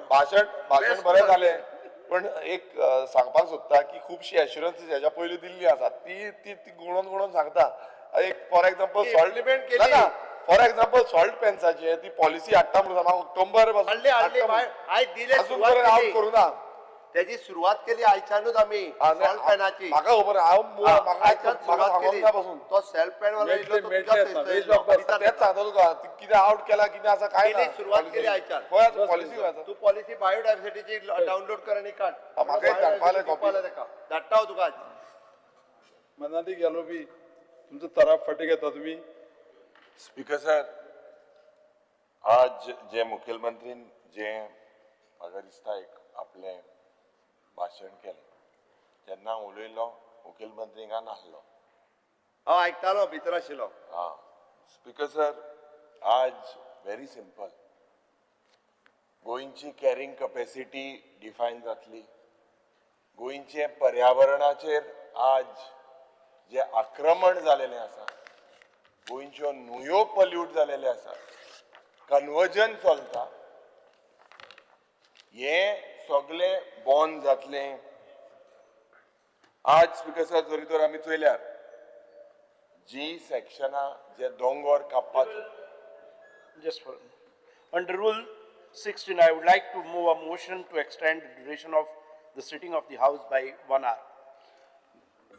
भाशण भाशण बरें जालें, पण एक सांगपाक सोदता की खुबशी एश्युरन्सीस हेज्या पयलीं दिल्ली आसा, ती ती ती गुणोन गुणोन सांगता. एक फॉर एग्जाम्पल सॉल्ट ना, फॉर एग्जाम्पल सॉल्ट पेन्साचे ती पॉलिसी हाडटा म्हणून म्हाका ऑक्टोबर अजून पर्यंत आवट करूं ना. त्याची सुरवात केली आयच्यानूच आमी सॉल्ट पॅनाची. म्हाका खबर, हांव म्हाका सांगोंक ना पसून. तो सेल्फ पॅन वालो येयलो तो तुज्याच, तेच सांगता तुका, कितें आवट केला कितें आसा काय ना. सुरवात केली आयच्यान. पॉलिसी आसा, तूं पॉलिसी बायोडायव्हर्सिटीची डावनलोड कर आनी काड. म्हाका एक धाडपा जाय कॉपी, धाडटा हांव तुका. मनाली गेलो बी तुमचो तराफ फाटीं घेता तुमी. स्पीकर सर, आज जे मुखेलमंत्रीन जे म्हाका दिसता एक आपलें भाशण केलें, जेन्ना उलयलो मुखेलमंत्री हिंगा नासलो, हांव आयकतालो, भितर आशिल्लो. आं स्पीकर सर, आज व्हेरी सिंपल, गोंयची कॅरिंग कपॅसिटी डिफायन जातली, गोंयचें पर्यावरणाचेर आज जे आक्रमण जालेलें आसा, गोंयच्यो न्हंयो पल्यूट जालेले आसा, कन्वर्जन चलता, हें सगळें बंद जातलें. आज स्पीकर सर, जरी तर आमी चोयल्यार जी सेक्शनां जे दोंगोर कापपाचो. Just for under Rule 16, I would like to move a motion to extend the duration of the sitting of the House by 1 hour.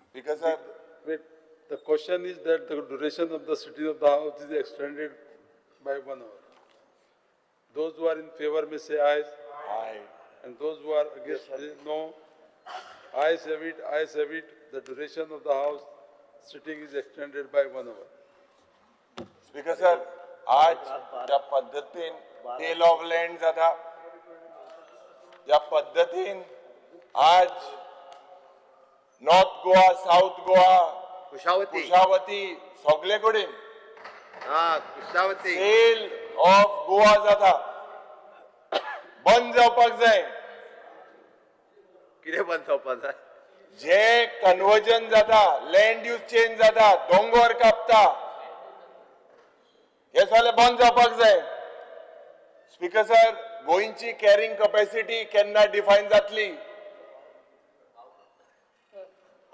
Speaker sir, wait, the question is that the duration of the sitting of the House is extended by 1 hour. Those who are in favor may say aye. Aye. And those who are against, yes, no. Ayes have it, ayes have it. The duration of the House sitting is extended by 1 hour. Speaker sir, आज ज्या पद्दतीन tell of land जाता, ज्या पद्दतीन आज north Goa, south Goa, Kushavati सगळे कडेन sale of Goa जाता, बंद जावपाक जाय. कितें बंद जावपाक जाय? जे कन्वर्जन जाता, लँड यूज चेंज जाता, दोंगोर कापता, हे सगळें बंद जावपाक जाय. स्पीकर सर, गोंयची कॅरिंग कपॅसिटी केन्ना डिफायन जातली?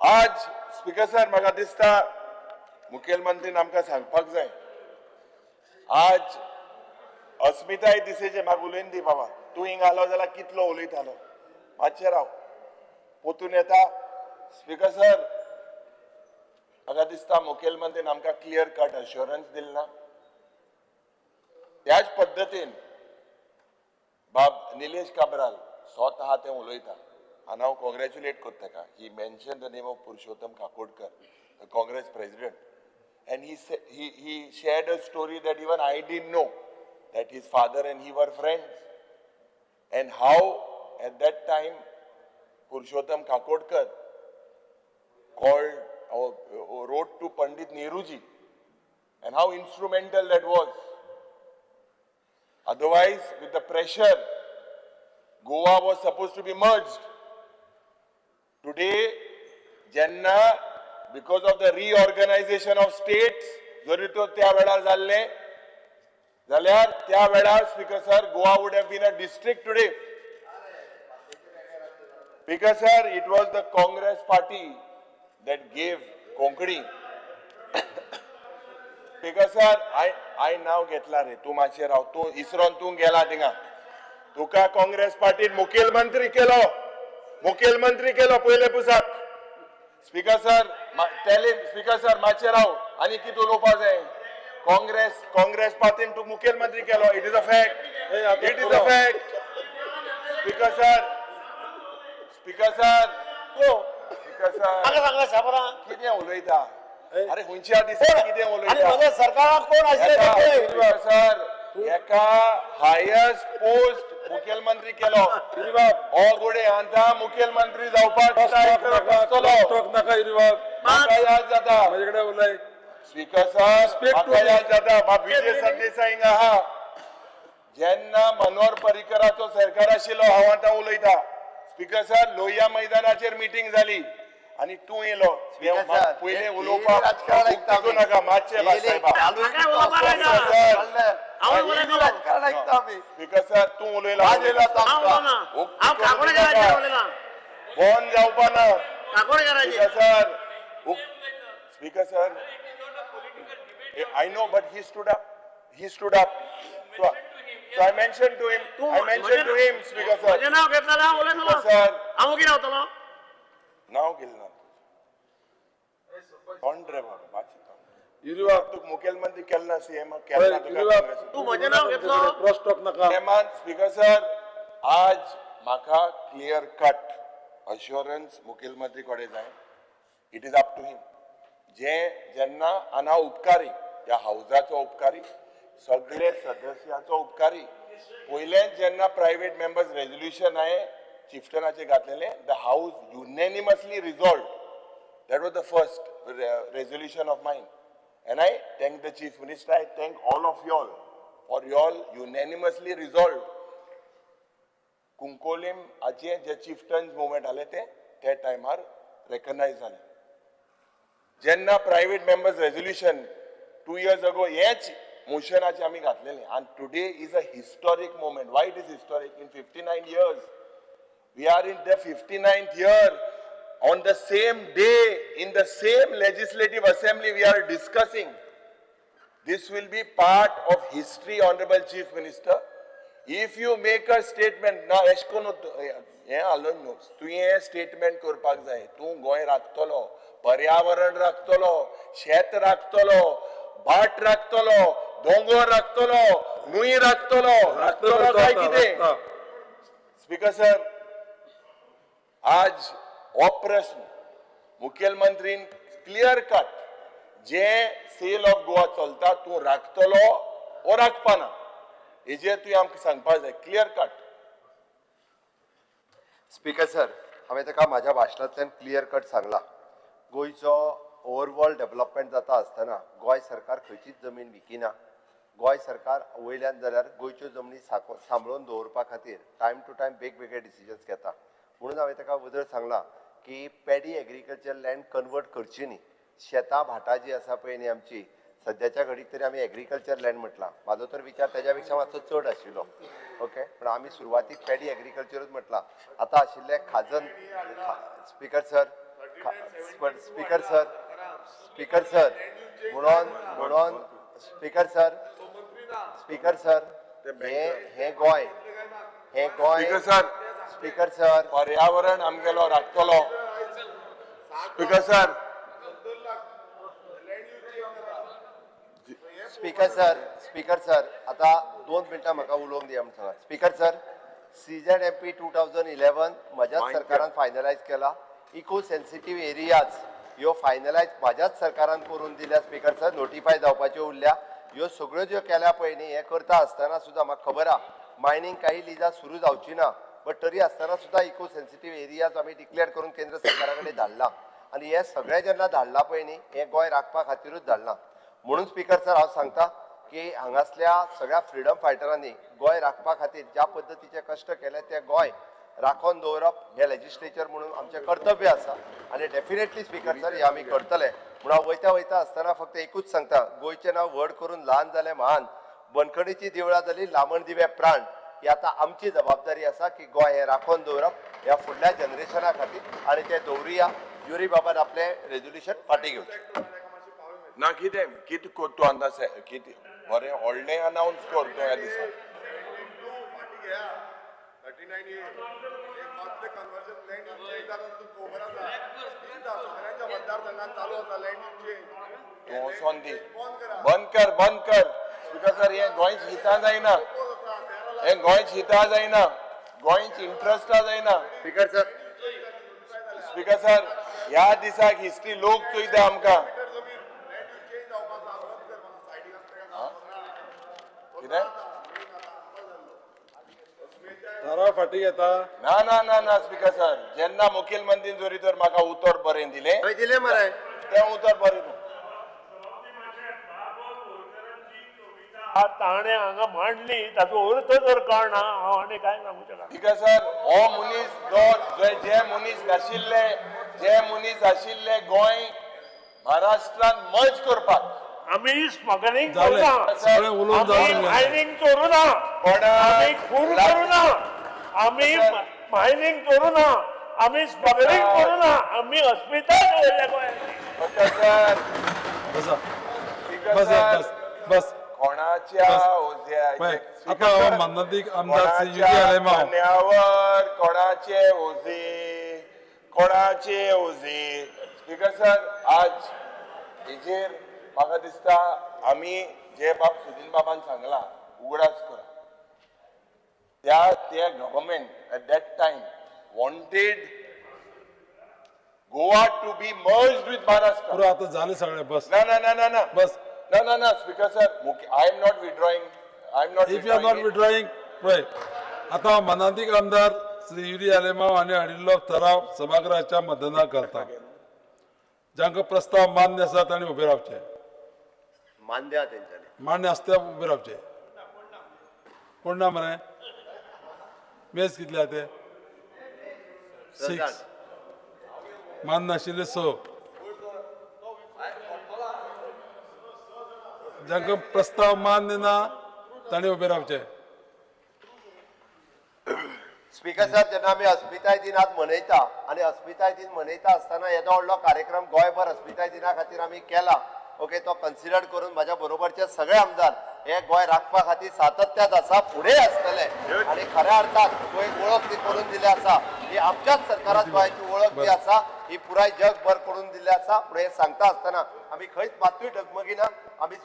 आज स्पीकर सर, म्हाका दिसता मुखेलमंत्रीन आमकां सांगपाक जाय. आज अस्मिताय दिसेचे म्हाका उलयन दी बाबा, तूं हिंगा आलो जाल्यार कितलो उलयतालो, मातशें राव, पोतून येता. स्पीकर सर, म्हाका दिसता मुखेलमंत्रीन आमकां क्लियर कट अश्योरन्स दिल ना. त्याच पद्दतीन बाब निलेश काब्राल स्वता आहा तें उलयता आनी हांव कॉंग्रेच्युलेट करता ताका. He mention the name of Purushottam Kakodkar, the Congress president, and he shared a story that even I didn't know, that his father and he were friends, and how at that time Purushottam Kakodkar called or wrote to Pandit Nehruji, and how instrumental that was. Otherwise, with the pressure, Goa was supposed to be merged. Today, Jenna, because of the reorganization of states, जरी तो त्या वेळार जाल्ले जाल्यार त्या वेळार Speaker sir, Goa would have been a district today. Speaker sir, it was the Congress party that gave Konkani. Speaker sir, I नाव घेतला रे, तूं मातशें राव, तूं इसरोन तूं गेला थिंगा, तुका काँग्रेस पार्टीन मुखेलमंत्री केलो, मुखेलमंत्री केलो पयले पुसाक. Speaker sir, tell him, speaker sir मातशें राव, आनी कितें उलोवपा जाय. काँग्रेस पार्टीन तूं मुखेलमंत्री केलो, it is a fact, it is a fact. Speaker sir, speaker sir, speaker sir, कितें उलयता? अरे खंयच्या दिसा कितें उलयता? आनी म्हज्या सरकाराक कोण आशिल्ले ते पळय. सर, एका हायस्ट पोस्ट मुखेलमंत्री केलो. हो गोडे आतां मुखेलमंत्री जावपाक ट्राय करत आसतलो. नाका युरीबाब. म्हाका याद जाता. म्हजे कडेन उलय. स्पीकर सर, Speak to म्हाका me. याद जाता, बाब विजय सरदेसाय हिंगा आहा जेन्ना मनोहर पर्रीकराचो सरकार आशिल्लो, हांव आतां उलयता. स्पीकर सर, लोहिया मैदानाचेर मिटींग जाली आनी तूं येयलो. स्पीकर सर, पयलें हे उलोवपाक राजकारण ऐकता आमी. नाका मातशें साहेबा. राजकारण ऐकता आमी. स्पीकर सर, तूं उलयला. वाज येयलो आतां आमकां. बंद जावपा ना. Speaker sir, speaker sir, I know, but he stood up. He stood up. So I mentioned to him. I mentioned to him, Speaker sir. म्हजें नांव घेतलें हांव उलयतलो. Speaker sir. हांव ओगी रावतलो. नांव घेतलें ना. कोण रे बाबा? मातशें थांब. युरीबाब, तुका मुखेलमंत्री केलो ना, सीएम केलो ना तुका. युरीबाब, तूं म्हजें नांव घेतलो. क्रॉस टॉक नाका. हेमान, स्पीकर सर, आज म्हाका क्लियर कट अश्योरन्स मुखेलमंत्री कडेन जाय. It is up to him. जे जेन्ना आनी हांव उपकारी, ह्या हावजाचो उपकारी, सगळे सदस्याचो उपकारी. पयलेंच जेन्ना प्रायवेट मेंबर्स रेजोल्युशन हांवें चिफ्टनाचेर घातलेलें, the house unanimously resolved. That was the first resolution of mine. And I thank the Chief Minister, I thank all of y'all for y'all unanimously resolved. Cuncolim हाचे जे चिफ्टन्स मुवमेंट आले ते त्या टायमार रेकग्नायज जाले. जेन्ना private members resolution 2 years ago हेच मोशनाचे आमी घातलेले आनी today is a historic moment. Why it is historic? In 59 years, we are in the 59th year. On the same day, in the same legislative assembly, we are discussing. This will be part of history, Honorable Chief Minister. If you make a statement, ना एश कोन्न हें हालोवन न्हू, तुवें statement करपाक जाय. तूं गोंय राखतलो, पर्यावरण राखतलो, शेत राखतलो, भाट राखतलो, दोंगर राखतलो, न्हंय राखतलो, राखतलो काय कितें? स्पीकर सर, आज हो प्रश्न मुखेलमंत्रीन क्लियर कट जे सेल ऑफ गोवा चलता, तूं राखतलो वो राखपाना, हेजेर तुवें आमकां सांगपाक जाय क्लियर कट. स्पीकर सर, हांवें ताका म्हाज्या भाशणांतल्यान क्लियर कट सांगला, गोंयचो ओवरऑल डेव्हलपमेंट जाता आसतना गोंय सरकार खंयचीच जमीन विकिना. गोंय सरकार वयल्यान जाल्यार गोंयच्यो जमनी सांबाळून दवरपा खातीर टायम टू टायम वेगवेगळे डिसिजन्स घेता. म्हणून हांवें ताका वदळ सांगलां की पॅडी एग्रीकल्चर लँड कन्वर्ट करची न्ही. शेतां भाटां जी आसा पळय न्ही आमची, सद्याच्या घडीक तरी आमी एग्रीकल्चर लँड म्हटलां. म्हाजो तर विचार तेज्या पेक्षा मातसो चड आशिल्लो, ओके, पण आमी सुरवातीक पॅडी एग्रीकल्चरूच म्हटलां. आतां आशिल्ले खाजन, speaker sir, speaker sir, speaker sir, म्हणून स्पीकर सर, स्पीकर सर, हे हे गोंय, हे Goem. Speaker sir, speaker sir, पर्यावरण आमगेलो राखतलो. Speaker sir. Speaker sir, speaker sir, आता 2 मिनटां म्हाका उलोवंक दिया म्हूण सांगा. Speaker sir, CZMP 2011 म्हज्याच सरकारान फायनलायज केला. इको सेन्सिटीव एरियाज ह्यो फायनलायज म्हाज्याच सरकारान करून दिल्या. स्पीकर सर, नोटिफाय जावपाच्यो उरल्या. ह्यो सगळ्यो ज्यो केल्या पळय न्ही, हें करता आसतना सुद्दां म्हाका खबर आहा मायनींग काही लिजां सुरू जावची ना, बट तरी आसतना सुद्दां इको सेन्सिटीव एरियाज आमी डिक्लेअर करून केंद्र सरकारा कडेन धाडला. आनी हे सगळें जेन्ना धाडलां पळय न्ही, हें गोंय राखपा खातिरूच धाडलां. म्हणून स्पीकर सर, हांव सांगता की हांगासल्या सगळ्या फ्रिडम फायटरांनी गोंय राखपा खातीर ज्या पद्दतीचे कश्ट केले, ते गोंय राखोन दवरप हें लेजिस्लेचर म्हणून आमचें कर्तव्य आसा. आनी डेफिनेटली स्पीकर सर, हें आमी करतले. म्हणून हांव वयता वयता आसतना फक्त एकूच सांगता, गोंयचें नांव व्हड करून ल्हान जालें महान, बंदखणीची देवळां जाली लामण दिवे प्राण. ही आतां आमची जबाबदारी आसा की गोंय हें राखोन दवरप ह्या फुडल्या जनरेशना खातीर आनी तें दवरुया. युरी बाबान आपलें रेजोल्युशन फाटीं घेवचें. ना, कितें कितें कर तूं अंदाज, कितें बरें व्हडलें अनावन्स कर तूं ह्या दिसा. तूं वचोन दी, बंद कर, बंद कर. स्पीकर सर, हें गोंयच हिता जायना, हें गोंयच हिता जायना, गोंयच इंट्रस्टा जायना. Speaker sir. स्पीकर सर, ह्या दिसाक हिस्ट्री लोक चोयता आमकां. कितें थाराव फाटी घेता? ना ना ना ना स्पीकर सर, जेन्ना मुखेलमंत्रीन जरी तर म्हाका उतर बरें दिलें, दिलें मरे, तें उतर बरें. ताणें हांगा मांडली ताचो अर्थ जर कळना हांव आनी कांय सांगू शकना. स्पीकर सर, हो मनीस जो जे मनीस नाशिल्ले, जे मनीस आशिल्ले गोंय महाराष्ट्रान मर्ज करपाक, आमी स्मगलिंग करुना, आमी मायनिंग करुना, आमी खून करुना, आमी मायनिंग करुना, आमी स्मगलिंग करुना, आमी अस्मिताय दवरल्या गोंयांत. बस बस बस. कोणाच्या आतां मानादीक आमदार श्री युरी आलेमाव. खांद्यावर कोणाचे ओझे, कोणाचे ओझे. स्पीकर सर, आज हेजेर म्हाका दिसता आमी जे बाब सुदिन बाबान सांगला उगडास करा, त्या ते government at that time wanted Goa to be merged with Maharashtra. पुरो आतां जालें सगळें, बस. ना ना ना ना ना बस. ना ना ना speaker sir, I am not withdrawing. I am not. If you are not withdrawing, पळय आतां मानादीक आमदार श्री युरी आलेमाव हांणी हाडिल्लो ठराव सभागृहाच्या मतदानाक घालता. जांकां प्रस्ताव मान्य आसा तांणी उबे रावचे. मान्य तेंच्यांनी मान्य आसता ते उबे रावचे. कोण ना मरे? मेज कितले आहा ते? 6. मान्य आशिल्ले 6. जांकां प्रस्ताव मान्य ना तांणी उबे रावचे. स्पीकर सर, जेन्ना आमी अस्मिताय दिन आज मनयता आनी अस्मिताय दिन मनयता आसतना येदो व्हडलो कार्यक्रम गोंयभर अस्मिताय दिना खातीर आमी केला, ओके, तो कन्सिडर करून म्हाज्या बरोबरचे सगळे आमदार हे गोंय राखपा खातीर सातत्यात आसा, फुडें आसतले आनी खऱ्या अर्थान गोंय वळख ती करून दिल्ली आसा, ही आमच्याच सरकारान गोंयाची वळख जी आसा ही पुराय जगभर करून दिल्ली आसा. पूण हें सांगता आसतना आमी खंयच मातूय डगमगिना, आमी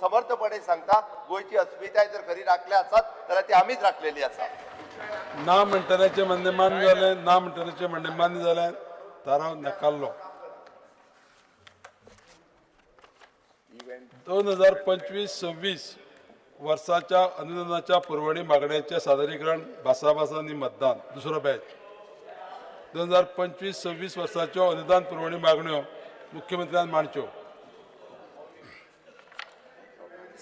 समर्थपणे सांगता गोंयची अस्मिताय जर खरी राखल्या आसात जाल्यार ती आमीच राखलेली आसा. ना म्हणटल्याचें म्हणणें मान्य जालें, ना म्हणटल्याचें म्हणणें मान्य जालें, थाराव नाकारलो. 2025-26 वर्साच्या अनुदानाच्या पुरवणी मागण्यांचें सादरीकरण भासाभास आनी मतदान दुसरो बॅच. 2025-26 वर्साच्यो अनुदान पुरवणी मागण्यो मुख्यमंत्र्यान मांडच्यो.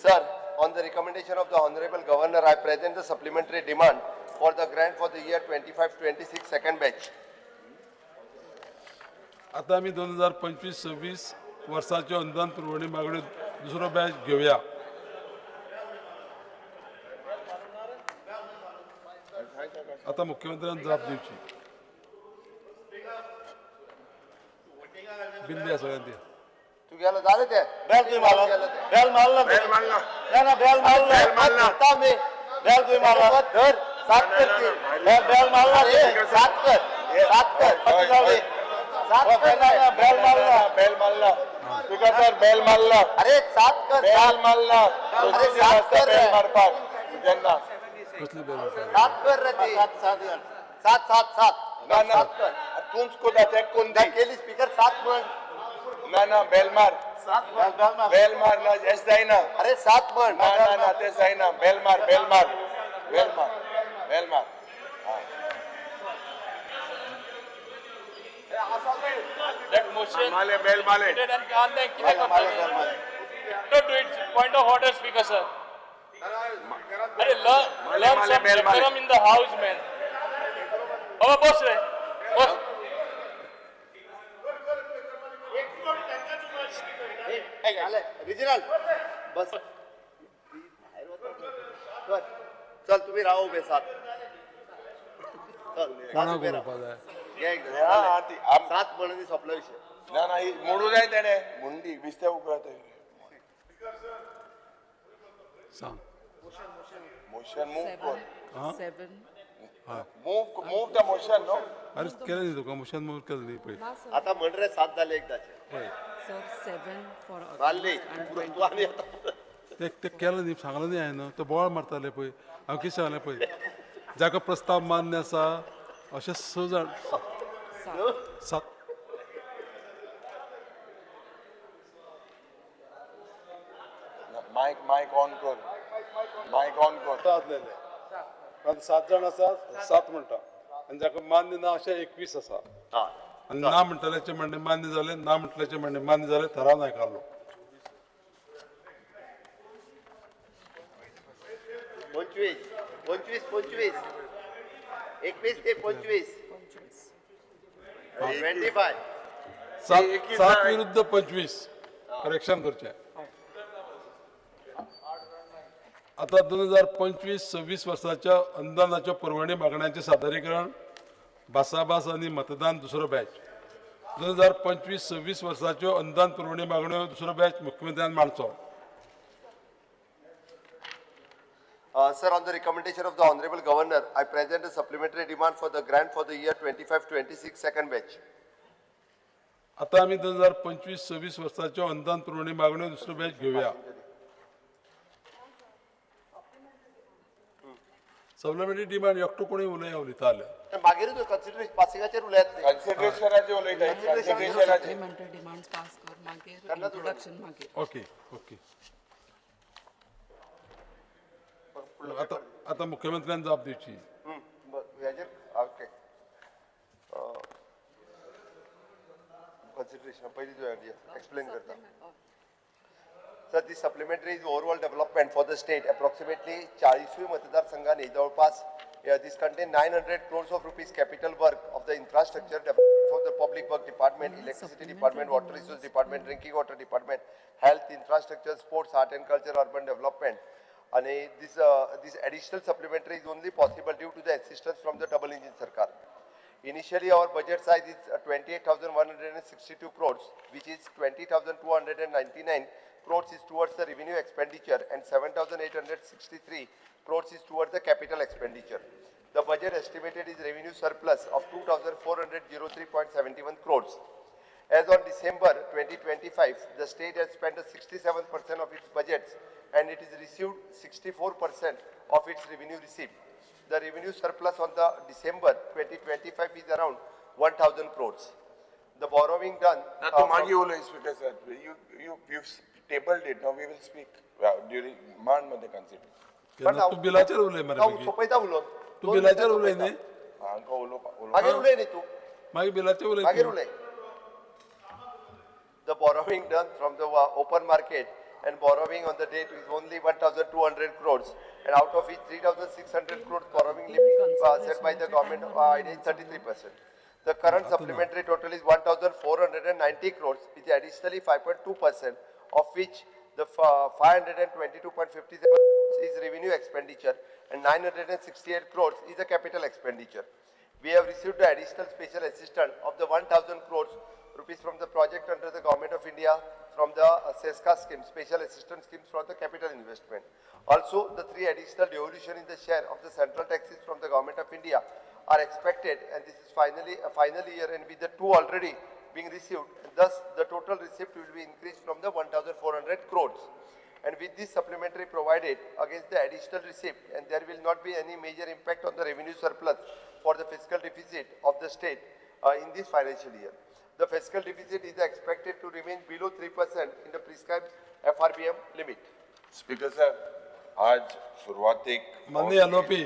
Sir, on the recommendation of the Honorable Governor, I present the supplementary demand for the grant for the year 25-26 second batch. आता आमी 2025-26 वर्साच्यो अनुदान पुरवणी मागण्यो दुसरो बॅच घेवया. आता मुख्यमंत्र्यान जाप दिवची. बिल द्या सगळ्यांनी द्या. तुगेलो जालें तें. बेल तुवें मारलो, बेल मारलो, बेल मारला ना ना बेल मारलो, बेल मारला. बेल तुवें मारला, धर सात कर, बेल बेल मारला, सात कर, सात कर, सात कर, बेल मारला, बेल मारला. स्पीकर सर, बेल मारला. अरे सात कर, बेल मारला. अरे सात कर, बेल मारपाक जेन्ना कसली बेल मारता? सात कर रे ती, सात सात सात सात. ना ना तूंच कोता ते कोण दी केली स्पीकर सात म्हण. ना ना बेल मार, बेल मार ना, एस जायना. अरे सात म्हण. ना ना ना ते जायना. बेल मार, बेल मार, बेल मार, बेल मार. That motion Male bell Male. Don't do it. Point of order, Speaker sir. अरे learn some decorum in the house, man. बाबा बस रे, बस. रिजनल बस, चल तुम्ही राहा उभे सात. कोणाक उलोवपा जाय? सात म्हणून सोंपलो विशय. ना ना मोडू जाय तेणे मुंडी विस्ते उकळत. सांग. मोशन मूव कर. 7. Move the motion no. अरे केलें न्ही तुका मोशन मूव केलें न्ही पळय. आतां म्हण रे सात जाले एकदाचे. सर 7 फॉर मारली तूं आनी आतां ते केलें न्ही, सांगलें न्ही हांवें न्हू. ते बोवाळ मारताले पळय. हांव कितें सांगलें पळय, जाका प्रस्ताव मान्य आसा अशे 6 जाण 7. मायक मायक ऑन कर, मायक आसलेले, आतां 7 जाण आसा, 7 म्हणटा आनी जाका मान्य ना अशें 21 आसा. आनी ना म्हणटल्याचें म्हणणें मान्य जालें, ना म्हणटल्याचें म्हणणें मान्य जालें, थाराव नायकारलो. 25 25 25 21 ते 25 25 7 विरुद्ध 25 करेक्शन करचें. आतां 2025-26 वर्साच्या अनुदानाच्या पुरवणी मागण्यांचें सादरीकरण, भासाभास आनी मतदान दुसरो बॅच. 2025-26 वर्साच्यो अनुदान पुरवणी मागण्यो दुसरो बॅच मुख्यमंत्र्यान मांडचो. Sir, on the recommendation of the Honorable Governor, I present a supplementary demand for the grant for the year 25-26 second batch. आतां आमी 2025-26 वर्साच्यो अनुदान पुरवणी मागण्यो दुसरो बॅच घेवया. सप्लिमेंटरी डिमांड एकटो कोणी उलय उलयता जाल्यार मागीर कन्सिडरेशन पासिंगाचेर उलयात. कन्सिडरेशनाचेर उलयता. सप्लिमेंटरी डिमांड्स पास कर, मागीर इंट्रोडक्शन मागीर. Okay okay. आतां आतां मुख्यमंत्र्यान जाप दिवची. ओके, कन्सिडरेशन पयलीं एक्सप्लेन करता. Sir, this supplementary is overall development for the state. Approximately 40 मतदारसंघांनी जवळपास this contain 900 crores of rupees capital work of the infrastructure for the public work department, electricity department, water resource department, drinking water department, health infrastructure, sports, art and culture, urban development. And this additional supplementary is only possible due to the assistance from the double engine sarkar. Initially, our budget size is 28,162 crores, which is 20,299 crores is towards the revenue expenditure and 7,863 crores is towards the capital expenditure. The budget estimated is revenue surplus of 2,403.71 crores. As on December 2025, the state has spent 67% of its budgets and it has received 64% of its revenue receipt. The revenue surplus on the December 2025 is around 1,000 crores. The borrowing done. Na, tu magi ulay, Speaker sir. You've tabled it. Now we will speak during मान मध्ये consider. तू बिलाचेर उलय मरे. सोपयता उलोवन. तू बिलाचेर उलय न्ही. हांका उलोवपा. मागीर उलय न्ही तूं. मागीर बिलाचेर उलय. मागीर उलय. The borrowing done from the open market and borrowing on the date is only 1,200 crores, and out of which 3,600 crores borrowing limit set by the government is 33%. The current supplementary total is 1,490 crores, which is additionally 5.2%, of which the 522.57 is revenue expenditure and 968 crores is a capital expenditure. We have received the additional special assistance of the 1,000 crores rupees from the project under the Government of India from the SESCA scheme, special assistance schemes for the capital investment. Also, the three additional devolution in the share of the central taxes from the Government of India are expected, and this is finally a final year, and with the two already being received, and thus the total receipt will be increased from the 1,400 crores. And with this supplementary provided against the additional receipt, and there will not be any major impact on the revenue surplus for the fiscal deficit of the state in this financial year. The fiscal deficit is expected to remain below 3% in the prescribed FRBM limit. Speaker sir, आज सुरवातेक माननीय आलोपी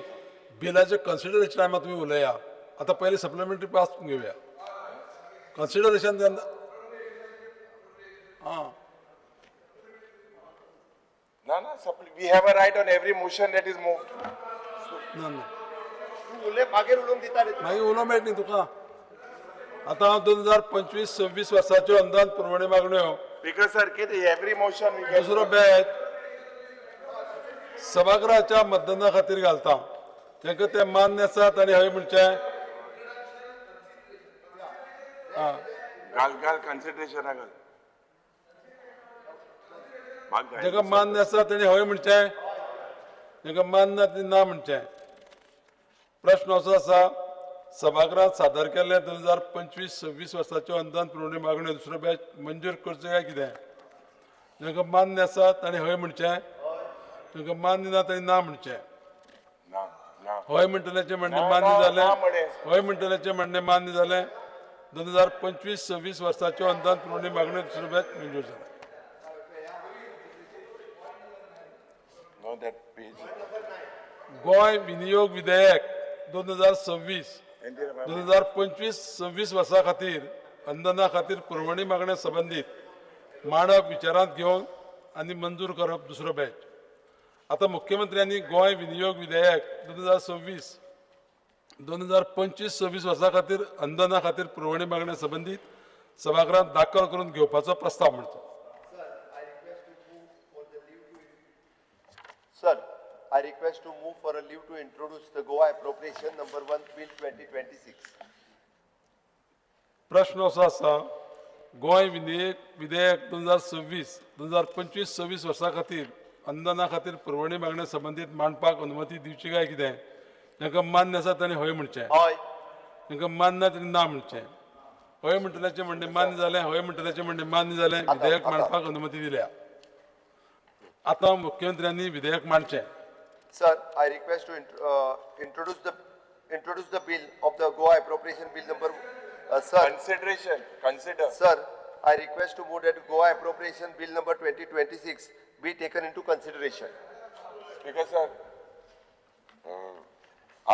बिलाचे consideration टायमार तुमी उलया. आतां पयलीं supplementary pass घेवया. कन्सिडरेशन जेन्ना आं ना ना, we have a right on every motion that is moved. ना ना, तूं उलय, मागीर उलोवंक दिता रे. मागीर उलोवंक मेळटा न्ही तुका. आतां हांव 2025-26 वर्साच्यो अनुदान पुरवणी मागण्यो. स्पीकर सर, कितें एवरी मोशन दुसरो बॅच सभागृहाच्या मतदाना खातीर घालता. तांकां तें मान्य आसा तांणी हय म्हणचें. आं घाल घाल कन्सिडरेशना घाल. जाका मान्य आसा तेणी हय म्हणचें, जाका मान्य ना ना म्हणचें. प्रश्न असो आसा, सभागृहात सादर केल्ले 2025-26 वर्साच्यो अनुदान पुरवणी मागण्यो दुसरो बॅच मंजूर करचो काय कितें? जाका मान्य आसा तांणी हय म्हणचें, तांकां मान्य ना तांणी ना म्हणचें. हय म्हणटल्याचें म्हणणें मान्य जालें, हय म्हणटल्याचें म्हणणें मान्य जालें. 2025-26 वर्साच्यो अनुदान पुरवणी मागण्यो दुसरो बॅच मंजूर जालें. गोंय विनियोग विधेयक 2026 2025-26 वर्सा खातीर अनुदाना खातीर पुरवणी मागण्या संबंदीत मांडप विचारांत घेवन आनी मंजूर करप दुसरो बॅच. आतां मुख्यमंत्र्यांनी गोंय विनियोग विधेयक 2026 2025-26 वर्सा खातीर अनुदाना खातीर पुरवणी मागण्या संबंदीत सभागृहांत दाखल करून घेवपाचो प्रस्ताव म्हणचो. Sir, I request to move for a leave to introduce the Goa Appropriation Number 1 Bill 2026. प्रश्न असो आसा, गोंय विधेयक 2026 2025-26 वर्सा खातीर अनुदाना खातीर पुरवणी मागण्या संबंदीत मांडपाक अनुमती दिवची काय कितें? तांकां मान्य आसा तांणी हय म्हणचें, हय. तांकां मान्य ना तांणी ना म्हणचें. हय म्हणटल्याचें म्हणणें मान्य जालें, हय म्हणटल्याचें म्हणणें मान्य जालें, विधेयक मांडपाक अनुमती दिल्या. आतां मुख्यमंत्र्यांनी विधेयक मांडचें. Sir, I request to introduce the bill of the Goa Appropriation Bill number. Sir, consideration, consider. Sir, I request to move that Goa Appropriation Bill number 2026 be taken into consideration. Speaker sir,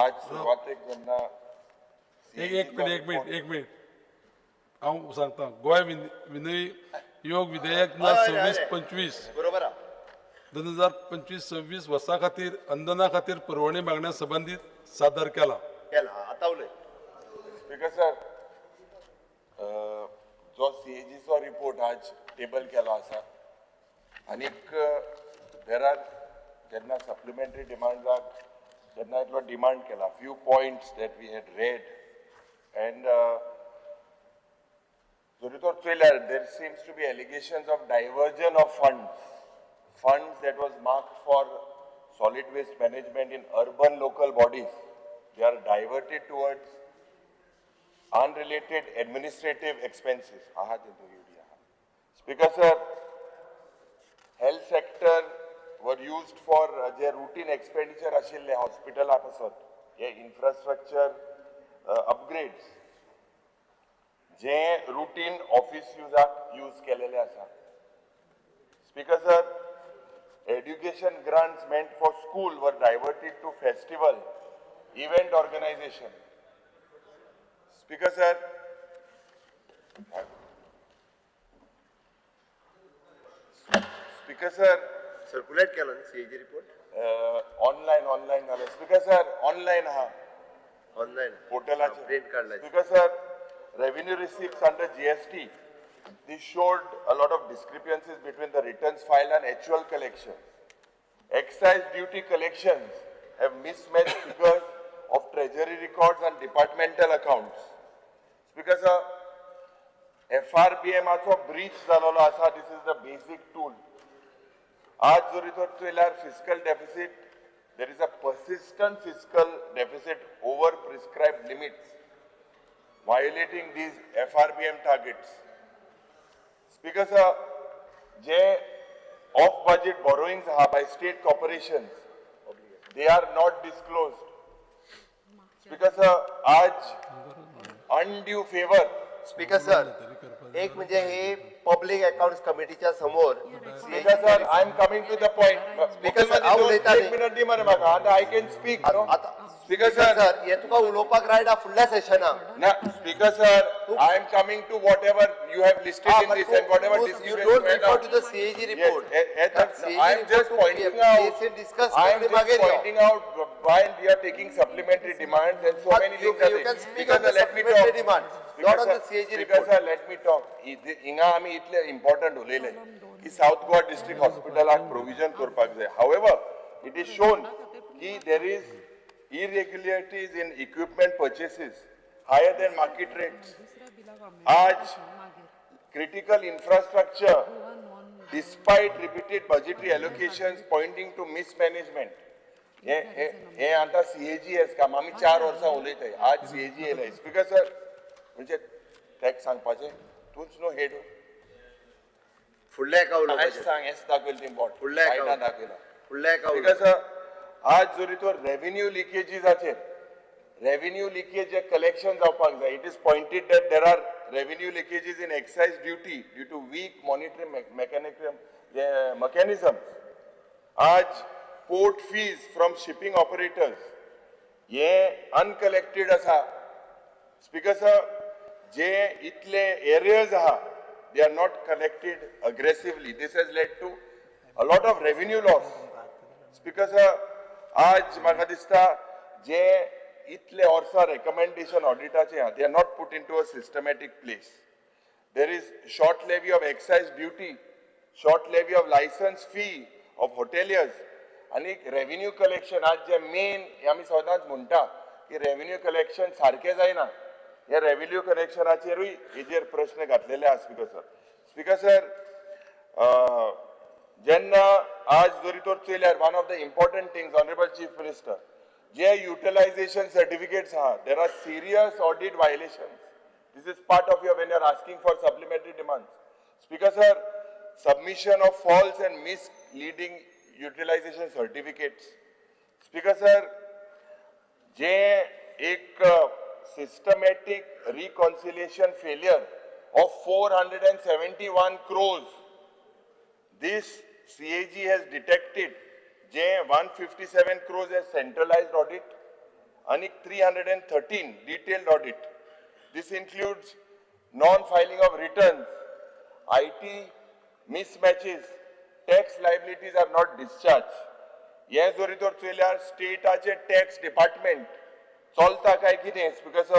आज सुरवातेक जेन्ना एक minute, एक minute, एक minute, हांव सांगता. गोंय विनियोग विधेयक 2026-25 बरोबर 2025-26 वर्सा खातीर अनुदाना खातीर पुरवणी मागण्या संबंदीत सादर केला. आतां उलय. स्पीकर सर, जो सीएजीचो रिपोर्ट आज टेबल केलो आसा आनीक there are जेन्ना सप्लिमेंटरी डिमांडाक जेन्ना इतलो डिमांड केला, few points that we had read and जरी तर चोयल्यार there seems to be allegations of diversion of funds that was marked for solid waste management in urban local bodies, they are diverted towards unrelated administrative expenses. Speaker sir, health sector were used for their routine expenditure ashille hospital apasat, ye infrastructure upgrades, je routine office use kelele asa. Speaker sir, education grants meant for school were diverted to festival, event organization. Speaker sir, Speaker sir, circulate केला ना CAG report? Online जालें. Speaker sir, online आहा. Online. पोर्टलाचेर. Print काडला. Speaker sir, revenue receipts under GST, this showed a lot of discrepancies between the returns filed and actual collections. Excise duty collections have mismatched figures of treasury records and departmental accounts. Because a FRBM acho breach zalolo asa, this is the basic tool. Aaj jori tor choyल्यार fiscal deficit, there is a persistent fiscal deficit over prescribed limits, violating these FRBM targets. Speaker sir, J off-budget borrowings are by state corporations, they are not disclosed. Speaker sir, aaj undue favor. Speaker sir, एक म्हणजे हे public accounts कमिटीच्या समोर. Speaker sir, I am coming to the point. Speaker sir, हांव उलयता. एक minute दी मरे म्हाका, आतां I can speak. Speaker sir, हे तुका उलोवपाक रायट आहा फुडल्या सेशनाक. ना speaker sir, I am coming to whatever you have listed in this and whatever You don't refer to the CAG report. I am just pointing out. I am just pointing out why we are taking supplementary demands and so many things. You can speak on the supplementary demands, not on the CAG report. Speaker sir, let me talk. हिंगा आमी इतले important उलयले की south Goa district हॉस्पिटलाक provision करपाक जाय. However, it is shown की there is irregularities in equipment purchases higher than market rates. Aaj critical infrastructure, despite repeated budgetary allocations pointing to mismanagement. हे आता CAGS काम आमी 4 वर्सां उलयताय, आज CAG येयले. स्पीकर सर, म्हणजे टॅक्स सांगपाचें तूंच न्हू हेड. फुडल्या एका उलोवपाचें सांग, हेच दाखयलें ती बोट फुडल्या दाखयला. फुडल्या एका स्पीकर सर, आज जरी तो रेव्हेन्यू लिकेजीसाचेर, रेव्हेन्यू लिकेज जे कलेक्शन जावपाक जाय, it is pointed that there are revenue leakages in excise duty due to weak monitoring mechanism. आज Port fees from shipping operators हे अनकलेक्टेड आसा. स्पीकर सर, जे इतले एरियर्स आहा, they are not collected aggressively. This has led to a lot of revenue loss. Speaker sir, आज म्हाका दिसता जे इतले वर्सां रेकमेंडेशन ऑडिटाचे आहा, they are not put into a systematic place. There is short levy of excise duty, short levy of license fee of hoteliers, आनी revenue collection आज जे main आमी सदांच म्हणटा की रेव्हेन्यू कलेक्शन सारकें जायना, हे रेव्हेन्यू कलेक्शनाचेरूय हेजेर प्रश्न घातलेले आसा. स्पीकर सर, स्पीकर सर, जेन्ना आज जरी तर चोयल्यार one of the important things, honourable chief minister, J utilisation certificates आहा, there are serious audit violations. This is part of your when you are asking for supplementary demands. Speaker sir, submission of false and misleading utilization certificates. Speaker sir, जे एक systematic reconciliation failure of 471 crores, this CAG has detected J 157 crores as centralized audit and 313 detailed audit. This includes non-filing of returns, IT mismatches, tax liabilities are not discharged. हे जरी तर चोयल्यार स्टेटाचे tax department चलता काय कितें? Because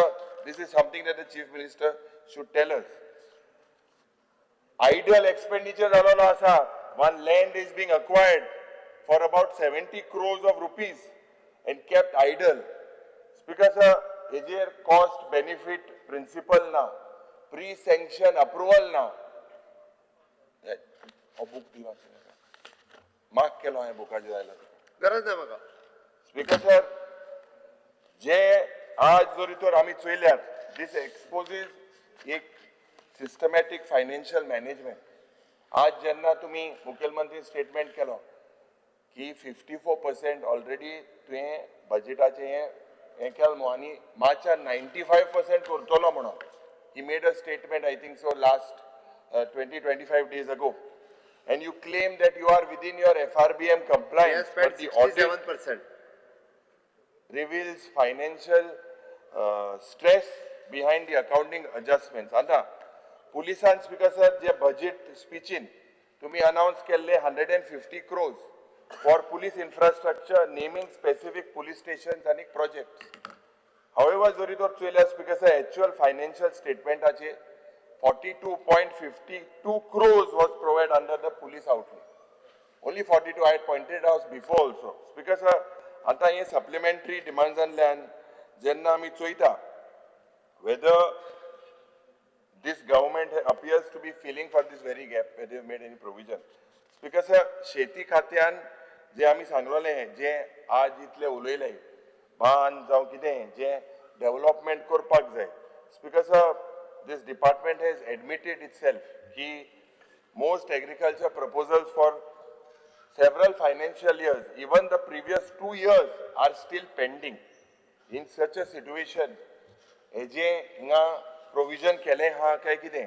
this is something that the chief minister should tell us. Idle expenditure जालोलो आसा. One land is being acquired for about 70 crores of rupees and kept idle. Speaker sir, हेजेर cost benefit principal ना, pre sanction approval ना. हो book दी मातशें, mark केलो हांवें बुकाचेर जाल्यार गरज ना म्हाका. स्पीकर सर, जे आज जरी तर आमी चोयल्यार दीस एक्सपोजीज एक सिस्टमॅटीक फायनान्शियल मॅनेजमेंट. आज जेन्ना तुमी मुखेलमंत्री स्टेटमेंट केलो की 54% ऑलरेडी तुवें बजेटाचें हें केलें न्हू, आनी मार्चान 95% करतलो म्हणून he made a statement, I think so last 20-25 days ago. And you claim that you are within your FRBM compliance, but the audit 67% reveals financial stress behind the accounting adjustments. आता पुलिसान speaker sir, जे budget स्पीचीन तुम्ही announce केल्ले 150 crores for police infrastructure, naming specific police stations आनी projects. However, जरी तर चोयल्यार speaker sir, actual financial स्टेटमेंटाचे 42.52 crores was provided under the police outlay. Only 42, I had pointed out before also. Speaker sir, आता हे supplementary demands जेन्ना आमी चोयता, whether this government appears to be feeling for this very gap, whether they made any provision. Speaker sir, शेती खात्यान जे आमी सांगलोले, जे आज इतले उलयले, बांद जावं कितें जे डेव्हलपमेंट करपाक जाय. Speaker sir, this department has admitted itself ki most agriculture proposals for several financial years, even the previous 2 years, are still pending. In such a situation, हेजे हिंगा provision केलें हा काय कितें?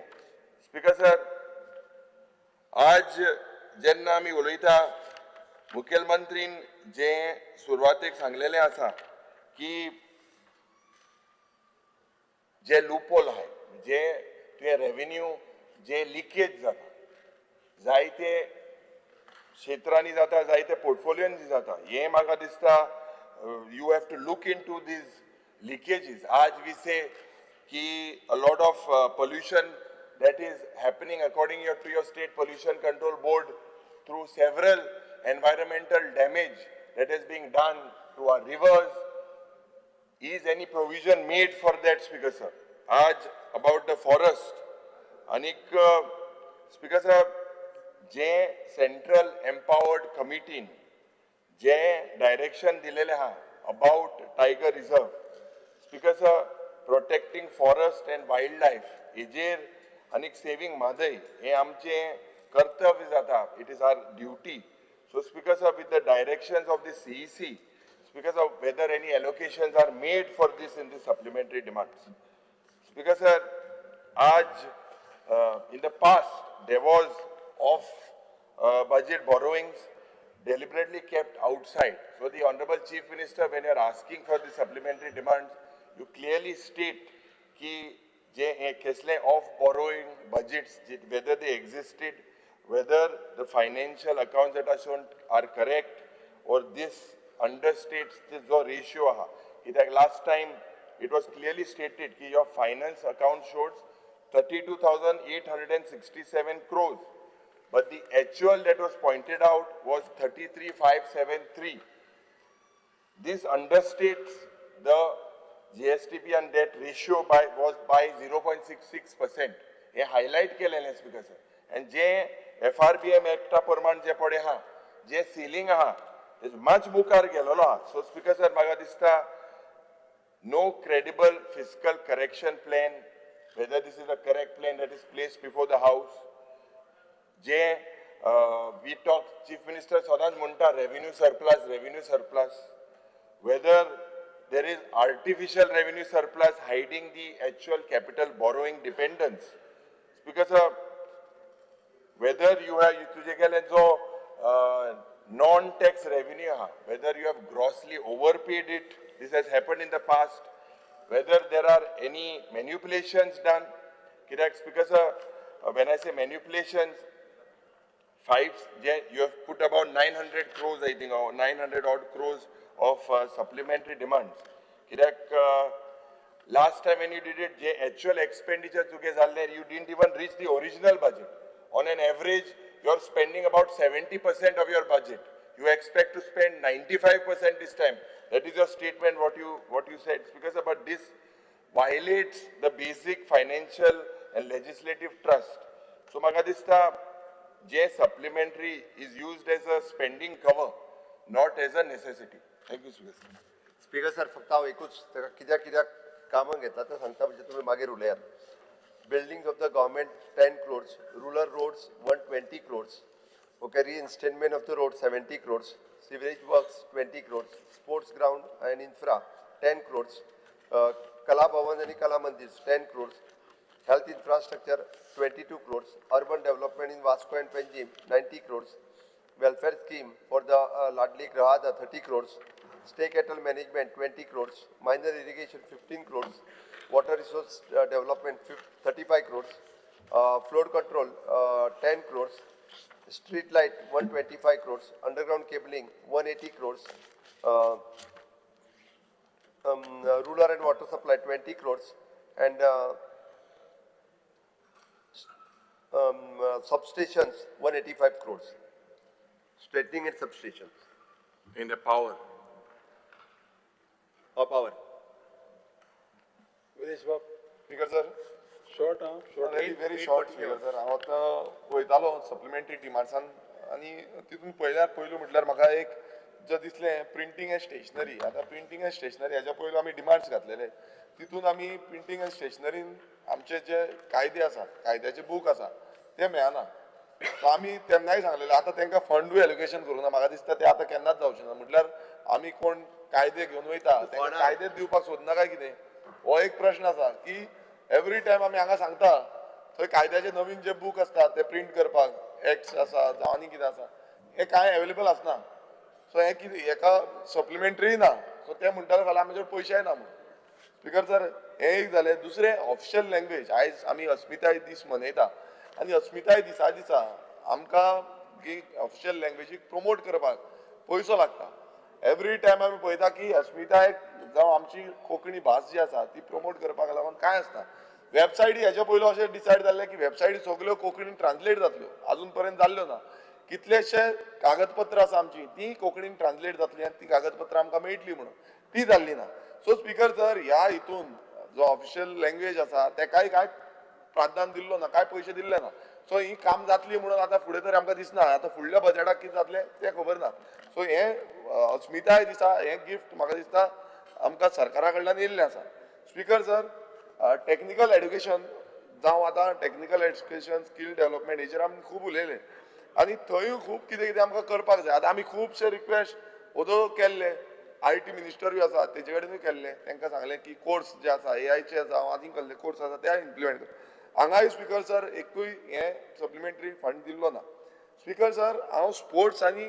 स्पीकर सर, आज जेन्ना आमी उलयता, मुखेलमंत्रीन जे सुरवातेक सांगलेलें आसा की जे लूपहोल आहाय, जे तुवें रेव्हेन्यू जे लिकेज जाता, जायते क्षेत्रांनी जाता, जायते पोर्टफोलियोंनी जाता, हें म्हाका दिसता you have to look into these leakages. आज we से की a lot of pollution that is happening according to your state pollution control board through several environmental damage that is being done to our rivers. Is any provision made for that, Speaker sir? आज about the forest, anik Speaker sir, J central empowered committee J direction दिलेले हा about tiger reserve, Speaker sir, protecting forest and wildlife हेजेर आनीक saving Mhadei हे आमचे कर्तव्य जाता. It is our duty. So Speaker sir, with the directions of the CEC, Speaker sir, whether any allocations are made for this in the supplementary demands. Speaker sir, आज in the past there was off budget borrowings. deliberately kept outside. So the Honorable Chief Minister, when you are asking for the supplementary demands, you clearly state ki je kesle off borrowing budgets, whether they existed, whether the financial accounts that are shown are correct, or this understates the ratio aha. Kitak last time it was clearly stated ki your finance account shows 32,867 crores, but the actual that was pointed out was 33,573. This understates the GSDP and debt ratio by 0.66%. Hey highlight केलेलें speaker sir. And J FRBM Act प्रमाण जे पडे हा, जे ceiling आहा, much मुखार गेलेलो आहा. So speaker sir, म्हाका दिसता no credible fiscal correction plan, whether this is the correct plan that is placed before the house. J we talk, Chief Minister सदांच म्हणटा revenue surplus, revenue surplus. Whether there is artificial revenue surplus hiding the actual capital borrowing dependence. Because whether you have तुजे गेले जो non-tax revenue, whether you have grossly overpaid it, this has happened in the past, whether there are any manipulations done. Because when I say manipulations, you have put about 900 crores, I think, or 900 odd crores of supplementary demands. Last time when you did it, actual expenditure you didn't even reach the original budget. On an average, you're spending about 70% of your budget. You expect to spend 95% this time. That is your statement, what you said. It's because about this violates the basic financial and legislative trust. So maka dista, J supplementary is used as a spending cover, not as a necessity. Thank you, Speaker sir. Speaker sir, फक्त हांव एकूच ताका कित्याक कित्याक कामां घेतला तें सांगता, म्हणजे तुमी मागीर उलयात. Buildings of the government 10 crores, rural roads 120 crores, okay, reinstatement of the road 70 crores, sewerage works 20 crores, sports ground and infra 10 crores, Kala Bhavan and Kala Mandir 10 crores, health infrastructure 22 crores, urban development in Vasco and Panjim 90 crores, welfare scheme for the Ladli Grahada 30 crores, stay cattle management 20 crores, minor irrigation 15 crores, water resource development 35 crores, flood control 10 crores, street light 125 crores, underground cabling 180 crores, rural and water supply 20 crores, and substations 185 crores, straightening and substations. In the power. Oh, power. Speaker sir, short, huh? Short. Very, very short, Speaker sir. हांव आतां पळयतालो supplementary डिमांड्सान आनी तितून पळयल्यार पयलू म्हटल्यार म्हाका एक जो दिसलें प्रिंटींग एंड स्टेशनरी. आतां प्रिंटींग एंड स्टेशनरी हाज्या पयलू आमी डिमांड्स घातलेले, तितून आमी प्रिंटींग एंड स्टेशनरीन आमचे जे कायदे आसा, कायद्याचे बूक आसा ते मेळना. सो आमी तेन्नाय सांगलेले, आतां तांकां फंडूय एलोकेशन करूं ना. म्हाका दिसता ते आतां केन्नाच जावचें ना. म्हटल्यार आमी कोण कायदे घेवन वयता तांकां कायदे दिवपाक सोदना काय कितें, हो एक प्रश्न आसा की एवरी टायम आमी हांगा सांगता थंय कायद्याचे नवीन जे बूक आसता ते प्रिंट करपाक एक्ट्स आसा जावं आनी कितें आसा, हें कांय एवेलेबल आसना. सो हें कितें हेका सप्लिमेंटरी ना. सो ते म्हणटाले फाल्यां आमचे पयशेय ना म्हणून. स्पीकर सर, हें एक जालें. दुसरें ऑफिशियल लँग्वेज. आयज आमी अस्मिताय दीस मनयता आनी अस्मिताय दिसा दिसा आमकां ऑफिशियल लँग्वेजीक प्रमोट करपाक पयसो लागता. एवरी टायम आमी पळयता की अस्मिताय जावं आमची कोंकणी भास जी आसा ती प्रमोट करपाक लागून कांय आसना. वेबसायटी हेच्या पयलू अशें डिसायड जाल्लें की वेबसायटी सगल्यो कोंकणीन ट्रान्सलेट जातल्यो, आजून पर्यंत जाल्ल्यो ना. कितलेशे कागदपत्रां आसा आमची ती कोंकणीन ट्रान्सलेट जातली आनी ती कागदपत्रां आमकां मेळटली म्हणून ती जाल्ली ना. सो स्पीकर सर, ह्या हितून जो ऑफिशियल लँग्वेज आसा तेकाय कांय प्राधान्य दिल्लो ना, कांय पयशे दिल्ले ना. सो ही काम जातली म्हणून आतां फुडें तरी आमकां दिसना. आतां फुडल्या बजेटाक कितें जातलें तें खबर ना. सो हें अस्मिताय दिसा हें गिफ्ट म्हाका दिसता आमकां सरकारा कडल्यान येयल्लें आसा. स्पीकर सर, टॅक्निकल एड्युकेशन जावं आतां टॅक्निकल एड्युकेशन स्कील डेव्हलपमेंट हेचेर आमी खूब उलयले आनी थंयूय खूब कितें कितें आमकां करपाक जाय. आतां आमी खुबशे रिक्वेस्ट ओदो केल्ले, I T मिनिस्टरूय आसा तेजे कडेनूय केल्ले, तांकां सांगलें की कोर्स जे आसा ए आयचे जावं आनी कसले कोर्स आसा ते इम्प्लिमेंट कर. हांगाय स्पीकर सर एकूय हें सप्लिमेंटरी फंड दिल्लो ना. स्पीकर सर, हांव स्पोर्ट्स आनी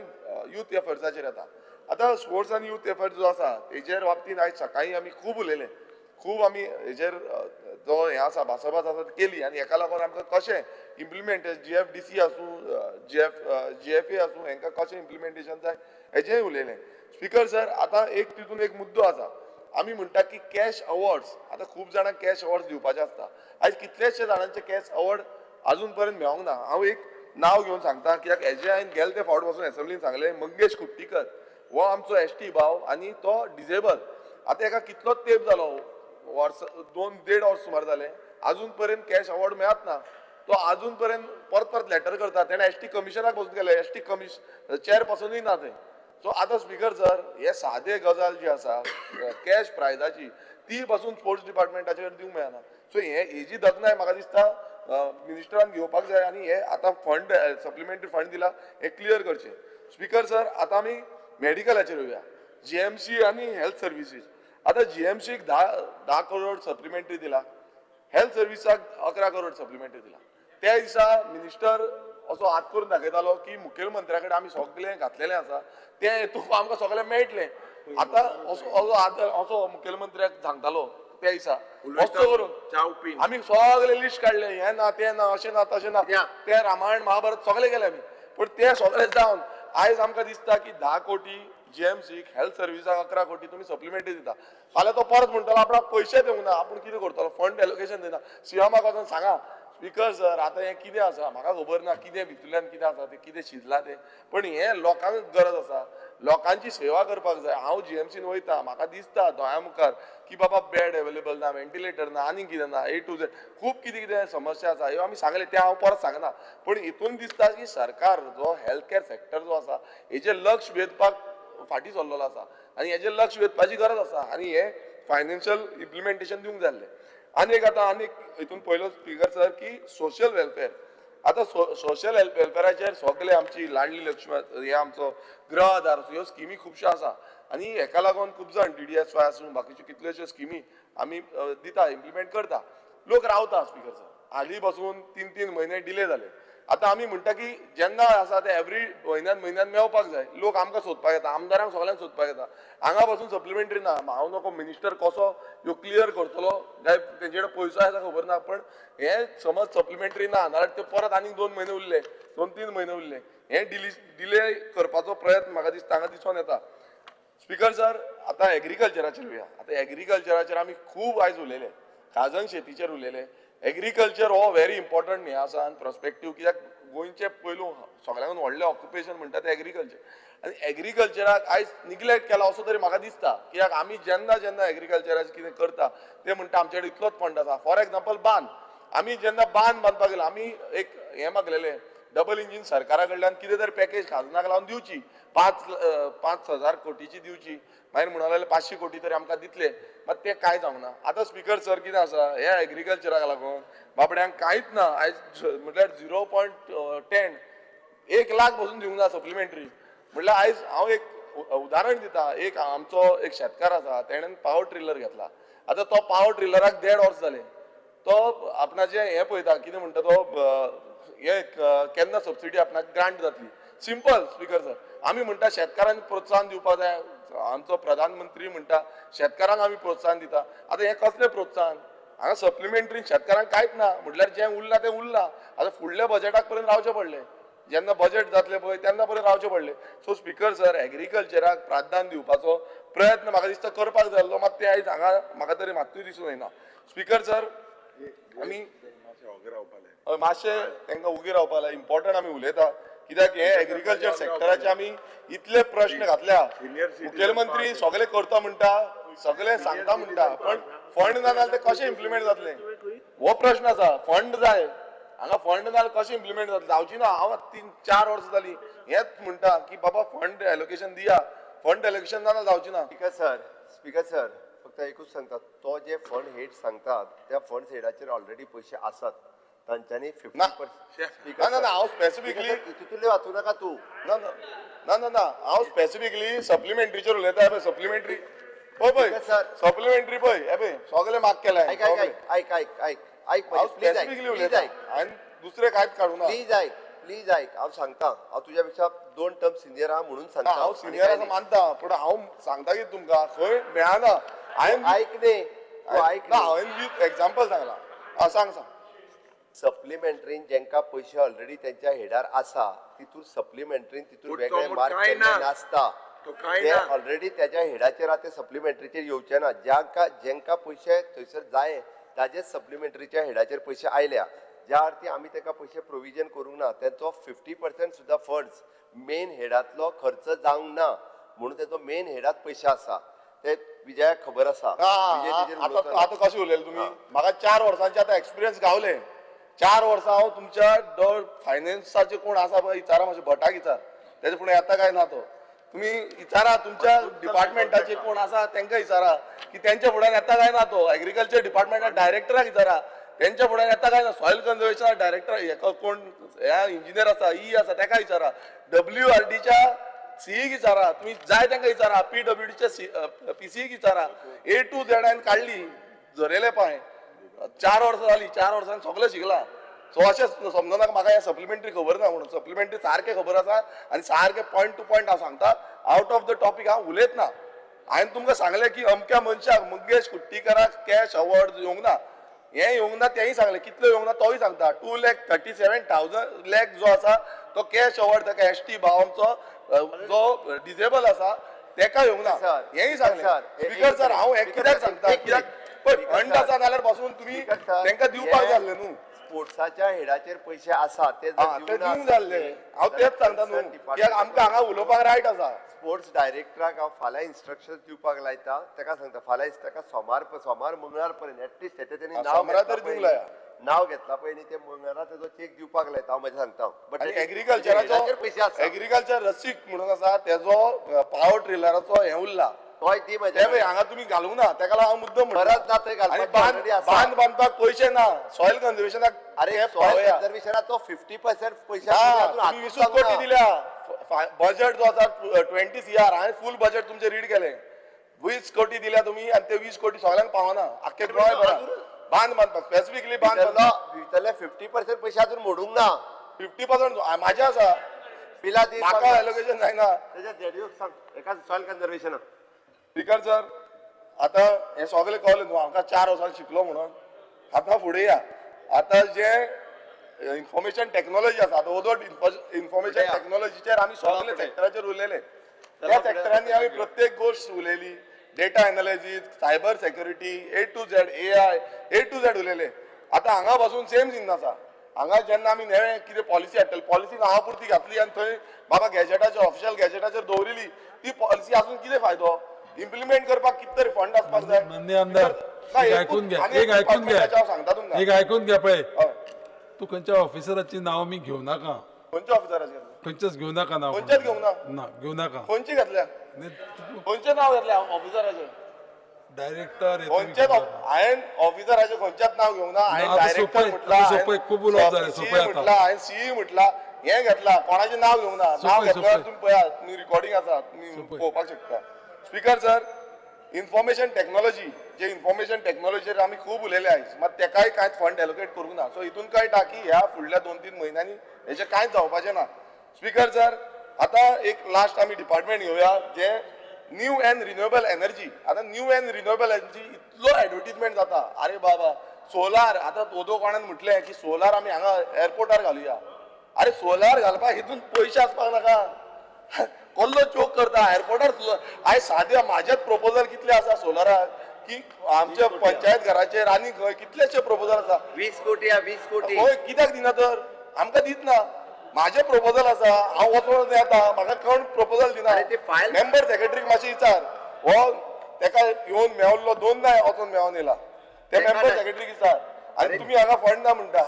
यूथ एफर्ट्साचेर येता. आतां स्पोर्ट्स आनी यूथ एफर्ट्स जो आसा तेजेर बाबतींत आयज सकाळीं आमी खूब उलयले, खूब आमी हेजेर जो हें आसा भासाभास आसा केली आनी हेका लागून आमकां कशें इम्प्लिमेंट GFDC आसूं GFA आसूं हेंकां कशें इम्प्लिमेंटेशन जाय हेजेंय उलयलें. स्पीकर सर आतां एक तितून एक मुद्दो आसा, आमी म्हणटा की कॅश अवॉर्ड्स, आतां खूब जाणांक कॅश अवॉर्ड्स दिवपाचे आसता, आयज कितलेशे जाणांचे कॅश अवॉर्ड अजून पर्यंत मेळोंक ना. हांव एक नांव घेवन सांगता कित्याक हेजें हांवें गेले ते फावट पासून एसेंब्लीन सांगलें, मंगेश कुट्टीकर हो आमचो ST भाव आनी तो डिजेबल. आतां हेका कितलोच तेंप जालो, वर्स 2-1.5 वर्स सुमार जालें, अजून पर्यंत कॅश अवॉर्ड मेळत ना. तो अजून पर्यंत परत परत लेटर करता, तेणें ST कमिशनाक पसून केलें, ST chair पासुनूय ना थंय. सो आतां स्पीकर सर हे सादे गजाल जी आसा कॅश प्रायजाची ती पासून स्पोर्ट्स डिपार्टमेंटाचेर दिवंक मेळना. सो हे हेजी दखनाय म्हाका दिसता मिनिस्टरान घेवपाक जाय आनी हे आतां फंड सप्लिमेंटरी फंड दिला हे क्लियर करचें. स्पीकर सर आतां आमी मेडिकलाचेर येवया, GMC आनी हेल्थ सर्विसीस. आतां GMCक 10 करोड सप्लिमेंटरी दिला, हेल्थ सर्विसाक 11 करोड सप्लिमेंटरी दिला. त्या दिसा मिनिस्टर असो हात करून दाखयतालो की मुखेलमंत्र्या कडेन आमी सगळें घातलेलें आसा, तें हेतून आमकां सगळें मेळटलें. आतां असो हात असो मुखेलमंत्र्याक सांगतालो त्या दिसा, असो करून आमी सगळे लिस्ट काडलें, हें ना तें ना अशें ना तशें ना, तें रामायण महाभारत सगळें केलें आमी. पूण तें सगळें जावन आयज आमकां दिसता की 10 कोटी GMCक, हेल्थ सर्विसाक 11 कोटी तुमी सप्लिमेंटरी दिता. फाल्यां तो परत म्हणटलो आपणाक पयशे दिवंक ना, आपूण कितें करतलो, फंड एलोकेशन दिना. सीएमाक वचून सांगा स्पीकर सर आतां हें कितें आसा म्हाका खबर ना, कितें भितूरल्यान कितें आसा तें, कितें शिजलां तें, पण हें लोकांक गरज आसा, लोकांची सेवा करपाक जाय. हांव GMCन वयता, म्हाका दिसता दोळ्या मुखार की बाबा बेड अवेलेबल ना, वेंटिलेटर ना, आनी कितें ना, A to Z खूब कितें कितें समस्या आसा, ह्यो आमी सांगले तें हांव परत सांगना. पूण हितून दिसता की सरकार जो हेल्थ केअर सेक्टर जो आसा हेजेर लक्ष वेधपाक फाटीं सरलेलो आसा आनी हेजेर लक्ष वेधपाची गरज आसा आनी हें फायनान्शियल इम्प्लिमेंटेशन दिवंक जाय आसलें. आनी एक आतां आनी हितून पयलो स्पीकर सर की सोशल वेलफेअर. आतां सोशल वेलफेअराचेर सगळे आमची लाडली लक्ष्मी, हे आमचो गृह आधार, ह्यो स्किमी खुबश्यो आसा आनी हेका लागून खूब जाण DDSY आसूं बाकीच्यो कितल्योश्यो स्किमी आमी दिता, इम्प्लिमेंट करता. लोक रावता स्पीकर सर, हालीं पासून 3-3 म्हयने डिले जाले. आतां आमी म्हणटा की जेन्ना आसा ते एवरी म्हयन्यान म्हयन्यान मेळपाक जाय. लोक आमकां सोदपाक येता, आमदारांक सगळ्यांक सोदपाक येता, हांगा पासून सप्लिमेंटरी ना. हांव नको मिनिस्टर कसो ह्यो क्लियर करतलो काय तेंचे कडेन पयसो आसा खबर ना, पण हे समज सप्लिमेंटरी ना नाल्यार ते परत आनीक 2 म्हयने उरले, 2-3 म्हयने उरले. हे डिले करपाचो प्रयत्न म्हाका दिसता हांगा दिसून येता. स्पीकर सर आतां एग्रीकल्चराचेर येवया. आतां एग्रीकल्चराचेर आमी खूब आयज उलयले, खाजन शेतीचेर उलयले. एग्रीकल्चर हो व्हेरी इम्पॉर्टंट हें आसा आनी प्रोस्पेक्टीव, कित्याक गोंयचें पयलू सगळ्यांकून व्हडलें ऑक्युपेशन म्हणटा तें एग्रीकल्चर. आनी एग्रीकल्चराक आयज निग्लेक्ट केला असो तरी म्हाका दिसता, कित्याक आमी जेन्ना जेन्ना एग्रीकल्चराचें कितें करता ते म्हणटा आमचे कडेन इतलोच फंड आसा. फॉर एग्जाम्पल बांद, आमी जेन्ना बांद बांदपाक गेले आमी एक हें मागलेलें डबल इंजीन सरकारा कडल्यान कितें तरी पॅकेज खाजनाक लावन दिवची, 5,000 कोटीची दिवची, मागीर म्हणून लागले 500 कोटी तरी आमकां दितले, मात तें कांय जावंक ना. आतां स्पीकर सर कितें आसा, हे एग्रीकल्चराक लागून बाबड्यांक कांयच ना आयज, म्हटल्यार 0.10 1 लाख पसून दिवंक ना सप्लिमेंटरी. म्हटल्यार आयज हांव एक उदाहरण दिता, एक आमचो एक शेतकार आसा, तेणेन पावर ट्रिलर घेतला. आतां तो पावर ट्रिलराक 1.5 वर्स जालें, तो आपणाचें हें पळयता कितें म्हणटा तो हे केन्ना सबसिडी आपणाक ग्रांट जातली. सिंपल स्पीकर सर, आमी म्हणटा शेतकारांक प्रोत्साहन दिवपाक जाय, आमचो प्रधानमंत्री म्हणटा शेतकारांक आमी प्रोत्साहन दिता. आतां हें कसलें प्रोत्साहन? हांगा सप्लिमेंटरी शेतकारांक कांयच ना, म्हटल्यार जें उरलां तें उरलां. आतां फुडल्या बजेटाक पर्यंत रावचें पडलें, जेन्ना बजेट जातलें पळय तेन्ना पर्यंत रावचें पडलें. सो स्पीकर सर एग्रीकल्चराक प्राधान्य दिवपाचो प्रयत्न म्हाका दिसता करपाक जाय आसलो, मात तें आयज हांगा म्हाका तरी मात्तूय दिसून येना. स्पीकर सर आमी मातशें तांकां उगी रावपाक लाय, इम्पॉर्टंट आमी उलयता, कित्याक हे एग्रीकल्चर सेक्टराचे आमी इतले प्रश्न घातल्या. मुखेलमंत्री सगळे करता म्हणटा, सगळे सांगता म्हणटा, पण फंड ना जाल्यार ते कशें इम्प्लिमेंट जातलें हो प्रश्न आसा. फंड जाय, हांगा फंड ना जाल्यार कशें इम्प्लिमेंट जातलें, जावची ना. हांव 3-4 वर्सां जालीं हेंच म्हणटा की बाबा फंड एलोकेशन दिया, फंड एलोकेशन ना जाल्यार जावची ना. स्पीकर सर फक्त एकूच सांगता, तो जे फंड हेड सांगतात त्या फंड हेडाचेर ऑलरेडी पयशे आसात तांच्यांनी 50%. ना ना हांव स्पेसिफिकली तितूंतले वाचूं नाका तूं. ना ना ना ना हांव स्पेसिफिकली सप्लिमेंटरीचेर उलयता. पळय सप्लिमेंटरी पळय पळय सप्लिमेंटरी पळय हे पळय सगळे मार्क केला. आयक आयक आयक आयक आयक आयक हांव स्पेसिफिकली उलयता, हांवें दुसरें कांयच काडूं ना. प्लीज आयक, प्लीज आयक, हांव सांगता, हांव तुज्या पेक्षा दोन टर्म सिनियर आहा म्हणून सांगता. हांव सिनियर आसा मानता, पूण हांव सांगता की तुमकां खंय मेळना. हांवें आयक न्ही, तूं आयक. ना, हांवें विथ एग्जाम्पल सांगला. सांग सांग. सप्लिमेंटरीन जेंका पयशे ऑलरेडी तेंच्या हेडार आसा तितून सप्लिमेंटरीन तितून वेगळे मार्क केल्ले नासता, ते ऑलरेडी तेज्या हेडाचेर आहा, ते सप्लिमेंटरीचेर येवचे ना. ज्यांका जेंका पयशे थंयसर जाय ताजेच सप्लिमेंटरीच्या हेडाचेर पयशे आयल्या, ज्या अर्थी आमी ताका पयशे प्रोविजन करूंक ना. तेंचो 50% सुद्दां फंड्स मेन हेडांतलो खर्च जावंक ना म्हणून तेचो मेन हेडात पयशे आसा, ते विजयाक खबर आसा. आतां कशें उलयले तुमी? म्हाका 4 वर्सांचे आतां एक्सपिरियन्स गावले. 4 वर्सां हांव तुमच्या डॉ फायनान्साचे कोण आसा पळय विचारा, मातशें भटाक विचार, तेजे फुडें येता काय ना तो. तुमी विचारा तुमच्या डिपार्टमेंटाचे कोण आसा तेंकां विचारा की तेंच्या फुड्यान येता काय ना तो. एग्रीकल्चर डिपार्टमेंटा डायरेक्टराक विचारा तेंच्या फुड्यान येता काय ना. सॉयल कन्जर्वेशना डायरेक्टर हेका कोण ह्या इंजिनियर आसा, ई आसा तेका विचारा. WRDच्या सीईक विचारा, तुमी जाय तेंकां विचारा. PWDच्या PCEक विचारा. A to Z हांवें काडली झरयले पांय. 4 वर्सां जाली, 4 वर्सांनी सगळें शिकला. सो अशें समजनाका म्हाका हें सप्लिमेंटरी खबर ना म्हणून. सप्लिमेंटरी सारकें खबर आसा आनी सारकें पॉयंट टू पॉयंट हांव सांगता. आवट ऑफ the topic हांव उलयत ना. हांवें तुमकां सांगलें की अमक्या मनशाक मंगेश कुट्टीकराक कॅश अवॉर्ड येवंक ना, हें येवंक ना तेंय सांगलें, कितलें येवंक ना तोय सांगता. 2,37,000 लॅक जो आसा तो कॅश अवॉर्ड ताका ST भाव आमचो जो डिजेबल आसा तेका येवंक ना, हेंय सांगलें. स्पीकर सर, हांव हें कित्याक सांगता, कित्याक पळय फंड आसा जाल्यार पासून तुमी तेंकां दिवपाक जाय आसलें न्हू. स्पोर्ट्साच्या हेडाचेर पयशे आसा ते दिवंक जाय आसले. हांव तेच सांगता न्हू, कित्याक आमकां हांगा उलोवपाक रायट आसा. स्पोर्ट्स डायरेक्टराक हांव फाल्यां इन्स्ट्रक्शन दिवपाक लायता, ताका सांगता फाल्यां ताका सोमार सोमार मंगळार पर्यंत एटलिस्ट तेणें तेणी नाव घेतला पळय न्ही, ते मंगळारा तेजो चेक दिवपाक लायता हांव म्हजें सांगता. बट एग्रीकल्चराचो पयशे आसा, एग्रीकल्चर रसीक म्हणून आसा तेजो पावर ट्रिलराचो हें उरला, तोय दी म्हजे हांगा तुमी घालूंक ना, तेका लागून हांव मुद्दम गरज ना थंय घालपाक. बांद बांदपाक पयशे ना, सॉयल कन्जर्वेशनाक. अरे सॉयल कन्जर्वेशनाचो 50% पयशे 20 कोटी दिल्या. बजेट जो आसा 20 CR, हांवें फूल बजेट तुमचें रीड केलें. 20 कोटी दिल्या तुमी आनी ते 20 कोटी सगळ्यांक पावना, आख्खे गोंय भराक बांद बांदपाक स्पेसिफिकली बांद भितरले 50% पयशे अजून मोडूंक ना. 50% म्हाजें आसा, बिला दी, म्हाका एलोकेशन जायना. तेज्या सांग एका सॉयल कन्जर्वेशनाक. स्पीकर सर, आतां हें सगळें कळ्ळें न्हू, आमकां 4 वर्सां शिकलो म्हणून. आतां फुडें या. आतां जे इन्फॉर्मेशन टॅक्नोलॉजी आसा, आतां ओदोट इन्फॉर्मेशन टॅक्नोलॉजीचेर आमी सगळे सेक्टराचेर उलयले. त्या सेक्टरांनी आमी प्रत्येक गोश्ट उलयली, data analysis, cyber security, A to Z, AI, A to Z उलयले. आतां हांगा बसून सेम सीन आसा. हांगा जेन्ना आमी नवें कितें पॉलिसी हाडटले, पॉलिसी नांवा पुरती घातली आनी थंय बाबा गॅजेटाचेर, ऑफिशियल गॅजेटाचेर दवरिली, ती पॉलिसी आसून कितें फायदो? इम्प्लिमेंट करपाक कितें तरी फंड आसपाक जाय. मान्य आमदार, ऐकून घ्या, एक ऐकून घ्या, सांगता तुमकां, एक ऐकून घ्या. पळय तूं खंयच्या ऑफिसराची नांव आमी घेवं नाका. खंयच्या ऑफिसराची? खंयचेच घेवं नाका नांव. खंयचेच घेवंक ना? ना, घेवं नाका. खंयचे घेतल्या? खंयचें नांव घेतलें ऑफिसराचें? डायरेक्टर खंयचेच हांवें ऑफिसराचें खंयच्याच नांव घेवंक ना. हांवें डायरेक्टर म्हटलां, म्हटलां, हांवें सीई म्हटलां, हें घेतलां, कोणाचें नांव घेवंक ना. नांव घेतल्यार तुमी पळयात, तुमी रिकॉर्डिंग आसा, तुमी पळोवपाक शकता. स्पीकर सर, इन्फॉर्मेशन टॅक्नोलॉजी, जे इन्फॉर्मेशन टॅक्नोलॉजीचेर आमी खूब उलयले आयज, मात तेकाय कांयच फंड एलोकेट करूंक ना. सो हितून कळटा की ह्या फुडल्या 2-3 म्हयन्यांनी हेचें कांयच जावपाचें ना. स्पीकर सर, आतां एक लास्ट आमी डिपार्टमेंट घेवया, जे न्यू एंड रिन्युएबल एनर्जी. आतां न्यू एंड रिन्युएबल एनर्जी इतलो एडवर्टीजमेंट जाता, अरे बाबा सोलार. आतां ओदो कोणान म्हटलें की सोलार आमी हांगा एअरपोर्टार घालुया. अरे सोलार घालपाक हितून पयशे आसपाक नाका, कोल्लो चोक करता एअरपोर्टार. आयज साद्या म्हाजेच प्रोपोजल कितले आसा सोलाराक की आमच्या पंचायत घराचेर आनी खंय कितलेशे प्रोपोजल आसा. 20 कोटी, 20 कोटी हय, कित्याक दिना तर? आमकां दित ना. म्हाजें प्रोपोजल आसा, हांव वचोन येता, म्हाका कोण प्रोपोजल दिना. मेंबर सेक्रेटरीक मातशें विचार, हो तेका येवन मेवल्लो दोनदां वचोन मेळोन येयला, ते मेंबर सेक्रेटरीक विचार. आनी तुमी हांगा फंड ना म्हणटा.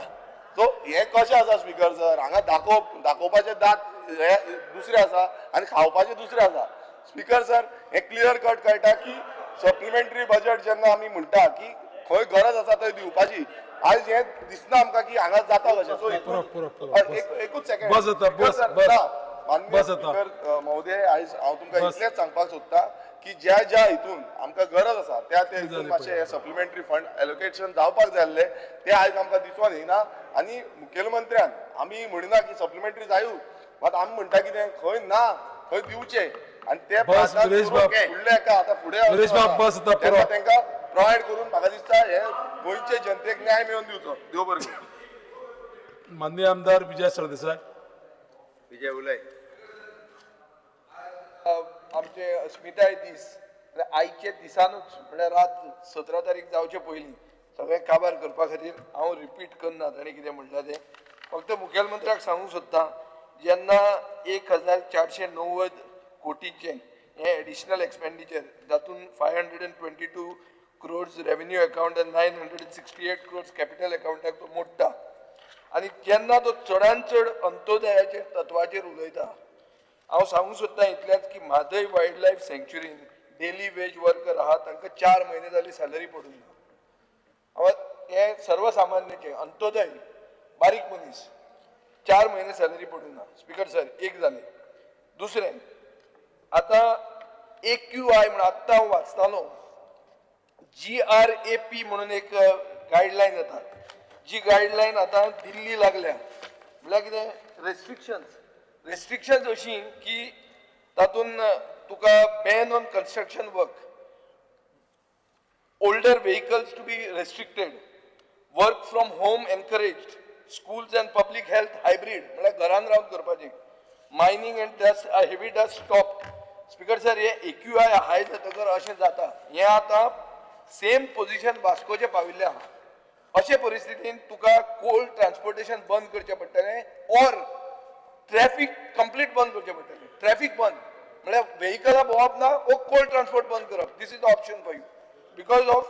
सो हें कशें आसा स्पीकर सर? हांगा दाखोवपाचे दांत हे दुसरे आसा आनी खावपाचे दुसरे आसा. स्पीकर सर, हें क्लियर कट कळटा की सप्लिमेंटरी बजेट जेन्ना आमी म्हणटा की खंय गरज आसा थंय दिवपाची, आयज हें दिसना आमकां की हांगा जाता कशें. सो एकूच सेकंड माननीय स्पीकर महोदय, आयज हांव तुमकां इतलेंच सांगपाक सोदता की ज्या ज्या हितून आमकां गरज आसा त्या त्या हितून मातशें हें सप्लिमेंटरी फंड एलोकेशन जावपाक जाय आसलें, तें आयज आमकां दिसून येना. आनी मुखेलमंत्र्यान आमी म्हणिना की सप्लिमेंटरी जायूच, मात आमी म्हणटा कितें खंय ना थंय दिवचें आनी ते बस, विरेश बाब. फुडले एका आतां फुडें विरेश बाब, बस आतां पुरो. तांकां प्रोवायड करून म्हाका दिसता हे गोंयचे जनतेक न्याय मेळोवन दिवचो. देव बरें करूं. माननीय आमदार विजय सरदेसाय. विजय उलय. आमचे अस्मिताय दीस आयचे दिसानूच म्हळ्यार रात 17 तारीख जावचे पयलीं सगळें काबार करपा खातीर हांव रिपीट करना ताणें कितें म्हणलां तें. फक्त मुखेलमंत्र्याक सांगूंक सोदता, जेन्ना 1490 कोटीचें हें एडिशनल एक्सपेंडिचर जातून 522 क्रोर्स रेवेन्यू अकावंट आनी 968 क्रोर्स कॅपिटल अकावंटाक तो मोडटा आनी जेन्ना तो चडान चड अंत्योदयाच्या तत्वाचेर उलयता, हांव सांगूंक सोदता इतल्याच की म्हादय वायल्ड लायफ सँक्च्युरीन डेली वेज वर्कर आहा तांकां 4 म्हयने जाली सॅलरी पडूंक ना. हांव हें सर्वसामान्याचें अंत्योदय बारीक मनीस 4 म्हयने सॅलरी पडूंक ना. स्पीकर सर, एक जालें. दुसरें, आतां AQI म्हणून आत्तां हांव वाचतालो, GRAP म्हणून एक गायडलायन येता, जी गायडलायन आतां दिल्ली लागल्या. म्हळ्यार कितें रेस्ट्रिक्शन्स, रेस्ट्रिक्शन्स अशीं की तातूंत तुका ban on construction work, older vehicles to be restricted, work from home encouraged, schools and public health hybrid म्हळ्यार घरान रावन करपाचें, mining and dust heavy dust stop. Speaker sir, hey AQI हाय जातकर अशें जाता. हें आतां सेम पोजिशन वास्कोचें पाविल्लें आहा. अशे परिस्थितीन तुका कोल ट्रान्सपोर्टेशन बंद करचें पडटलें ऑर ट्रॅफिक कंप्लीट बंद करचें पडटलें. ट्रॅफिक बंद म्हळ्यार व्हेकलां भोंवप ना वो कोल ट्रान्सपोर्ट बंद करप. This is the option for you because of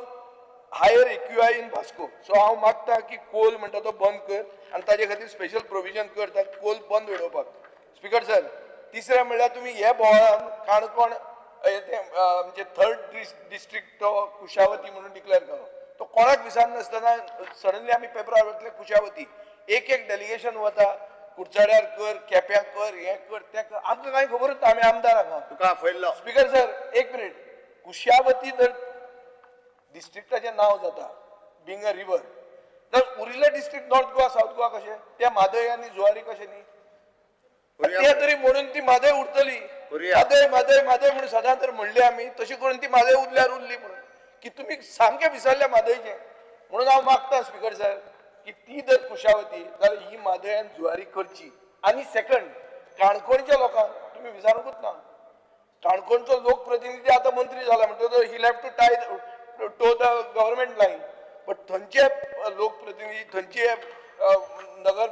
higher AQI in Vasco. So हांव मागता की कोल म्हणटा तो बंद कर आनी ताजे खातीर स्पेशल प्रोविजन कर कोल बंद उडोवपाक. स्पीकर सर, तिसरें म्हणल्यार तुमी हे बोवाळान काणकोण आमचे थर्ड डिस्ट्रिक्ट तो कुशावती म्हणून डिक्लेअर केलो, तो कोणाक विचारनासतना सडनली आमी पेपरार वतले कुशावती. एक एक डेलिगेशन वता, कुडचड्यार कर, केप्यां कर, हें कर, तें कर, आमकां कांय खबरूच ना, आमी आमदार हांगा. तुका आफयल्लो. स्पीकर सर, एक मिनीट. कुशावती जर डिस्ट्रिक्टाचें नांव जाता बींग अ रिवर, तर उरिल्ले district north Goa south Goa कशें? ते म्हादय आनी जुवारी कशें न्ही? ते तरी म्हणून ती म्हादय उरतली. म्हादय म्हादय म्हादय म्हणून सदां तर म्हणली आमी, तशी करून ती म्हादय उरल्यार उरली म्हणून की तुमी सामकें विसरल्या म्हादयचें. म्हणून हांव मागता स्पीकर सर की ती जर कुशावती जाल्यार ही म्हादय आनी जुवारी करची. आनी सेकंड, काणकोणच्या लोकांक तुमी विचारूंकूच ना. काणकोणचो लोकप्रतिनिधी आतां मंत्री जाला म्हणटकच he have to tie to the government line, but थंयचे लोकप्रतिनिधी, थंयचे नगर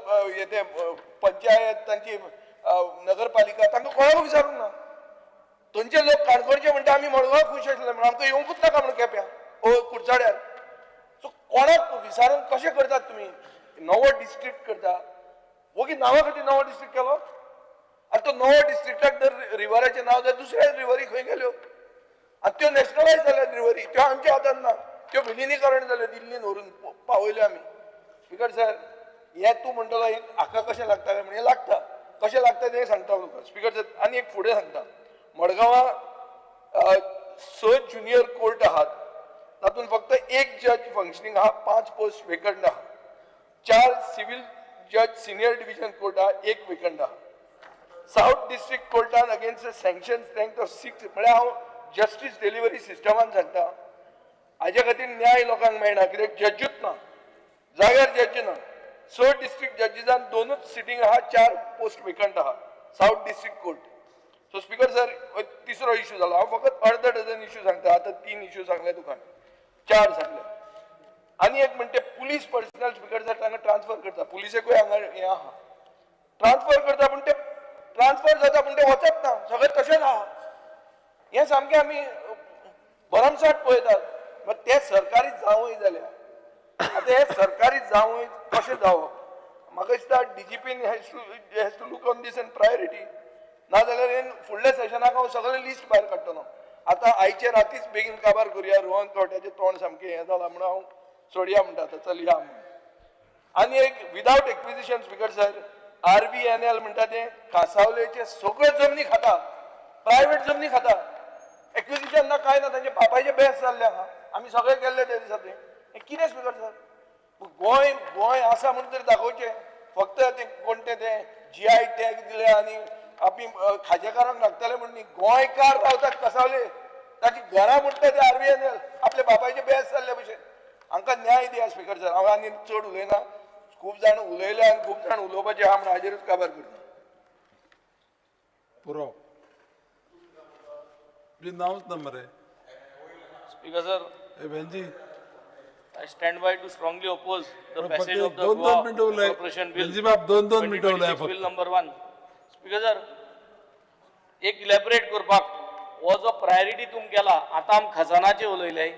ते पंचायत, तांची नगरपालिका, तांकां कोणाकूच विचारूंक ना. थंयचे लोक काणकोणचे म्हणटा आमी मडगांव खूश आसले म्हणून आमकां येवंकूच नाका म्हणून केप्यां ओ कुडचड्यार. सो कोणाक विचारून कशें करतात तुमी? नवो डिस्ट्रिक्ट करता, वोगी नांवा खातीर नवो डिस्ट्रिक्ट केलो. आनी तो नवो डिस्ट्रिक्टाक जर रिवराचें नांव जाल्यार दुसऱ्या रिवरी खंय गेल्यो? आनी त्यो नॅशनलायज जाल्या रिवरी, त्यो आमच्या हातान ना, त्यो विलिनीकरण जाल्यो, दिल्लीन व्हरून पावयल्यो आमी. स्पीकर सर, हें तूं म्हणटलो हें हाका कशें लागता काय म्हणून, हें लागता कशें लागता तें सांगता तुका. स्पीकर सर, आनी एक फुडें सांगता, मडगांवां 6 ज्युनियर कोर्ट आहात, तातूंत फक्त 1 जज फंक्शनींग आहा, 5 पोस्ट वेकंट आहा. 4 सिव्हील जज सिनियर डिविजन कोर्ट आहा, 1 वेकंट आहा. सावथ डिस्ट्रिक्ट कोर्टान against sanction strength of 6, म्हळ्यार हांव जस्टीस डिलिव्हरी सिस्टमान सांगता, हाजे खातीर न्याय लोकांक मेळना कित्याक जज्जूच ना, जाग्यार जज्ज ना. 6 डिस्ट्रिक्ट जजीसान 2च सिटींग आहा, 4 पोस्ट वेकंट आहा south district court. So speaker sir, तिसरो इशू जालो. हांव फकत अर्द डझन इशू सांगता, आतां 3 इशू सांगले तुका, 4 सांगले. आनी एक म्हणटे पुलीस पर्सनल स्पीकर सर तांकां ट्रान्सफर करता, पुलिसेकूय हांगा हें आहा, ट्रान्सफर करता पूण ते ट्रान्सफर जाता पूण ते वचत ना, सगळें तशेंच आहा. हें सामकें आमी भरमसाठ पळयतात. मात ते सरकारी जावंय जाल्यार आतां हे सरकारी जावंय कशें जावप? म्हाका दिसता DGPन has to look on this and priority. नाजाल्यार हें फुडल्या सेशनाक हांव सगळें लिस्ट भायर काडटलो. आतां आयचे रातीच बेगीन काबार करुया, रोहन खंवट्याचें तोंड सामकें हें जालां म्हणून हांव सोडया म्हणटा आतां चल या म्हणून. आनी एक without acquisition speaker sir, RVNL म्हणटा तें कांसावलेचे सगळ्यो जमनी खाता, प्रायवेट जमनी खाता, एक्विजिशन ना कांय ना, तांचे बापायचे बेस जाल्ले आहा, आमी सगळे केल्ले ते दिसा. तें कितें स्पीकर सर? गोंय गोंय आसा म्हणून तरी दाखोवचें. फक्त तें कोण तें तें जीआय टॅग दिले आनी आमी खाजेकारांक लागतले म्हूण न्ही. गोंयकार रावतात कसावले, ताची घरां म्हणटा ते आरबीएनएल आपल्या बापायचे बेस जाल्ले भशेन. हांकां न्याय दिया स्पीकर सर. हांव आनी चड उलयना, खूब जाण उलयले आनी खूब जाण उलोवपाचे आहा म्हूण हाजेरूच काबार करता. पुरो तुजें नांवच ना मरे. Speaker sir, Venzy, I stand by to strongly oppose the passage of the दोन Goa दोन मिनटं उलय Corporation Bill. Venzy बाब, दोन दोन मिनटं उलय 2026 Bill फक्त. number 1. Speaker sir, एक इलॅबरेट करपाक हो जो प्रायोरिटी तुम केला, आतां आम खजानाचे उलयले,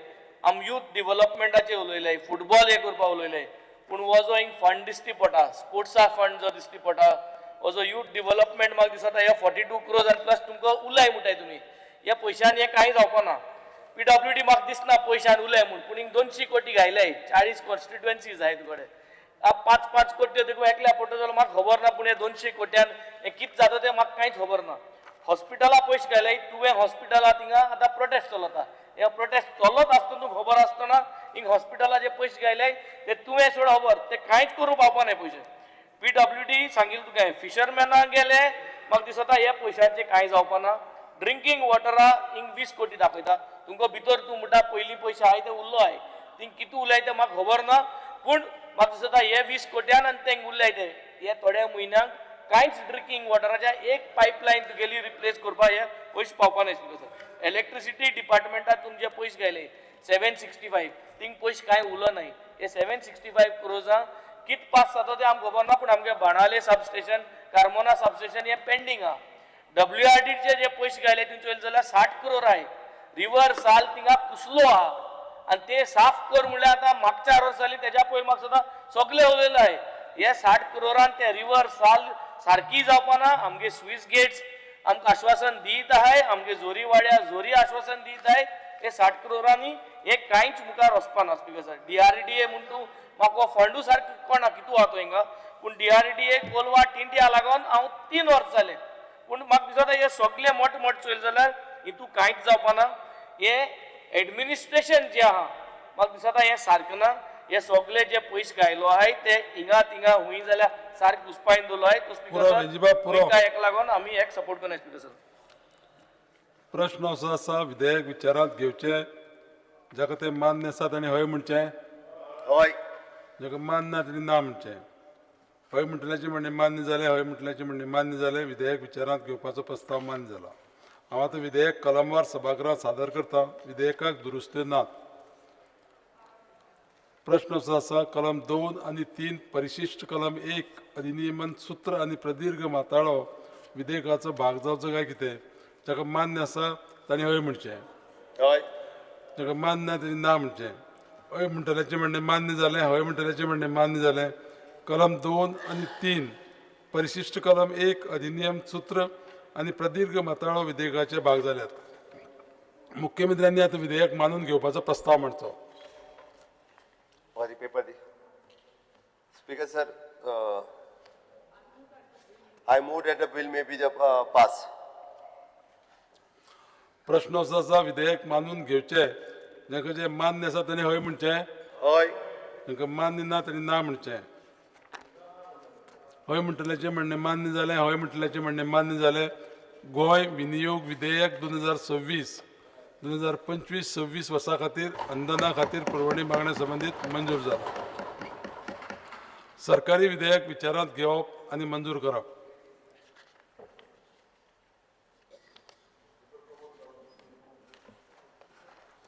आम यूथ डिवलपमेंटाचे उलयले, फुटबॉल हे करपाक उलयले, पूण हो जो हिंग फंड दिसती पडटा, स्पोर्ट्सा फंड जो दिसती पडटा, हो जो यूथ डिवलपमेंट म्हाका दिसता हे 42 क्रोर्स आनी प्लस तुमकां उलय म्हणटाय तुमी, ह्या पयशांनी हें कांय जावपा ना. पीडब्ल्यूडी म्हाका दिसना पयशान उलय म्हूण, पूण हिंग 200 कोटी घायले, 40 कॉन्स्टिट्युएन्सीज आहाय तुकडे, 5-5 कोटी तुका एकल्या पडटा जाल्यार म्हाका खबर ना, पूण हे 200 कोट्यान हें कितें जाता तें म्हाका कांयच खबर ना. हॉस्पिटला पयशे घायले, तुवें हॉस्पिटला थिंगा आतां प्रोटेस्ट चलता, हे प्रोटेस्ट चलत आसतना तुका खबर आसतना हिंग हॉस्पिटला जे पयशे घायले ते तुवें सोड खबर, ते कांयच करूंक पावपा नाय पयशे. पीडब्ल्यूडी सांगिल्लें तुका, फिशरमॅनाक गेले म्हाका दिसता ह्या पयशांचें कांय जावपा ना. ड्रिंकींग वॉटरा हिंग 20 कोटी दाखयता तुमकां, भितर तूं म्हणटा पयलीं पयशे आहाय ते उरलो आहाय, थिंग कितें उलय तें म्हाका खबर ना, पूण म्हाका दिसता हे 20 कोट्यान आनी तेंग उरल्याय ते हे थोड्या म्हयन्यांक कांयच ड्रिंकींग वॉटराच्या एक पायपलायन तुगेली रिप्लेस करपाक हे पयशे पावपा नाय. सर, इलेक्ट्रिसिटी डिपार्टमेंटात तुमचे पयशे घायले 765, थिंग पयशे कांय उरलो नाय. हे 765 क्रोर्सां कित पास जाता तें आमकां खबर ना, पूण आमगे बाणाले सबस्टेशन, कार्मोना सबस्टेशन हे पेंडींग आहा. डब्ल्यूआरडीचे जे पयशे घायले तितून चोयले जाल्यार 60 क्रोर आहाय. रिवर साल थिंगा कुसलो आहा आनी ते साफ कर म्हणल्यार आतां मागच्या वर्स जाली, तेज्या पयलीं म्हाका दिसता सगळे उलयले आहाय. हे 60 क्रोरान ते रिवर साल सारकी जावपा ना. आमगे स्वीस गेट्स आमकां आश्वासन दीत आहाय, आमगे जोरी वाड्या जोरी आश्वासन दीत आहाय, हे 60 क्रोरांनी हे कांयच मुखार वचपा ना. स्पीकर सर, डीआरडीए म्हूण तूं म्हाका हो फंडू सारको कोणा कितू आहा तो हिंगा, पूण डीआरडीए कोलवा टिंटिया लागून हांव 3 वर्स जालें, पूण म्हाका दिसता हे सगळे मोठे मोठे चोयले जाल्यार हितू कांयच जावपा ना. हे एडमिनिस्ट्रेशन जें आहा म्हाका दिसता हें सारकें ना. हे सगळे जे पयशे घायलो आहाय ते हिंगा थिंगा हुंय जाल्यार सारकें घुसपायन दवरलो आहाय. तो स्पीकर सर, हेका लागून आमी हेक सपोर्ट करना. स्पीकर सर, प्रश्न असो आसा, विधेयक विचारांत घेवचें, जाका तें मान्य आसा ताणें हय म्हणचें, हय, जाका मान्य ना ताणें ना म्हणचें. हय म्हणटल्याचें म्हणणें मान्य जालें, हय म्हणटल्याचें म्हणणें मान्य जालें, विधेयक विचारांत घेवपाचो प्रस्ताव मान्य जाला. हांव आतां विधेयक कलमवार सभागृहात सादर करता. विधेयकाक दुरुस्त्यो नात. प्रश्न असो आसा, कलम 2 आनी 3 परिशिष्ट कलम 1 अधिनियमन सूत्र आनी प्रदीर्घ माताळो विधेयकाचो भाग जावचो काय कितें, जाका मान्य आसा ताणें हय म्हणचें, हय, जाका मान्य ना ताणें ना म्हणचें. हय म्हणटल्याचें म्हणणें मान्य जालें, हय म्हणटल्याचें म्हणणें मान्य जालें. कलम 2 आनी 3 परिशिष्ट कलम 1 अधिनियम सूत्र आनी प्रदीर्घ माताळो विधेयकाचे भाग जाल्यात. मुख्यमंत्र्यांनी आतां विधेयक मानून घेवपाचो प्रस्ताव मांडचो. Paper the. Speaker sir, I move that the bill may be the pass. प्रश्न असो आसा, विधेयक मानून घेवचें, जाका जें मान्य आसा ताणें हय म्हणचें, हय, जाका मान्य ना ताणें ना म्हणचें. हय म्हणटल्याचें म्हणणें मान्य जालें, हय म्हणटल्याचें म्हणणें मान्य जालें. गोंय विनियोग विधेयक 2026 2025-26 वर्सां खातीर अंदना खातीर पुरवणी मागण्या संबंदीत मंजूर जाला. सरकारी विधेयक विचारांत घेवप आनी मंजूर करप.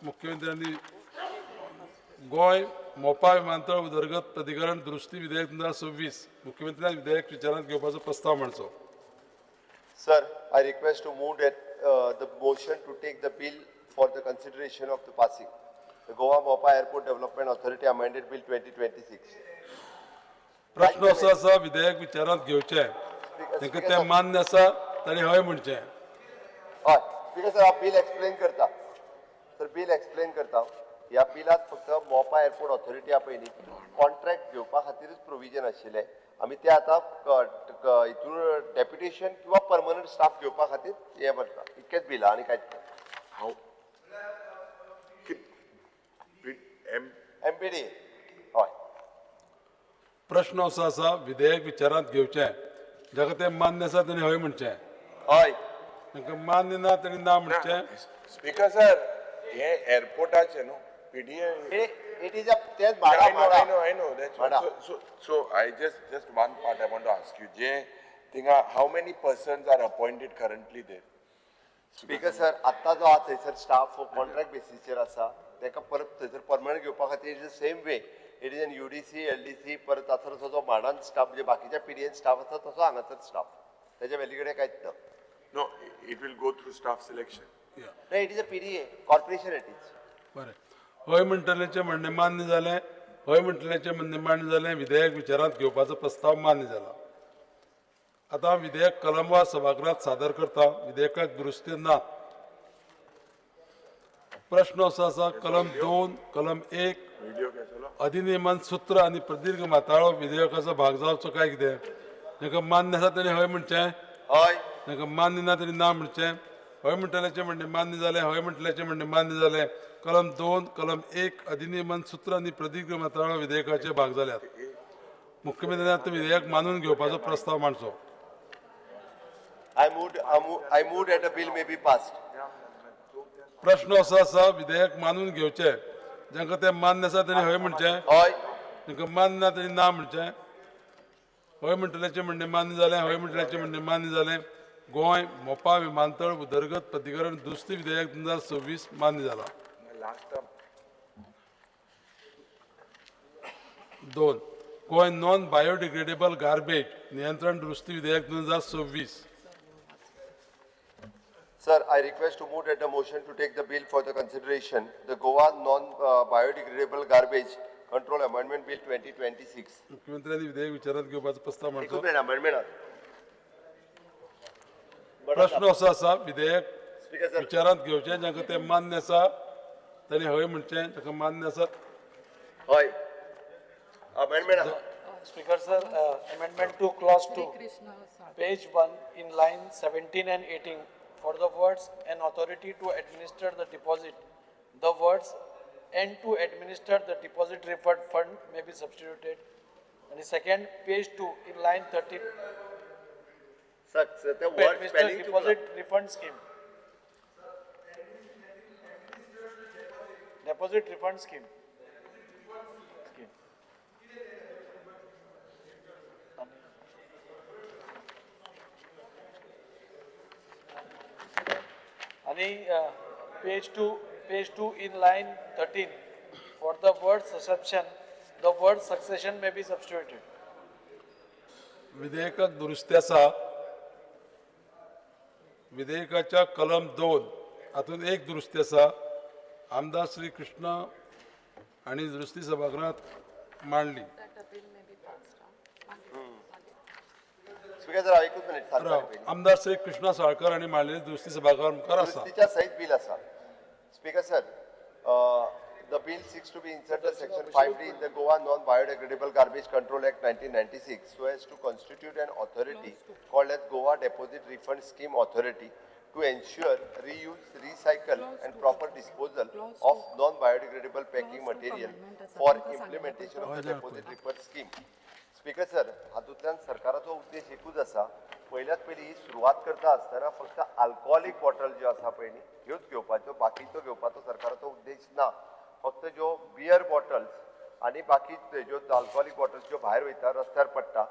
मुख्यमंत्र्यांनी गोंय मोपा विमानतळ उदरगत प्राधिकरण दुरुस्ती विधेयक 2026 मुख्यमंत्र्यांनी विधेयक विचारांत घेवपाचो प्रस्ताव मांडचो. Sir, I request to move that the motion to take the bill for the consideration of the passing. The Goa Mopa Airport Development Authority Amended Bill 2026. प्रश्न असो आसा, विधेयक विचारांत घेवचें, तांकां तें मान्य आसा तांणी हय म्हणचें. हय स्पीकर सर, हांव बील एक्सप्लेन करता. सर, बील एक्सप्लेन करता. ह्या बिलांत फक्त मोपा एअरपोर्ट ऑथॉरिटी पळय न्ही, कॉन्ट्रॅक्ट घेवपा खातीरूच प्रोविजन आशिल्लें. आमी ते आतां हितून डेप्युटेशन किंवा परमनंट स्टाफ घेवपा खातीर हें भरता. इतकेंच बिल आनी कांयच ना. हांव एमपीडी. हय. प्रश्न असो आसा, विधेयक विचारांत घेवचें, जाका तें मान्य आसा तेणी हय म्हणचें. हय. तांकां मान्य ना तेणी ना म्हणचें. स्पीकर सर, हे एअरपोर्टाचे न्हू PDA. It is a तेच I know, I know, I know. That's so I just one part I want to ask you. जे थिंगा how many persons are appointed currently there? Speaker sir, आत्तां जो आहा थंयसर staff contract बेसीसचेर आसा, ताका परत थंयसर परमनंट घेवपा खातीर it is same way. It is an UDC, LDC, परत आसर जो माडान स्टाफ म्हणजे बाकीच्या पीडीएन स्टाफ आसा तसो हांगासर स्टाफ, तेच्या वेली कडेन कांयच ना. No, it will go through staff selection. No, it is a PDA corporation, it is. बरें, हय म्हणटल्याचें म्हणणें मान्य जालें. हय म्हणटल्याचें म्हणणें मान्य जालें. विधेयक विचारांत घेवपाचो प्रस्ताव मान्य जाला. आतां विधेयक कलमवार सभागृहात सादर करता. विधेयकाक दुरुस्ती ना. प्रश्न असो आसा, कलम 2 कलम 1 अधिनियमन सूत्र आनी प्रदीर्घ माताळो विधेयकाचो भाग जावचो काय कितें? तांकां मान्य आसा तेणी हय म्हणचें. हय. तांकां मान्य ना तेणी ना म्हणचें. हय म्हणटल्याचें म्हणणें मान्य जालें. हय म्हणटल्याचें म्हणणें मान्य जालें. कलम 2 कलम 1 अधिनियमन सूत्र आनी प्रदीर्घ माताळो विधेयकाचे भाग जाल्यात. मुख्यमंत्र्यान आतां विधेयक मानून घेवपाचो प्रस्ताव मांडचो. I moved that a bill may be passed. प्रश्न असो आसा, विधेयक मानून घेवचें. जांकां तें मान्य आसा तेणी हय म्हणचें. हय. तांकां मान्य ना तेणी ना म्हणचें. हय म्हणटल्याचें म्हणणें मान्य जालें. हय म्हणटल्याचें म्हणणें मान्य जालें. गोंय मोपा विमानतळ उदरगत प्राधिकरण दुरुस्ती विधेयक 2026 मान्य जाला. 2 गोंय नॉन बायोडिग्रेडेबल गार्बेज नियंत्रण दुरुस्ती विधेयक 2026. Sir, I request to move that the motion to take the bill for the consideration, the Goa Non-Biodegradable Garbage Control Amendment Bill 2026. मुख्यमंत्र्यांनी विधेयक विचारात घेवपाचो प्रस्ताव मांडचो. प्रश्न असो आसा, विधेयक विचारात घेवचें. जांकां तें मान्य आसा तांणी हय म्हणचें. जांकां मान्य आसा हय. Amendment. Speaker sir, amendment to clause 2, page 1 in line 17 and 18. For the words an authority to administer the deposit, the words and to administer the deposit refund fund may be substituted. And the second, page 2 in line 13. Sir, the to word administer spelling deposit refund scheme. Deposit refund scheme. आणि page 2 in line 13, for the word succession, the word succession may be substituted. विधेयकाक दुरुस्ती आसा. विधेयकाच्या कलम 2 हातूंत एक दुरुस्ती आसा. आमदार श्री कृष्ण आनी दुरुस्ती सभागृहात मांडली. आमदार श्री कृष्णा साळकर आनी मांडलेली दुरुस्ती सभागृहा मुखार आसा. दुरुस्तीच्या सहित बिल आसा. Speaker sir, the bill seeks to be inserted section 5D in the Goa Non-Biodegradable Garbage Control Act 1996 so as to constitute an authority called as Goa Deposit Refund Scheme Authority to ensure reuse, recycle and proper disposal of non-biodegradable packing material for implementation of the deposit refund scheme. Speaker sir, हातूंतल्यान सरकाराचो उद्देश एकूच आसा, पयल्यात पयली ही सुरवात करता आसतना फक्त आल्कोहोलीक बॉटल ज्यो आसा पळय न्ही ह्योच घेवपाच्यो, बाकीच्यो घेवपाचो सरकाराचो उद्देश ना. फक्त ज्यो बियर बॉटल्स आनी बाकी ज्यो आल्कोहोलीक बॉटल्स ज्यो भायर वयता रस्त्यार पडटा,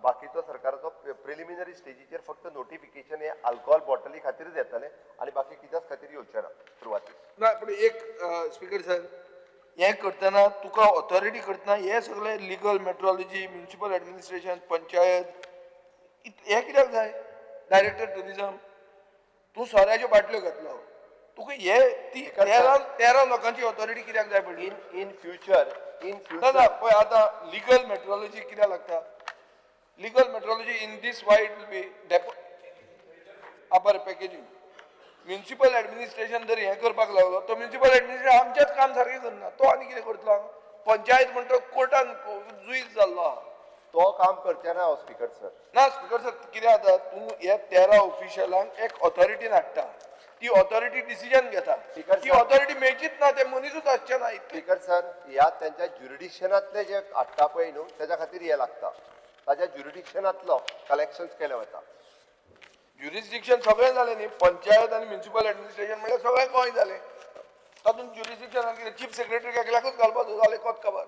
बाकीचो सरकाराचो प्रिलिमिनरी स्टेजीचेर फक्त नोटिफिकेशन हे आल्कोहोल बॉटली खातीरच येतलें आनी बाकी कित्याच खातीर येवचें ना सुरवातीक. ना, पूण एक स्पीकर सर, हें करतना तुका ऑथॉरिटी करतना हे सगळे legal metrology, municipal administration, panchayat, हें कित्याक जाय? डायरेक्टर ट्युरिजम, तूं सोऱ्याच्यो बाटल्यो घेतलो, तुका हे ती 13 लोकांची ऑथॉरिटी कित्याक जाय पडली? इन फ्युचर ना, पळय आतां लिगल मेट्रोलॉजी कित्याक लागता? Legal metrology in this why it will be upper packaging. Municipal administration जर हें करपाक लागलो तो म्युनिसिपल एडमिनिस्ट्रेशन आमचेंच काम सारकें करना, तो आनी कितें करतलो? पंचायत म्हणटा कोर्टान जुईज जाल्लो आहा, तो काम करचे ना. स्पीकर सर, ना स्पीकर सर, कितें जाता, तूं हे 13 ऑफिशियलांक एक ऑथॉरिटीन हाडटा, ती ऑथॉरिटी डिसिजन घेता, ती ऑथॉरिटी मेळचीच ना, ते मनीसूच आसचे ना. स्पीकर सर, ह्या त्यांच्या ज्युरिडिक्शनांतले जे हाडटा पळय न्हू तेच्या खातीर हें लागता. ताज्या ज्युरिडिक्शनांतलो कलेक्शन्स केलें वता. ज्युरिस्डिक्शन सगळें जालें न्ही, पंचायत आनी म्युनिसिपल ऍडमिनिस्ट्रेशन म्हणल्यार सगळें गोंय जालें. तातूंत ज्युरिस्डिक्शन कितें चीफ सेक्रेटरी एकल्याकूच घालपाचो जालें कोत खबर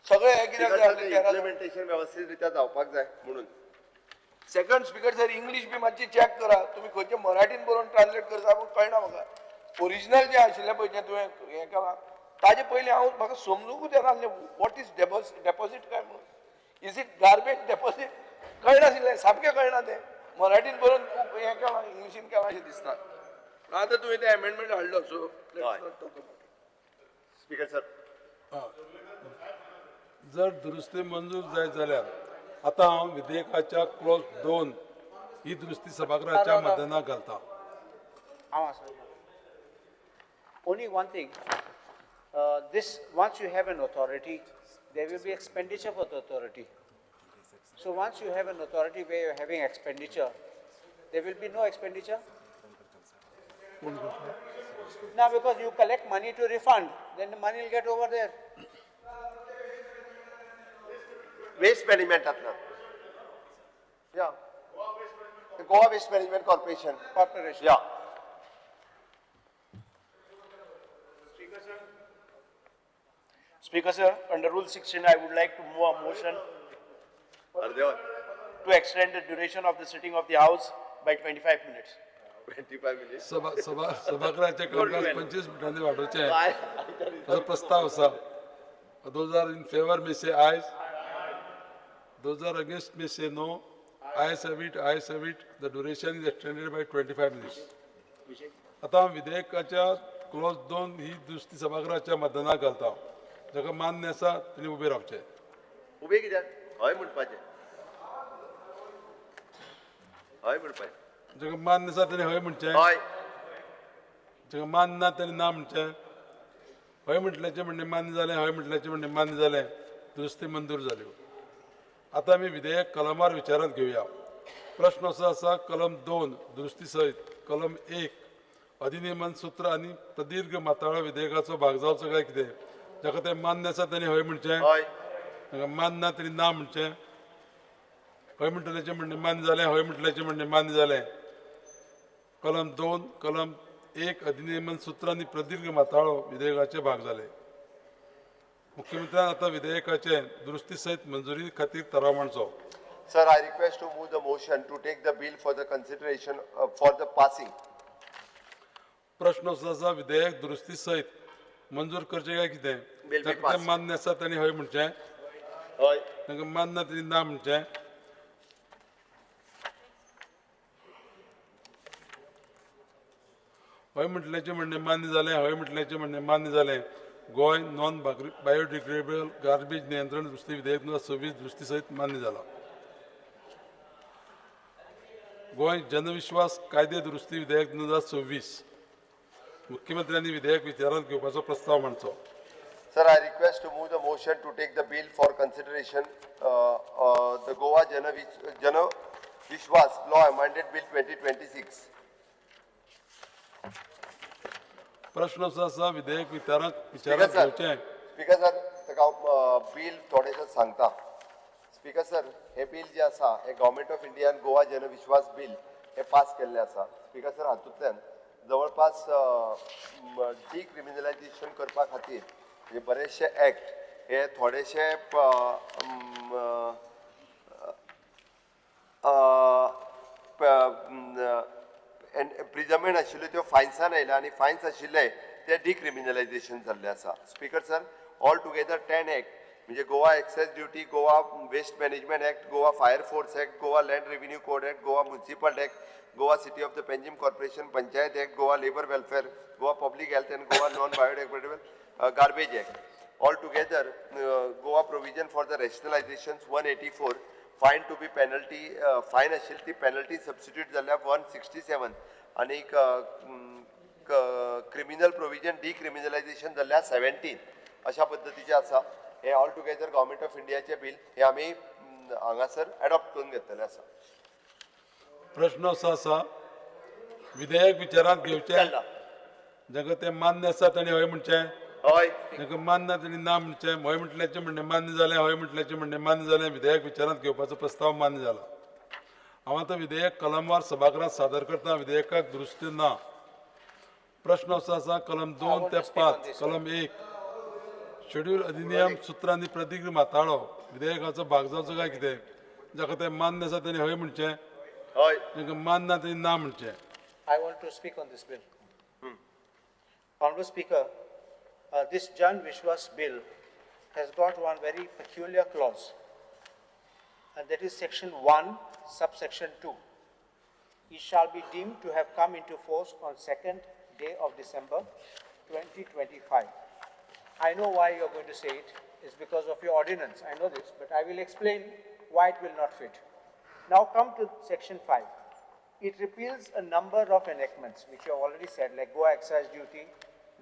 सगळें हें कित्याक जालें. इम्प्लिमेंटेशन वेवस्थीत रित्या जावपाक जाय म्हणून. सेकंड स्पीकर सर, इंग्लीश बी मातशी चॅक करा तुमी, खंयचे मराठीन बरोवन ट्रान्सलेट करता पूण कळना म्हाका. ओरिजिनल जें आशिल्लें पळय जें तुवें हें केलां ताजे पयलीं हांव म्हाका समजूंकूच येनासलें what is deposit काय म्हणून. Is it garbage deposit कळनाशिल्लें, सामकें कळना तें. मराठीन बरोवन खूब हें केलां, इंग्लिशीन केलां अशें दिसता. आतां तुवें तें एमेंडमेंट हाडलो, so let's not talk about it. Speaker sir, जर दुरुस्ती मंजूर जायत जाल्यार आतां हांव विधेयकाच्या क्लॉज 2 ही दुरुस्ती सभागृहाच्या मतदानाक घालता. हांव आसा. Only one thing, this once you have an authority, there will be expenditure for the authority. So once you have an authority where you are having expenditure, there will be no expenditure? Now because you collect money to refund, then the money will get over there. Waste management atla. Yeah. The Goa Waste Management Corporation. Corporation. Yeah. Speaker sir, under Rule 16, I would like to move a motion to extend the duration of the sitting of the House by 25 minutes. 25 minutes. सभागृहाचे कामकाज 25 मिनटांनी वाडोवचें असो प्रस्ताव आसा. Those are in favor may say ayes. Those are against may say no. Ayes have it, ayes have it. The duration is extended by 25 minutes. आतां विधेयकाच्या Claus 2 ही दुरुस्ती सभागृहाच्या मतदानाक घालता. जाका मान्य आसा तेणी उबें रावचें. उबें कित्याक? हय म्हणपाचें. हय म्हणपाचें. जाका मान्य आसा तेणी हय म्हणचें. हय. जाका मान्य ना तेणी ना म्हणचें. हय म्हटल्याचें म्हणणें मान्य जालें, हय म्हटल्याचें म्हणणें मान्य जालें, दुरुस्ती मंजूर जाल्यो. आतां आमी विधेयक कलमार विचारांत घेवया. प्रश्न असो आसा, कलम 2 दुरुस्ती सयत कलम 1 अधिनियमन सूत्र आनी प्रदीर्घ माताळो विधेयकाचो भाग जावचो काय कितें? जाका तें मान्य आसा तेणी हय म्हणचें, जाका मान्य ना तेणी ना म्हणचें. हय म्हणटल्याचें म्हणणें मान्य जालें, हय म्हटल्याचें म्हणणें मान्य जालें. कलम 2 कलम 1 अधिनियमन सूत्र आनी प्रदीर्घ माताळो विधेयकाचे भाग जाले. मुख्यमंत्र्यान आतां विधेयकाचे दुरुस्ती सयत मंजुरी खातीर थाराव मांडचो. Sir, I request to move the motion to take the bill for the consideration for the passing. प्रश्न असो आसा, विधेयक दुरुस्ती सयत मंजूर करचें काय कितें? ताका तें मान्य आसा तांणी हय म्हणचें, तांकां मान्य ना तांणी ना म्हणचें. हय म्हटल्याचें म्हणणें मान्य जालें, हय म्हटल्याचें म्हणणें मान्य जालें. गोंय नॉन बायोडिग्रेडेबल गार्बेज नियंत्रण दुरुस्ती विधेयक 2026 दुरुस्ती सयत मान्य जाला. गोंय जनविश्वास कायदे दुरुस्ती विधेयक 2026 मुख्यमंत्र्यांनी विधेयक विचारांत घेवपाचो प्रस्ताव मांडचो. Sir, I request to move the motion to take the bill for consideration the Goa Janvishwas law amended bill 2026. प्रश्न असो आसा, विधेयक विचारांत घेवचें. स्पीकर सर, ताका हांव बील थोडेशें सांगता. स्पीकर सर, हें बील जें आसा हें गव्हर्मेंट ऑफ इंडियान गोवा जनविश्वास बील हें पास केल्लें आसा. स्पीकर सर, हातूंतल्यान जवळपास डिक्रिमिनलायजेशन करपा खातीर हे बरेचशे एक्ट हे थोडेशे प्रिजमेंट आशिल्ल्यो त्यो फायन्सान आयल्या आनी फायन्स आशिल्ले ते डिक्रिमिनलायजेशन जाल्ले आसा. Speaker sir, all together 10 act म्हणजे Goa excise duty, Goa waste management act, Goa fire force act, Goa land revenue code act, Goa municipal act, Goa city of the Panjim corporation, panchayat act, Goa labour welfare, Goa public health and Goa non biodegradable garbage act. All together Goa provision for the rationalisation 184, fine to be penalty, fine आशिल्ली ती penalty substitute जाल्या 167 आनी criminal provision डिक्रिमिनलायजेशन जाल्या 17 अशा पद्दतीचें आसा. हे all together government of इंडियाचें बील हे आमी हांगासर एडॉप्ट करून घेतलेलें आसा. प्रश्न असो आसा, विधेयक विचारांत घेवचें, जाका तें मान्य आसा तांणी हय म्हणचें, हय. तांकां मान्य ना तेणी ना म्हणचें. हय म्हटल्याचें म्हणणें मान्य जालें, हय म्हटल्याचें म्हणणें मान्य जालें. विधेयक विचारांत घेवपाचो प्रस्ताव मान्य जाला. हांव आतां विधेयक कलमवार सभागृहात सादर करता. विधेयकाक दुरुस्ती ना. प्रश्न असो आसा, कलम 2 ते 5, कलम 1, शेड्यूल अधिनियम सुत्र आनी प्रतिक्रिया माताळो विधेयकाचो भाग जावचो काय कितें? जाका तें मान्य आसा तेणी हय म्हणचें, हय. तांकां मान्य ना तेणी ना म्हणचें. I want to speak on this bill. Honorable Speaker, this Jan Vishwas bill has got one very peculiar clause, and that is section 1, subsection 2. It shall be deemed to have come into force on 2nd day of December 2025. I know why you are going to say it. It's because of your ordinance. I know this, but I will explain why it will not fit. Now come to section 5. It repeals a number of enactments, which you have already said, like Goa Excise Duty,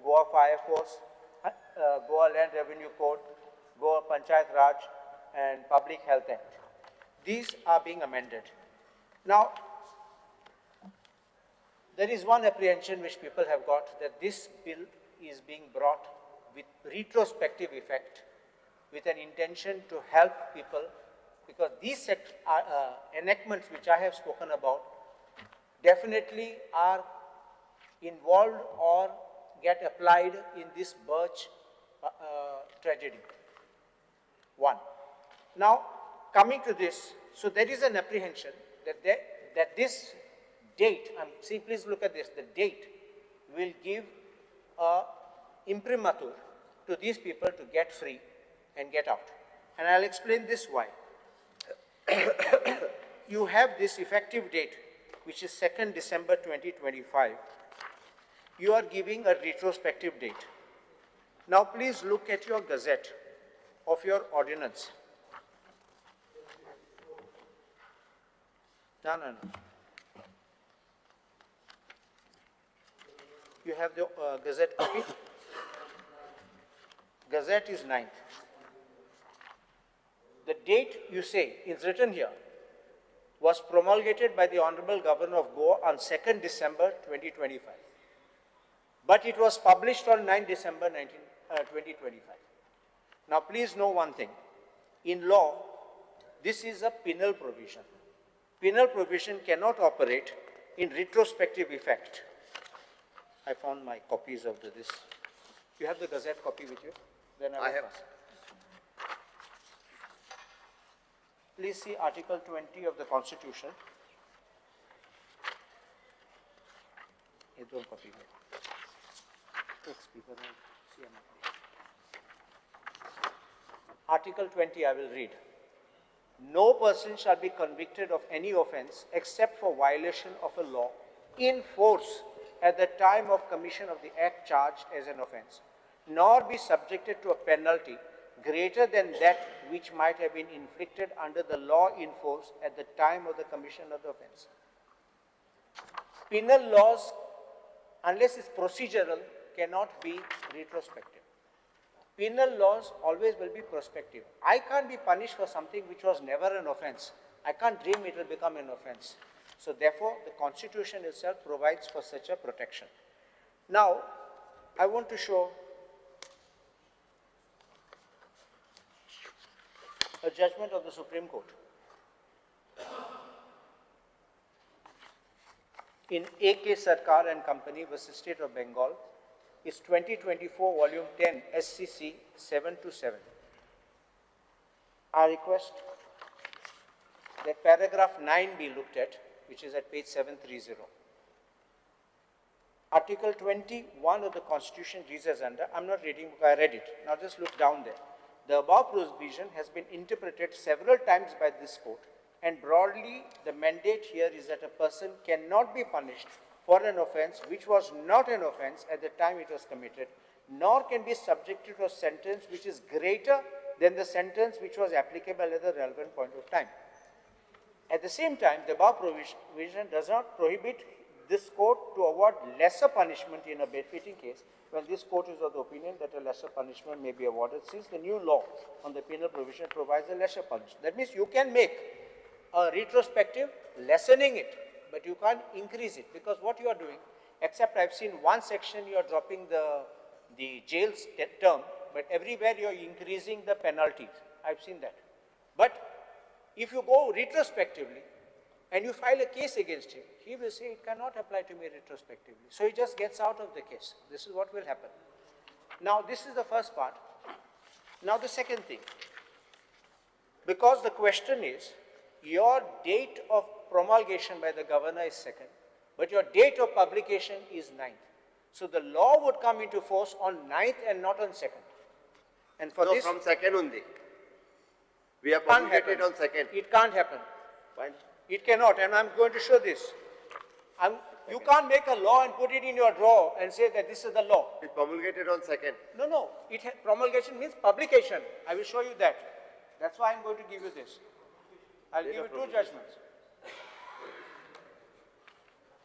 Goa Fire Force, Goa Land Revenue Code, Goa Panchayat Raj, and Public Health Act. These are being amended. Now, there is one apprehension which people have got, that this bill is being brought with retrospective effect, with an intention to help people, because these enactments which I have spoken about definitely are involved or get applied in this Birch tragedy. One. Now, coming to this, so there is an apprehension that, that this date, see, please look at this, the date will give a imprimatur to these people to get free and get out. And I'll explain this why. You have this effective date, which is 2nd December 2025. You are giving a retrospective date. Now please look at your gazette of your ordinance. No, no, no. You have the gazette copy. Gazette is 9th. The date you say is written here was promulgated by the Honorable Governor of Goa on 2nd December 2025. But it was published on 9 December 2025. Now please know one thing. In law, this is a penal provision. Penal provision cannot operate in retrospective effect. I found my copies of this. You have the Gazette copy with you? Then I have. Pass. Please see Article 20 of the Constitution. Article 20, I will read. No person shall be convicted of any offense except for violation of a law in force at the time of commission of the act charged as an offense, nor be subjected to a penalty greater than that which might have been inflicted under the law in force at the time of the commission of the offense. Penal laws, unless it's procedural, cannot be retrospective. Penal laws always will be prospective. I can't be punished for something which was never an offense. I can't dream it will become an offense. So therefore, the Constitution itself provides for such a protection. Now, I want to show a judgment of the Supreme Court. In A.K. Sarkar and Company versus State of Bengal, is 2024 Volume 10 SCC 727. I request that paragraph 9 be looked at, which is at page 730. Article 21 of the Constitution reads as under. I'm not reading, I read it. Now just look down there. The above provision has been interpreted several times by this court, and broadly the mandate here is that a person cannot be punished for an offense which was not an offense at the time it was committed, nor can be subjected to a sentence which is greater than the sentence which was applicable at the relevant point of time. At the same time, the above provision does not prohibit this court to award lesser punishment in a befitting case when this court is of the opinion that a lesser punishment may be awarded, since the new law on the penal provision provides a lesser punishment. That means you can make a retrospective lessening it, but you can't increase it, because what you are doing, except I've seen one section you are dropping the the jail term, but everywhere you're increasing the penalties. I've seen that. But if you go retrospectively and you file a case against him, he will say it cannot apply to me retrospectively. So he just gets out of the case. This is what will happen. Now, this is the first part. Now, the second thing. Because the question is, your date of promulgation by the governor is 2nd, but your date of publication is 9th. So the law would come into force on 9th and not on 2nd. And for no, this, from 2nd only. We have promulgated on 2nd. It can't happen. Fine. It cannot, and I'm going to show this. You can't make a law and put it in your drawer and say that this is the law. It's promulgated on 2nd. No, no. Promulgation means publication. I will show you that. That's why I'm going to give you this. I'll give you two judgments.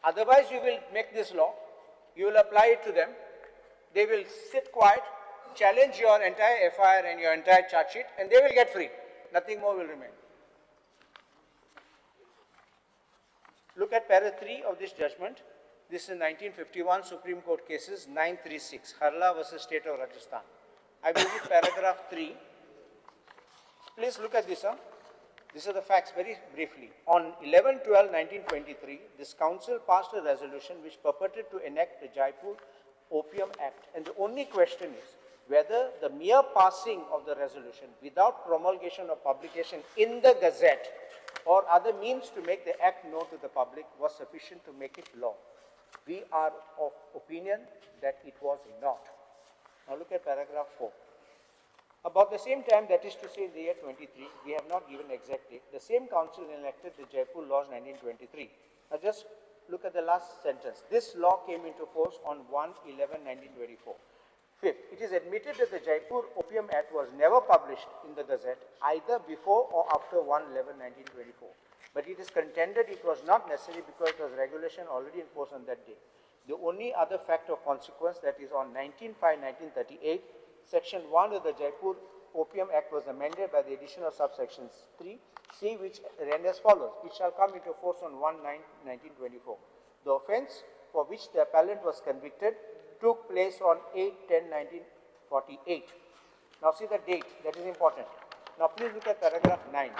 Otherwise, you will make this law. You will apply it to them. They will sit quiet, challenge your entire FIR and your entire charge sheet, and they will get free. Nothing more will remain. Look at para 3 of this judgment. This is 1951 Supreme Court cases 936, Harla versus State of Rajasthan. I will read paragraph 3. Please look at this. Huh? These are the facts very briefly. On 11/12/1923, this council passed a resolution which purported to enact the Jaipur Opium Act. And the only question is whether the mere passing of the resolution without promulgation or publication in the Gazette or other means to make the act known to the public was sufficient to make it law. We are of opinion that it was not. Now look at paragraph 4. About the same time, that is to say in the year 23, we have not given exact date, the same council enacted the Jaipur Laws 1923. Now just look at the last sentence. This law came into force on 1/11/1924. Fifth, it is admitted that the Jaipur Opium Act was never published in the Gazette either before or after 1/11/1924. But it is contended it was not necessary because it was regulation already in force on that day. The only other fact of consequence, that is on 19/5/1938, Section 1 of the Jaipur Opium Act was amended by the addition of subsection 3C, which ran as follows. It shall come into force on 1/9/1924. The offence for which the appellant was convicted took place on 8/10/1948. Now see the date, that is important. Now please look at paragraph 9.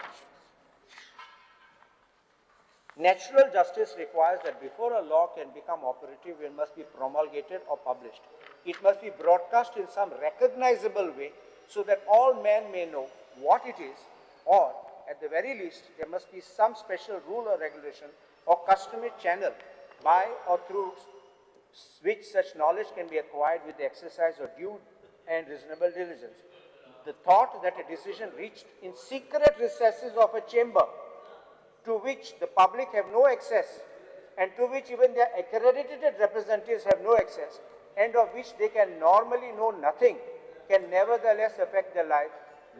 Natural justice requires that before a law can become operative, it must be promulgated or published. It must be broadcast in some recognizable way so that all men may know what it is, or at the very least, there must be some special rule or regulation or customary channel by or through which such knowledge can be acquired with the exercise of due and reasonable diligence. The thought that a decision reached in secret recesses of a chamber to which the public have no access and to which even their accredited representatives have no access and of which they can normally know nothing, can nevertheless affect their life,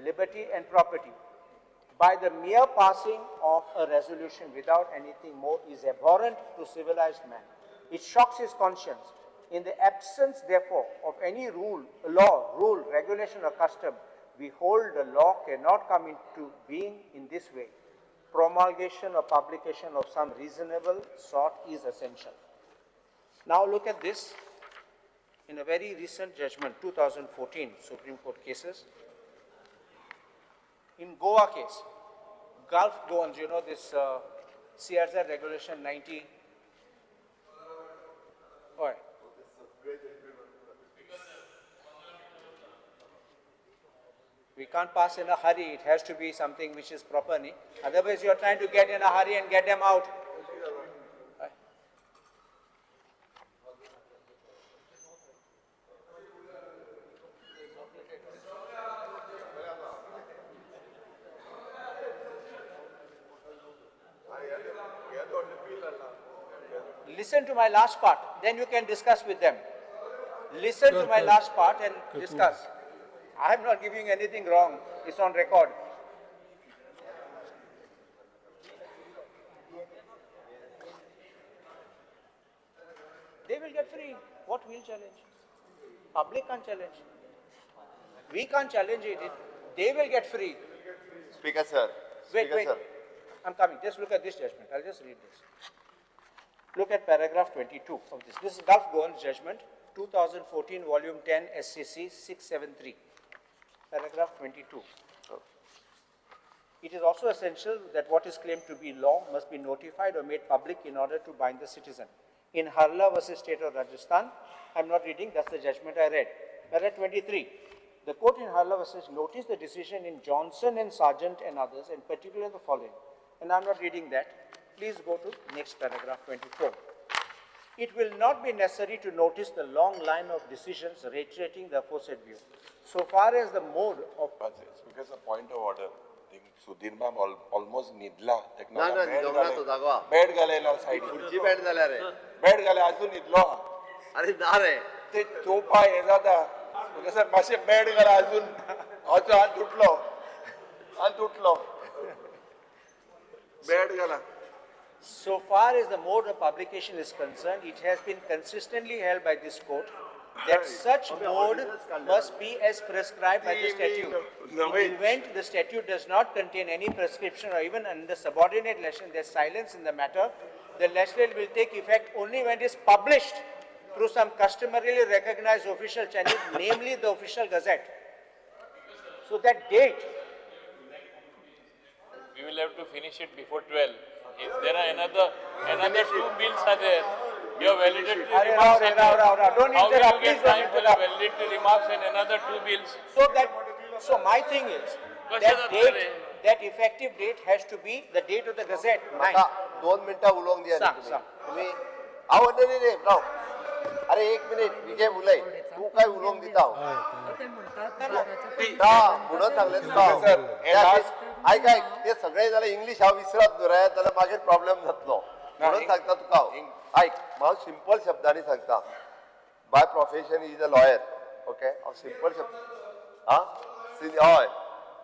liberty and property by the mere passing of a resolution without anything more is abhorrent to civilized man. It shocks his conscience. In the absence, therefore, of any rule, law, rule, regulation or custom, we hold the law cannot come into being in this way. Promulgation or publication of some reasonable sort is essential. Now look at this in a very recent judgment, 2014 Supreme Court cases. In Goa case, Gulf Goans, you know this CRZ regulation 90. All right. We can't pass in a hurry. It has to be something which is proper. Otherwise, you are trying to get in a hurry and get them out. Listen to my last part, then you can discuss with them. Listen to my last part and discuss. I am not giving anything wrong. It's on record. They will get free. What will challenge? Public can't challenge. We can't challenge it. They will get free. Speaker, sir. Wait, wait. Sir. I'm coming. Just look at this judgment. I'll just read this. Look at paragraph 22 of this. This is Gulf Goans judgment, 2014, Volume 10, SCC 673, paragraph 22. It is also essential that what is claimed to be law must be notified or made public in order to bind the citizen. In Harla versus State of Rajasthan, I'm not reading, that's the judgment I read. Paragraph 23, the court in Harla versus noticed the decision in Johnson and Sargent and others, and particularly the following. And I'm not reading that. Please go to next paragraph 24. It will not be necessary to notice the long line of decisions reiterating the aforesaid view. So far as the mode of... Because a point of order, Sudhir ma'am almost न्हिदला. ना ना न्हिदोंक ना तो जागो. Bed घाले ना सायडीन. खुर्ची bed जाल्या रे. बेड घाले अजून न्हिदलो. अरे ना रे. ते चोवपा हें जाता. सर मातशें बेड घाला अजून. हांव हात उठलो. हात उठलो. बेड घाला. So far as the mode of publication is concerned, it has been consistently held by this court that such mode must be as prescribed by the statute. In the event the statute does not contain any prescription or even under subordinate legislation, there is silence in the matter, the legislation will take effect only when it is published through some customarily recognized official channel, namely the official gazette. So that date. We will have to finish it before 12. If there are another two bills are there. Your valedictory remarks are there. Don't How will interrupt. you get Please don't time for interrupt. the valedictory remarks and another two bills? So my thing is that date, that effective date has to be the date of the gazette. म्हाका 2 मिनटां उलोवंक दिया तुमी. हांव न्ही न्ही राव. अरे 1 minute Vijay उलय. तूं काय उलोवंक दिता हांव ना म्हणून सांगलें तुका हांव. आयक आयक ते सगळे जाल्यार इंग्लीश हांव विसरत न्हू रे, जाल्यार मागीर प्रॉब्लेम जातलो म्हणून सांगता तुका हांव. आयक हांव सिंपल शब्दांनी सांगता. By profession is a lawyer. Okay हांव सिंपल शब्द आं हय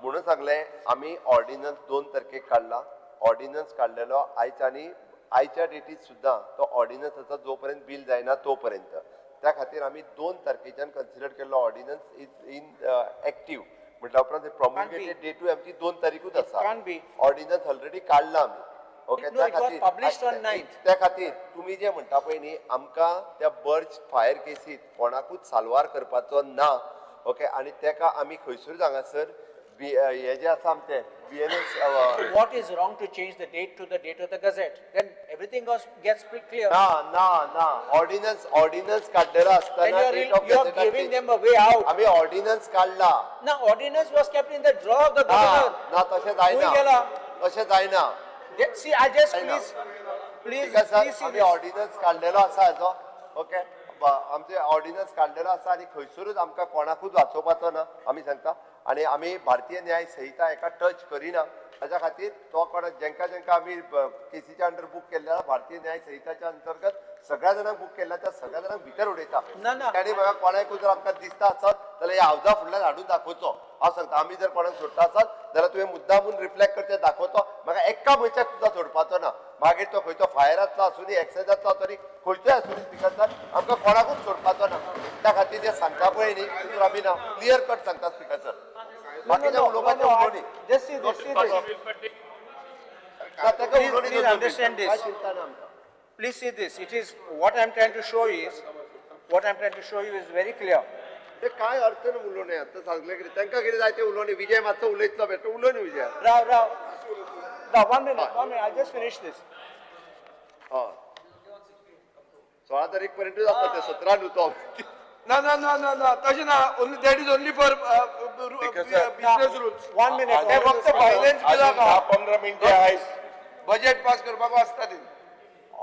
म्हणून सांगलें. आमी ऑर्डिनन्स 2 तारखेक काडला. ऑर्डिनन्स काडलेलो आयज आनी आयच्या डेटीत सुद्दां तो ऑर्डिनन्स आसा जो पर्यंत बील जायना तो पर्यंत. त्या खातीर आमी 2 तारखेच्यान कन्सिडर केल्लो ऑर्डिनन्स is in active म्हटल्या उपरांत प्रॉम्युलगेटेड डेटूय आमची 2 तारीखूच आसा. ऑर्डिनन्स ऑलरेडी काडला आमी. ओके त्या खातीर त्या खातीर तुमी जे म्हणटा पळय न्ही, आमकां त्या बर्च फायर केसीत कोणाकूच साल्वार करपाचो ना. ओके आनी तेका आमी खंयसरूच हांगासर हे जे आसा आमचे BNS. What is wrong to change the date to the date of the gazette? Then everything gets clear. ना ना ना ऑर्डिनन्स काडलेलो आसतना you are giving them a way out. आमी ऑर्डिनन्स काडला ना. Ordinance was kept in the drawer of the governor. ना तशें जायना. तशें जायना. See, I just please please please आमी ऑर्डिनन्स काडलेलो आसा हेजो. ओके आमचे ऑर्डिनन्स काडलेलो आसा आनी खंयसरूच आमकां कोणाकूच वाचोवपाचो ना आमी सांगता. आनी आमी भारतीय न्याय संहिता हेका टच करिना. ताच्या खातीर तो कोण जेंका जेंका आमी केसीच्या अंडर बूक केल्ले आसा भारतीय न्याय संहिताच्या अंतर्गत सगळ्या जाणांक बूक केल्ले त्या सगळ्या जाणांक भितर उडयता. आनी म्हाका कोणाकूय जर आमकां दिसता आसत जाल्यार ह्या हावजा फुडल्यान हाडून दाखोवचो. हांव सांगता आमी जर कोणाक सोडटा आसत जाल्यार तुवें मुद्दामून रिफ्लेक्ट करचें दाखोवचो. म्हाका एका मनशाक सुद्दां सोडपाचो ना. मागीर तो खंयचो फायरांतलो आसूं, एक्सायजांतलो आसूं, खंयचोय आसूं स्पिकर सर, आमकां कोणाकूच सोडपाचो ना. त्या खातीर जें सांगता पळय न्ही तितून आमी ना क्लियर कट सांगता स्पिकर सर. बाकीच्या उलोवपाचें उलोवणी. Please understand this. Please see this. It is what I am trying to show you is what I am trying to show you is very clear. ते काय अर्थ ना उलोवणें आतां सांगलें कितें तांकां कितें जाय तें उलोवणें. विजय मातसो उलयतलो बेटो उलोवणी विजय. राव राव राव 1 minute 1 minute I just finish this. हय 16 तारीख पर्यंतूच आसा तें 17 न्हू तो. ना ना ना ना ना तशें ना. Only that is only for business rules. 1 minute. हे फक्त फायनान्स बिलाक 15 मिनटां आयज बजेट पास करपाक वाचता ती.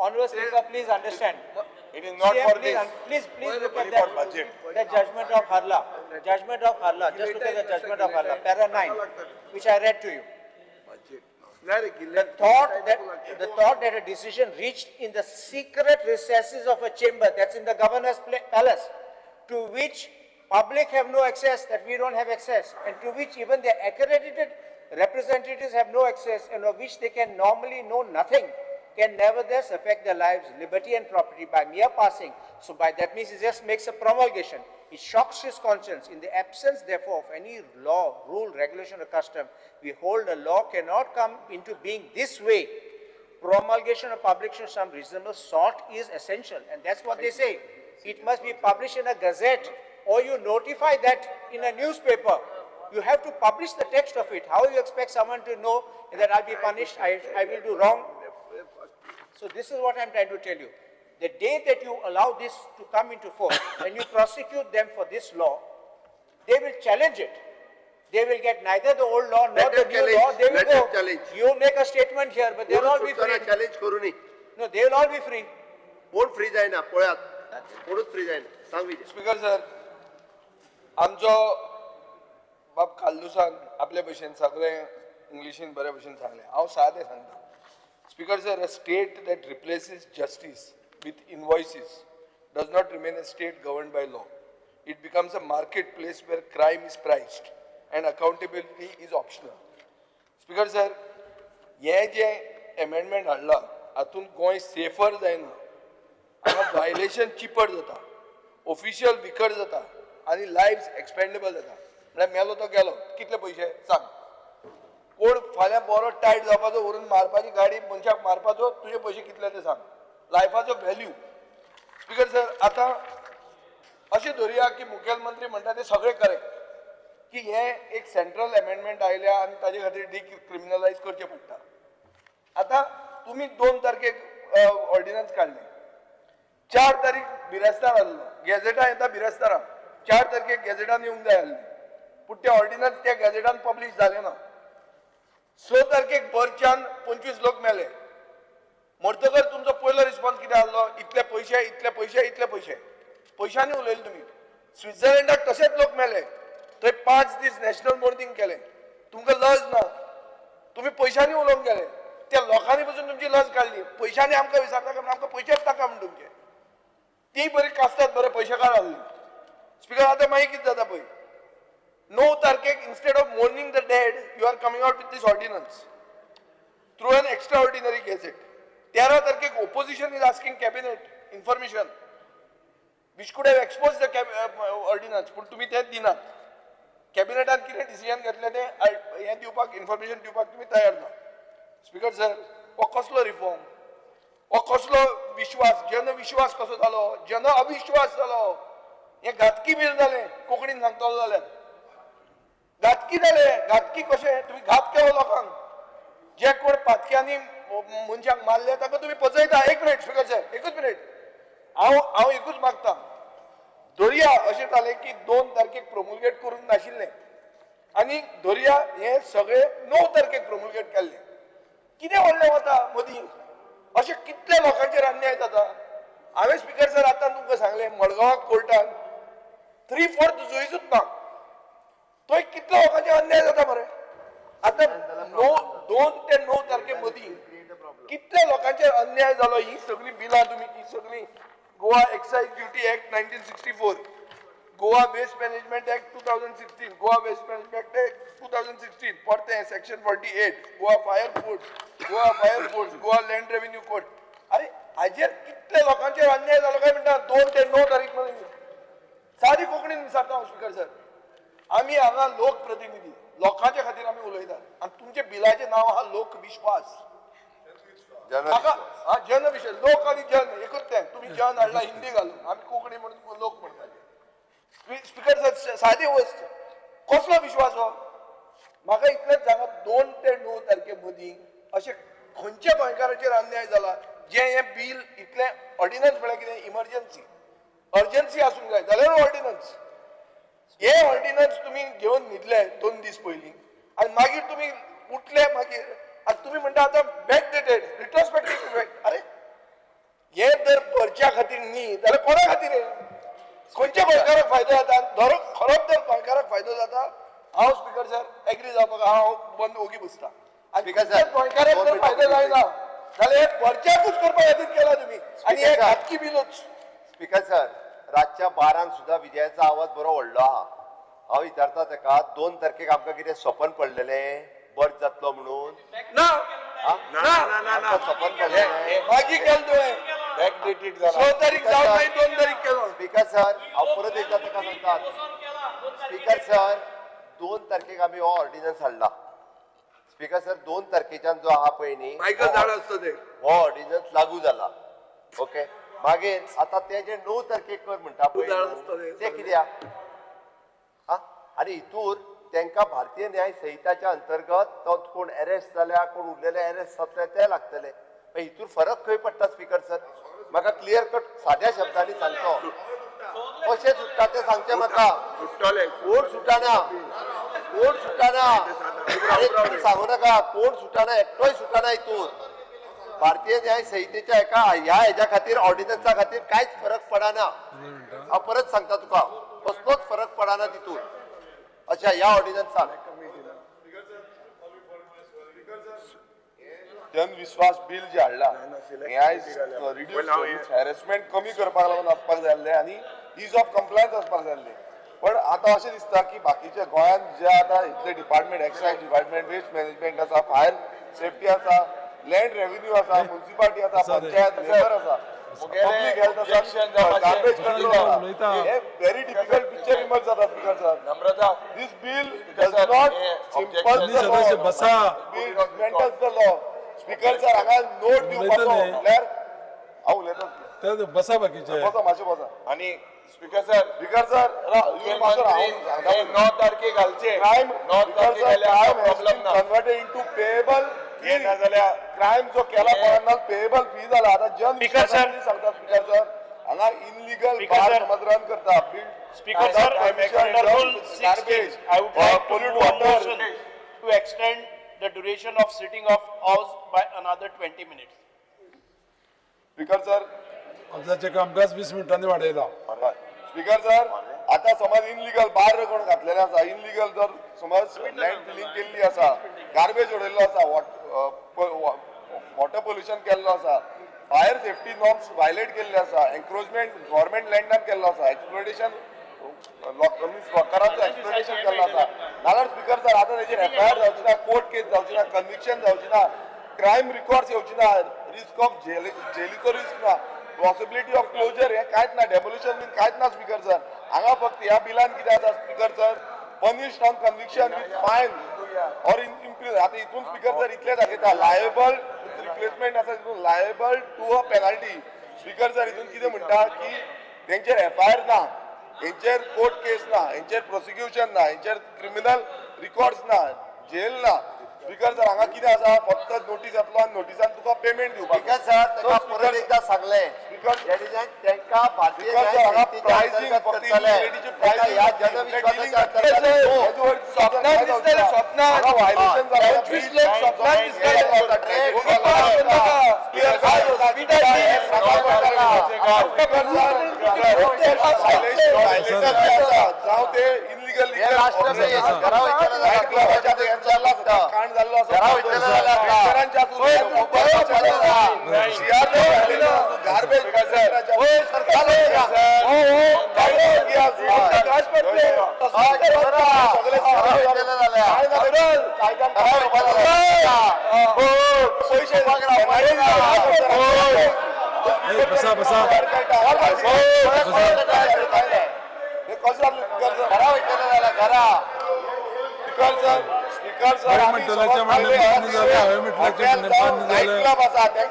Honorable Speaker, please understand. It is not for this. Please look at that budget. The judgment of Harla. Judgment of Harla. Just look at the judgment of Harla, para 9, which I read to you. The thought that a decision reached in the secret recesses of a chamber, that's in the governor's palace, to which public have no access, that we don't have access, and to which even their accredited representatives have no access, and of which they can normally know nothing, can nevertheless affect their lives, liberty and property by mere passing. So by that means it just makes a promulgation. It shocks his conscience. In the absence, therefore, of any law, rule, regulation or custom, we hold a law cannot come into being this way. Promulgation or publication of some reasonable sort is essential. And that's what they say. It must be published in a gazette, or you notify that in a newspaper. You have to publish the text of it. How you expect someone to know that I'll be punished, I will do wrong? So this is what I'm trying to tell you. The day that you allow this to come into force and you prosecute them for this law, they will challenge it. They will get neither the old law nor Let the them new law. challenge. They will Let go. them challenge. You make a statement here, but they will all be free. Challenge करूनी. No, they will all be free. कोण free जायना पळयात, कोणूच free जायना. सांग Vijay. Speaker sir, आमचो बाब कार्लुसान आपले भशेन सगळें इंग्लिशीन बरे भशेन सांगलें. हांव सादें सांगता. Speaker sir, a state that replaces justice with invoices does not remain a state governed by law. It becomes a market place where crime is priced and accountability is optional. Speaker sir, हें जें amendment हाडलां हातूंत Goa safer जायना, हांगा violation cheaper जाता, official vicar जाता आनी लायव्स expendable जाता. म्हळ्यार मेलो तो गेलो, कितले पयशे सांग. कोण फाल्यां बरो टायट जावपाचो, व्हरून मारपाची गाडी मनशाक मारपाचो, तुजे पयशे कितले ते सांग. लायफाचो व्हॅल्यू. स्पीकर सर, आतां अशें धरुया की मुखेलमंत्री म्हणटा ते सगळें करेक्ट, की हें एक सेंट्रल एमेंडमेंट आयल्या आनी ताजे खातीर डिक्रिमिनलायज करचें पडटा. आतां तुमी 2 तारखेक ऑर्डिनन्स काडलें, 4 तारीख बिरेस्तार आसलो, गॅझेटान येता बिरेस्तारा, 4 तारखेक गॅझेटान येवंक जाय आसलें, पूण तें ऑर्डिनन्स त्या गॅझेटान पब्लीश जालें ना. 6 तारखेक बर्चान 25 लोक मेले. मरतकर तुमचो पयलो रिस्पॉन्स कितें आसलो? इतले पयशे, इतले पयशे, इतले पयशे. पयशांनी उलयले तुमी. स्वित्झर्लंडाक तशेंच लोक मेले, थंय 5 दीस नॅशनल मोर्निंग केलें. तुमकां लज ना, तुमी पयशांनी उलोवंक गेले. त्या लोकांनी पसून तुमची लज काडली. पयशांनी आमकां विचारता काय, आमकां पयशेच नाका म्हण तुमचे. ती बरी कास्तात बरे पयशेकार आहली. स्पीकर, आतां मागीर कितें जाता पळय, 9 तारखेक instead of mourning the dead you are coming out with this ordinance through an extraordinary gazette. 13 तारखेक opposition is asking cabinet information which could have expose the ordinance, पूण तुमी तें दिनात. कॅबिनेटान कितें डिसिजन घेतलें तें हें दिवपाक, इन्फॉर्मेशन दिवपाक तुमी तयार ना. स्पीकर सर, हो कसलो रिफॉर्म, हो कसलो विश्वास, जनविश्वास कसो जालो, जन अविश्वास जालो. हें घातकी बील जालें, कोंकणीन सांगतलो जाल्यार घातकी जालें. घातकी कशें? तुमी घात केलो लोकांक. जे कोण पातक्यांनी मनशाक मारले ताका तुमी पचयता. 1 मिनिट स्पीकर सर, एकूच मिनिट. हांव एकूच मागता, दर्या अशें जालें की 2 तारखेक प्रोमुलगेट करूंक नाशिल्लें आनी दर्या हें सगळें 9 तारखेक प्रोमुलगेट केल्लें. कितें व्हडलें वता मदीं? अशें कितल्या लोकांचेर अन्याय जाता. हांवें स्पीकर सर आतां तुमकां सांगलें, मडगांवां कोर्टान 3/4 जुईजूच ना, थंय कितल्या लोकांचेर अन्याय जाता मरे. आतां 2 ते 9 तारखे मदीं कितल्या लोकांचेर अन्याय जालो. ही सगळीं बिलां तुमी, ही सगळीं Goa excise duty act 1964, Goa waste management act 2016, Goa waste management act 2016, परतें section 48, Goa fire force, Goa fire force, Goa land revenue code. अरे हाजेर कितले लोकांचेर अन्याय जालो काय म्हणटा 2 ते 9 तारीख मदीं. सादी कोंकणीन विचारता हांव स्पीकर सर, आमी हांगा लोकप्रतिनिधी, लोकांच्या खातीर आमी उलयतात आनी तुमच्या बिलाचें नांव आहा लोकविश्वास. जनविश्वास, लोक आनी जन एकूच तें. तुमी जन हाडला हिंदी घालून, आमी कोंकणी म्हणून लोक म्हणटाले. स्पीकर सर, सादी वस्त, कसलो विश्वास हो? म्हाका इतलेंच सांगा, 2 ते 9 तारखे मदीं अशें खंयच्या गोंयकाराचेर अन्याय जाला जें हें बील इतलें ऑर्डिनन्स म्हळ्यार कितें? इमर्जन्सी, अर्जन्सी आसूंक जाय जाल्यार ऑर्डिनन्स. हे ऑर्डिनन्स तुमी घेवन न्हिदले 2 दीस पयलीं आनी मागीर तुमी उठले मागीर आनी तुमी म्हणटा आतां बॅक डेटेड रिट्रोस्पेक्टीव इफेक्ट. अरे हे जर भरच्या खातीर न्ही जाल्यार कोणा खातीर? हे खंयच्या गोंयकाराक फायदो जाता? खरोच जर गोंयकाराक फायदो जाता, हांव स्पीकर सर एग्री जावपाक हांव बंद ओगी बसता. आनी गोंयकाराक जर फायदो जायना जाल्यार हे भरच्याकूच करपा खातीर केला तुमी आनी हे घातकी बिलूच. स्पीकर सर, रातच्या 12 सुद्दां विजयाचो आवाज बरो व्हडलो आहा. हांव विचारता ताका, 2 तारखेक आमकां कितें सपन पडलेलें बर्थ जातलो म्हणून? ना ना, सपन पडलेलें. मागीर केलें तुवें, 6 तारीख जावन मागीर 2 तारीख केलो. स्पीकर सर, हांव परत एकदां ताका सांगता, स्पीकर सर, 2 तारखेक आमी हो ऑर्डिनन्स हाडला. स्पीकर सर, 2 तारखेच्यान जो आहा पळय न्ही, हो ऑर्डिनन्स लागू जाला. ओके, मागीर आतां ते जे 9 तारखेक कर म्हणटा पळय ते कित्याक? आनी हितूर तांकां भारतीय न्याय संहिताच्या अंतर्गत तो कोण अरेस्ट जाल्या, कोण उरलेले अरेस्ट जातले ते लागतले. हितूर फरक खंय पडटा स्पीकर सर? म्हाका क्लियर कट साद्या शब्दांनी सांगतो, कशें सुट्टा तें सांगचें म्हाका. कोण सुटाना, कोण सुटाना, अरे सांगू नाका, कोण सुटाना, एकटोय सुटाना. हितूर भारतीय न्याय संहितेच्या एका ह्या हेज्या खातीर ऑर्डिनन्सा खातीर कांयच फरक पडना. हांव परत सांगता तुका, कसलोच फरक पडना तितून अशा ह्या ऑर्डिनन्सान. जनविश्वास बिल जे हाडला हे आयज रिड्यूस हॅरेसमेंट कमी करपाक लागून आसपाक जाय आसलें आनी is of compliance आसपाक जाय आसलें. पण आतां अशें दिसता की बाकीच्या गोंयांत जे आतां इतले department, excise department, waste management आसा, फायर सेफ्टी आसा, लँड रेव्हेन्यू आसा, म्युनिसिपालिटी आसा, पंचायत लेबर आसा, पब्लीक हेल्थ आसा, गार्बेज कंट्रोल आसा, हे व्हेरी डिफिकल्ट पिक्चर इमर्ज जाता speaker sir. Namrata, this bill does not simple the law, bill dismantles the law. Speaker sir, हांगा नोट दिवपाचो म्हणल्यार हांव उलयतां. बसा बाकीचे, बसा मातशें बसा. आनी स्पीकर सर, स्पीकर सर 9 तारखेक घालचे, क्रायम 9 तारखेक घाल्यार प्रॉब्लेम ना, कन्वर्टेड इंटू पेएबल फी. नाजाल्यार क्रायम जो केला कोणाक पेएबल फी जाला. आतां जन स्पीकर सर सांगता स्पीकर सर, हांगा इनलिगल बार समज रन करता. Speaker sir, under rule 16 I would like to move a motion to extend the duration of sitting of house by another 20 minutes. Speaker sir, हावजाचें कामकाज 20 मिनटांनी वाडयला. Speaker sir, आता समज illegal bar कोण घातलेले आसा, इनलिगल जर समज लँड फिलिंग केल्ली आसा, गार्बेज उडयल्लो आसा, वॉटर पोल्युशन केल्लो आसा, फायर सेफ्टी नॉर्म्स वायलेट केल्ले आसा, एन्क्रोचमेंट गव्हर्मेंट लँडान केल्लो आसा, एक्सप्लोटेशन वर्कराचो एक्सप्लोटेशन केल्लो आसा, नाल्यार स्पीकर सर आतां तेजेर एफआयआर जावची ना, कोर्ट केस जावची ना, कन्विक्शन जावची ना, क्रायम रिकॉर्ड्स येवची ना, रिस्क ऑफ जेलीचो रिस्क ना, पॉसिबिलिटी ऑफ क्लोजर हे कांयच ना, डेमोलिशन बीन कांयच ना. स्पीकर सर, हांगा फक्त ह्या बिलान कितें आसा speaker sir, punished on conviction with fine or in imprison. आतां हितून स्पीकर सर इतलें दाखयता, लायबल विथ रिप्लेसमेंट आसा तितून, liable to a penalty. Speaker sir, हितून कितें म्हणटा की तेंचेर एफआयआर ना, हेंचेर कोर्ट केस ना, हेंचेर प्रोसिक्युशन ना, हेंचेर क्रिमिनल रिकॉर्ड्स ना, जेल ना. स्पीकर सर, हांगा कितें आसा, फक्त नोटीस येतलो आनी नोटिसान तुका पेमेंट दिवपाक. स्पीकर सर, ताका परत एकदां सांगलें, तांकां भारतीय न्याय संहितेच्या अंतर्गत करतले, तांकां ह्या जनविश्वासाच्या अंतर्गत जावं ते इनलिगल कांड जाल्लो आसा, गार्बेज बसा बसा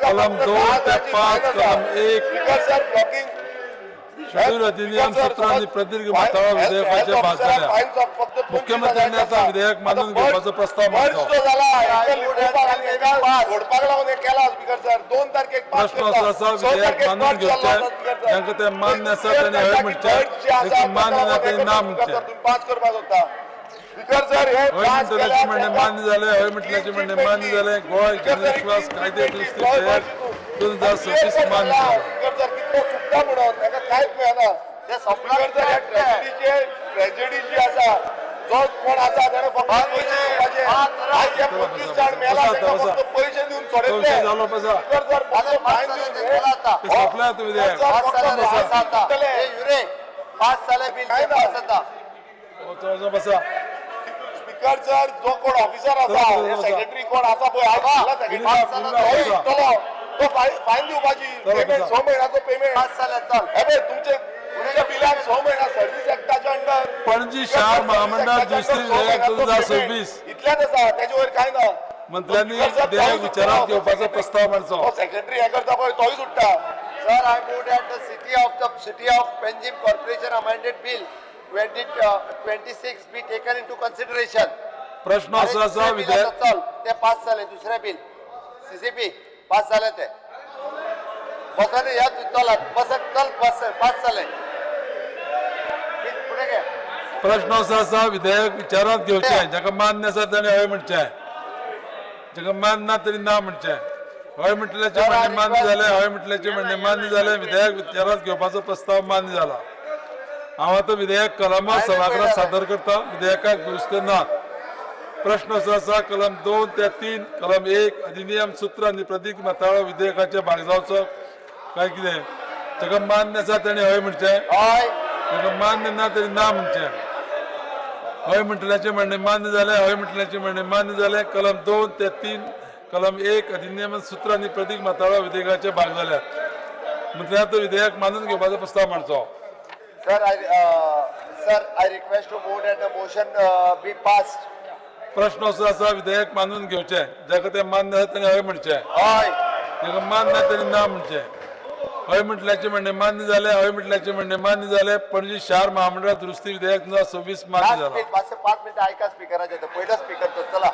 कलम 2 ते 5, कलम 1 शेड्यूल अधिनियम 17 आनी प्रदीर्घ माथाळा विधेयकाचे भास जाल्या. मुख्यमंत्र्यांनी आतां विधेयक मानून घेवपाचो प्रस्ताव मांडचो. प्रश्न असो आसा, विधेयक मानून घेवचें, जांकां तें मान्य आसा तांणी हय म्हणचें, जांकां मान्य ना तांणी ना म्हणचें. हय म्हणटल्याचें म्हणणें मान्य जालें, हय म्हणटल्याचें म्हणणें मान्य जालें. गोंय जनविश्वास कायदे दुरुस्ती विधेयक 2026 मान्य जालें. कांयच मेळना. ट्रेजेडी जी आसा, जो कोण आसा ताणें फक्त पयशे दिवपाचे. आयज जे 25 जाण मेला तांकां फक्त पयशे दिवन सोडयतले. स्पीकर सर, जो कोण ऑफिसर आसा, सेक्रेटरी कोण आसा पळय, तो फायन दिवपाची, पेमेंट 6 म्हयन्याचो पेमेंट. हे पळय तुमचे तुमच्या बिलाक 6 म्हयना सर्वीस एक्टाच्या अंडर पणजी शार महामंडळ दुरुस्ती विधेयक 2026 इतल्याच आसा, तेजे वयर कांय ना. मंत्र्यांनी विधेयक विचारात घेवपाचो प्रस्ताव मांडचो. सेक्रेटरी हे करता पळय तोय सुट्टा. Sir, I move that the city of Panjim Corporation amended bill 2026 be taken into consideration. प्रश्न असो आसा विधेयक चल ते पास जाले. दुसरें बिल सीसीपी पास जाले ते बसन ह्या चलात बसत चल बस पास जाले. फुडें घे. प्रश्न असो आसा विधेयक विचारांत घेवचें. जाका मान्य आसा ताणें हय म्हणचें, जाका मान्य ना तरी ना म्हणचें. हय म्हटल्याचें म्हणणें मान्य जालें, हय म्हटल्याचें म्हणणें मान्य जालें. विधेयक विचारांत घेवपाचो प्रस्ताव मान्य जाला. हांव आतां विधेयक कलमां सभागृहात सादर करता. विधेयकाक दुरुस्त्यो नात. प्रश्न असो आसा कलम 2 ते 3 कलम 1 अधिनियम सूत्र आनी प्रतीक माथाळो विधेयकाचे भाग जावचो काय कितें. जाका मान्य आसा ताणें हय म्हणचें, ताका मान्य ना तरी ना म्हणचें. हय म्हटल्याचें म्हणणें मान्य जालें, हय म्हटल्याचें म्हणणें मान्य जालें. कलम 2 ते 3 कलम 1 अधिनियम सूत्र आनी प्रतीक माथाळो विधेयकाचे भाग जाल्यात. म्हटल्यार तो विधेयक मानून घेवपाचो प्रस्ताव मांडचो. Sir, I request to move that the motion be passed. प्रश्न असो आसा विधेयक मानून घेवचें. जाका तें मान्य आसा ताणें हय म्हणचें, जाका मान्य ना ताणें ना म्हणचें. हय म्हटल्याचें म्हणणें मान्य जालें, हय म्हटल्याचें म्हणणें मान्य जालें. पणजी शार महामंडळ दुरुस्ती विधेयक 2026 मान्य जाला. 5 मिनटां आयका स्पिकराचें, पयलो स्पिकर तो चला.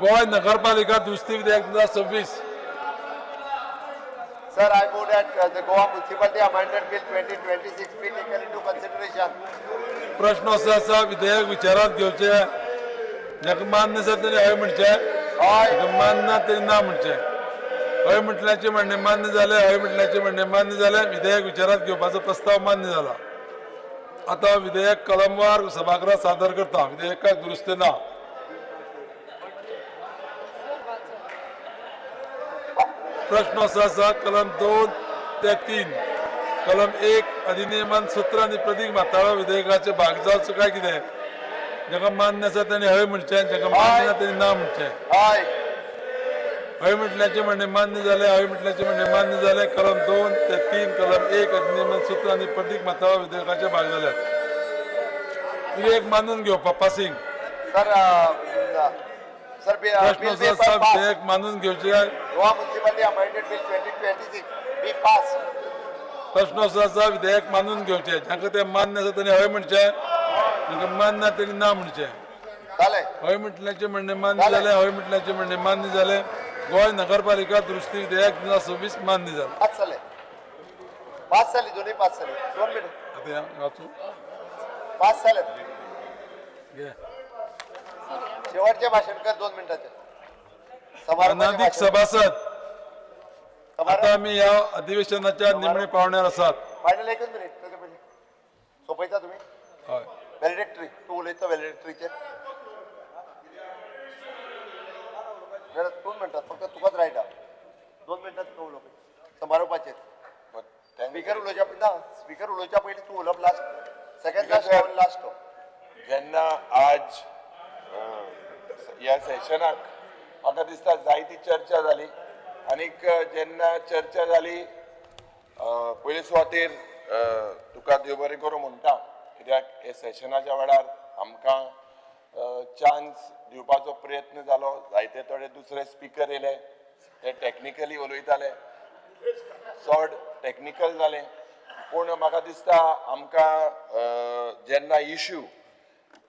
गोंय नगरपालिका दुरुस्ती विधेयक 2026. Sir, I move that the Goa Municipality Amendment Bill 2026 be taken into consideration. प्रश्न असो आसा विधेयक विचारांत घेवचें. जाका मान्य आसा ताणें हय म्हणचें, जाका मान्य ना ताणें ना म्हणचें. हय म्हटल्याचें म्हणणें मान्य जालें, हय म्हटल्याचें म्हणणें मान्य जालें. विधेयक विचारांत घेवपाचो प्रस्ताव मान्य जाला. आतां विधेयक कलमवार सभागृहात सादर करता. विधेयकाक दुरुस्ती ना. प्रश्न असो आसा कलम 2 ते 3 कलम 1 अधिनियमान सूत्र आनी प्रतीक माथाळो विधेयकाचे भाग जावचो काय कितें. जाका मान्य आसा ताणें हय म्हणचें, जाका मान्य ना ताणें ना म्हणचें. हय म्हटल्याचें म्हणणें मान्य जालें, हय म्हटल्याचें म्हणणें मान्य जालें. कलम 2 ते 3 कलम 1 अधिनियमान सूत्र आनी प्रतीक माथाळो विधेयकाचे भाग जाल्यात. विधेयक मानून घेवपा पासिंग. सर, प्रश्न असो आसा विधेयक मानून घेवचें. Goa Municipality Amended Bill 2026 be passed. प्रश्न असो आसा विधेयक मानून घेवचें. जाका तें मान्य आसा ताणें हय म्हणचें, जाका मान्य ना ताणें ना म्हणचें. हय म्हटल्याचें म्हणणें मान्य जालें, हय म्हटल्याचें म्हणणें मान्य जालें. गोंय नगरपालिका दुरुस्ती विधेयक 2026 मान्य जालें. पास जालें, पास जालें, दोनूय पास जालें. 2 मिनट आतां वाचूं. पास जालें. शेवटचें भाशण कर 2 मिनटाचें. अनाधिक सभासद, आता आमी ह्या अधिवेशनाच्या निमणे पावण्यार आसात. फायनल एकच मिनिट ताचे पयलीं सोंपयता तुमी. हय, व्हॅलिडेटरी तूं उलयता व्हॅलिडेटरीचेर. 2 मिनटां फक्त तुकाच रायट आहा. 2 मिनटां तुका उलोवप समारोपाचेर. स्पिकर उलोवच्या ना, स्पिकर उलोवच्या पयलीं तूं उलोवप लास्ट, सेकंड लास्ट, लास्ट. जेन्ना आज ह्या सेशनाक म्हाका दिसता जायती चर्चा जाली आनीक जेन्ना चर्चा जाली पयले सुवातेर तुका देव बरें करूं म्हणटा, कित्याक हे सेशनाच्या वेळार आमकां चान्स दिवपाचो प्रयत्न जालो. जायते थोडे दुसरे स्पिकर येयले, ते टॅक्निकली उलयताले, चड टॅक्निकल जालें. पूण म्हाका दिसता आमकां जेन्ना इश्यू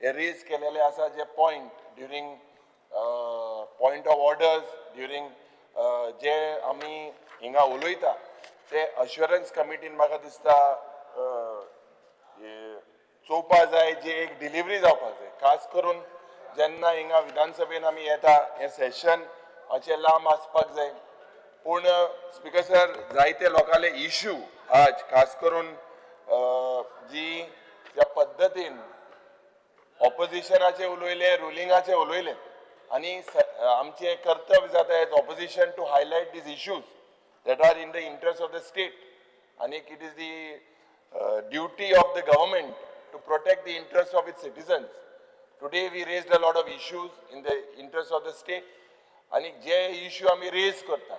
हे रेज केलेले आसा, जे point during point of orders during जे आमी हिंगा उलयता ते अश्युरन्स कमिटीन म्हाका दिसता चोवपा जाय, जी एक डिलिवरी जावपाक जाय. खास करून जेन्ना हिंगा विधानसभेन आमी येता हें सेशन मातशें लांब आसपाक जाय. पूण स्पिकर सर, जायते लोकांले इश्यू आज खास करून जी ज्या पद्दतीन ऑपोजिशनाचे उलयले, रुलिंगाचे उलयले, आनी आमचें कर्तव्य जाता as opposition to highlight these issues that are in the interest of the state. आनी it is the duty of the government to protect the interest of its citizens. Today we raised a lot of issues in the interest of the state. आनी जे issue आमी rays करता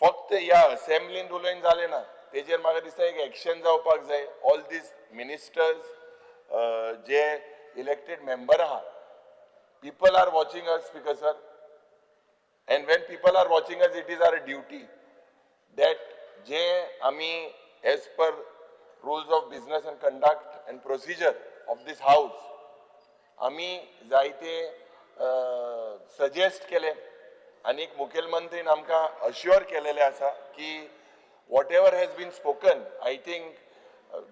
फक्त ह्या असेंब्लीन उलोवन जालें ना, तेजेर म्हाका दिसता एक एक्शन जावपाक जाय. All these ministers J elected member आहा, people are watching us, Speaker sir, and when people are watching us, it is our duty that जे आमी as per rules of business and conduct and procedure of this house आमी जायते suggest केले आनी मुखेलमंत्रीन आमकां assure केलेलें आसा की whatever has been spoken, I think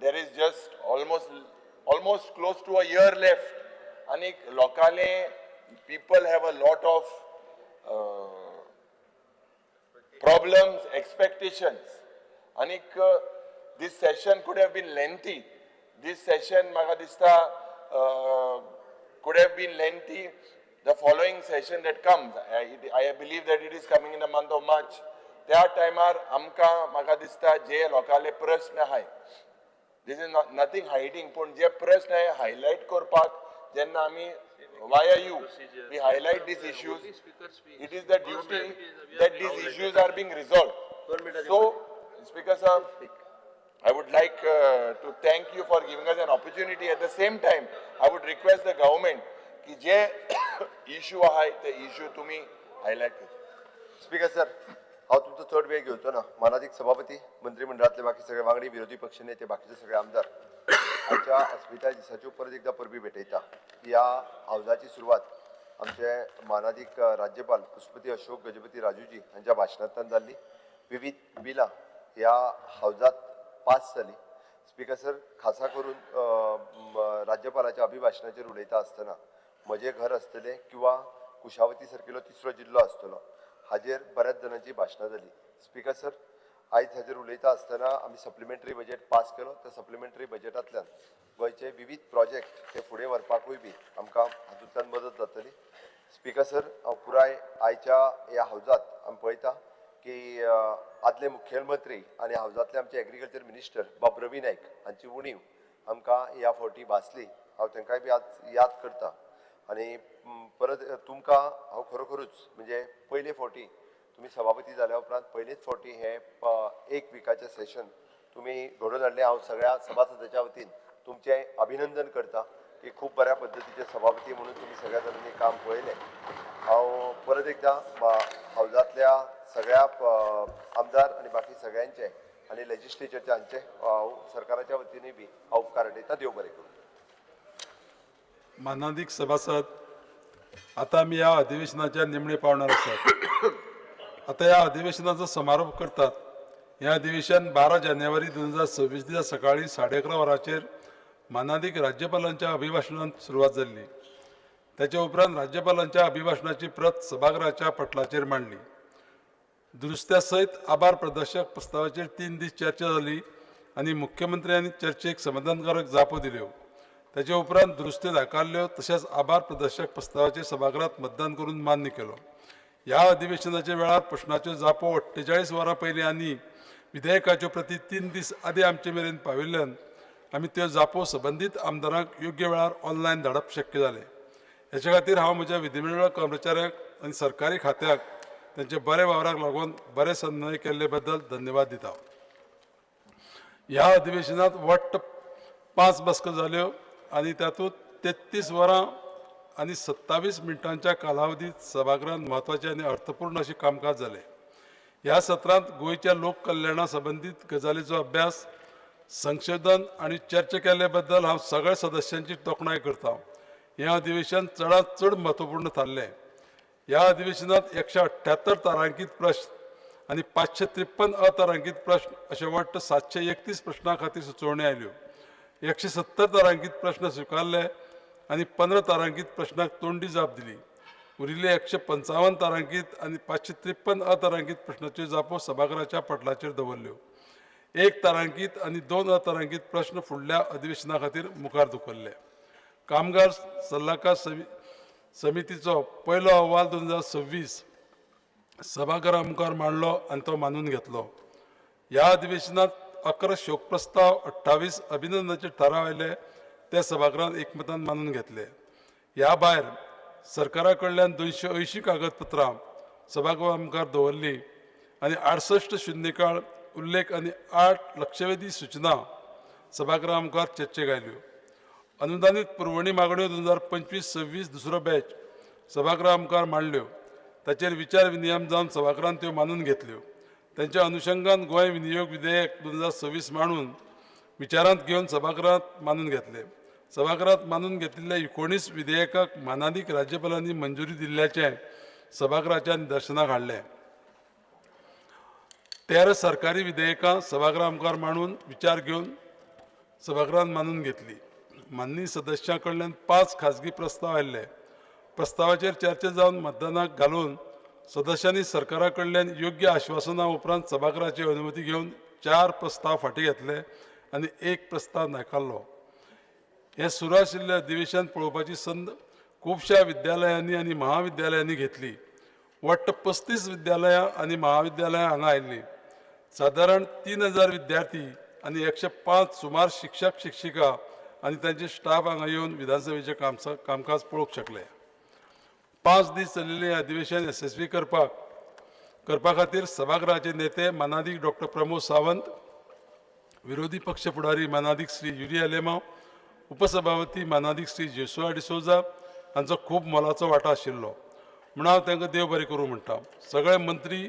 there is just almost close to a year left. आनी लोकांले people have a lot of problems, expectations. आनीक this session could have been lengthy. This session म्हाका दिसता could have been lengthy. The following session that comes, I believe that it is coming in the month of March. त्या टायमार आमकां म्हाका दिसता जे लोकांले प्रस्न आहाय, this is not nothing hiding, पूण जे प्रस्न आहाय हायलायट करपाक जेन्ना आमी via you we highlight these issues, it is the duty that these issues are being resolved. So Speaker sir, I would like to thank you for giving us an opportunity. At the same time, I would request the government की जे issue आहाय ते issue तुमी highlight करचे. Speaker sir, हांव तुमचो चड वेळ घेवचो ना. मानादीक सभापती, मंत्रीमंडळांतले बाकी सगळे वांगडी, विरोधी पक्षनेते, बाकीचे सगळे आमदार, आमच्या अस्मिताय दिसाच्यो परत एकदा परबी भेटयता. ह्या हावजाची सुरवात आमचे मानादीक राज्यपाल पुष्पती अशोक गजपती राजूजी हांच्या भाशणांतल्यान जाल्ली. विविध बिलां ह्या हावजात पास जाली. स्पीकर सर, खासा करून राज्यपालाच्या अभिभाशणाचेर उलयता आसतना म्हजें घर आसतलें किंवा कुशावती सारकिलो तिसरो जिल्लो आसतलो हाजेर बऱ्याच जाणांची भाशणां जाली. स्पीकर सर, आयज हाजेर उलयता आसतना आमी सप्लिमेंटरी बजेट पास केलो. त्या सप्लिमेंटरी बजेटांतल्यान गोंयचे विविध प्रोजेक्ट हे फुडें व्हरपाकूय बी आमकां हातूंतल्यान मदत जातली. स्पीकर सर, हांव पुराय आयच्या ह्या हावजात आमी पळयता की आदले मुखेलमंत्री आनी हावजांतले आमचे एग्रीकल्चर मिनिस्टर बाब रवी नायक हांची उणीव आमकां ह्या फावटी भासली. हांव तांकांय बी आज याद करता. आनी परत तुमकां हांव खरोखरूच म्हणजे पयले फावटी तुमी सभापती जाल्या उपरांत पयलेच फावटी हें एक विकाचें सेशन तुमी घडोवन हाडलें. हांव सगळ्या सभासदाच्या वतीन तुमचें अभिनंदन करता की खूब बऱ्या पद्दतीचे सभापती म्हणून तुमी सगळ्या जाणांनी काम पळयलें. हांव परत एकदां हावजांतल्या सगळ्या आमदार आनी बाकी सगळ्यांचे आनी लेजिस्लेचरचे हांचे हांव सरकाराच्या वतीनूय बी हांव उपकार हाडयता. देव बरें करूं. मानादीक सभासद, आतां आमी ह्या अधिवेशनाच्या निमणे पावणार आसात. आतां ह्या अधिवेशनाचो समारोप करतात. हें अधिवेशन 12 जानेवारी 2026 दिसा सकाळीं 11:30 वरांचेर मानादीक राज्यपालांच्या अभिभाशणान सुरवात जाल्ली. ताचे उपरांत राज्यपालांच्या अभिभाशणाची प्रत सभागृहाच्या पटलाचेर मांडली. दुरुस्त्या सयत आभार प्रदर्शक प्रस्तावाचेर 3 दीस चर्चा जाली आनी मुख्यमंत्र्यांनी चर्चेक समाधानकारक जापो दिल्यो. ताचे उपरांत दुरुस्त्यो नाकारल्यो तशेंच आभार प्रदर्शक प्रस्तावाचेर सभागृहात मतदान करून मान्य केलो. ह्या अधिवेशनाच्या वेळार प्रश्नाच्यो जापो 48 वरां पयलीं आनी विधेयकाच्यो प्रती 3 दीस आदीं आमचे मेरेन पाविल्ल्यान आमी त्यो जापो संबंदीत आमदारांक योग्य वेळार ऑनलायन धाडप शक्य जालें. हेचे खातीर हांव म्हज्या विधिमंडळ कर्मचाऱ्यांक आनी सरकारी खात्याक तांच्या बऱ्या वावराक लागून बरे समन्वय केल्ले बद्दल धन्यवाद दिता. ह्या अधिवेशनात वट्ट 5 बसको जाल्यो आनी तातूंत 33 वरां आनी 27 मिनटांच्या कालावधीत सभागृहांत म्हत्वाचें आनी अर्थपूर्ण अशें कामकाज जालें. ह्या सत्रांत गोंयच्या लोक कल्याणा संबंदीत गजालीचो अभ्यास, संशोधन आनी चर्चा केल्ले बद्दल हांव सगळ्या सदस्यांची तोखणाय करता. हें अधिवेशन चडांत चड म्हत्वपूर्ण थारलें. ह्या अधिवेशनात 178 तारांकीत प्रश्न आनी 553 अतारांकीत प्रश्न अशे वट्ट 731 प्रश्नां खातीर सुचोवण्यो आयल्यो. 170 तारांकीत प्रश्न स्विकारले आनी 15 तारांकीत प्रश्नाक तोंडी जाप दिली. उरिल्ले 155 तारांकीत आनी 553 अतारांकीत प्रश्नाच्यो जापो सभाघराच्या पटलाचेर दवरल्यो. 1 तारांकीत आनी 2 अतारांकीत प्रश्न फुडल्या अधिवेशना खातीर मुखार धुकल्ले. कामगार सल्लागार समितीचो पयलो अहवाल 2026 सभाघरा मुखार मांडलो आनी तो मानून घेतलो. ह्या अधिवेशनात 11 शोक प्रस्ताव, 28 अभिनंदनाचे थाराव आयले ते सभाघरान एकमतान मानून घेतले. ह्या भायर सरकारा कडल्यान 280 कागदपत्रां सभागृहा मुखार दवरली आनी 68 शून्यकाळ उल्लेख आनी 8 लक्षवेधी सूचना सभागृहा मुखार चर्चेक आयल्यो. अनुदानीत पुरवणी मागण्यो 2025-26 दुसरो बॅच सभागृहा मुखार मांडल्यो. ताचेर विचार विनियम जावन सभागृहान त्यो मानून घेतल्यो. तांच्या अनुशंगान गोंय विनियोग विधेयक 2026 मांडून विचारांत घेवन सभागृहांत मानून घेतले. सभागृहांत मानून घेतिल्ल्या 19 विधेयकाक मानादीक राज्यपालांनी मंजुरी दिल्ल्याचें सभागृहाच्या निदर्शनाक हाडलें. 13 सरकारी विधेयकां सभागृहा मुखार मांडून विचार घेवन सभागृहान मानून घेतली. माननीय सदस्यां कडल्यान 5 खाजगी प्रस्ताव आयिल्ले. प्रस्तावाचेर चर्चा जावन मतदानाक घालून सदस्यांनी सरकारा कडल्यान योग्य आश्वासना उपरांत सभागृहाची अनुमती घेवन 4 प्रस्ताव फाटीं घेतले आनी 1 प्रस्ताव नाकारलो. हें सुरू आशिल्लें अधिवेशन पळोवपाची संद खुबश्या विद्यालयांनी आनी महाविद्यालयांनी घेतली. वट्ट 35 विद्यालयां आनी महाविद्यालयां हांगा आयिल्लीं. सादारण 3000 विद्यार्थी आनी 105 सुमार शिक्षक शिक्षिका आनी तांचे स्टाफ हांगा येवन विधानसभेचें कामकाज पळोवंक शकले. 5 दीस चलिल्लें अधिवेशन येसस्वी करपा खातीर सभागृहाचे नेते मानादीक डॉक्टर प्रमोद सावंत, विरोधी पक्ष फुडारी मानादीक श्री युरी आलेमांव, उपसभापती मानादीक श्री जेसुआ डिसोजा हांचो खूब मोलाचो वांटो आशिल्लो म्हूण हांव तांकां देव बरें करूं म्हणटा. सगळे मंत्री,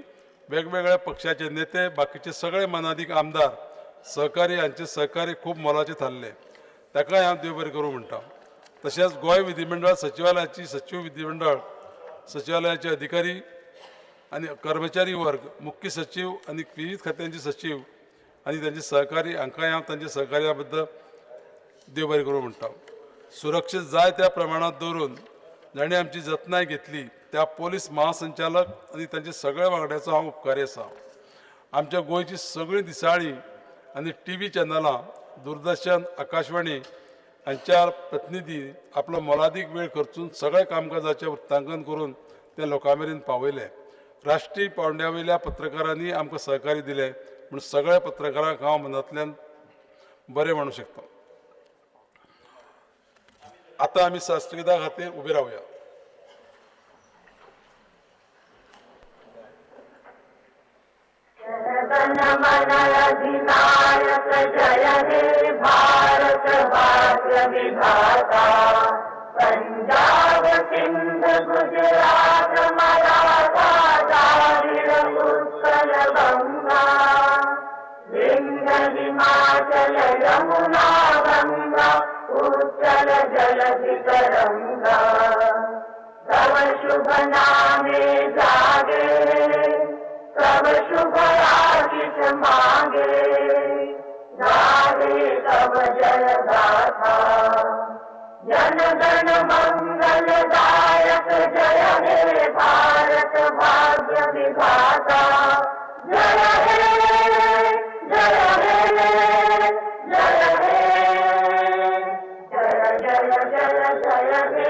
वेगवेगळ्या पक्षाचे नेते, बाकीचे सगळे मानादीक आमदार, सहकारी हांचे सहकार्य खूब मोलाचें थारलें, ताकाय हांव देव बरें करूं म्हणटा. तशेंच गोंय विधिमंडळ सचिवालयाची सचीव, विधिमंडळ सचिवालयाचे अधिकारी आनी कर्मचारी वर्ग, मुख्य सचीव आनी विविध खात्यांचे सचीव आनी तांचे सहकारी हांकांय हांव तांच्या सहकार्या बद्दल देव बरें करूं म्हणटा. सुरक्षीत जाय त्या प्रमाणांत दवरून जांणी आमची जतनाय घेतली त्या पोलीस महासंचालक आनी तांच्या सगळ्या वांगड्याचो हांव उपकारी आसा. आमच्या गोंयची सगळीं दिसाळीं आनी टीव्ही चॅनलां, दूरदर्शन, आकाशवाणी हांच्या प्रतिनिधी आपलो मोलादीक वेळ खर्चून सगळ्या कामकाजाचें वृत्तांकन करून तें लोकां मेरेन पावयलें. राष्ट्रीय पावंड्या वयल्या पत्रकारांनी आमकां सहकार्य दिलें म्हूण सगळ्या पत्रकारांक हांव मनांतल्यान बरें म्हणूं शकता. आतां आमी शास्त्रविधा खातीर उबे रावया. अधिनायक जय हे भारत भाग्य विधाता, पंजाब सिंध गुजरात मराठा द्राविड उत्कल गंगा, विंध्य हिमाचल यमुना गंगा, उच्चल जलधि तरंगा, तव शुभ नामे जागे, तव शुभ आशीष मांगे, गावे तव जय गाथा, जन गण मंगलदायक जय हे भारत भाग्य विधाता, जय हे जय हे जय हे जय जय जय जय हे.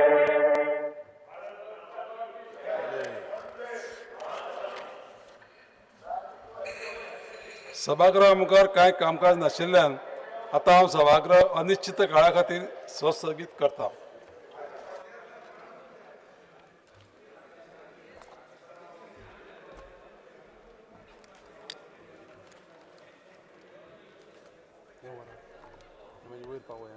सभागृहा मुखार कांय कामकाज नाशिल्ल्यान आतां हांव सभागृह अनिश्चित काळा खातीर संस्थगीत करता. वयर पावया.